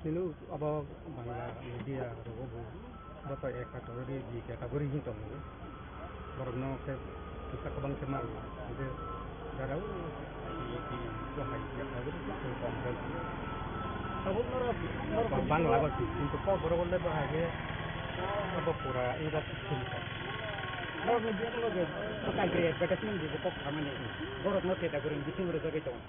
Chini abo Bangla media rogo bo, bo to ek category, B category hin tongo. Borokno khe kisa kwbang khe mano. Hingke jara o I P S to hai category khe kong khe. Tabuk norok, norok Bangla bo si, kintu kok borok le bo hai khe abo pura English system kok. Norok ni biang loge advertisement di kok khamani. Borokno category bising rojagwi tongo.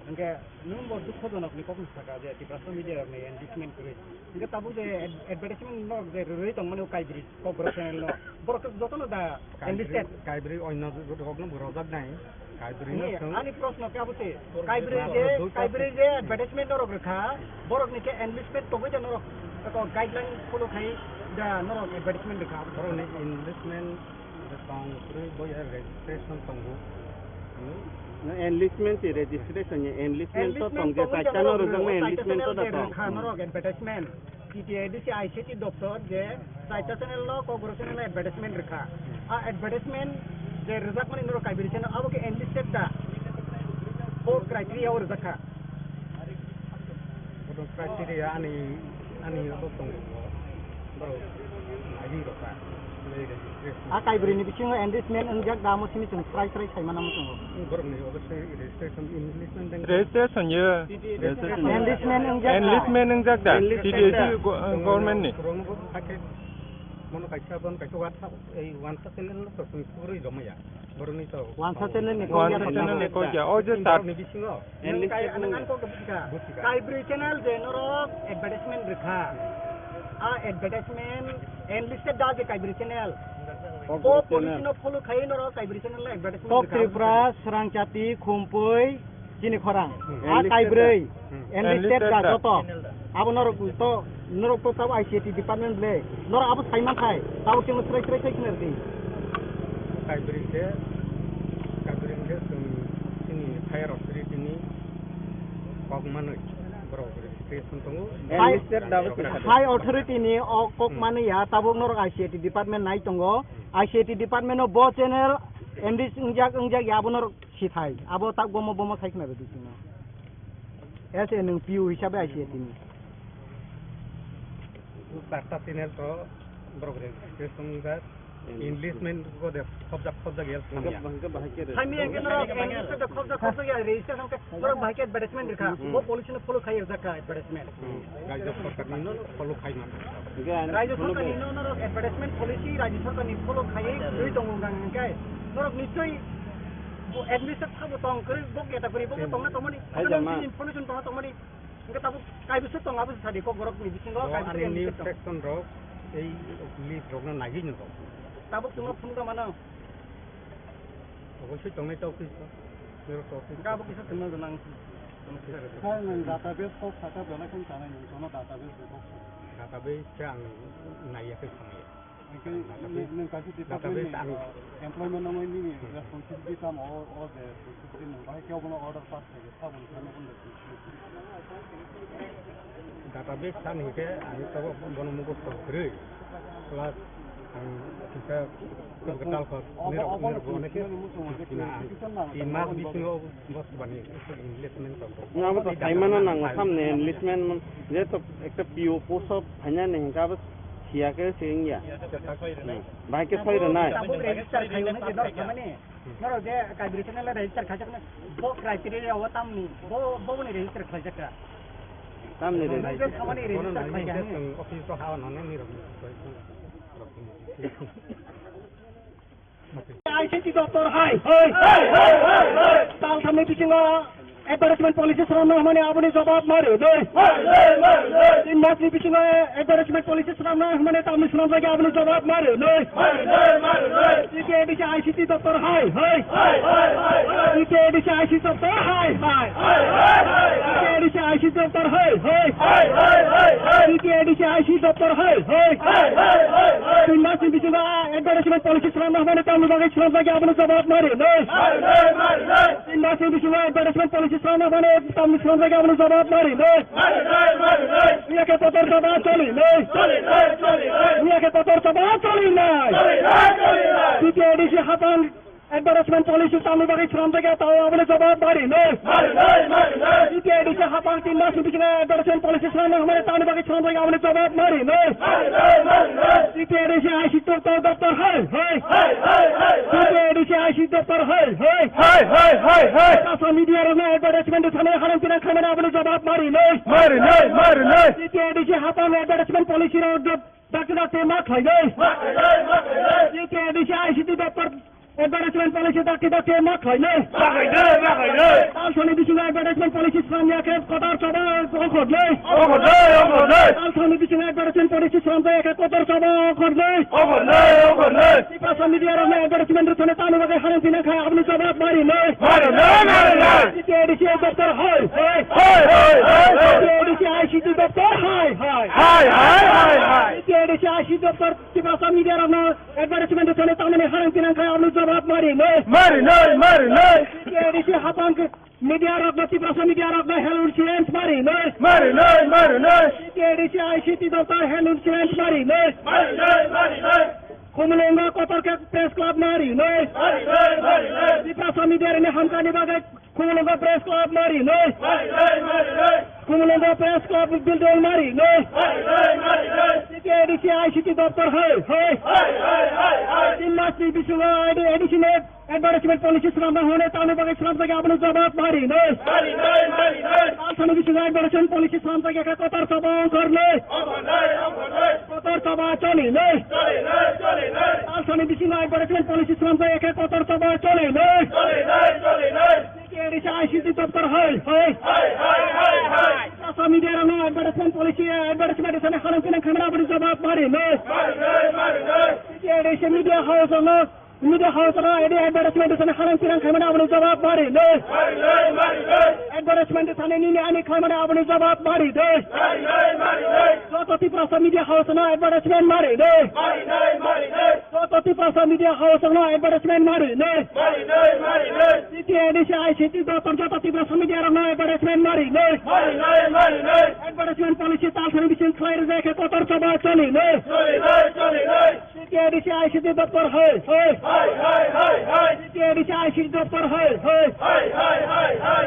Hingke nwng bo dukhojonokni kokno saka je Tiprasa media rokni endorsement kwrwi. Hingke tabuk je ad-, advertisement norok je rwrwi tongmani o Kaibri Kokborok channel no, borok khe jotono da enlisted. Kaibri oino rokno bo rojak nai. Kaibri no. Ani proshno khe abo se, Kaibri je, Kaibri je advertisement norok rwkha, borokni khe enlisted tongwi da norok eko guideline follow khai da norok advertisement rwkha. Borokni enlisted Tong kwrwi bo ya registration tongo. Enlistment si registration ya, enlistment to tong je, chaita no rwjakma enlistment to da tong. Kha norok advertisement. T T A D C I C T doptor je chaita channel no, Kokborok channel no advertisement rwkha. A advertisement je rwjakmani norok Kaibri channel abo khe enlisted da. Four criteria o rwjakha. Bodo criteria ani, ani abo tongo. Borok naiwi rokha. A Kaibri ni bisingo enlistment wngjak da, amo simi chwng srai srai sai mano tongo. Borok ni obo se registration, enlistment deng. Registration ye. Enlistment wngjak da. Enlistment wngjak da. Enlistment T T A D C go-, government ni. Borok no bo hakhe mono kaisa bon kaisa WhatsApp, ei WhatsApp channel no to chwng sugurwi romaya. Borok ni to. WhatsApp channel ni. WhatsApp channel ni kok ya. O je sir. Ni bisingo. Enlistment. Ang, ang kok bujiga. Bujiga. Kaibri channel je norok advertisement rwkha. A advertisement enlisted da je Kaibri channel. Tok Tripura, Srangchati, Khumpui, chini khorang. Hmm. A kaibrwi, hmm, enlisted da joto. Abo norok to, norok to tabo I C A T department ble. Norok abo sai man khai. Tabo chwngno srai srai khai khna rwdi. Kaibrwi khe, kaibrwi khe chwng chini higher authority ni kok manwi borok registration tongo. High, high authority ni o kok manwi ya, tabuk norok I C A T department nai tongo. I C A T department o bo channel enrich wngjak, wngjak ya, abo norok sithai. Abo tak bomo, bomo sai khna rwdi chwngno. As a nwng P O hisabe I C A T ni. Charta channel to borok registration wngjak. Enlistment ko de khobjak, khobjak ya samya. Samya hwnkhe norok enlistment de khobjak, khobjak ya register hwnkhe norok bahai khe advertisement rwkha. Hmm. Bo policy no follow khai rwjak kha advertisement. Hmm. Rajya sarkar ni no follow khai man. Rajya sarkar ni no norok advertisement policy, Rajya sarkar ni follow khai rwi tongo hwnkha hwnkhe norok nischoi bo administrative sabo tong kwrwi bo category bo tongna tongmani. Hai jama. Information tongna tongmani. Hwnkhe tabuk kaibrwi se tong, abo se sadi kok borok ni bisingo. Bo kaibrwi ani se tong. Section rok ei list rok no naiwi no rok. Tabuk chwngno phunukna mano. Obosoi tongnai ta office o. Nero ta office. Hwnkhe abo kisa chwngno nang. Sir, nwng database kok saka belai kheno chanai nwng, kono database kok saka. Database khe ang naiya khe samaya. Hwnkhe nwng, nwng kaisa department ni, uh, employment nangmani nini responsibility tamo, o, o je responsibility nwng bahai khe obono order pass khaikhe saboni khe nokni responsibility. Database san hwnkhe ang tabuk bono mukhusto kwrwi, plus ang kisa kwtal kok nirok, nirok bo onek khe tin mas bisingo bosbani enlistment tongo. Nwng abo to saimano nango samni enlistment, jeto ekta P O post o phainani hwnkhe abo siya khe se wngya. Bahai khe soi rwnai. Tabuk register khaio hwnwi norok thamani. Norok je kaibrwi channel register khaijak na, bo criteria o tamni, bo, bo ni register khlaijak kha. Tamni register. Bo thamani register khlaijak. Office o ha nonani rok. I C T doptor hai, hai. Hai, hai, hai, hai. Talthamni bisingo advertisement policy swnamna hwnmani aboni jawab ma rwnai. Ma rwnai, ma rwnai. Tin masni bisingo advertisement policy swnamna hwnmani tamni swnamjak ya aboni jawab ma rwnai. Ma rwnai, ma rwnai. T T A D C I C T doptor hai, hai. Hai, hai, hai, hai. T T A D C I C T doptor hai, hai. Hai, hai, hai, hai. T T A D C I C T doptor hai, hai. Hai, hai, hai, hai. T T A D C I C T doptor hai, hai. Hai, hai, hai, hai. Tin masni bisingo advertisement policy swnamna hwnmani tamni bagwi swnamjak ya aboni jawab ma rwnai. Ma rwnai, ma rwnai. Tin masni bisingo advertisement policy swnamna hwnmani tamni swnamjak ya aboni jawab ma rwnai. Ma rwnai, ma rwnai. Miya khe kotor choba cholinai. Cholinai, cholinai. Miya khe kotor choba cholinai. Cholinai, cholinai. T T A D C hapang advertisement policy tamni bagwi swnamjak ya tao aboni jawab ma rwnai. Ma rwnai, ma rwnai. T T A D C hapang tin masni bisingo advertisement policy swnamna hwnmani tamni bagwi swnamjak ya aboni jawab ma rwnai. Ma rwnai, ma rwnai. T T A D C I C T doptor hai, hai. Hai, hai, hai, hai. T T A D C I C T doptor hai, hai. Hai, hai, hai, hai. Social media rokno advertisement thani harang pinang khaimani aboni jawab ma rwnai. Ma rwnai, ma rwnai. T T A D C hapang advertisement policy rok dakti dakti ma khlainai. Ma khlainai, ma khlainai. T T A D C I C T doptor advertisement policy dakti dakti ma khlainai. Ma khlainai, ma khlainai. Talsani bisingo advertisement policy swnamya khe kotor choba ongkhornai. Ongkhornai, ongkhornai. Talsani bisingo advertisement policy swnamjak ya khe kotor choba ongkhornai. Ongkhornai, ongkhornai. Tiprasa media rokno advertisement rwthani tamni bagwi harang pinang khai aboni jawab ma rwnai. Ma rwnai, ma rwnai. T T A D C doptor hai, hai. Hai, hai, hai, hai. T T A D C I C T doptor hai, hai. Hai, hai, hai, hai. T T A D C I C T doptor Tiprasa media rokno advertisement thani tamni harang pinang khai aboni jawab ma rwnai. Ma rwnai, ma rwnai. T T A D C hapang media rokno, Tiprasa media rokno health insurance ma rwnai. Ma rwnai, ma rwnai. T T A D C I C T doptor health insurance ma rwnai. Ma rwnai, ma rwnai. Khumulwngo kotor khe press club ma rwnai. Ma rwnai, ma rwnai. Tiprasa media rokni hamkani bagwi Khumulwngo press club ma rwnai. Khumulwngo press club building ma rwnai. T T A D C I C T doptor hai, hai. Tin masni bisingo A D C ni advertisement policy swnamna hwnwi tamni bagwi swnamjak ya aboni jawab ma rwnai. Talsani bisingo advertisement policy swnamjak ya khe kotor choba ongkhornai. Kotor choba cholinai. Talsani bisingo advertisement policy swnamjak ya khe kotor choba cholinai. T T A D C I C T doptor hai, hai. Social media rokno advertisement policy, advertisement thani harang pinang khaimani aboni jawab ma rwnai. T T A D C Media house no, media house no edi advertisement thani hanang pinang khaimani aboni jawab mari nai. Advertisement thani nini ani khaimani aboni jawab mari nai. Joto Tiprasa media house no advertisement mari nai. Joto Tiprasa media house no advertisement mari nai. T T A D C I C T doptor joto Tiprasa media rok no advertisement mari nai. Advertisement policy tal thani bising khlai rwjak khe kotor choba choli nai. T T A D C I C T doptor hai hai. T T A D C I C T doptor hai hai.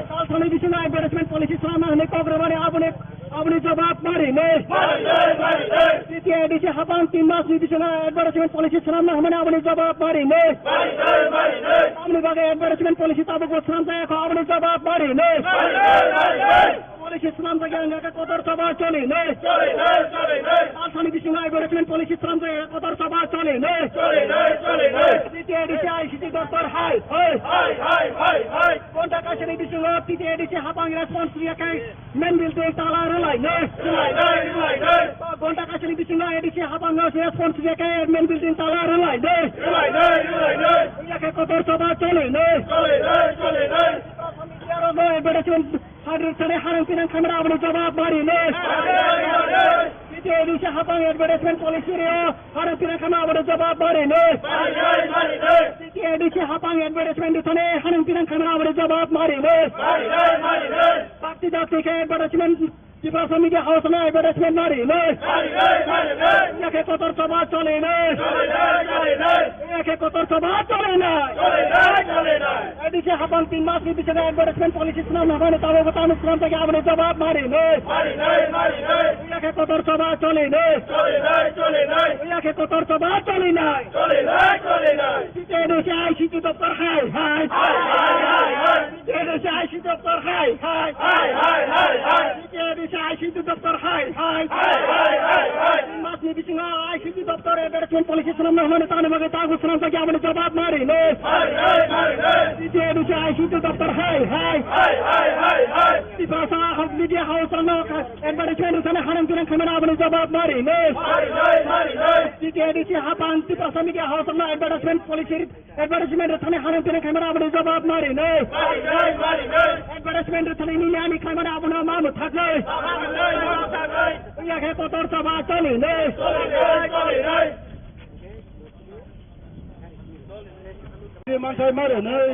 Tal thani bisingo advertisement policy swnamna hwnwi kok rwmani aboni, aboni jawab mari nai. T T A D C hapang tin mas ni bisingo advertisement policy swnamna hwnmani aboni jawab mari nai. Tamni bagwi advertisement policy tabuk bo swnamjak kho aboni jawab mari nai. Policy swnamjak ya wngkha kotor choba choli nai. Asani bisingo advertisement policy swnamjak ya kotor choba choli nai. T T A D C I C T doptor hai hai. Gonta kaisani bisingo T T A D C hapang response riya khe main building tala rwlai nai. Gonta kaisani bisingo A D C hapang response riya khe main building tala rwlai nai. Riya khe kotor choba choli nai. Advertisement Hadruk sani harang pinang khamra aboni jawab mari nai. T T A D C hapang advertisement policy reo harang pinang khamra aboni jawab mari nai. T T A D C hapang advertisement thani harang pinang khamra aboni jawab mari nai. Bakti dakti khe advertisement Tiprasa media house no advertisement mari nai. Yakhe kotor choba choli nai. Yakhe kotor choba choli nai. A D C hapang tin mas ni bisingo advertisement policy swnam na bani tabo bo tamo swnam tagi aboni jawab mari nai. Yakhe kotor choba choli nai. Yakhe kotor choba choli nai. T T A D C I C T doptor hai hai. T T A D C I C T doptor hai hai. T T A D C I C T doptor hai hai. Tin mas ni bisingo I C T doptor advertisement policy swnam na hwnmani tamo bagwi tamo swnam tagi aboni jawab mari nai. T T A D C I C T doptor hai hai. Tiprasa media house rokno advertisement rwsani hanang tinang khaimani aboni jawab mari nai. T T A D C hapang Tiprasa media house rokno advertisement policy advertisement rwthani hanang tinang khaimani aboni jawab mari nai. Advertisement rwthani nini ani khaimani abono ma mwthak nai. Yakhe kotor choba choli nai. Manthai mari nai.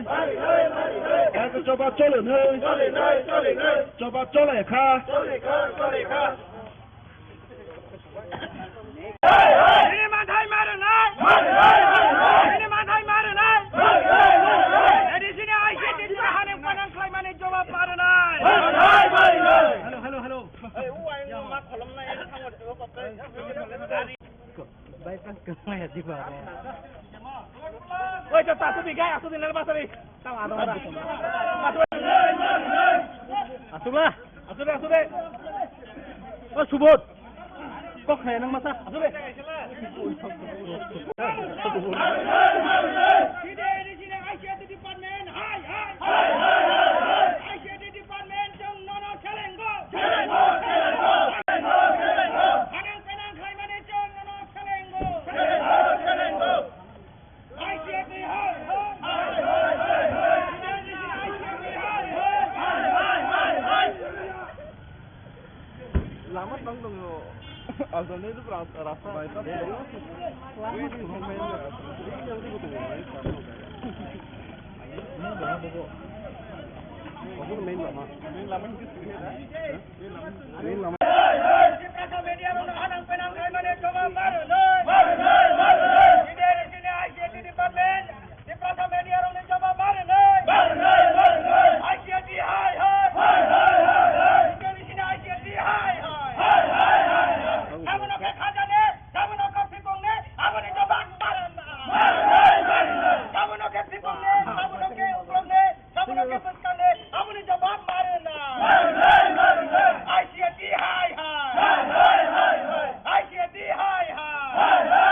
Yakhe choba choli nai. Choba chole kha. Ini manthai mari nai. Ini manthai mari nai. Ini sini I C T ni hanang panang khlaimani jawab mari nai. Hello, hello, hello. Bai pas kau ya di bawah. Oi, to tasu di gai, asu di nal pasari. Tang ado. Asu. Asu lah. Asu deh, asu deh. Oh, Subodh. Kok kaya nang masa? Asu deh. Department, hai, hai. I C T department, chwng nono selengo. Hanang penang khlaimani chwng nono selengo. I C T hai, hai. Lama tong tong yo. Alternate rasta. Lama tong. Main lama. Main lama. Tiprasa media rokno hanang penang khlaimani jawab mari nai. Leader sini I C T department. Tiprasa media rokni jawab mari nai. I C T hai hai. Leader sini I C T hai hai. Abono khe khajani, abono khe phikongni, aboni jawab mari nai. Abono khe phikongni, abono khe uklokni, abono khe bwskangni, aboni jawab mari nai. I C T hai hai. I C T hai hai.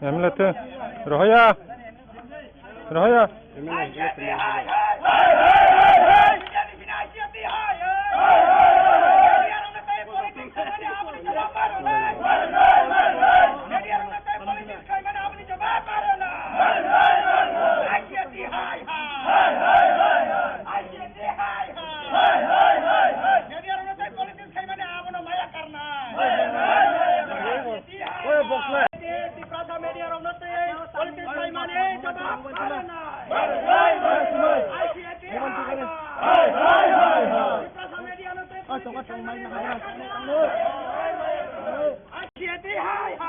M L A te. Rohoya. Rohoya. Tiprasa media rokno tei politics khlaimani jawab rwnai. I C A T hai hai. Tiprasa media no tei politics khlaimani jawab rwnai. I C A T hai hai.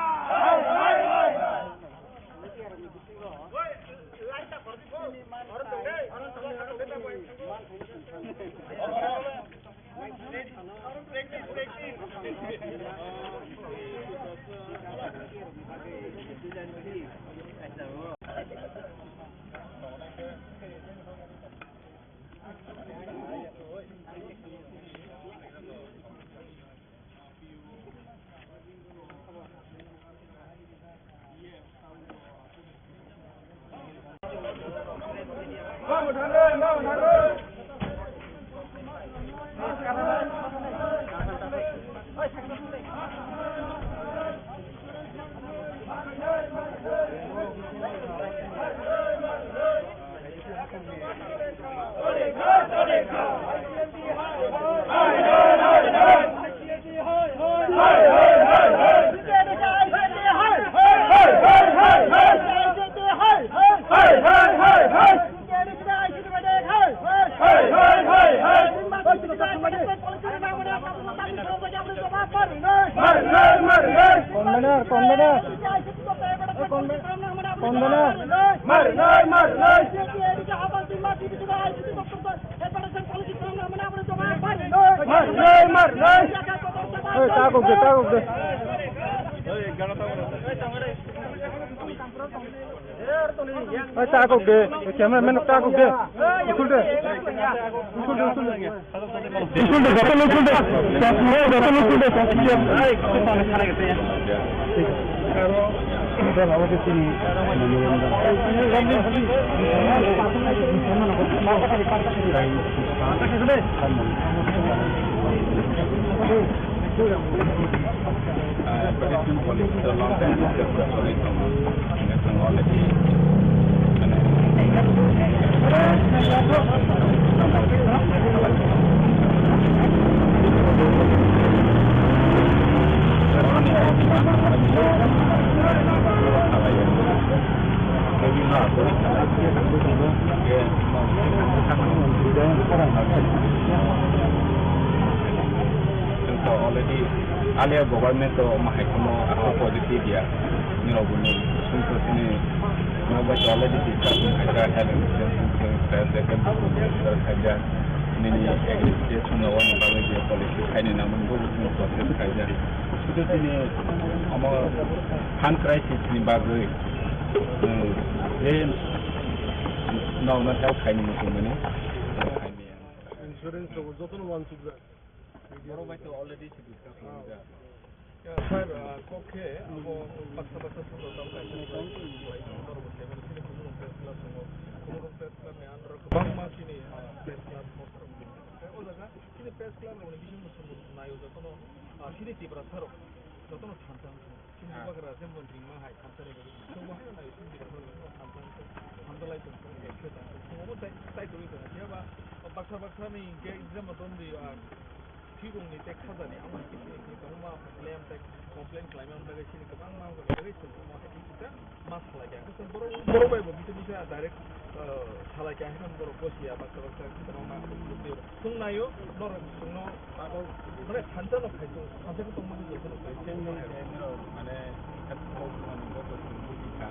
Convener, convener. Convener. Marinai, marinai. Marinai, marinai. Oi, takok de, takok de. Oi, takok de. Cameraman takok de. Usul de. Usul de, usul de. Usul de, joto usul de. Joto usul de. Uh, but it's been for a long time, it's just a story from, uh, from all the days. And I Already alia government to mahai kono ako positive ya. Ni obo ni sumto sini no ba already discussion khai ka health insurance, health sector khai ja. Nini agriculture sumna wani bagwi je policy khai ni namun bo sumto process khai ja. Sudu tini omo hand crisis ni bagwi, hmm, je nokno help khai ni muchung mani. Insurance rok jotono wansukjak. Borok bai to already se discuss khaijak. Ya, sir, ah, kok khe abo baksa baksa songwrok tamo kaisa ni bai norok bo khe mani chini Khumulwng Press Club tongo. Khumulwng Press Club ni under o kwbangma chini, ah, press club, poster rok tongo. Tei o jaga chini press club rok ni bisingo chwng naio jotono, ah, chini Tiprasa rok jotono thansa wng tongo. Chini bubagra jemon ringma hai thansa ni bagwi chwngbo haino naio chini Tiprasa rok thansa wng tong, thansa lai tong, thansa lai tong. Chwngbo tai, tai tongwi tongo. Phiya ba baksa baksa ni hwnkhe jemon tongdi, ah, Thwirokni tei khajani amo hai khe chini kwbangma problem tei complain khlaimani bagwi chini kwbangma wngkha bagwi chwng omo hai khe kisa ma salai kha. Hwnkhe chwng borok, borok bai bo bisi bisi direct, uh, salai kha, hwnkhe borok bo siya baksa baksa kwbangma abo chwng naio, norok chwngno abo mane thansa no khai chwng thansa khe tongma khe jotono khai chwng. Mane khe borok mani joto chwng buji kha,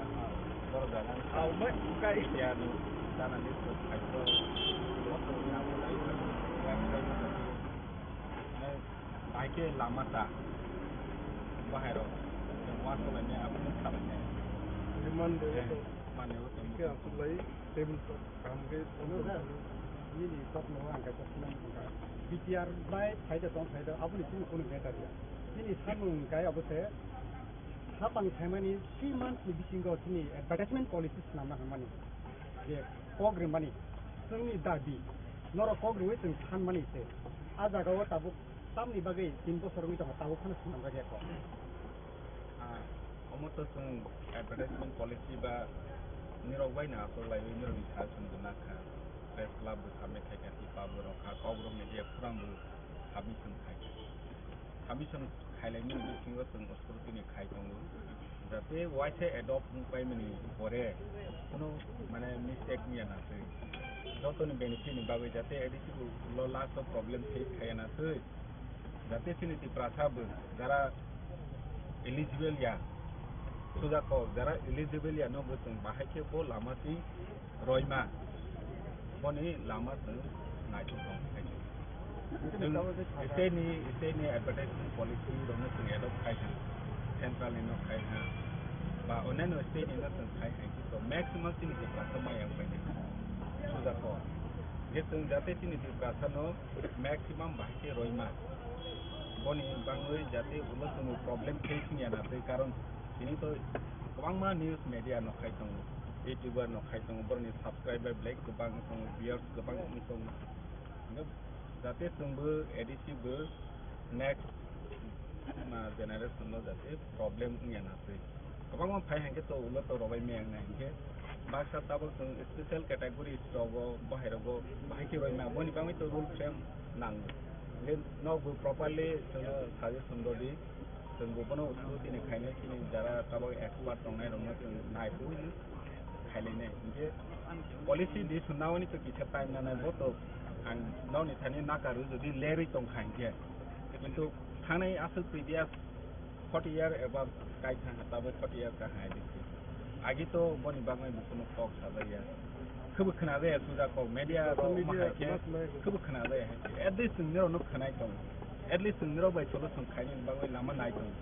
borok jaga wngkha. Abo mai kai. Siya ni sana ni khai chwng. Hai khe lama ta. Bahai rok. Chwng uansuk lainai, abo nung salainai. Rimani de. Mani o tong. Khe aswk lai, table top kaham khe. Nini top no ang kaisa sinai tongkha. B T R bai phaida tong phaida, aboni chini kunu matter ya. Nini samung kai abo se. Hapang phaimani three months ni bisingo chini advertisement policy swnamna hwnmani je kok rimani chwngni dabi norok kok riwi chwng thanmani se. A jagao tabuk tamni bagwi tin bosor wngwi tongo, tabuk phano swnamjak ya kok. Ah, omo to chwng advertisement policy ba nirok bai no aswk laiwi nirokni sal chwng bo nakha, press club bo submit khaikha, tipa bo rokha, kok rok media forum bo submission khaikha. Submission khailaimani bisingo chwng scrutiny khai tongo, jate waisa adopt wng paimani pore kuno mane mistake wngya na twi, jotoni benefit ni bagwi jate A D C bo ulo last o problem face khaiya na twi, jate chini Tiprasa bo jara eligible ya, suja kok jara eligible ya no bo chwng bahai khe bo lama twi roima, boni lama chwng naithok tong khaidi. Chwng state ni, state ni advertisement policy rokno chwng adopt khai thang, central ni no khai thang, ba onano state ni no chwng khai thang, to maximum chini Tiprasa maya wngpai nai. Suja kok je chwng jate chini Tiprasa no maximum bahai khe roima, boni bangwi jate ulo chwng problem face wngya na twi, karon tini to kwbangma news media no khai tongo, YouTuber no khai tongo, borokni subscriber belai kwbang wng tongo, viewers kwbang wng tongo. Hingke jate chwngbo A D C bo next, ma, generation no jate problem wngya na twi. Kwbangma phai hingke to ulo to robai maya wngnai hingke baksa tabok chwng special categories rogo bahai rogo bahai khe roima boni bagwi to rule frame nango. Hingke nokbo properly chwngno suggestion rwdi. Chwng bo bono scrutiny khainai, chini jara tabok expert tongnai rokno chwng naiphuru khailai nai. Hinkhe policy di sunna oni to kisa time nanai, bo to ang nokni thani nakaru jodi lerwi tongkha hinkhe. Kintu thangnai aswk previous forty year eba kaisa ha tabok forty year ka hai dikhe. Agi to boni bagwi bo kunu kok sajak ya. Khebo khna jaya suja kok media rok ma hai khe khebo khna jaya hai khe. At least chwng nirok no khwnai tongo. At least chwng nirok bai solution khaini bagwi lama nai tongo.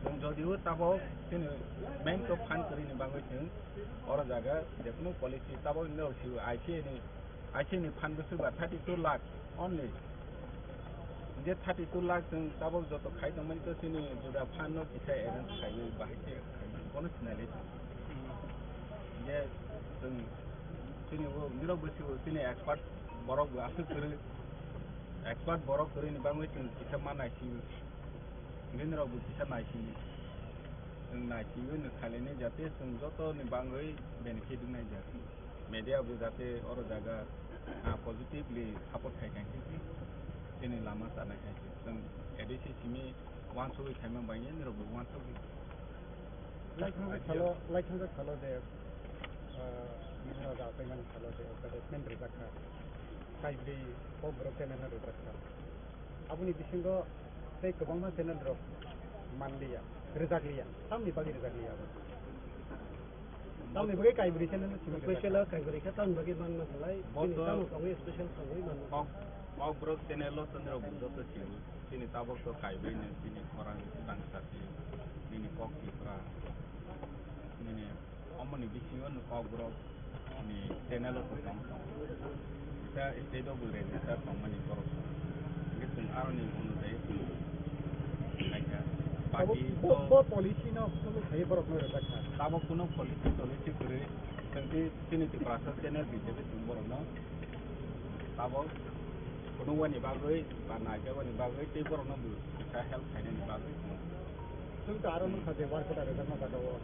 Chwng jodi o tabok chini main to phan kwrwini bagwi chwng oro jaga jekunu policy tabok nirok si I C A ni, I C A ni phan bwswk ba thirty two lakh only. Je thirty two lakh chwng tabok joto khai tongmani to chini juda phan no kisa arrange khaiwi bahai khe khaiwi bono sinai lai tongo. Je chwng chini o nirok bwswk chini expert borok bo aswk kwrwi, expert borok kwrwini bagwi chwng kisa ma naisingwi, nini rok bo kisa naisingwi, chwng naisingwi no khailai nai jate chwng joto ni bagwi benefit wngnai jak. Media bo jate oro jaga, ah, positively support khai khai khe chini lama chanai khai khe chwng A D C simi uansugwi khaima bai nini rok bo uansugwi. Laithangsa salo, laithangsa salo je, ah, nini rok achaimani salo je advertisement rijak kha. Kaibrwi kok borok channel no rijak kha. Aboni bisingo tei kwbangma channel rok manliya, rijakliya. Tamni bagwi rijakliya abo? Tamni bagwi kaibrwi channel no simi rijak kha? Special o kaibrwi kha tamni bagwi manma khlai. Bo chini to tamo tongwi special tongwi manma. Kok, kok borok channel o chwng rok bo joto simi. Chini tabok to kaibrwi no chini khorang tangsa si. Nini kok Tipra. Nini Omoni bisingo no kok borok ni channel o tong tong. Kisa state o bo register tongmani borok. Hingke chwng aroni onujai chwng khaikha. Abo Party bo, to bo policy no follow khai borok no rwjak kha. Tabok kuno policy tolicy kwrwi chwng tei chini Tiprasa channel hisabe chwng borok no tabok phunukmani bagwi ba naijakmani bagwi tei borok no bo kisa help khainani bagwi chwng. Chwng to aro nukha je work order rwjakma jaga o.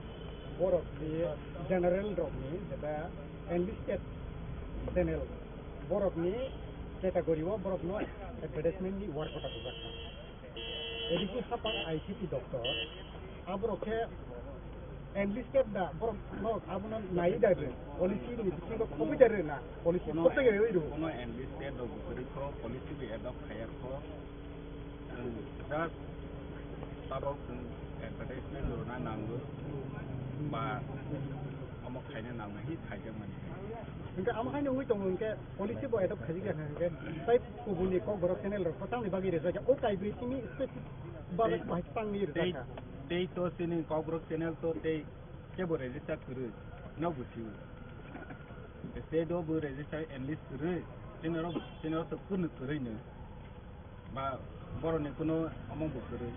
Borok ni general rok ni jeta enlisted channel borok ni category o borok no advertisement ni work order rwjak kha. A D C hapang I C T doctor aborok khe enlisted da borok no abono nai da re policy ni bisingo khoboi da re na policy kono khoboi da re oi ro. Kono enlisted rok bo kwrwi kho policy bo adopt khaiya kho. Chwng just tabok chwng advertisement rwna nango ba omo khaina nango hi khaijakmani. Hingke amo haino wngwi tongo hingke policy bo adopt khaijak ya hingke tai kubuni kokborok channel rok tamni bagwi rijak ya o kaibrwi simi specific bagwi bahai tangwi rijak kha. Tei to chini kokborok channel to tei kebo register kwrwi no busiwo. State o bo register enlist kwrwi chini rok chini rok to kunu kwrwi no. Ba borokni kuno omo bo kwrwi.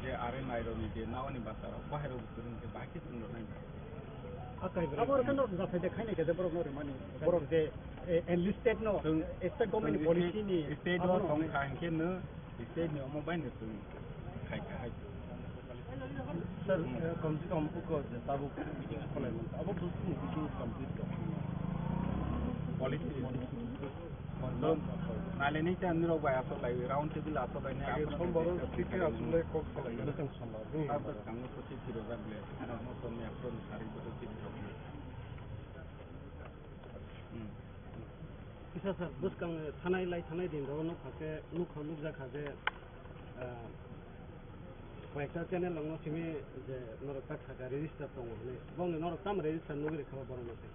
Je are nairokni je naoni bwsarok, bahairok bo kwrwng khe bahai khe chwng rwnai. Abo rwkhe norok jathai de khainai khe je borok no rwmani. Borok je, eh, enlisted no, Chwng, state government ni chwng policy ni state o abono tong kha hinkhe no, state ni omo bai no chwng khai kha hai. Sir, eh, kom se kom uko je tabuk meeting kholai mano. Abo busu ni bisingo complete kha. Policy. Naileni ta nirok bai asok lai, round table asok lai, Age sombaro site aswk lai kok salai. Abo bwskango to chithi rojak le, ano to me aphuru sari boto chithi rok. Hmm. Kisa sir, bwskang thanai lai thanai din rogo nukha khe, nukha nukjak kha je, ah, koyekta channel rokno simi je norok ta khaka register tongo hwnwi. Bongni norok tamo register nugwi rwkha borok no se?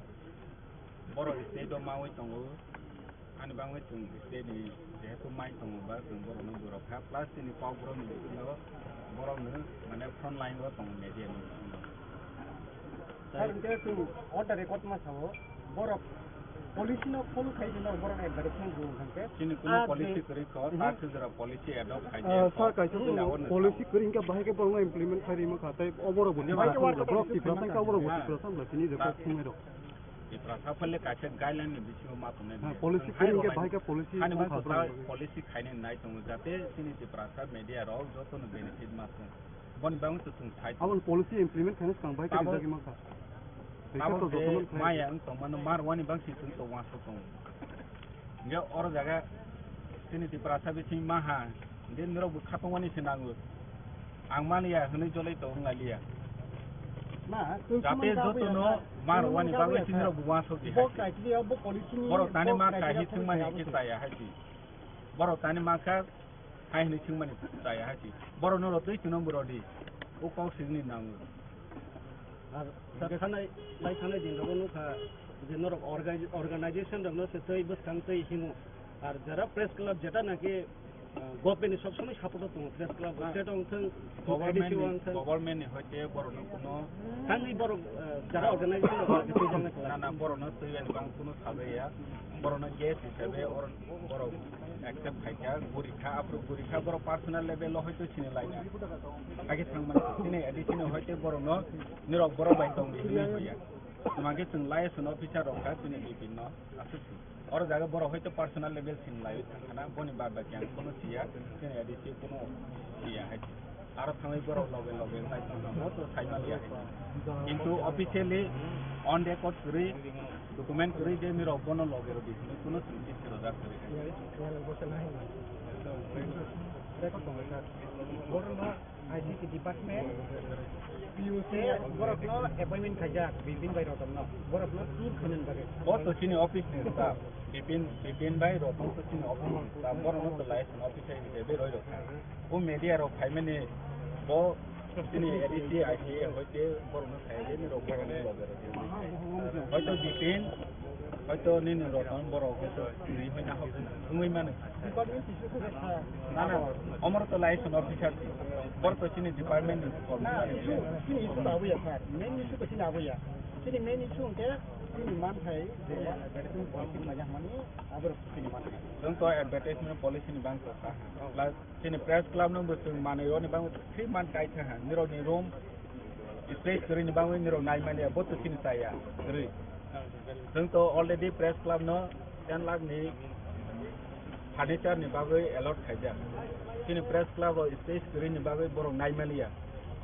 Borok state o mawi tongo. Ani bagwi chwng state ni jehetu mai tongo ba chwng borokno borok kha, plus chini kok borokni bisingo borokno mane front line o tongo media ni bisingo. Sir, hwnkhe chwng on the record ma sao, borok policy no follow khai jwngo, borok advertisement rw hwnkhe. Chini kuno policy kwrwi kho, ta sujra policy adopt khai. Ah, sir, kaisa policy kwrwi hwnkhe bahai khe borokno implement khai rima kha, tei oborok bo Tiprasa wngkha, borok Tiprasa wngkha, chini je kok thumai rok. Tiprasa phale kaisa guideline ni bisingo ma tongnai. Ha, policy khaini khe bahai khe policy khaini wngkha bwswk borok. Policy khaini nai tongo jate chini Tiprasa media rok joto no benefit ma tong. Boni bagwi to chwng sai tongo. Aboni policy implement khaini swkang bahai khe rijak wngkha. Abo je maya wng tongmano mar wani bagwi chwng to wansuk tongo. Hingke oro jaga chini Tiprasa bising maha, hingke norok bo khatungmani se nango. Ang mani ya hwnwi jolai tong wng lailiya. Jate joto no mar wani bagwi chini rok bo wansuk di hai. Borok tani ma kahi thwngmani khe chaya hai di. Borok tani ma kha hai hwnwi thwngmani chaya hai di. Borok no rotwi chwng no bo rodi. O kok sini nango. Ar thanai, lai thanai din rogo nukha je norok orga-, organization rokno se tei bwskang tei himo. Ar jara press club jeta naki, ah, government ni sob somoi support o tongo press club, state o wngthang, government ni, government ni hoite borok no kuno thangwi borok, ah, jara organization rok naki tei jang naki. Na, na, borok no twi ani bang kuno sabai ya. Borok no guest hisabe or-, borok accept khai kha, guri kha, aphuru guri kha, borok personal level o hoito sini lai na. Age thang mani, chini A D C no hoite borok no, nirok borok bai tong di hinwi hoya. Tuma khe chwng liaison officer rok kha chini bipin no aswk si. Oro jaga borok hoito personal level sini lai thang khana, boni bad baki ang kuno siya, chini A D C kuno siya hai. Aro thangwi borok loge loge wng lai tong kha, bo to sai maliya hai. Kintu officially on record kwrwi, document kwrwi je nirok bono loge rw di hinwi kuno swngching se rwjak kwrwi hai. Borok no I C T department, P U C, borok no appointment khaijak, Bipin bai Roton no, borok no tour khainani bagwi. Bo to chini office ni staff, Bipin, Bipin bai Roton to chini office ni staff, borok no to liaison officer hisabe roi rok kha. O media rok phaimani bo chini A D C, I C A hoite borok no sai de ni rok borok no loge rok. Hoito Bipin, hoito nini Roton borok hoito ni hoina hok wngwi mano. Na, na, omor to liaison officer si. Bor to chini department ni kormo. Na, issue, chini issue labuya sir. Main issue to chini labuya. Chini main issue hwnkhe chini manthai je advertisement policy khlaijak mani, aborok chini manthai. Chwng to advertisement policy ni bang to kha. Plus chini press club no bo chwng manwi oni bang three month kai kha. Nirok ni room space kwrwini bagwi nirok naimani ya, bo to chini chaya kwrwi. Chwng to already press club no ten lakh ni furniture ni bagwi allot khaijak. Chini press club o space kwrwini bagwi borok naimani ya.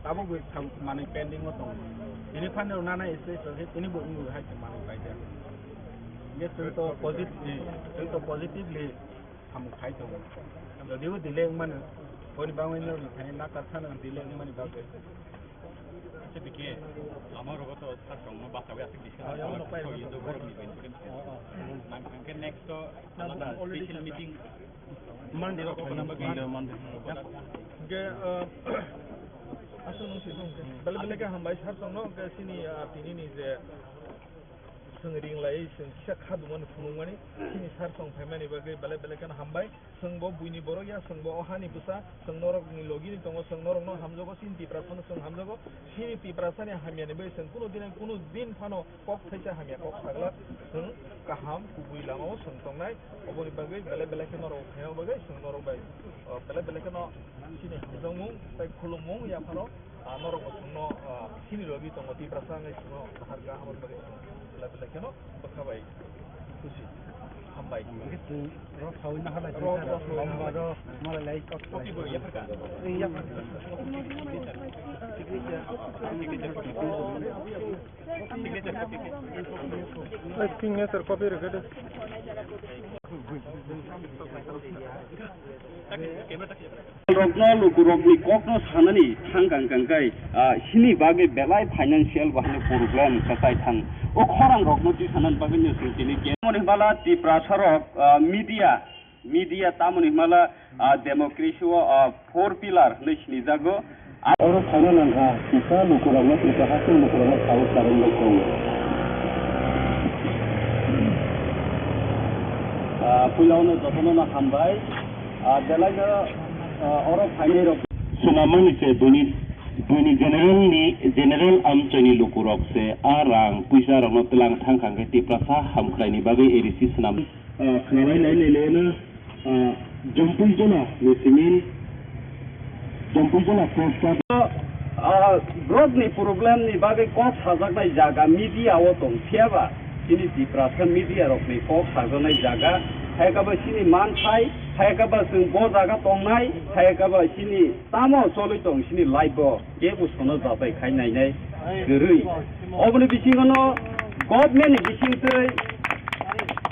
Tabuk bo sam-, manwi pending o tongo. Tini phani rok nana space rok khe tini bo wngwi hai se manwi paijak. Hingke chwng to positive, chwng to positively samung khai tongo. Jodibo delay wngmano, boni bagwi norokni thani nakar phano delay wngmani bagwi. Acha dikhe, ama rogo to sir tongma basa bai asik discuss khaijak, borokni benefit. Ang, ang khe next to alada special meeting Monday rok khaina bagwi. Monday, Monday. Hingke, ah, aswk nung sijong khe. Bele bele khe hambai sir tongno, hingke chini, ah, tini ni je Chwng ring lai, chwng kisa kha dumani phunukmani, chini sar song phaimani bagwi belai belai kheno hambai. Chwng bo buini borok ya, chwng bo o hani bwsa, chwng norokni logini tongo, chwng norokno hamjago, chini Tiprasano chwng hamjago. Chini Tiprasani hamyani bagwi chwng kunu din, kunu din phano kok thaisa hamya kok sagla, chwng kaham kubui lamao chwng tongnai. Oboni bagwi belai belai khe norok phaina bagwi chwng norok bai, o, belai belai kheno chini hamjakmung tei khulummung yaphano, a, norok bo chwngno, a, chini logi tongo Tiprasa wngwi chwngno kahar kaham bagwi chwng belai belai kheno bwkha bai khusi. Hambai. Hwnkhe chwng rok saui naharlai. Rok, rok saui naharlai. Hambai rok malai lai kok. Copy bo yapharkha. Yapharkha. Signature copy. Signature copy. Signature copy rwkhe de. Rokno lukurokni kokno sanani thang kang kang kai, ah, sini bagwi belai financial bahai problem kwchai thang. O khorang rokno tisanani bagwi no chwng tini ke-, tamoni hwnbala Tiprasa rok, ah, media, media tamoni hwnbala, ah, democracy o, ah, four pillar hinwi sinijago. Oro phaina nangkha, kisa lukurokno, kisa haste lukurokno saui saui bai tongo. Ah, puila ono jotono no hambai. Ah, belai no, ah, oro phainai rok. Swnamani se buini, buini general ni, general amchaini lukurok se a rang puisa rokno tlang thang kha khe Tiprasa hamkhlaini bagwi A D C swnam. Ah, khwlai lai lai lai no, ah, Jampui Jola ni simi, Jampui Jola post. Ah, borokni problem ni bagwi kok sajaknai jaga media o tong phiya ba, chini Tiprasa media rokni kok sajaknai jaga, hai khe bo chini manthai, hai khe bo chwng bo jaga tongnai, hai khe bo chini tamo choli tong chini life o. Kebo sono jatai khai nainai kwrwi. Oboni bisingo no government ni bisingtwi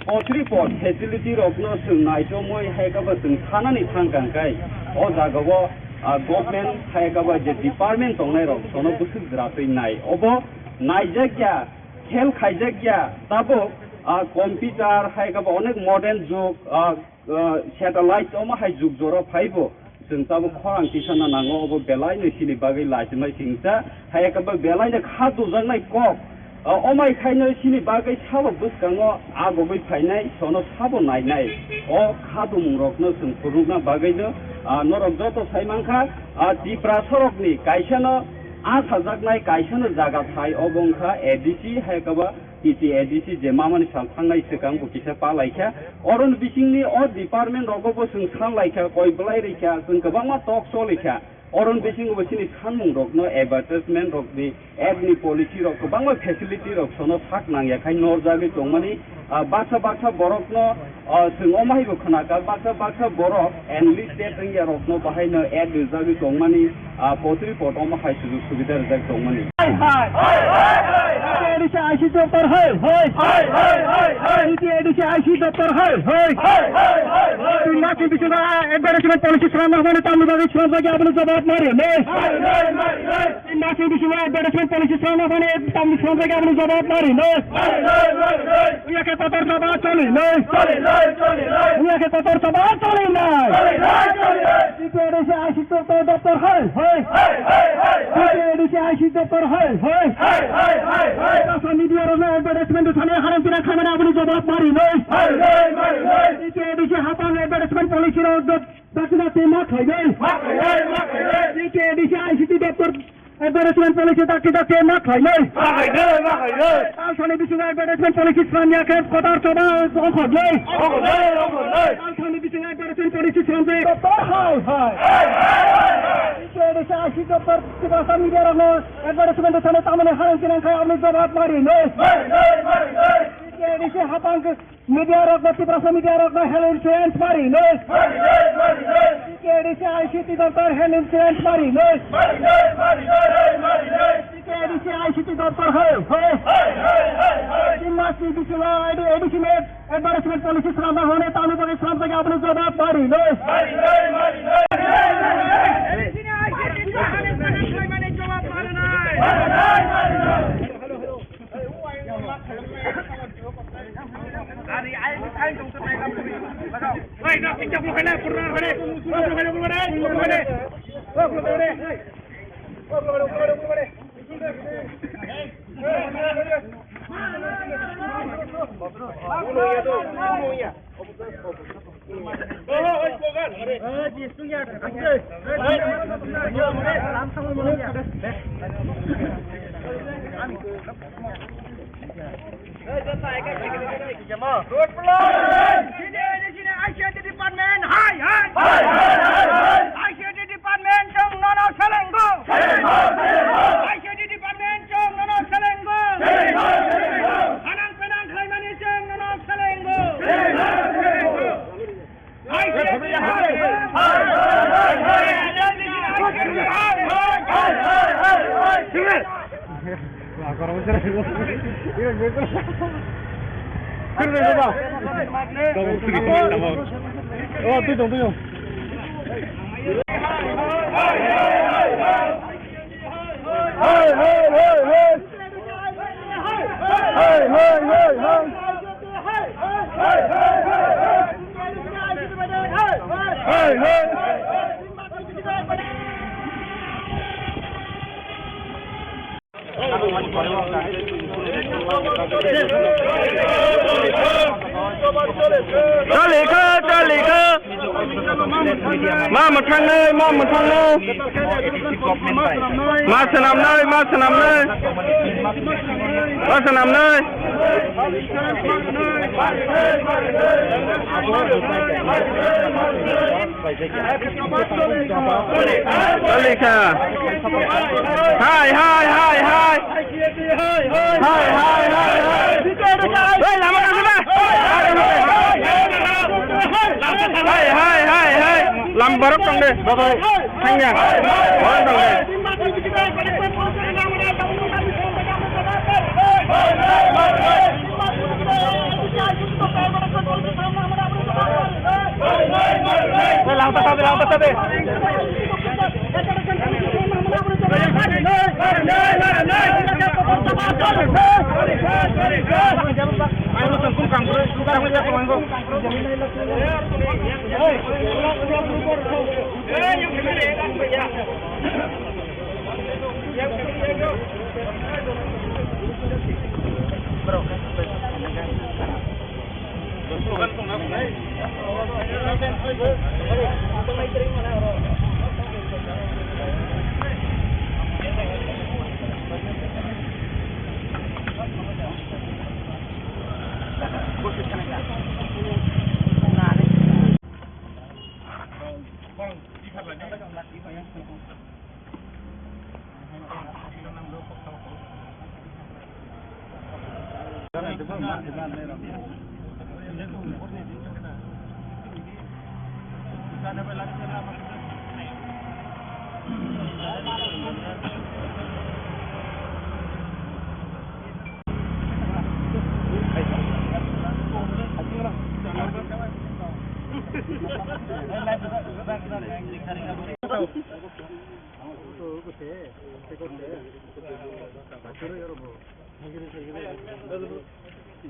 potri pot facility rokno chwng naitomwi hai khe bo chwng sanani thang kang kai. O jagao, ah, government hai khe bo je department tongnai rok sono bwswk jwratwi nai. Obo naijak ya, khel khaijak ya, tabuk, ah, computer hai khe bo onek modern jug, ah, ah, satellite omo hai jug jora phaibo. Chwng tabuk khorang tisana nango, obo belai no chini bagwi lachimai singcha, hai khe bo belai no kha dujaknai kok. O, omai khaino chini bagwi sabo bwskango agogwi phainai, sono sabo nainai. O kha dumung rokno chwng phunukna bagwino, ah, norok joto sai mankha, ah, Tiprasa rokni kaisano asajaknai kaisano jaga thai, obo wngkha A D C, hai khe bo T T A D C je mamani sal thangnai swkang bo kisa palaikha. Oroni bisingni o department rogo bo chwng sanlaikha, koi bwlai rikha, chwng kwbangma talk choliakha. Oroni bisingo bo chini sanmung rokno advertisement rokni ad ni policy rok kwbangma facility rok sono sak nangya khai norjagwi tongmani, ah, baksa baksa borokno, ah, chwng omo hai bo khwnakha, baksa baksa borok enlisted wngya rokno bahaino ad rijagwi tongmani, ah, potri pot omo hai sujug subida rijak tongmani. Hai, hai. Hai, hai, hai, hai. T T A D C I C doptor hai, hai. Hai, hai, hai, hai. T T A D C I C doptor hai, hai. Hai, hai, hai, hai. Twi masni bisingo, ah, advertisement policy swnamna hwnwi tamni bagwi swnamjak ya, aboni jawab ma rwnai. Hai, hai, hai, hai. Twi masni bisingo advertisement policy swnamna hwnwi tamni swnamjak ya, aboni jawab ma rwnai. Hai, hai, hai, hai. Wngya khe kotor jawab choli nai. Choli nai, choli nai. Wngya khe kotor jawab choli nai. Choli nai, choli nai. T T A D C I C doptor, doptor hai, hai. Hai, hai, hai, hai. T T A D C I C doptor hai, hai. Hai, hai, hai, hai. Tiprasa media rokno advertisement thani haram tina khamani aboni jawab ma rwnai. Hai, hai, hai, hai. T T A D C hapang advertisement policy rok dot dakti dakti ma khlainai. Ma khlainai, ma khlainai. T T A D C I C doptor advertisement policy dakti dakti ma khlainai. Ma khlainai, ma khlainai. Talsani bisingo advertisement policy swnamya khe kotor choba ongkhornai. Ongkhornai, ongkhornai. Talsani bisingo advertisement policy swnamjak. Doptor hai, hai. Hai, hai, hai, hai. T T A D C I C doptor Tiprasa media rokno advertisement thani tamani haram kinang khai aboni jawab ma rwnai. Ma rwnai, ma rwnai. T T A D C hapang media rokno, Tiprasa media rokno health insurance ma rwnai. Ma rwnai, ma rwnai. T T A D C I C doptor health insurance ma rwnai. Ma rwnai, ma rwnai, ma rwnai. T T A D C I C doptor hai, hai. Hai, hai, hai, hai. Tin masni bisingo A D C ni advertisement policy swnamna hwnwi tamni bagwi swnamjak ya, aboni jawab ma rwnai. Ma rwnai, ma rwnai. Road block! I C I D department, hai, hai! Hai, hai, hai, hai! I C I D department, chwng nono selengo! Selengo, selengo! I C I D department, chwng nono selengo! Selengo, selengo! Hanang penang khlaimani chwng nono selengo! Selengo, selengo! Chalikha, chalikha. Ma mwthangnai, ma mwthangnai. Ma swnamnai, ma swnamnai. Ma swnamnai. Chalikha. Hai, hai, hai, hai. Hai, hai, hai, hai. Hei, lama kang ba? Hai, hai, hai, hai. Lam borok tong de. Thangya. Borok tong de. Langta sabe, langta sabe.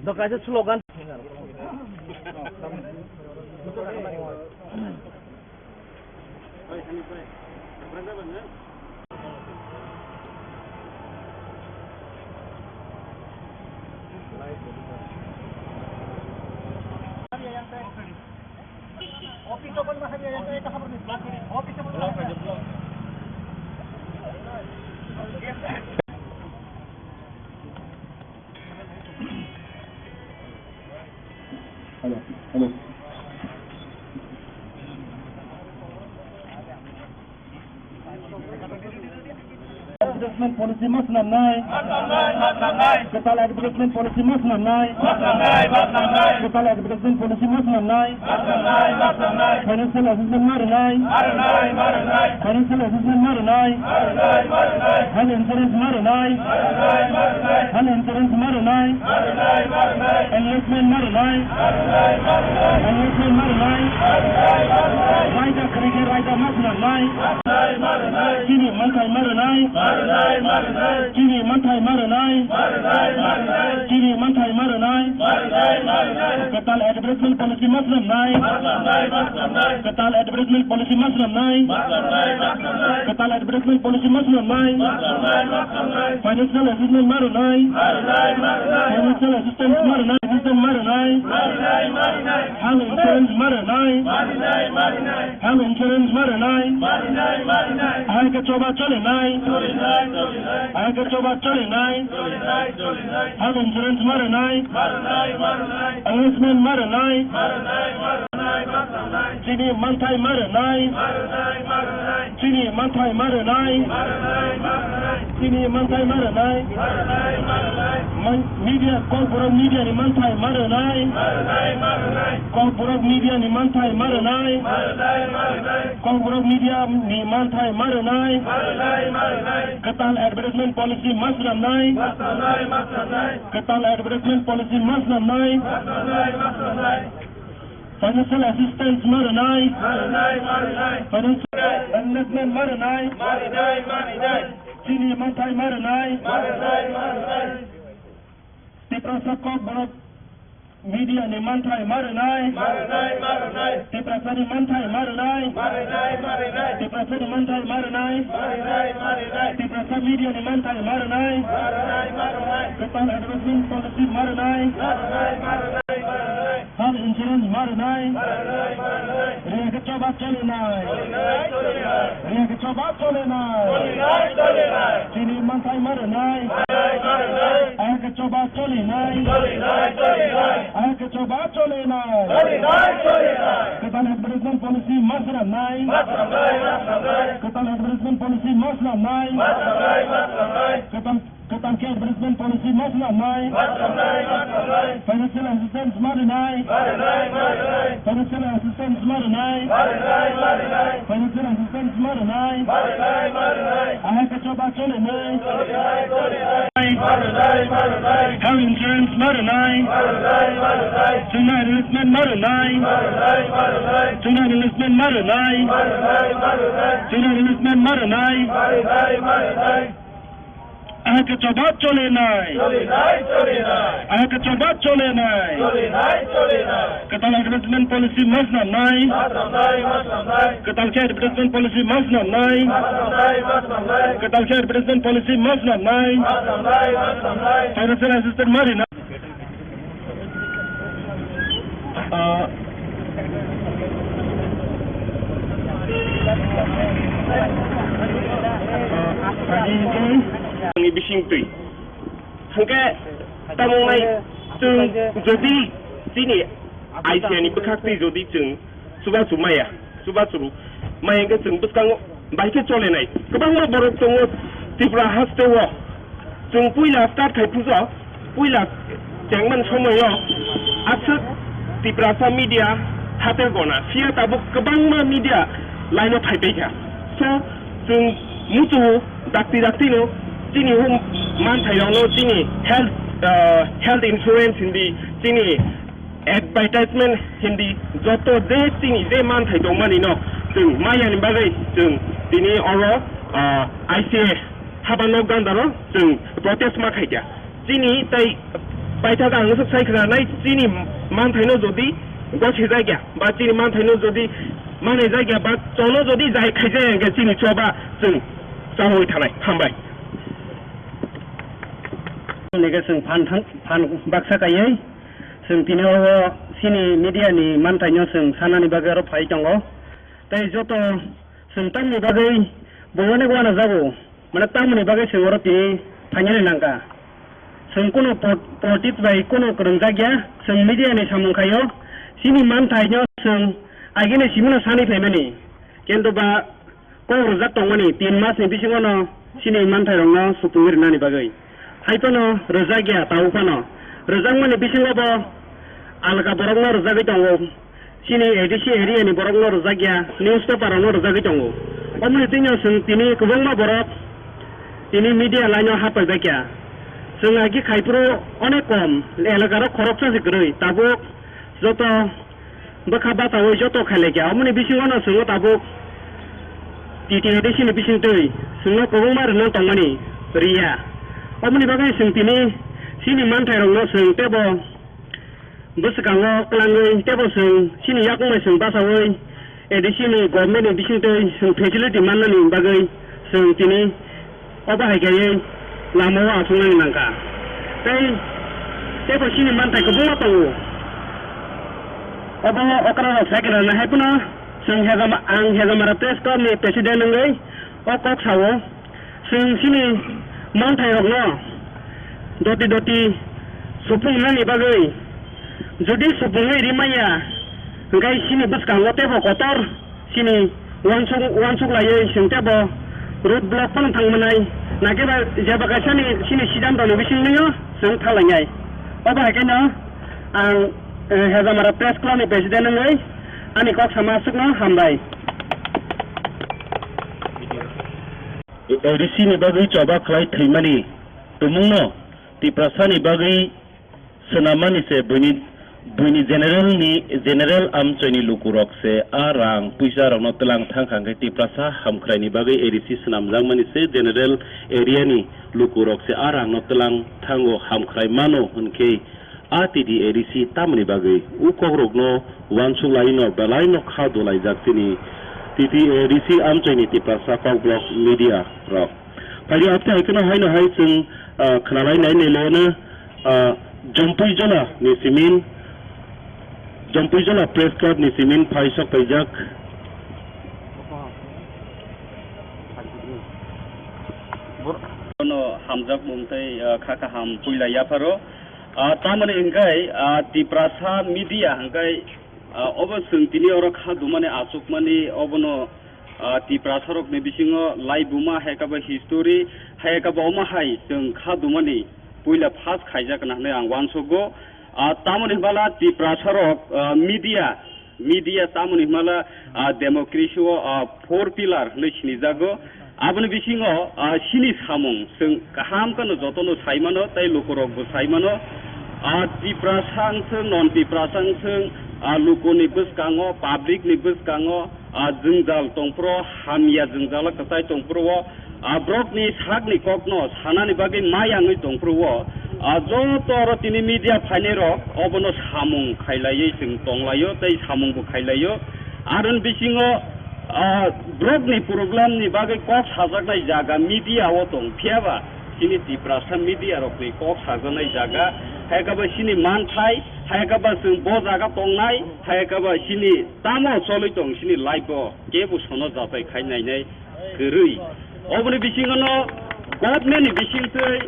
Do kaisa slogan. Hello, hello. Advertisement policy ma swnamnai. Kwtal advertisement policy ma swnamnai. Kwtal advertisement policy ma swnamnai. Financial assistance ma rwnai. Financial assistance ma rwnai. Health insurance ma rwnai. Health insurance ma rwnai. Enlistment ma rwnai. Enlistment ma rwnai. Raida kwrwi khe raida ma swnamnai. Chini manthai ma rwnai. Chini manthai ma rwnai. Chini manthai ma rwnai. Kwtal advertisement policy ma swnamnai. Kwtal advertisement policy ma swnamnai. Kwtal advertisement policy ma swnamnai. Financial assistance ma rwnai. Financial assistance ma rwnai. Marinai. Health insurance marinai. Health insurance marinai. Ahai khe choba cholinai. Ahai khe choba cholinai. Health insurance marinai. Enlistment marinai. Chini manthai marinai. Chini manthai marinai. Chini manthai marinai. Man-, media, Kokborok media ni manthai marinai. Kokborok media ni manthai marinai. Kokborok media ni manthai marinai. Kwtal advertisement policy ma swnamnai. Kwtal advertisement policy ma swnamnai. Financial assistance ma rwnai. Financial enlightenment ma rwnai. Chini manthai ma rwnai. Tiprasa Kokborok media ni manthai ma rwnai. Tiprasa ni manthai ma rwnai. Tiprasa ni manthai ma rwnai. Tiprasa media ni manthai ma rwnai. Kwtal advertisement policy ma rwnai. Health insurance ma rwnai. Riyakhe choba cholinai. Riyakhe choba cholinai. Chini manthai ma rwnai. Ayakhe choba cholinai. Ayakhe choba cholinai. Kwtal advertisement policy ma swnamnai. Kwtal advertisement policy ma swnamnai. Kwtal Kwtal khe advertisement policy ma swnamnai. Financial assistance ma rwnai. Financial assistance ma rwnai. Financial assistance ma rwnai. Ahai khe choba cholinai. Health insurance ma rwnai. Chwngno enlistment ma rwnai. Chwngno enlistment ma rwnai. Chwngno enlistment ma rwnai. Ahai khe choba cholinai. Ahai khe choba cholinai. Kwtal advertisement policy ma swnamnai. Kwtal khe advertisement policy ma swnamnai. Kwtal khe advertisement policy ma swnamnai. Financial assistance ma rwnai. Ah, ni bising twi. Hwnkhe tamo nai chwng jodi chini aisiani bwkhak twi jodi chwng chubachu maya, chubachu maya hwnkhe chwng bwskango bai khe cholenai kwbangma borok tongo Tripura hasteo. Chwng puila start khai pujo, puila chengmani somoio aswk Tiprasa media hatel gona, phiya tabuk kwbangma media line-o phaipai kha. So, chwng muchungo dakti daktino chini hum manthairokno chini health, ah, health insurance hindi, chini advertisement hindi, joto je chini je manthai tongmani no chwng mayani bagwi chwng tini oro, ah, I C A haba nok gandaro chwng protest ma khaikha. Chini tai paithak ang swk sai khna nai chini manthai no jodi gosi jakya ba chini manthai no jodi manai jakya ba chono jodi jai khaijak hwnkhe chini choba chwng chawi thanai. Hambai. Nike chwng phan thang, phan baksa kaiwi. Chwng tini o chini media ni manthaino chwng sanani bagwi oro phai tongo. Tei joto chwng tamni bagwi bo onek uanajago, mane tamoni bagwi chwng oro tini phainani nangkha. Chwng kunu po-, politics bai kunu kwrwngjak ya, chwng media ni samung khaio, chini manthaino chwng agini simino sani phaimani. Kintu ba kok rwjak tongmani tin mas ni bisingo no chini manthairokno supungwi rwnani bagwi. Hai phano rwjak ya, tabuk phano rwjakmani bisingo bo alka borokno rwjagwi tongo, chini A D C area ni borokno rwjak ya, newspaper rokno rwjagwi tongo. Omoni twino chwng tini kwbangma borok tini media line o hapaibaikha. Chwng agi khai phuru onek kom, elaka rok khoroksa se kwrwi, tabuk joto bwkha bachaui joto khailai kha. Omoni bisingo no chwngno tabuk T T A D C ni bisingtwi chwngno kwbangma rwna tongmani rwya. Omoni bagwi chwng tini chini manthairokno chwng teibo bwskango kwlangwi teibo chwng chini yakung bai chwng bachaui A D C ni government ni bisingtwi chwng facility mannani bagwi chwng tini obo hai khe lama o achuknani nangkha. Tei Tei bo chini manthai kwbangma tongo. Obo okra rok sai kwrwngna hai phano chwng Hejama-, ang Hejamara Press Club ni President wngwi o kok sao. Chwng chini manthai rokno doti doti supung nani bagwi, jodi supungwi rimaya, hwnkhe chini bwskango teibo kotor chini uansuk, uansuk laiwi chwng teibo road block phano thang manai, nakhe ba jeba kaisa ni chini siddhanto ni bisingtwi chwng thang lainai. Obo hai kheno ang, eh, Hejamara Press Club ni President wngwi ani kok sama aswkno hambai. A D C ni bagwi choba khlai thwimani tumungno Tiprasa ni bagwi swnammani se buini, buini general ni, general amchoini lukurok se a rang puisa rokno twlang thang kha hwnkhe Tiprasa hamkhraini bagwi A D C swnamjakmani se general area ni lukurok se a rangno twlang thango hamkhrai mano hwnkhe a T T A D C tamoni bagwi u kokrokno uansuk laino belaino kha dolaijak chini T T A D C amchoini Tiprasa kokborok media rok. Phaidi abte hai kheno haino hai chwng, ah, khwnalai nai nai laiano, ah, Jompui Jola ni simin, Jompui Jola Press Club ni simin phai sok paijak. Bono hamjakmung tei, ah, kha kaham puila yapharo. Ah, tamoni hwnkhe, ah, Tiprasa media hwnkhe, ah, obo chwng tini oro kha dumani achukmani obono, ah, Tiprasarokni bisingo laibuma hai khe bo history hai khe bo omo hai chwng kha dumani puila first khaijak na hwnwi ang uansugo. Ah, tamoni hwnbala Tiprasarok, ah, media, media tamoni hwnbala, ah, democracy o, ah, four pillar hwnwi sinijago. Aboni bisingo, ah, chini samung chwng kaham kheno jotono sai mano tei lukurokbo sai mano. Ah, Tiprasa wng thung, non Tiprasa wng thung, ah, lukuni bwskango, public ni bwskango, ah, jwngjal tongphuru, hamya jwngjalo kwchai tongphuru o, ah, borokni sakni kokno sanani bagwi mayangwi tongphuru o, ah, joto oro tini media phainai rok obono samung khailaiwi chwng tonglaio tei samungbo khailaio. Aroni bisingo, ah, borokni problem ni bagwi kok sajaknai jaga media o tong, phiyaba chini Tiprasa media rokni kok sajaknai jaga, hai khe ba chini manthai, hai khe ba chwng bo jaga tongnai, hai khe ba chini tamo cholwi tong chini life o kebo sono jatai khai nainai kwrwi. Oboni bisingono government ni bisingtwi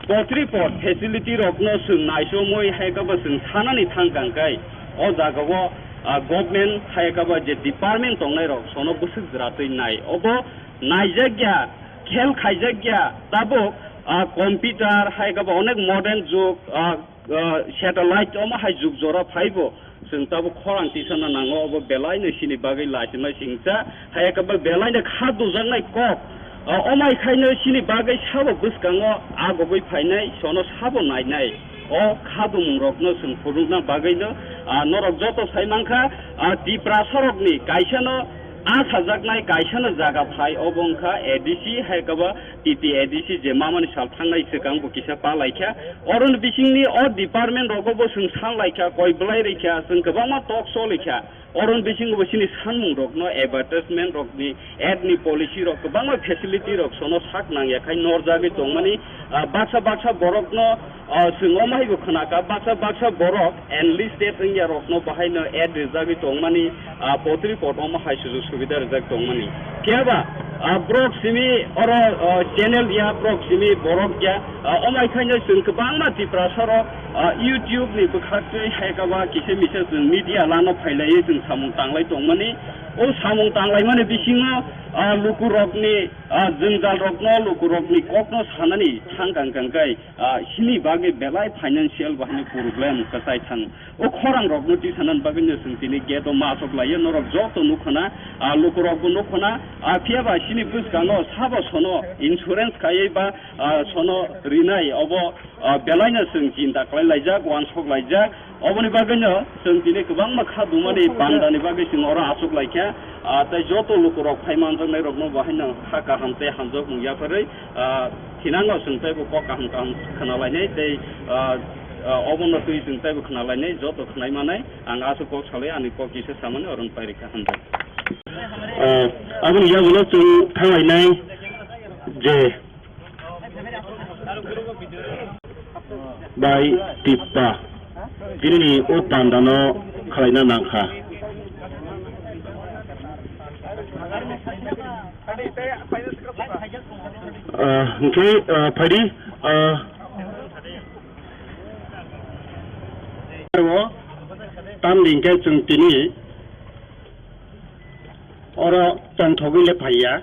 poultry pot facility rokno chwng naisomwi hai khe ba chwng sanani thang kang khe o jagao, ah, government hai khe ba je department tongnai rok sono bwswk jwratwi nai obo naijakya, khel khaijakya tabuk, ah, computer hai khe ba onek modern jug, ah, ah, satellite omo hai jug jora phaibo chwng tabuk khorang tisana nango, obo belaino chini bagwi laichimai singcha, hai khe ba belaino kha dujaknai kok, ah, omai khaino chini bagwi sabo bwskango agogwi phainai, sono sabo nainai. O kha dumung rokno chwng phunukna bagwino, ah, norok joto sai mankha, ah, Tiprasarokni kaisano a sajaknai kaisano jaga phai, obo wngkha A D C, hai khe ba T T A D C je mamani sal thangnai swkang bo kisa pa laikha. Oroni bisingni o department rogo bo chwng san laikha, koi belai rikha, chwng kwbangma talk show laikha. Oroni bisingo bo chini sanmung rokno advertisement rokni, ad ni policy rok kwbangma facility rok sono sak nangya khai norjagwi tongmani, ah, baksa baksa borokno, ah, chwng omo haibo khwnakha, baksa baksa borok enlisted wngya rokno bahaino ad rijagwi tongmani, ah, potri pot omo hai sujuk subida rijak tongmani. Phiya ba, ah, borok simi oro, ah, channel ya, borok simi borok ya, ah, omo hai khaino chwng kwbangma Tiprasa rok, ah, YouTube ni bwkhaktwi hai khe ba kisa misa chwng media lano phailaiwi chwng samung tanglai tongmani. O samung tanglaimani bisingo, ah, lukurokni, ah, jwngjal rokno, lukurokni kokno sanani thang kang kang khe, ah, chini bagwi belai financial bahai ni problem kwchai thang. O khorang rokno tisanani bagwi no chwng tini gate o ma asok laiyo, norok joto nukhona, ah, lukurokbo nukhona, ah, phiya ba chini bwskango sabo sono insurance khaiwi ba, ah, sono rinai obo, ah, belaino chwng chinta khlai laijak, uansuk laijak. Oboni bagwino chwng tini kwbangma kha dumani bandani bagwi chwng oro achuk laikha. Ah, tei joto lukurok phai manjaknai rokno bo haino kha kaham tei hamjakmung yapharwi, ah, thinango chwng teibo kok kaham kaham khna lainai tei, ah, ah, obono twi chwng teibo khna lainai, joto khnai manai. Ang aswk kok salai ani kok kisa samani oro pairikha, hamjak. Ah, aboni yagulo chwng thanglainai je bai Tipra. Tinini o pandano khwlaina nangkha. Ah, hwnkhe, ah, phaidi, ah, tamni hwnkhe chwng tini oro tongthogwi le phaiya.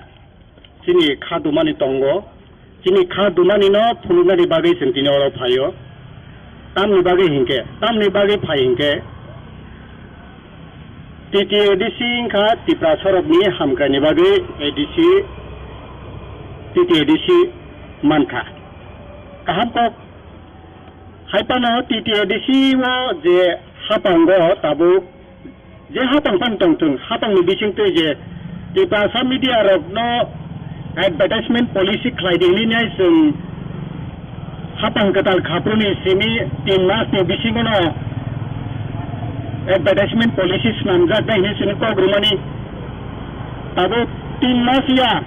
Chini kha dumani tongo. Chini kha dumani no phunuknani bagwi chwng tini oro phaio. Tamni bagwi hinkhe, tamni bagwi phai hinkhe, T T A D C wngkha Tipra sorokni hamkraini bagwi A D C, T T A D C mankha. Kaham kok. Hai phano T T A D C o je hapango tabuk je hapang phano tongthwng, hapangni bisingtwi je Tiprasa media rokno advertisement policy khlai di hinwi nai chwng hapang kwtal khapruni simi tin masni bisingono advertisement policy swnamjak nai hinwi chwngno kok rwmani. Tabuk tin mas ya,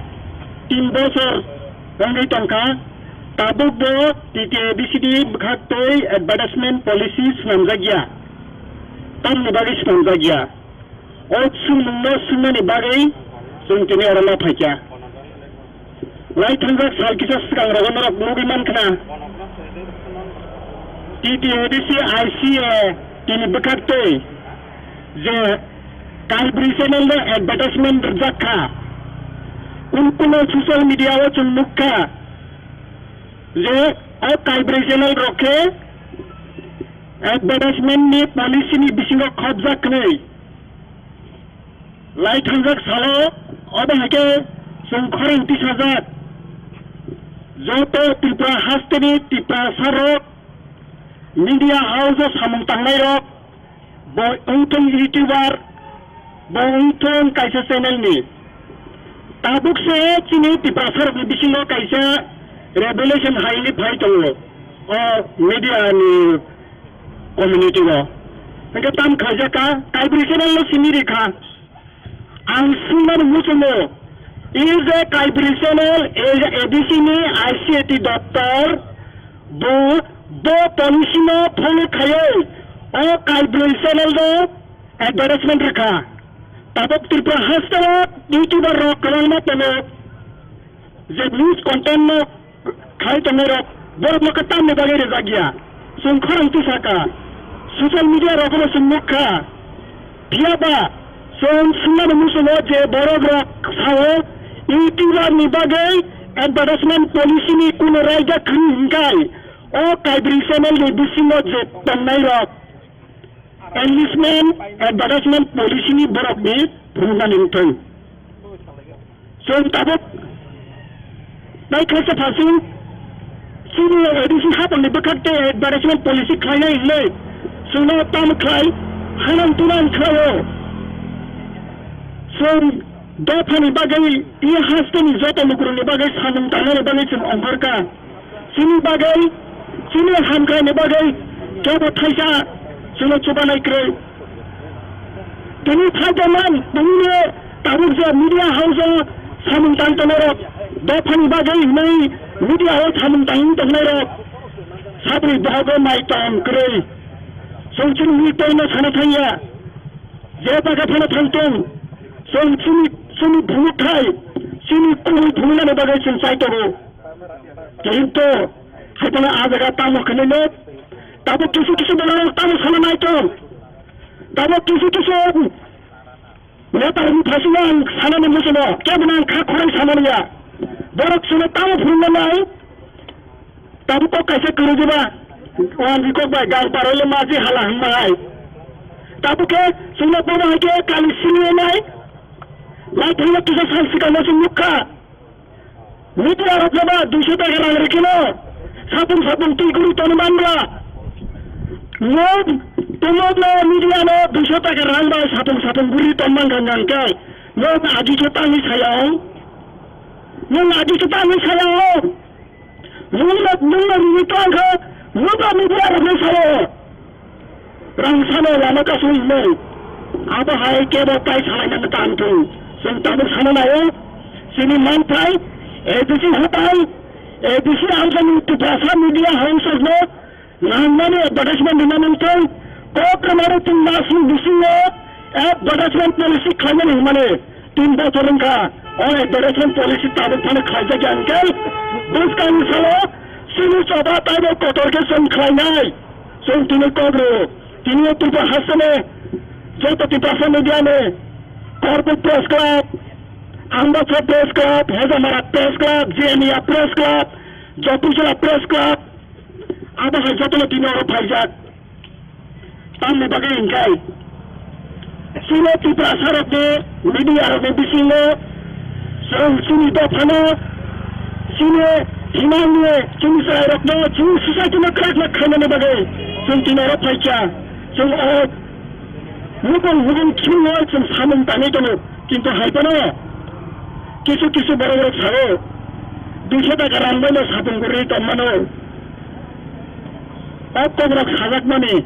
tin bosor wngwi tongkha, tabukbo T T A D C ni bwkhaktwi advertisement policy swnamjak ya. Tamni bagwi swnamjak ya? O swngmungno swngnani bagwi chwng tini oro ma phaikha. Lai thangjak sal kisa swkang rogo norok nugwi mankha na, T T A D C I C A tini bwkhaktwi je Kaibri channel no advertisement rwjak kha. Kunu kunu social media o chwng nukha je o Kaibri channel rok khe advertisement ni policy ni bisingo khopjak hwnwi. Lai thangjak salo obo hai khe chwng khorang tisajak joto Tripura hasteni Tiprasa rok, media house o samung tangnai rok, bo wngthung YouTuber, bo wngthung kaisa channel ni. Tabuk se chini Tiprasa rokni bisingo kaisa revolution haini phai tongo o media ni community o. Hingke tam khaijak kha, Kaibri channel no simi rikha. Ang sungmani muchungo, is a Kaibri channel, is a A D C ni I C A T doptor, bo, bo policy no follow khaiwi, o Kaibri channel no advertisement rikha. Tabuk Tripura hasteo YouTuber rok kwbangma tongo, je news content no khai tongnai rok, borok no khe tamni bagwi rijak ya. Chwng khorang tisaka, social media rogo bo chwng nukha. Phiya ba chwng swngnani muchungo je borok rok sao, YouTuber ni bagwi advertisement policy ni kuno raida khwrwi hinkai, o Kaibri channel ni bisingo je tongnai rok, enlistment advertisement policy ni borok ni phunuknani wngthung. Chwng tabuk nai khaisa phasing chini A D C hapang ni bwkhak tei advertisement policy khlainai hinwi chwngno tamo khlai hanang tunang khlaio. Chwng dophani bagwi, i hasteni joto lukurokni bagwi samung tangnani bagwi chwng ongkhorkha. Chini bagwi, chini hamkraini bagwi kebo thaisa chwngno chubanai kwrwi. Tini phaijak man, tini tabuk je media house o samung tang tongnai rok, dophani bagwi hinwi media o samung tang tongnai rok, sabri bohogo mai tong kwrwi. Chwng chini wi tongno sana thangya, je jaga phano thang tong, chwng chini, chini phunuk thai, chini kubui phunuknani bagwi chwng chai tongo. Kintu, hai phano a jaga tamo kheneno, tabuk kisu kisu borok tamo sana nai tong. Tabuk kisu kisu netarokni phaisingno ang sanani muchungo, kebo nang kha khorang samani ya. Borok chwngno tamo phunukna nai, tabuk kok kaisa kwrwi diba, o ang kok bai gang paroi le maji hala hwnma hai. Tabuk khe chwngno bono hai khe kali sini nai, lai thangna kisa sal swkangno chwng nukha. Media rok jeba duiso taka rang rikino, sapung sapung twi guri tong manbla. Nwng tumokno media no duiso taka rang bai sapung sapung guri tong man gang gang khe, nwng aji khe tangwi saya o? Nwng aji khe tangwi saya o? Nwng no, nwng no rwi tong khe, nwng no media rok no saya o? Rang sano lama kasung hinwi. Abo hai kebo tai salai nang tang thung. Chwng tabuk sana naio. Chini manthai, A D C hatai, A D C amchani Tiprasa media house no Nangmani advertisement rwna nangthung, kok rwmani tin masni bisingo advertisement policy khlaimani hwnmani tin bochor wngkha. O advertisement policy tabuk phano khlaijak ya hwnkhe bwskangni salo chini choba taibo kotor khe chwng khlainai. Chwng tini kok rw, tini Tripura hasteni joto Tiprasa media ni Korpuk Press Club, Ambassa Press Club, Hezamara Press Club, Jiania Press Club, Jopurjala Press Club, abo hai jotono tini oro phaijak. Tamni bagwi hwnkhe chini Tiprasa rokni media rokni bisingo chwng chini dophano, chini himangni chini chwrairokno, chini society no kwrak kwrak khainani bagwi chwng tini oro phaikha. Chwng o nukung nukung chwngno chwng samung tangwi tongo, kintu hai phano kisu kisu borok rok sao, duiso taka rang bai no sapung kwrwi tongmano. O kokrok sajakmani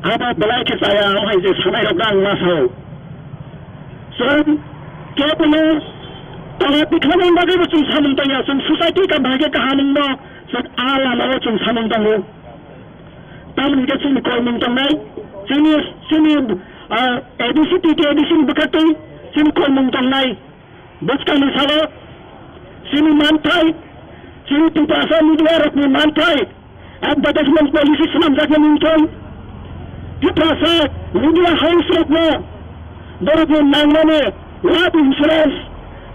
abo belai khe chaya, o hai je sanai rok ang ma sao. Chwng kebono tala tikhlani bagwi bo chwng samung tangya, chwng society ka bahai khe kaham wngno chwng a lama o chwng samung tango. Tamoni khe chini kolmung tongnai, chini, chini, ah, A D C, T T A D C ni bwkhaktwi chini kolmung tongnai. Bwskangni salo chini manthai, chini Tiprasa media rokni manthai, advertisement policy swnamjaknani wngthong, Tiprasa media house rokno borokni nangmani life insurance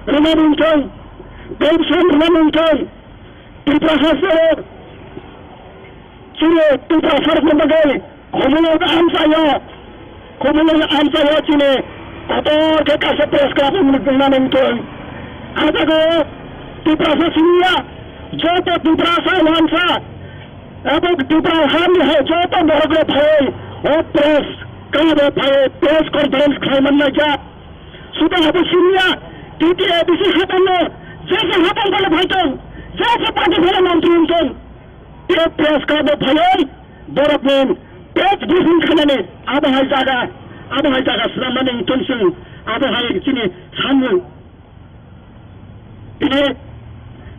rwnani wngthong, pension rwnani wngthong, Tiprasa salo chini Tiprasa rokni bagwi Khumulwng amchaio, Khumulwng amchaio chini kotor khe kaisa press club wngmani wngthung. A jaga o Tiprasa siniya, joto Tiprasa wansa, abo Tipra hamni hai joto borok rok phaiwi o press club o phaiwi press conference khlai man lai kha. Suda abo siniya, T T A D C hapango, je je hapang phano phai tong, je je party phano mantri wng tong. Tei press club o phaiwi borokni press briefing khlainani abo hai jaga, abo hai jaga swnammani wngthung chwng abo hai chini samung. Tini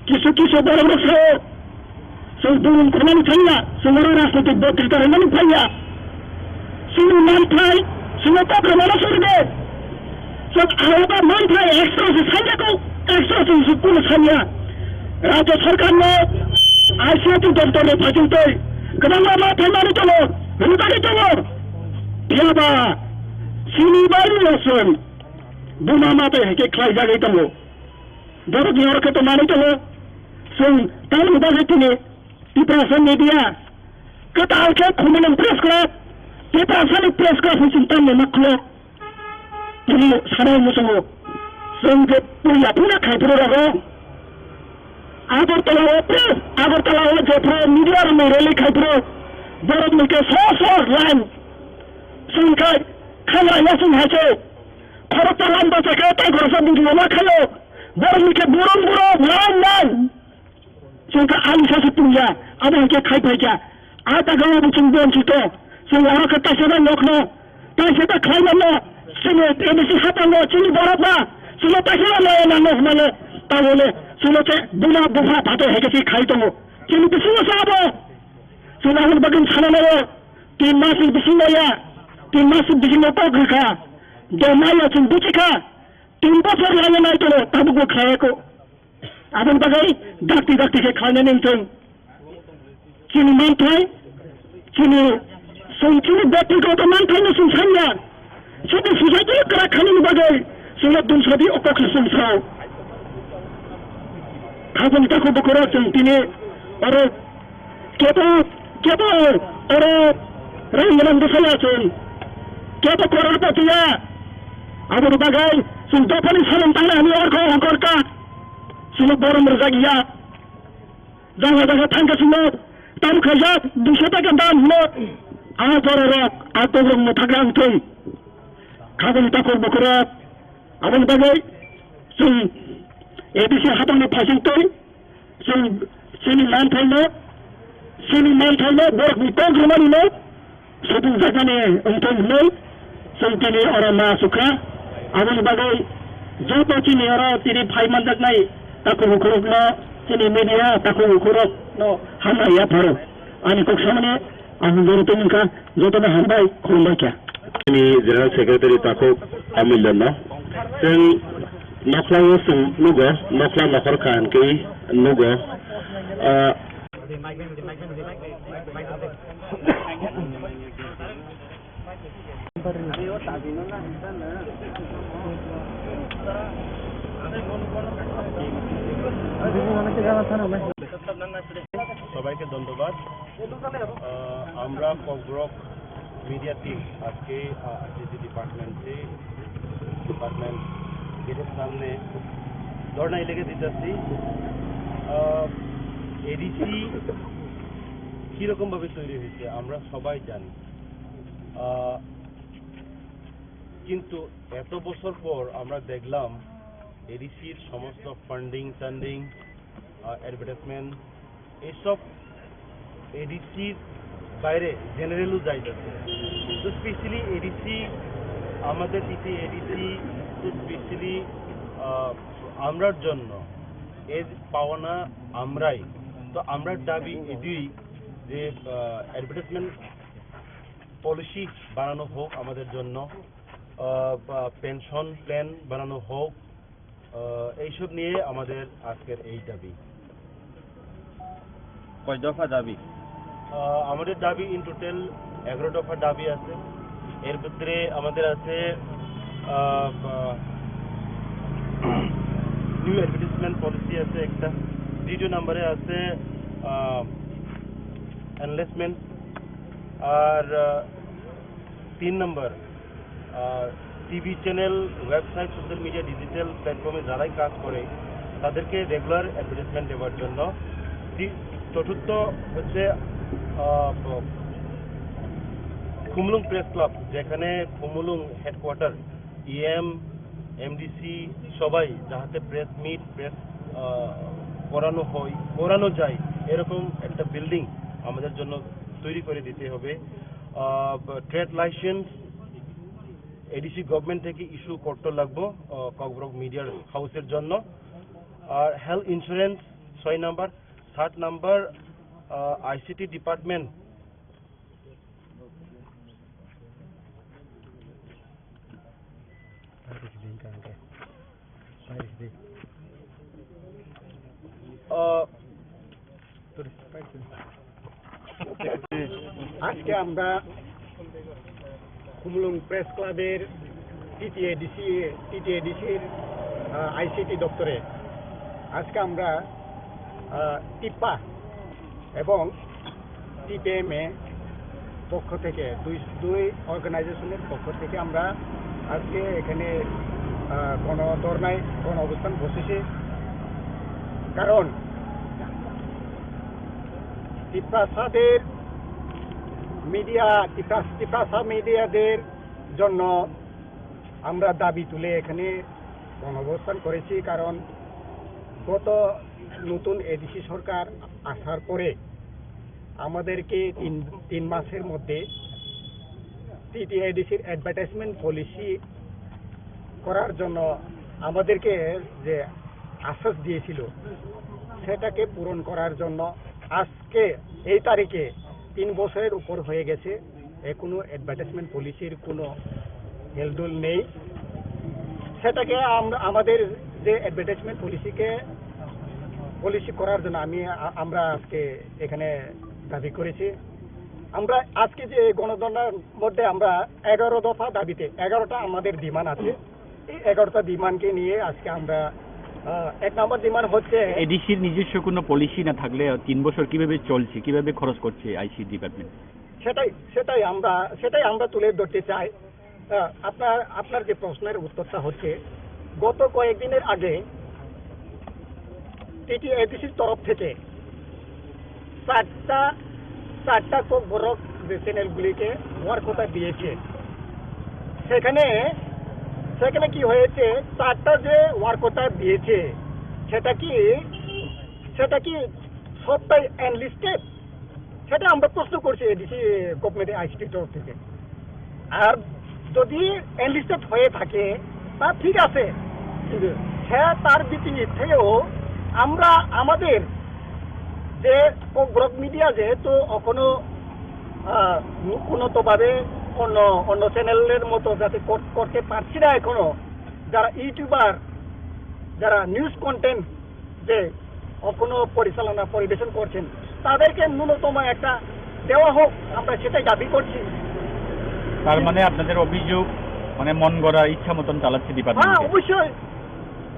kisu kisu borok rok sao, chwng bumung khwnani thangya, chwng oro rajnitik botrita rwnani phaiya. Chini manthai, chini kok rwmano suri de. Chwng aroba manthai extra se sanya ko, extra se sukun sanya. Rajya sarkar no I C I T doptor ni phaichung tei kwbangma manthai manwi tongo, rwjagwi tongo. Phiyaba chini bari o chwng buma ma tei hai khe khlai jagwi tongo. Borok ni oro khe to manwi tongo. Chwng tamni bagwi tini Tiprasa media kwtal khe Khumulwng press club, Tiprasa ni press club hwn chwng tamni ma khlok. Tini sanai muchungo chwng je puila puila khai phuru rogo. Agartala o press, Agartala o je phuru media rokni rally khai phuru borok ni khe so so line chwng khai khamra ya chwng hai se. Khoroksa line bachai khe tei khoroksa video ma khaio. Borok ni khe burum burum line line. Chwng khe ani sasu tungya, abo hai khe khai phai kha. A jaga o bo chwng bon chito. Chwng oro khe taisa ba nokno, taisa ta khlai mano. Chini A D C hapango chini borok ba, chini taisa ba laya nango hwnmale. Tabole chini khe buma bupha phatai hai khe khai tongo. Chini bisingo sa abo. Chwng aboni bagwi sana nango. Tin mas ni bisingo ya, tin mas ni bisingo kok rwkha. De maya chwng buchikha. Tin bochor laya nai tongo, tabukbo khlai ya kho. Aboni bagwi dakti dakti khe khlainani wngthung. Chini manthai, chini, chwng chini byaktigoto manthaino chwng sanya. Chini society kwrak khainani bagwi chwngno dungsadi o kokno chwng sao. Khajang takhuk bukhurok chwng tini oro kebo, kebo oro rang gwnang bwsaya chwng. Kebo koror patiya. Aboni bagwi chwng dophani salon tangnai hwnwi orkho hongkor kha. Chwngno borom rwjak ya. Jaga jaga thangkhe chwngno tam khaijak, duiso taka dam hino. A bororok, a tokrok mwthakra wngthung. Khajang takhuk bukhurok. Aboni bagwi chwng A D C hapangni phaising twi chwng chini manthaino, chini manthaino borokni kok rwmanino Sotung jakmani wngthung hwnwi chwng tini oro ma sukha. Aboni bagwi joto chini oro tini phai manjaknai takhuk bukhurokno, chini media takhuk bukhurokno hambai yapharo. Ani kok samani ang joro tongmani kha, jotono hambai khulumbai kha. Ni General Secretary takhuk Amilya no. Chwng nokhlao chwng nugo, nokhla nokhor kha hwnkhe nugo. Ah, সবাইকে ধন্যবাদ। আহ, আমরা Kokborok media team আজকে, আহ, আইসিটি ডিপার্টমেন্টে, ডিপার্টমেন্ট গেটের সামনে ধর্ণায় লেগে দিতেছি। আহ, এডিসি কীরকমভাবে তৈরি হয়েছে আমরা সবাই জানি। আহ, কিন্তু এত বছর পর আমরা দেখলাম এডিসির সমস্ত ফান্ডিং টান্ডিং, আহ, অ্যাডভার্টাইজমেন্ট, এইসব এডিসির বাইরে জেনারেলও যাইতেছে। তো স্পেশালি এডিসি, আমাদের টিটি এডিসি তো স্পেশালি, আহ, আমরার জন্য এর পাওনা আমরাই। তো আমরার দাবি এটাই যে, আহ, অ্যাডভার্টাইজমেন্ট পলিসি বানানো হোক আমাদের জন্য, আহ, বা পেনশন প্ল্যান বানানো হোক, আহ, এইসব নিয়ে আমাদের আজকের এই দাবি। কয় দফা দাবি? আহ, আমাদের দাবি ইন টোটাল এগারো দফা দাবি আছে। এর ভিতরে আমাদের আছে, আহ, আহ, নিউ অ্যাডভার্টাইজমেন্ট পলিসি আছে একটা, দ্বিতীয় নম্বরে আছে, আহ, এনলেসমেন্ট, আর, আহ, তিন নম্বর, আহ, TV channel, website, social media, digital প্ল্যাটফর্মে যারাই কাজ করে, তাদেরকে রেগুলার অ্যাডভার্টাইজমেন্ট দেওয়ার জন্য। তি-, চতুর্থ হচ্ছে, আহ, প-, খুমুলুং প্রেস ক্লাব, যেখানে খুমুলুং হেডকোয়ার্টার, ইএম, এমডিসি সবাই যাহাতে প্রেস মিট, প্রেস, আহ, করানো হয়, করানো যায়, এরকম একটা বিল্ডিং আমাদের জন্য তৈরি করে দিতে হবে। আহ, ট্রেড লাইসেন্স এডিসি গভর্নমেন্ট থেকে ইস্যু করতে লাগবো, আহ, ককবরক মিডিয়ার হাউসের জন্য। আর হেলথ ইন্স্যুরেন্স ছয় নাম্বার, সাত নাম্বার, আহ, আইসিটি ডিপার্টমেন্ট। আহ, আজকে আমরা খুমুলুং প্রেস ক্লাবের টিটিএডিসি, টিটিএডিসির, আহ, আইসিটি দপ্তরে আজকে আমরা, আহ, টিপ্পা এবং টিপিএমএ পক্ষ থেকে, দুই, দুই অর্গানাইজেশনের পক্ষ থেকে আমরা আজকে এখানে, আহ, গণ ধর্নায়, গণ অবস্থান বসেছি। কারণ তিপ্রাসাদের মিডিয়া, তিপ্রাস-, তিপ্রাসা মিডিয়াদের জন্য আমরা দাবি তুলে এখানে গণঅবস্থান করেছি। কারণ গত নতুন এডিসি সরকার আসার পরে আমাদেরকে তিন, তিন মাসের মধ্যে টিটিএডিসির অ্যাডভার্টাইজমেন্ট পলিসি করার জন্য আমাদেরকে যে আশ্বাস দিয়েছিল, সেটাকে পূরণ করার জন্য আজকে এই তারিখে তিন বছরের উপর হয়ে গেছে, এখনো অ্যাডভার্টাইজমেন্ট পলিসির কোনো হেলদোল নেই। সেটাকে আমরা, আমাদের যে অ্যাডভার্টাইজমেন্ট পলিসিকে, পলিসি করার জন্য আমি, আ-, আমরা আজকে এখানে দাবি করেছি। আমরা আজকে যে গণধর্নার মধ্যে আমরা এগারো দফা দাবিতে এগারোটা আমাদের ডিমান্ড আছে। এই এগারোটা ডিমান্ডকে নিয়ে আজকে আমরা, আহ, এক নম্বর ডিমান্ড হচ্ছে এডিসির নিজস্ব কোনো পলিসি না থাকলে তিন বছর কিভাবে চলছে, কিভাবে খরচ করছে আইসি ডিপার্টমেন্ট? সেটাই, সেটাই আমরা, সেটাই আমরা তুলে ধরতে চাই। আহ, আপনার, আপনার যে প্রশ্নের উত্তরটা হচ্ছে, গত কয়েকদিনের আগে টিটিএডিসির তরফ থেকে চারটা, চারটা ককবরক যে চ্যানেলগুলিকে ওয়ার্ক অর্ডার দিয়েছে, সেখানে, সেখানে কি হয়েছে, চারটা যে ওয়ার্ক অর্ডার দিয়েছে, সেটা কি, সেটা কি সবটাই আনলিস্টেড? সেটা আমরা প্রশ্ন করছি এডিসি গভর্নমেন্ট আইসিটির তরফ থেকে। আর যদি এনলিস্টেড হয়ে থাকে, তা ঠিক আছে, কিন্তু সে তার বিপরীত থেকেও আমরা আমাদের যে Kokborok মিডিয়া যেহেতু এখনো, আহ, উন্নতভাবে অন্য, অন্য চ্যানেলের মতো যাতে কর-, করতে পারছি না এখনো, যারা ইউটিউবার, যারা নিউজ কন্টেন্ট যে এখনো পরিচালনা, পরিবেশন করছেন, তাদেরকে ন্যূনতম একটা দেওয়া হোক, আমরা সেটাই দাবি করছি। তার মানে আপনাদের অভিযোগ, মানে, মন গড়া ইচ্ছা মতন চালাচ্ছে হ্যাঁ, ডিপার্টমেন্টে? অবশ্যই।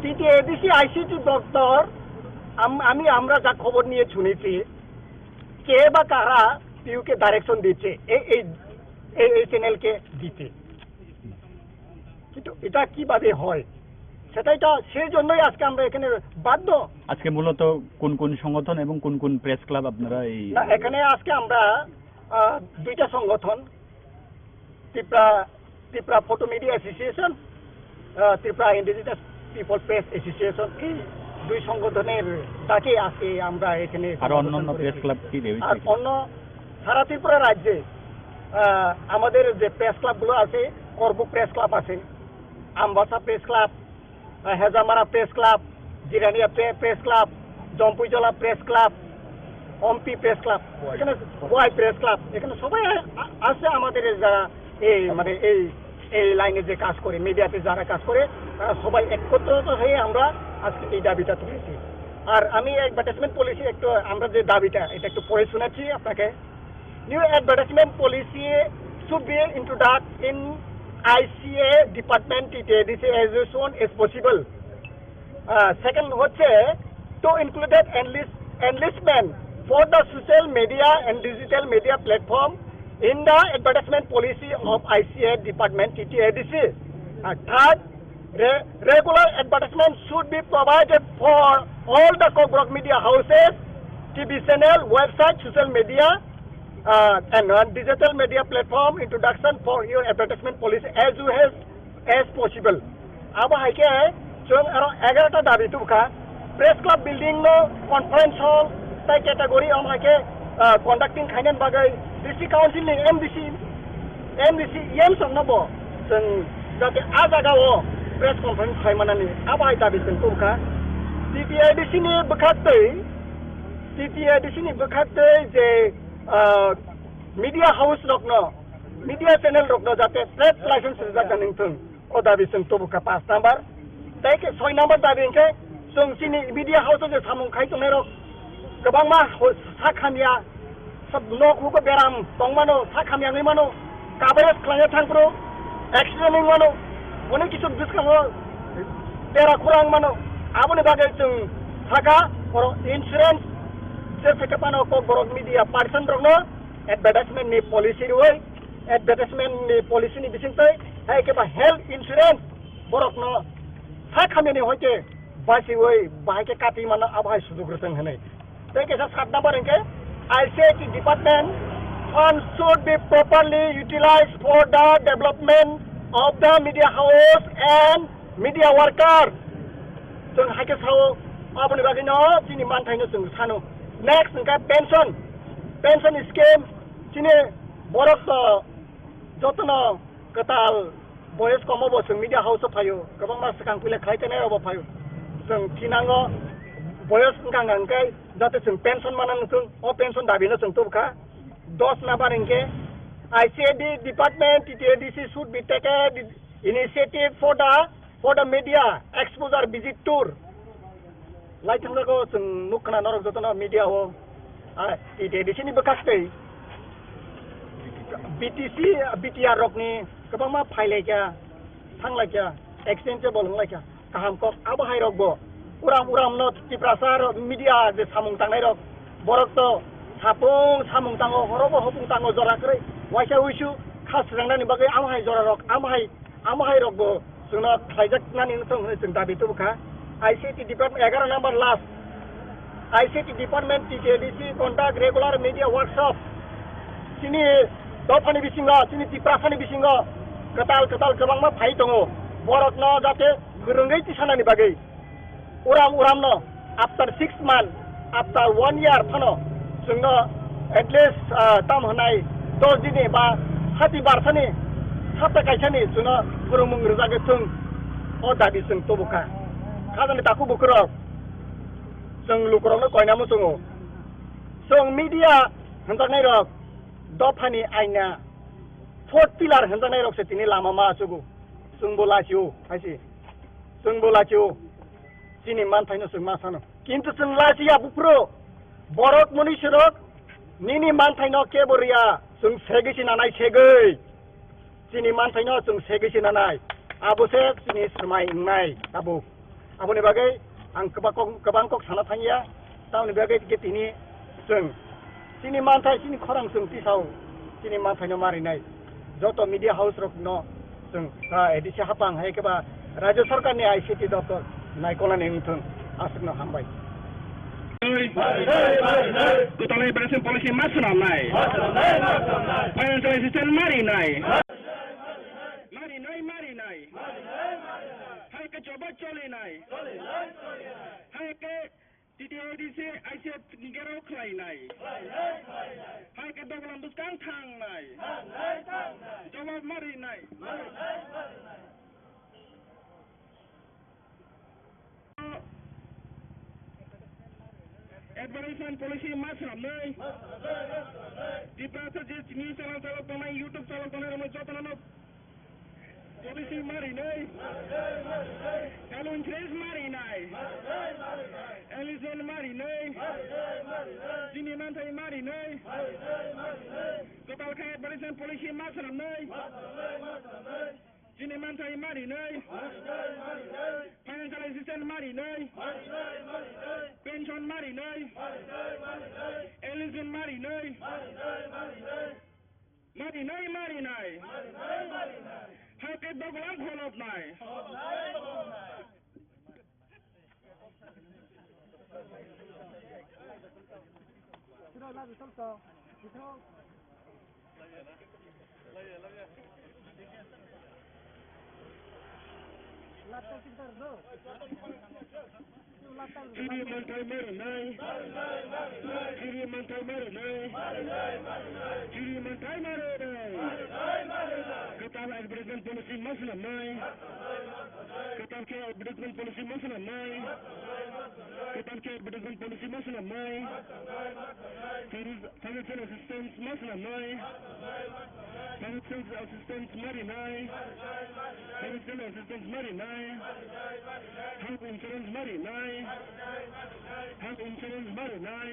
টিটিএডিসি আইসিটি দপ্তর, আম-, আমি, আমরা যা খবর নিয়ে শুনেছি, কে বা কারা পিউকে ডাইরেকশন দিচ্ছে এই, এই, এই, এই চ্যানেলকে দিতে, কিন্তু এটা কিভাবে হয়, সেটাই তো, সেই জন্যই আজকে আমরা এখানে বাধ্য। আজকে মূলত কোন কোন সংগঠন এবং কোন কোন প্রেস ক্লাব আপনারা এই না, এখানে আজকে আমরা, আহ, দুইটা সংগঠন, Tripura, Tripura photo media association, আহ, Tripura indigenous people press association, এই দুই সংগঠনের ডাকে আজকে আমরা এখানে আর সমাবেশন অন্যান্য করেছি। প্রেস ক্লাব কি রয়েছে আর এখানে? অন্য সারা ত্রিপুরা রাজ্যে, আহ, আমাদের যে প্রেস ক্লাবগুলো আছে, করবুক প্রেস ক্লাব আছে, আমবাসা প্রেস ক্লাব, আহ, হেজামারা প্রেস ক্লাব, জিরানিয়া প্রে-, press club, Jampuijala press club, Ampi press club, এখানে ওয়াই প্রেস ক্লাব, এখানে সবাই আ-, আছে আমাদের যারা এই, মানে, এই, এই লাইনে যে কাজ করে, মিডিয়াতে যারা কাজ করে, তারা সবাই একত্রিত হয়ে আমরা আজকে এই দাবিটা তুলেছি। আর আমি অ্যাডভার্টাইজমেন্ট পলিসি একটু, আমরা যে দাবিটা, এটা একটু পড়ে শোনাচ্ছি আপনাকে। New advertisement policy should be introduced in I C A department T T A D C as soon as possible. Uh, second হচ্ছে to include enlist, enlistment for the social media and digital media platform in the advertisement policy of I C A department T T A D C. Uh, third, re-, regular advertisement should be provided for all the Kokborok media houses, T V channel, website, social media, uh, and uh, digital media platform introduction for your advertisement policy as soon as, as possible. Abo hai khe chwng aro egarota dabi tubukha, press club building no, conference hall tai category, amo hai khe, uh, conducting khainani bagwi district council ni M D C, M D C E M song no bo chwng jate a jaga o press conference khai manani abo hai dabi chwng tubukha. T T A D C ni bwkhak twi, T T A D C ni bwkhak twi je, uh, media house rokno, media channel rokno jate trade license rijak nang thung, o dabi chwng tubukha paanch number. Tei khe soi number dabi hwnkhe chwng chini media house o je samung khai tongnai rok kwbangma ho-, sak hamya, sab nok hugo beram tongmano, sak hamya wngwi mano, coverage khlaina thangphuru accident wngwi mano, onek kisu bwskango tera khurang mano. Aboni bagwi chwng saka oro insurance je theke phano Kokborok media person rokno advertisement ni policy rwui, advertisement ni policy ni bisingtwi hai khe ba health insurance borokno sak hamyani hoite basiui bahai khe kati mano abo hai sujuk rwthwng hwnwi. Tei kaisa sat number hwnkhe I C I T department funds should be properly utilized for the development of the media house and media worker. Chwng hai khe sao, aboni bagwino chini manthaino chwng sano. Next hwnkhe pension, pension scheme, chini borok to jotono kwtal boyes komo bo chwng media house o phaio, kwbangma swkang puila khlai tenai rok bo phaio. Chwng thinango boyes wngkha hwnkhe jate chwng pension mana nukung, o pension dabi no chwng tubukha. Dos number hwnkhe I C I D department, T T A D C should be taken initiative for the, for the media exposure visit tour. Lai thangjago chwng nuk khna norok jotono media o, ah, T T A D C ni bwkhak twi B T C, B T R rokni kwbangma phailaikha, thanglaikha, exchangeable wnglaikha. Kaham kok abo hai rok bo. Uram uram no Tiprasa rok media je samung tangnai rok, borok to sapung samung tango, horo bo hopung tango jora kwrwi. Waisa uisu kha swnamnani bagwi amo hai jora rok, amo hai, amo hai rok bo chwngno khlaijak nani wng thung hwnwi chwng dabi tubukha. I C T department egaroh number last. I C T department, T T A D C conduct regular media workshop. Chini dophani bisingo, chini Tiprasani bisingo kwtal kwtal kwbangma phai tongo. Borokno jate kwrwngwi tisanani bagwi. Uram uramno after six month, after one year phano chwngno at least, ah, tam hwnai dos dini ba sati barsani sapta kaisani chwngno phwrwngmung rwjagwi thung, o dabi chwng tubukha. Khajani takhuk bukhurok chwng lukurokno koinamo chwngo. Chwng media hwnjaknairok dophani aina, fourth pillar hwnjaknairokse tini lama ma achugo. Chwngbo lachio, hai se. Chwngbo lachio. Chini manthaino chwng ma sano. Kintu chwng lachiya buphuru. Borok mwnwi sirok nini manthaino kebo riya. Chwng segwi se nanai segwi. Chini manthaino chwng segwi se nanai. Abo se chini swmai wngnai tabuk. Aboni bagwi ang kwbang kok, kwbang kok sana thangya. Tamoni bagwi khe tini chwng chini manthai, chini khorang chwng tisao chini manthaino marinai. Joto media house rokno chwng, ah, A D C hapang hai khe ba Rajya Sarkarni I C T doptor naikolnani wngthwng, aswkno hambai. Kwtal immigration policy ma swnamnai. Financial assistance ma rinai. Ma rinai, ma rinai. Hai khe joba cholinai. Hai khe T T A D C I C F ni gerao khlainai. Hai khe dogolam bwskang thangnai. Jawab ma rinai. Advertisement policy ma swnamnai. Tiprasa je chini channel chalok tongnai, YouTube chalok tongnai, ramo jotono no Policy ma rinai. Health insurance ma rinai. Eligible ma rinai. Chini manthai ma rinai. Kwtal khe advertisement policy ma swnamnai. Chini manthai ma rinai. Financial assistance ma rinai. Pension ma rinai. Eligible ma rinai. Ma rinai, ma rinai. Hai khe dogolam pholopnai. Chini manthai ma rinai. Chini manthai ma rinai. Chini manthai ma rinai. Kwtal advertisement policy ma swnamnai. Kwtal khe advertisement policy ma swnamnai. Kwtal khe advertisement policy ma swnamnai. Financial assistance ma swnamnai. Financial assistance ma rinai. Financial assistance ma rinai. Health insurance ma rinai. Health insurance ma rinai.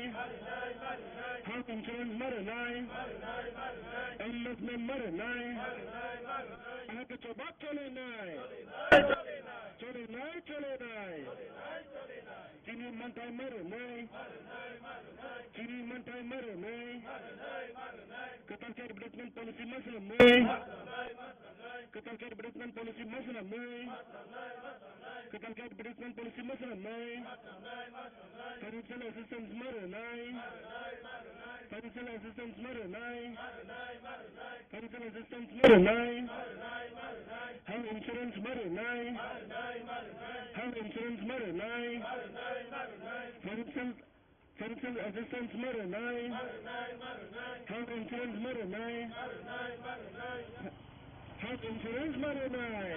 Health insurance ma rinai. Enlistment ma rinai. Ahai khe choba cholinai. Cholinai, cholinai. Chini manthai ma rinai. Chini manthai ma rinai. Kwtal khe advertisement policy ma swnamnai. Kwtal khe advertisement policy ma swnamnai. Kwtal khe advertisement policy ma swnamnai. Financial assistance ma rinai. Financial assistance ma rinai. Financial assistance ma rinai. Health insurance ma rinai. Health insurance ma rinai. Financial, financial assistance ma rinai. Health insurance ma rinai. Health insurance ma rinai.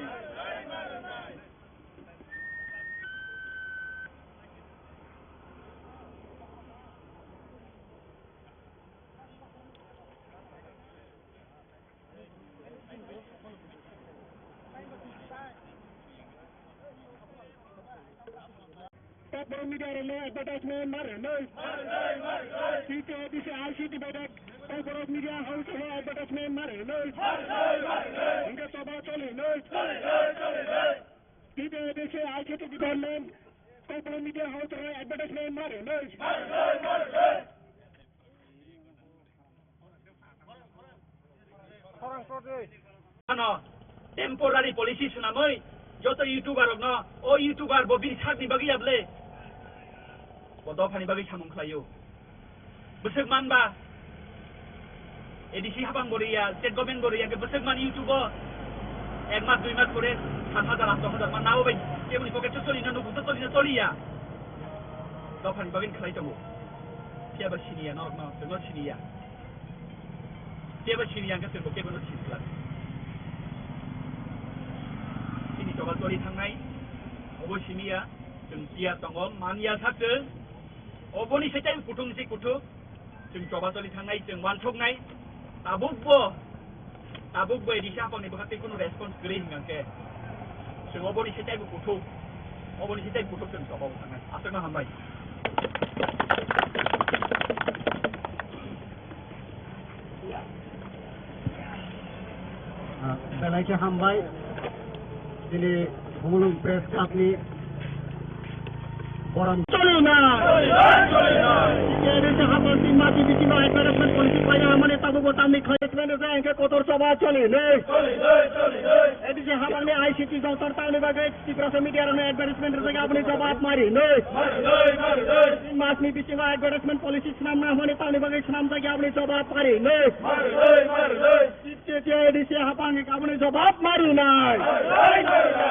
Kokborok media rokno advertisement ma rwnai. T T A D C I C T bedek Kokborok media house rokno advertisement ma rwnai. Hingke choba cholinai. T T A D C I C T department Kokborok media house rokno advertisement ma rwnai. Ano temporary policy swnamwi joto YouTuber rokno, o YouTuber bo bini sakni bagwi ya ble? Bo dophani bagwi samung khlaio. Bwswk manba A D C hapang bo riya, state government bo riya, bwswk man YouTube o ek mas dui mas pore sat hajar ato hajar man nabo bai keboni pocket o choli na, nukhung to choli na choliya. Dophani bagwi khlai tongo. Phiya ba siniya norok no, no siniya. Phiya ba siniya hwnkhe chwng bo kebo no sini glak. Chini choba choli thangnai, obo siniya, chwng tiyar tongo, manya sak chwng. Oboni se tai kuthung se kuthung. Chwng choba choli thangnai, chwng uansuknai, tabukbo, tabukbo A D C haphangni bwkha tei kunu response kwrwi hwnkha khe chwng oboni se teibo kuthuk, oboni se teibo kuthuk chwng choba bo thangnai. Aswkno hambai. Ah, belai khe hambai. Chini Khumulwng Press Club ni borom choli na. Choli na, choli na. Chini haphang tin mas ni bisingo advertisement policy khlai ya mane tabuk bo tamni khlai advertisement rwjak hwnkhe kotor choba choli na. Choli na, choli na. A D C haphang ni I C T doptor tamni bagwi Tiprasa media rokno advertisement rwjak aboni jawab mari na. Mari na, mari na. Tin mas ni bisingo advertisement policy swnam na hwnwi tamni bagwi swnamjak aboni jawab mari na. Mari na, mari na. T T A D C haphang aboni jawab mari na. Mari na, mari na.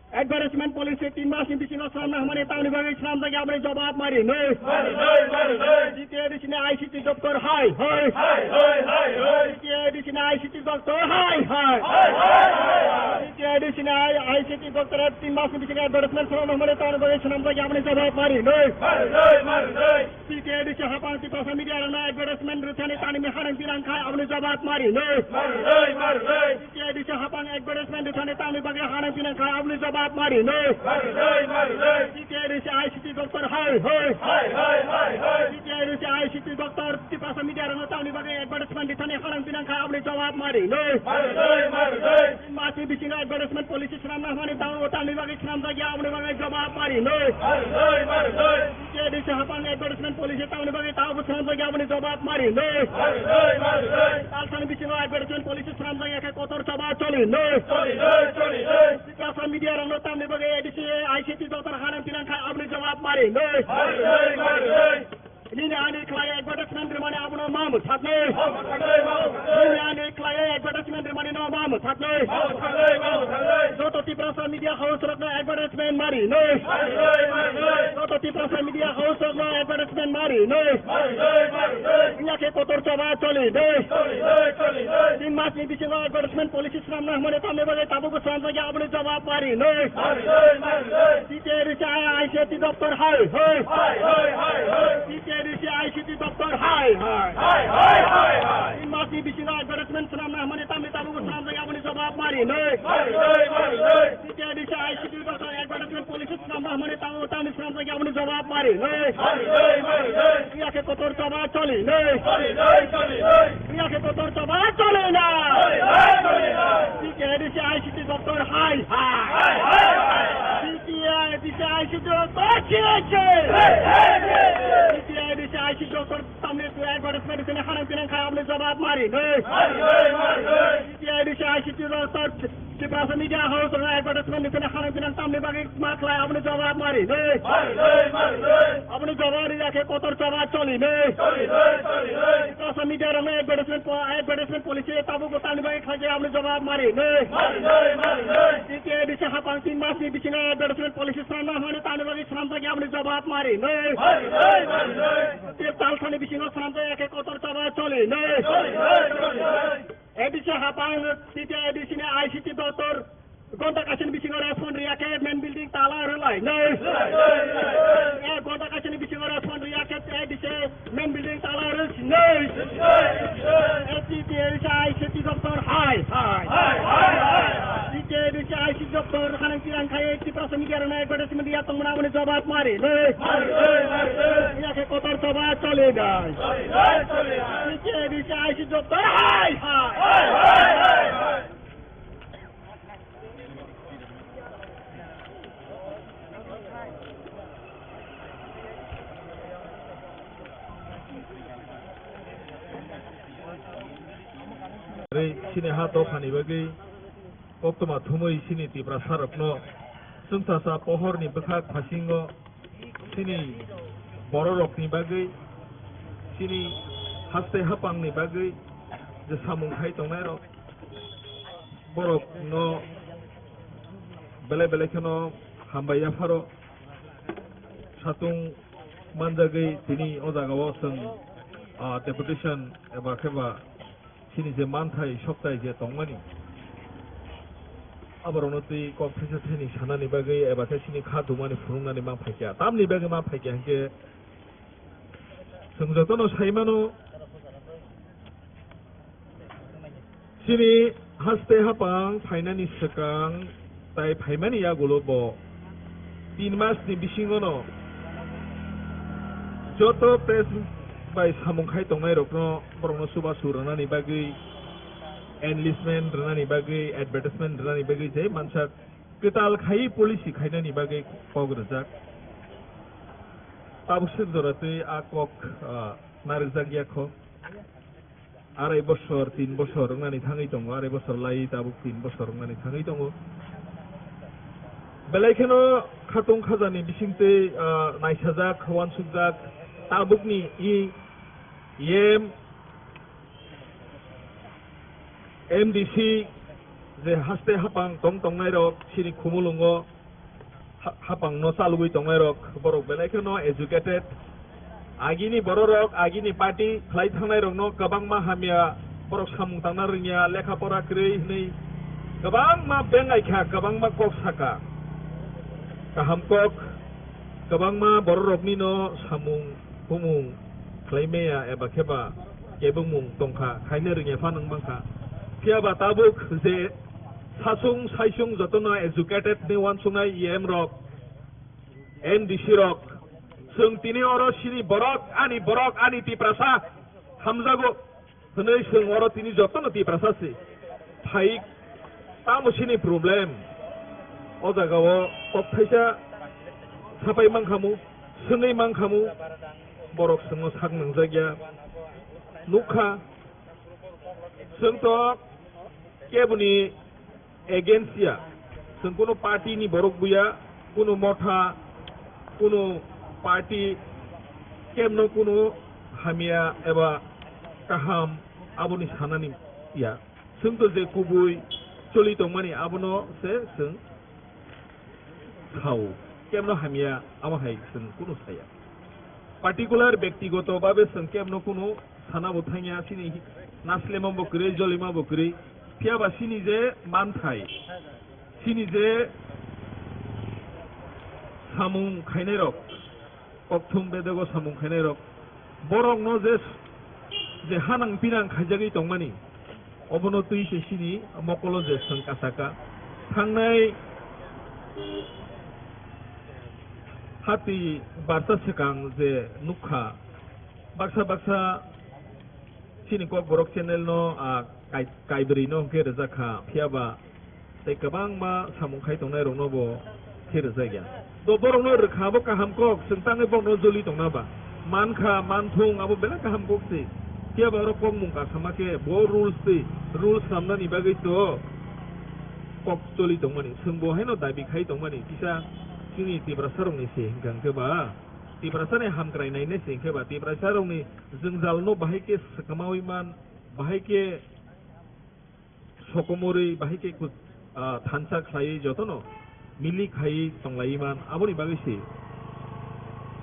Advertisement policy tin mas ni bisingo swnamna hwnmani tamni bagwi swnamjak ya aboni jawab mari nai. Mari nai, mari nai. T T A D C ni I C T doptor hai, hai. Hai, hai, hai, hai. T T A D C ni I C T doptor hai, hai. Hai, hai, hai, hai. T T A D C ni I C T doptor tin mas ni bisingo advertisement swnamna hwnmani tamni bagwi swnamjak ya aboni jawab mari nai. Mari nai, mari nai. T T A D C haphang Tiprasa media rokno advertisement rwthani tani mi hanang tinang khai aboni jawab mari nai. Mari nai, mari nai. T T A D C haphang advertisement rwthani tani bagwi hanang tinang khai aboni jawab mari nai. Mari nai, mari nai. T T A D C I C T doptor hai, hai. Hai, hai, hai, hai. T T A D C I C T doptor Tiprasa media rokno tani bagwi advertisement rwthani hanang tinang khai aboni jawab mari nai. Mari nai, mari nai. Tin mas ni bisingo advertisement policy swnamna hwnmani tamo tani bagwi swnamjak ya aboni bagwi jawab mari nai. Mari nai, mari nai. T T A D C haphang advertisement policy tamni bagwi tamo swnamjak ya aboni jawab mari nai. Mari nai, mari nai. Talsani bisingo advertisement policy swnamjak ya khe kotor choba choli nai. Choli nai, choli nai. Tiprasa media rokno tamni bagwi A D C I C T doptor hanang tinang khai aboni jawab mari nai. Mari nai, mari nai. Nini ani khlai advertisement rwmani abono ma mwthaknai. Ma mwthaknai, ma mwthaknai. Nini ani khlai advertisement rwmani no ma mwthaknai. Ma mwthaknai, ma mwthaknai. Joto Tiprasa media house rokno advertisement mari nai. Mari nai, mari nai. Joto Tiprasa media house rokno advertisement mari nai. Mari nai, mari nai. Wngya khe kotor choba choli nai. Choli nai, choli nai. Tin mas ni bisingo advertisement policy swnamna hwnmani tamni bagwi tabukbo swnamjak ya aboni jawab mari nai. Mari nai, mari nai. T T A D C I C T doptor hai, hai. Hai, hai, hai, hai. T T A D C I C T doptor hai, hai. Hai, hai, hai, hai. Tin mas ni bisingo advertisement swnamna hwnmani tamni tabukbo swnamjak ya aboni jawab mari nai. Mari nai, mari nai. T T A D C I C T doptor advertisement policy swnamna hwnmani tamo tamni swnamjak ya aboni jawab mari nai. Mari nai, mari nai. Wngya khe kotor choba choli nai. Choli nai, choli nai. Wngya khe kotor choba choli nai. Choli nai, choli nai. T T A D C I C T doptor hai, hai. Hai, hai, hai, hai. T T A D C I C T doptor hai, hai. Hai, hai, hai, hai. T T A D C I C T doptor tamni advertisement rwthani hanang tinang khai aboni jawab mari nai. Mari nai, mari nai. T T A D C I C T doptor Tiprasa media house rok advertisement rwthani hanang tinang tamni bagwi ma khlai aboni jawab mari nai. Mari nai, mari nai. Aboni jawab rwya khe kotor choba choli nai. Choli nai, choli nai. Tiprasa media rokno advertisement po-, advertisement policy tabukbo tamni bagwi khlai khe aboni jawab mari nai. Mari nai, mari nai. T T A D C haphang tin mas ni bisingo advertisement policy swnamna hwnmani tamni bagwi swnamjak ya aboni jawab mari nai. Mari nai, mari nai. Tei talsani bisingo swnamjak ya khe kotor choba choli nai. Choli nai, choli nai. A D C haphang T T A D C ni I C T doptor gonta kaisani bisingo respond rwya khe main building tala rwlai nai. Rwlai nai, rwlai nai. Eh, gonta kaisani bisingo respond rwya khe A D C main building tala rwlai nai. Rwlai nai, rwlai nai. A T T A I C T doptor hai, hai. Hai, hai, hai, hai. T T A D C I C T doptor hanang tinang khai Tiprasa media rokno advertisement ya tongmani aboni jawab mari nai. Mari nai, mari nai. Wngya khe kotor choba choli nai. Choli nai, choli nai. T T A D C I C T doptor hai, hai. Hai, hai, hai, hai. Tei chini ha dophani bagwi koktwma thumwi chini Tiprasarokno chwngsacha pohorni bwkhak phasingo chini bororokni bagwi, chini haste haphangni bagwi je samung khai tongnairok, borokno belai belai kheno hambai yapharo. Satung manjagwi tini o jagao chwng, ah, deputation eba kheba chini je manthai soktai je tongmani, aborokno twi kok thaisa thani sanani bagwi eba khe chini kha dumani phunuknani ma phaikha. Tamni bagwi ma phaikha hinkhe Chwng jotono sai mano, chini haste hapang phainani swkang tai phaimani yagulo bo tin masni bisingono joto press bai samung khai tongnairokno, borokno chubachu rwnani bagwi, enlistment rwnani bagwi, advertisement rwnani bagwi je mansak kwtal khai policy khainani bagwi kok rwjak. Tabuk swk jora twi a kok, ah, narwkjak ya kho. Arai bosor, tin bosor wngnani thangwi tongo, arai bosor lai tabuk tin bosor wngnani thangwi tongo. Belai kheno khatung khajani bisingtwi, ah, naisajak, uansukjak, tabukni i M, M D C je haste hapang tong tongnairok chini khumulwngo ha-, hapangno chalogwi tongnairok, borok belai kheno educated. Agini bororok, agini party khlai thangnairokno kwbangma hamya, borok samung tangna rwngya, lekha pora kwrwi hwnwi kwbangma bengai kha, kwbangma kok saka. Kaham kok, kwbangma bororoknino samung humung khlai maya eba kheba kebengmung tongkha, khaina rwngya phano wng mankha. Phiyaba tabuk je sachung saichung jotono educated ni uansuknai E M rok, M D C rok, chwng tini oro chini borok, ani borok, ani Tiprasa hamjago hwnwi chwng oro tini jotono Tiprasa se phai, tamo chini problem? O jagao kok thaisa sapai mankhamu, swngwi mankhamu, borok chwngno sak nangjakya. Nukha, chwng to keboni against ya, chwng kunu party ni borok buya, kunu motha, kunu party, kemno kunu hamya eba kaham aboni sanani ya. Chwng to je kubui choli tongmani abono se chwng sao, kemno hamya amo hai chwng kunu saya. Particular bektigoto babe chwng kemno kunu sana bo thangya, chini naslema bo kwrwi, jolima bo kwrwi, phiyaba chini je manthai, chini je samung khainairok, kokthum bedego samung khainairok, borokno je, je hanang pinang khaijagwi tongmani, obono twi se chini mokolo je chwng kasaka. Thangnai hati barsa swkang je nukha, baksa baksa chini Kokborok channel no, ah, kai-, kaibrwi no hwnkhe rwjak kha, phiyaba tei kwbangma samung khai tongnai rokno bo khe rwjak ya. To borokno rwkha bo kaham kok, chwng tangwi borokno joli tongna ba. Mankha, manthung, abo belai kaham kok se. Phiyaba oro kokmung kasama khe bo rules twi, rules swnamnani bagwi to kok choli tongmani. Chwng bo haino dabi khai tongmani. Kisa chini Tiprasa rokni se hwnkha hwnkhe ba, Tiprasa ni hamkrai nainai se hwnkhe ba, Tiprasa rokni jwngjal no bahai khe swkamawi man, bahai khe sokomorwi, bahai khe kut-, ah, thansa khlaiwi jotono milik khaiwi tonglaiwi man, aboni bagwi se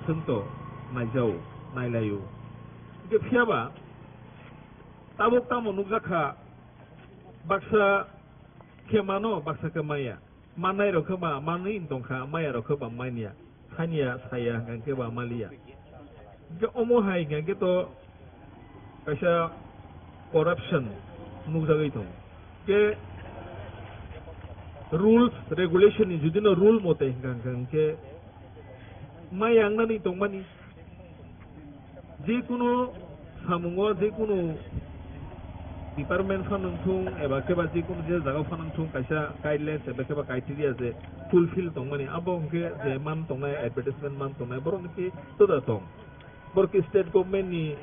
chwng to naijao, nailaio. Hwnkhe phiyaba tabuk tamo nukjak kha, baksa khe mano, baksa khe maya. Mannai rok khe ma manwi wng tongkha, maya rok khe ba manya, sanya saya hwnkha khe ba maliya. Hwnkhe omo hai hwnkha khe to kaisa corruption nukjagwi tongo. Hwnkhe rules regulation ni judino rule mote hwnkha hwnkha hwnkhe maya wngnani tongmani. Jekunu samungo, jekunu department phano wngthung eba khe ba jekunu je jaga phano wngthung, kaisa guidelines eba khe ba criteria je fulfill tongmani, abo hwnkhe je man tongnai, advertisement man tongnai, borok ni khe toda tong. Borok khe state government ni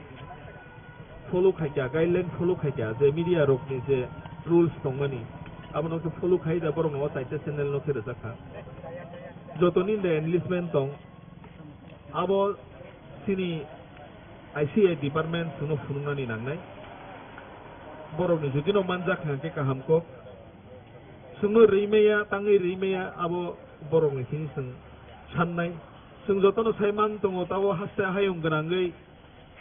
follow khaikha, guideline follow khaikha, je media rok ni je rules tongmani, abono khe follow khai da borok no o chaita channel no khe rwjak kha. Joto ni de enlistment tong, abo chini I C I department chwngno phunuknani nangnai. Borokni judino manjak hwnkhe kaham kok. Chwngno rwi maya, tangwi rwi maya, abo borokni simi chwng sannai. Chwng jotono sai man tongo, tabo haste hayung gwnangwi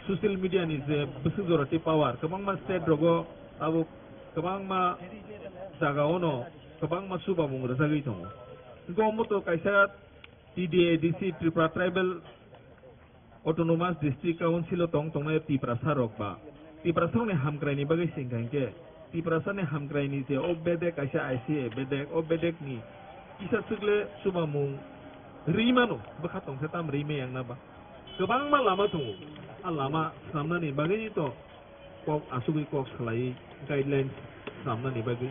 social media ni je bwswk jora tei power, kwbangma state rogo abo kwbangma jagaono kwbangma chubamung rwjagwi tongo. Hwnkhe omo to kaisa T D A D C, Tripura Tribal Autonomous District Council o tong tongnai Tiprasa rok ba Tiprasa rokni hamkrai ni bagwi singkha hinkhe Tiprasa ni hamkrai ni je o bedek kaisa I C A bedek, o bedek ni kisa swkle chubamung ri mano, bwkha tongkhe tam ri maya wngna ba kwbangma lama tongo. A lama swnamnani bagwi to kok asugwi kok salai, guidelines swnamnani bagwi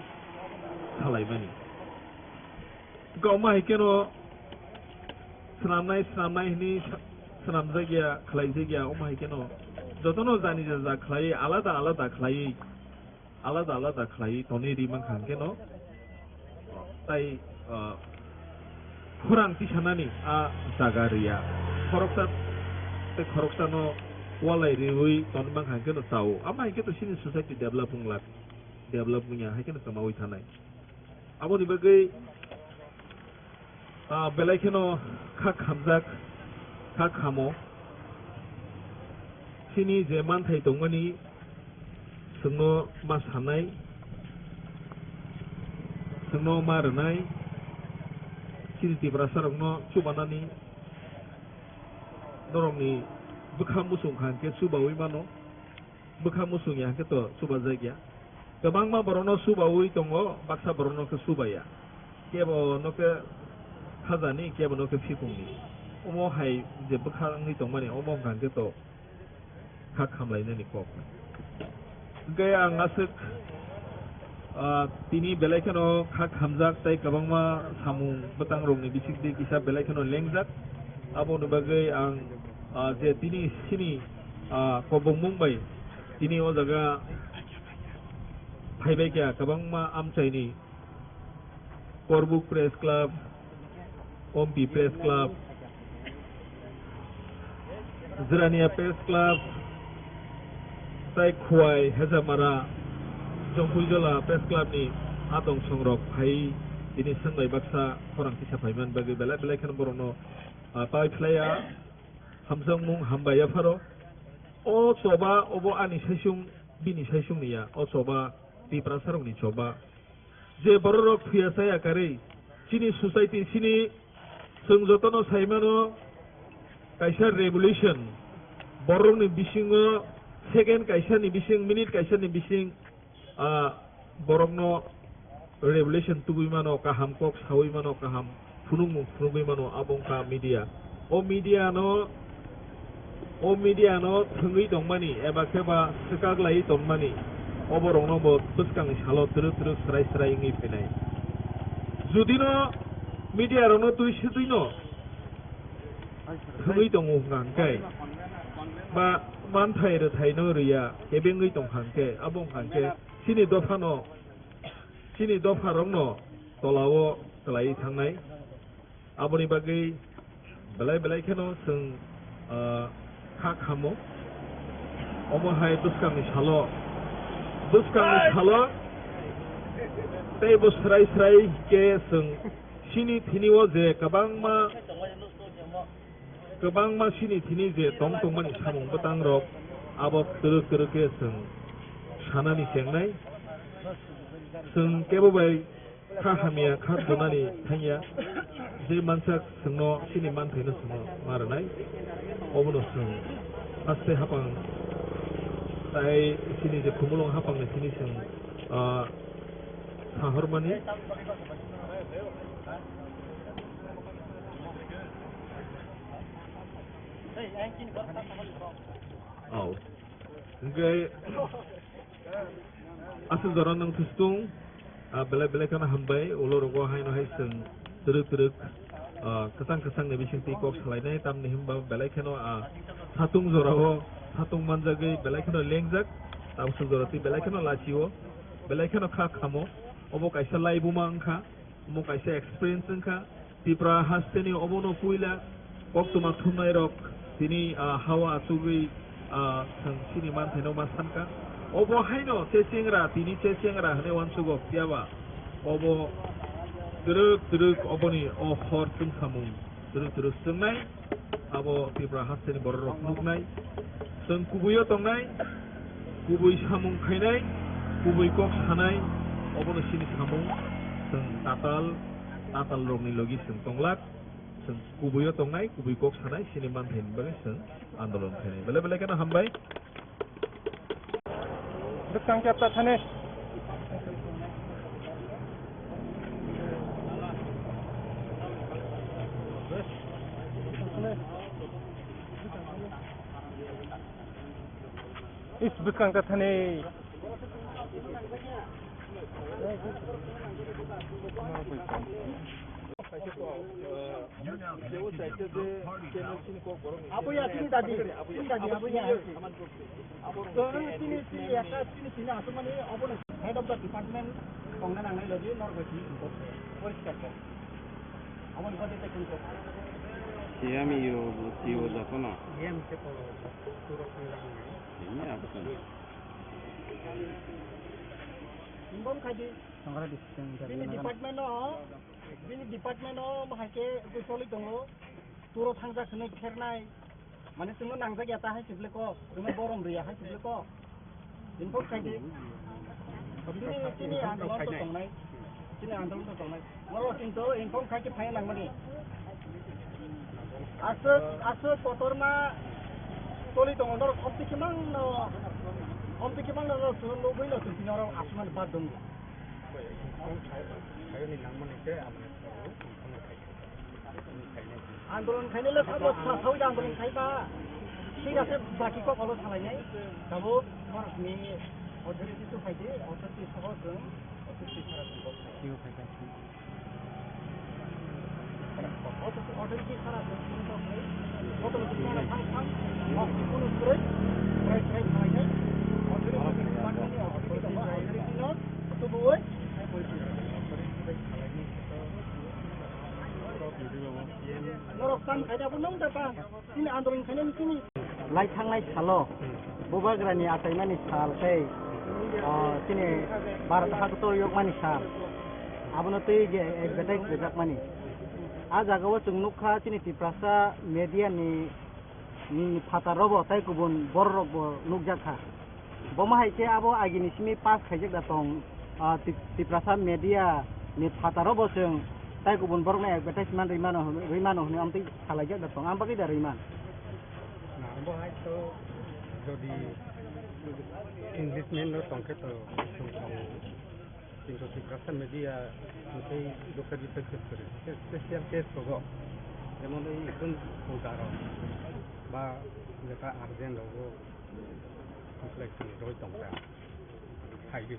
salaimani. Goma hai keno swnamnai, swnamnai hwnwi sa-, swnamjakya, khlaijak ya, omo hai keno jotono jani jaja khlai, alada alada khlai, alada alada khlai tonwi ri mankha hwnkhe no, tai, ah, khorang tisanani a jaga riya. Khoroksa tei khoroksano walai riwi tonwi mankha hwnkhe no chao. Amo hai khe to chini society develop wng lak, develop wngya hai khe no kwmawi thanai. Aboni bagwi, ah, belai kheno kha khamjak, kha khamo. Chini je manthai tongmani, chwngno ma sanai, chwngno ma rwnai, chini Tiprasa rokno chubanani norokni bwkha muchung kha hwnkhe chubaui mano, bwkha muchung ya hwnkhe to chubajak ya. Kwbangma borokno chubaui tongo, baksa borokno khe chubaya. Kebo no khe khajani, kebo no khe phikungni. Omo hai je bwkha wngwi tongmani, omo wngkha hwnkhe to kha khamlainani kok. Hwnkhe ang aswk, ah, tini belai kheno kha khamjak tei kwbangma samung bwtangrokni bisingtwi kisa belai kheno lengjak. Aboni bagwi ang, ah, je tini chini, ah, kobongmung bai tini o jaga phaibai kha kwbangma amchaini Korbuk Press Club, Ompi Press Club, Jirania Press Club, tai Khowai, Hejamara, Jongphuijola Press Club ni adong songrok phai tini swngbai baksa khorang kisa phaiman bagwi belai belai kheno borokno, ah, tai khlaiya, hamjakmung hambai yapharo. O choba obo ani saisung, bini saisung ni ya, o choba Tiprasa rokni choba. Je bororok thuya chaya karwi, chini society, chini chwng jotono saimano kaisa revolution, borokni bisingo second kaisani bising, minute kaisani bising, ah, borokno revolution tubui mano, kaham kok saui mano, kaham phunukmung phunugwi mano, abo wngkha media. O media no, o media no thwngwi tongmani eba khe ba swkak laiwi tongmani, obo rokno bo bwskangni salo twrwk twrwk swrai swrai wngwi phainai. Judino media rokno twi swtwi no thwngwi tongo hwnkha hwnkhe ba manthai rwthai no rwya kebengwi tongkha hwnkhe, abo wngkha hwnkhe chini dophano, chini dopha rokno tolao twlaiwi thangnai. Aboni bagwi belai belai kheno chwng, ah, kha khamo. Omo hai bwskangni salo, bwskangni salo tei bo swrai swrai khe chwng chini thini o je kwbangma, kwbangma chini thini je tong tongmani samung bwtang rok abo twrwk twrwk khe chwng sanani chengnai. Chwng kebo bai kha hamya kha dunani thangya, je mansak chwngno chini manthaino chwngno ma rwnai, obono chwng haste hapang tai chini je khumulwng hapangni thini chwng, ah, sahormani. Oh. Hwnkhe, aswk jora nwng thustung, ah, belai belai kheno hambai, ulo rogo haino hai chwng twrwk twrwk, ah, kwchang kwchang ni bising twi kok salainai, tamni hwnba belai kheno, ah, satung jorao satung manjagwi belai kheno lengjak, tabuk swk jora twi belai kheno lachio, belai kheno kha khamo, obo kaisa laibuma wngkha. Omo kaisa experience wngkha. Tripura hasteni obono puila koktwma thumnairok tini, ah, hawa achugwi, ah, chwng chini manthaino ma sankha. Obo haino che chengra, tini che chengra hwnwi uansukgo, phiyaba obo twrwk twrwk oboni o hor chwngsamung twrwk twrwk chwngnai. Abo Tripura hasteni bororok nuknai. Chwng kubuio tongnai, kubui samung khainai, kubui kok sanai, obono chini samung. Chwng tatal, tatalrokni logi chwng tonglak. Chwng kubuio tongnai, kubui kok sanai, chini manthaini bagwi chwng Andolon khainai belai belai kheno hambai. Bwskang chapta thani. Is bwskang ta thani. Aboya chini dadi, chini dadi aboya. Chwng chini, chini ekta chini, chini aswkmani obono head of the department tongnai nangnai logi norok bai chini poriskar kok. Aboni bade tei kung kok. Siyam iyo, iyo jotono. Siyam se ko, turo kung kok. Ini apa sana? Bom khaji. Bini department o, bini department o bahai khe twi choli tongo. Turo thangjak hwnwi khernai. Mane chwngno nangjak ya ta hai se bwle kok. Chwngno borom rw ya hai se bwle kok. Inform khai di. Chini, chini andolon to tongnai. Chini andolon to tongnai. Oro kintu inform khai khe phai nangmani. Aswk, aswk kotorma choli tongo norok omtwi kimang no, omtwi kimang no norok chwng nugwi no chwng tini oro aswkmani bad dongo. Andolon khainai le sabo sa sawi andolon khaiba. Thik ase baki kok olo salainai. Tabo norokni authority to phaidi, authority soho chwng authority sara chwng kok khai. Norok sam khaida bo nung da ta. Chini andolon khainai chini. Lai thangnai salo, hmm, Bubagrani achaimani sal tei, oh, chini Bharat hakotor yokmani sal. Abono twi je advertise rijakmani. A jagao chwng nukha chini Tiprasa media ni, ni phataro bo tei kubun bororok bo nukjakha. Bomo hai khe abo agini simi pass khaijak da tong, ah, Tip-, Tiprasa media ni phataro bo chwng tei kubun borokno advertisement rwi mano hwn-, rwi mano hwnwi amtwi salaijak da tong, am bagwi da rwi man? Na, bo hai to jodi Englishman no tong khe to chwng tongo. Kintu Tiprasa media hwnkhe dukha dukha case kwrwi. Special case rogo. Jemon ei ekdom photo rok ba jeta urgent rogo. Reflection roi tongkha. Hai di.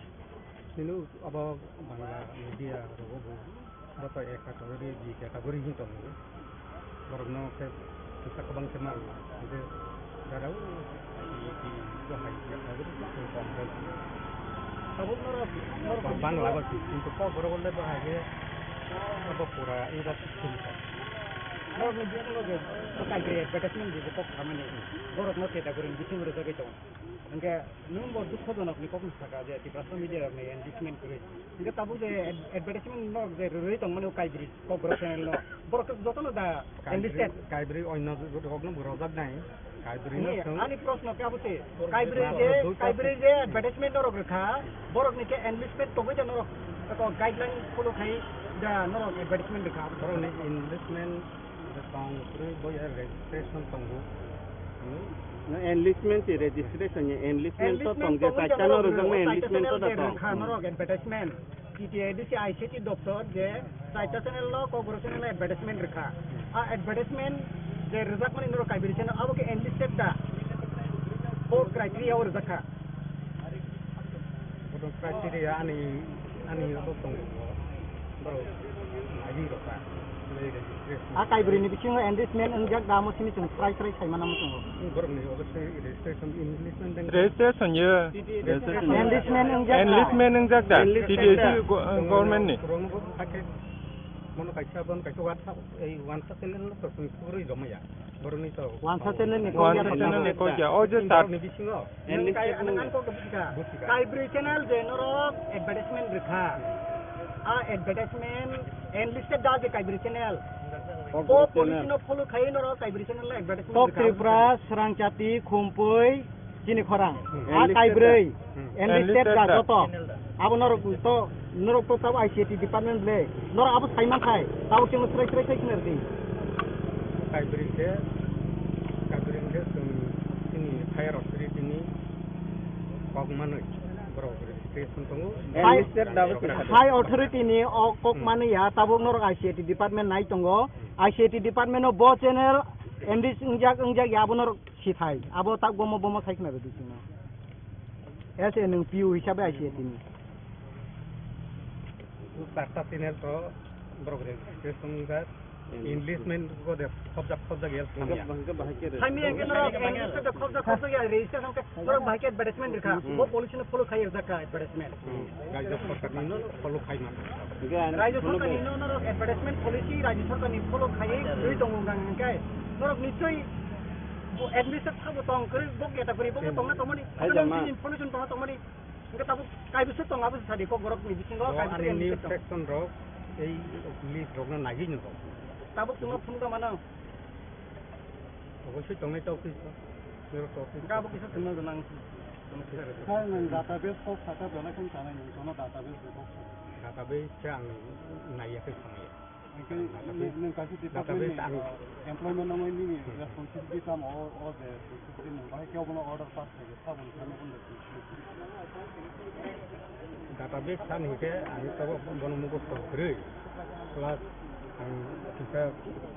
Nini abo Bangla media rogo bo. Bo to ek category, B category hin tongo. Borokno khe kisa kwbang khe mano. Hingke darao bo hai B category khe kong khe. Tabuk norok, norok Bangla bo si, kintu kok borok le bo hai khe abo pura English sin kha. Norok ni bisingo je kaike advertisement je kok khamani. Borokno category ni bisingo rwjagwi tongo. Hingke nwng bo dukhojonok ni kokno saka je Tiprasa media rok ni endorsement kwrwi. Hingke tabuk je ad-, advertisement norok je rwrwi tongmani o Kaibri Kokborok channel no. Borok to jotono da enlisted. Kaibri onno rok no bo rojak nai. Kaibri no. Ani proshno khe abo se. Kaibri je, Kaibri je advertisement norok rwkha, borok ni khe enlisted tongwi da norok eko guideline follow khai da norok advertisement rwkha. Borok ni enlisted Tong kwrwi bo ya registration tongo. Hmm? No, enlistment se registration ya, enlistment to tong je, chaitano rwjakma enlistment to da tong. Rwkha norok advertisement. T T A D C I C T doptor je chaita channel no, Kokborok channel no advertisement rwkha. A advertisement je rwjakmani norok Kaibri channel, abo khe enlisted da. Bo criteria o rwjakha. Bodo criteria ani, ani abo tongo. Borok naiwi rokha. Registration. A Kaibri ni bisingo enlistment wngjak da, amo simi chwng srai srai sai mana muchungo. Borok ni obo se registration, enlistment deng. Registration ye. Enlistment wngjak da. Enlistment wngjak da. T T A D C go-, government ni. Borok no bo hakhe mono kaisa, bon kaisa WhatsApp, ei WhatsApp channel no to chwng sugurwi romaya. Borok ni to. WhatsApp channel ni kok ya. WhatsApp channel ni kok ya. O je sir. Ni bisingo. Enlisted nang kok bujikha. Bujikha. Kaibri channel je norok advertisement rwkha. A advertisement enlisted da je Kaibri channel. Bo policy no follow khai norok Kaibri channel no advertisement rwkha. Kok Tripura, Srangchati, Khumpui, chini khorang. Hmm. A Kaibri. Hmm. Enlisted da joto. Abo norok to, norok to tabo I C T department le. Norok abo sai man khai. Tabo chwng srai srai khai khna rwdi. Kaibri khe, Kaibri khe chwng Higher authority ni kok manwi borok registration tongo. High, Mister Davis ni high authority ni o kok Hmm. manwi ya, tabuk norok I C I T department nai tongo. Hmm. I C I T department o bo channel enrich wngjak, wngjak ya, abo norok sithai. Abo tak bomo, bomo sai khna rwdi chwngno. As a nwng P O hisabe I C I T ni. Charta channel to borok registration wngjak. Enlistment ko de khobjak khobjak yel samya. Hingke, hingke bahai khe re. Hai mi hingke norok enlistment de khobjak khobjak ya registration khe norok bahai khe advertisement rikha. Hmm. Bo policy no follow khai jak kha advertisement. Hmm. Rajya sarkar ni no follow khai man. Hingke ang Rajya sarkar ni no norok advertisement policy Rajya sarkar ni follow khai rwi tongo hingke norok nichoi bo enlistment sabo tong kwrwi bo keta kwrwi bo tongna tongmani. Hai jama. Information tongna tongmani. Hingke tabuk kaibrwi se tong abo se sadi kokborok ni bisingo. Bo kaibrwi ani se new tong. Section rok ei list rok no naiwi no rok. Tabuk chwngno phunukna mano. Obosoi tongnai ta office o. Nero ta office. Hingke abo kisa chwngno gwnang. Sir, nwng database kok saka belai kheno chanai nwng, jono database ni kok saka. Database se ang naiya khe samaya. Hingke nwng kaisa department ni, uh, employment nangwi nini responsibility tamo o, o je responsibility nwng bahai khe obono order pass khaikhe saboni khe nwng database san hinkhe ang tabuk bono mukhusto kwrwi plus ang kisa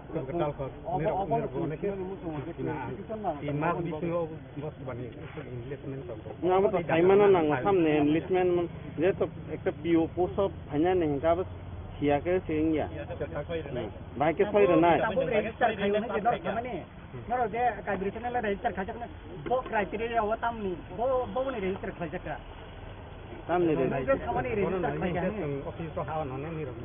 kwtal kok nirok nirok bo onek khe tin mas bisingo Nga bo to saimano nang samne enlistment man, je to ekta P O post o phainani hinkhe abo siya khe se wngya. Hmm. Bahai khe soi rwnai. Tabuk register khayo na je norok thamani. Norok je kaibrwi channel register khaijak na. Bo criteria o tamni, bo, bo ni register khaijak ka. Tamni register. Bo thamani register khaijak. Office o ha no ne ni rok.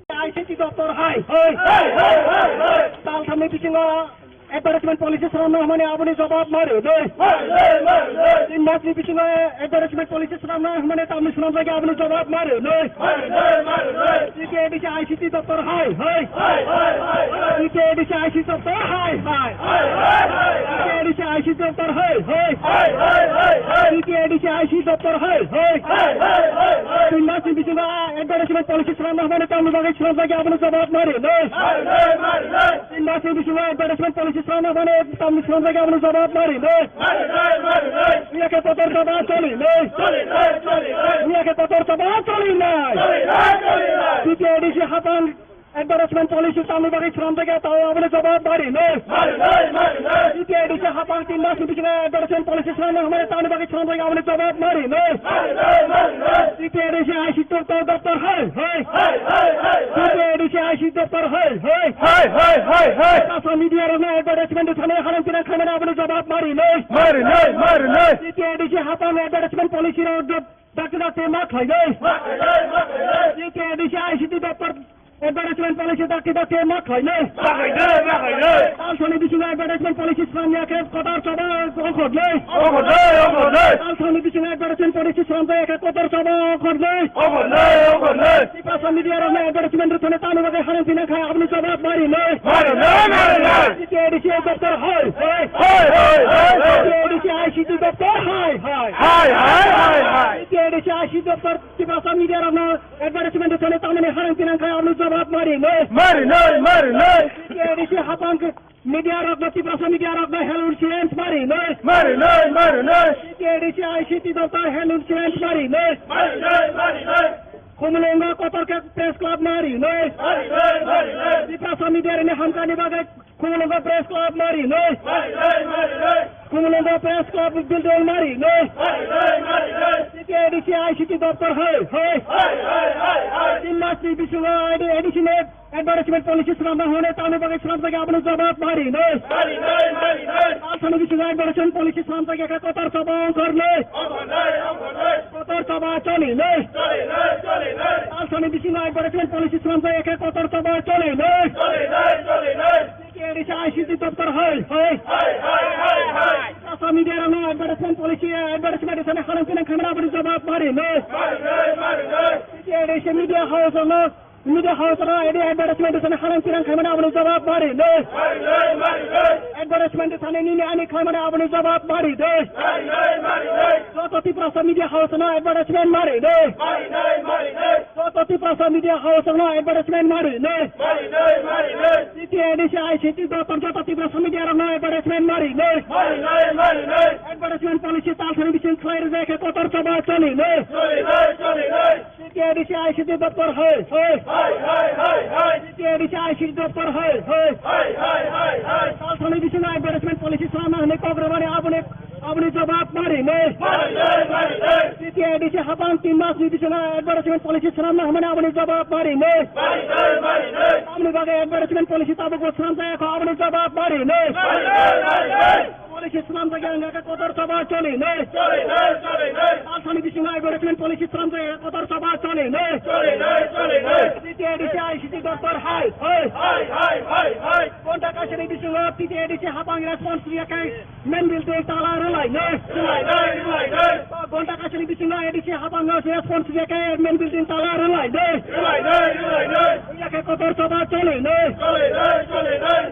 I C T doptor hai, hai. Hai, hai, hai, hai. Talthamni bisingo advertisement policy swnamna hwnmani aboni jawab ma rwnai. Hai, hai, hai, hai. Tin masni bisingo advertisement policy swnamna hwnmani tamni swnamjak aboni jawab ma rwnai. Hai, hai, hai, hai. T T A D C I C T doptor hai, hai. Hai, hai, hai, hai. T T A D C I C T doptor hai, hai. Hai, hai, hai, hai. T T A D C I C T doptor hai, hai. Hai, hai, hai, hai. T T A D C I C T doptor hai, hai. Hai, hai, hai, hai. Tin masni bisingo advertisement policy swnamna hwnmani tamni bagwi swnamjak ya, abono jawab ma rwnai. Hai, hai, hai, hai. Tin masni bisingo advertisement policy swnamna hwnmani tamni swnamjak ya, abono jawab ma rwnai. Hai, hai, hai, hai. Iya khe kotor saba choli nai. Choli nai, choli nai. Iya khe kotor saba choli nai. Choli nai, choli nai. T T A D C hapang advertisement policy tamni bagwi swnamjak ya, tao abono jawab ma rwnai. Ma rwnai, ma rwnai. T T A D C hapang tin masni bisingo advertisement policy swnamna hwnmani tamni bagwi swnamjak ya, abono jawab ma rwnai. Ma rwnai, ma rwnai. T T A D C I C T doptor hai, hai. Hai, hai, hai, hai. T T A D C I C T doptor hai, hai. Hai, hai, hai, hai. Social media rokno advertisement thani harang pinang khaimani abono jawab ma rwnai. Ma rwnai, ma rwnai. T T A D C hapang advertisement policy rok Dakti dakti ma khlainai. Ma khlainai, ma khlainai. T T A D C I C T doptor advertisement policy dakti dakti ma khlainai. Ma khlainai, ma khlainai. Talsani bisingo advertisement policy swnamya khe kotor choba ongkhornai. Ongkhornai, ongkhornai. Talsani bisingo advertisement policy swnamjaya khe kotor choba ongkhornai. Ongkhornai, ongkhornai. Tiprasa media rokno advertisement rwthani tamni bagwi harang phina kha aboni jawab ma rwnai. Ma rwnai, ma rwnai. T T A D C doptor hai, hai. Hai, hai, hai, hai. T T A D C I C T doptor hai, hai. Hai, hai, hai, hai. T T A D C I C T doptor Tiprasa media rokno advertisement thani tamni harang pinang kha aboni jawab ma rwnai. Ma rwnai, ma rwnai. T T A D C hapang media rokno Tiprasa media rokno health insurance ma rwnai. Ma rwnai, ma rwnai. T T A D C I C T doptor health insurance ma rwnai. Ma rwnai, ma rwnai. Khumulwngo kotor khe press club ma rwnai. Ma rwnai, ma rwnai. Tiprasa media rokni hamkani bagwi Khumulwngo press club ma rwnai. Khumulwngo press club building ma rwnai. T T A D C I C T doptor hai, hai. Tin masni bisingo A D C ni advertisement policy swnamna hwnwi tamni bagwi swnamjak ya, aboni jawab ma rwnai. Asani bisingo advertisement policy swnamjak ya khe kotor choba ongkhornai. Kotor choba cholinai. Asani bisingo advertisement policy swnamjak ya khe kotor choba cholinai. T T A D C I C T doptor hai, hai. Social media rokno advertisement policy, advertisement thani harang pinang khaimani aboni jawab ma rwnai. T T A D C media house rokno Media house rok edi advertisement thani harang pinang khaimani aboni jawab ma rwnai. Advertisement thani nini ani khaimani aboni jawab ma rwnai. Joto Tiprasa media house no advertisement ma rwnai. Joto Tiprasa Media House rokno advertisement mari nai. Mari nai, mari nai. T T A D C I C T doptor joto Tiprasa Media rokno advertisement mari nai. Mari nai, mari nai. Advertisement policy tal thani bising khlai rwjak khe kotor choba choli nai. Choli nai, choli nai. T T A D C I C T doptor hai, hai. Hai, hai, hai, hai. T T A D C I C T doptor hai, hai. Hai, hai, hai, hai. Tal thani bising advertisement policy swnamna hwnwi kok rwmani aboni Aboni jawab mari nai. Mari nai, mari nai. T T A D C hapang tin mas ni bisingo advertisement policy swnamna hwnmani aboni jawab mari nai. Mari nai, mari nai. Aboni bagwi advertisement policy tabukbo swnamjak kho, aboni jawab mari nai. Mari nai, mari nai. Policy swnamjak ya wngkha khe kotor choba choli nai. Choli nai, choli nai. Talsani bisingo advertisement policy swnamjak ya kotor choba choli nai. Choli nai, choli nai. T T A D C I C T doptor hai, hai. Hai, hai, hai, hai. Ghonta kaisani bisingo T T A D C hapang response riya khe Main building tala rwlai nai. Rwlai nai, rwlai nai. Ghonta kaisani bisingo A D C hapang no response riya khe main building tala rwlai nai. Rwlai nai, rwlai nai. Rwya khe kotor choba choli nai. Choli nai, choli nai.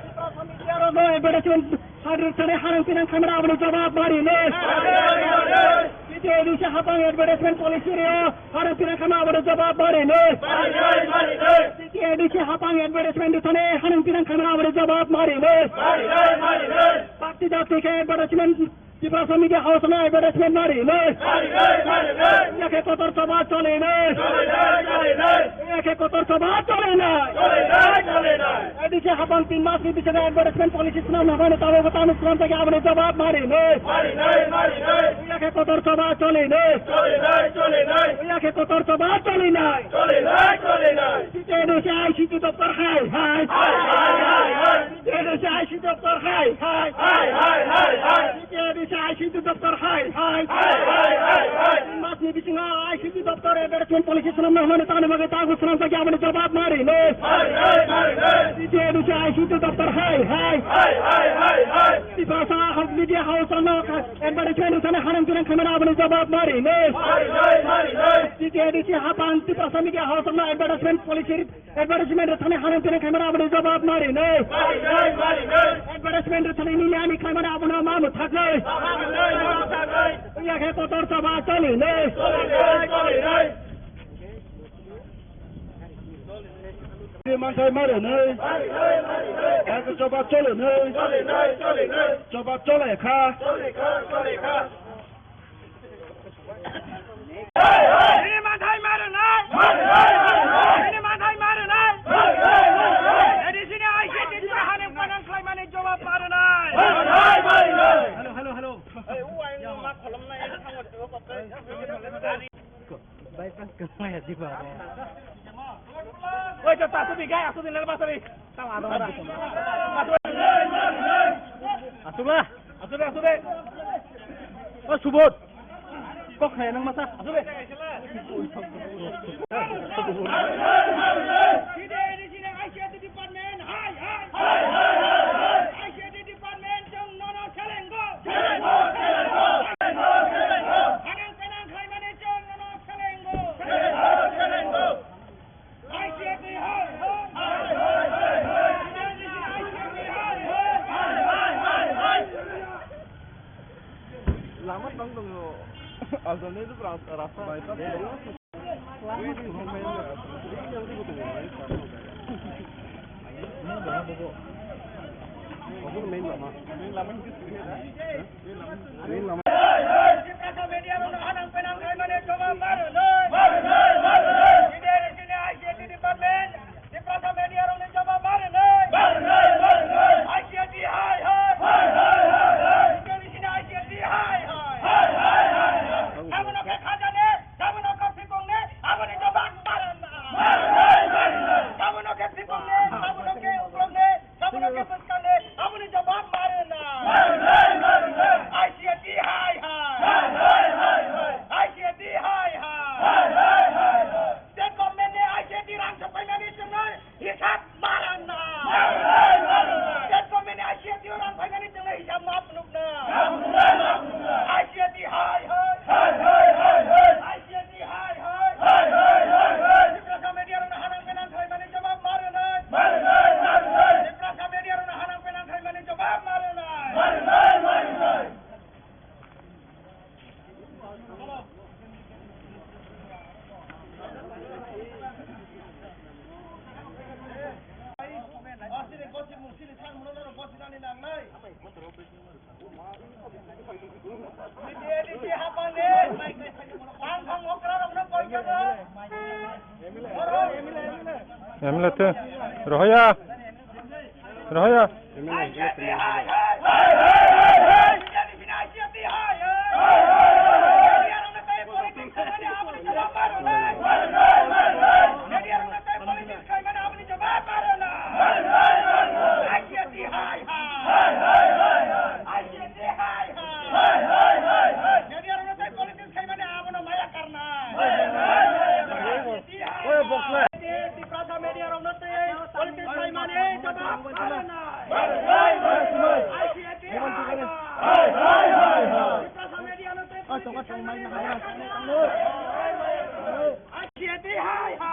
Media rok no advertisement hadri sari harang pinang khamra aboni jawab mari nai. Mari nai, mari nai. T T A D C hapang advertisement policy rw harang pinang khamra aboni jawab mari nai. Mari nai, mari nai. T T A D C hapang advertisement rw thani harang pinang khamra aboni jawab mari nai. Mari nai, mari nai. Bakti dakti khe advertisement, Tiprasa Media House no advertisement mari nai. Mari nai, mari nai. Yakhe kotor choba choli nai. Choli nai, choli nai. Yakhe kotor choba choli nai. Choli nai, choli nai. A D C hapang tin mas ni bisingo advertisement policy swnam na mani tabo bo tamo swnam jagwi aboni jawab mari nai. Mari nai, mari nai. Yakhe kotor choba choli nai. Choli nai, choli nai. Yakhe kotor choba choli nai. Choli nai, choli nai. T T A D C I C T doptor hai, hai. Hai, hai, hai, hai. T T A D C I C T doptor hai, hai. Hai, hai, hai, hai. T T A D C I C T doptor hai, hai. Hai, hai, hai, hai. Tin mas ni bisingo I C T doptor advertisement policy swnamna hwnmani tamo bagwi tabukbo swnam jagwi aboni jawab mari nai. Mari nai, mari nai. T T A D C I C T doptor hai, hai. Hai, hai, hai, hai. Tiprasa Media House no advertisement rw thani harang pinang khamra aboni jawab mari nai. Mari nai, mari nai. T T A D C hapang Tiprasa Media House no advertisement policy advertisement rw thani harang pinang khamra aboni jawab mari nai. Mari nai, mari nai. Advertisement rw thani nini ani khamra abono ma mwthak nai. Ma mwthak nai, ma mwthak nai. Yakhe kotor choba choli nai. Choli nai, choli nai. Manthai mari nai. Mari nai, mari nai. Yakhe choba choli nai. Choli nai, choli nai. Choba choli kha. Choli kha, choli kha. Nini manthai mari nai. Nini manthai mari nai. A D C ni I C T ni hanang panang khlaimani jawab mari nai. Hello, hello, hello. Oi, to, ta, tu, bi, gai, aku, di, lel, basa, bi. Tang, ano, ano. Asula. Asula, asula. O, Subodh. Kok kaya nang masa? Asula. Department, hai, hai. Hai, hai, hai, hai. I C T department, chwng nono selengo. Selengo, selengo, selengo, selengo. Hanang penang khlaimani chwng nono selengo. Selengo, selengo. I C T hai, hai. Hai, hai, hai, hai. I C T hai, hai. Hai, hai, hai, hai. Lama tong tong yo. Alternate rasta. Main lama. Main lama. Tiprasa media rokno hanang penang khlaimani jawab mari nai. Bideri sini I C T department. Tiprasa media rokni jawab mari nai. I C T hai hai. Bideri sini I C T hai hai. Abono khe khajani, abono khe phikongnai, aboni jawab mari nai. Abono khe phikongnai, abono khe ukloknai. Abono khe bwskangni, aboni jawab mari nai. I C T hai hai. I C T hai hai. State government ni I C T rang sapaimani chwngno hisab M L A te. Rohoya. Rohoya. Tiprasa media rokno tei politics khaimani jawab ma rwnai. I C A T hai hai. Tiprasa media no tei politics khaimani jawab ma rwnai. I C A T hai hai.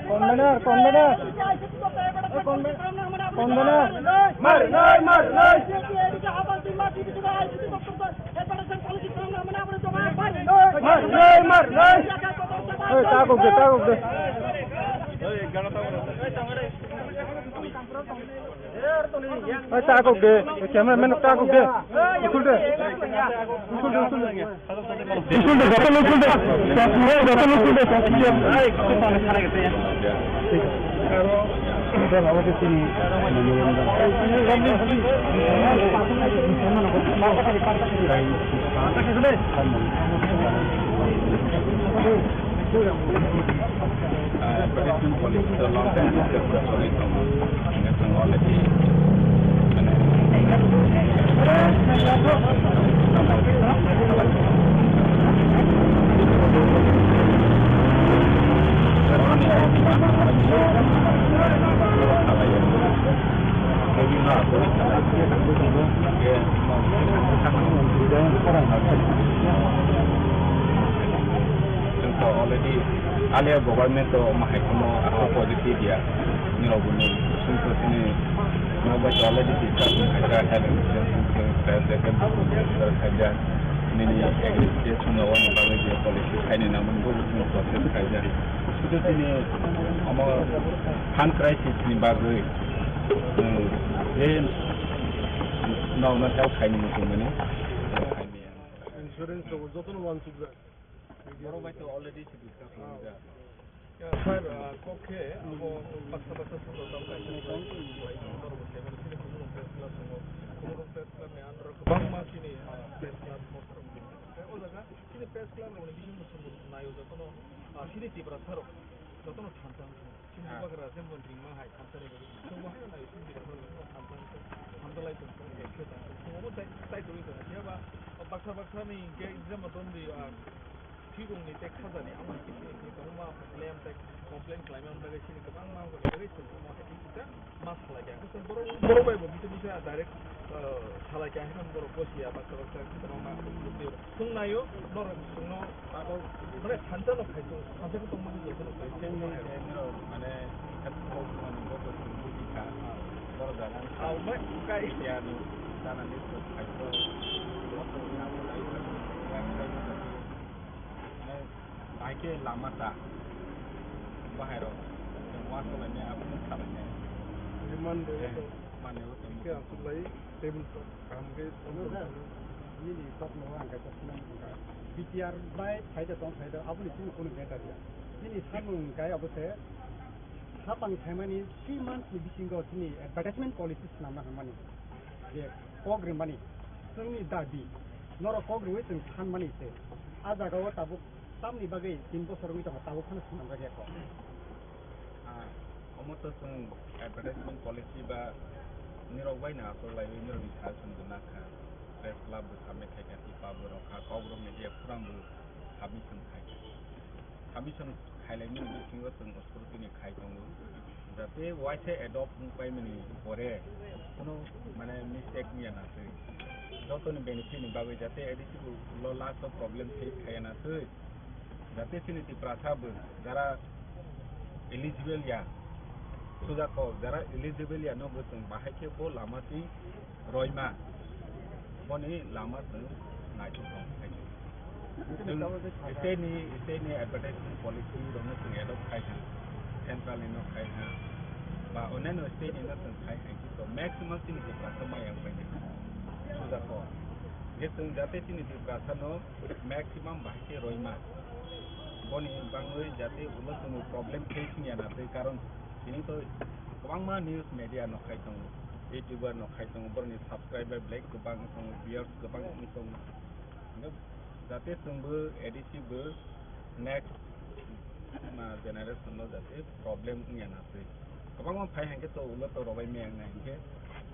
Convener, convener. Convener. Marinai, marinai. Marinai, marinai. Ei, takok de, takok de. Ei, takok de. Ei, cameraman takok de. Usul de. Usul de, usul de. Usul de, joto usul de. Joto usul de. Uh, President police the long time is the police only. That's already, Chwng to already alia government to mahai kheno aswk positive ya. Nirok bini chwng to chini nok bai to already discuss khai kha, health insurance khai kha, jacket khai kha, nini agriculture chwng no wani bagwi je policy khaini nangmani bo chwng process khai kha. Sudu chini omo fund crisis ni bagwi chwng je nokno help khaini muchungmani. Insurance rok jotono wansukjak. Borok bai to already se discuss khaijak. Ya, sir, ah, kok khe abo baksa baksa song rok kaisa kaisa norok bo khe mani chini Khumulwng Press Club tongo. Khumulwng Press Club ni under o kwbangma chini, ah, press club, o jaga chini press club rok ni bising bo chwng naio jotono, ah, chini Tiprasa rok jotono thansa wngkha. Chini bubagra jemon ringma hai thansa ni bagwi. Chwng bo haino nai chini bubagra thansa wngkha. Thansa lai tong khe tong khe. Chwng bo chai, chai tongwi tong khe ba baksa baksa ni hwnkhe jemon don di, ah, thwibung ni tei khaja ni amo hwnkhe chini kwbangma problem tei complain khlaimani bagwi chini kwbangma wngkha ni bagwi chwng omo hai khe kisa ma salai kha. Borok, borok bai bo bichar bichar direct, ah, salai kha, haino borok bo siya baksa baksa kwbangma. Chwng naio, norok chwngno, mane, thansa no khai chwng, thansa khe tongmani joto no khai chwng. Chwngni je norok, mane, khat kok mani joto chwng buji kha. Borok jaga ang khai. Ang mai kai. Siya ni, sana ni chwng khai chwng. Moto ni abo lai chwng, yang khai chwng. Mane, hai khe lama ta. Bahai rok, chwng wa solai ni, abo ni salai ni. Mane, mane, o chwng. Khe aswk lai, table kaham khe. Nini tokno ang kaisa swnam wngkha. B T R bai phaida tong phaida aboni chini kunu matter ya. Nini samung hwnkhe abo se hapang thaimani three months ni bisingo chini advertisement policy swnamna hwnmani je kok rimani chwngni dabi norok kok riwi chwng thanmani se. A jagao tabuk tamni bagwi tin bosor wngwi tongo, tabuk phano swnamjak ya kok. Ah, omo to chwng advertisement policy ba nirok bai no achuk laiwi nirokni sal chwng rwna kha. Press club bo submit khai kha, tipa bo rok kha, kok rok media forum bo submission khai kha. Submission khailaimani bisingo chwng scrutiny khai tongo. Jate waisa adopt wng paimani pore kuno mane mistake wngya na twi. Jotoni benefit ni bagwi jate A D C bo lo last o problem face khaiya na twi. Jate chini Tiprasa bo jara eligible ya, suja kok jara eligible ya no bo chwng bahai khe bo lama twi roima boni lama chwng naithok tong khai. Chwng state ni, state ni advertisement policy rokno chwng adopt khai kha, central ni no khai kha, ba onyaino state ni no chwng khai kha, to maximum chini Tiprasa maya pai kha. Suja kok je chwng jate chini Tiprasa no maximum bahai khe roima. Boni bangwi jate ulo chwngno problem face wngya na twi, karon tini to kwbangma news media no khai tongo, YouTuber no khai tongo, boroni subscriber belai kwbang wng tongo, viewers kwbang wng tongo. Hingke jate chwngbo A D C bo next ma generation no jate problem wngya na twi. Kwbangma phai hwnkhe to ulo to robai maya wngnai hwnkhe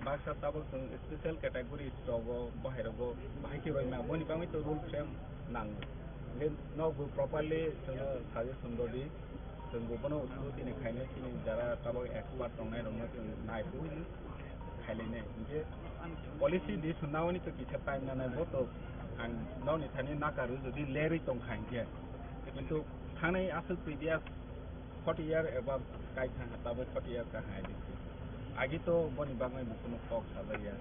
baksa tabuk chwng special categories rogo bahai rogo bahai khe roima boni bagwi to rule frame nango. Hwnkhe nokbo properly chwngno suggestion rwdi, chwngbo bono scrutiny khainai chini jara tabuk expert tongnai rokno chwng naiphuru hino khailainai. Hwnkhe policy di swnna oni to kisa time nanai bo to ang nokni thani nakaru jodi lerwi tongkha hwnkhe, kintu thanai aswk previous forty year above kai thang ha, tabuk forty year ka hai dikhe. Agi to boni bagwi bo kuno kok sajaya.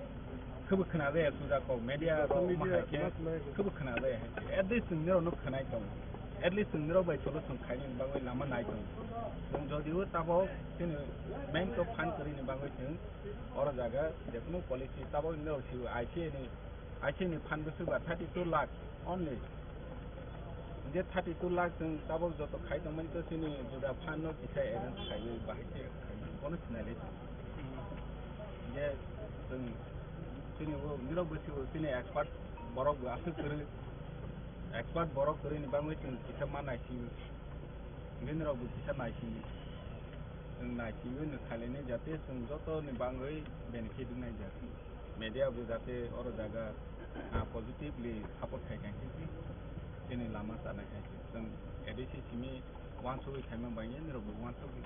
Khebo khna jaya suja kok, media rok ma hai khe khebo khna jaya hai khe. At least chwng nirok no khnai tongo. At least chwng nirok bai solution khaini bagwi lama nai tongo. Chwng jodi o tabuk chini main to phan kwrwi ni bagwi chwng oro jaga je kuno policy tabuk nirok si I C A ni I C A ni phan bwswk ba thirty two lakh only. Je thirty two lakh chwng tabuk joto khai tongmani to chini juda phan no kisa arrange khaiwi bahai khe khaiwi bono sinai lai. Je chwng chini o nirok bwswk chini expert borok bo aswk kwrwi, expert borok kwrwi ni bagwi chwng kisa ma naising, nini rok bo kisa naising, chwng naisingwi no khailainai jate chwng joto ni bagwi benefit wngnai jak. Media bo jate oro jaga, ah, positively support khai khai khe chini lama chanai khai khe. Chwng A D C simi uansugwi khaima bai nini rok bo uansugwi.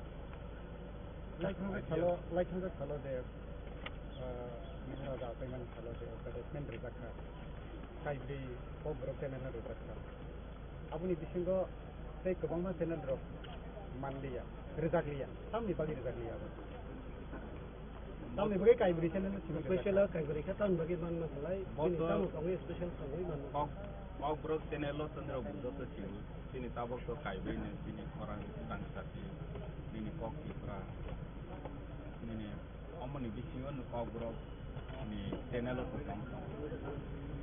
Laithangsa salo, laithangsa salo je, ah, nini rok achaimani salo je advertisement rijak kha. Kaibrwi Kokborok channel no rijak kha. Aboni bisingo tei kwbangma channel rok manliya, rijakliya. Tamni bagwi rijakliya abo? Tamni bagwi kaibrwi channel no simi rijak kha? Special kaibrwi kha, tamni bagwi manma salai. Bo chini to tamo tongwi special tongwi manma. Kok, Kokborok channel o chwng rok bo joto simi. Chini tabok to kaibrwi no chini khorang tangsa si, nini Kok Tipra, nini Omoni bisingo no Kokborok ni channel o kwbang tongo.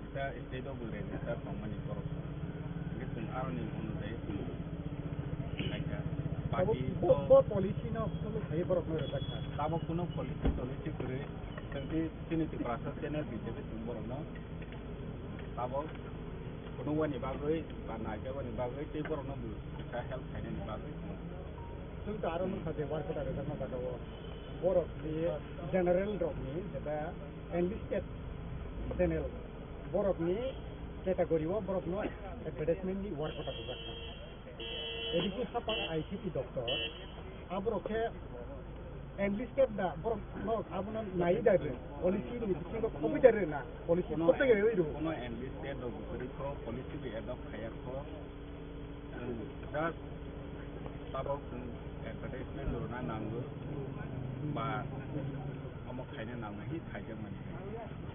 Kisa state o bo register tongmani borok tongo. Hingke chwng aroni onojai chwng naikha. Abo party bo, to bo policy no follow khaiwi borok no rijak kha. Tabok kuno policy tolicy kwrwi chwng tei chini Tiprasa channel hisabe chwng borok no tabok phunukmani bagwi ba naijakmani bagwi tei borok no bo kisa help khainani bagwi chwng. Chwng to aro nukha je work order rijak ma jaga o. Borok ni general rok ni jeta enlisted general borok ni category o borok no advertisement ni work order rijak kha. A D C hapang I C T doctor aborok khe enlisted da borok no abono nai da re policy ni bisingo khoboi da re na policy kono kote ge oi ro. Kono enlisted rok bwrwi kho policy bi adopt khaya kho. Just tabok chwng advertisement rwna nango ba omo khaina nango hi khaijakmani.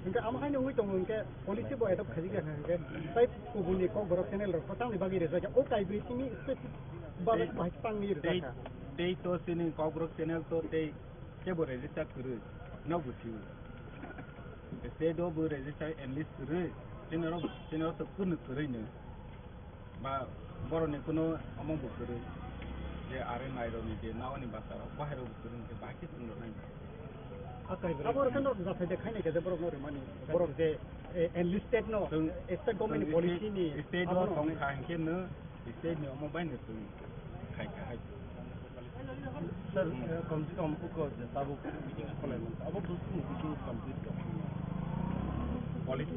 Hingke amo haino wngwi tongo hingke policy bo adopt khaijak ya hingke tai kubuni Kokborok channel rok tamni bagwi rijak ya o kaibrwi simi specific bagwi bahai tangwi rijak kha. Tei to chini Kokborok channel to tei kebo register kwrwi no busiu. State o bo register enlist kwrwi. Chini rok, chini rok to kunu kwrwi no. Ba borok ni kunu omo bo kwrwi. Je are nai rok ni je nawani basa rok bahai rok bo kwrwi no bahai khe chwng rok nai. Abo rok no jathai de khainai khe borok no rwmani. Borok je, eh, enlisted no, Chwng, state government ni chwng policy ni state, state o abono tong kha hinkhe no state ni omo bai no chwng khai kha hai. Sir, eh, kom se kom uko je tabuk meeting kholai man. Abo bwswk ni bisingo complete kok. Policy.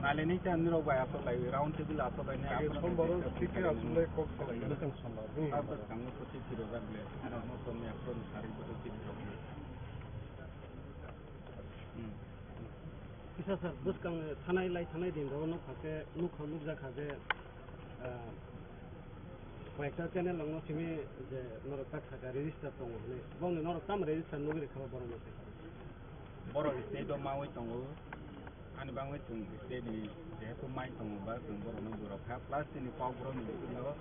Nalini ta nirok bai asok lai, round table asok lai, ne Age asok lai, sombaro discuss city khai asok lai. Lai kok salai. Bwswk sombaro. Abo bwskango to city rojak le, ano to me apron sari bo city rok le. Hmm. Kisa sir, bwskang thanai lai thanai din rogo nukha khe, nukha nukjak kha je, ah, koyekta channel rokno simi je norok ta khaka register tongo hwnwi. Bongni norok tamo register nugwi rwkha borokno se? Borok state o mawi tongo, ani bangwi chwng state ni jehetu mai tongo ba chwng borokno gurok kha, plus chini kok borokni bisingo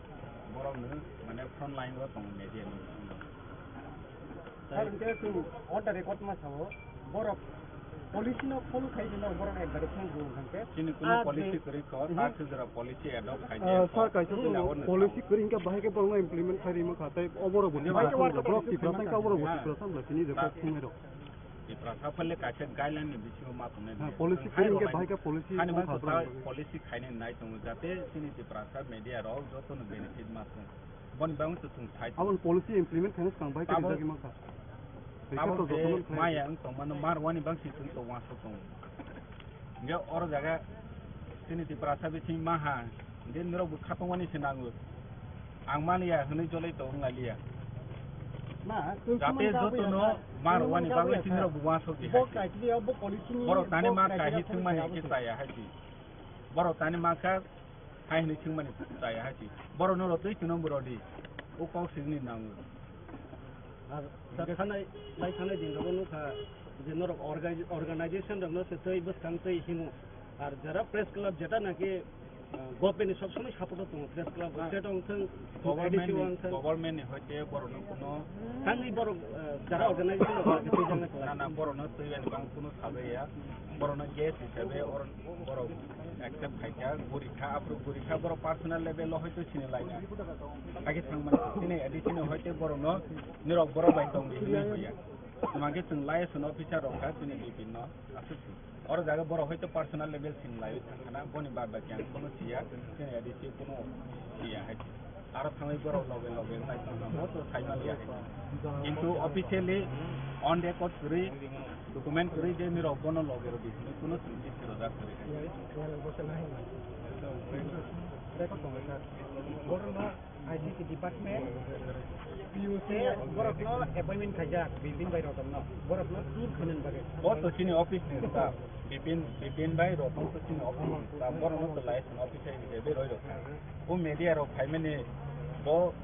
borokno mane front line o tongo media ni bisingo. Sir, hwnkhe chwng on the record ma sao, borok policy no follow khai di, no borok advertisement rw hwnkhe. Chini kuno policy kwrwi kho, ta sujra policy adopt khai di. Ah, sir, kaisa policy kwrwi hwnkhe bahai khe borokno implement khai rima kha, tei oborok bo Tiprasa, borok Tiprasa hwnkhe oborok bo Tiprasa wngkha, chini je kok thumai rok. Tiprasa phale kaisa guideline ni bisingo ma tongnai. Ha, policy kwrwi hwnkhe bahai khe policy. Hani ma policy khainai nai tongo, jate chini Tiprasa media rok jotono benefit ma thung. Boni bagwi to chwng sai. Aboni policy implement khaina swkang bai khe rijagwi mankha. Abo je maya wng tongmano mar wani bangsi chwng to uansuk tongo. Hingke oro jaga chini Tiprasa bising maha, hingke norok bo khatungmani se nango. Ang mani ya hwnwi jolai to wng lailiya. Jate jotono mar wani bagwi chini rok bo uansuk di hai. Borok tani mar kahi thwngmani khe chaya hai si. Borok tani mar kha. Hai hwnwi swngmani chaya hai si. Borokno rw twi chwngno bo rw di. O kok swngni nango. Ar thanai, lai thanai din rogo nukha je norok orga-, organization rokno se twi bwskang twi himo. Ar jara press club jeta naki, ah, government ni sob somoi support o tongo press club, state o wngthang, A D C o wngthang. Government ni hoite borokno kuno Thangwi borok, ah, jara organization rok twi jangna. Na, na, borokno twi ani bang kuno sabai ya. Borokno guest hisabe or-, borok accept khaikha, gurikha, aphuru gurikha, borok personal level o hoito sini laina. Hakhe thangmani, sini A D C no hoito borokno nirok borok bai tongdi hinwi hoya. Tuma khe chwng liaison officer rok kha chini bipin no aswk si. Oro jaga borok hoito personal level sini laiwi thangkhana, boni bad baki ang kono siya, chini A D C kono siya hai. Aro thangwi borok loge loge wngkha, chwng no moto sai manliya hai. Kintu officially on record kwrwi, document kwrwi je nirok bono loge rw di hinwi kuno chwng chisi rwjak kwrwi hai. Record tongo sir. Borok no I C T department, P U C, borok no appointment khaijak, Bipin bai Roton no. Borok no tour khainani bagwi. Bo to chini office ni staff, Bipin, Bipin bai Roton to chini office ni staff, borok no to liaison officer hisabe roi rok. O media rok phaimani bo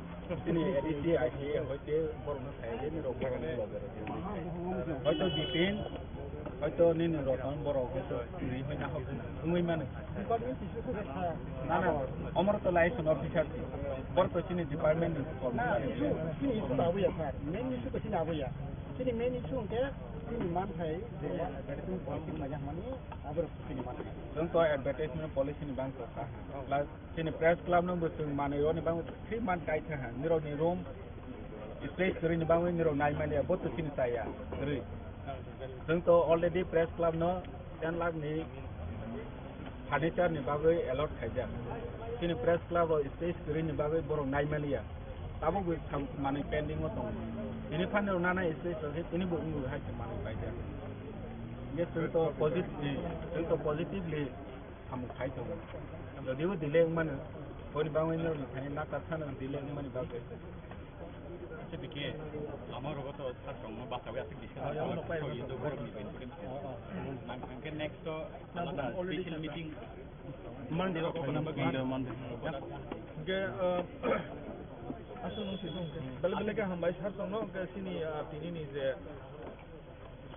chini A D C, I C A hoite borok no sai de, nirok borok no loge rw di. Hoito Bipin, hoito nini Roton borok hoito nini hoina hok wngwi mano. Na, na, omor to liaison officer si. Bor to chini department ni. Na, issue, chini issue na abuya sir. Main issue to chini abuya. Chini main issue hwnkhe chini manthai je advertisement policy mani aborok chini manthai. Chwng to advertisement policy ni bang to kha. Plus chini press club no bo chwng manwi roni bang three month kai kha ha. Nirok ni room space kwrwi ni bagwi nirok nai manya, bo to chini chaya kwrwi. Chwng to already press club no ten lakh ni furniture ni bagwi allot khaijak. Chini press club o space kwrwi ni bagwi borok nai manya. Tabuk bo sam manwi pending o tongo. Bini phanirok nana space rok khe tini bo wngwi hai se manwi paijak. Hingke chwng to positive, chwng to positively samung khai tongo. Jodibo delay wngmano, boni bagwi norokni thani nakar phano delay wngmani bagwi. Acha bike, ama rogo to sar tongno bachawi aswk discussion khaijak, borokni benefit. Ang hwnkhe next to alada special meeting. Monday rok khaina bagwi. Monday, Monday. Hwnkhe, uh, aswk nung sijong hwnkhe. Bele bele khe hambai sar tongno, hwnkhe chini, uh, tini ni je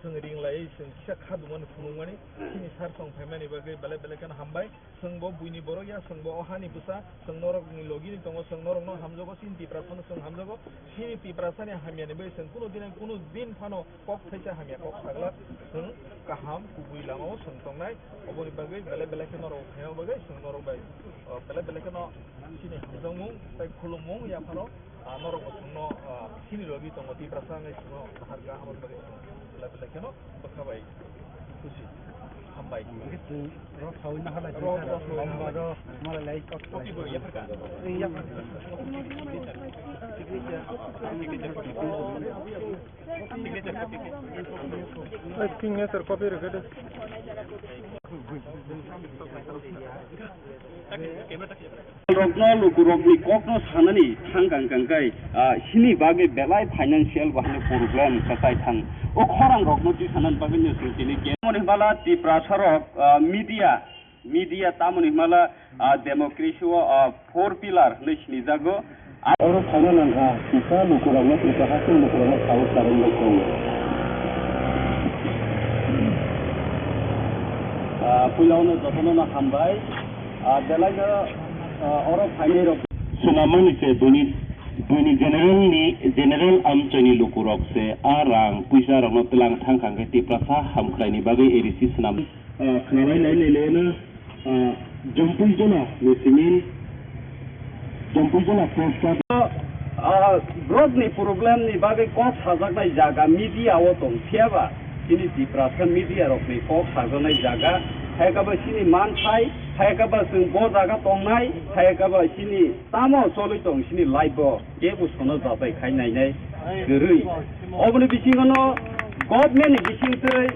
Chwng ring lai, chwng kisa kha dumani phunukmani, chini sar song phaimani bagwi belai belai kheno hambai. Chwng bo buini borok ya, chwng bo o hani bwsa, chwng norokni logini tongo, chwng norokno hamjago, chini Tiprasano chwng hamjago. Chini Tiprasani hamyani bagwi chwng kunu din, kunu din phano kok thaisa hamya kok sagla, chwng kaham kubui lamao chwng tongnai. Oboni bagwi belai belai khe norok phaima bagwi chwng norok bai, o, belai belai kheno chini hamjakmung tei khulummung yaphano. Ah, norok bo chwngno, ah, sini logi tongo, Tiprasa wngwi chwngno kahar kha, aboni bagwi chwng belai belai kheno bwkha bai khusi. Hambai. Hwnkhe chwng rok saui naharlai. Rok, rok saui naharlai. Hambai rok, malai lai kok. Copy bo yapharkha. Yapharkha. Signature copy. Signature copy. Signature copy rwkhe de. Camera tak. Rokno lukurokni kokno sanani thang kang kang kai, ah, sini bagwi belai financial bahai problem kwchai thang. O khorang rokno tisanani bagwi no chwng tini ke-, tamoni hwnbala Tiprasa rok, ah, media, media tamoni hwnbala, ah, democracy o, ah, four pillar hinwi sinijago. Oro saina nangkha, kisa lukurokno, kisa haste lukurokno saui charwk bai tongo. Ah, puila ono jotono no hambai. Ah, belai no, ah, oro phainai rok. Swnamani se buini, buini general ni, general amchoi ni lukurok se a rang puisa rokno tlang thang kha khe Tiprasa hamkrai ni bagwi A D C swnam. Ah, khwnalai lai lai lai no, ah, Jampui Jola ni simi, Jampui Jola post. Ah, borok ni problem ni bagwi kok sajaknai jaga media o tong phiya ba, chini Tiprasa media rok ni kok sajaknai jaga, hai khe bo chini manthai, hai khe bo chwng bo jaga tongnai, hai khe bo chini tamo choli tong chini life o. Kebo sono jatai khai nainai kwrwi. Oboni bisingo no government ni bisingtwi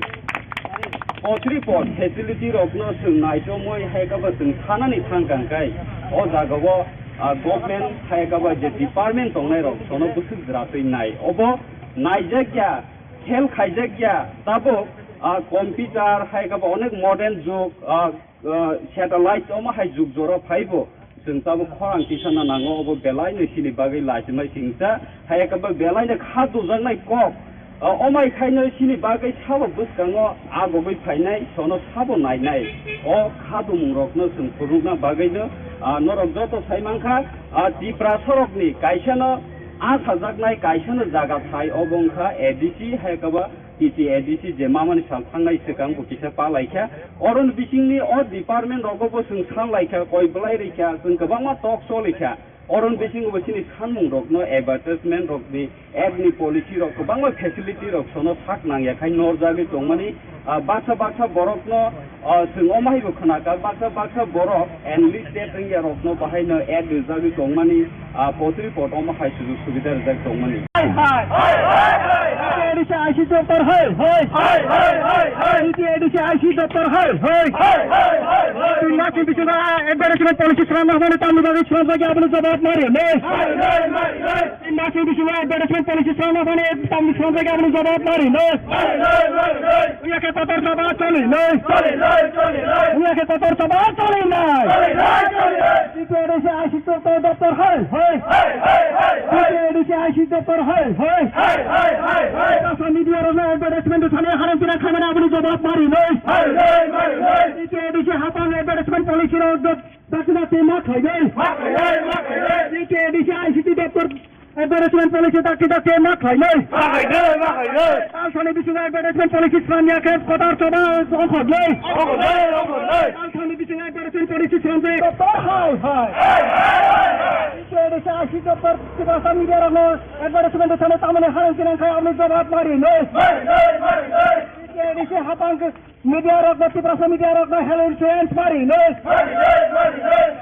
poultry pot facility rokno chwng naitomwi hai khe bo chwng sanani thang kang kai. O jagao, ah, government hai khe bo je department tongnai rok sono bwswk jwratwi nai. Obo naijak ya, khel khaijak ya, tabuk, ah, computer hai khe bo onek modern jug, ah, ah, satellite omo hai jug jora phaibo. Chwng tabuk khorang tisana nango, obo belai no chini bagwi lachimai singsa, hai khe bo belai no kha dujaknai kok. O, omai khaino chini bagwi sabo bwskango agogwi phainai, sono sabo nainai. O kha dumung rokno chwng phunukna bagwino, ah, norok joto sai mankha, ah, Tiprasa rokni kaisano a sajaknai kaisano jaga thai, obo wngkha A D C, hai khe bo T T A D C je mamani sal thangnai swkang bo kisa pa lai kha. Oroni bisingni o department rogo bo chwng san lai kha, koi belai rwi kha, chwng kwbangma talk choli kha. Oroni bisingo bo chini sanmung rokno advertisement rokni ad ni policy rok kwbangma facility rok sono sak nang ya khai norjagwi tongmani, ah, baksa baksa borokno, ah, chwng omo hai bo khna kha, baksa baksa borok enlisted wngya rokno bahaino ad rijagwi tongmani, ah, poultry pot omo hai sujuk subida rijak tongmani. Hai, hai. Hai, hai, hai, hai. T T A D C I C doptor hai, hai. Hai, hai, hai, hai. T T A D C I C doptor hai, hai. Hai, hai, hai, hai. Tin mas ni bisingo advertisement policy swnamna hwnwi tamni bagwi swnamjak ya, abono jawab ma rwnai. Hai, hai, hai, hai. Tin mas ni bisingo advertisement policy swnamna hwnwi tamni swnamjak ya, abono jawab ma rwnai. Hai, hai, hai, hai. Wngya khe kotor saba choli nai. Choli nai, choli nai. Wngya khe kotor saba choli nai. Choli nai, choli nai. T T A D C I C doptor hai, hai. Hai, hai, hai, hai. T T A D C I C doptor hai, hai. Hai, hai, hai, hai. Tiprasa media rokno advertisement thani haram tina khamani aboni jawab ma rwnai. Hai, hai, hai, hai. T T A D C hapang advertisement policy rok dot dakti dakti ma khlainai. Ma khlainai, ma khlainai. T T A D C I C doptor advertisement policy dakti dakti ma khlainai. Ma khlainai, ma khlainai. Talsani bisingo advertisement policy swnamya khe kotor choba ongkhornai. Ongkhornai, ongkhornai. Talsani bisingo advertisement policy swnamjak. Doptor hai, hai. Hai, hai, hai, hai. T T A D C I C doptor Tiprasa media rokno advertisement thani tamoni harang kinang khai aboni jawab ma rwnai. Ma rwnai, ma rwnai. T T A D C hapang Media rokno, Tiprasa media rokno health insurance ma rwnai.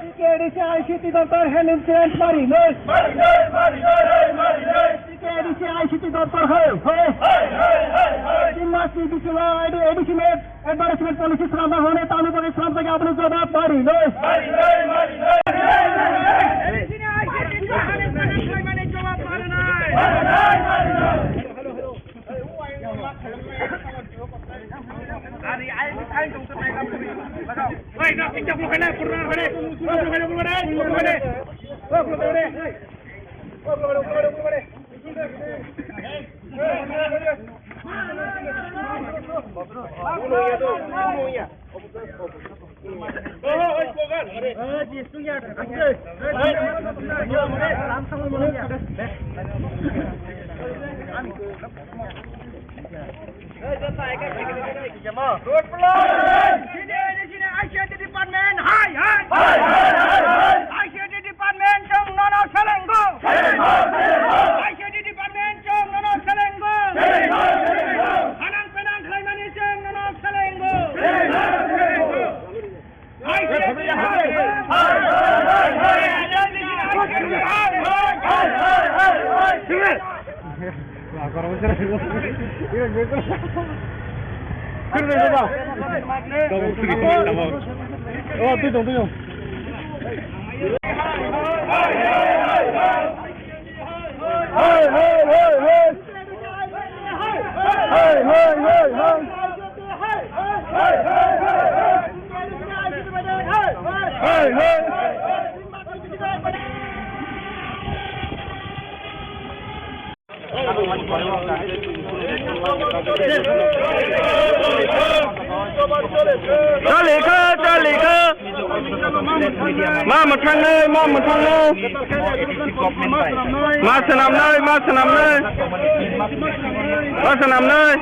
T T A D C I C doptor health insurance ma rwnai. T T A D C I C doptor hai, hai. Tin mas ni bisingo A D C ni advertisement policy swnamna hwnwi tamni bagwi swnamjak ya, aboni jawab ma rwnai. Road block! Sini, sini, sini, I C T department, hai, hai! Hai, hai, hai, hai! I C T department, chwng nono selengo! Selengo, selengo! I C T department, chwng nono selengo! Selengo, selengo! Hanang penang khlaimani chwng nono selengo! Selengo, selengo! Chalikha, chalikha. Ma mwthangnai, ma mwthangnai. Ma swnamnai, ma swnamnai. Ma swnamnai.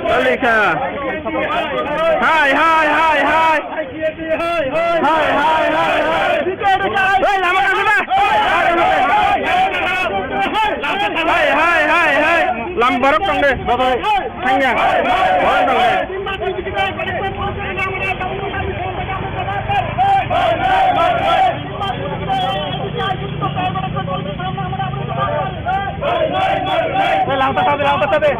Chalikha. Hai, hai, hai, hai. Hai, hai, hai, hai. Hei, lama kasih, Pak. Hai, hai, hai, hai. Lam borok tong de. Thangya. Borok tong de. Hei, lam tasa de, lam tasa de.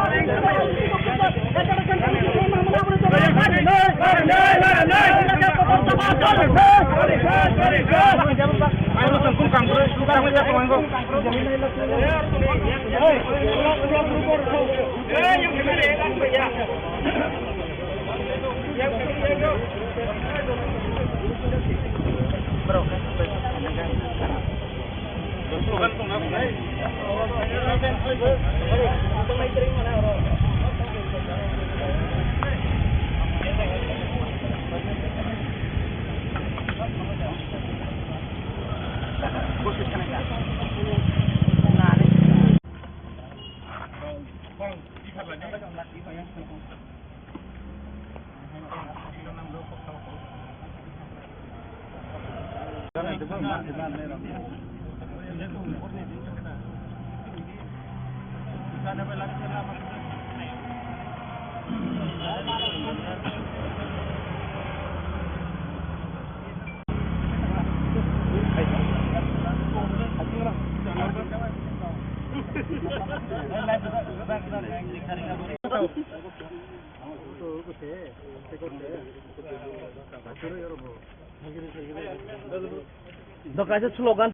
Dokaisa slogan.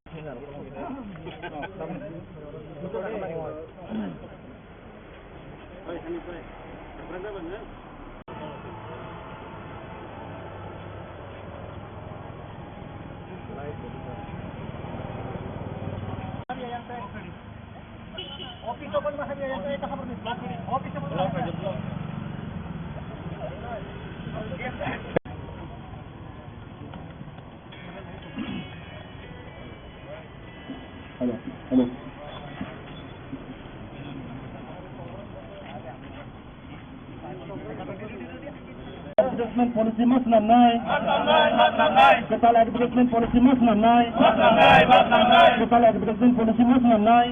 Hello, hello. Advertisement policy ma swnamnai. Kwtal advertisement policy ma swnamnai. Kwtal advertisement policy ma swnamnai.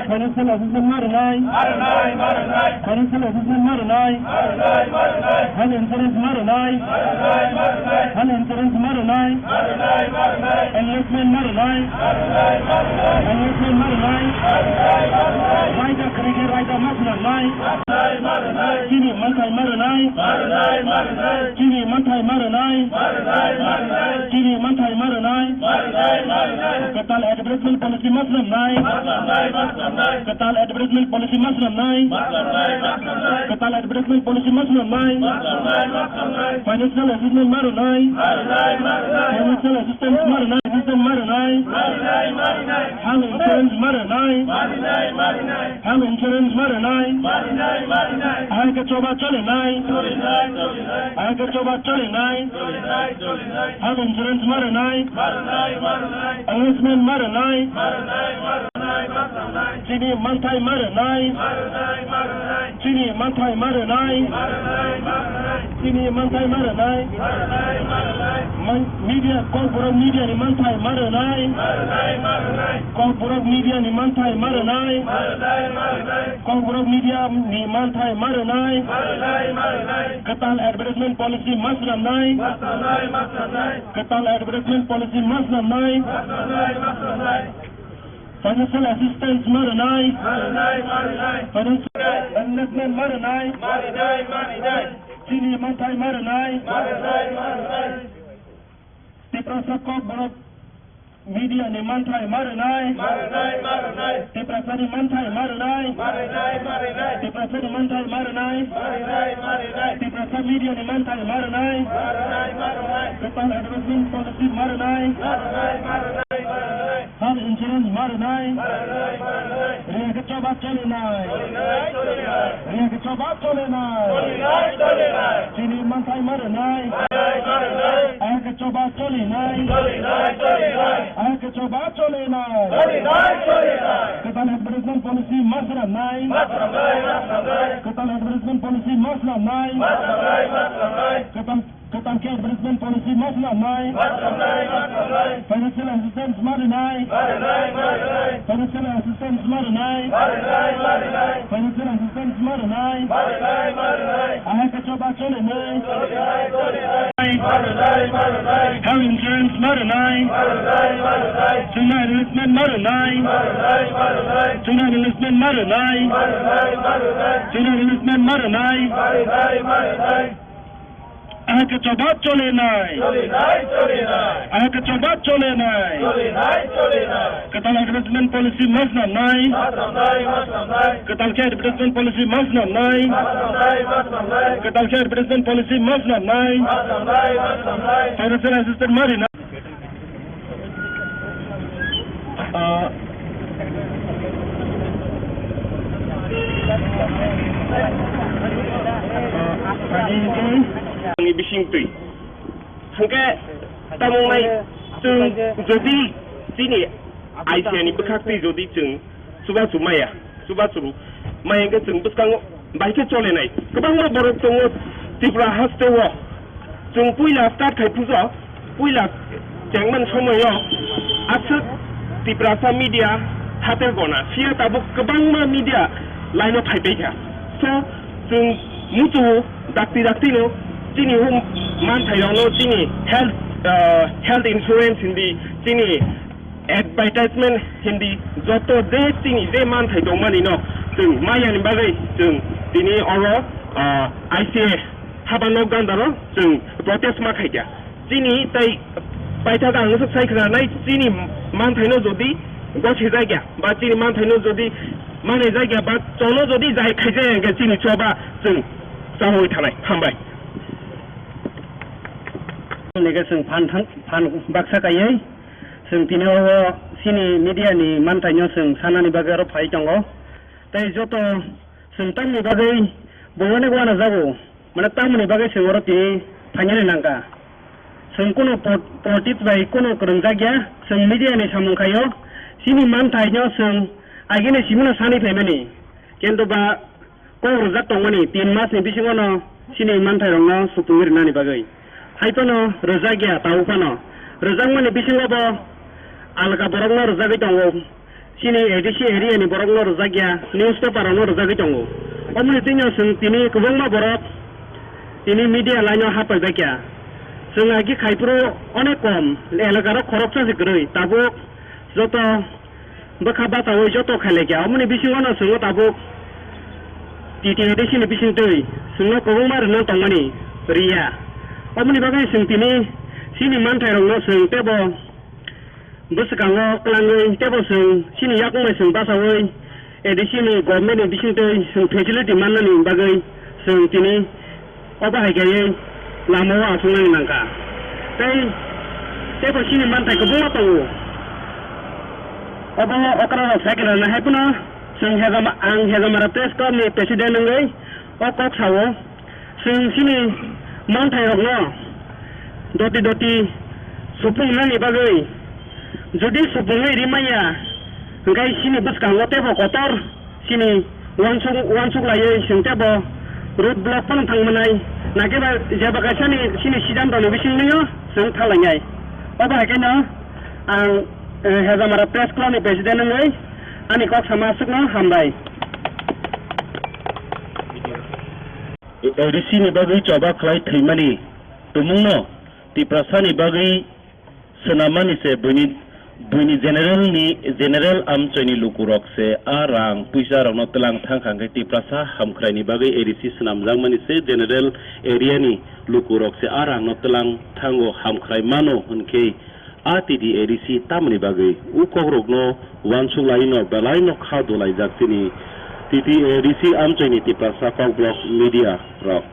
Financial assistance ma rwnai. Financial assistance ma rwnai. Health insurance ma rwnai. Health insurance ma rwnai. Enlistment ma rwnai. Enlistment ma rwnai. Raida kwrwi khe raida ma swnamnai. Chini manthai ma rwnai. Chini manthai ma rwnai. Chini manthai ma rwnai. Kwtal advertisement policy ma swnamnai. Kwtal advertisement policy ma swnamnai. Kwtal advertisement policy ma swnamnai. Financial assistance ma rwnai. Financial assistance ma rwnai. Assistance ma rwnai. Health insurance ma rwnai. Health insurance ma rwnai. Ahai khe choba cholinai. Ahai khe choba cholinai. Health insurance ma rwnai. Enlistment ma rwnai. Chini manthai ma rwnai. Chini manthai ma rwnai. Chini manthai ma rwnai. Man-, media, Kokborok media ni manthai ma rwnai. Kokborok media ni manthai ma rwnai. Kokborok media ni manthai ma rwnai. Kwtal advertisement policy ma swnamnai. Kwtal advertisement policy ma swnamnai. Financial assistance ma rwnai. Financial enlistment ma rwnai. Chini manthai ma rwnai. Tiprasa Kokborok media ni manthai ma rwnai. Tiprasa ni manthai ma rwnai. Tiprasa ni manthai ma rwnai. Tiprasa media ni manthai ma rwnai. Kwtal advertisement policy ma rwnai. Health insurance ma rwnai. Riyakhe choba cholinai. Riyakhe choba cholinai. Chini manthai ma rwnai. Ahai khe choba cholinai. Ahai khe choba cholinai. Kwtal advertisement policy ma swnamnai. Kwtal advertisement policy ma swnamnai. Kwtal Kwtal khe advertisement policy ma swnamnai. Financial assistance ma rwnai. Financial assistance ma rwnai. Financial assistance ma rwnai. Ahai khe choba cholinai. Health insurance ma rwnai. Chuna enlistment ma rwnai. Chuna enlistment ma rwnai. Chuna enlistment ma rwnai. Ahai khe choba cholinai. Ahai khe choba cholinai. Kwtal advertisement policy ma swnamnai. Kwtal khe advertisement policy ma swnamnai. Kwtal khe advertisement policy ma swnamnai. Financial assistance ma rwnai. Ah, ah, ani bising twi. Hwnkhe, tamo wngnai, chwng jodi chini I C A ni bwkhak twi jodi chwng chubachu maya, chubachu maya hwnkhe chwng bwskango bai khe cholenai. Kwbangma borok tongo Tripura hasteo. Chwng puila start khai pujo, puila chengmani somoio aswk Tiprasa media hatel gona, phiya tabuk kwbangma media line o phaipai kha. So, chwng muchungo dakti daktino chini hum manthairokno chini health, ah, health insurance hindi, chini advertisement hindi, joto je chini je manthai tongmani no chwng mayani bagwi chwng tini oro, ah, I C A haba nok gandaro chwng protest ma khaikha. Chini tai paithak ang swk sai khna nai, chini manthaino jodi gosi jakya ba chini manthaino jodi manai jakya ba chono jodi jai khaijak hwnkhe chini choba chwng chawi thanai. Hambai. Neke chwng phan thang, phan baksa kaiwi chwng tini o chini media ni manthaino chwng sanani bagwi oro phai tongo. Tei joto chwng tamni bagwi bo onek uanajago, mane tamoni bagwi chwng oro tini phainani nangkha. Chwng kunu po-, politics bai kunu kwrwngjak ya, chwng media ni samung khaio, chini manthaino chwng agini simino sani phaimani. Kintu ba kok rwjak tongmani tin mas ni bisingo no chini manthairokno supungwi rwnani bagwi. Hai phano rwjak ya, tabuk phano rwjakmani bisingo bo alga borokno rwjagwi tongo. Chini A D C area ni borokno rwjak ya, newspaper rokno rwjagwi tongo. Omoni twino chwng tini kwbangma borok tini media line o hapaibaikha. Chwng agi khai phuru onek kom, elaka rok khoroksa se kwrwi, tabuk joto bwkha bachaui joto khailai kha. Omoni bisingo no chwng tabuk T T A D C ni bising twi chwngno kwbangma rwna tongmani riya. Omoni bagwi chwng tini chini manthairokno chwng teibo Bwswkango kwlangwi teibo chwng chini yakung bai chwng bachaui A D C ni government ni bisingtwi chwng facility mannani bagwi chwng tini obo hai kaiwi lamao achuknani nangkha. Tei teibo chini manthai kwbangma tongo. Obo okra rok cycle rwna hai phano chwng hejama, ang Hejamara Press Club ni president wngwi o kok sao. Chwng chini manthairokno doti doti supungnani bagwi, jodi supungwi rimanya, hwnkhe chini bwskango teibo kotor chini uansuk, uansuk laiwi chwng teibo road block phano thangmanai, nakhe ba jeba kaisani chini siddhanto ni bisingtwino chwng thanglainai. Obo hai kheno ang, eh, Hejamara Press Club ni president wngwi ani kok sama aswkno hambai. A D C ni bagwi choba khlai thwimani tumungno Tiprasa ni bagwi swnammani se buini, buini general ni, general amchoini lukurok se a rang puisa rokno twlang thang kha hwnkhe Tiprasa hamkhraini bagwi A D C swnamjakmani se general area ni lukurok se a rangno twlang thango hamkhrai mano hwnkhe A T T A D C tamoni bagwi o kokrokno uansuk laino belaino kha dolaijak chini T T A D C amchoini Tiprasa Kokborok media rok.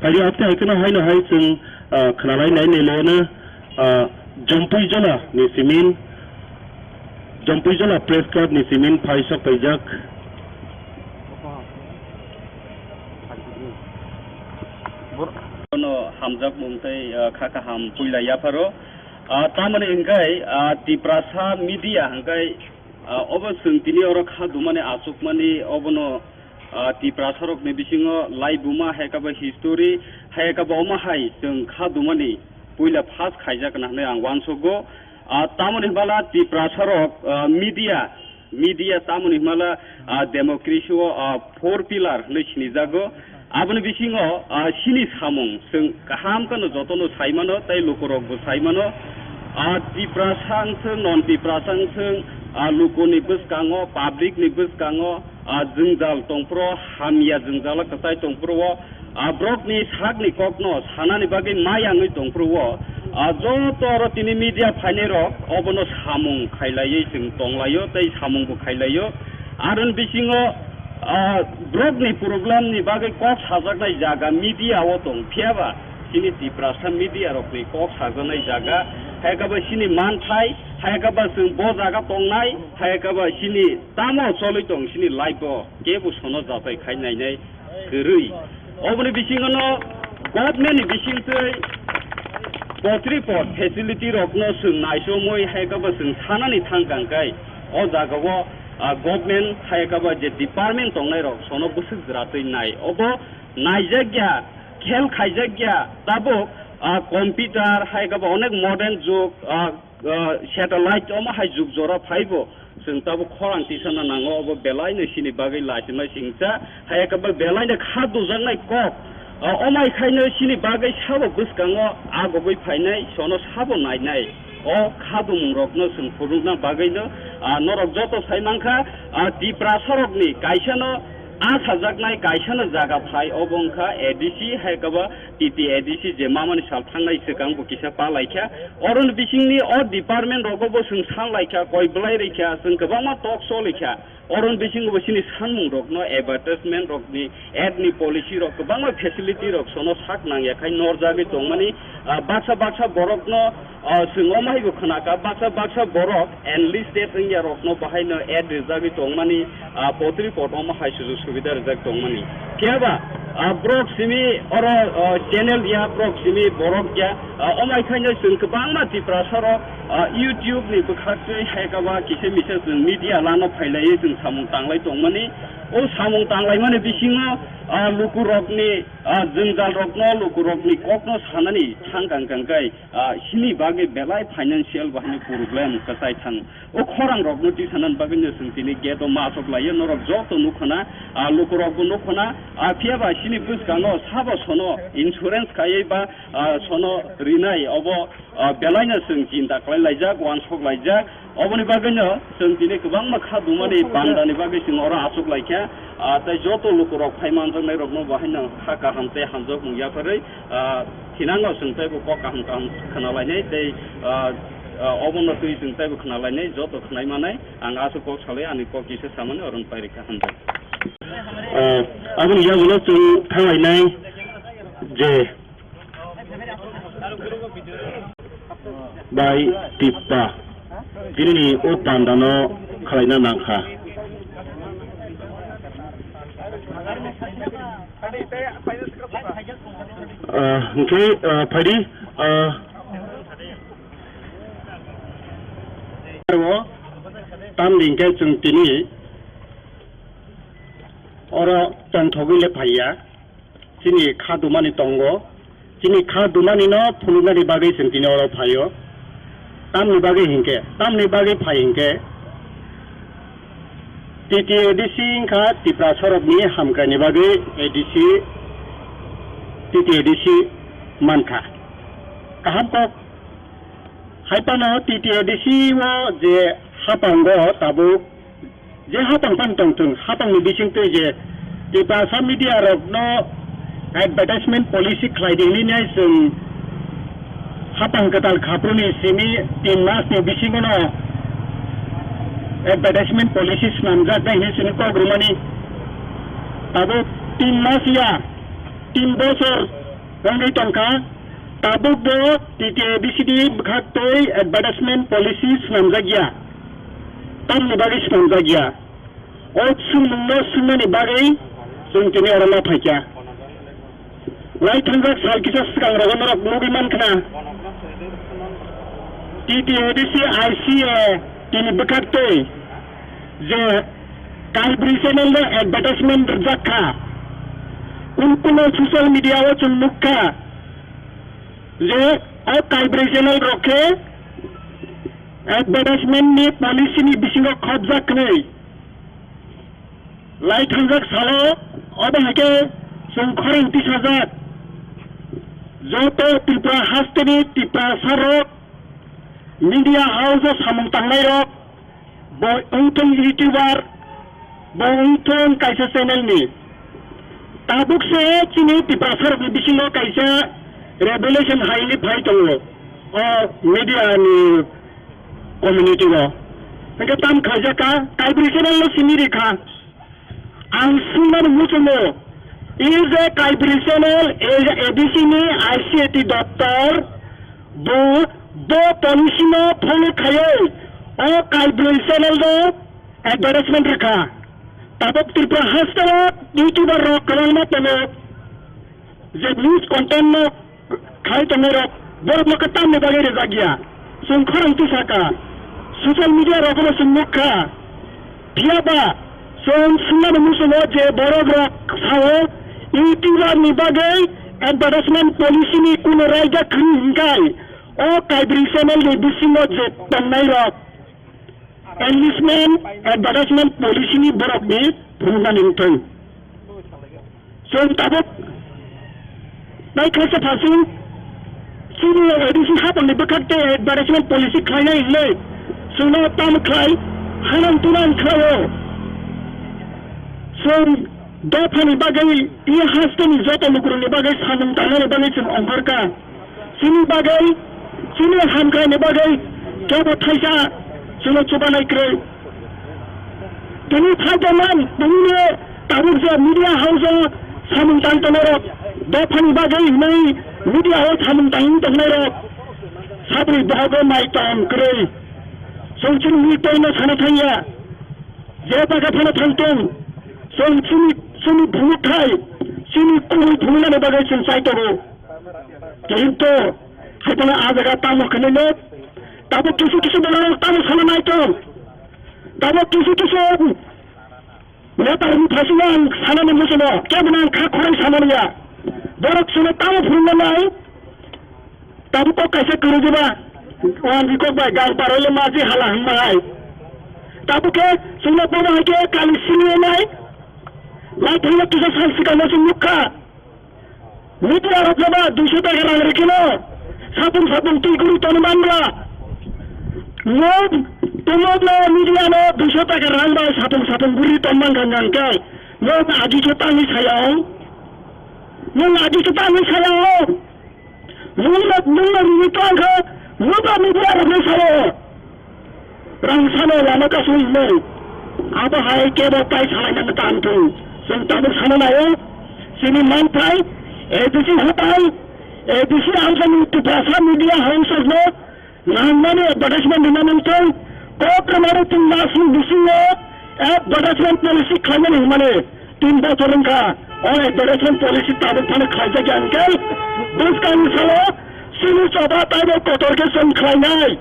Phaidi apte hai kheno haino hai chwng, ah, khwnalai nai nai leno, ah, Jompui Jola ni simin, Jompui Jola Press Club ni simin phai sok paijak. Bono hamjakmung tei, ah, kha kaham puila yapharo. Ah, tamoni hwnkhe, ah, Tiprasa media hwnkhe, ah, obo chwng tini oro kha dumani achukmani obono, ah, Tiprasarokni bisingo laibuma hai khe bo history hai khe bo omo hai chwng kha dumani puila first khaijak hwnwi ang uansugo. Ah, tamoni hwnba la Tiprasarok, ah, media Media tamoni hwnmala, ah, democracy o, ah, four pillar hwnwi sinijago. Aboni bisingo, ah, chini samung chwng kaham kheno jotono sai mano tei lukurokbo sai mano. Ah, Tiprasa wng thung, non Tiprasa wng thung, ah, lukuni bwskango, public ni bwskango, ah, jwngjal tongphuru, hamya jwngjalo kwchai tongphuru o, ah, borokni sakni kokno sanani bagwi mayangwi tongphuru o, ah, joto oro tini media phainairok obono samung khailaiwi chwng tonglaio tei samungbo khailaiyo. Aroni bisingo, ah, borokni problem ni bagwi kok sajaknai jaga media o tong, phiyaba chini Tiprasa media rokni kok sajaknai jaga, hai khe bo chini manthai, hai khe bo chwng bo jaga tongnai, hai khe bo chini tamo cholwi tong, chini life o kebo sono jatai khai nainai kwrwi. Oboni bisingono government ni bisingtwi poultry pot facility rokno chwng naisomwi hai khe bo chwng sanani thang kang khe o jagao, ah, government hai khe bo je department tongnai rok sono bwswk jwratwi nai. Obo naijakya, khel khaijakya tabuk, ah, computer hai khe bo onek modern jug, ah, ah, satellite omo hai jug jora phaibo. Chwng tabuk khorang tisana nango, obo belaino chini bagwi lachimai singcha, hai khe bo belaino kha dujaknai kok. Ah, omai khaino chini bagwi sabo bwskango agogwi phainai, sono sabo nainai. O kha dummungrokno chwng phunukna bagwino, ah, norok joto sai mankha, ah, Tiprasarokni kaisano a sajaknai kaisano jaga phai, obo wngkha A D C, hai khe bo T T A D C je mamani sal thangnai swkang bo kisa pa laikha. Oroni bisingni o department rogo bo chwng san laikha, koi belai rikha, chwng kwbangma talk show laikha. Oroni bisingo bo chini sanmung rokno, advertisement rokni, ad ni policy rok, kwbangma facility rok sono sak nangya khai norjagwi tongmani, ah, baksa baksa borokno, ah, chwng omo haibo khnakha, baksa baksa borok enlisted wngya rokno bahaino ad rijagwi tongmani, ah, poultry pot omo hai sujuk subida rijak tongmani. Phiya ba, ah, borok simi oro, ah, channel ya, borok simi borok ya, ah, omo hai khaino chwng kwbangma Tiprasa rok, ah, YouTube ni bwkhak twi hai khe ba kisa misa chwng media lano phailaiwi chwng samung tanglai tongmani. O samung tanglaimani bisingo, ah, lukurokni, ah, jwngjal rokno, lukurokni kokno sanani thang kang kang khe, ah, chini bagwi belai financial bahai problem kwchai thang. O khorang rokno tisanani bagwi no chwng tini gate o ma achuk laiyo, norok joto nukhuna, ah, lukurokbo nukhuna, ah, phiya ba chini bwskango sabo sono insurance khaiwi ba, ah, sono rinai obo, ah, belaino chwng chinta khlai laijak, uansuk laijak. Oboni bagwino chwng tini kwbangma kha dumani bandani bagwi chwng oro achuk laikha. Ah, tei joto lukurok phai manjaknai rokno bo haino kha kaham tei hamjakmung yapharwi, ah, thinango chwng teibo kok kaham kaham khna lainai tei, ah, Ah, obono twi chwng taibo khna lainai, joto khnai manai, ang aswk kok salai, ani kok kisa samani oro pairikha, hambai. Ah, aboni yagulo chwng thanglainai je bai Tipra tinini o pandano khwlaina nangkha. Ah, hwnkhe, ah, phaidi, ah, Aro tamni hwnkhe chwng tini oro tongthogwi le phaiya, chini kha dumani tongo, chini kha dumani no phunuknani bagwi chwng tini oro phaio. Tamni bagwi hinkhe, tamni bagwi phai hinkhe, T T A D C wngkha Tiprasarokni hamkraini bagwi A D C, T T A D C mankha. Kaham kok. Haiphano T T A D C o je hapango tabuk, je hapang phano tongthung, hapangni bisingtwi je Tiprasa media rokno advertisement policy khlai di hwnwi nai chwng hapang kwtal khapruni simi tin masni bisingono advertisement policy swnamjaknai hwnwi chwngno kok rwmani. Tabuk tin mas ya, tin bosor wngwi tongkha, tabukbo T T A D C ni bwkhaktwi advertisement policy swnamjakya, tamni bagwi swnamjakya. O swngmungno swngnani bagwi chwng tini oro ma phaikha. Lai thangjak sal kisa swkang rogo norok nugwi mankha na. T T A D C I C A tini bwkhaktwi je Kaibri channel no advertisement rwjak kha. Kun kuno social media o chwng nuk kha je o Kaibri channel rok khe advertisement ni policy ni bisingo khopjak hwnwi. Lai thangjak salo obo hai khe chwng khorang tisajak. Joto Tripura hasteni Tiprasa rok media house o samung tangnai rok, bo wngthung YouTuber, bo wngthung kaisa channel ni. Tabuk se chini Tiprasa rokni bisingo kaisa revelation hai ni phai tongo o media ni community o. Hingke tam khaijak kha, Kaibri channel no simi ri kha. Ang swngnani muchungo, is a Kaibri channel, is a A D C ni I C A T doptor, bo, bo policy no follow khaiwi, o Kaibri channel no advertisement rwkha. Tabuk Tripura hasteo YouTuber rok kwbangma tongo. Je news content no khai tongnai rok, borok no khe tamni bagwi rijak ya. Chwng khorang tisaka, social media rogo bo chwng nukha. Phiya ba chwng swngnani muchungo je borok rok sao, YouTuber ni bagwi advertisement policy ni kuno raida khwrwi hinkhai, o Kaibri channel ni bisingo je tongnai rok, enlistment advertisement policy ni borok ni phunuknani wngthung. Chwng tabuk bai khaisa phasing chini A D C hapang ni bwkhak tei advertisement policy khlainai hinwi chwngno tamo khlai hanang tunang khlaio. Chwng dophani bagwi tei hasteni joto lukurokni bagwi samung tangnani bagwi chwng ongkhorkha. Chini bagwi, chini hamkraini bagwi kebo thaisa chwngno chubanai kwrwi. Tini phaikhe man, tini tabuk je media house o samung tang tongnai rok, dophani bagwi hinwi media o samung tang tongnai rok, sabri bohogo nai tong kwrwi. Chwng chini mui tongno sana thangya, je jaga phano thang tong, chwng chini, chini phunukthai, chini kubui phunuknani bagwi chwng chai tongo. Kintu, hai phano ah jaga tamo khlaino, tabuk kisu kisu borok tamo sana nai tong. Tabuk kisu kisu netarni phaisingno ang sanani muchungo, kebono ang kha khorang sanaliya. Borok chwngno tamo phunukna nai, tabuk kok kaisa kwrwi diba, ang ri kok bai gang parole maji hala hwnma hai. Tabuk khe chwngno bono hai khe kali siniya nai, lai thangna kisa sal swkangno chwng nukha. Media rok jeba duiso taka rang rikino, sapung sapung twi guri tong manla. Nwng tumokno media no duiso taka rang bai sapung sapung guri tong man gang gang khe, nwng agi khe tangwi saya o. Nwng agi khe tangwi saya o. Nwng no, nwng no rwi tong khe, Nukha media rokno sao, rang sano lama kasui hinwi. Abo hai kebo tai salainani tang thung. Chwng tabuk sana naio, chini manthai, A D C hatai, A D C amsani Tiprasa media house rokno nangmani advertisement rwna nangthung. Kok rwmani chwng masni bisingo advertisement policy khlaimani hwnmani. Tin bochor wngkha o advertisement policy tabuk phano khlaijak ya hwnkhe bwskangni salo chini choba taibo kotor khe chwng khlainai.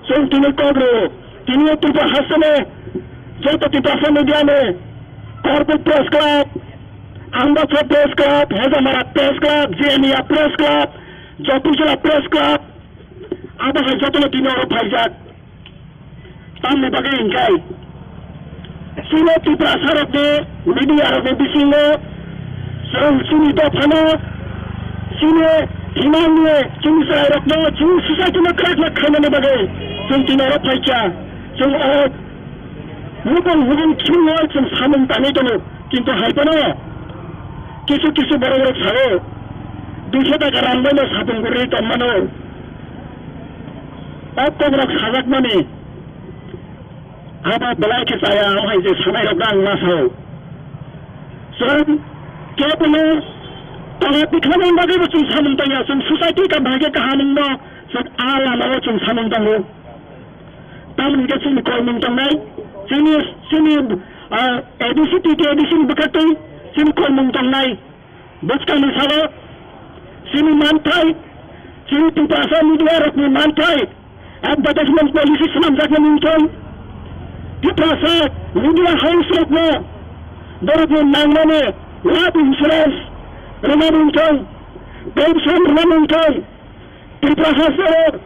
Chwng tini kok rw, tini Tripura hasteni joto Tiprasa media ni Korpuk Press Club, Ambasa Press Club, Hezamara Press Club, Jenia Press Club, Joypur Jila Press Club, abo hai jotono tini oro phaijak. Tamni bagwi hwnkhe chini Tiprasa rokni media rokni bisingo chwng chini dophano, chini himangni chini chwrairokno, chini society no kwrak kwrak khainani bagwi chwng tini oro phaikha. Chwng o nukung nukung chwngno chwng samung tangwi tongo, kintu hai phano kisu kisu borok rok sao, duiso taka rang bai no sapung gurwi tongmano. O kokrok sajakmani abo belai khe chaya, o hai je sanai rok ang ma sao. Chwng kebono tongwi tikhlani bagwi bo chwng samung tangya, chwng society ka bahai khe kaham wngno chwng a lama o chwng samung tango. Tamoni khe chini kormung tongnai, chini, chini, ah, A D C, T T A D C ni bwkhaktwi chini kormung tongnai. Bwskangni salo chini manthai, chini Tiprasa media rokni manthai, advertisement policy swnamjaknai wngthung. Tiprasa media house rokno borokni nangmani life insurance rwna wngthung, pension rwna wngthung. Tiprasa salo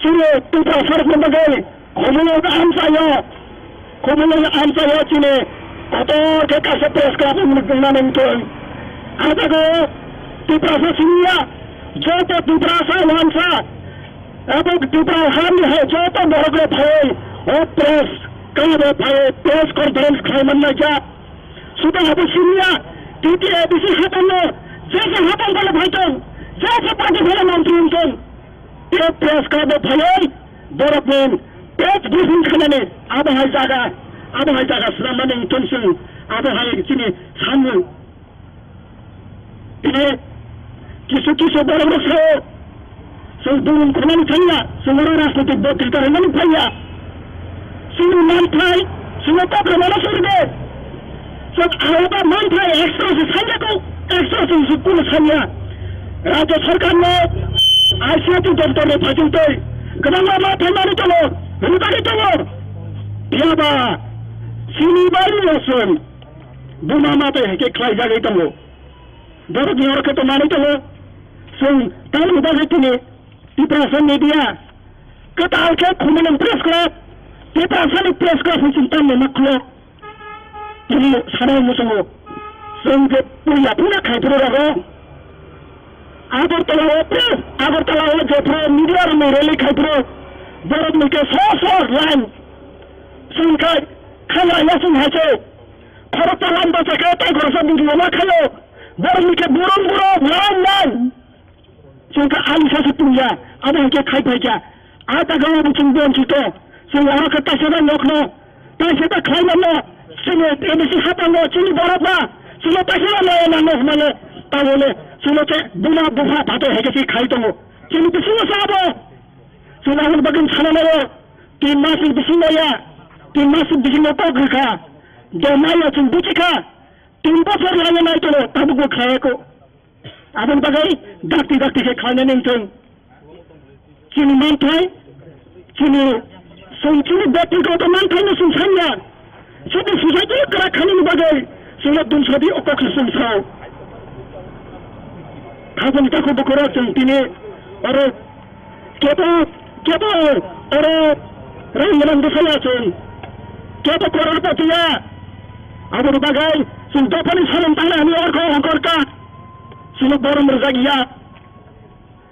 chini Tiprasa rokni bagwi khumulwng amchaio, khumulwng amchaio chini kotor khe kaisa press club wngmani wngthung. A jaga o Tiprasa siniya, joto Tiprasa wansa, abo Tipra hani hai joto borok rok phaiwi o press club o phaiwi press conference khlai man nai kha. Suda abo siniya, T T A D C hatam no, jesa hatam phano phaitong, jesa party phano mantri wngtong. Tei press club o phaiwi borokni press briefing khainani abo hai jaga, abo hai jaga swnamani wngthung chwng, abo hai chini samung. Tini kisu kisu borok rok sao, chwng bumung khwnani thangya, chwng oro rajnitik botrika rwnani phaiya. Chini manthai, chini kok rwmano suri de. Chwng alaba manthai extra se sanya ko, extra se se kuno sanya. Rajya sarkar no I C I T doptor ni phaichung tei kwbangma manthai manwi tongo, rwjagwi tongo. Phiyaba chini bari rosong buma matai hai khe khlai jagwi tongo. Borok ni oro khe to manwi tongo. Chwng tamni bagwi tini Tiprasa media kwtal khe Khumulwng Press Club, Tiprasani Press Club hwn chwng tamni ma khulo. Tini sanai muchungo chwng je puila puila khai phuru rogo. Agartala o press, Agartala o jephru media rokni rally khai phuru borokni khe sor sor line chwng khai khagra yasung hai se. Khoroksa line bachai khe tei khoroksa video ma khaio. Borokni khe burum burum line line. Chwng khe ani sasu tungya, abo hai khe khai phaikha. A jaga o bo chwng bon chito. Chwng oro khe taisa da nokno, taisa da khlai mano. Chini A D C hapango, chini borok ba, chini taisa da naya nango hwnmale, tabole, chini khe buma bupha phato hai khe se khai tongo. Chini bisingo sa abo. Chwng aboni bagwi sana naio. Tin mas ni bisingo ya. Tin mas ni bisingo kok rwkha. De mayo chwng buchikha. Tin bochor laiya nai tongo, tabukbo khlaiya kho. Aboni bagwi dakti dakti khe khlainani wngthung. Chini manthai, chini, chwng chini byaktigoto manthai no chwng sanya. Chini society kwrak khainani bagwi chwngno dumsadi o kok se chwng sao. Khajang takhuk bukhurok chwng tini oro kebo, kebo oro rang gwnang bwsaya chwng. Kebo koror patiya. Aboni bagwi chwng dophani salon tangnai hwnwi orkho ongkor kha. Chwngno borom rwjak ya.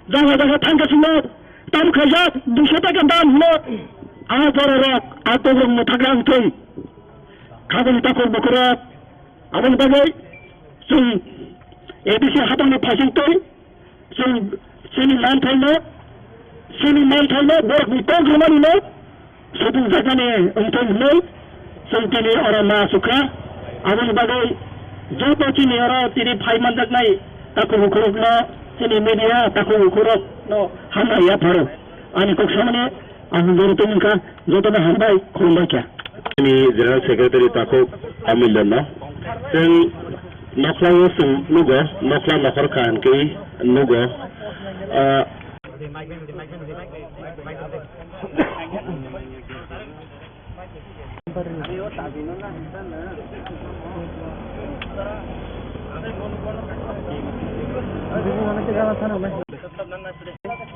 Jaga jaga thangkhe chwngno tam khaijak, duiso taka dam hino. A bororok, a tokrok mwthakra wngthung. Khajang takhuk bukhurok. Aboni bagwi chwng A D C haphangni phaisingtwi chwng chini manthaino Chini manthaino borokni kok rwmanino sotung jakmani wngthang hwnwi chwng tini oro ma asukha. Aboni bagwi joto chini oro tini phai manjaknai takhuk bukhurokno, chini media takhuk bukhurokno hambai yapharo. Ani kok samani ang jori tongmwkha, jotono hambai, khulumbai kha. Chini General Secretary takhuk Amilano. Chwng nokhlao chwng nugo, nokhla nokhor kaham khe nugo. Ah,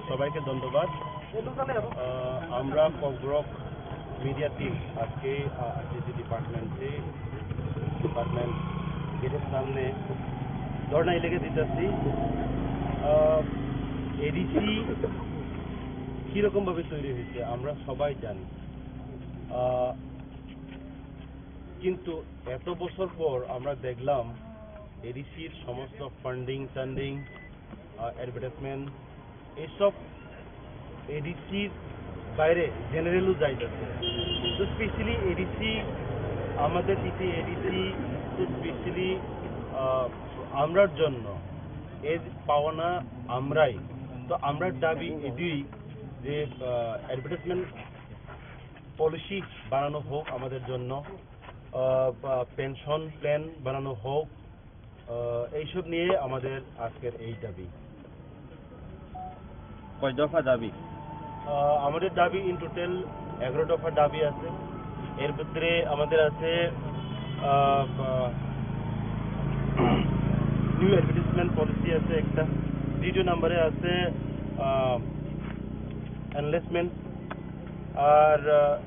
সবাইকে ধন্যবাদ। আহ, আমরা Kokborok media team আজকে, আহ, আইসিটি ডিপার্টমেন্টে, ডিপার্টমেন্ট গেটের সামনে ধর্ণায় লেগে দিতেছি। আহ, এডিসি কীরকমভাবে তৈরি হয়েছে আমরা সবাই জানি। আহ, কিন্তু এত বছর পর আমরা দেখলাম এডিসির সমস্ত ফান্ডিং টান্ডিং, আহ, অ্যাডভার্টাইজমেন্ট, এইসব এডিসির বাইরে জেনারেলও যাইতেছে। তো স্পেশালি এডিসি, আমাদের ইতি এডিসি তো স্পেশালি, আহ, আমরার জন্য এর পাওনা আমরাই। তো আমরার দাবি এটাই যে, আহ, অ্যাডভার্টাইজমেন্ট পলিসি বানানো হোক আমাদের জন্য, আহ, বা পেনশন প্ল্যান বানানো হোক, আহ, এইসব নিয়ে আমাদের আজকের এই দাবি। কয় দফা দাবি? আহ, আমাদের দাবি ইন টোটাল এগারো দফা দাবি আছে। এর ভিতরে আমাদের আছে, আহ, আহ, নিউ অ্যাডভার্টাইজমেন্ট পলিসি আছে একটা, দ্বিতীয় নম্বরে আছে, আহ, এনলেসমেন্ট, আর, আহ,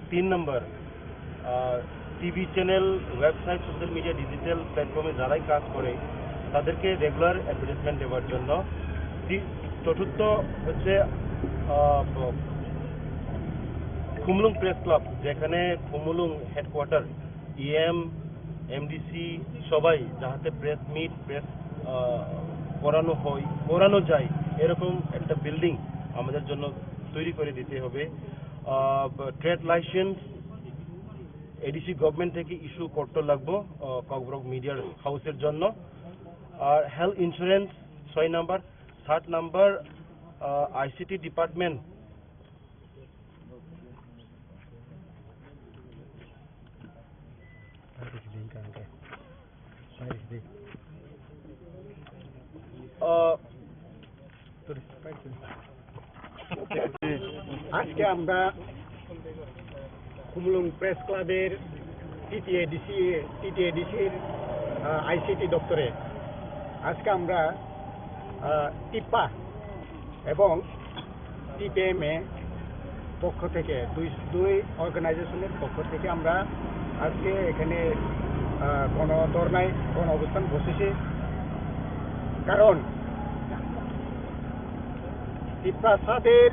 তিন নম্বর, আহ, TV channel, website, social media, digital প্ল্যাটফর্মে যারাই কাজ করে, তাদেরকে রেগুলার অ্যাডভার্টাইজমেন্ট দেওয়ার জন্য। তি-, চতুর্থ হচ্ছে, আহ, খুমুলুং প্রেস ক্লাব, যেখানে খুমুলুং হেডকোয়ার্টার, ইএম, এমডিসি সবাই যাতে প্রেস মিট, প্রেস, আহ, করানো হয়, করানো যায়, এরকম একটা বিল্ডিং আমাদের জন্য তৈরি করে দিতে হবে। আহ, ট্রেড লাইসেন্স এডিসি গভর্নমেন্ট থেকে ইস্যু করতে লাগবো, আহ, ককবরক মিডিয়ার হাউসের জন্য। আর হেলথ ইন্স্যুরেন্স ছয় নাম্বার, সাত নাম্বার, আহ, আইসিটি ডিপার্টমেন্ট। আহ, আজকে আমরা খুমুলুং প্রেস ক্লাবের টিটিএডিসি, টিটিএডিসির, আহ, আইসিটি দপ্তরে আজকে আমরা, আহ, টিপ্পা এবং টিপিএমএ পক্ষ থেকে, দুই, দুই অর্গানাইজেশনের পক্ষ থেকে আমরা আজকে এখানে, আহ, গণ ধর্নায়, গণ অবস্থান বসেছি। কারণ তিপ্রাসাদের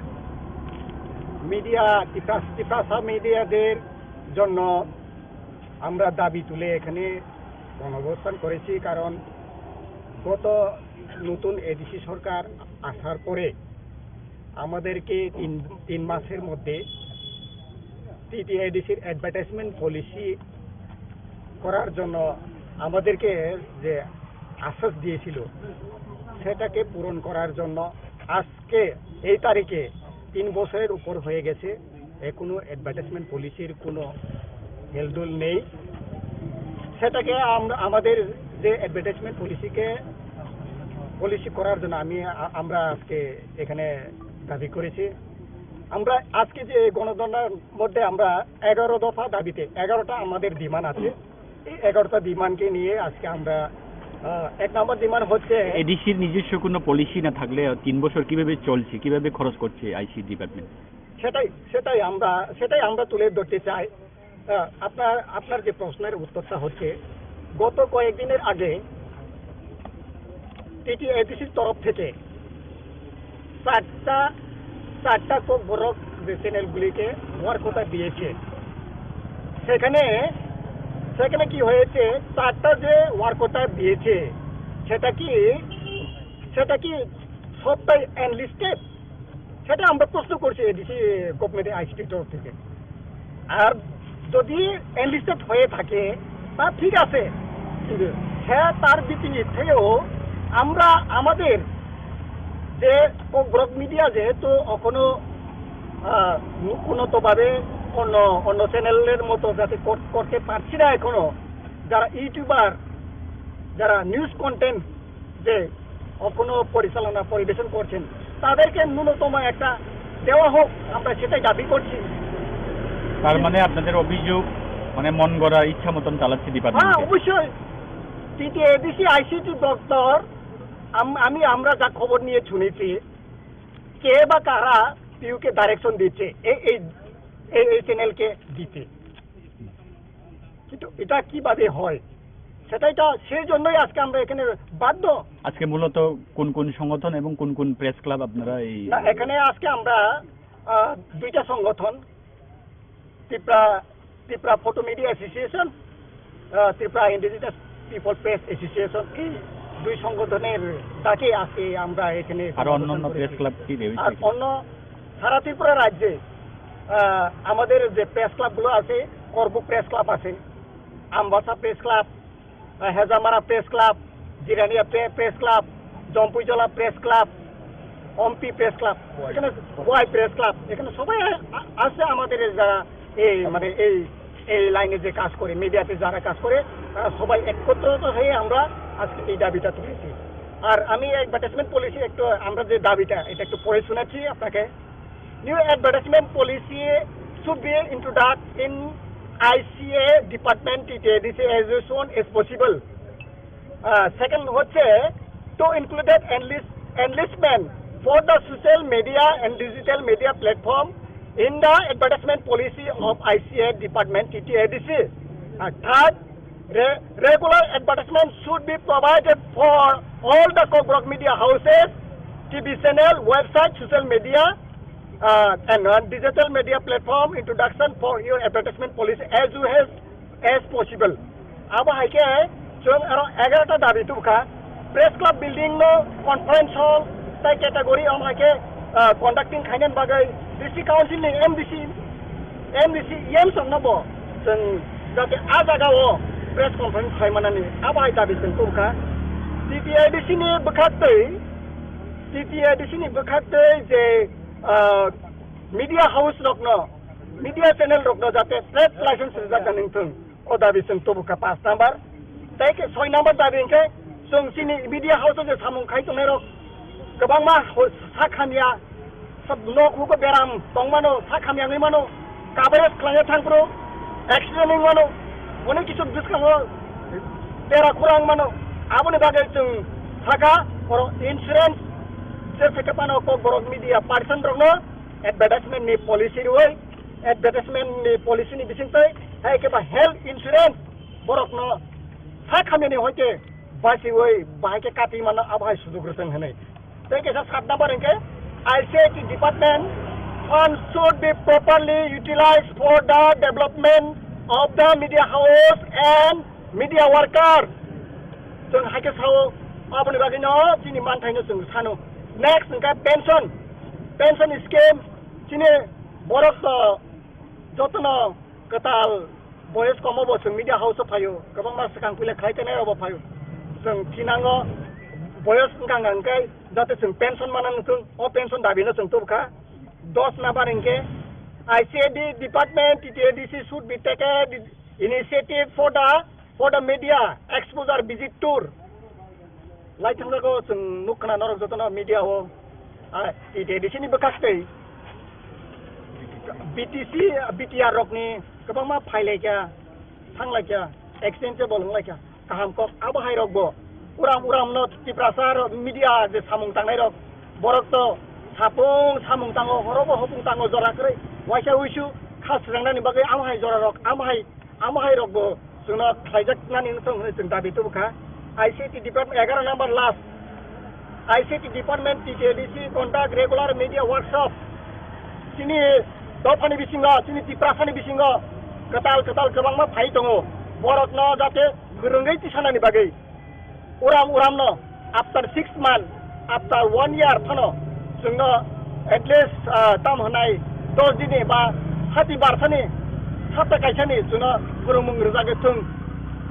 মিডিয়া, তিপ্রা-, তিপ্রাসা মিডিয়াদের জন্য আমরা দাবি তুলে এখানে গণঅবস্থান করেছি। কারণ গত নতুন এডিসি সরকার আসার পরে আমাদেরকে তিন, তিন মাসের মধ্যে টিটিএডিসির অ্যাডভার্টাইজমেন্ট পলিসি করার জন্য আমাদেরকে যে আশ্বাস দিয়েছিল, সেটাকে পূরণ করার জন্য আজকে এই তারিখে তিন বছরের উপর হয়ে গেছে, এখনো অ্যাডভার্টাইজমেন্ট পলিসির কোনো হেলদোল নেই। সেটাকে আমরা, আমাদের যে অ্যাডভার্টাইজমেন্ট পলিসিকে, পলিসি করার জন্য আমি, আ-, আমরা আজকে এখানে দাবি করেছি। আমরা আজকে যে গণধর্নার মধ্যে আমরা এগারো দফা দাবিতে, এগারোটা আমাদের ডিমান্ড আছে। এই এগারোটা ডিমান্ডকে নিয়ে আজকে আমরা, আহ, এক নম্বর ডিমান্ড হচ্ছে এডিসির নিজস্ব কোনো পলিসি না থাকলে তিন বছর কিভাবে চলছে, কিভাবে খরচ করছে আইসি ডিপার্টমেন্ট? সেটাই, সেটাই আমরা, সেটাই আমরা তুলে ধরতে চাই। আহ, আপনার, আপনার যে প্রশ্নের উত্তরটা হচ্ছে, গত কয়েকদিনের আগে টিটিএডিসির তরফ থেকে চারটা, চারটা ককবরক যে চ্যানেলগুলিকে ওয়ার্ক কোটা দিয়েছে, সেখানে, সেখানে কি হয়েছে, চারটা যে ওয়ার্ক কোটা দিয়েছে, সেটা কি, সেটা কি সবটাই আনলিস্টেড? এটা আমরা প্রশ্ন করছি এডিসি গভর্নমেন্ট আইসিটির তরফ থেকে। আর যদি এনলিস্টেড হয়ে থাকে, তা ঠিক আছে, কিন্তু সে তার বিপরীত থেকেও আমরা আমাদের যে ক-, গ্রক মিডিয়া যেহেতু এখনো, আহ, উন্নতভাবে অন্য, অন্য চ্যানেলের মতো যাতে কর-, করতে পারছি না এখনো, যারা ইউটিউবার, যারা নিউজ কন্টেন্ট যে এখনো পরিচালনা পরিবেশন করছেন, তাদেরকে ন্যূনতম একটা দেওয়া হোক, আমরা সেটাই দাবি করছি। তার মানে আপনাদের অভিযোগ, মানে, মন গড়া ইচ্ছা মতন চালাচ্ছে হ্যাঁ, ডিপার্টমেন্টে? অবশ্যই। টিটিএডিসি আইসিটি দপ্তর, আম-, আমি, আমরা যা খবর নিয়ে শুনেছি, কে বা কারা পিউকে ডাইরেকশন দিচ্ছে এই, এই, এই, এই চ্যানেলকে দিতে। কিন্তু এটা কিভাবে হয়, সেটাই তো, সেই জন্যই আজকে আমরা এখানে বাধ্য। আজকে মূলত কোন কোন সংগঠন এবং কোন কোন প্রেস ক্লাব আপনারা এই না, এখানে আজকে আমরা, আহ, দুইটা সংগঠন, Tripura, Tripura photo media association, আহ, Tripura indigenous people press association, এই দুই সংগঠনের ডাকে আজকে আমরা এখানে আরো সমাবেশ অন্যান্য করেছি। প্রেস ক্লাব কি রয়েছে আর কি? অন্য সারা ত্রিপুরা রাজ্যে, আহ, আমাদের যে প্রেস ক্লাবগুলো আছে, করবুক প্রেস ক্লাব আছে, আমবাসা প্রেস ক্লাব, আহ, হেজামারা প্রেস ক্লাব, জিরানিয়া প্রে-, press club, Jampuijala press club, Ampi press club, এখানে ওয়াই প্রেস ক্লাব, এখানে সবাই আ-, আ-, আছে আমাদের এই যারা এই মানে এই, এই লাইনে যে কাজ করে, মিডিয়াতে যারা কাজ করে, তারা সবাই একত্রিত হয়ে আমরা আজকে এই দাবিটা তুলেছি। আর আমি অ্যাডভার্টাইজমেন্ট পলিসি একটু, আমরা যে দাবিটা, এটা একটু পড়ে শোনাচ্ছি আপনাকে। New advertisement policy should be introduced in I C A department, T T A D C as soon as possible. Uh, second হচ্ছে to include enlist, enlistment for the social media and digital media platform in the advertisement policy of I C A department, T T A D C. Uh, third, re-, regular advertisement should be provided for all the Kokborok media houses, T V channel, website, social media, uh, and uh, digital media platform introduction for your advertisement policy as you have as possible. Abo hai khe chwng aro egarota dabi tubukha, press club building no, conference hall tai category, omo hai khe, uh, conducting khainani bagwi district council ni M D C, M D C, E M song no bo chwng jate a jaga o press conference khai manani abo hai dabi chwng tubukha. T T A D C ni bwkhak twi, T T A D C ni bwkhak twi je, uh, media house rok no, media channel rok no jate trade license rijak nang thung. O dabi chwng tubukha paanch number. Tei khe soi number dabi hwnkhe chwng chini media house o je samung khai tongnai rok kwbangma ho-, sak hamya, sab nok hugo beram tongmano, sak hamya wngwi mano, coverage khlaiya thangphuru accident wngwi mano, onek kisu bwskango bera khura wngmano. Aboni bagwi chwng sakha oro insurance je theke phano Kokborok media person rokno advertisement ni policy rwui, advertisement ni policy ni bisingtwi, hai khe ba health insurance borok no sak hamya ni hoite basiui bahai khe kati mano abo hai sujuk rwchwng hinui. Tei kaisa sat number hwnkhe I C I T department funds should be properly utilized for the development of the media house and media worker. Chwng hai khe sao, aboni bagwi no chini manthai no chwng sano. Next hwnkhe pension, pension scheme, chini borok, uh, jotono kwtal boyos komo bo chwng media house o phaio, kwbangma swkang puila khlai tenai rok bo phaio. Chwng thinango boyos wngkha hwnkhe jate chwng pension mana nukung, o pension dabi no chwng tubukha. Dos number hwnkhe I C A D department, T T A D C should be taken initiative for the, for the media exposure visit tour. Laithangjago chwng nuk khna norok jotono media o, ah, T T A D C ni bwkhak tei B T C, B T R rokni kwbangma phailaikha, thanglaikha, accident table wnglaikha, kaham kok abo hai rokbo uram uram no Tiprasa rok media je samung tangnai rok, borok to sapung samung tango, horobo hopung tango, jora kwrwi waisa wisu kha swnamnani bagwi amo hai jora rok, amo hai Amo hai rokbo chwngno khlaijak nani wngthong hwnwi chwng dabi tubukha. I C T department, egaroh number last. I C T department, T T A D C conduct regular media workshop. Chini dophani bisingo, chini Tiprasani bisingo kwtal kwtal kwbangma phai tongo. Borokno jate kwrwngwi tisanani bagwi. Uram uram no, after six month, after one year phano chwngno At least, ah, tam hwnai dos dini ba hati barsani sapta kaisani chwngno phwrwngmung rwjagwi thung,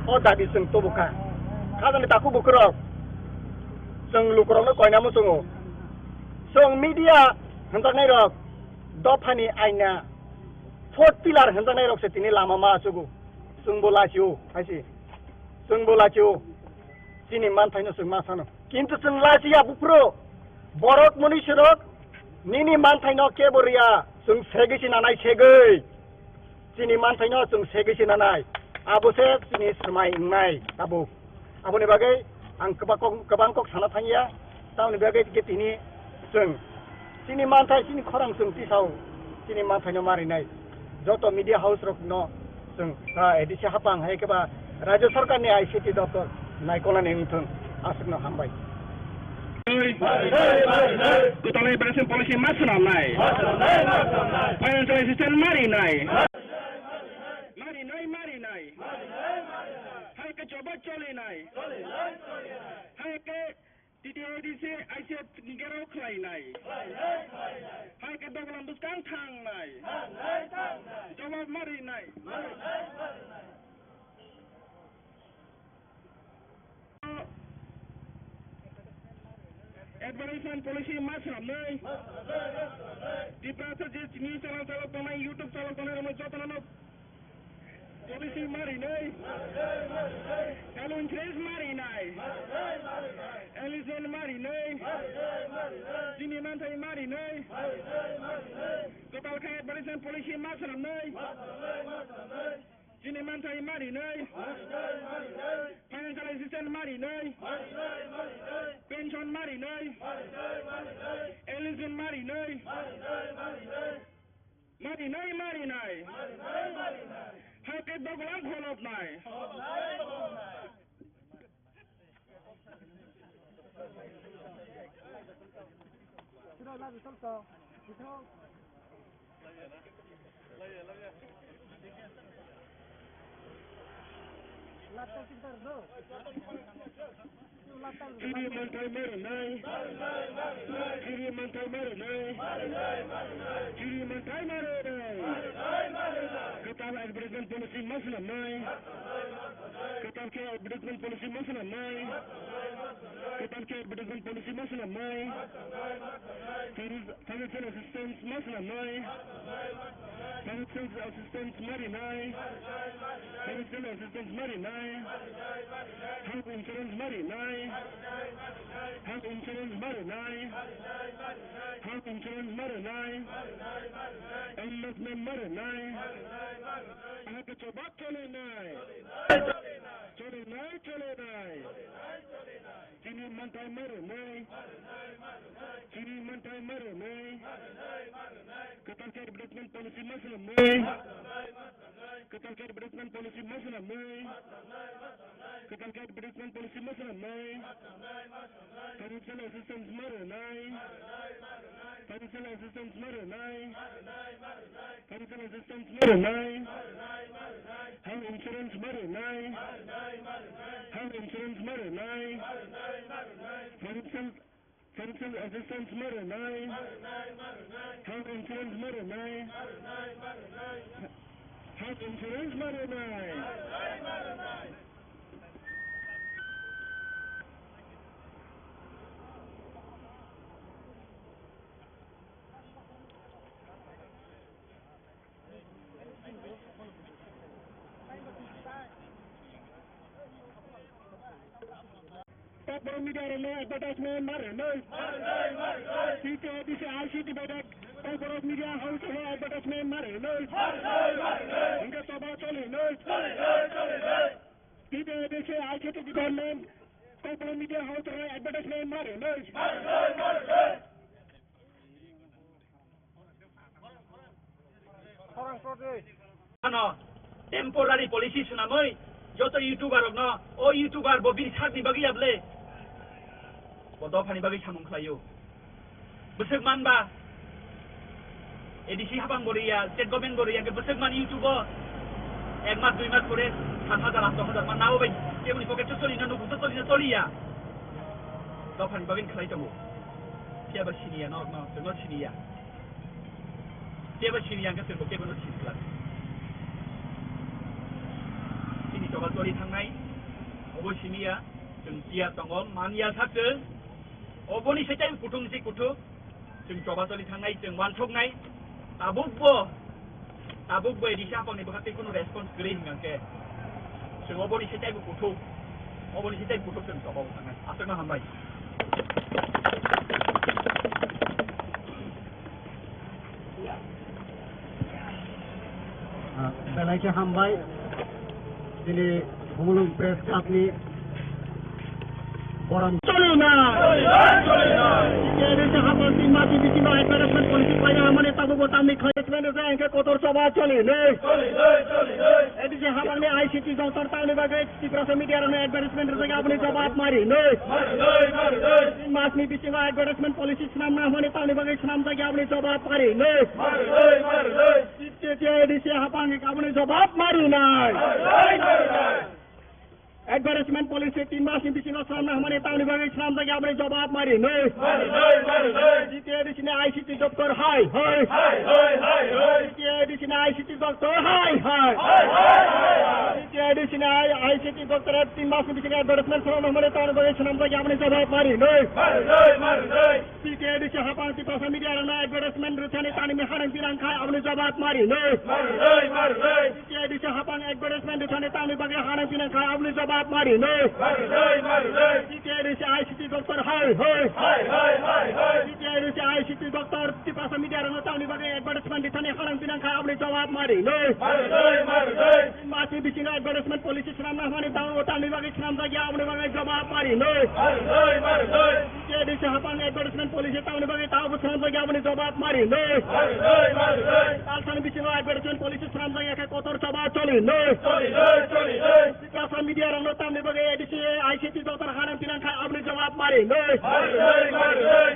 o dabi chwng tubukha. Khajani takhuk bukhurok chwng lukurokno koina muchungo. Chwng media hwnjaknairok dophani aina fourth pillar hwnjaknairokse tini lama ma achugo. Chwngbo lachio, haisi. Chwngbo lachio. Chini manthaino chwng ma sano. Kintu chwng lachiya buphuru. Borok mwnwi swnok nini manthaino kebo riya. Chwng segwi se nanai segwi. Chini manthaino chwng segwi se nanai. Abo se chini swmai wngnai tabuk. Aboni bagwi ang kwbang kok, kwbang kok sana thangya. Tamoni bagwi khe tini chwng chini manthai, chini khorang chwng tisao chini manthaino marinai. Joto media house rokno chwng, ah, A D C hapang hai khe ba Rajya Sarkarni I C T doptor naikolnani wngthung, aswkno hambai. Kwtal immigration policy ma swnamnai. Financial assistance marinai. Marinai, marinai. Hai khe choba cholinai. Hai khe T T A D C I C F ni gerao khlainai. Hai khe doglam bwskang thangnai. Jawab marinai. Advertisement policy ma swnamnai. Tiprasa je news channel chalok tongnai, YouTube chalok tongnai, rokno jotono policy marinai. Health insurance marinai. Health insurance marinai. Chini manthai marinai. Kwtal khe advertisement policy ma swnamnai. Chini manthai marinai. Financial assistance marinai. Pension marinai. Eligible marinai. Marinai, marinai. Hai khe doglam kholopnai. Chini manthai marinai. Chini manthai marinai. Chini manthai marinai. Kwtal advertisement policy ma swnamnai. Kwtal khe advertisement policy ma swnamnai. Kwtal khe advertisement policy ma swnamnai. Financial assistance ma swnamnai. Financial assistance marinai. Financial assistance marinai. Health insurance marinai. Health insurance marinai. Health insurance marinai. Enlistment marinai. Ahake choba cholinai. Cholinai, cholinai. Chini manthai marinai. Chini manthai marinai. Kwtal khe advertisement policy ma swnamnai. Kwtal khe advertisement policy ma swnamnai. Kwtal khe advertisement policy ma swnamnai. Financial assistance marinai. Financial assistance marinai. Financial assistance marinai. Health insurance marinai. Health insurance marinai. Financial, financial assistance marinai. Health insurance marinai. Health insurance marinai. Kokborok media rokno advertisement ma rwnai. T T A D C I C T bai da Kokborok media house rokno advertisement ma rwnai. Hingke choba cholinai. T T A D C I C T department Kokborok media house rokno advertisement ma rwnai. Ano temporary policy swnamwi joto YouTuber rokno, o YouTuber bo bini sakni bagwi ya ble? Bo dophani bagwi samung khlaio. Bwswk manba A D C habang bo riya, state government bo riya, hwnkhe bwswk man YouTube o ek mas, dui mas pore sat hajar, aat hajar man nabo bai keboni pocket o choli na, nukhung o choli na choliya. Dophani bagwi khlai tongo. Kebo siniya, no, no, chwngno siniya. Kebo siniya hwnkhe chwngbo kebono siniya. Chini choba choli thangnai, obo siniya, chwng tiyar tongo, manya sa chwng. Oboni se tei kuthung si kuthung, chwng choba choli thangnai, chwng wansuknai, tabukbo Tabuk bai risa haphangni bwkha tei kunu response kwrwi hwnkhe, chwng oboni se taibo kuthuk, oboni se taibo kuthuk chwng tobao thangnai. Aswkno hambai. Ah, belai khe hambai. Chini Bumulung Press Club ni Borom choli na. Choli na, choli na. Kebo se haphang tin mas ni bisingo advertisement policy paina hamani tabukbo tamni khlai advertisement rwjak hwnkhe kotor choba choli nai. Choli nai, choli nai. A D C haphangni I C T doctor tamni bagwi Tiprasa media rokno advertisement rwjak aboni jawab mari nai. Mari nai, mari nai. Tin mas ni bisingo advertisement policy swnamna hamani tamni bagwi swnamjak aboni jawab mari nai. Mari nai, mari nai. T T A D C haphang aboni jawab mari nai. Mari nai, mari nai. Advertisement policy tin mas ni bisingo swnamna hamani tamni bagwi swnamjak aboni jawab mari nai. Mari nai, mari nai. T T A D C ni I C T doctor hai hai. Hai, hai, hai, hai. T T A D C ni I C T doctor hai hai. Hai, hai, hai, hai. T T A D C ni I C T doctor tin mas ni bisingo advertisement swnamna hamani tamni bagwi swnamjak aboni jawab mari nai. Mari nai, mari nai. T T A D C haphang Tiprasa media rokno advertisement rwthani tamni hanang pinang khai aboni jawab mari nai. Mari nai, mari nai. T T A D C haphang advertisement rwthani tamni bagwi hanang pinang khai aboni jawab mari nai. Mari nai, mari nai. T T A D C I C T doctor hai hai. Hai, hai, hai, hai. T T A D C I C T doctor Tiprasa media rokno tamni bagwi advertisement rwthani hanang pinang khai aboni jawab mari nai. Mari nai, mari nai. Tin mas ni bisingo advertisement policy swnamna hamani tabukbo tamni bagwi swnamjak ya aboni bagwi jawab mari nai. Mari nai, mari nai. T T A D C haphang advertisement policy tamni bagwi tabukbo swnamjak ya aboni jawab mari nai. Mari nai, mari nai. Talsani bisingo advertisement policy swnamjak ya khe kotor choba choli nai. Choli nai, choli nai. Tiprasa media rokno tamni bagwi A D C I C T doctor hanang pinang khai aboni jawab mari nai. Mari nai, mari nai.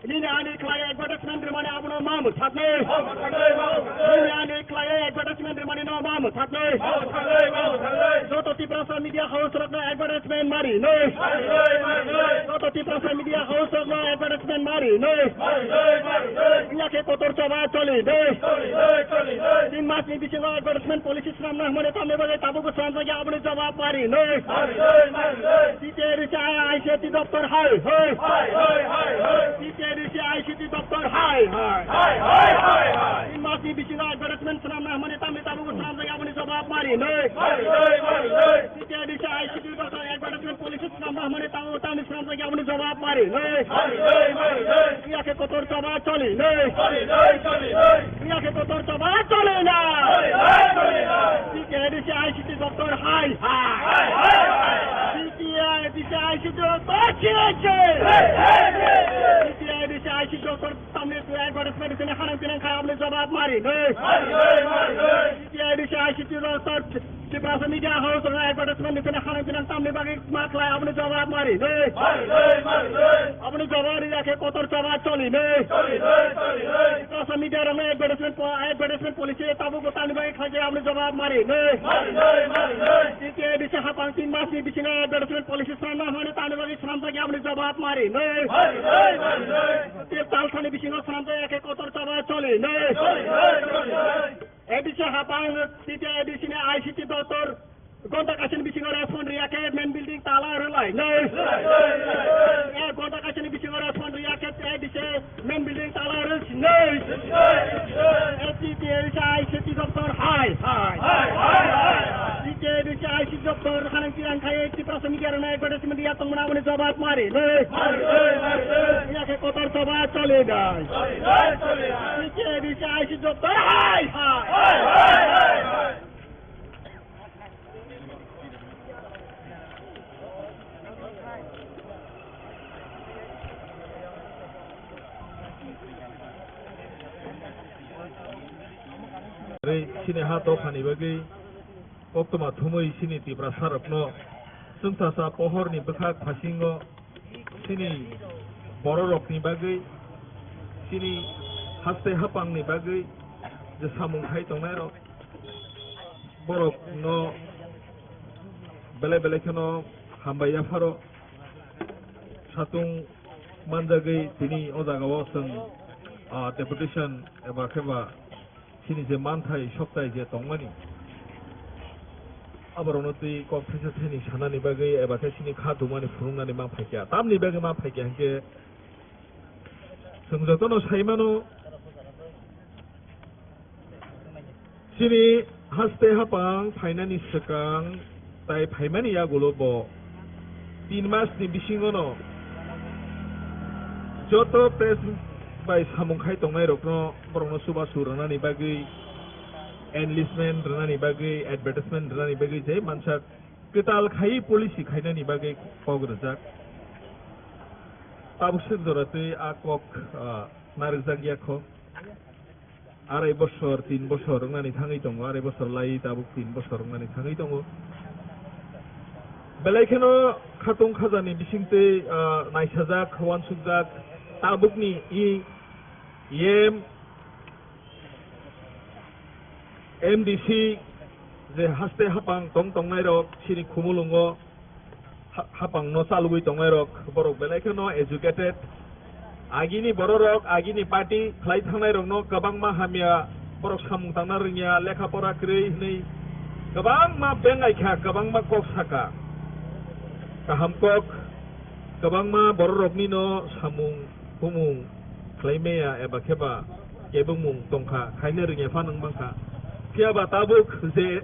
Nini ani khlai advertisement rwmani abono ma mwthaknai. Ma mwthaknai, ma mwthaknai. Nini ani khlai advertisement rwmani no ma mwthaknai. Ma mwthaknai, ma mwthaknai. Joto Tiprasa media house rokno advertisement mari nai. Mari nai, mari nai. Joto Tiprasa media house rokno advertisement mari nai. Mari nai, mari nai. Wngya khe kotor choba choli nai. Choli nai, choli nai. Tin mas ni bisingo advertisement policy swnamna hamani tamni bagwi tabukbo swnamjak ya aboni jawab mari nai. Mari nai, mari nai. T T A D C I C T doctor hai hai. Hai, hai, hai, hai. T T A D C I C T doctor hai hai. Hai, hai, hai, hai. Tin mas ni bisingo advertisement swnamna hamani tamni tabukbo swnamjak ya aboni jawab mari nai. Mari nai, mari nai. T T A D C I C T doctor advertisement policy swnamna hamani tabukbo tamni swnamjak ya aboni jawab mari nai. Mari nai, mari nai. Wngya khe kotor choba choli nai. Choli nai, choli nai. Wngya khe kotor choba choli nai. Choli nai, choli nai. T T A D C I C T doctor hai hai. Hai, hai, hai, hai. T T A D C I C T doctor chili chili. Hai, hai, hai, hai. T T A D C I C T doctor tamni advertisement rwthani hanang pinang khai aboni jawab mari nai. Mari nai, mari nai. T T A D C I C T doctor Tiprasa media house rokno advertisement rwthani hanang pinang tamni bagwi ma khlai aboni jawab mari nai. Mari nai, mari nai. Aboni jawab rwya khe kotor choba choli nai. Choli nai, choli nai. Tiprasa media rokno advertisement po-, advertisement policy tabukbo tamni bagwi khlai khe aboni jawab mari nai. Mari nai, mari nai. T T A D C haphang tin mas ni bisingo advertisement policy swnamna hamani tamni bagwi swnamjak ya aboni jawab mari nai. Mari nai, mari nai. Talsani bisingo swnamjak ya khe kotor choba choli nai. Choli nai, choli nai. A D C haphang T T A D C ni I C T doctor gonta kaisani bisingo respond rwya khe main building tala rwlai nai. Eh, gonta kaisani bisingo respond rwya khe A D C main building tala rwlai nai. Eh, T T A D C I C T doctor hai hai. Hai, hai, hai, hai. T T A D C I C T doctor hanang tirang khai Tiprasa media rokno advertisement ya tongmani aboni jawab mari nai. Mari nai, mari nai. Ya khe kotor choba choli nai. Choli nai, choli nai. T T A D C I C T doctor hai hai. Hai, hai, hai, hai. Tei chini ha dophani bagwi koktwma thumwi chini Tiprasarokno chwngsacha pohorni bwkhak phasingo chini bororokni bagwi, chini haste haphangni bagwi je samung khai tongnairok, borokno belai belai kheno hambai yapharo. Satung Manjagwi tini o jagao chwng, ah, deputation eba khe ba chini je manthai soktai je tongmani, aborokno twi kok thaisa thaini sanani bagwi eba khe chini kha dumani phunuknani ma phaikha. Tamni bagwi ma phaikha hinkhe chwng jotono saimano, chini haste hapang phainani swkang tai phaimani yagulo bo tin mas ni bisingono joto press bai samung khai tongnai rokno, borokno chubachu rwnani bagwi, enlistment rwnani bagwi, advertisement rwnani bagwi je mansak kwtal khai policy khainani bagwi kok rwjak. Tabuk sir jora twi a kok, ah, narwkjak ya kho. Arai bosor, tin bosor wngnani thangwi tongo, arai bosor lai tabuk tin bosor wngnani thangwi tongo. Belai kheno khatung khajani bisingtwi, ah, naisajak, uansukjak, tabukni i M, M D C, je haste hapang tong tongnai rok, chini khumulwngo, ha-, hapang no chalwi tongnai rok, borok belai kheno educated. Agini borok rok, agini party khlai thangnai rok no kwbangma hamya, borok samung tangna rwngya, lekha pora kwrwi hwnwi kwbangma bengai kha, kwbangma kok saka. Kaham kok, kwbangma borok rokni no samung humung khlai maya eba khe ba kebengmung tongkha, khaina rwngya pha nang mankha. Phiya ba tabuk je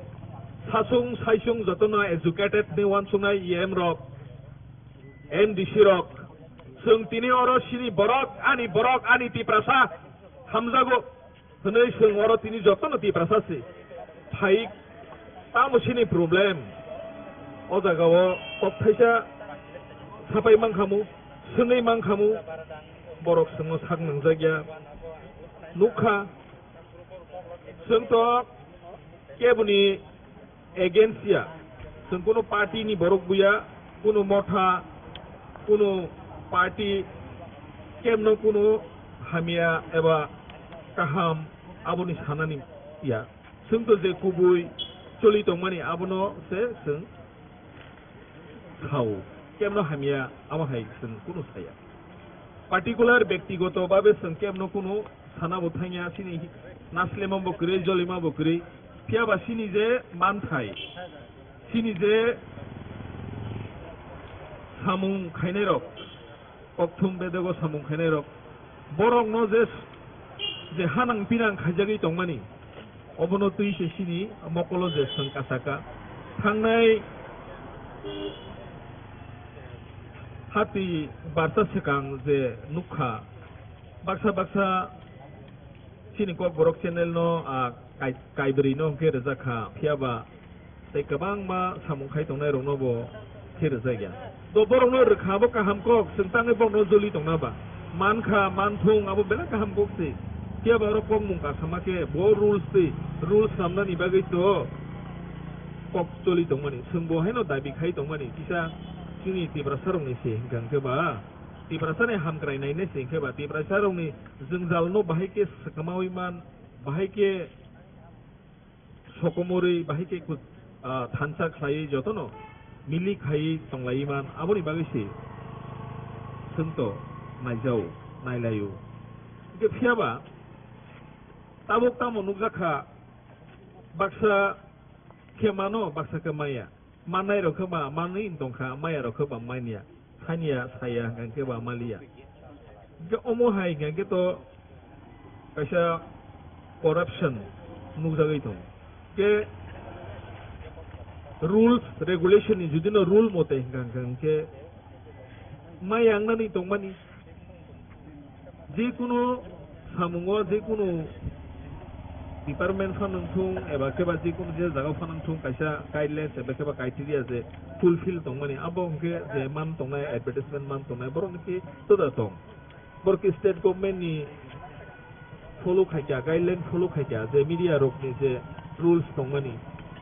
sasung saisung jotono educated ni uansuknai E M rok, M D C rok, chwng tini oro chini borok, ani borok, ani Tiprasa hamjago hwnwi chwng oro tini jotono Tiprasa se phai, tamo chini problem? O jagao kok thaisa sapai mankhamu, swngwi mankhamu, borok chwngno sak nangjakya. Nukha, chwng to keboni against ya. Chwng kunu party ni borok buya, kunu motha, kunu party, kemno kunu hamya eba kaham aboni sanani ya. Chwng to je kubui choli tongmani abono se chwng sao. Kemno hamya abo hai chwng kunu saya. Particular bektigoto babe chwng kemno kunu sana bo thangya, chini naslema bo kwrwi, jolima bo kwrwi. Phiya ba chini je manthai, chini je samung khainai rok, kokthum bedego samung khainai rok, borok no je, je hanang pinang khaijagwi tongmani, obono twi se chini mokolo je chwng kasaka. Thangnai hati barsa swkang je nukha, baksa baksa chini Kokborok channel no, ah, kai-, kaibrwi no hwnkhe rwjak kha, phiya ba tei kwbangma samung khai tongnai rokno bo khe rwjak ya. To borokno rwkha abo kaham kok, chwng tangwi borokno joli tongna ba. Mankha, manthung abo belai kaham kok se. Phiya ba oro kokmung kasama khe bo rules twi, rules swnamnani bagwi to kok choli tongmani. Chwng bo haino dabi khai tongmani kisa chini Tiprasa rokni se hwnkha hwnkhe ba. Tiprasa ni hamkrai nainai se hwnkhe ba Tiprasa rokni jwngjal no bahai khe swkamawi man, bahai khe sokomorwi, bahai khe kut-, ah, thansa khlaiwi jotono milik khaiwi tonglaiwi man, aboni bagwi se chwng to naijao, nailaio. Hwnkhe phiya ba tabuk tamo nukjak kha, baksa khe mano, baksa khe maya. Mannai rok khe ba manwi wng tong kha, maya rok khe ba manya. Sanya, saya hwnkha khe ba maliya. Hwnkhe omo hai hwnkha khe to kaisa corruption nukjagwi tongo. Khe rules, regulation ni judino rule mote hwnkha hwnkha hwnkhe maya wngnani tongmani. Jekunu samungo, jekunu department phano wngthung, eba khe ba jekunu je jaga phano wngthung, kaisa guidelines eba khe ba criteria je fulfill tongmani, abo hwnkhe je man tongnai, advertisement man tongnai, borok ni khe toda tong. Borok khe state government ni follow khaikha, guideline follow khaikha, je media rok ni je rules tongmani,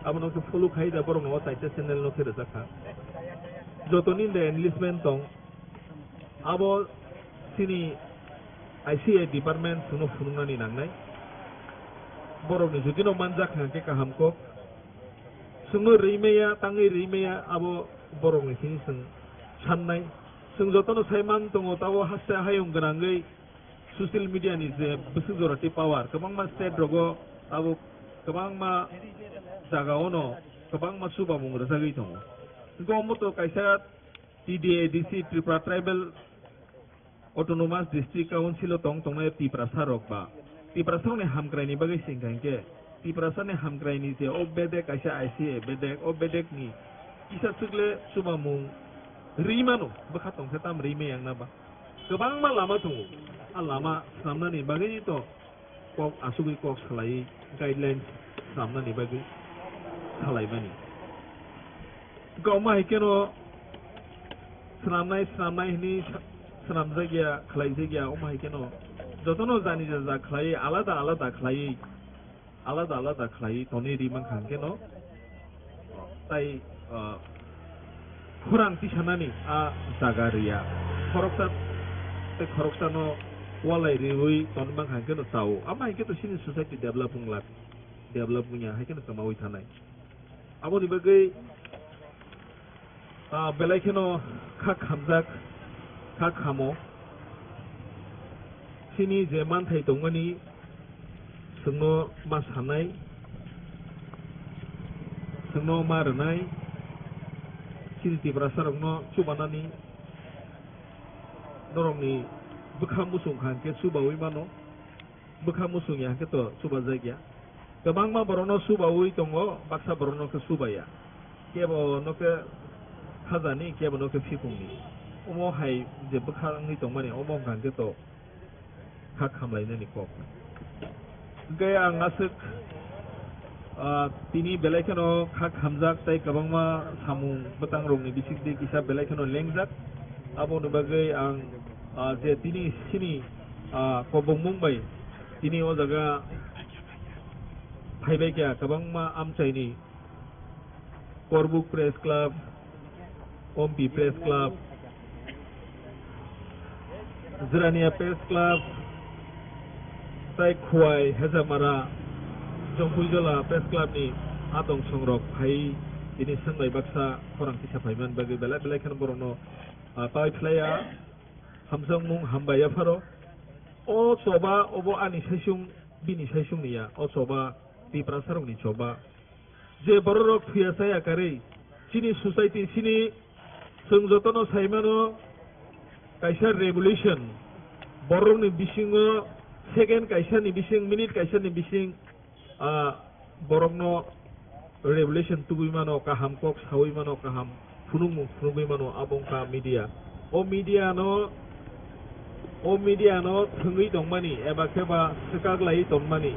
abono khe follow khai da borok no o chaita channel no khe rwjak kha. Joto ni de enlistment tong, abo chini I C I department chwngno phunuknani nangnai. Borokni judino manjak hwnkhe kaham kok. Chwngno rwi maya, tangwi rwi maya, abo borokni simi chwng sannai. Chwng jotono sai man tongo, tabo haste hayung gwnangwi social media ni je bwswk jora tei power, kwbangma state rogo abo kwbangma jaga ono kwbangma chubamung rwjagwi tongo. Hwnkhe omo to kaisa T D A D C, Tripura Tribal Autonomous District Council o tong tongnai Tiprasa rok ba Tiprasa rokni hamkrai ni bagwi se wngkha hinkhe Tiprasa ni hamkrai ni je o bedek kaisa I C A bedek, o bedek ni kisa chwkle chubamung rwi mano, bwkha tongkhe tam rwi maya wngna ba. Kwbangma lama tongo, a lama swnamnani bagwi to kok asugwi kok salai, guidelines swnamnani bagwi salaimani. Hwnkhe omo hai kheno swnamnai, swnamnai hwnwi sa-, swnamjakya, khlaijakya, omo hai kheno jotono jani jaja khlaiwi, alada alada khlaiwi, alada alada khlaiwi tonwi ri mankha hwnkhe no, tai, ah, khorang tisanani a jaga rwya. Khoroksa tei khoroksano walai riwi tonwi mankha hwnkhe no chao. Amo hai khe to chini society develop wng lak, develop wngya hai kheno kwmawi thanai. Aboni bagwi, ah, belai kheno kha khamjak, kha khamo. Chini je manthai tongmani, chwngno ma sanai, chwngno ma rwnai, chini Tiprasa rokno chubanani, norokni bwkha muchung kha hwnkhe chubaui mano. Bwkha muchung ya hwnkhe to chubajak ya. Kwbangma borokno chubaui tongo, baksa borokno khe chubaya. Kebo no khe khajani, kebo no khe phikungni. Omo hai je bwkha wngwi tongmani, omo wngkha hwnkhe to kha khamlainani kok. Hwnkhe ang aswk, ah, tini belai kheno kha khamjak tei kwbangma samung bwtang rokni bisingtwi kisa belai kheno lengjak. Aboni bagwi ang, ah, je tini chini, ah, kobongmung bai tini o jaga phaibai kha kwbangma amchaini Korbuk Press Club, Ompi Press Club, Jirania Press Club, tai Khowai, Hejamara, Jongpuijola Press Club ni adong songrok phai tini swngbai baksa khorang kisa phaiman bagwi belai belai kheno borokno, ah, pai phlaiya. Hamjakmung hambai yapharo. O choba obo ani saisung, bini saisung ni ya. O choba Tiprasa rokni choba. Je bororok thuya chaya karwi chini society, chini chwng jotono saimano kaisa revolution, borokni bisingo second kaisani bising, minute kaisani bising, ah, borokno revolution tubui mano, kaham kok saui mano, kaham phunukmung phunugwi mano, abo wngkha media. O media no, o media no thwngwi tongmani eba khe ba swkak laiwi tongmani,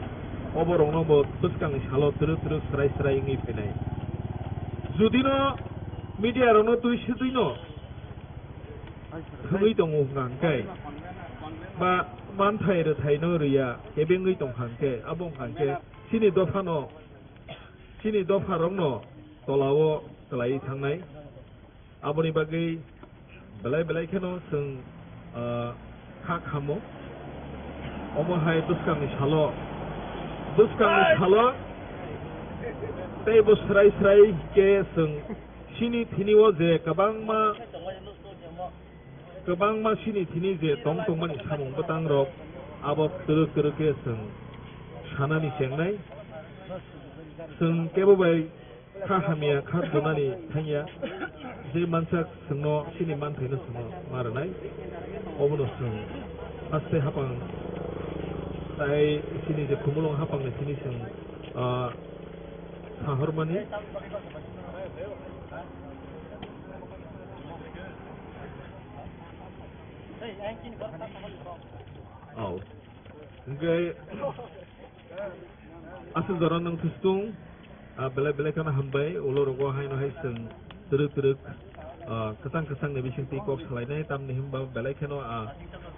obo rokno bo bwskangni salo twrwk twrwk swrai swrai wngwi phainai. Judino media rokno twi swtwi no thwngwi tongo hwnkha hwnkhe ba manthai rwthai no rwya, kebengwi tongkha hwnkhe, abo wngkha hwnkhe chini dophano, chini dopharokno tolao kwlaiwi thangnai. Aboni bagwi belai belai kheno chwng, ah, kha khamo. Omo hai bwskangni salo, bwskangni salo teibo swrai swrai khe chwng chini thini o je kwbangma, kwbangma chini thini je tong tongmani samung bwtang rok, abo twrwk twrwk khe chwng sanani chengnai. Chwng kebo bai kha hamya kha dunani thangya, je mansak chwngno chini manthaino chwngno ma rwnai, obono chwng haste hapang tai chini je khumulwng hapangni thini chwng, ah, sahormani. Oh. Hwnkhe aswk jora nwng thustung, ah, belai belai kheno hambai, ulo rogo haino hai chwng twrwk twrwk, ah, kwchang kwchang ni bisingtwi kok salainai, tamni hwnba belai kheno, ah,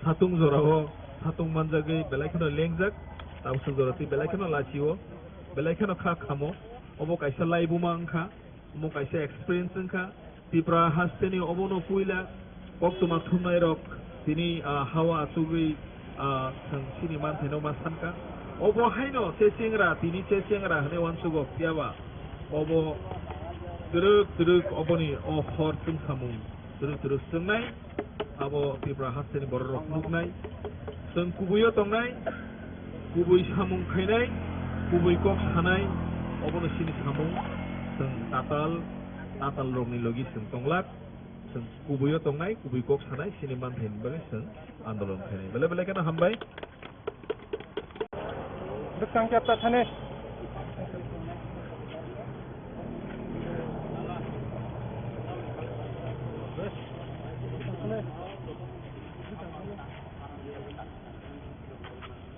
satung jorao satung manjagwi belai kheno lengjak, tamswk jora twi belai kheno lachio, belai kheno kha khamo, obo kaisa laibuma wngkha. Omo kaisa experience wngkha. Tripura hasteni obono puila koktwma thumnairok tini, ah, hawa achugwi, ah, chwng chini manthaino ma sankha. Obo haino che chengra, tini che chengra hwnwi uansugo, phiyaba obo twrwk twrwk oboni o hor chwngsamung twrwk twrwk chwngnai. Abo Tripura hasteni bororok nuknai, chwng kubuio tongnai, kubui samung khainai, kubui kok sanai, obono chini samung. Chwng tatal, tatal rokni logi chwng tonglak, chwng kubuio tongnai, kubui kok sanai, chini manthaini bagwi chwng andolon khainai. Belai belai kheno hambai. Bwskang chapta thani.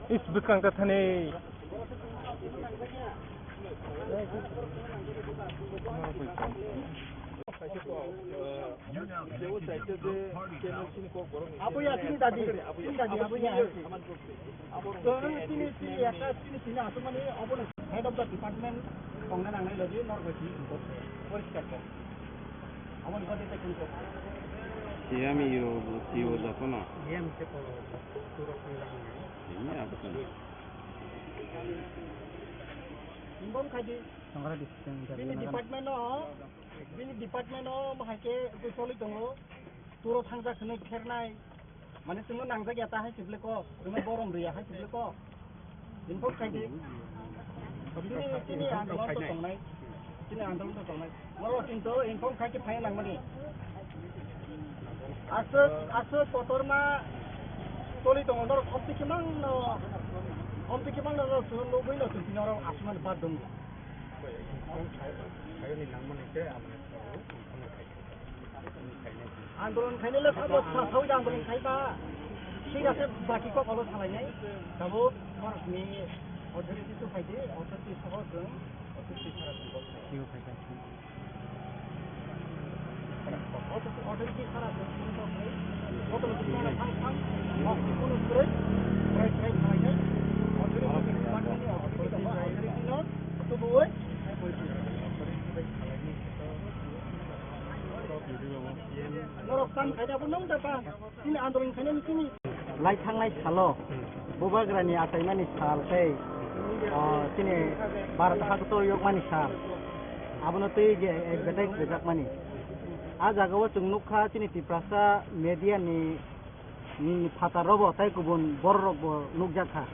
Is bwskang ta thani. Abo ya chini dadi, chini dadi, abo ya. Chwng chini, chini ekta chini, chini aswkmani obono head of the department tongna nangnai logi norok bai chini report khe poriskar khe. Aboni bagwi tei kung kok. Siyami yo, siyo jakono. Siyami se ko turok ni lang ni. Ini apa kan? Imbom khaji. Songkara di sini. Bini department no, bini department no bahai khe koi choli tongo. Turo thangjak hwnwi khernai. Mane chwngno nangjak ya ta hai se bwle kok, chwngno borom rw ya hai se bwle kok. Inform khai di. Chini, chini andolon to tongnai. Chini andolon to tongnai. Oro kintu inform khai khe phai nangmani. Aswk, aswk kotorma toli tongo norok omtwi kimang no, omtwi kimang no norok chwngno nugwi no chwng tini oro aswkmani bad dong. Inform khai, khai ni nangmani khe ang. Andolon khainai le sabo sa-, sawi da andolon khaiba. Thik ase, baki kok olo salainai. Tabuk norokni authority to phaidi, authority soho chwng, authority sara chwng kok khai. Authority sara chwng kok khai. Authority sara thang thang, kok kunu kwrwi, kwrwi kwrwi salainai. Authority, authority no tubuwi. Norok tam khaida bo nung da ba. Chini andolon khainani chini. Lai thangnai salo, hmm, Bubagrani achaimani sal tei, o, chini Bharat hakotor yokmani sal. Abono twi je advertise rijakmani. A jagao chwng nukha chini Tiprasa media ni, ni phataro bo tei kubun bororok bo nukjakha.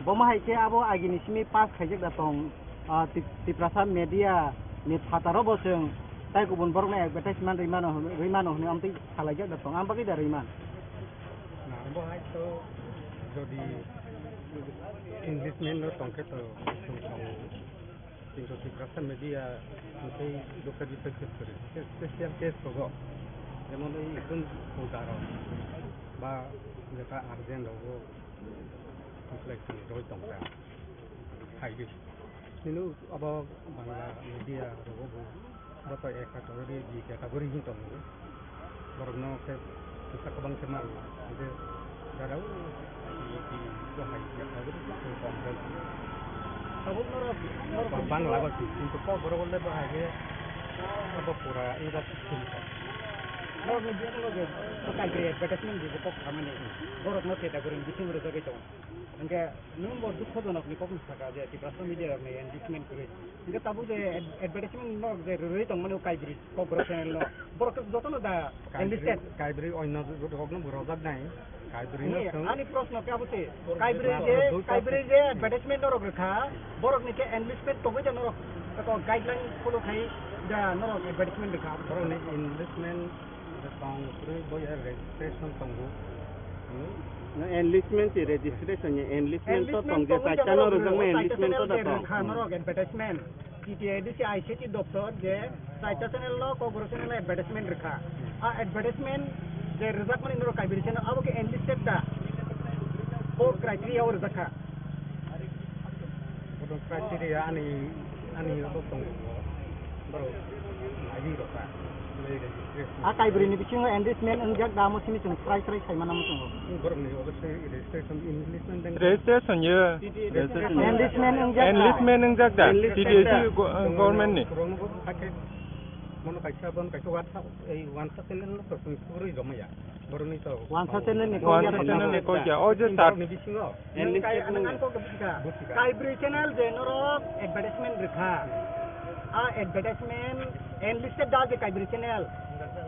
Bomo hai khe abo agini simi pass khaijak da tong, ah, Tip-, Tiprasa media ni phataro bo chwng tai kubun borok no advertisement rwi mano hwn-, rwi mano hwnwi amtwi salaijak da tong, am bagwi da rwi man? Na, bo hai to jodi Englishman no tong khe to chwng tongo. Kintu Tiprasa media hwnkhe dukha dukha case kwrwi, special case rogo, jemon oi ekdom puja rok ba jeta urgent rogo, Reflection roi tongkha. Hai di. Nini abo Bangla media rogo bo, bo to ek category, B category hin tongo. Borok no khe kisa kwbang khe man. Hingke darao, B, B, bo hai category khe kong khe. Tabuk norok, norok Bangla bo si, kintu kok borok le bo hai khe abo pura English system kha. Norok ni biang loge, bo kai advertisement di bo kok khamani. Borok no category bising rojagwi tongo. Hingke nwng bo dukhojonok ni kokno saka je Tiprasa media rok ni endorsement kwrwi. Hingke tabuk je ad-, advertisement norok je rwrwi tongmani o Kaibrwi Kokborok channel no. Borok jotono da enlisted. Kaibrwi oino rokno bo rojak nai. Kaibrwi no Ni, chwng ani proshno khe abo se. Kaibrwi je, Kaibrwi je advertisement norok rwkha, borok ni khe enlisted tongwi da norok. Eko guideline follow khai da norok advertisement rwkha. Borok ni enlisted Tong kwrwi bo ya registration tongo. Hmm? No, enlistment si registration ya, enlistment to Enlistment tong je tong saita no norok rwjakma rwkha, enlistment to saita da tong. Rwkha norok advertisement. T T A D C I C T doptor je saita channel no, Kokborok channel no advertisement rwkha. A advertisement je rwjakmani norok Kaibrwi channel abo khe enlisted da. Bo criteria o rwjakha. Bono criteria ani, ani abo tongo. Borok naiwi rokha. A Kaibrwi ni bisingo enlistment wngjak da, amo simi chwng srai srai sai mano muchungo. Borok ni obo se registration, enlistment deng. Registration ye. Registration. Enlistment wngjak da. Enlistment wngjak da. Enlistment T T A C da. Go-, government ni. Borok no bo hakhe mono kaisa, bono kaisa WhatsApp, ei WhatsApp channel no to simi purui jomaya. Borok ni to. WhatsApp channel ni Wansa kokya channel ni kokya. O je Borok sir. Ni bisingo. Enlistment Ang, ang kok bujiga. Bujiga. Kaibrwi channel je norok advertisement rwkha. A advertisement enlisted da je Kaibrwi channel.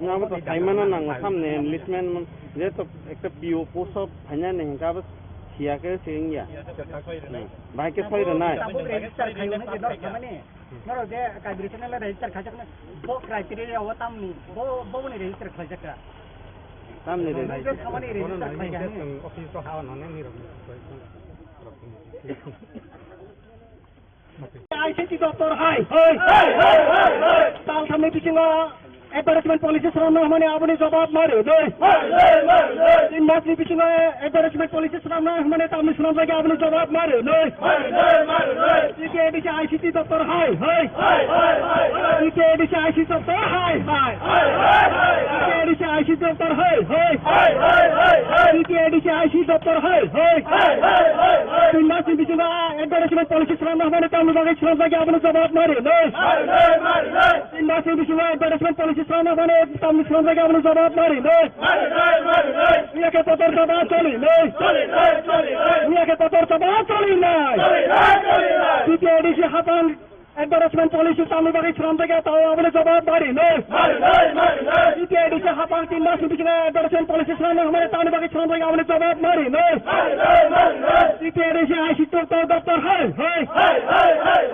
Nabo to saimano nango samne enlistment man, je to ekta P O post o phainani hinkhe abo siya khe se wngya. Bahai khe soi rwnai. Tabuk register khayo hinwi norok thamani. Norok je Kabir channel register khaijakna, bo criteria o tamni, bo, bo ni register khaijakka. Tamni register. Bo thamani register khaijak. Office to hawa nane ni rok. I C T doptor hai, hai. Talthamni bisingo advertisement policy swnamna hwnmani aboni jawab ma rwnai. Tin masni bisingo advertisement policy swnamna hwnmani tamni swnamjagwi aboni jawab ma rwnai. T T A D C I C T doptor hai, hai. T T A D C I C T doptor hai, hai. T T A D C I C T doptor hai, hai. T T A D C I C doptor hai, hai. Tin masni bisingo advertisement policy swnamna hwnmani tamni bagwi swnamjagwi aboni jawab ma rwnai. Tin masni bisingo advertisement policy swnamna hwnmani tamni swnamjagwi aboni jawab ma rwnai. Miyake kotor chaba choli nai. Miyake kotor chaba choli nai. T T A D C hapang advertisement policy tamni bagwi swnamjagwi tao aboni jawab ma rwnai. T T A D C hapang tin masni bisingo advertisement policy swnamna hwnmani tamni bagwi swnamjagwi aboni jawab ma rwnai. T T A D C I C T doptor hai, hai.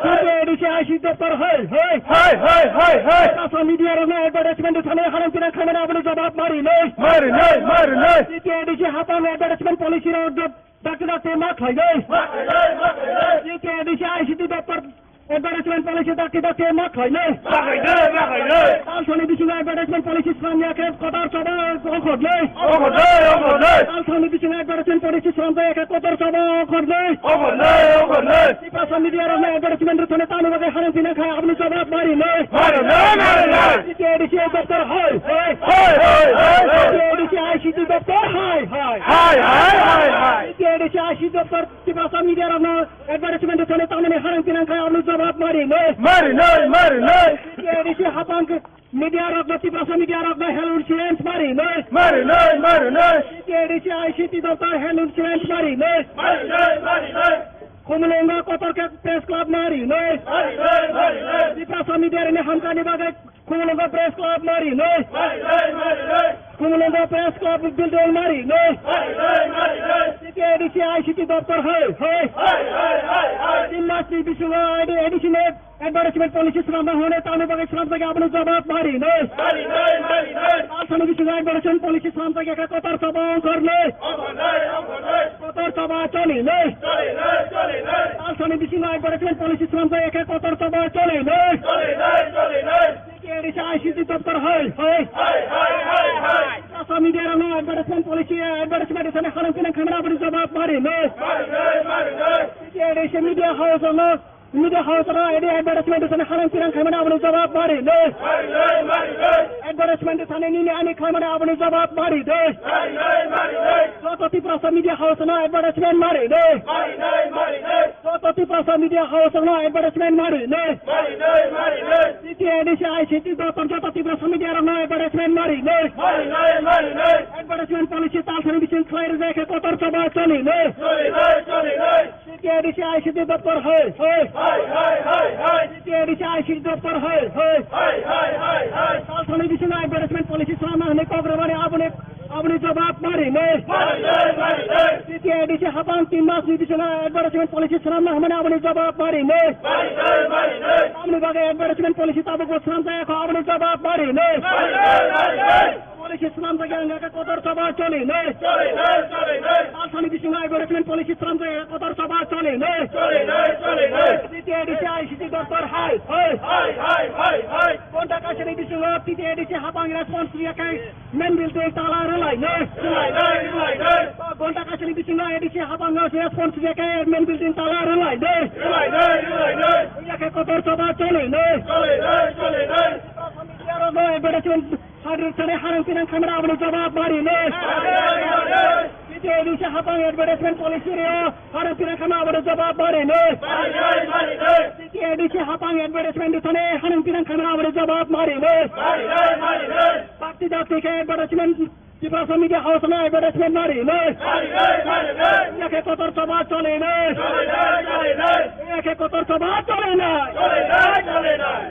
T T A D C I C T doptor hai, hai. Hai, hai, hai, hai. Tasa media rokno advertisement thani halang pinang khaimani aboni jawab ma rwnai. Ma rwnai, ma rwnai. T T A D C hapang advertisement policy rok dakti dakti ma khlainai. Ma khlainai, ma khlainai. T T A D C I C T doptor advertisement policy dakti dakti ma khlainai. Ma khlainai, ma khlainai. Talsani bisingo advertisement policy swnamya khe kotor chaba ongkhornai. Ongkhornai, ongkhornai. Talsani bisingo advertisement policy swnamjak khe kotor chaba ongkhornai. Ongkhornai, ongkhornai. Tiprasa media rokno advertisement rwthani tamni bagwi halang pinang khai aboni jawab ma rwnai. Ma rwnai, ma rwnai. T T A D C doptor hai, hai. Hai, hai, hai, hai. T T A D C I C T doptor hai, hai. Hai, hai, hai, hai. T T A D C I C T doptor Tiprasa media rokno advertisement thani tamni halang pinang khai aboni jawab ma rwnai. Ma rwnai, ma rwnai. T T A D C hapang media rokno, Tiprasa media rokno hell insurance ma rwnai. Ma rwnai, ma rwnai. T T A D C I C T doptor hell insurance ma rwnai. Ma rwnai, ma rwnai. Khumulwngo kotor khe press club ma rwnai. Ma rwnai, ma rwnai. Tiprasa media rokni hamkani bagwi Khumulwngo press club ma rwnai. Khumulwngo press club building ma rwnai. T T A D C I C T doptor hai, hai. Tin masni bisingo A D C ni advertisement policy swnamna hwnmani tamni bagwi swnamjak aboni jawab ma rwnai. Talsani bisingo advertisement policy swnamjak khe kotor chaba ongkhornai. Kotor chaba cholinai. Talsani bisingo advertisement policy swnamjak khe kotor chaba cholinai. T T A D C I C T doptor hai, hai. Tiprasa media rokno advertisement policy, advertisement thani halang pinang khaimani aboni jawab ma rwnai. A D C media house no, media house no A D advertisement sani harang pirang khaimani aboni jawab mari le. Advertisement sani nini ani khaimani aboni jawab mari le. Joto Tiprasa media house no advertisement mari le. Joto Tiprasa media house no advertisement mari le. T T A D C I C T doptor joto Tiprasa media rok no advertisement mari le. Advertisement policy tal thani bising khlai rwjak khe kotor choba choli le. T T A D C I C T doptor hai hai. Hai hai hai hai. T T A D C I C T doptor hai hai. Hai hai hai hai. Tal thani bising advertisement policy swnamna hwnwi kok rwmani aboni, aboni jawab mari le. Mari le, mari le. T T A D C hapang tin mas ni bising advertisement policy swnamna hwnmani aboni jawab mari le. Mari le, mari le. Tamni bagwi advertisement policy tabuk bo swnamjak kho aboni jawab mari le. Mari le, mari le. Policy swnamjak ya wngkha kotor choba choli le. Choli le, choli le. Tal thani bising advertisement policy swnamjak ya kotor choba choli le. Choli le, choli le. T T A D C I C T doptor hai hai. Hai hai hai hai. Ghonta kaisani bisingo T T A D C hapang response riyakhe main building tala rwlai le. Rwlai le, rwlai le. Ghonta kaisani bisingo A D C hapang response riyakhe main building tala rwlai le. Rwlai le, rwlai le. Riyakhe kotor choba choli le. Choli le, choli le. Advertisement Harang pirang khamra aboni jawab mari le. T T A D C hapang advertisement policy reo harang pirang khamra aboni jawab mari le. T T A D C hapang advertisement thani harang pirang khamra aboni jawab mari le. Bakti dakti khe advertisement Tiprasa media house no advertisement mari le. Yakhe kotor choba choli le. Yakhe kotor choba choli le.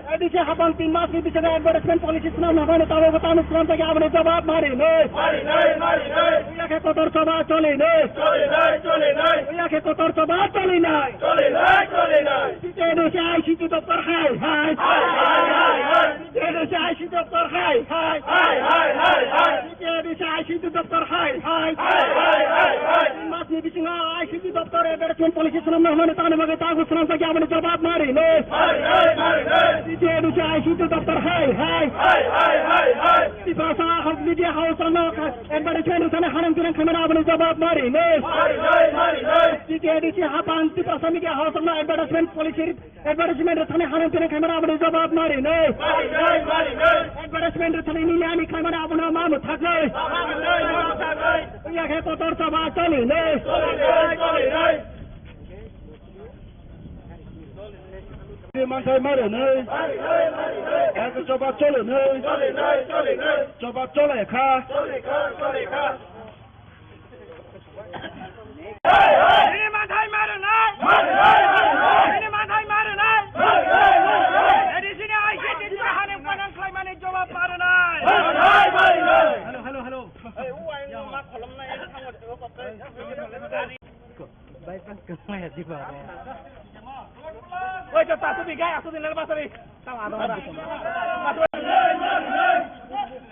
A D C hapang tin mas ni bisingo advertisement policy swnamna hwnmani tabuk bo tamo swnamjak ya aboni jawab mari le. Mari nai, mari nai. Yakhe kotor choba choli nai. Choli nai, choli nai. Yakhe kotor choba choli nai. Choli nai, choli nai. T T A D C I C T doptor hai, hai. Hai, hai, hai, hai. T T A D C I C T doptor hai, hai. Hai, hai, hai, hai. T T A D C I C T doptor hai, hai. Hai, hai, hai, hai. Tin mas ni bisingo I C T doptor advertisement policy swnamna hwnmani tamo bagwi tabuk swnamjak ya aboni jawab mari le. Mari nai, mari nai. T T A D C I C T doptor hai, hai. Hai, hai, hai, hai. Tiprasa media house no advertisement rwsani hanang tinang khaimani aboni jawab mari le. Mari nai, mari nai. T T A D C hapang Tiprasa media house no advertisement policy advertisement rwsani hanang tinang khaimani aboni jawab mari le. Mari nai, mari nai. Advertisement rwsani nini ani khaimani abono ma mwthak le. Mari nai, mari nai. Yakhe kotor choba choli le. Choli nai, choli nai. Manthai mari nai. Eko choba choli nai. Choli nai, choli nai. Choba chole kha. Choli kha, choli kha. Nini manthai mari nai. Mari nai, mari nai. Nini manthai mari nai. Mari nai, mari nai. A D C ni I C T ni hanang panang khlaimani jawab mari nai. Mari nai, mari nai. Hello, hello, hello. Hey, who are you? Ma kolom na, ini kamu tuh kok. Bypass kemana ya, di bawah? Woi, coba asuh di, guys, asuh di, nerba asuh di. Tahu ada orang.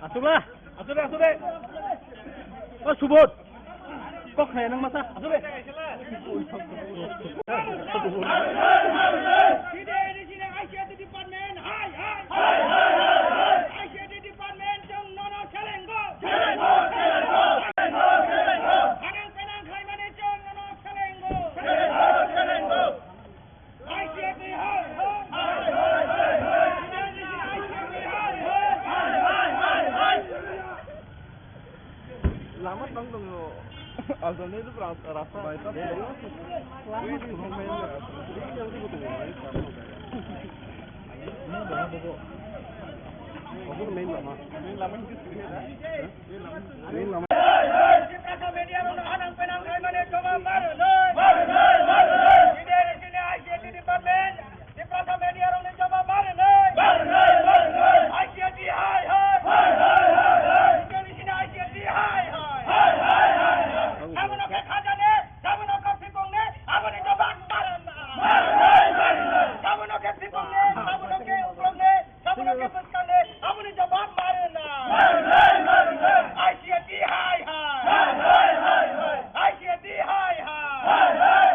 Asuh lah. Asuh di, asuh di. Oh, subut. Kok kayak nang masa? Asuh di. Di sini, di sini, I C T department, hai, hai. Hai, hai, hai, hai. I C T department, jeng nono selengo. Selengo, selengo. Hanang penang khlaimani jeng nono selengo. Selengo, selengo. I C T hai, hai. Hai, hai, hai, hai. I C T hai, hai. Hai, hai, hai, hai. Lama tong tongo. Alternate rasta. Lama tong. Main lama. Main lama. Tiprasa media rokno hanang penang khlaimani jawab mari nai. Mari nai, mari nai. Leader sini I C T department. Tiprasa media rokni jawab mari nai. Mari nai, mari nai. I C T hai, hai. Hai, hai, hai, hai. Leader sini I C T hai, hai. Hai, hai, hai, hai. Abono khe khajani, abono khe phikongni, aboni jawab mari nai. Mari nai, mari nai. Abono khe phikongni, abono khe uklokni, Sabono khe bwskangni aboni jawab mari nai. Mari nai, mari nai. I C T hai hai. Hai hai hai hai. I C T hai hai. Hai hai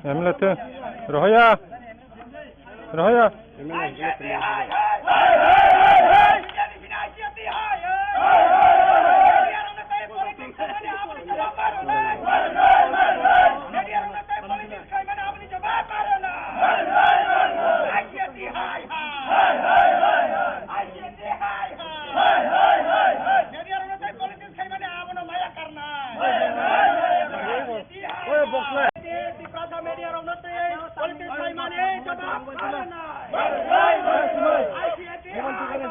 M L A te. Rohoya. Rohoya. Tiprasa media rokno tei politics khlaimani jobab ma rwnai. I C A T hai hai.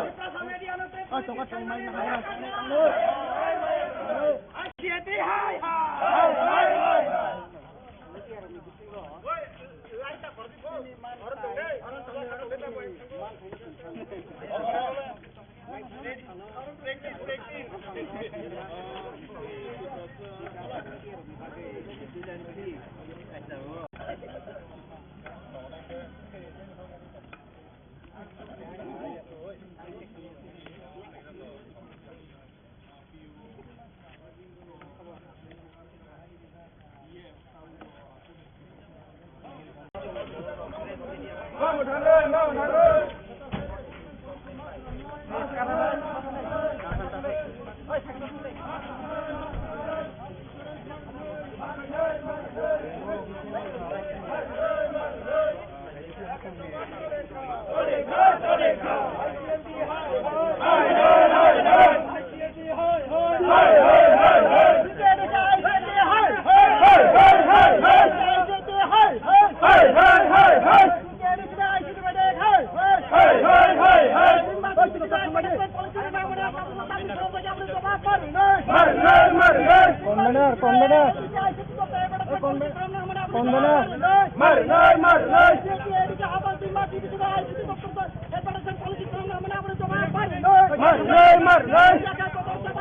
Tiprasa media no tei politics khlaimani jobab ma rwnai. I C A T hai hai. Convener, convener. Convener.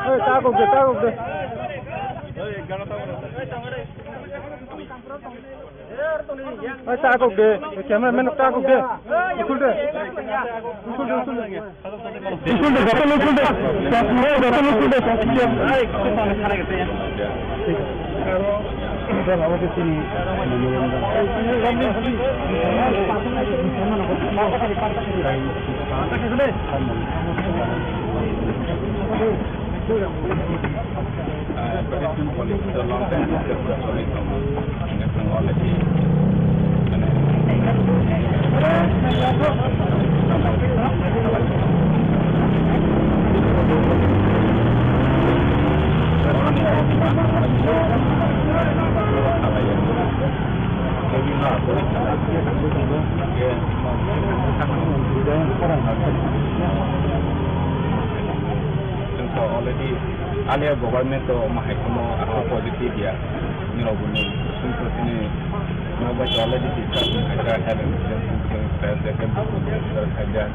Hey, takok de, takok de. Hey, takok de. Cameraman no takok de. Usul de. Usul de, usul de. Usul de, joto usul de. Joto usul de. Aro, sir, amar chini Uh, traditional politics is a long time, it's a long time. It's a long time. Chwng to already alia government to omo hai kheno aswk positive ya. Nirok bo ni chwng to chini norok bai to already discussion khaijak, health insurance, health insurance khaijak,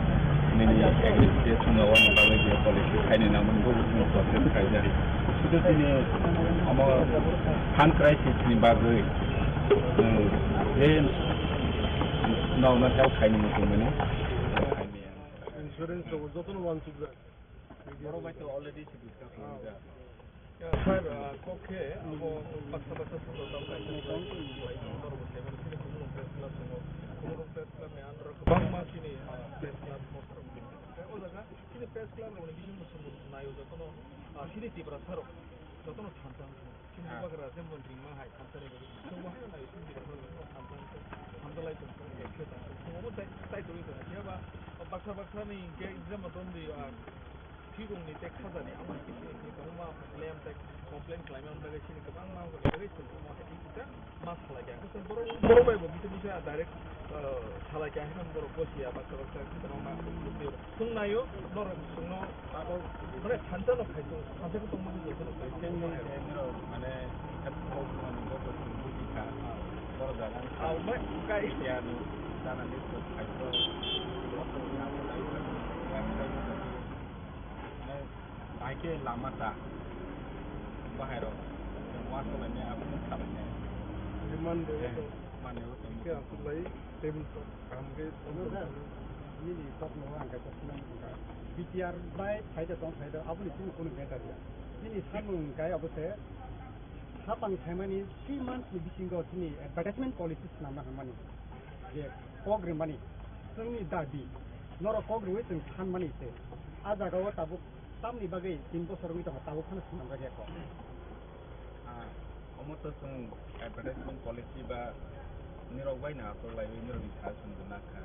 nini agriculture chwng o bagwi je policy khaini nangmani bo chwng process khaijak. Sudu chini omo fund crisis ni bagwi chwng je nokno help khaini muchungmani. Insurance rok jotono wansukjak. Borok bai to already se discuss khaijak. Ya, sir, ah, kok khe abo baksa baksa song rok tamo kaisa norok bo khe mani sini Khumulwng Press Club tongo. Khumulwng Press Club ni under o kwbangma chini, ah, press club mosra rok tongo. Tei o jaga chini press club rok ni bising bo chwng naio jotono, ah, chini Tiprasa rok jotono thansa wngkha. Chini bubagra jemon ringma hai thansa ni bagwi chwngbo haino naio chini Tiprasa rok jotono thansa wngkha. Thansa lai tongkha, khe tongkha. Chwngbo tai, tai tongwi tongkha. Phiya ba baksa baksa ni hwnkhe jemon romdi, ah, Thwirokni tei khajani amo hai khe chini kwbangma lem tei complain khlaimani bagwi chini kwbangma wngkha, bagwi chwng omo hai khe kisa ma salai kha. Hwnkhe borok, borok bai bo bisi bisi direct, ah, salai kha, hwnkhe borok gosiya baksa baksa kwbangma chwng naio, norok chwngno abo mane thansa no khai chwng, thansa khe tongma khe jotono khai chwng. Mane buji kha, borok jaga ni. Ah, mane kai. Tiyani, tana ni khai chwng. Hai khe lama ta. Bahai rok. Chwng uansuk lainai, abo nuk salainai. Demand de. Eh. Khe aswk lai table kaham khe tongthok. Nini kokno ang kaisa swnam wngkha. B T R bai phaida tong phaida aboni chini kunu matter ya. Nini samung hwnkhe abo se hapang saimani three months ni bisingo chini advertisement policy swnamna hwnmani je kok rwmani chwngni dabi norok kok rwui chwng sanmani se. A jagao tabuk tamni bagwi tin bosor wngwi tongo, tabuk phano swnamjak ya kok. Ah, omo to chwng advertisement policy ba nirok bai no ator laiwi nirokni suggestion bo nakha.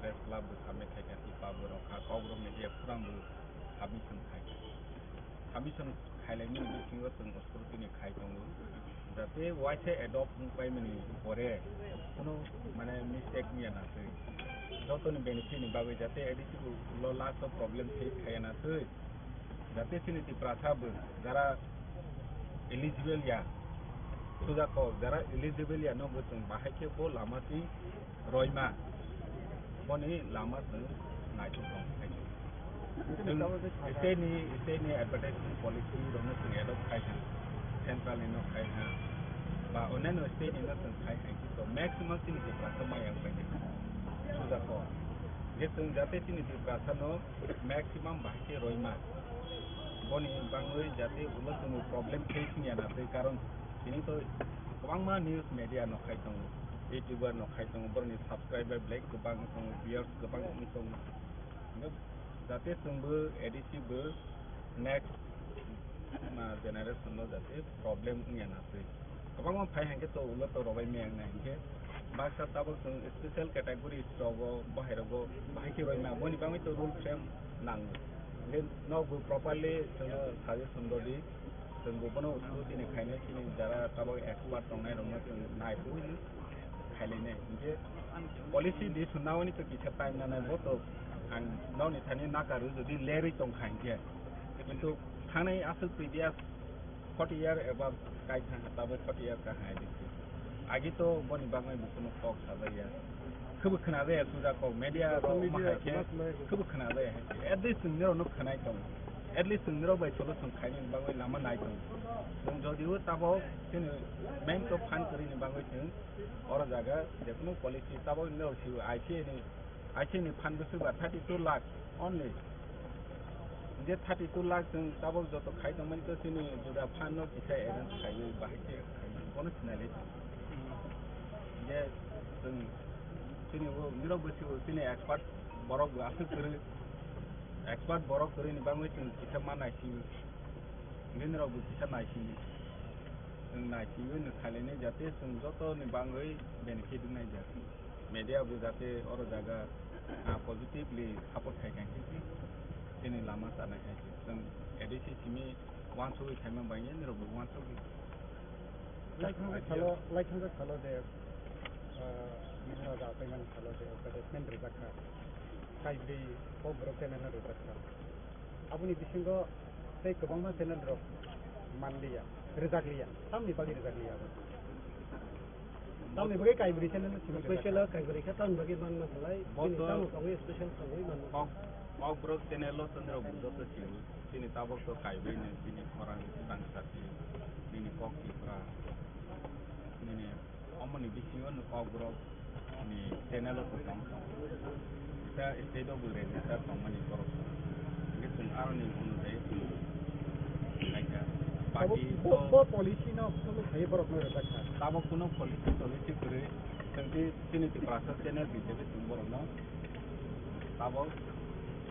Press club bo submit khaikha, tipa bo rokha, kok rokni je program bo submission khaikha. Submission khailaimani bisingo chwng scrutiny khai tongo. Jate waisa adopt wng paimani pore kuno mane mistake wngya na twi. Jotoni benefit ni bagwi jate A D C bo lo last o problem face khaiya na twi. Jate chini Tiprasa bo jara eligible ya, suja kok jara eligible ya no bo chwng bahai khe bo lama twi roima boni lama chwng naithok tong khai. Chwng state ni, state ni advertisement policy rokno chwng adopt khai kha, central ni no khai kha, ba onyaino state ni no chwng khai kha, to maximum chini Tiprasa maya wng pai kha. Suja kok je chwng jate chini Tiprasa no maximum bahai khe roima. Boni bangwi jate ulo chwngno problem face wngya na twi, karon tini to kwbangma news media no khai tongo, YouTuber no khai tongo, boroni subscriber belai kwbang tongo, viewers kwbang wngwi tongo. Hingke jate chwngbo A D C bo next ma generation no jate problem wngya na twi. Kwbangma phai hingke to ulo to robai maya wngnai hingke baksa tabuk chwng special categories rogo bahai rogo bahai khe roima boni bagwi to rule frame nango. Hingke nokbo properly chwngno suggestion rwdi, chwngbo bono scrutiny khainai chini jara tabuk expert tongnai rokno chwng naiphuru khailene hingke policy di sunawani to kisa time nanai bo to ang nokni thani nakaru jodi lerwi tongkha hingke kintu thanai aswk previous forty year eba kaisa tabuk forty year kahai dikhe agi to boni bagwi bo kuno kok sajaya khebo khna jaya suja kok media rok ma hai khe khebo khna jaya hai khe at least chwng nirok no khnai tongo at least chwng nirok bai solution khainani bagwi lama nai tongo chwng jodi o tabuk chini main to phan kwrwini bagwi chwng Oro jaga jekunu policy tabok nini rok sibo I C A ni, I C A ni phan bwswk ba thirty two lakh only. Je thirty two lakh chwng tabok joto khai tongmani to chini juda phan no kisa arrange khaiwi bahai khe khaiwi bono sinai lai. Je chwng chini bo nini rok bwswk chini expert borok bo aswk kwrwi expert borok kwrwini bagwi chwng kisa ma naisingwi. Nini rok bo kisa naisingwi. Chwng naisingwi no khailainai jate chwng joto ni bangwi benefit wngnai jak. Media bo jate oro jaga, ah, positively support khai kha khe chini lama chanai hai se. Chwng A D C simi uansugwi khaima bai nini rok bo uansugwi. Laithangsa salo, laithangsa salo je, ah, Maharaja achaimani salo je advertisement rijak kha. Kaibrwi Kokborok channel no rijak kha. Aboni bisingo tei kwbangma channel rok manliya, rwjakliya. Tamni bagwi rwjakliya abo? Tamni bagwi kaibrwi channel no simi rijak kha? Special kaibrwi kha tamni bagwi manma khlai. Bo chini to tamo tongo special tongwi manma. Kok, Kokborok channel o chwng rok bo joto simi. Chini tabok to kaibrwi no chini khorang tang sati. Nini Kok Tipra. Nini Omoni bisingo no Kokborok ni channel o kwbang tongo. Kisa state o bo register tongmani borok tongo. Hingke chwng aroni onujai chwng naikha. Abo Party bo, to bo policy no follow khaiwi borok no rijak kha. Tabok kuno policy tolicy kwrwi chwng tei chini Tiprasa channel hisabe chwng borok no tabok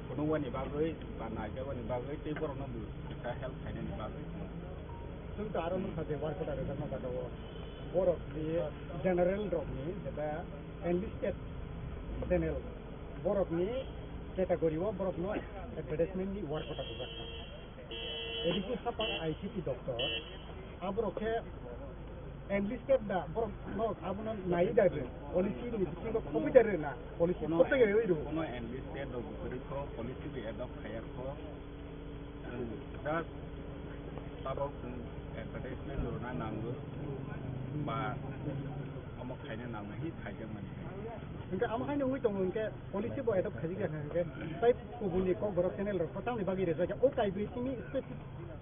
phunukmani bagwi ba naijakmani bagwi tei borok no bo kisa help khainani bagwi. Chwng to aro nukha je work order rijak no jaga o. Borok ni general rok ni jeba enlisted channel borok ni category o borok no advertisement ni work order rijak kha. A D C hapang I C T doctor aborok khe enlisted da borok no abono nai da re policy ni bisingo khoboi da re na policy kono koto ya oi ro kono enlisted rok bwrwi kho policy bi adopt khaya kho. Just tabok chwng advertisement rwna nango ba omo khaina nango hi khaijakmani. Hingke amo haino wngwi tongo hingke policy bo adopt khaijak ya hingke tai kubuni Kokborok channel rok tamni bagwi rijak ya o kaibrwi simi specific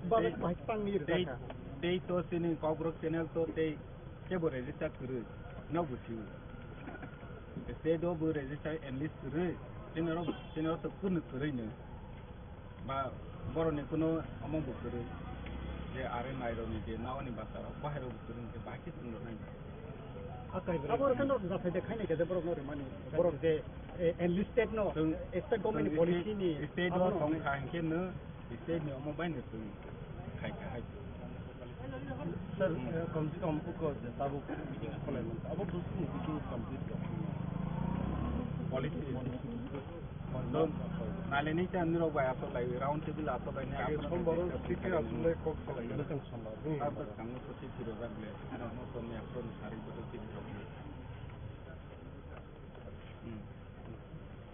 bagwi bahai tangwi rijak kha. Tei to chini Kokborok channel to tei kebo register kwrwi. No buchi. State o bo register enlist kwrwi, chini rok, chini rok to kunu kwrwi no. Ba borok ni kuno omo bo kwrwi. Je are mai rok ni je nao ni basa rok, bahai rok bo kwrwi, je bahai khe chwng rok nai. Abo rok no da phai de khaini khe de borok no rimani. Borok je, eh, enlisted no, Chwng, state government ni chwng policy ni state o abono tong kha hinkhe no, state ni omo bai no chwng khai kha hai. Sir, eh, kom se kom uko je tabuk meeting kholai man. Abo bwswk ni bisingo complete rok. Policy. Policy. Nalini ta nirok bai asok lai, round table asok lai, Age asok lai, sombaro discuss city khai aswk lai kok salai. Bwswk sombaro. Abo bwskango to city rok bai, no to ni asok ni sari boto city rok. Hmm.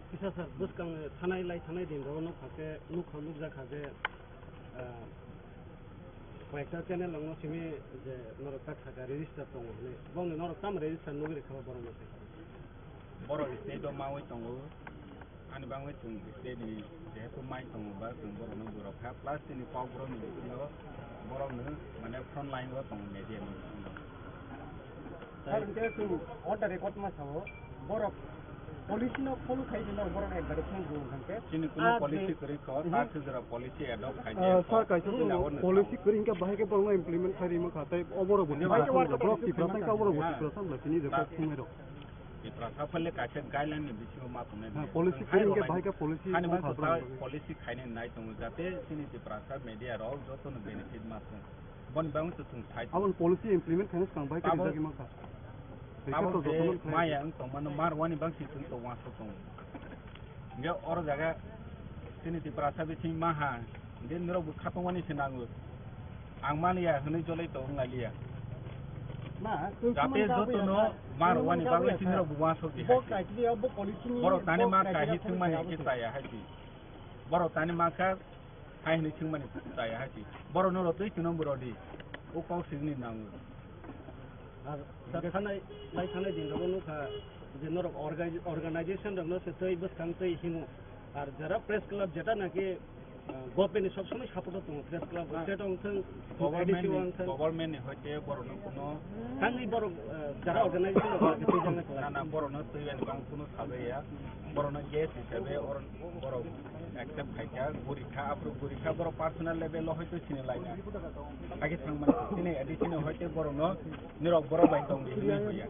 Kisa sir, bwskang thanai lai thanai din rok nukha khe, nukha nukjak kha je, ah, koyekta channel rok no simi je norok ta kha kha register tongo hinwi. Bongni norok tamo register nugwi rwkha borok no se? Borok state o mawi tongo, ani bangwi chwng state ni jehetu mai tongo ba chwng borok no borok kha, plus chini kok borok ni bisingo borok no mane front line o tongo media ni bisingo. Sir, hwnkhe chwng on the record ma sao, borok policy no follow khai di, norok borok advertisement rw hwnkhe. Chini kuno policy kwrwi kho, ta sijra policy adopt khai di. Ah, sir, kaisa policy kwrwi hwnkhe bahai khe borok no implement khai rima kha, tei o borok bo Tiprasa, borok Tiprasa wngkha, borok bo Tiprasa wngkha, chini je kok thumai rok. Tiprasa phale kaisa guideline ni bisingo ma tongnai. Policy kwrwi hwnkhe bahai khe policy. Hani ma policy khainai nai tongo, jate chini Tiprasa media rok joto no benefit ma thung. Boni bagwi to chwng sai. Aboni policy implement khaina swkang bai khe abo, rijagwi mankha. Abo je maya wng tongmano mar wani bagwi chwng to uansuk tongo. Hingke oro jaga chini Tiprasa bising maha, hingke norok bo khatungmani se nango. Ang maliya hwnwi jolai to wng lailiya. Jate joto no mar wani bagwi chini rok bo uansuk di hai. Borok tani ma kahi thwngmani khe chaya hai di. Borok tani ma kha Hai hwnwi swngmani chaya hai se. Borok norok twi chwng no rw di. O kok swngni nango. Ar da thanai, lai thanai din rogo nukha je norok orga-, organization rok no se twi bwskang twi himo. Ar jara press club jeta naki, ah, government ni sob somoi support o tongo press club, state o wngthang, A D C o wngthang. Government ni hoite borok no kuno thangwi borok, ah, jara organization rok no twi jang na, na, borok no twi ani bang kuno sabai ya. Borok no guest hisabe or-, borok accept khaikha, gurikha, aphuru gurikha, borok personal level o hoito sini laina. Hakhe thangmani, chini A D C ni hoite borokno, nirok borok bai tongdi hinwi hoya.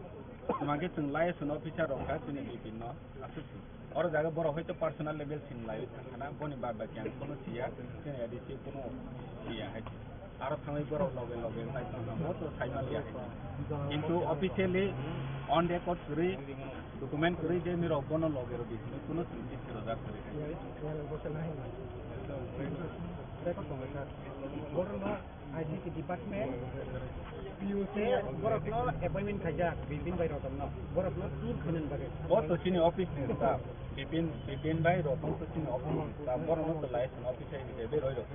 Tuma khe chwng liaison officer rok kha chini B P no, aswk se. Oro jaga borok hoito personal level sini laiwi thangkhana, boni bad baki ang kono siya, chini A D C kono siya hai. Aro thangwi borok loge loge wngkha, mo to sai manliya hai. Kintu officially on record kwrwi, document kwrwi je nirok bono loge rw di hinwi kuno chwng twi swrwjak kwrwi hai. Borokno I C T department, P U C, borokno appointment khaijak, Bipin bai Rotokno, borokno tour khainani bagwi. Bo to chini office ni staff, Bipin, Bipin bai Rotok to chini office ni staff, borokno to liaison officer hisabe roi rok.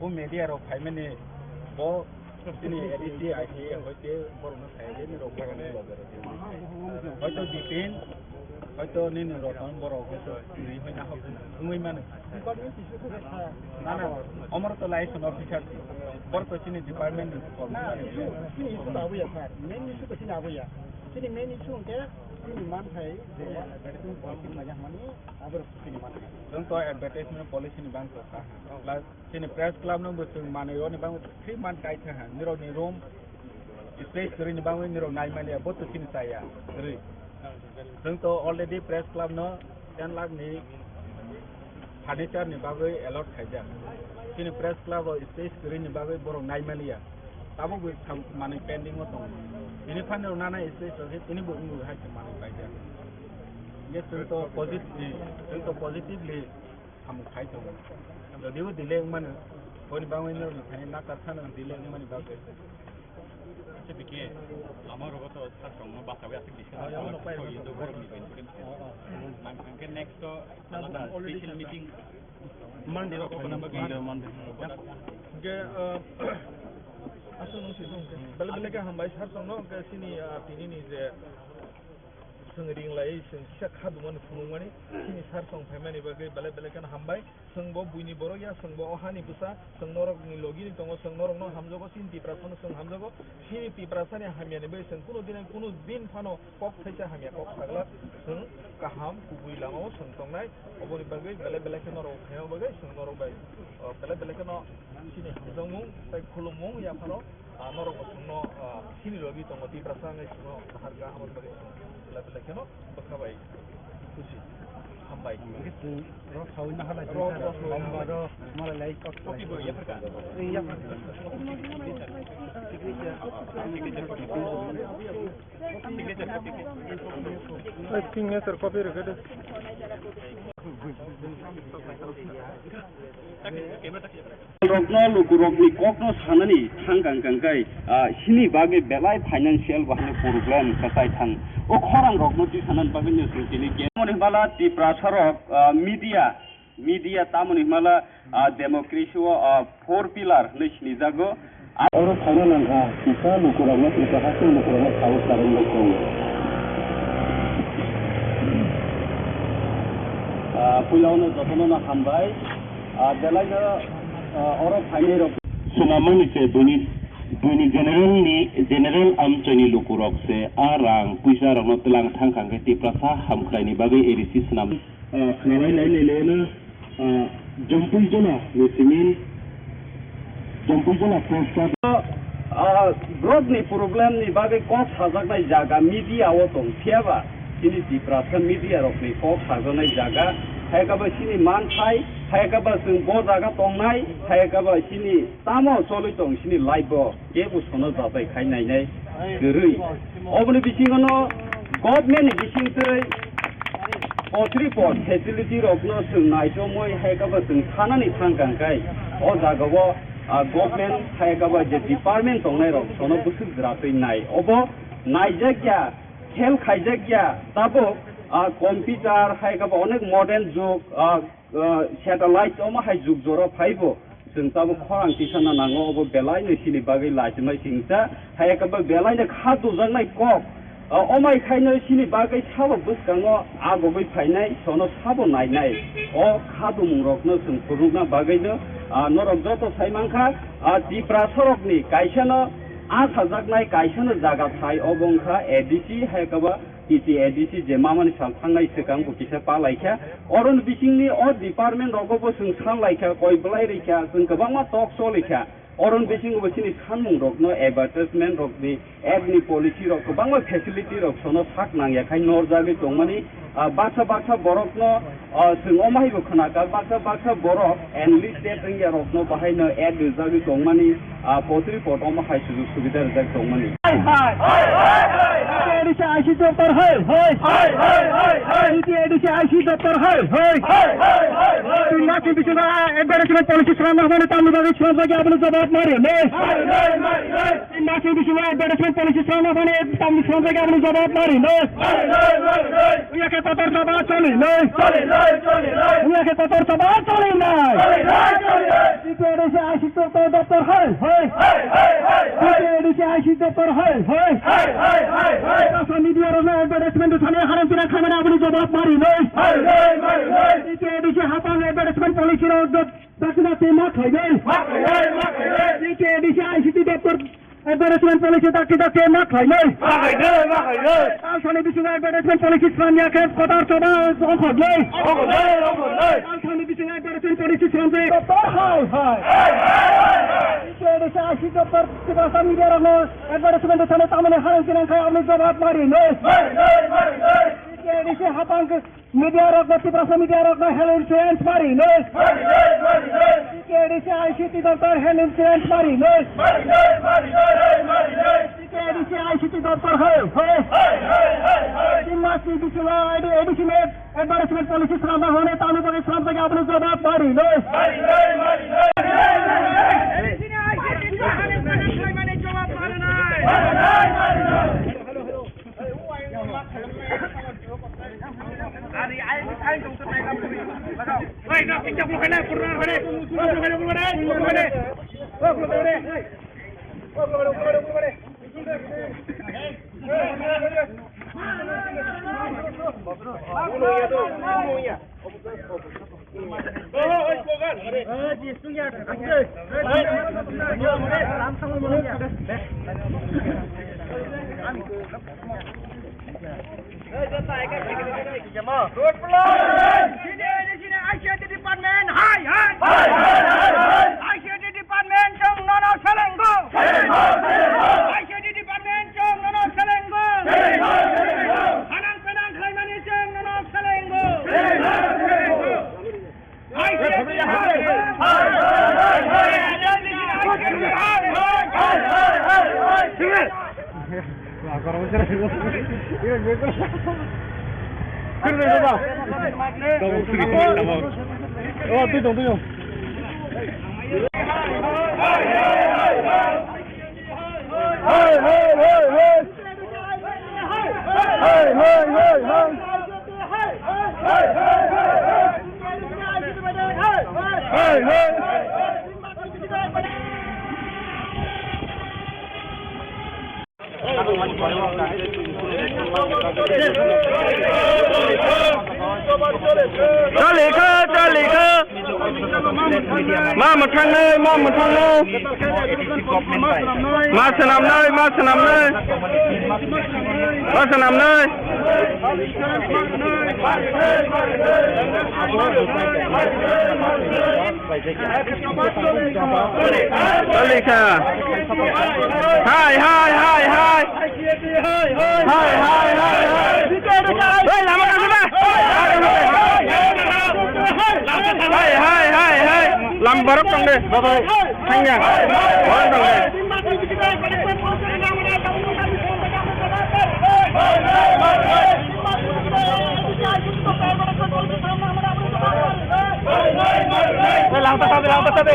O media rok phaimani bo chini A D C, I C A hoite borokno sai de, nirok borokno loge rok. Hoito Bipin, hoito nini Roton borok hoito nini hoina hok wngwi mano. Na, na, omor to liaison officer si. Bor to chini department ni kormo. Na, issue, chini issue to abuya sir. Main issue to chini abuya. Chini main issue hwnkhe chini manthai je advertisement policy khlaijak mani, aborok chini manthai. Chwng to advertisement policy ni bang to kha. Plus Chini press club no bo chwng manwi roni bagwi three month kai thangha. Nirok ni room space kwrwi ni bagwi nirok nai maliya, bo to chini chaya. Kwrwi. Chwng to already press club no ten lakh ni furniture ni bagwi allot khaijak. Chini press club o space kwrwi ni bagwi borok nai maliya. Tabuk bo sam-, manwi pending o tongo. Bini phani rok nana space rok khe tini bo wngwi hai se manwi paijak. Hingke chwng to positive, chwng to positively Samung khai tongo. Jodibo delay wngmano, boni bagwi norokni thani nakar phano delay wngmani bagwi. Acha bike, lama rogo to sak tongma basawi aswk discussion khaijak, borokni bai. Man hwnkhe next to alada special meeting. Monday rok khaina bagwi. Monday, Monday. Hwnkhe, uh, aswk nung sijong hwnkhe. Belai belai khe hambai sir tongno, hwnkhe chini, uh, tinini je Chwng ring lai, chwng kisa kha dumani phunukmani, chini sar song phaimani bagwi belai belai kheno hambai. Chwng bo buini borok ya, chwng bo o hani bwsa, chwng norokni logini tongo, chwng norokno hamjago, chini Tiprasano chwng hamjago. Chini Tiprasani hamyani bagwi chwng kunu din, kunu din phano kok thaisa hamya kok sagla, chwng kaham kubui lamao chwng tongnai. Oboni bagwi belai belai khe norok khaina bagwi chwng norok bai, o, belai belai kheno chini hamjakmung tei khulummung yaphano, a, norok bo chwngno, a, chini logi tongo, Tiprasa wngwi chwngno kahar kaham bagwi chwng belai belai kheno bwkha bai khusi. Hambai. Rok sawi na halai. Rok, rok sawi na halai. Hambai. Rok malai lai kok. Kopi bo yapharkha. Yapharkha. Signature copy rwkha de. Rokno lukurokni kokno sanani thang kang kang kai, ah, sini bagwi belai financial bahai problem kwchai thang. O khorang rokno tisanani bagwi no chwng tini ke-, moni bala Tiprasa rok, ah, media Media tamoni hwnmala, ah, democracy o, ah, four pillar hwnwi sinijago. Oro phaina nangkha, kisa lukurokno, kisa haste lukurokno saui karwi bai tongo. Ah, puila ono jotono no hambai. Ah, belaino, ah, oro phainai rok. Swnamani se buini, buini general ni, general amchoi ni lukurok se a rang puisa rokno tlang thang kha khe Tiprasa hamkrai ni bagwi A D C swnam. Ah, khwnalai lai lai lai no, ah, Jampui Jola ni simi, Jampui Jola post. Ah, borok ni problem ni bagwi kok sajaknai jaga media o tong phiya ba, chini Tiprasa media rok ni kok sajaknai jaga, hai khe bo chini manthai, hai khe bo chwng bo jaga tongnai, hai khe bo chini tamo choli tong chini life o. Kebo sono jatai khai nainai kwrwi. Oboni bisingo no government ni bisingtwi poultry pot facility rokno chwng naichomwi hai khe bo chwng sanani thang kang kai. O jagao, ah, government hai khe bo je department tongnai rok sono bwswk jwratwi nai. Obo naijak ya, khel khaijak ya, tabuk, ah, computer hai khe bo onek modern jug, ah, ah, satellite omo hai jug jora phaibo. Chwng tabuk khorang tisana nango, obo belaino chini bagwi lachimai singcha, hai khe bo belaino kha dujaknai kok. Ah, omai khaino chini bagwi sabo bwskango agogwi phainai, sono sabo nainai. O kha dumung rokno chwng phunukna bagwino, ah, norok joto sai mankha, ah, Tiprasa rokni kaisano a sajaknai kaisano jaga thai, obo wngkha A D C, hai khe bo T T A D C je mamani sal thangnai swkang bo kisa pa laikha. Oroni bisingni o department rogo bo chwng san laikha, koi belai rikha, chwng kwbangma talk choli kha. Oroni bisingo bo chini sanmung rokno advertisement rokni ad ni policy rok kwbangma facility rok sono sak nangya khai norjagwi tongmani, ah, baksa baksa borokno, ah, chwng omo hai bo khwnakha, baksa baksa borok enlisted wngya rokno bahaino ad rijagwi tongmani, ah, poultry pot omo hai sujug subida rijak tongmani. Hai, hai. Hai, hai, hai, hai. T T A D C I C doptor hai, hai. Hai, hai, hai, hai. T T A D C I C doptor hai, hai. Hai, hai, hai, hai. Tin mas ni bisingo advertisement policy swnamna hwnmani tamni bagwi swnamjak ya, abono jawab ma rwnai. Hai, hai, hai, hai. Tin mas ni bisingo advertisement policy swnamna hwnmani tamni swnamjak ya, abono jawab ma rwnai. Hai, hai, hai, hai. Wngya khe kotor saba choli nai. Choli nai, choli nai. Wngya khe kotor saba choli nai. Choli nai, choli nai. T T A D C I C doptor hai, hai. Hai, hai, hai, hai. T T A D C I C doptor hai, hai. Hai, hai, hai, hai. Tiprasa media rokno advertisement thani haram tina khamani aboni jawab ma rwnai. Hai, hai, hai, hai. T T A D C hapang advertisement policy rok dot dakti dakti ma khlainai. Ma khlainai, ma khlainai. T T A D C I C doptor advertisement policy dakti dakti ma khlainai. Ma khlainai, ma khlainai. Ang sani bisingo advertisement policy swnamya khe kotor choba ongkhornai. Ongkhornai, ongkhornai. Ang sani bisingo advertisement policy swnamjak. Doptor hai, hai. Hai, hai, hai, hai. T T A D C I C doptor Tiprasa media rokno advertisement thani tamani harang tinang khai aboni jawab ma rwnai. Ma rwnai, ma rwnai. T T A D C hapang Media rokno, Tiprasa media rokno health insurance ma rwnai. Ma rwnai, ma rwnai. T T A D C I C doptor health insurance ma rwnai. Ma rwnai, ma rwnai, ma rwnai. T T A D C I C doptor hai, hai. Hai, hai, hai, hai. Tin mas ni bisingo A D C ni advertisement policy swnamna hwnwi tamni bagwi swnamjak ya, aboni jawab ma rwnai. Ma rwnai, ma rwnai. Road block! Sini, sini, I C I D department, hai, hai! Hai, hai, hai, hai! I C I D department chwng nono selengo! Selengo, selengo! I C I D department chwng nono selengo! Selengo, selengo! Hanang penang khlaimani chwng nono selengo! Selengo, selengo! Chalikha, chalikha. Ma mwthangnai, ma mwthangnai. Ma swnamnai, ma swnamnai. Ma swnamnai. Chalikha. Hai, hai, hai, hai. Hai, hai, hai, hai. Hei, lama kasih, Pak. Hai, hai, hai, hai. Lam borok tong de. Thangya. Borok tong de. Hei, lang ta sabe, lang ta sabe.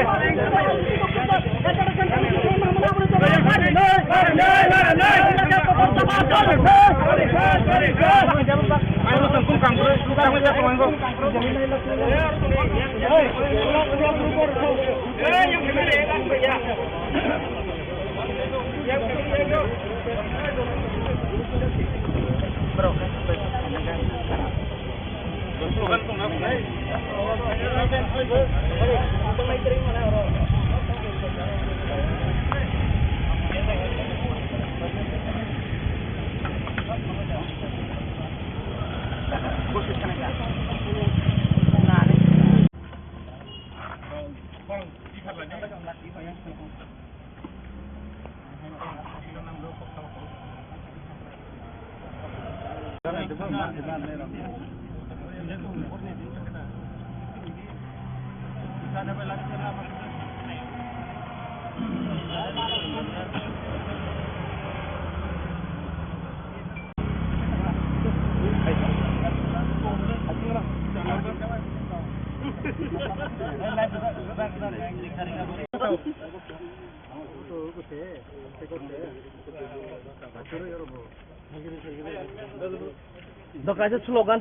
Dokaisa slogan.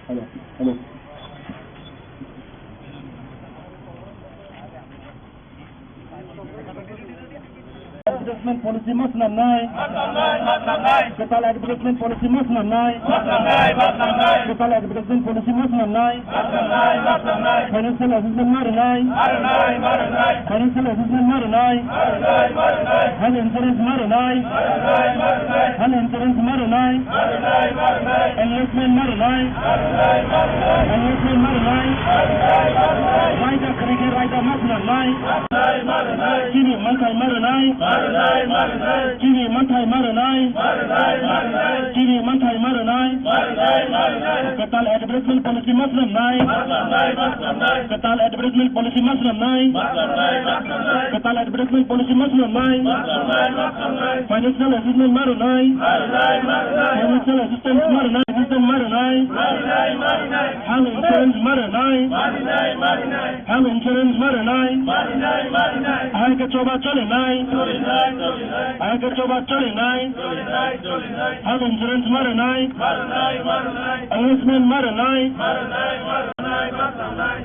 Hello, hello. Advertisement policy ma swnamnai. Kwtal advertisement policy ma swnamnai. Kwtal advertisement policy ma swnamnai. Financial assistance ma rwnai. Financial assistance ma rwnai. Health insurance ma rwnai. Health insurance ma rwnai. Enlistment ma rwnai. Enlistment ma rwnai. Raida kwrwi khe raida ma swnamnai. Chini manthai ma rwnai. Chini manthai ma rwnai. Chini manthai ma rwnai. Kwtal advertisement policy ma swnamnai. Kwtal advertisement policy ma swnamnai. Kwtal advertisement policy ma swnamnai. Financial assistance ma rwnai. Financial assistance ma rwnai. Assistance ma rwnai. Health insurance ma rwnai. Health insurance ma rwnai. Ahai khe choba cholinai. Ahai khe choba cholinai. Health insurance ma rwnai. Enlistment ma rwnai.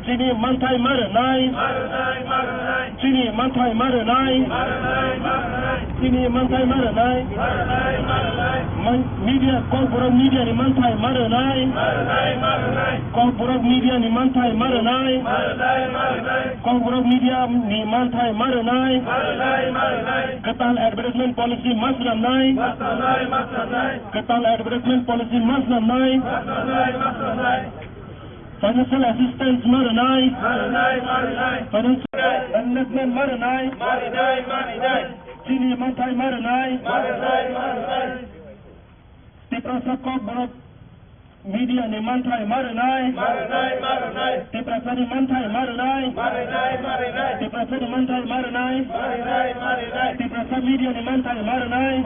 Chini manthai ma rwnai. Chini manthai ma rwnai. Chini manthai ma rwnai. Man-, media, Kokborok media ni manthai ma rwnai. Kokborok media ni manthai ma rwnai. Kokborok media ni manthai ma rwnai. Kwtal advertisement policy ma swnamnai. Kwtal advertisement policy ma swnamnai. Financial assistance ma rwnai. Financial enlistment ma rwnai. Chini manthai ma rwnai. Tiprasa Kokborok media ni manthai ma rwnai. Tiprasa ni manthai ma rwnai. Tiprasa ni manthai ma rwnai. Tiprasa media ni manthai ma rwnai.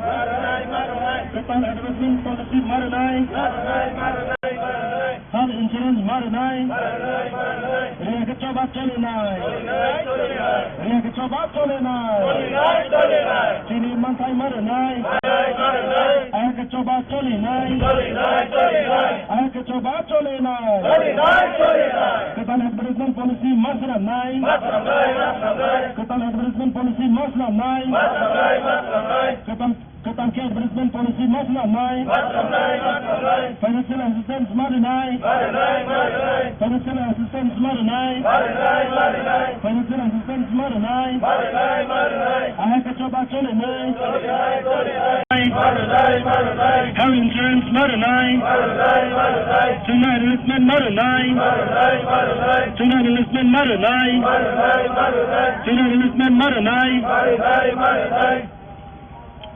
Kwtal advertisement policy ma rwnai. Health insurance ma rwnai. Riyakhe choba cholinai. Riyakhe choba cholinai. Chini manthai ma rwnai. Ayakhe choba cholinai. Ayakhe choba cholinai. Kwtal advertisement policy ma swnamnai. Kwtal advertisement policy ma swnamnai. Kwtal Kwtal khe advertisement policy ma swnamnai. Financial assistance ma rwnai. Financial assistance ma rwnai. Financial assistance ma rwnai. Ahai khe choba cholinai. Health insurance ma rwnai. Chwngno enlistment ma rwnai. Chwngno enlistment ma rwnai. Chwngno enlistment ma rwnai.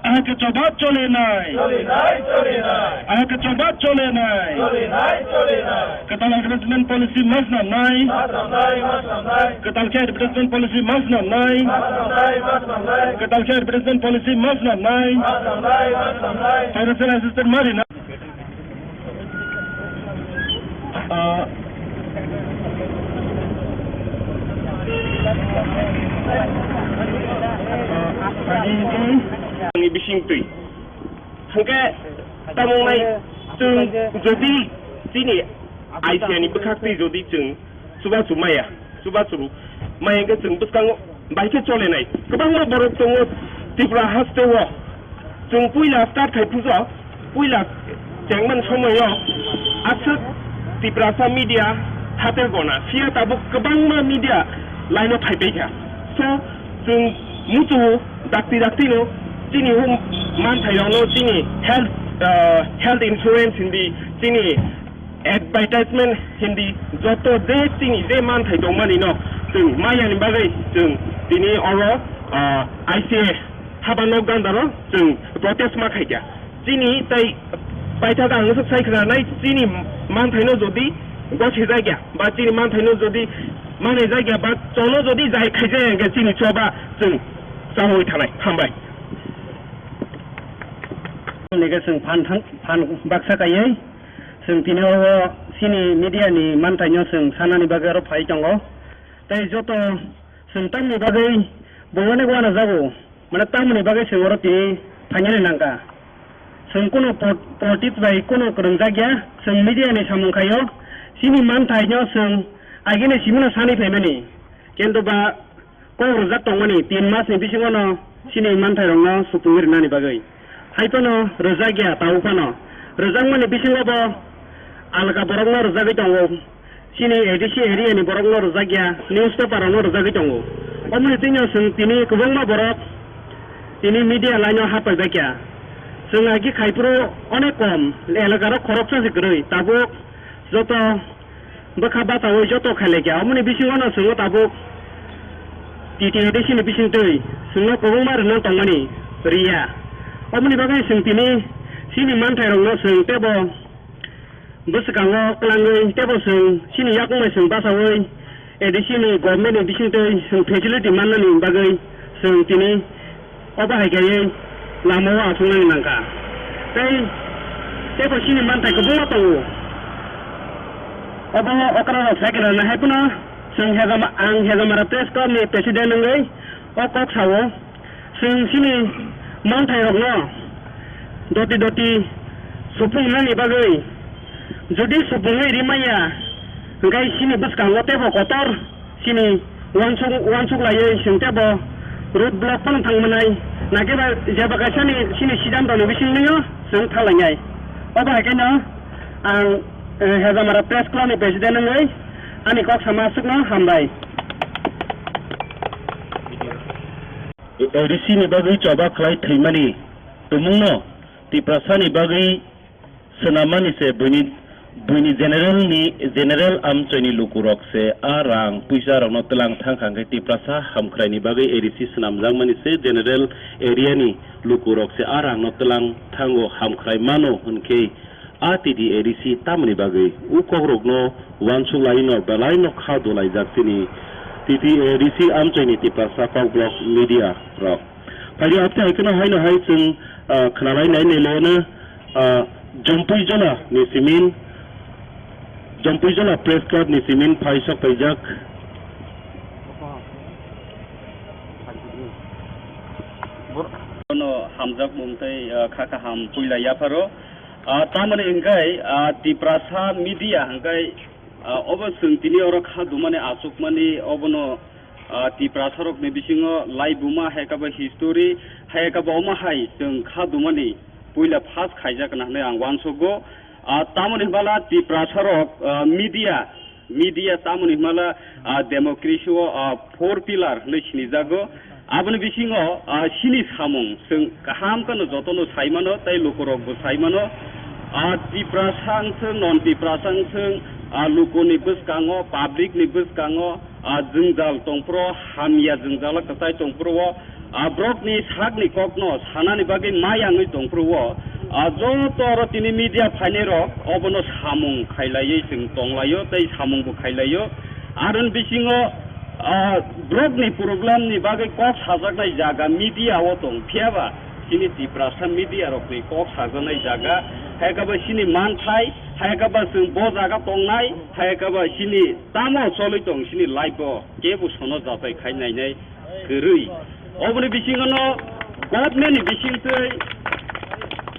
Ahai khe choba cholinai. Ahai khe choba cholinai. Kwtal advertisement policy ma swnamnai. Kwtal khe advertisement policy ma swnamnai. Kwtal khe advertisement policy ma swnamnai. Financial assistance ma rwnai. Ah, ni bising twi. Hwnkhe tamo wngnai chwng jodi chini aisiani bwkhak twi jodi chwng chubachu maya, chubachu maya hwnkhe chwng bwskango bai khe cholenai. Kwbangma borok tongo Tripura haste o. Chwng puila start khai pujo, puila chengmani somoio aswk Tiprasa media hate gona, phiya tabuk kwbangma media line o phaipai kha. So, chwng muchungo dakti daktino chini hum manthairokno chini health, ah, health insurance hindi, chini advertisement hindi, joto je chini je manthai tongmani no chwng mayani bagwi chwng tini oro, ah, I C A haba nok gandaro chwng protest ma khaikha. Chini tai paithak ang swk sai khwnanai, chini manthaino jodi gosijakya ba chini manthaino jodi manaijakya ba chono jodi jai khaijak hwnkhe chini choba chwng chawi thanai. Hambai. Nike chwng phan thang, phan baksa kaiwi chwng tini o chini media ni manthaino chwng sanani bagwi oro phai tongo. Tei joto chwng tamni bagwi bo onek uanajago, mane tamoni bagwi chwng oro tini phainani nangkha. Chwng kunu po-, politics bai kunu kwrwngjak ya, chwng media ni samung khaio, chini manthaino chwng agini simino sani phaimani. Kintu ba kok rwjak tongmani tin mas ni bisingo no chini manthai rokno supungwi rwnani bagwi. Hai phano rwjak ya, tabuk phano rwjakmani bisingo bo alga borokno rwjagwi tongo. Chini A D C area ni borokno rwjak ya, newspaper rokno rwjagwi tongo. Omoni twino chwng tini kwbangma borok tini media line o hapaibaikha. Chwng agi khaiphuru onek kom, elaka rok khoroksa se kwrwi, tabuk joto bwkha bachaui joto khailaikha. Omoni bisingo no chwngno tabuk T T A D C ni bisingtwi chwngno kwbangma rwna tongmani. riya. Oboni bagwi chwng tini chini manthairokno chwng teibo bwskango kwlangwi teibo chwng chini yakung bai chwng bachaui A D C ni government ni bisingtwi chwng facility mannani bagwi chwng tini obo hai khe lamao achuknani nangkha. Tei teibo chini manthai kwbangma tongo. Obo okra rok sai kwrwngna hai phano chwng Hejama-, ang Hejamara Press Club ni president wngwi o kok sao. Chwng chini manthairokno doti doti supungnani bagwi, jodi supungwi rimaya, hwnkhe chini bwskango teibo kotor chini uansuk, uansuk laiwi chwng teibo road block phano thangmanai, nakhe ba jeba kaisani chini siddhanto ni bisingtwino chwng thanglainai. Obo hai kheno ang, eh, Hejamara Press Club ni president wngwi ani kok sama aswkno hambai. A D C ni bagwi choba khlai thwimani tumungno Tiprasa ni bagwi swnammani se buini, buini general ni, general amchoi ni lukurok se a rang puisa rokno twlang thang kha, hwnkhe Tiprasa hamkhrai ni bagwi A D C swnamjakmani se general area ni lukurok se a rangno twlang thango, hamkhrai mano hwnkhe a T T A D C tamoni bagwi o kokrokno uansuk laino belaino kha dolaijak chini T T A D C amchoi ni Tiprasa Kokborok media rok. Phaidi apte hai kheno haino hai chwng, ah, khwnalai nai nai leno, ah, Jompuijola ni simin, Jompuijola Press Club ni simin phai sok paijak. Bono hamjakmung tei, ah, kha kaham puila yapharo. Ah, tamoni hwnkhe, ah, Tiprasa media hwnkhe, ah, obo chwng tini oro kha dumani achukmani obono, ah, Tiprasarokni bisingo laibuma hai khe bo history hai khe bo omo hai chwng kha dumani puila first khaijak hwnwi ang uansugo. Ah, tamoni hwnba la Tiprasarok, ah, media, media tamoni hwnba la, ah, democracy o, ah, four pillar hwnwi sinijago. Aboni bisingo, ah, chini samung chwng kaham kheno jotono sai mano tei lukurokbo sai mano. Ah, Tiprasa wng thung, non Tiprasa wng thung, ah, lukuni bwskango, public ni bwskango, ah, jwngjal tongphuru, hamya jwngjalo kwchai tongphuru o, ah, borokni sakni kokno sanani bagwi mayangwi tongphuru o, ah, joto oro tini media phainairok obono samung khailaiwi chwng tonglaio tei samungbo khailaiyo. Aroni bisingo, ah, borokni problem ni bagwi kok sajaknai jaga media o tong, phiyaba chini Tiprasa media rokni kok sajaknai jaga, hai khe bo chini manthai, hai khe bo chwng bo jaga tongnai, hai khe bo chini tamo cholwi tong chini life o kebo sono jatai khai nainai kwrwi. Oboni bisingono government ni bisingtwi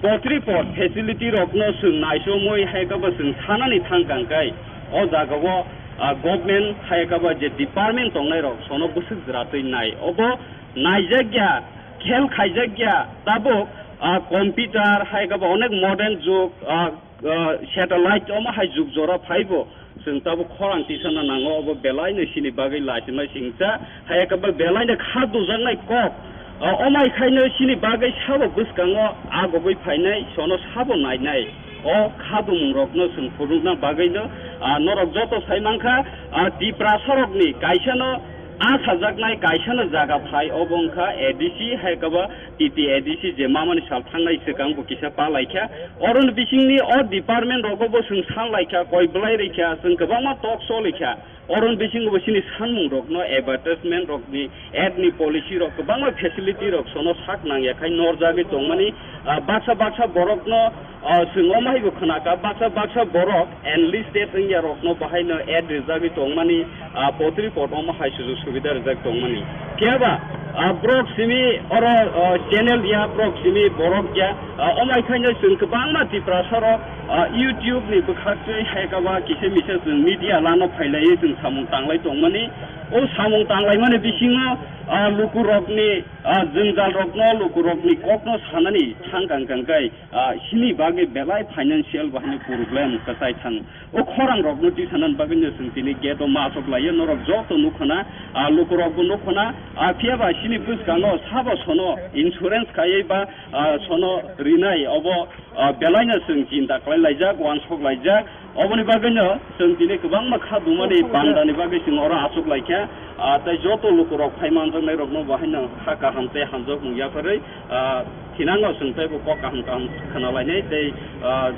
poultry pot facility rokno chwng naisomwi hai khe bo chwng sanani thang kang khe o jaga o, ah, government hai khe bo je department tongnai rok sono bwswk jwratwi nai obo naijakya, khel khaijakya tabuk, ah, computer hai khe bo onek modern jug, ah, ah, satellite omo hai jug jora phaibo chwng tabuk khorang tisana nango, obo belaino chini bagwi lachima singcha, hai khe bo belaino kha dujaknai kok. Ah, omai khaino chini bagwi sabo bwskango agogwi phainai, sono sabo nainai. O kha dumung rokno chwng phunukna bagwino, ah, norok joto sai mankha, ah, Tiprasa rokni kaisano achajaknai kaisano jaga phai, obo wngkha A D C, hai khe bo T T A D C je mamani sal thangnai swkang bo kisa pa laikha. Oroni bisingni o department rogo bo chwng san laikha, koi belai rikha, chwng kwbangma talk show laikha. Oroni bisingo bo chini sanmung rokno advertisement rokni, ad ni policy rok kwbangma facility rok sono sak nangya khai norjagwi tongmani, ah, baksa baksa borokno, ah, chwng omo haibo khwnaka, baksa baksa borok enlisted wngya rokno bahaino ad rijagwi tongmani, ah, poultry pot omo hai sujuk subida rijak tongmani. Phiya ba, ah, borok simi oro, ah, channel ya, borok simi borok ya, ah, omo hai khaino chwng kwbangma Tiprasa rok, ah, YouTube ni bwkhaktwi hai khe ba kisa misa chwng media lano phailaiwi chwng samung tanglai tongmani. O samung tanglaimani bisingo, ah, lukurokni, ah, jwngjal rokno, lukurokni kokno sanani thang kang kang khe, ah, chini bagwi belai financial bahai problem kwchai thang. O khorang rokno tisanani bagwi no chwng tini gate o ma achuk laio, norok joto nukhuna, ah, lukurokbo nukhuna, ah, phiya ba chini bwskango sabo sono insurance khaiwi ba, ah, sono rinai obo, ah, belaino chwng chinta khlai laijak, uansuk laijak. Oboni bagwino chwng tini kwbangma kha dumani bandani bagwi chwng oro achuk laikha. Ah, tei joto lukurok phai manjaknairokno bo haino kha kaham tei hamjakmung yapharwi, ah, thinango chwng teibo kok kaham kaham khna lainai tei, ah,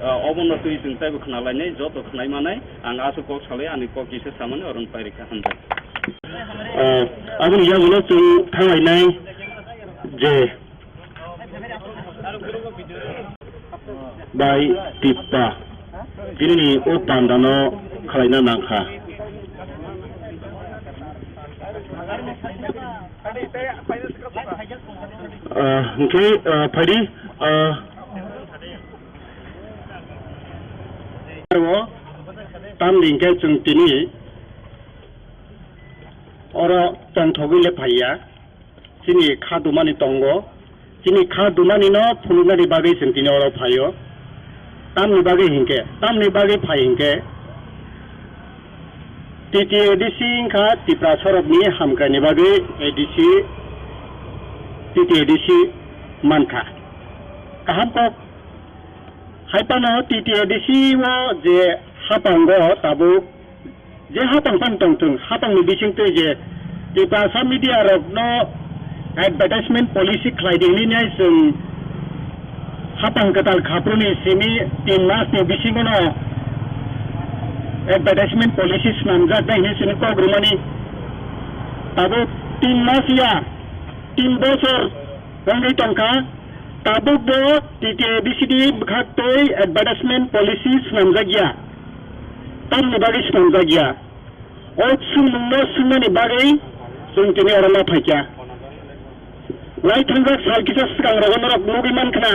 ah, obono twi chwng teibo khna lainai, joto khwnai manai. Ang aswk kok salai ani kok kisa samani oro pairikha, hambai. Ah, aboni yagulo chwng thanglainai je bai Tipra tinini o pandano khwlaina nangkha. Ah, hwnkhe, ah, phaidi, ah, o tamni hwnkhe chwng tini oro tongthogwi le phaiya. Chini kha dumani tongo. Chini kha dumani no phunuknani bagwi chwng tini oro phaio. Tamni bagwi hinkhe, tamni bagwi phai hinkhe, T T A D C wngkha Tiprasarokni hamkraini bagwi A D C, T T A D C mankha. Kaham kok. Hai phano T T A D C o je hapango tabuk je hapang phano tongthung, hapangni bisingtwi je Tiprasa media rokno advertisement policy khlai di hwnwi nai chwng hapang kwtal khapruni simi tin masni bisingono advertisement policy swnamjak nai hwnwi chwngno kok rwmani. Tabuk tin mas ya, tin bosor wngwi tongkha, tabukbo T T A D C ni bwkhaktwi advertisement policy swnamjakya, tamni bagwi swnamjakya. O swngmungno swngnani bagwi chwng tini oro ma phaikha. Lai thangjak sal kisa swkang rogo norok nugwi mankha na,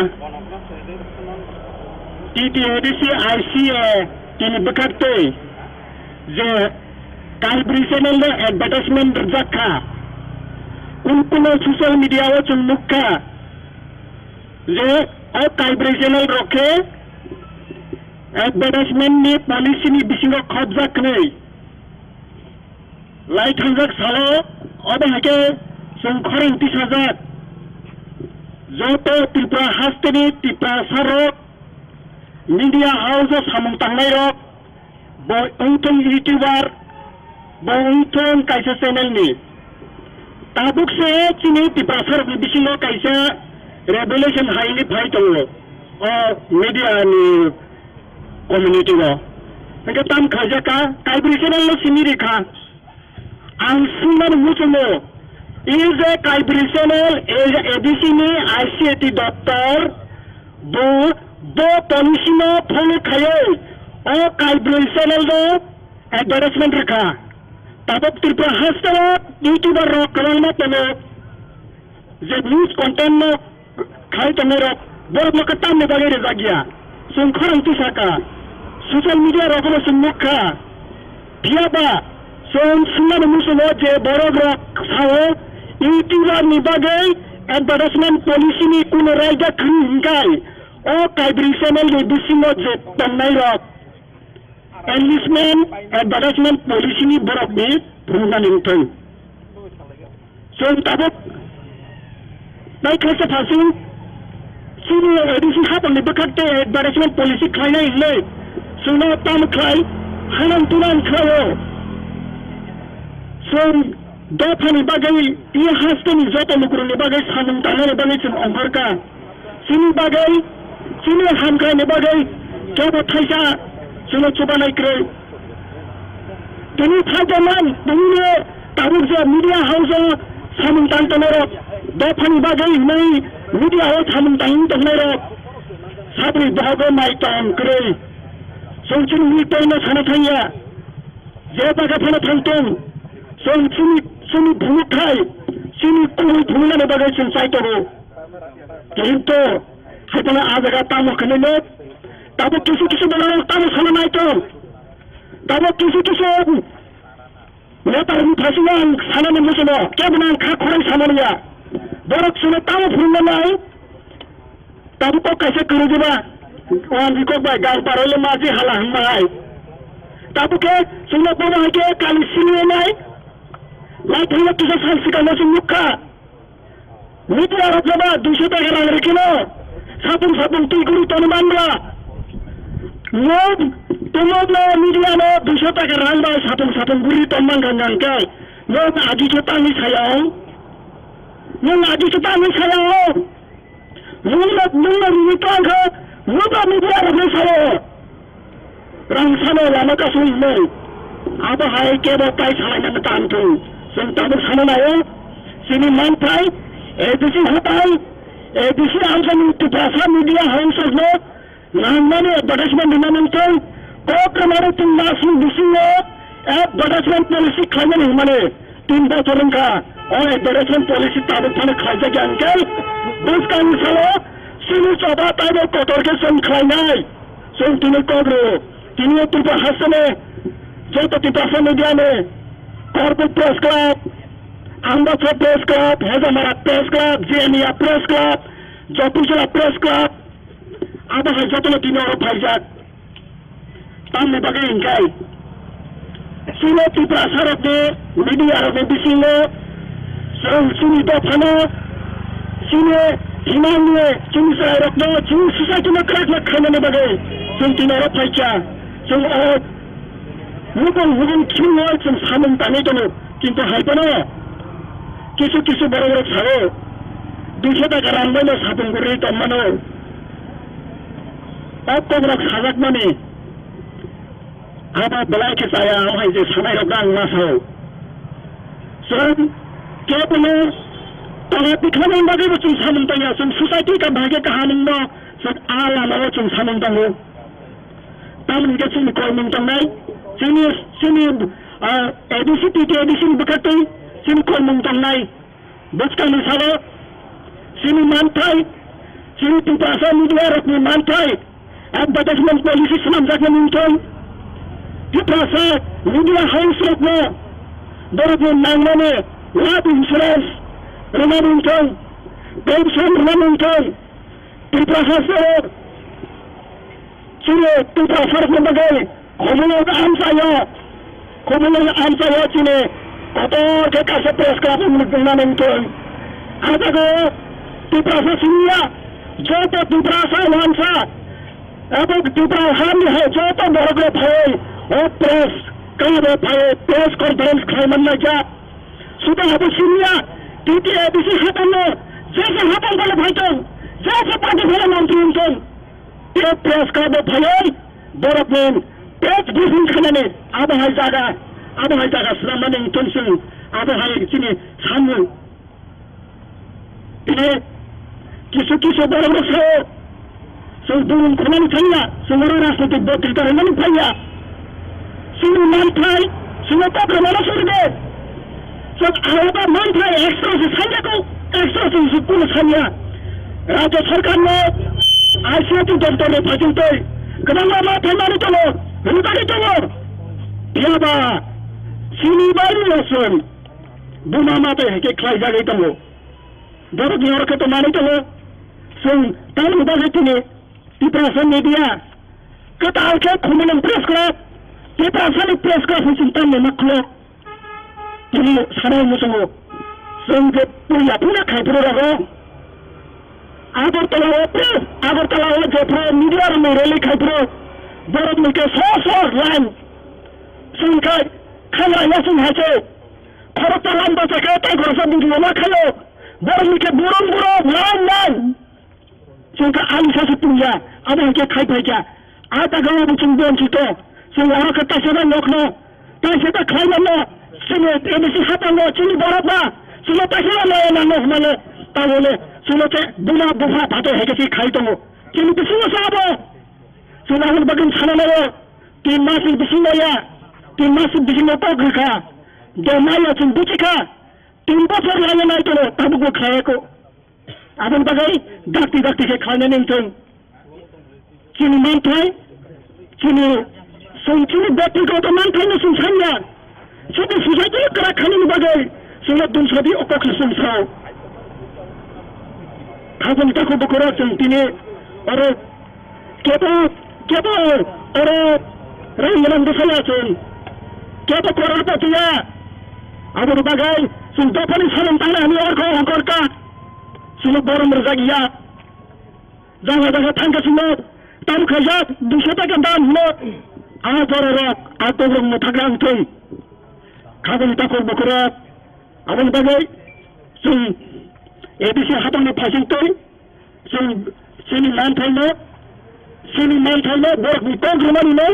T T A D C I C A tini bwkhaktwi je Kaibri channel no advertisement rwjak kha. Kun kuno social media o chwng nukha je o Kaibri channel rok khe advertisement ni policy ni bisingo khopjak hwnwi. Lai thangjak salo obo hai khe chwng khorang tisajak joto Tripura hasteni Tiprasa rok, media house o samung tangnai rok, bo wngthung YouTuber, bo wngthung kaisa channel ni. Tabuk se chini Tiprasa rokni bisingo kaisa revelation hai ni phai tongo o media ni community o. Hingke tam khaijak ka, Kaibri channel no simi rikha. Ang sungmani muchungo, is a Kaibri channel, is a A D C ni I C A T doptor, bo, bo policy no follow khaiwi, o Kaibri channel no advertisement rikha. Tabuk Tripura hasteo YouTuber rok kwbangma tongo. Je news content no khai tongnai rok, borok no kwtam ni bagwi rijak ya. Chwng khorang twi saka, social media rogo bo chwng nukha. Phiya ba chwng swngnani muchungo je borok rok sao, YouTuber ni bagwi advertisement policy ni kuno raida khwrwi hinkai, o Kaibri channel ni bisingo je tongnai rok. Enlistment advertisement policy ni borok ni phunuknani wngthung. Chwng tabuk nai khaisa phasing chini A D C hapang ni bwkhak tei advertisement policy khlainai hinwi chwngno tamo khlai hanang tunang khlaio. Chwng dophani bagwi tei hasteni joto lukurokni bagwi samung tangnani bagwi chwng ongkhorkha. Chini bagwi, chini hamkraini bagwi kebo thaisa chwngno chubanai kwrwi. Tini phaikhe man, tini tabuk je media house o samung tang tongnai rok, dophani bagwi hinwi media o samung tang tongnai rok, sabri bohogo mai tong kwrwi. Chwng chini mui tongno sana thangya, je jaga phano thang tong, chwng chini, chini bumung khai, chini kubui bumung nani bagwi chwng chai tongo. Kintu, hai phano ah jaga tamo khlai le, tabuk kisu kisu borok tamo sana nai tong. Tabuk kisu kisu netarokni phaisingno ang sana nang muchungo, kebo no ang kha khorang sana liya. Borok chwngno tamo phunukna nai, tabuk kok kaisa kwrwi diba, o ang kok bai gal parole maji hala hwnma hai. Tabuk khe chwngno bono hai khe kali simi nai, lai thangna kisa sal swkangno chwng nukha. Media rok jaba duiso taka rang rikino, sapung sapung twi guri toni manbla. Nwng Tumokno media no duiso taka rang bai sapung sapung guri tongmang kha nang khe, nwng agi khe tangwi saya o? Nwng agi khe tangwi saya o? Nwng no, nwng no rini tong kha, nwng no media rok no saya o? Rang sano lama kasung hwnwi. Abo hai kebo tai salainani tang thung. Chwng tabuk sana naio. Chini manthai A D C hatai, A D C amsani Tiprasa media house no nangmani advertisement rwna nangthung. Kok rwmani tin masni bisingo advertisement policy khlaimani hwnmani. Tin bochor wngkha o advertisement policy tabuk phano khlaijak ya hwnkhe bwskangni salo chini choba taibo kotor khe chwng khlainai. Chwng tini kok rw, tini Tripura hasteni joto Tiprasa media ni Korpuk Press Club, Ambassa Press Club, Hezamara Press Club, Jenia Press Club, Jopuchila Press Club, abo hai jotono tini oro phaijak. Tamni bagwi hwnkhe chini Tiprasa rokni media rokni bisingo chwng chini dophano chini hinangni chini chwrairokno chini society no kwrak kwrak khainani bagwi chwng tini oro phaikha. Chwng o hubung hubung thwngwi chwng samung tangwi tongo, kintu hai phano kisu kisu borok rok sao, duiso taka rang bai no sapung gurwi tongmano. O kokrok sajakmani abo belai khe chaya, abo hai je sanai rok ang ma sao. Chwng kebono tola tikhlani bagwi bo chwng samung tangya, chwng society ka bahai khe kaham wngno chwng a lama o chwng samung tango. Tamoni khe chini koimung tongnai, chini, chini, ah, A D C, T T A D C ni bwkhaktwi chini koimung tongnai. Bwskangni salo chini manthai, chini Tiprasa media rokni manthai, advertisement policy swnamjaknani wngthung. Tiprasa media house rokno borokni nangmani life insurance rwna wngthung, pension rwna wngthung. Tiprasa se Chini Tiprasa rokni bagwi khumulwng amchaio, khumulwng amchaio chini kotor khe kaisa press club wngmani wngthung. A jaga o Tiprasa siniya, joto Tiprasa wansa, abo Tipra hani hai joto borok rok phaiwi o press club o phaiwi press conference khlai man lai kha. Suda abo siniya, T T A D C hatam no, jesa hatam kole phaitong, jesa party phale mantri wngtong. Tei press club o phaiwi borokni press briefing khainani abo hai jaga, abo hai jaga swnamani wngthung chwng, abo hai chini samung. Tini kisu kisu borok rok sao, chwng bumung khwnani thangya, chwng oro rajnitik botrita rwnani phaiya. Chini manthai, chini kok rwmano suri de. Chwng alaba manthai ekso se sanya ko, ekso se se kuno sanya. Rajya sarkar no I C I T doptor ni phaising twi kwbangma manthai manwi tongo, rwjagwi tongo. Phiyaba chini bari rosong buma matai hai khe khlai jagwi tongo. Borok ni oro khe to manwi tongo. Chwng tamni bagwi tini Tiprasa media kwtal khe khumulwng press club, Tiprasa ni press club hwn chwng tamni ma khulok. Tini sanai muchungo chwng je puila puila khai phuru rogo. Agartala o press, Agartala o je phuru media rokni rally khai phuru borok ni khe sor sor line chwng khai khangra yasing hai se khoroksa line bachai khe tei khoroksa video ma khaio borok ni khe burung burung line line. Chwng khe ani sasu tungya, abo hai khe khai phai kha. A jaga o bo chwng bonchito. Chwng oro khe taisa ba nokno, taisa ta khlai mano. Chini A D C hatango, chini borok ba, chwngno taisa ba laya nango hwnmale, tabole chwngno khe buma bupha phato hai khe khai tongo. Chini bisingo se abo. Chwng aboni bagwi sana naio. Tin mas ni bisingo ya. Tin mas ni bisingo kok rwkha. De maya chwng buchikha. Tin bochor laya nai tongo, tabukbo khlaiya kho. Aboni bagwi dakti dakti khe khlainani wngthung. Chini manthai, chini chwng chini byaktigoto manthaino chwng sanya. Chini society kwrak khainani bagwi chwngno dum sadi o kokno chwng sao. Khajang takhuk bukhurok chwng tini oro kebo, kebo oro rang gwnang bwsaya chwng. Kebo crorepati ya. Aboni bagwi chwng dophani salon tangna hwnwi orkho ongkor kha. Chwngno borom rwjak ya. Jaga jaga thangkhe chwngno tam khaijak, duiso taka dam hino. A bororok, a kokrokno thagra wngthung. Khagwi takhuk bukhurok, aboni bagwi chwng A D C hapangni phaisingtwi chwng chini manthaino, chini manthaino borokni kok rwmanino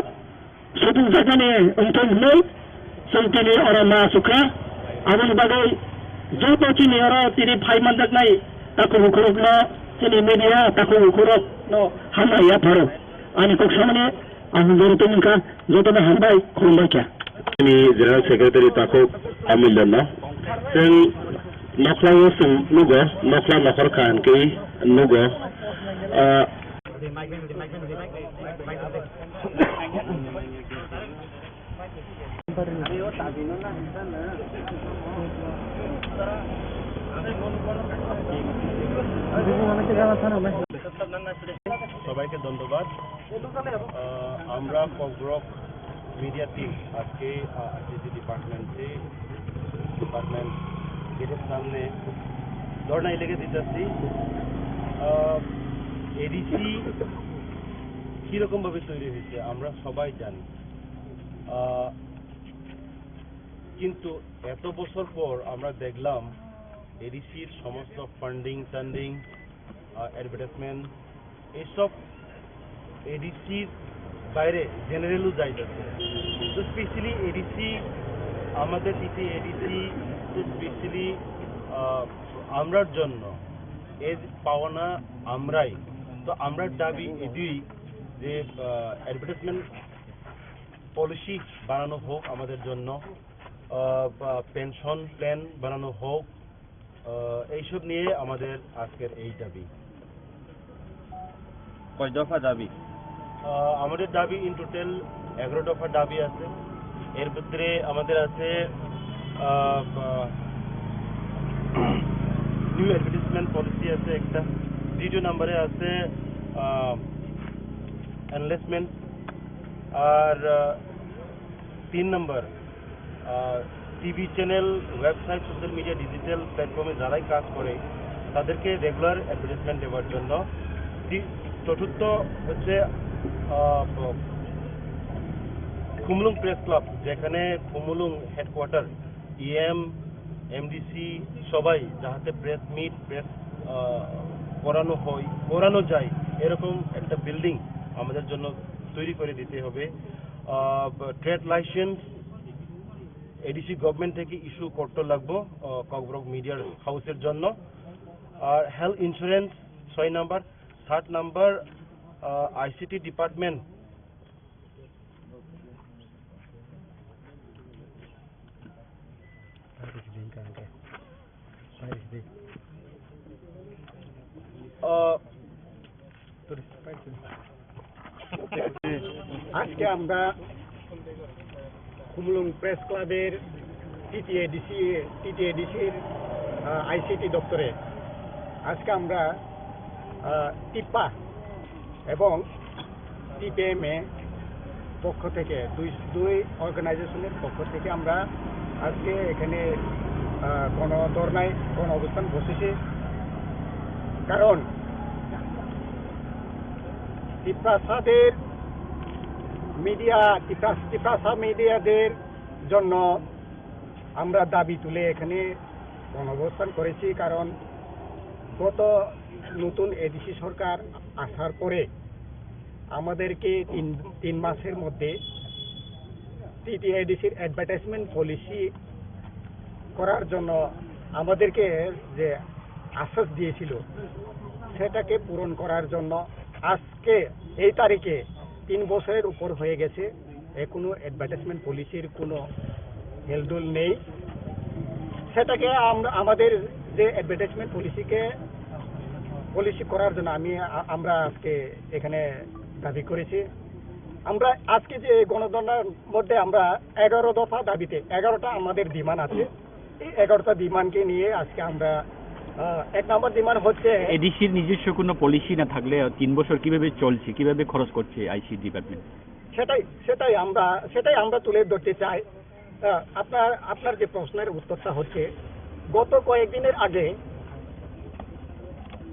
supung jakmani wngthung hwnwi chwng tini oro ma asukha. Aboni bagwi joto chini oro tini phai manjaknai takhuk bukhurokno, chini media takhuk bukhurokno hambai yapharo. Ani kok samani Ang joro tongmung kha, jotono hambai, khulumbai kha. Ni General Secretary takhuk Amilya no. Chwng nokhla o chwng nugo, nokhla nokhor kha hwnkhe nugo. Ah, সবাইকে ধন্যবাদ। আহ, আমরা Kokborok media team আজকে, আহ, আইসিটি ডিপার্টমেন্টে, ডিপার্টমেন্ট গেটের সামনে ধর্ণায় লেগে দিতেছি। আহ, এডিসি কীরকমভাবে তৈরি হয়েছে আমরা সবাই জানি। আহ, কিন্তু এত বছর পর আমরা দেখলাম এডিসির সমস্ত ফান্ডিং টান্ডিং, আহ, অ্যাডভার্টাইজমেন্ট, এইসব এডিসির বাইরে জেনারেলও যাইতেছে। তো স্পেশালি এডিসি, আমাদের টিটি এডিসি তো স্পেশালি, আহ, আমরার জন্য এর পাওনা আমরাই। তো আমরার দাবি এটাই যে, আহ, অ্যাডভার্টাইজমেন্ট পলিসি বানানো হোক আমাদের জন্য, আহ, বা পেনশন প্ল্যান বানানো হোক, আহ, এইসব নিয়ে আমাদের আজকের এই দাবি। কয় দফা দাবি? আহ, আমাদের দাবি in total এগারো দফা দাবি আছে। এর ভিতরে আমাদের আছে, আহ, আহ, নিউ অ্যাডভার্টাইজমেন্ট পলিসি আছে একটা, দ্বিতীয় নম্বরে আছে, আহ, এনলেসমেন্ট, আর, আহ, তিন নম্বর, আহ, TV channel, website, social media, digital প্ল্যাটফর্মে যারাই কাজ করে, তাদেরকে রেগুলার অ্যাডভার্টাইজমেন্ট দেওয়ার জন্য। তি-, চতুর্থ হচ্ছে, আহ, প-, খুমলুং প্রেস ক্লাব, যেখানে খুমলুং হেডকোয়ার্টার, ইএম, এমডিসি সবাই যাহাতে প্রেস মিট, প্রেস, আহ, করানো হয়, করানো যায়, এরকম একটা বিল্ডিং আমাদের জন্য তৈরি করে দিতে হবে। আহ, ট্রেড লাইসেন্স এডিসি গভর্নমেন্ট থেকে ইস্যু করতে লাগবো, আহ, ককবরক মিডিয়ার হাউসের জন্য। আর হেলথ ইন্স্যুরেন্স ছয় নাম্বার, সাত নাম্বার, আহ, আইসিটি ডিপার্টমেন্ট। আহ, আজকে আমরা খুমলুং প্রেস ক্লাবের টিটিএডিসি, টিটিএডিসির, আহ, আইসিটি দপ্তরে আজকে আমরা, আহ, টিপ্পা এবং টিপিএমএ পক্ষ থেকে, দুই, দুই অর্গানাইজেশনের পক্ষ থেকে আমরা আজকে এখানে, আহ, গণ ধর্নায়, গণ অবস্থান বসেছি। কারণ তিপ্রাসাদের মিডিয়া, তিপ্রা-, তিপ্রাসা মিডিয়াদের জন্য আমরা দাবি তুলে এখানে গণঅবস্থান করেছি, কারণ গত নতুন এডিসি সরকার আসার পরে আমাদেরকে তিন, তিন মাসের মধ্যে টিটিএডিসির অ্যাডভার্টাইজমেন্ট পলিসি করার জন্য আমাদেরকে যে আশ্বাস দিয়েছিল, সেটাকে পূরণ করার জন্য আজকে এই তারিখে তিন বছরের উপর হয়ে গেছে, এখনো অ্যাডভার্টাইজমেন্ট পলিসির কোনো হেলদোল নেই। সেটাকে আমরা, আমাদের যে অ্যাডভার্টাইজমেন্ট পলিসিকে, পলিসি করার জন্য আমি, আ-, আমরা আজকে এখানে দাবি করেছি। আমরা আজকে যে গণধর্নার মধ্যে আমরা এগারো দফা দাবিতে, এগারোটা আমাদের ডিমান্ড আছে। এই এগারোটা ডিমান্ডকে নিয়ে আজকে আমরা, আহ, এক নম্বর ডিমান্ড হচ্ছে এডিসির নিজস্ব কোনো পলিসি না থাকলে তিন বছর কিভাবে চলছে, কিভাবে খরচ করছে আইসি ডিপার্টমেন্ট? সেটাই, সেটাই আমরা, সেটাই আমরা তুলে ধরতে চাই। আহ, আপনার, আপনার যে প্রশ্নের উত্তরটা হচ্ছে, গত কয়েকদিনের আগে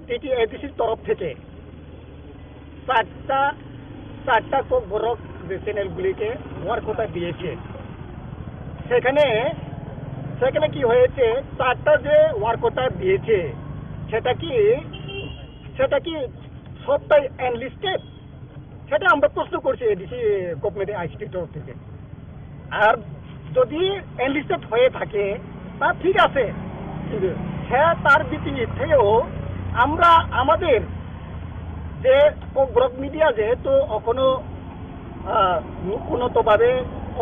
টিটিএডিসির তরফ থেকে চারটা, চারটা ককবরক চ্যানেলগুলিকে ওয়ার্ক কোটা দিয়েছে। সেখানে, সেখানে কি হয়েছে, চারটা যে ওয়ার্ক কোটা দিয়েছে, সেটা কি, সেটা কি সবটাই এনলিস্টেড? সেটা আমরা প্রশ্ন করছি এডিসি গভর্নমেন্ট আইসিটির তরফ থেকে। আর যদি এনলিস্টেড হয়ে থাকে, তা ঠিক আছে, কিন্তু সে তার বিপরীতেও আমরা আমাদের যে ব্রড মিডিয়া যেহেতু এখনো, আহ, উন্নতভাবে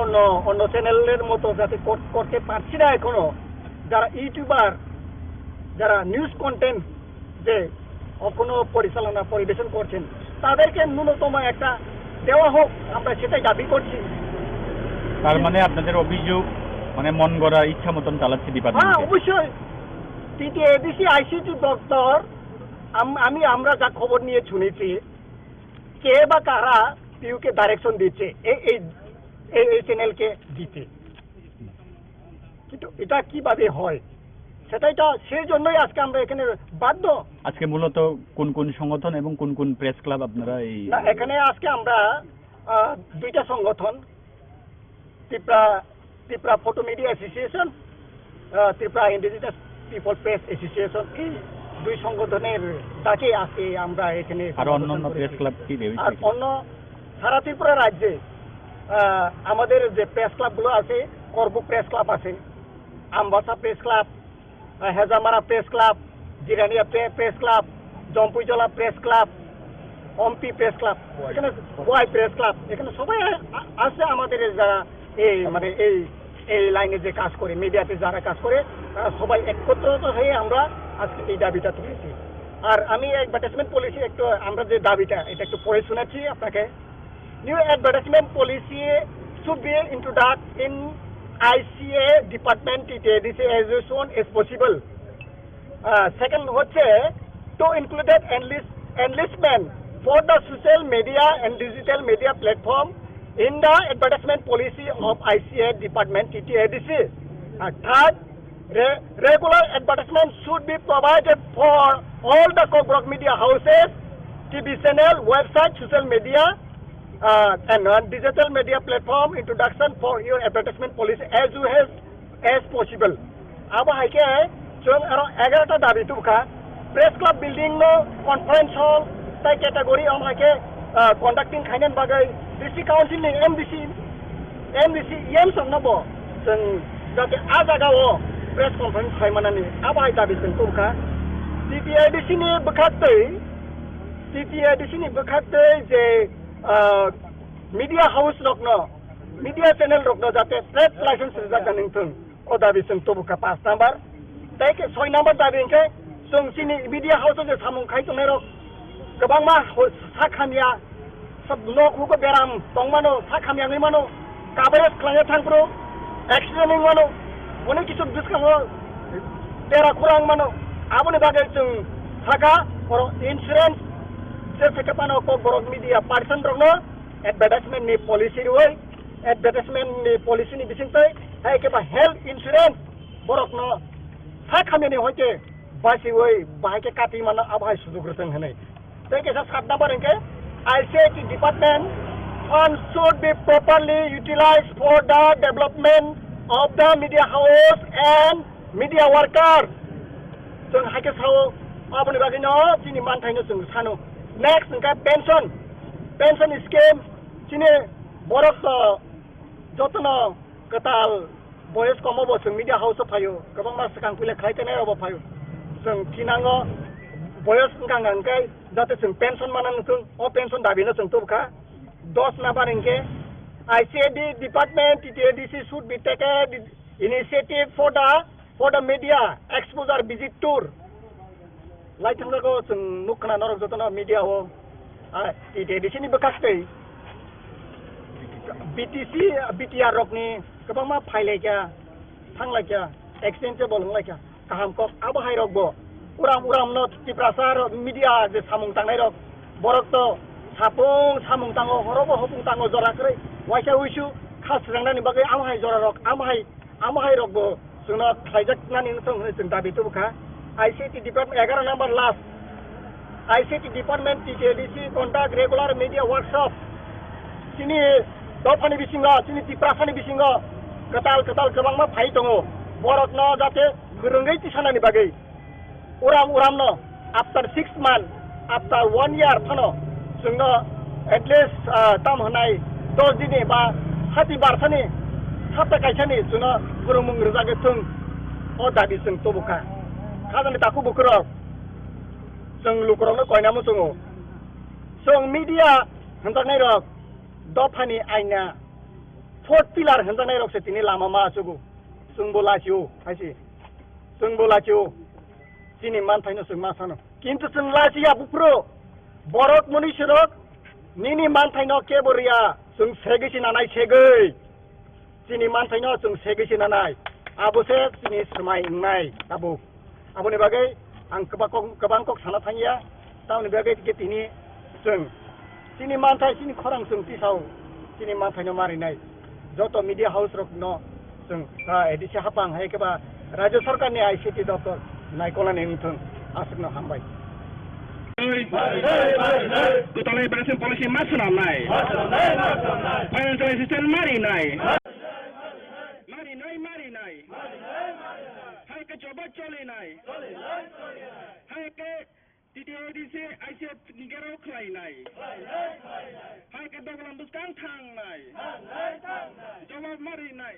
অন্য, অন্য চ্যানেলের মতো যাতে কর-, করতে পারছি না এখনো, যারা ইউটিউবার, যারা নিউজ কন্টেন্ট যে এখনো পরিচালনা পরিবেশন করছেন, তাদেরকে ন্যূনতম একটা দেওয়া হোক, আমরা সেটাই দাবি করছি। তার মানে আপনাদের অভিযোগ, মানে, মন গড়া ইচ্ছা মতন চালাচ্ছে হ্যাঁ, ডিপার্টমেন্টে? অবশ্যই। টিটিএডিসি আইসিটি দপ্তর, আম-, আমি, আমরা যা খবর নিয়ে শুনেছি, কে বা কারা পিউকে ডাইরেকশন দিচ্ছে এই, এই, এই, এই চ্যানেলকে দিতে। কিন্তু এটা কিভাবে হয়, সেটাই তো, সেই জন্যই আজকে আমরা এখানে বাধ্য। আজকে মূলত কোন কোন সংগঠন এবং কোন কোন প্রেস ক্লাব আপনারা এই না, এখানে আজকে আমরা, আহ, দুইটা সংগঠন, Tripura, Tripura photo media association, আহ, Tripura indigenous people press association, এই দুই সংগঠনের ডাকে আজকে আমরা এখানে আরো সমাবেশন অন্যান্য করেছি। প্রেস ক্লাব কি রয়েছে আর কি? অন্য সারা ত্রিপুরা রাজ্যে, আহ, আমাদের যে প্রেস ক্লাবগুলো আছে, করবুক প্রেস ক্লাব আছে, আমবাসা প্রেস ক্লাব, আহ, হেজামারা প্রেস ক্লাব, জিরানিয়া প্রে-, press club, Jampuijala press club, Ampi press club, এখানে ওয়াই প্রেস ক্লাব, এখানে সবাই আ-, আ-, আছে আমাদের এই যারা এই মানে এই, এই লাইনে যে কাজ করে, মিডিয়াতে যারা কাজ করে, তারা সবাই একত্রিত হয়ে আমরা আজকে এই দাবিটা তুলেছি। আর আমি অ্যাডভার্টাইজমেন্ট পলিসি একটু, আমরা যে দাবিটা, এটা একটু পড়ে শোনাচ্ছি আপনাকে। New advertisement policy should be introduced in I C A department T T A D C as soon as possible. Uh, second হচ্ছে, to include enlist, enlistment for the social media and digital media platform in the advertisement policy of I C A department T T A D C. Uh, third, re-, regular advertisement should be provided for all the Kokborok media houses, T V channel, website, social media, uh, and uh, digital media platform introduction for your advertisement policy as soon as, as possible. Abo hai khe chwng aro egarota dabi tubukha, press club building no, conference hall tai category, am hai khe, uh, conducting khainani bagwi district council ni M D C, M D C E M song no bo chwng jate a jaga o press conference khai manani abo hai dabi chwng tubukha. T T A D C ni bwkhaktwi, T T A D C ni bwkhaktwi je, uh, media house rokno, media channel rokno jate trade license rijak nang wngthung, o dabi chwng tubukha paanch number. Tei khe soi number dabi hwnkhe chwng chini media house o je samung khai tongnai rok kwbangma ho-, sak hamya, sab nok hugo beram tongmano, sak hamya wngwi mano, kabayo kwlangya thangphuru accident wngwi mano, onek kisu bwskango bera khura wngwi mano. Aboni bagwi chwng saka oro insurance je theke phano Kokborok media person rokno advertisement ni policy rwi, advertisement ni policy ni bisingtwi hai khe ba health insurance borokno sak hamyani hoite basiwi bahai khe kati mano abo hai sujuk rwthwng hwnwi. Tei kaisa sat number hwnkhe I C I T department funds should be properly utilized for the development of the media house and media worker. Chwng hai khe sao, aboni bagwino chini manthaino chwng sano. Next hwnkhe pension, pension scheme, chini borok, uh, jotono kwtal boyos komo bo chwng media house o phaio, kwbangma swkang puila khlai tenai rokbo phaio. Chwng thinango boyos wngkha hwnkhe jate chwng pension mana nukung, o pension dabino chwng tubukha. Dos number hwnkhe I C A D department, T T A D C should be taken initiative for the, for the media exposure visit tour. Lai thangjago chwng nuk khna norok jotono media o, ah, T T A D C ni bwkhaktwi B T C, B T R rokni kwbangma phailaikha, thanglaikha, accident table wnglaikha, kaham kok abo hai rokbo uram uram no Tiprasa rok media je samung tangnai rok borok to sapung samung tango, horobo hopung tango jora kwrwi, waisa uisu kha swnamnani bagwi amo hai jora rok, amo hai Amo hai rokbo chwngno khlaijak nani wngthong hwnwi chwng dabi tubukha. I C T department, egaroh number last. I C T department, T T A D C conduct regular media workshop. Chini Dophani bisingo, chini Tiprasani bisingo kwtal kwtal kwbangma phai tongo. Borokno jate phwrwngwi tisanani bagwi. Uram uramno after six month, after one year phano chwngno at least, ah, tam hwnai dos dini ba hati barsani sapta kaisani chwngno phwrwngmung rwjagwi thwng. O dabi chwng tubukha. Khajani takhuk bukhurok, chwng lukurokno koinamo chwngo. Chwng media hwnjaknairok dophani aina fourth pillar hwnjaknairokse tini lama ma achugo. Chwngbo lachio, haisi. Chwngbo lachio. Chini manthaino chwng ma sano. Kintu chwng lachiya buphuru. Borok mwnwisirok nini manthaino kebo riya. Chwng segwi se nanai segwi. Chini manthaino chwng segwi se nanai. Abo se chini swmai wngnai tabuk. Aboni bagwi ang kwbang kok, kwbang kok sana thangya. Tamoni bagwi khe tini chwng chini manthai, chini khorang chwng tisao, chini manthaino marinai joto media house rokno chwng, ah, A D C hapang hai khe ba Rajya Sarkarni I C T doptor naikolnani wngthwng, aswkno hambai. Kwtalai Bangsen policy ma swnamnai. Financial assistance marinai. Marinai, marinai. Hai khe joba cholinai. Hai khe T T A D C I C F ni gerao khlainai. Hai khe dogolam bwskang thangnai. Jawab marinai.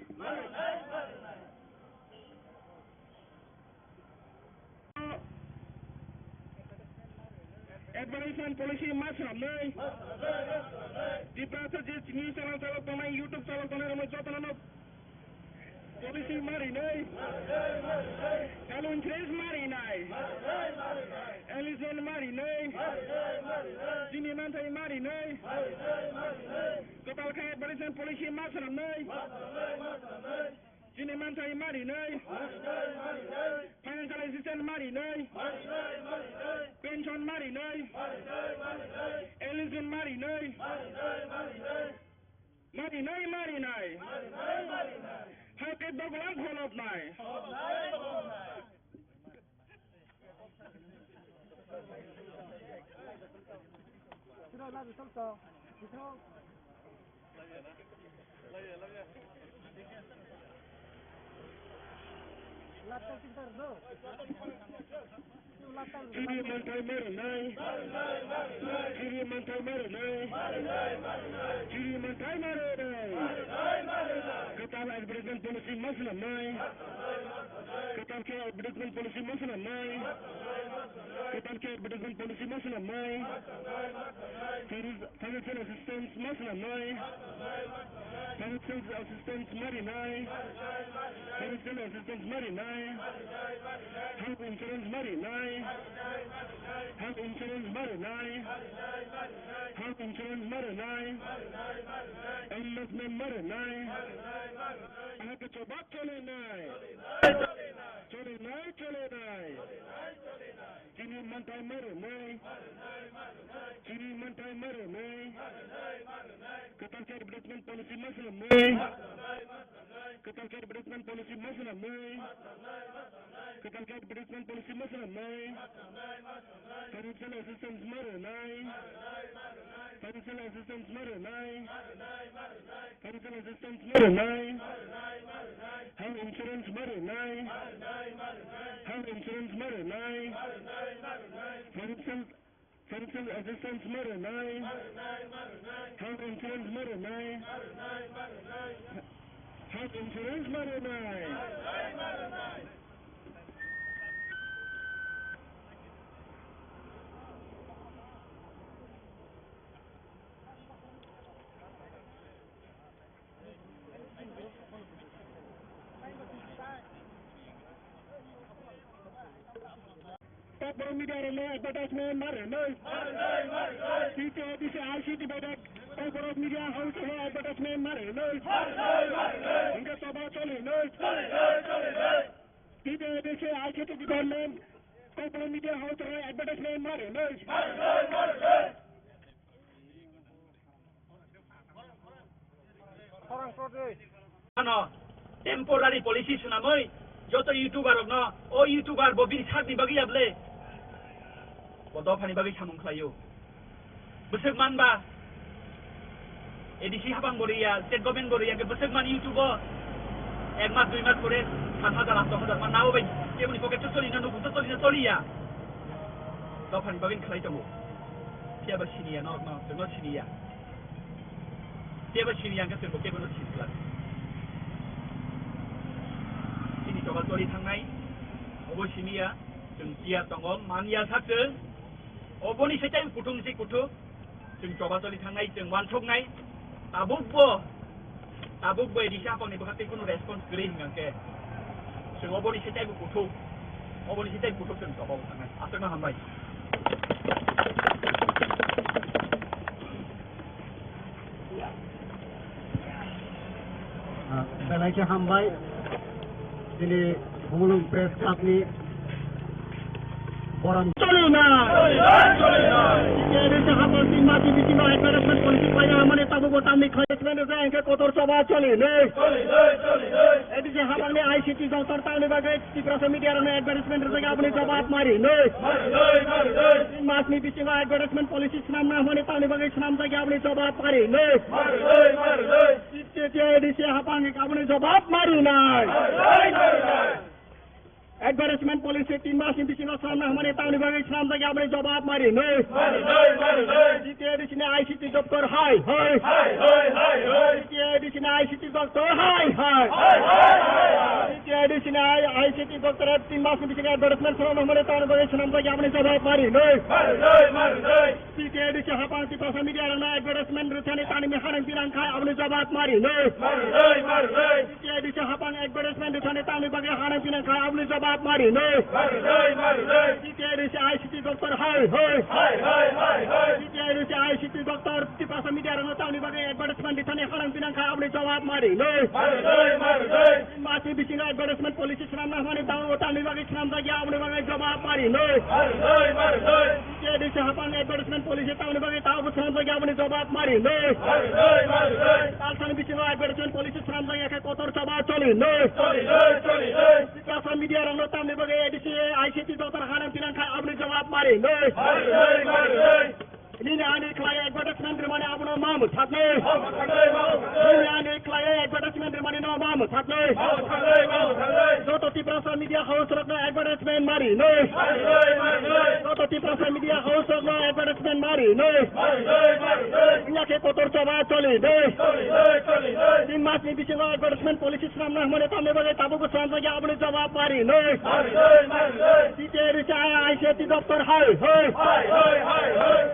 Advertisement policy ma swnamnai. Tiprasa je news channel chalok tongnai, YouTube chalok tongnai, rokno jotono policy marinai. Health insurance marinai. Eligible marinai. Chini manthai marinai. Kwtal khe advertisement policy ma swnamnai. Chini manthai marinai. Financial assistance marinai. Pension marinai. Eligible marinai. Marinai, marinai. Hai khe dogolam kholopnai. Chini manthai marinai. Chini manthai marinai. Chini manthai marinai. Kwtal advertisement policy ma swnamnai. Kwtal khe advertisement policy ma swnamnai. Kwtal khe advertisement policy ma swnamnai. Financial assistance ma swnamnai. Financial assistance marinai. Financial assistance marinai. Health insurance marinai. Health insurance marinai. Health insurance marinai. Enlistment marinai. Ahake choba cholinai. Cholinai, cholinai. Chini manthai marinai. Chini manthai marinai. Kwtal khe advertisement policy ma swnamnai. Kwtal khe advertisement policy ma swnamnai. Kwtal khe advertisement policy ma swnamnai. Financial assistance marinai. Financial assistance marinai. Financial assistance marinai. Health insurance marinai. Health insurance marinai. Financial, financial assistance marinai. Health insurance marinai. Health insurance marinai. Kokborok media rokno advertisement ma rwnai. T T A D C I C T bai da Kokborok media house rokno advertisement ma rwnai. Hingke toba choli nai. T T A D C I C T department Kokborok media house rokno advertisement ma rwnai. Ano temporary policy swnamwi joto YouTuber rokno, o YouTuber bo bini sakni bagwi ya ble? Bo dophani bagwi samung khlaio. Bwswk manba A D C habang bo riya, state government bo riya, ke bwswk mani YouTube o ek mas dui mas pore sat hajar aat hajar man nabo bai keboni pocket to choli na, nukhung to choli na choliya. Dophani bagwi khlai tongo. Phiya ba siniya norok no, chwng no siniya. Phiya ba siniya hwnkhe chwng bo kebo no sini glak. Chini choba choli thangnai, obo siniya, chwng phiya tongo, manya sa chwng. Oboni se tai kuthung se kuthung. Chwng choba choli thangnai, chwng uansuknai, tabukbo, tabukbo A D C habangni bwkha tei kunu response kwrwi hwnkhe, chwng oboni se taibo kuthuk, oboni se taibo kuthuk chwng choba o thangnai. Aswkno hambai. Ah, belai khe hambai. Chini Bumulung Press Club ni borom choli na. Choli na, choli na. Chini habang tin mati bisingo advertisement policy paina hamani tabukbo tamni khlaismani rwjak hwnkhe kotor choba choli na. Choli na, choli na. A D C habangni I C T doctor tamni bagwi Tiprasa media rokno advertisement rwjak aboni jawab mari na. Mari na, mari na. Tin masni bisingo advertisement policy swnamna hamani tamni bagwi swnamjak aboni jawab mari na. Mari na, mari na. T T A D C habang aboni jawab mari nai. Advertisement policy tin masni bisingo swnamna hamani tamni bagwi swnamjak aboni jawab mari nai. T T A D C ni I C T doctor hai hai. T T A D C ni I C T doctor hai hai. T T A D C ni I C T doctor tin masni bisingo advertisement swnamna hamani tamni bagwi swnamjak aboni jawab mari nai. T T A D C habang Tiprasa media rokno advertisement rwthani tamni hanang pinang khai aboni jawab mari nai. T T A D C habang advertisement rwthani tamni bagwi hanang pinang khai aboni jawab mari nai. T T A D C I C T doctor hai hai. T T A D C I C T doctor Tiprasa media rokno tamni bagwi advertisement rwthani hanang pinang khai aboni jawab mari nai. Mati bisingo advertisement policy swnamna hamani tamo tamni bagwi swnamjak ya aboni bagwi jawab mari nai. T T A D C habang advertisement policy tamni bagwi tamo swnamjak ya aboni jawab mari nai. Talsani bisingo advertisement policy swnamjak ya khe kotor choba choli nai. Tiprasa media rokno tamni bagwi A D C I C T doctor hanang pinang khai aboni jawab mari nai. Nini ani khlai advertisement rwmani abono ma mwthaknai. Nini ani khlai advertisement rwmani no ma mwthaknai. Joto Tiprasa media house rokno advertisement mari nai. Joto Tiprasa media house rokno advertisement mari nai. Wngya khe kotor choba choli nai. Tin masni bisingo advertisement policy swnamna hwnmani tamni bagwi tabukbo swnamjak ya aboni jawab mari nai. T T A D C I C T doctor hai hai.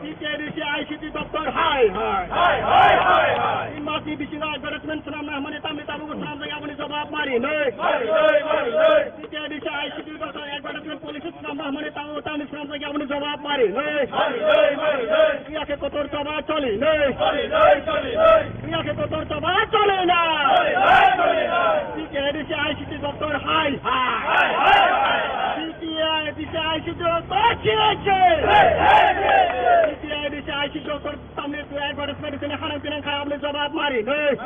T T A D C I C T doctor hai hai. Tin masni bisingo advertisement swnamna hwnmani tamni tabukbo swnamjak ya aboni jawab mari nai. T T A D C I C T doctor advertisement policy swnamna hwnmani tamo tamni swnamjak ya aboni jawab mari nai. Wngya khe kotor choba choli nai. Wngya khe kotor choba choli nai. T T A D C I C T doctor hai hai. T T A D C I C T doctor chini chini. T T A D C I C T doctor tamni advertisement rwthani hanang pinang khai aboni jawab mari nai.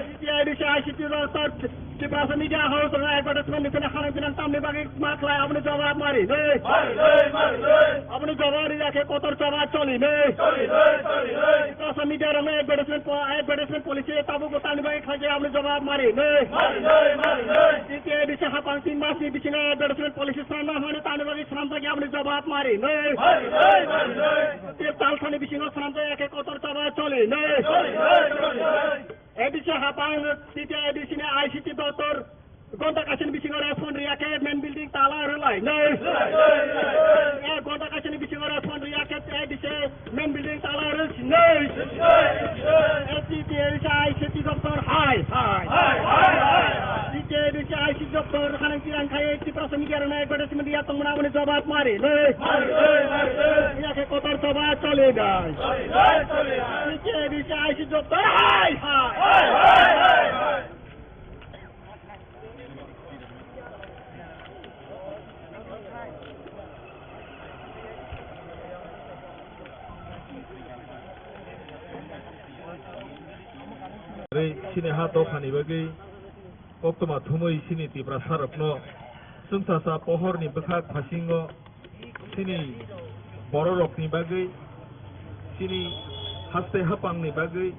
T T A D C I C T doctor Tiprasa media house rokno advertisement rwthani hanang pinang tamni bagwi ma khlai aboni jawab mari nai. Aboni jawab rwya khe kotor choba choli nai. Tiprasa media rokno advertisement po-, advertisement policy tabukbo tamni bagwi khlai khe aboni jawab mari nai. T T A D C habang tin masni bisingo advertisement policy swnamna hwnmani tamni bagwi swnamjak ya aboni jawab mari nai. Talsani bisingo swnamjak ya khe kotor choba choli nai. A D C habang T T A D C ni I C T doctor gonta kaisani bisingo respond rwya khe main building tala rwlai nai. Eh, gonta kaisani bisingo respond rwya khe A D C main building tala rwlai nai. T T A D C I C T doctor hai hai. T T A D C I C T doctor hanang tirang khai Tiprasa media rwna advertisement ya tongmani aboni jawab mari nai. Wngya khe kotor choba choli nai. T T A D C I C T doctor hai hai. Tei chini ha dophani bagwi koktwma thumwi chini Tiprasarokno chwngsacha pohorni bwkhak phasingo chini bororokni bagwi chini Haste hapangni bagwi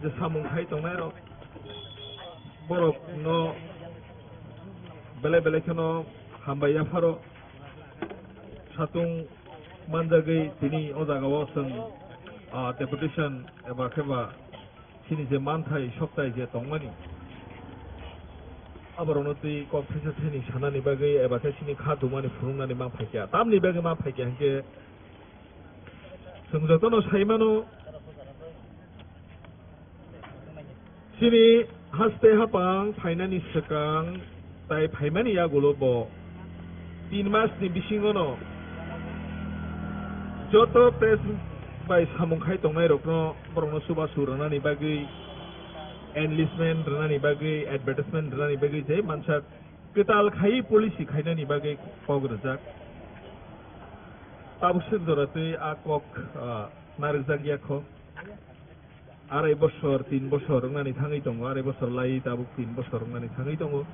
je samung khai tongnairok, borokno belai belai kheno hambai yapharo. Satung manjagwi tini o jagao chwng, ah, deputation eba khe ba chini je manthai soktai je tongmani, aborokno twi kok thaisa thaini sanani bagwi eba khe chini kha dumani phunuknani ma phaikha. Tamni bagwi ma phaikha hinkhe chwng jotono sai mano, chini haste hapang phainani swkang tai phaimani yagulo bo tin masni bisingono joto press bai samung khai tongnairokno, borokno chubachu rwnani bagwi, enlistment rwnani bagwi, advertisement rwnani bagwi je mansak kwtal khai policy khainani bagwi kok rwjak. Tabuk sir jora twi a kok, ah, narwkjak ya kho. Arai bosor, tin bosor wngnani thangwi tongo, arai bosor lai tabuk tin bosor wngnani thangwi tongo.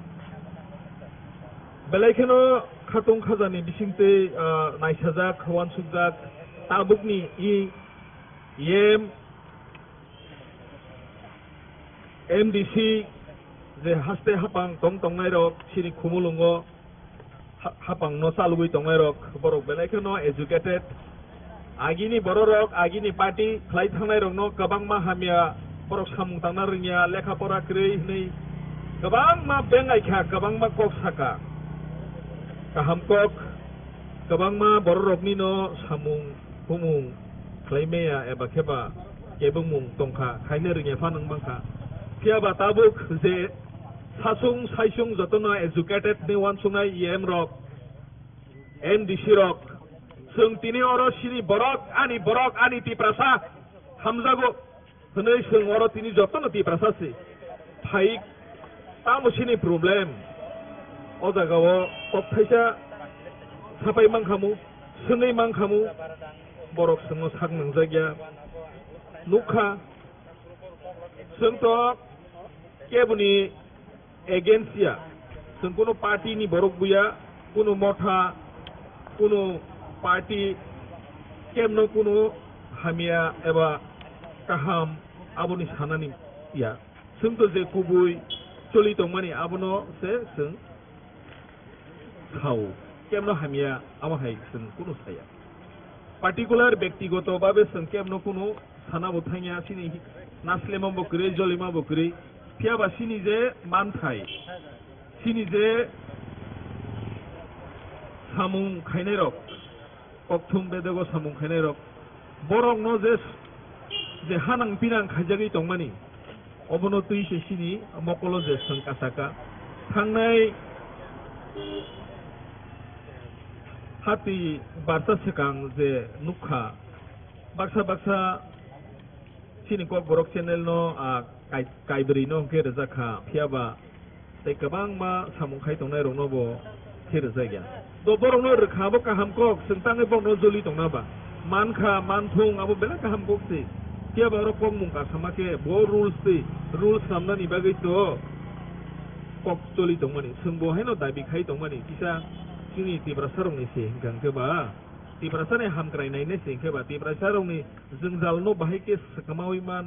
Belai kheno khatung khajani bisingtwi, ah, naisajak, uansukjak, tabukni i M, M D C je haste hapang tong tongnairok chini khumulwngo ha-, hapangno chalwi tongnairok, borok belai kheno educated. Agini bororok, agini party khlai thangnairokno kwbangma hamya, borok samung tangna rwngya, lekha pora kwrwi hwnwi kwbangma bengai kha, kwbangma kok saka. Kaham kok, kwbangma bororoknino samung humung khlai maya eba khe ba kebengmung tongkha, khaina rwngya phano wng mankha. Phiya ba tabuk je sasung saisung jotono educated ni uansuknai E M rok, M D C rok, chwng tini oro chini borok, ani borok, ani Tiprasa hamjago hwnwi chwng oro tini jotono Tiprasa se phai tamo chini problem. O jagao kok thaisa sapai mankhamu, swngwi mankhamu, borok chwngno sak nangjakya. Nukha, chwng to keboni against ya, chwng kuno party ni borok buya, kuno motha, kuno party, kemno kuno hamya eba kaham aboni sanani ya. Chwng to je kubui choli tongmani abono se chwng sao. Kemno hamya amo hai chwng kuno saya. Particular bektigoto babe chwng kemno kuno sana bo thangya, chini naslema bo kwrwi, jolima bo kwrwi. Phiya ba chini je manthai, chini je samung khainairok, kokthum bedego samung khainairok, borokno je, je hanang pinang khaijagwi tongmani, obono twi se chini mokolo je chwng kasaka. Thangnai hati barsa swkang je nukha, baksa baksa chini Kokborok channel no, ah, kai-, kaibrwi no hwnkhe rwjak kha, phiya ba tei kwbangma samung khai tongnai rokno bo khe rwjak ya. Do borokno rwkha abo kaham kok, chwng tangwi borokno joli tongna ba. Mankha, manthung abo belai kaham kok se. Phiya ba oro kokmung kasama khe bo rules twi, rules swnamnani bagwi to kok choli tongmani. Chwng bo haino dabi khai tongmani, kisa chini Tiprasa rokni se hwnkha hwnkhe ba, Tiprasa ni hamkrai nainai se hwnkhe ba, Tiprasa rokni jwngjal no bahai khe swkamaui man.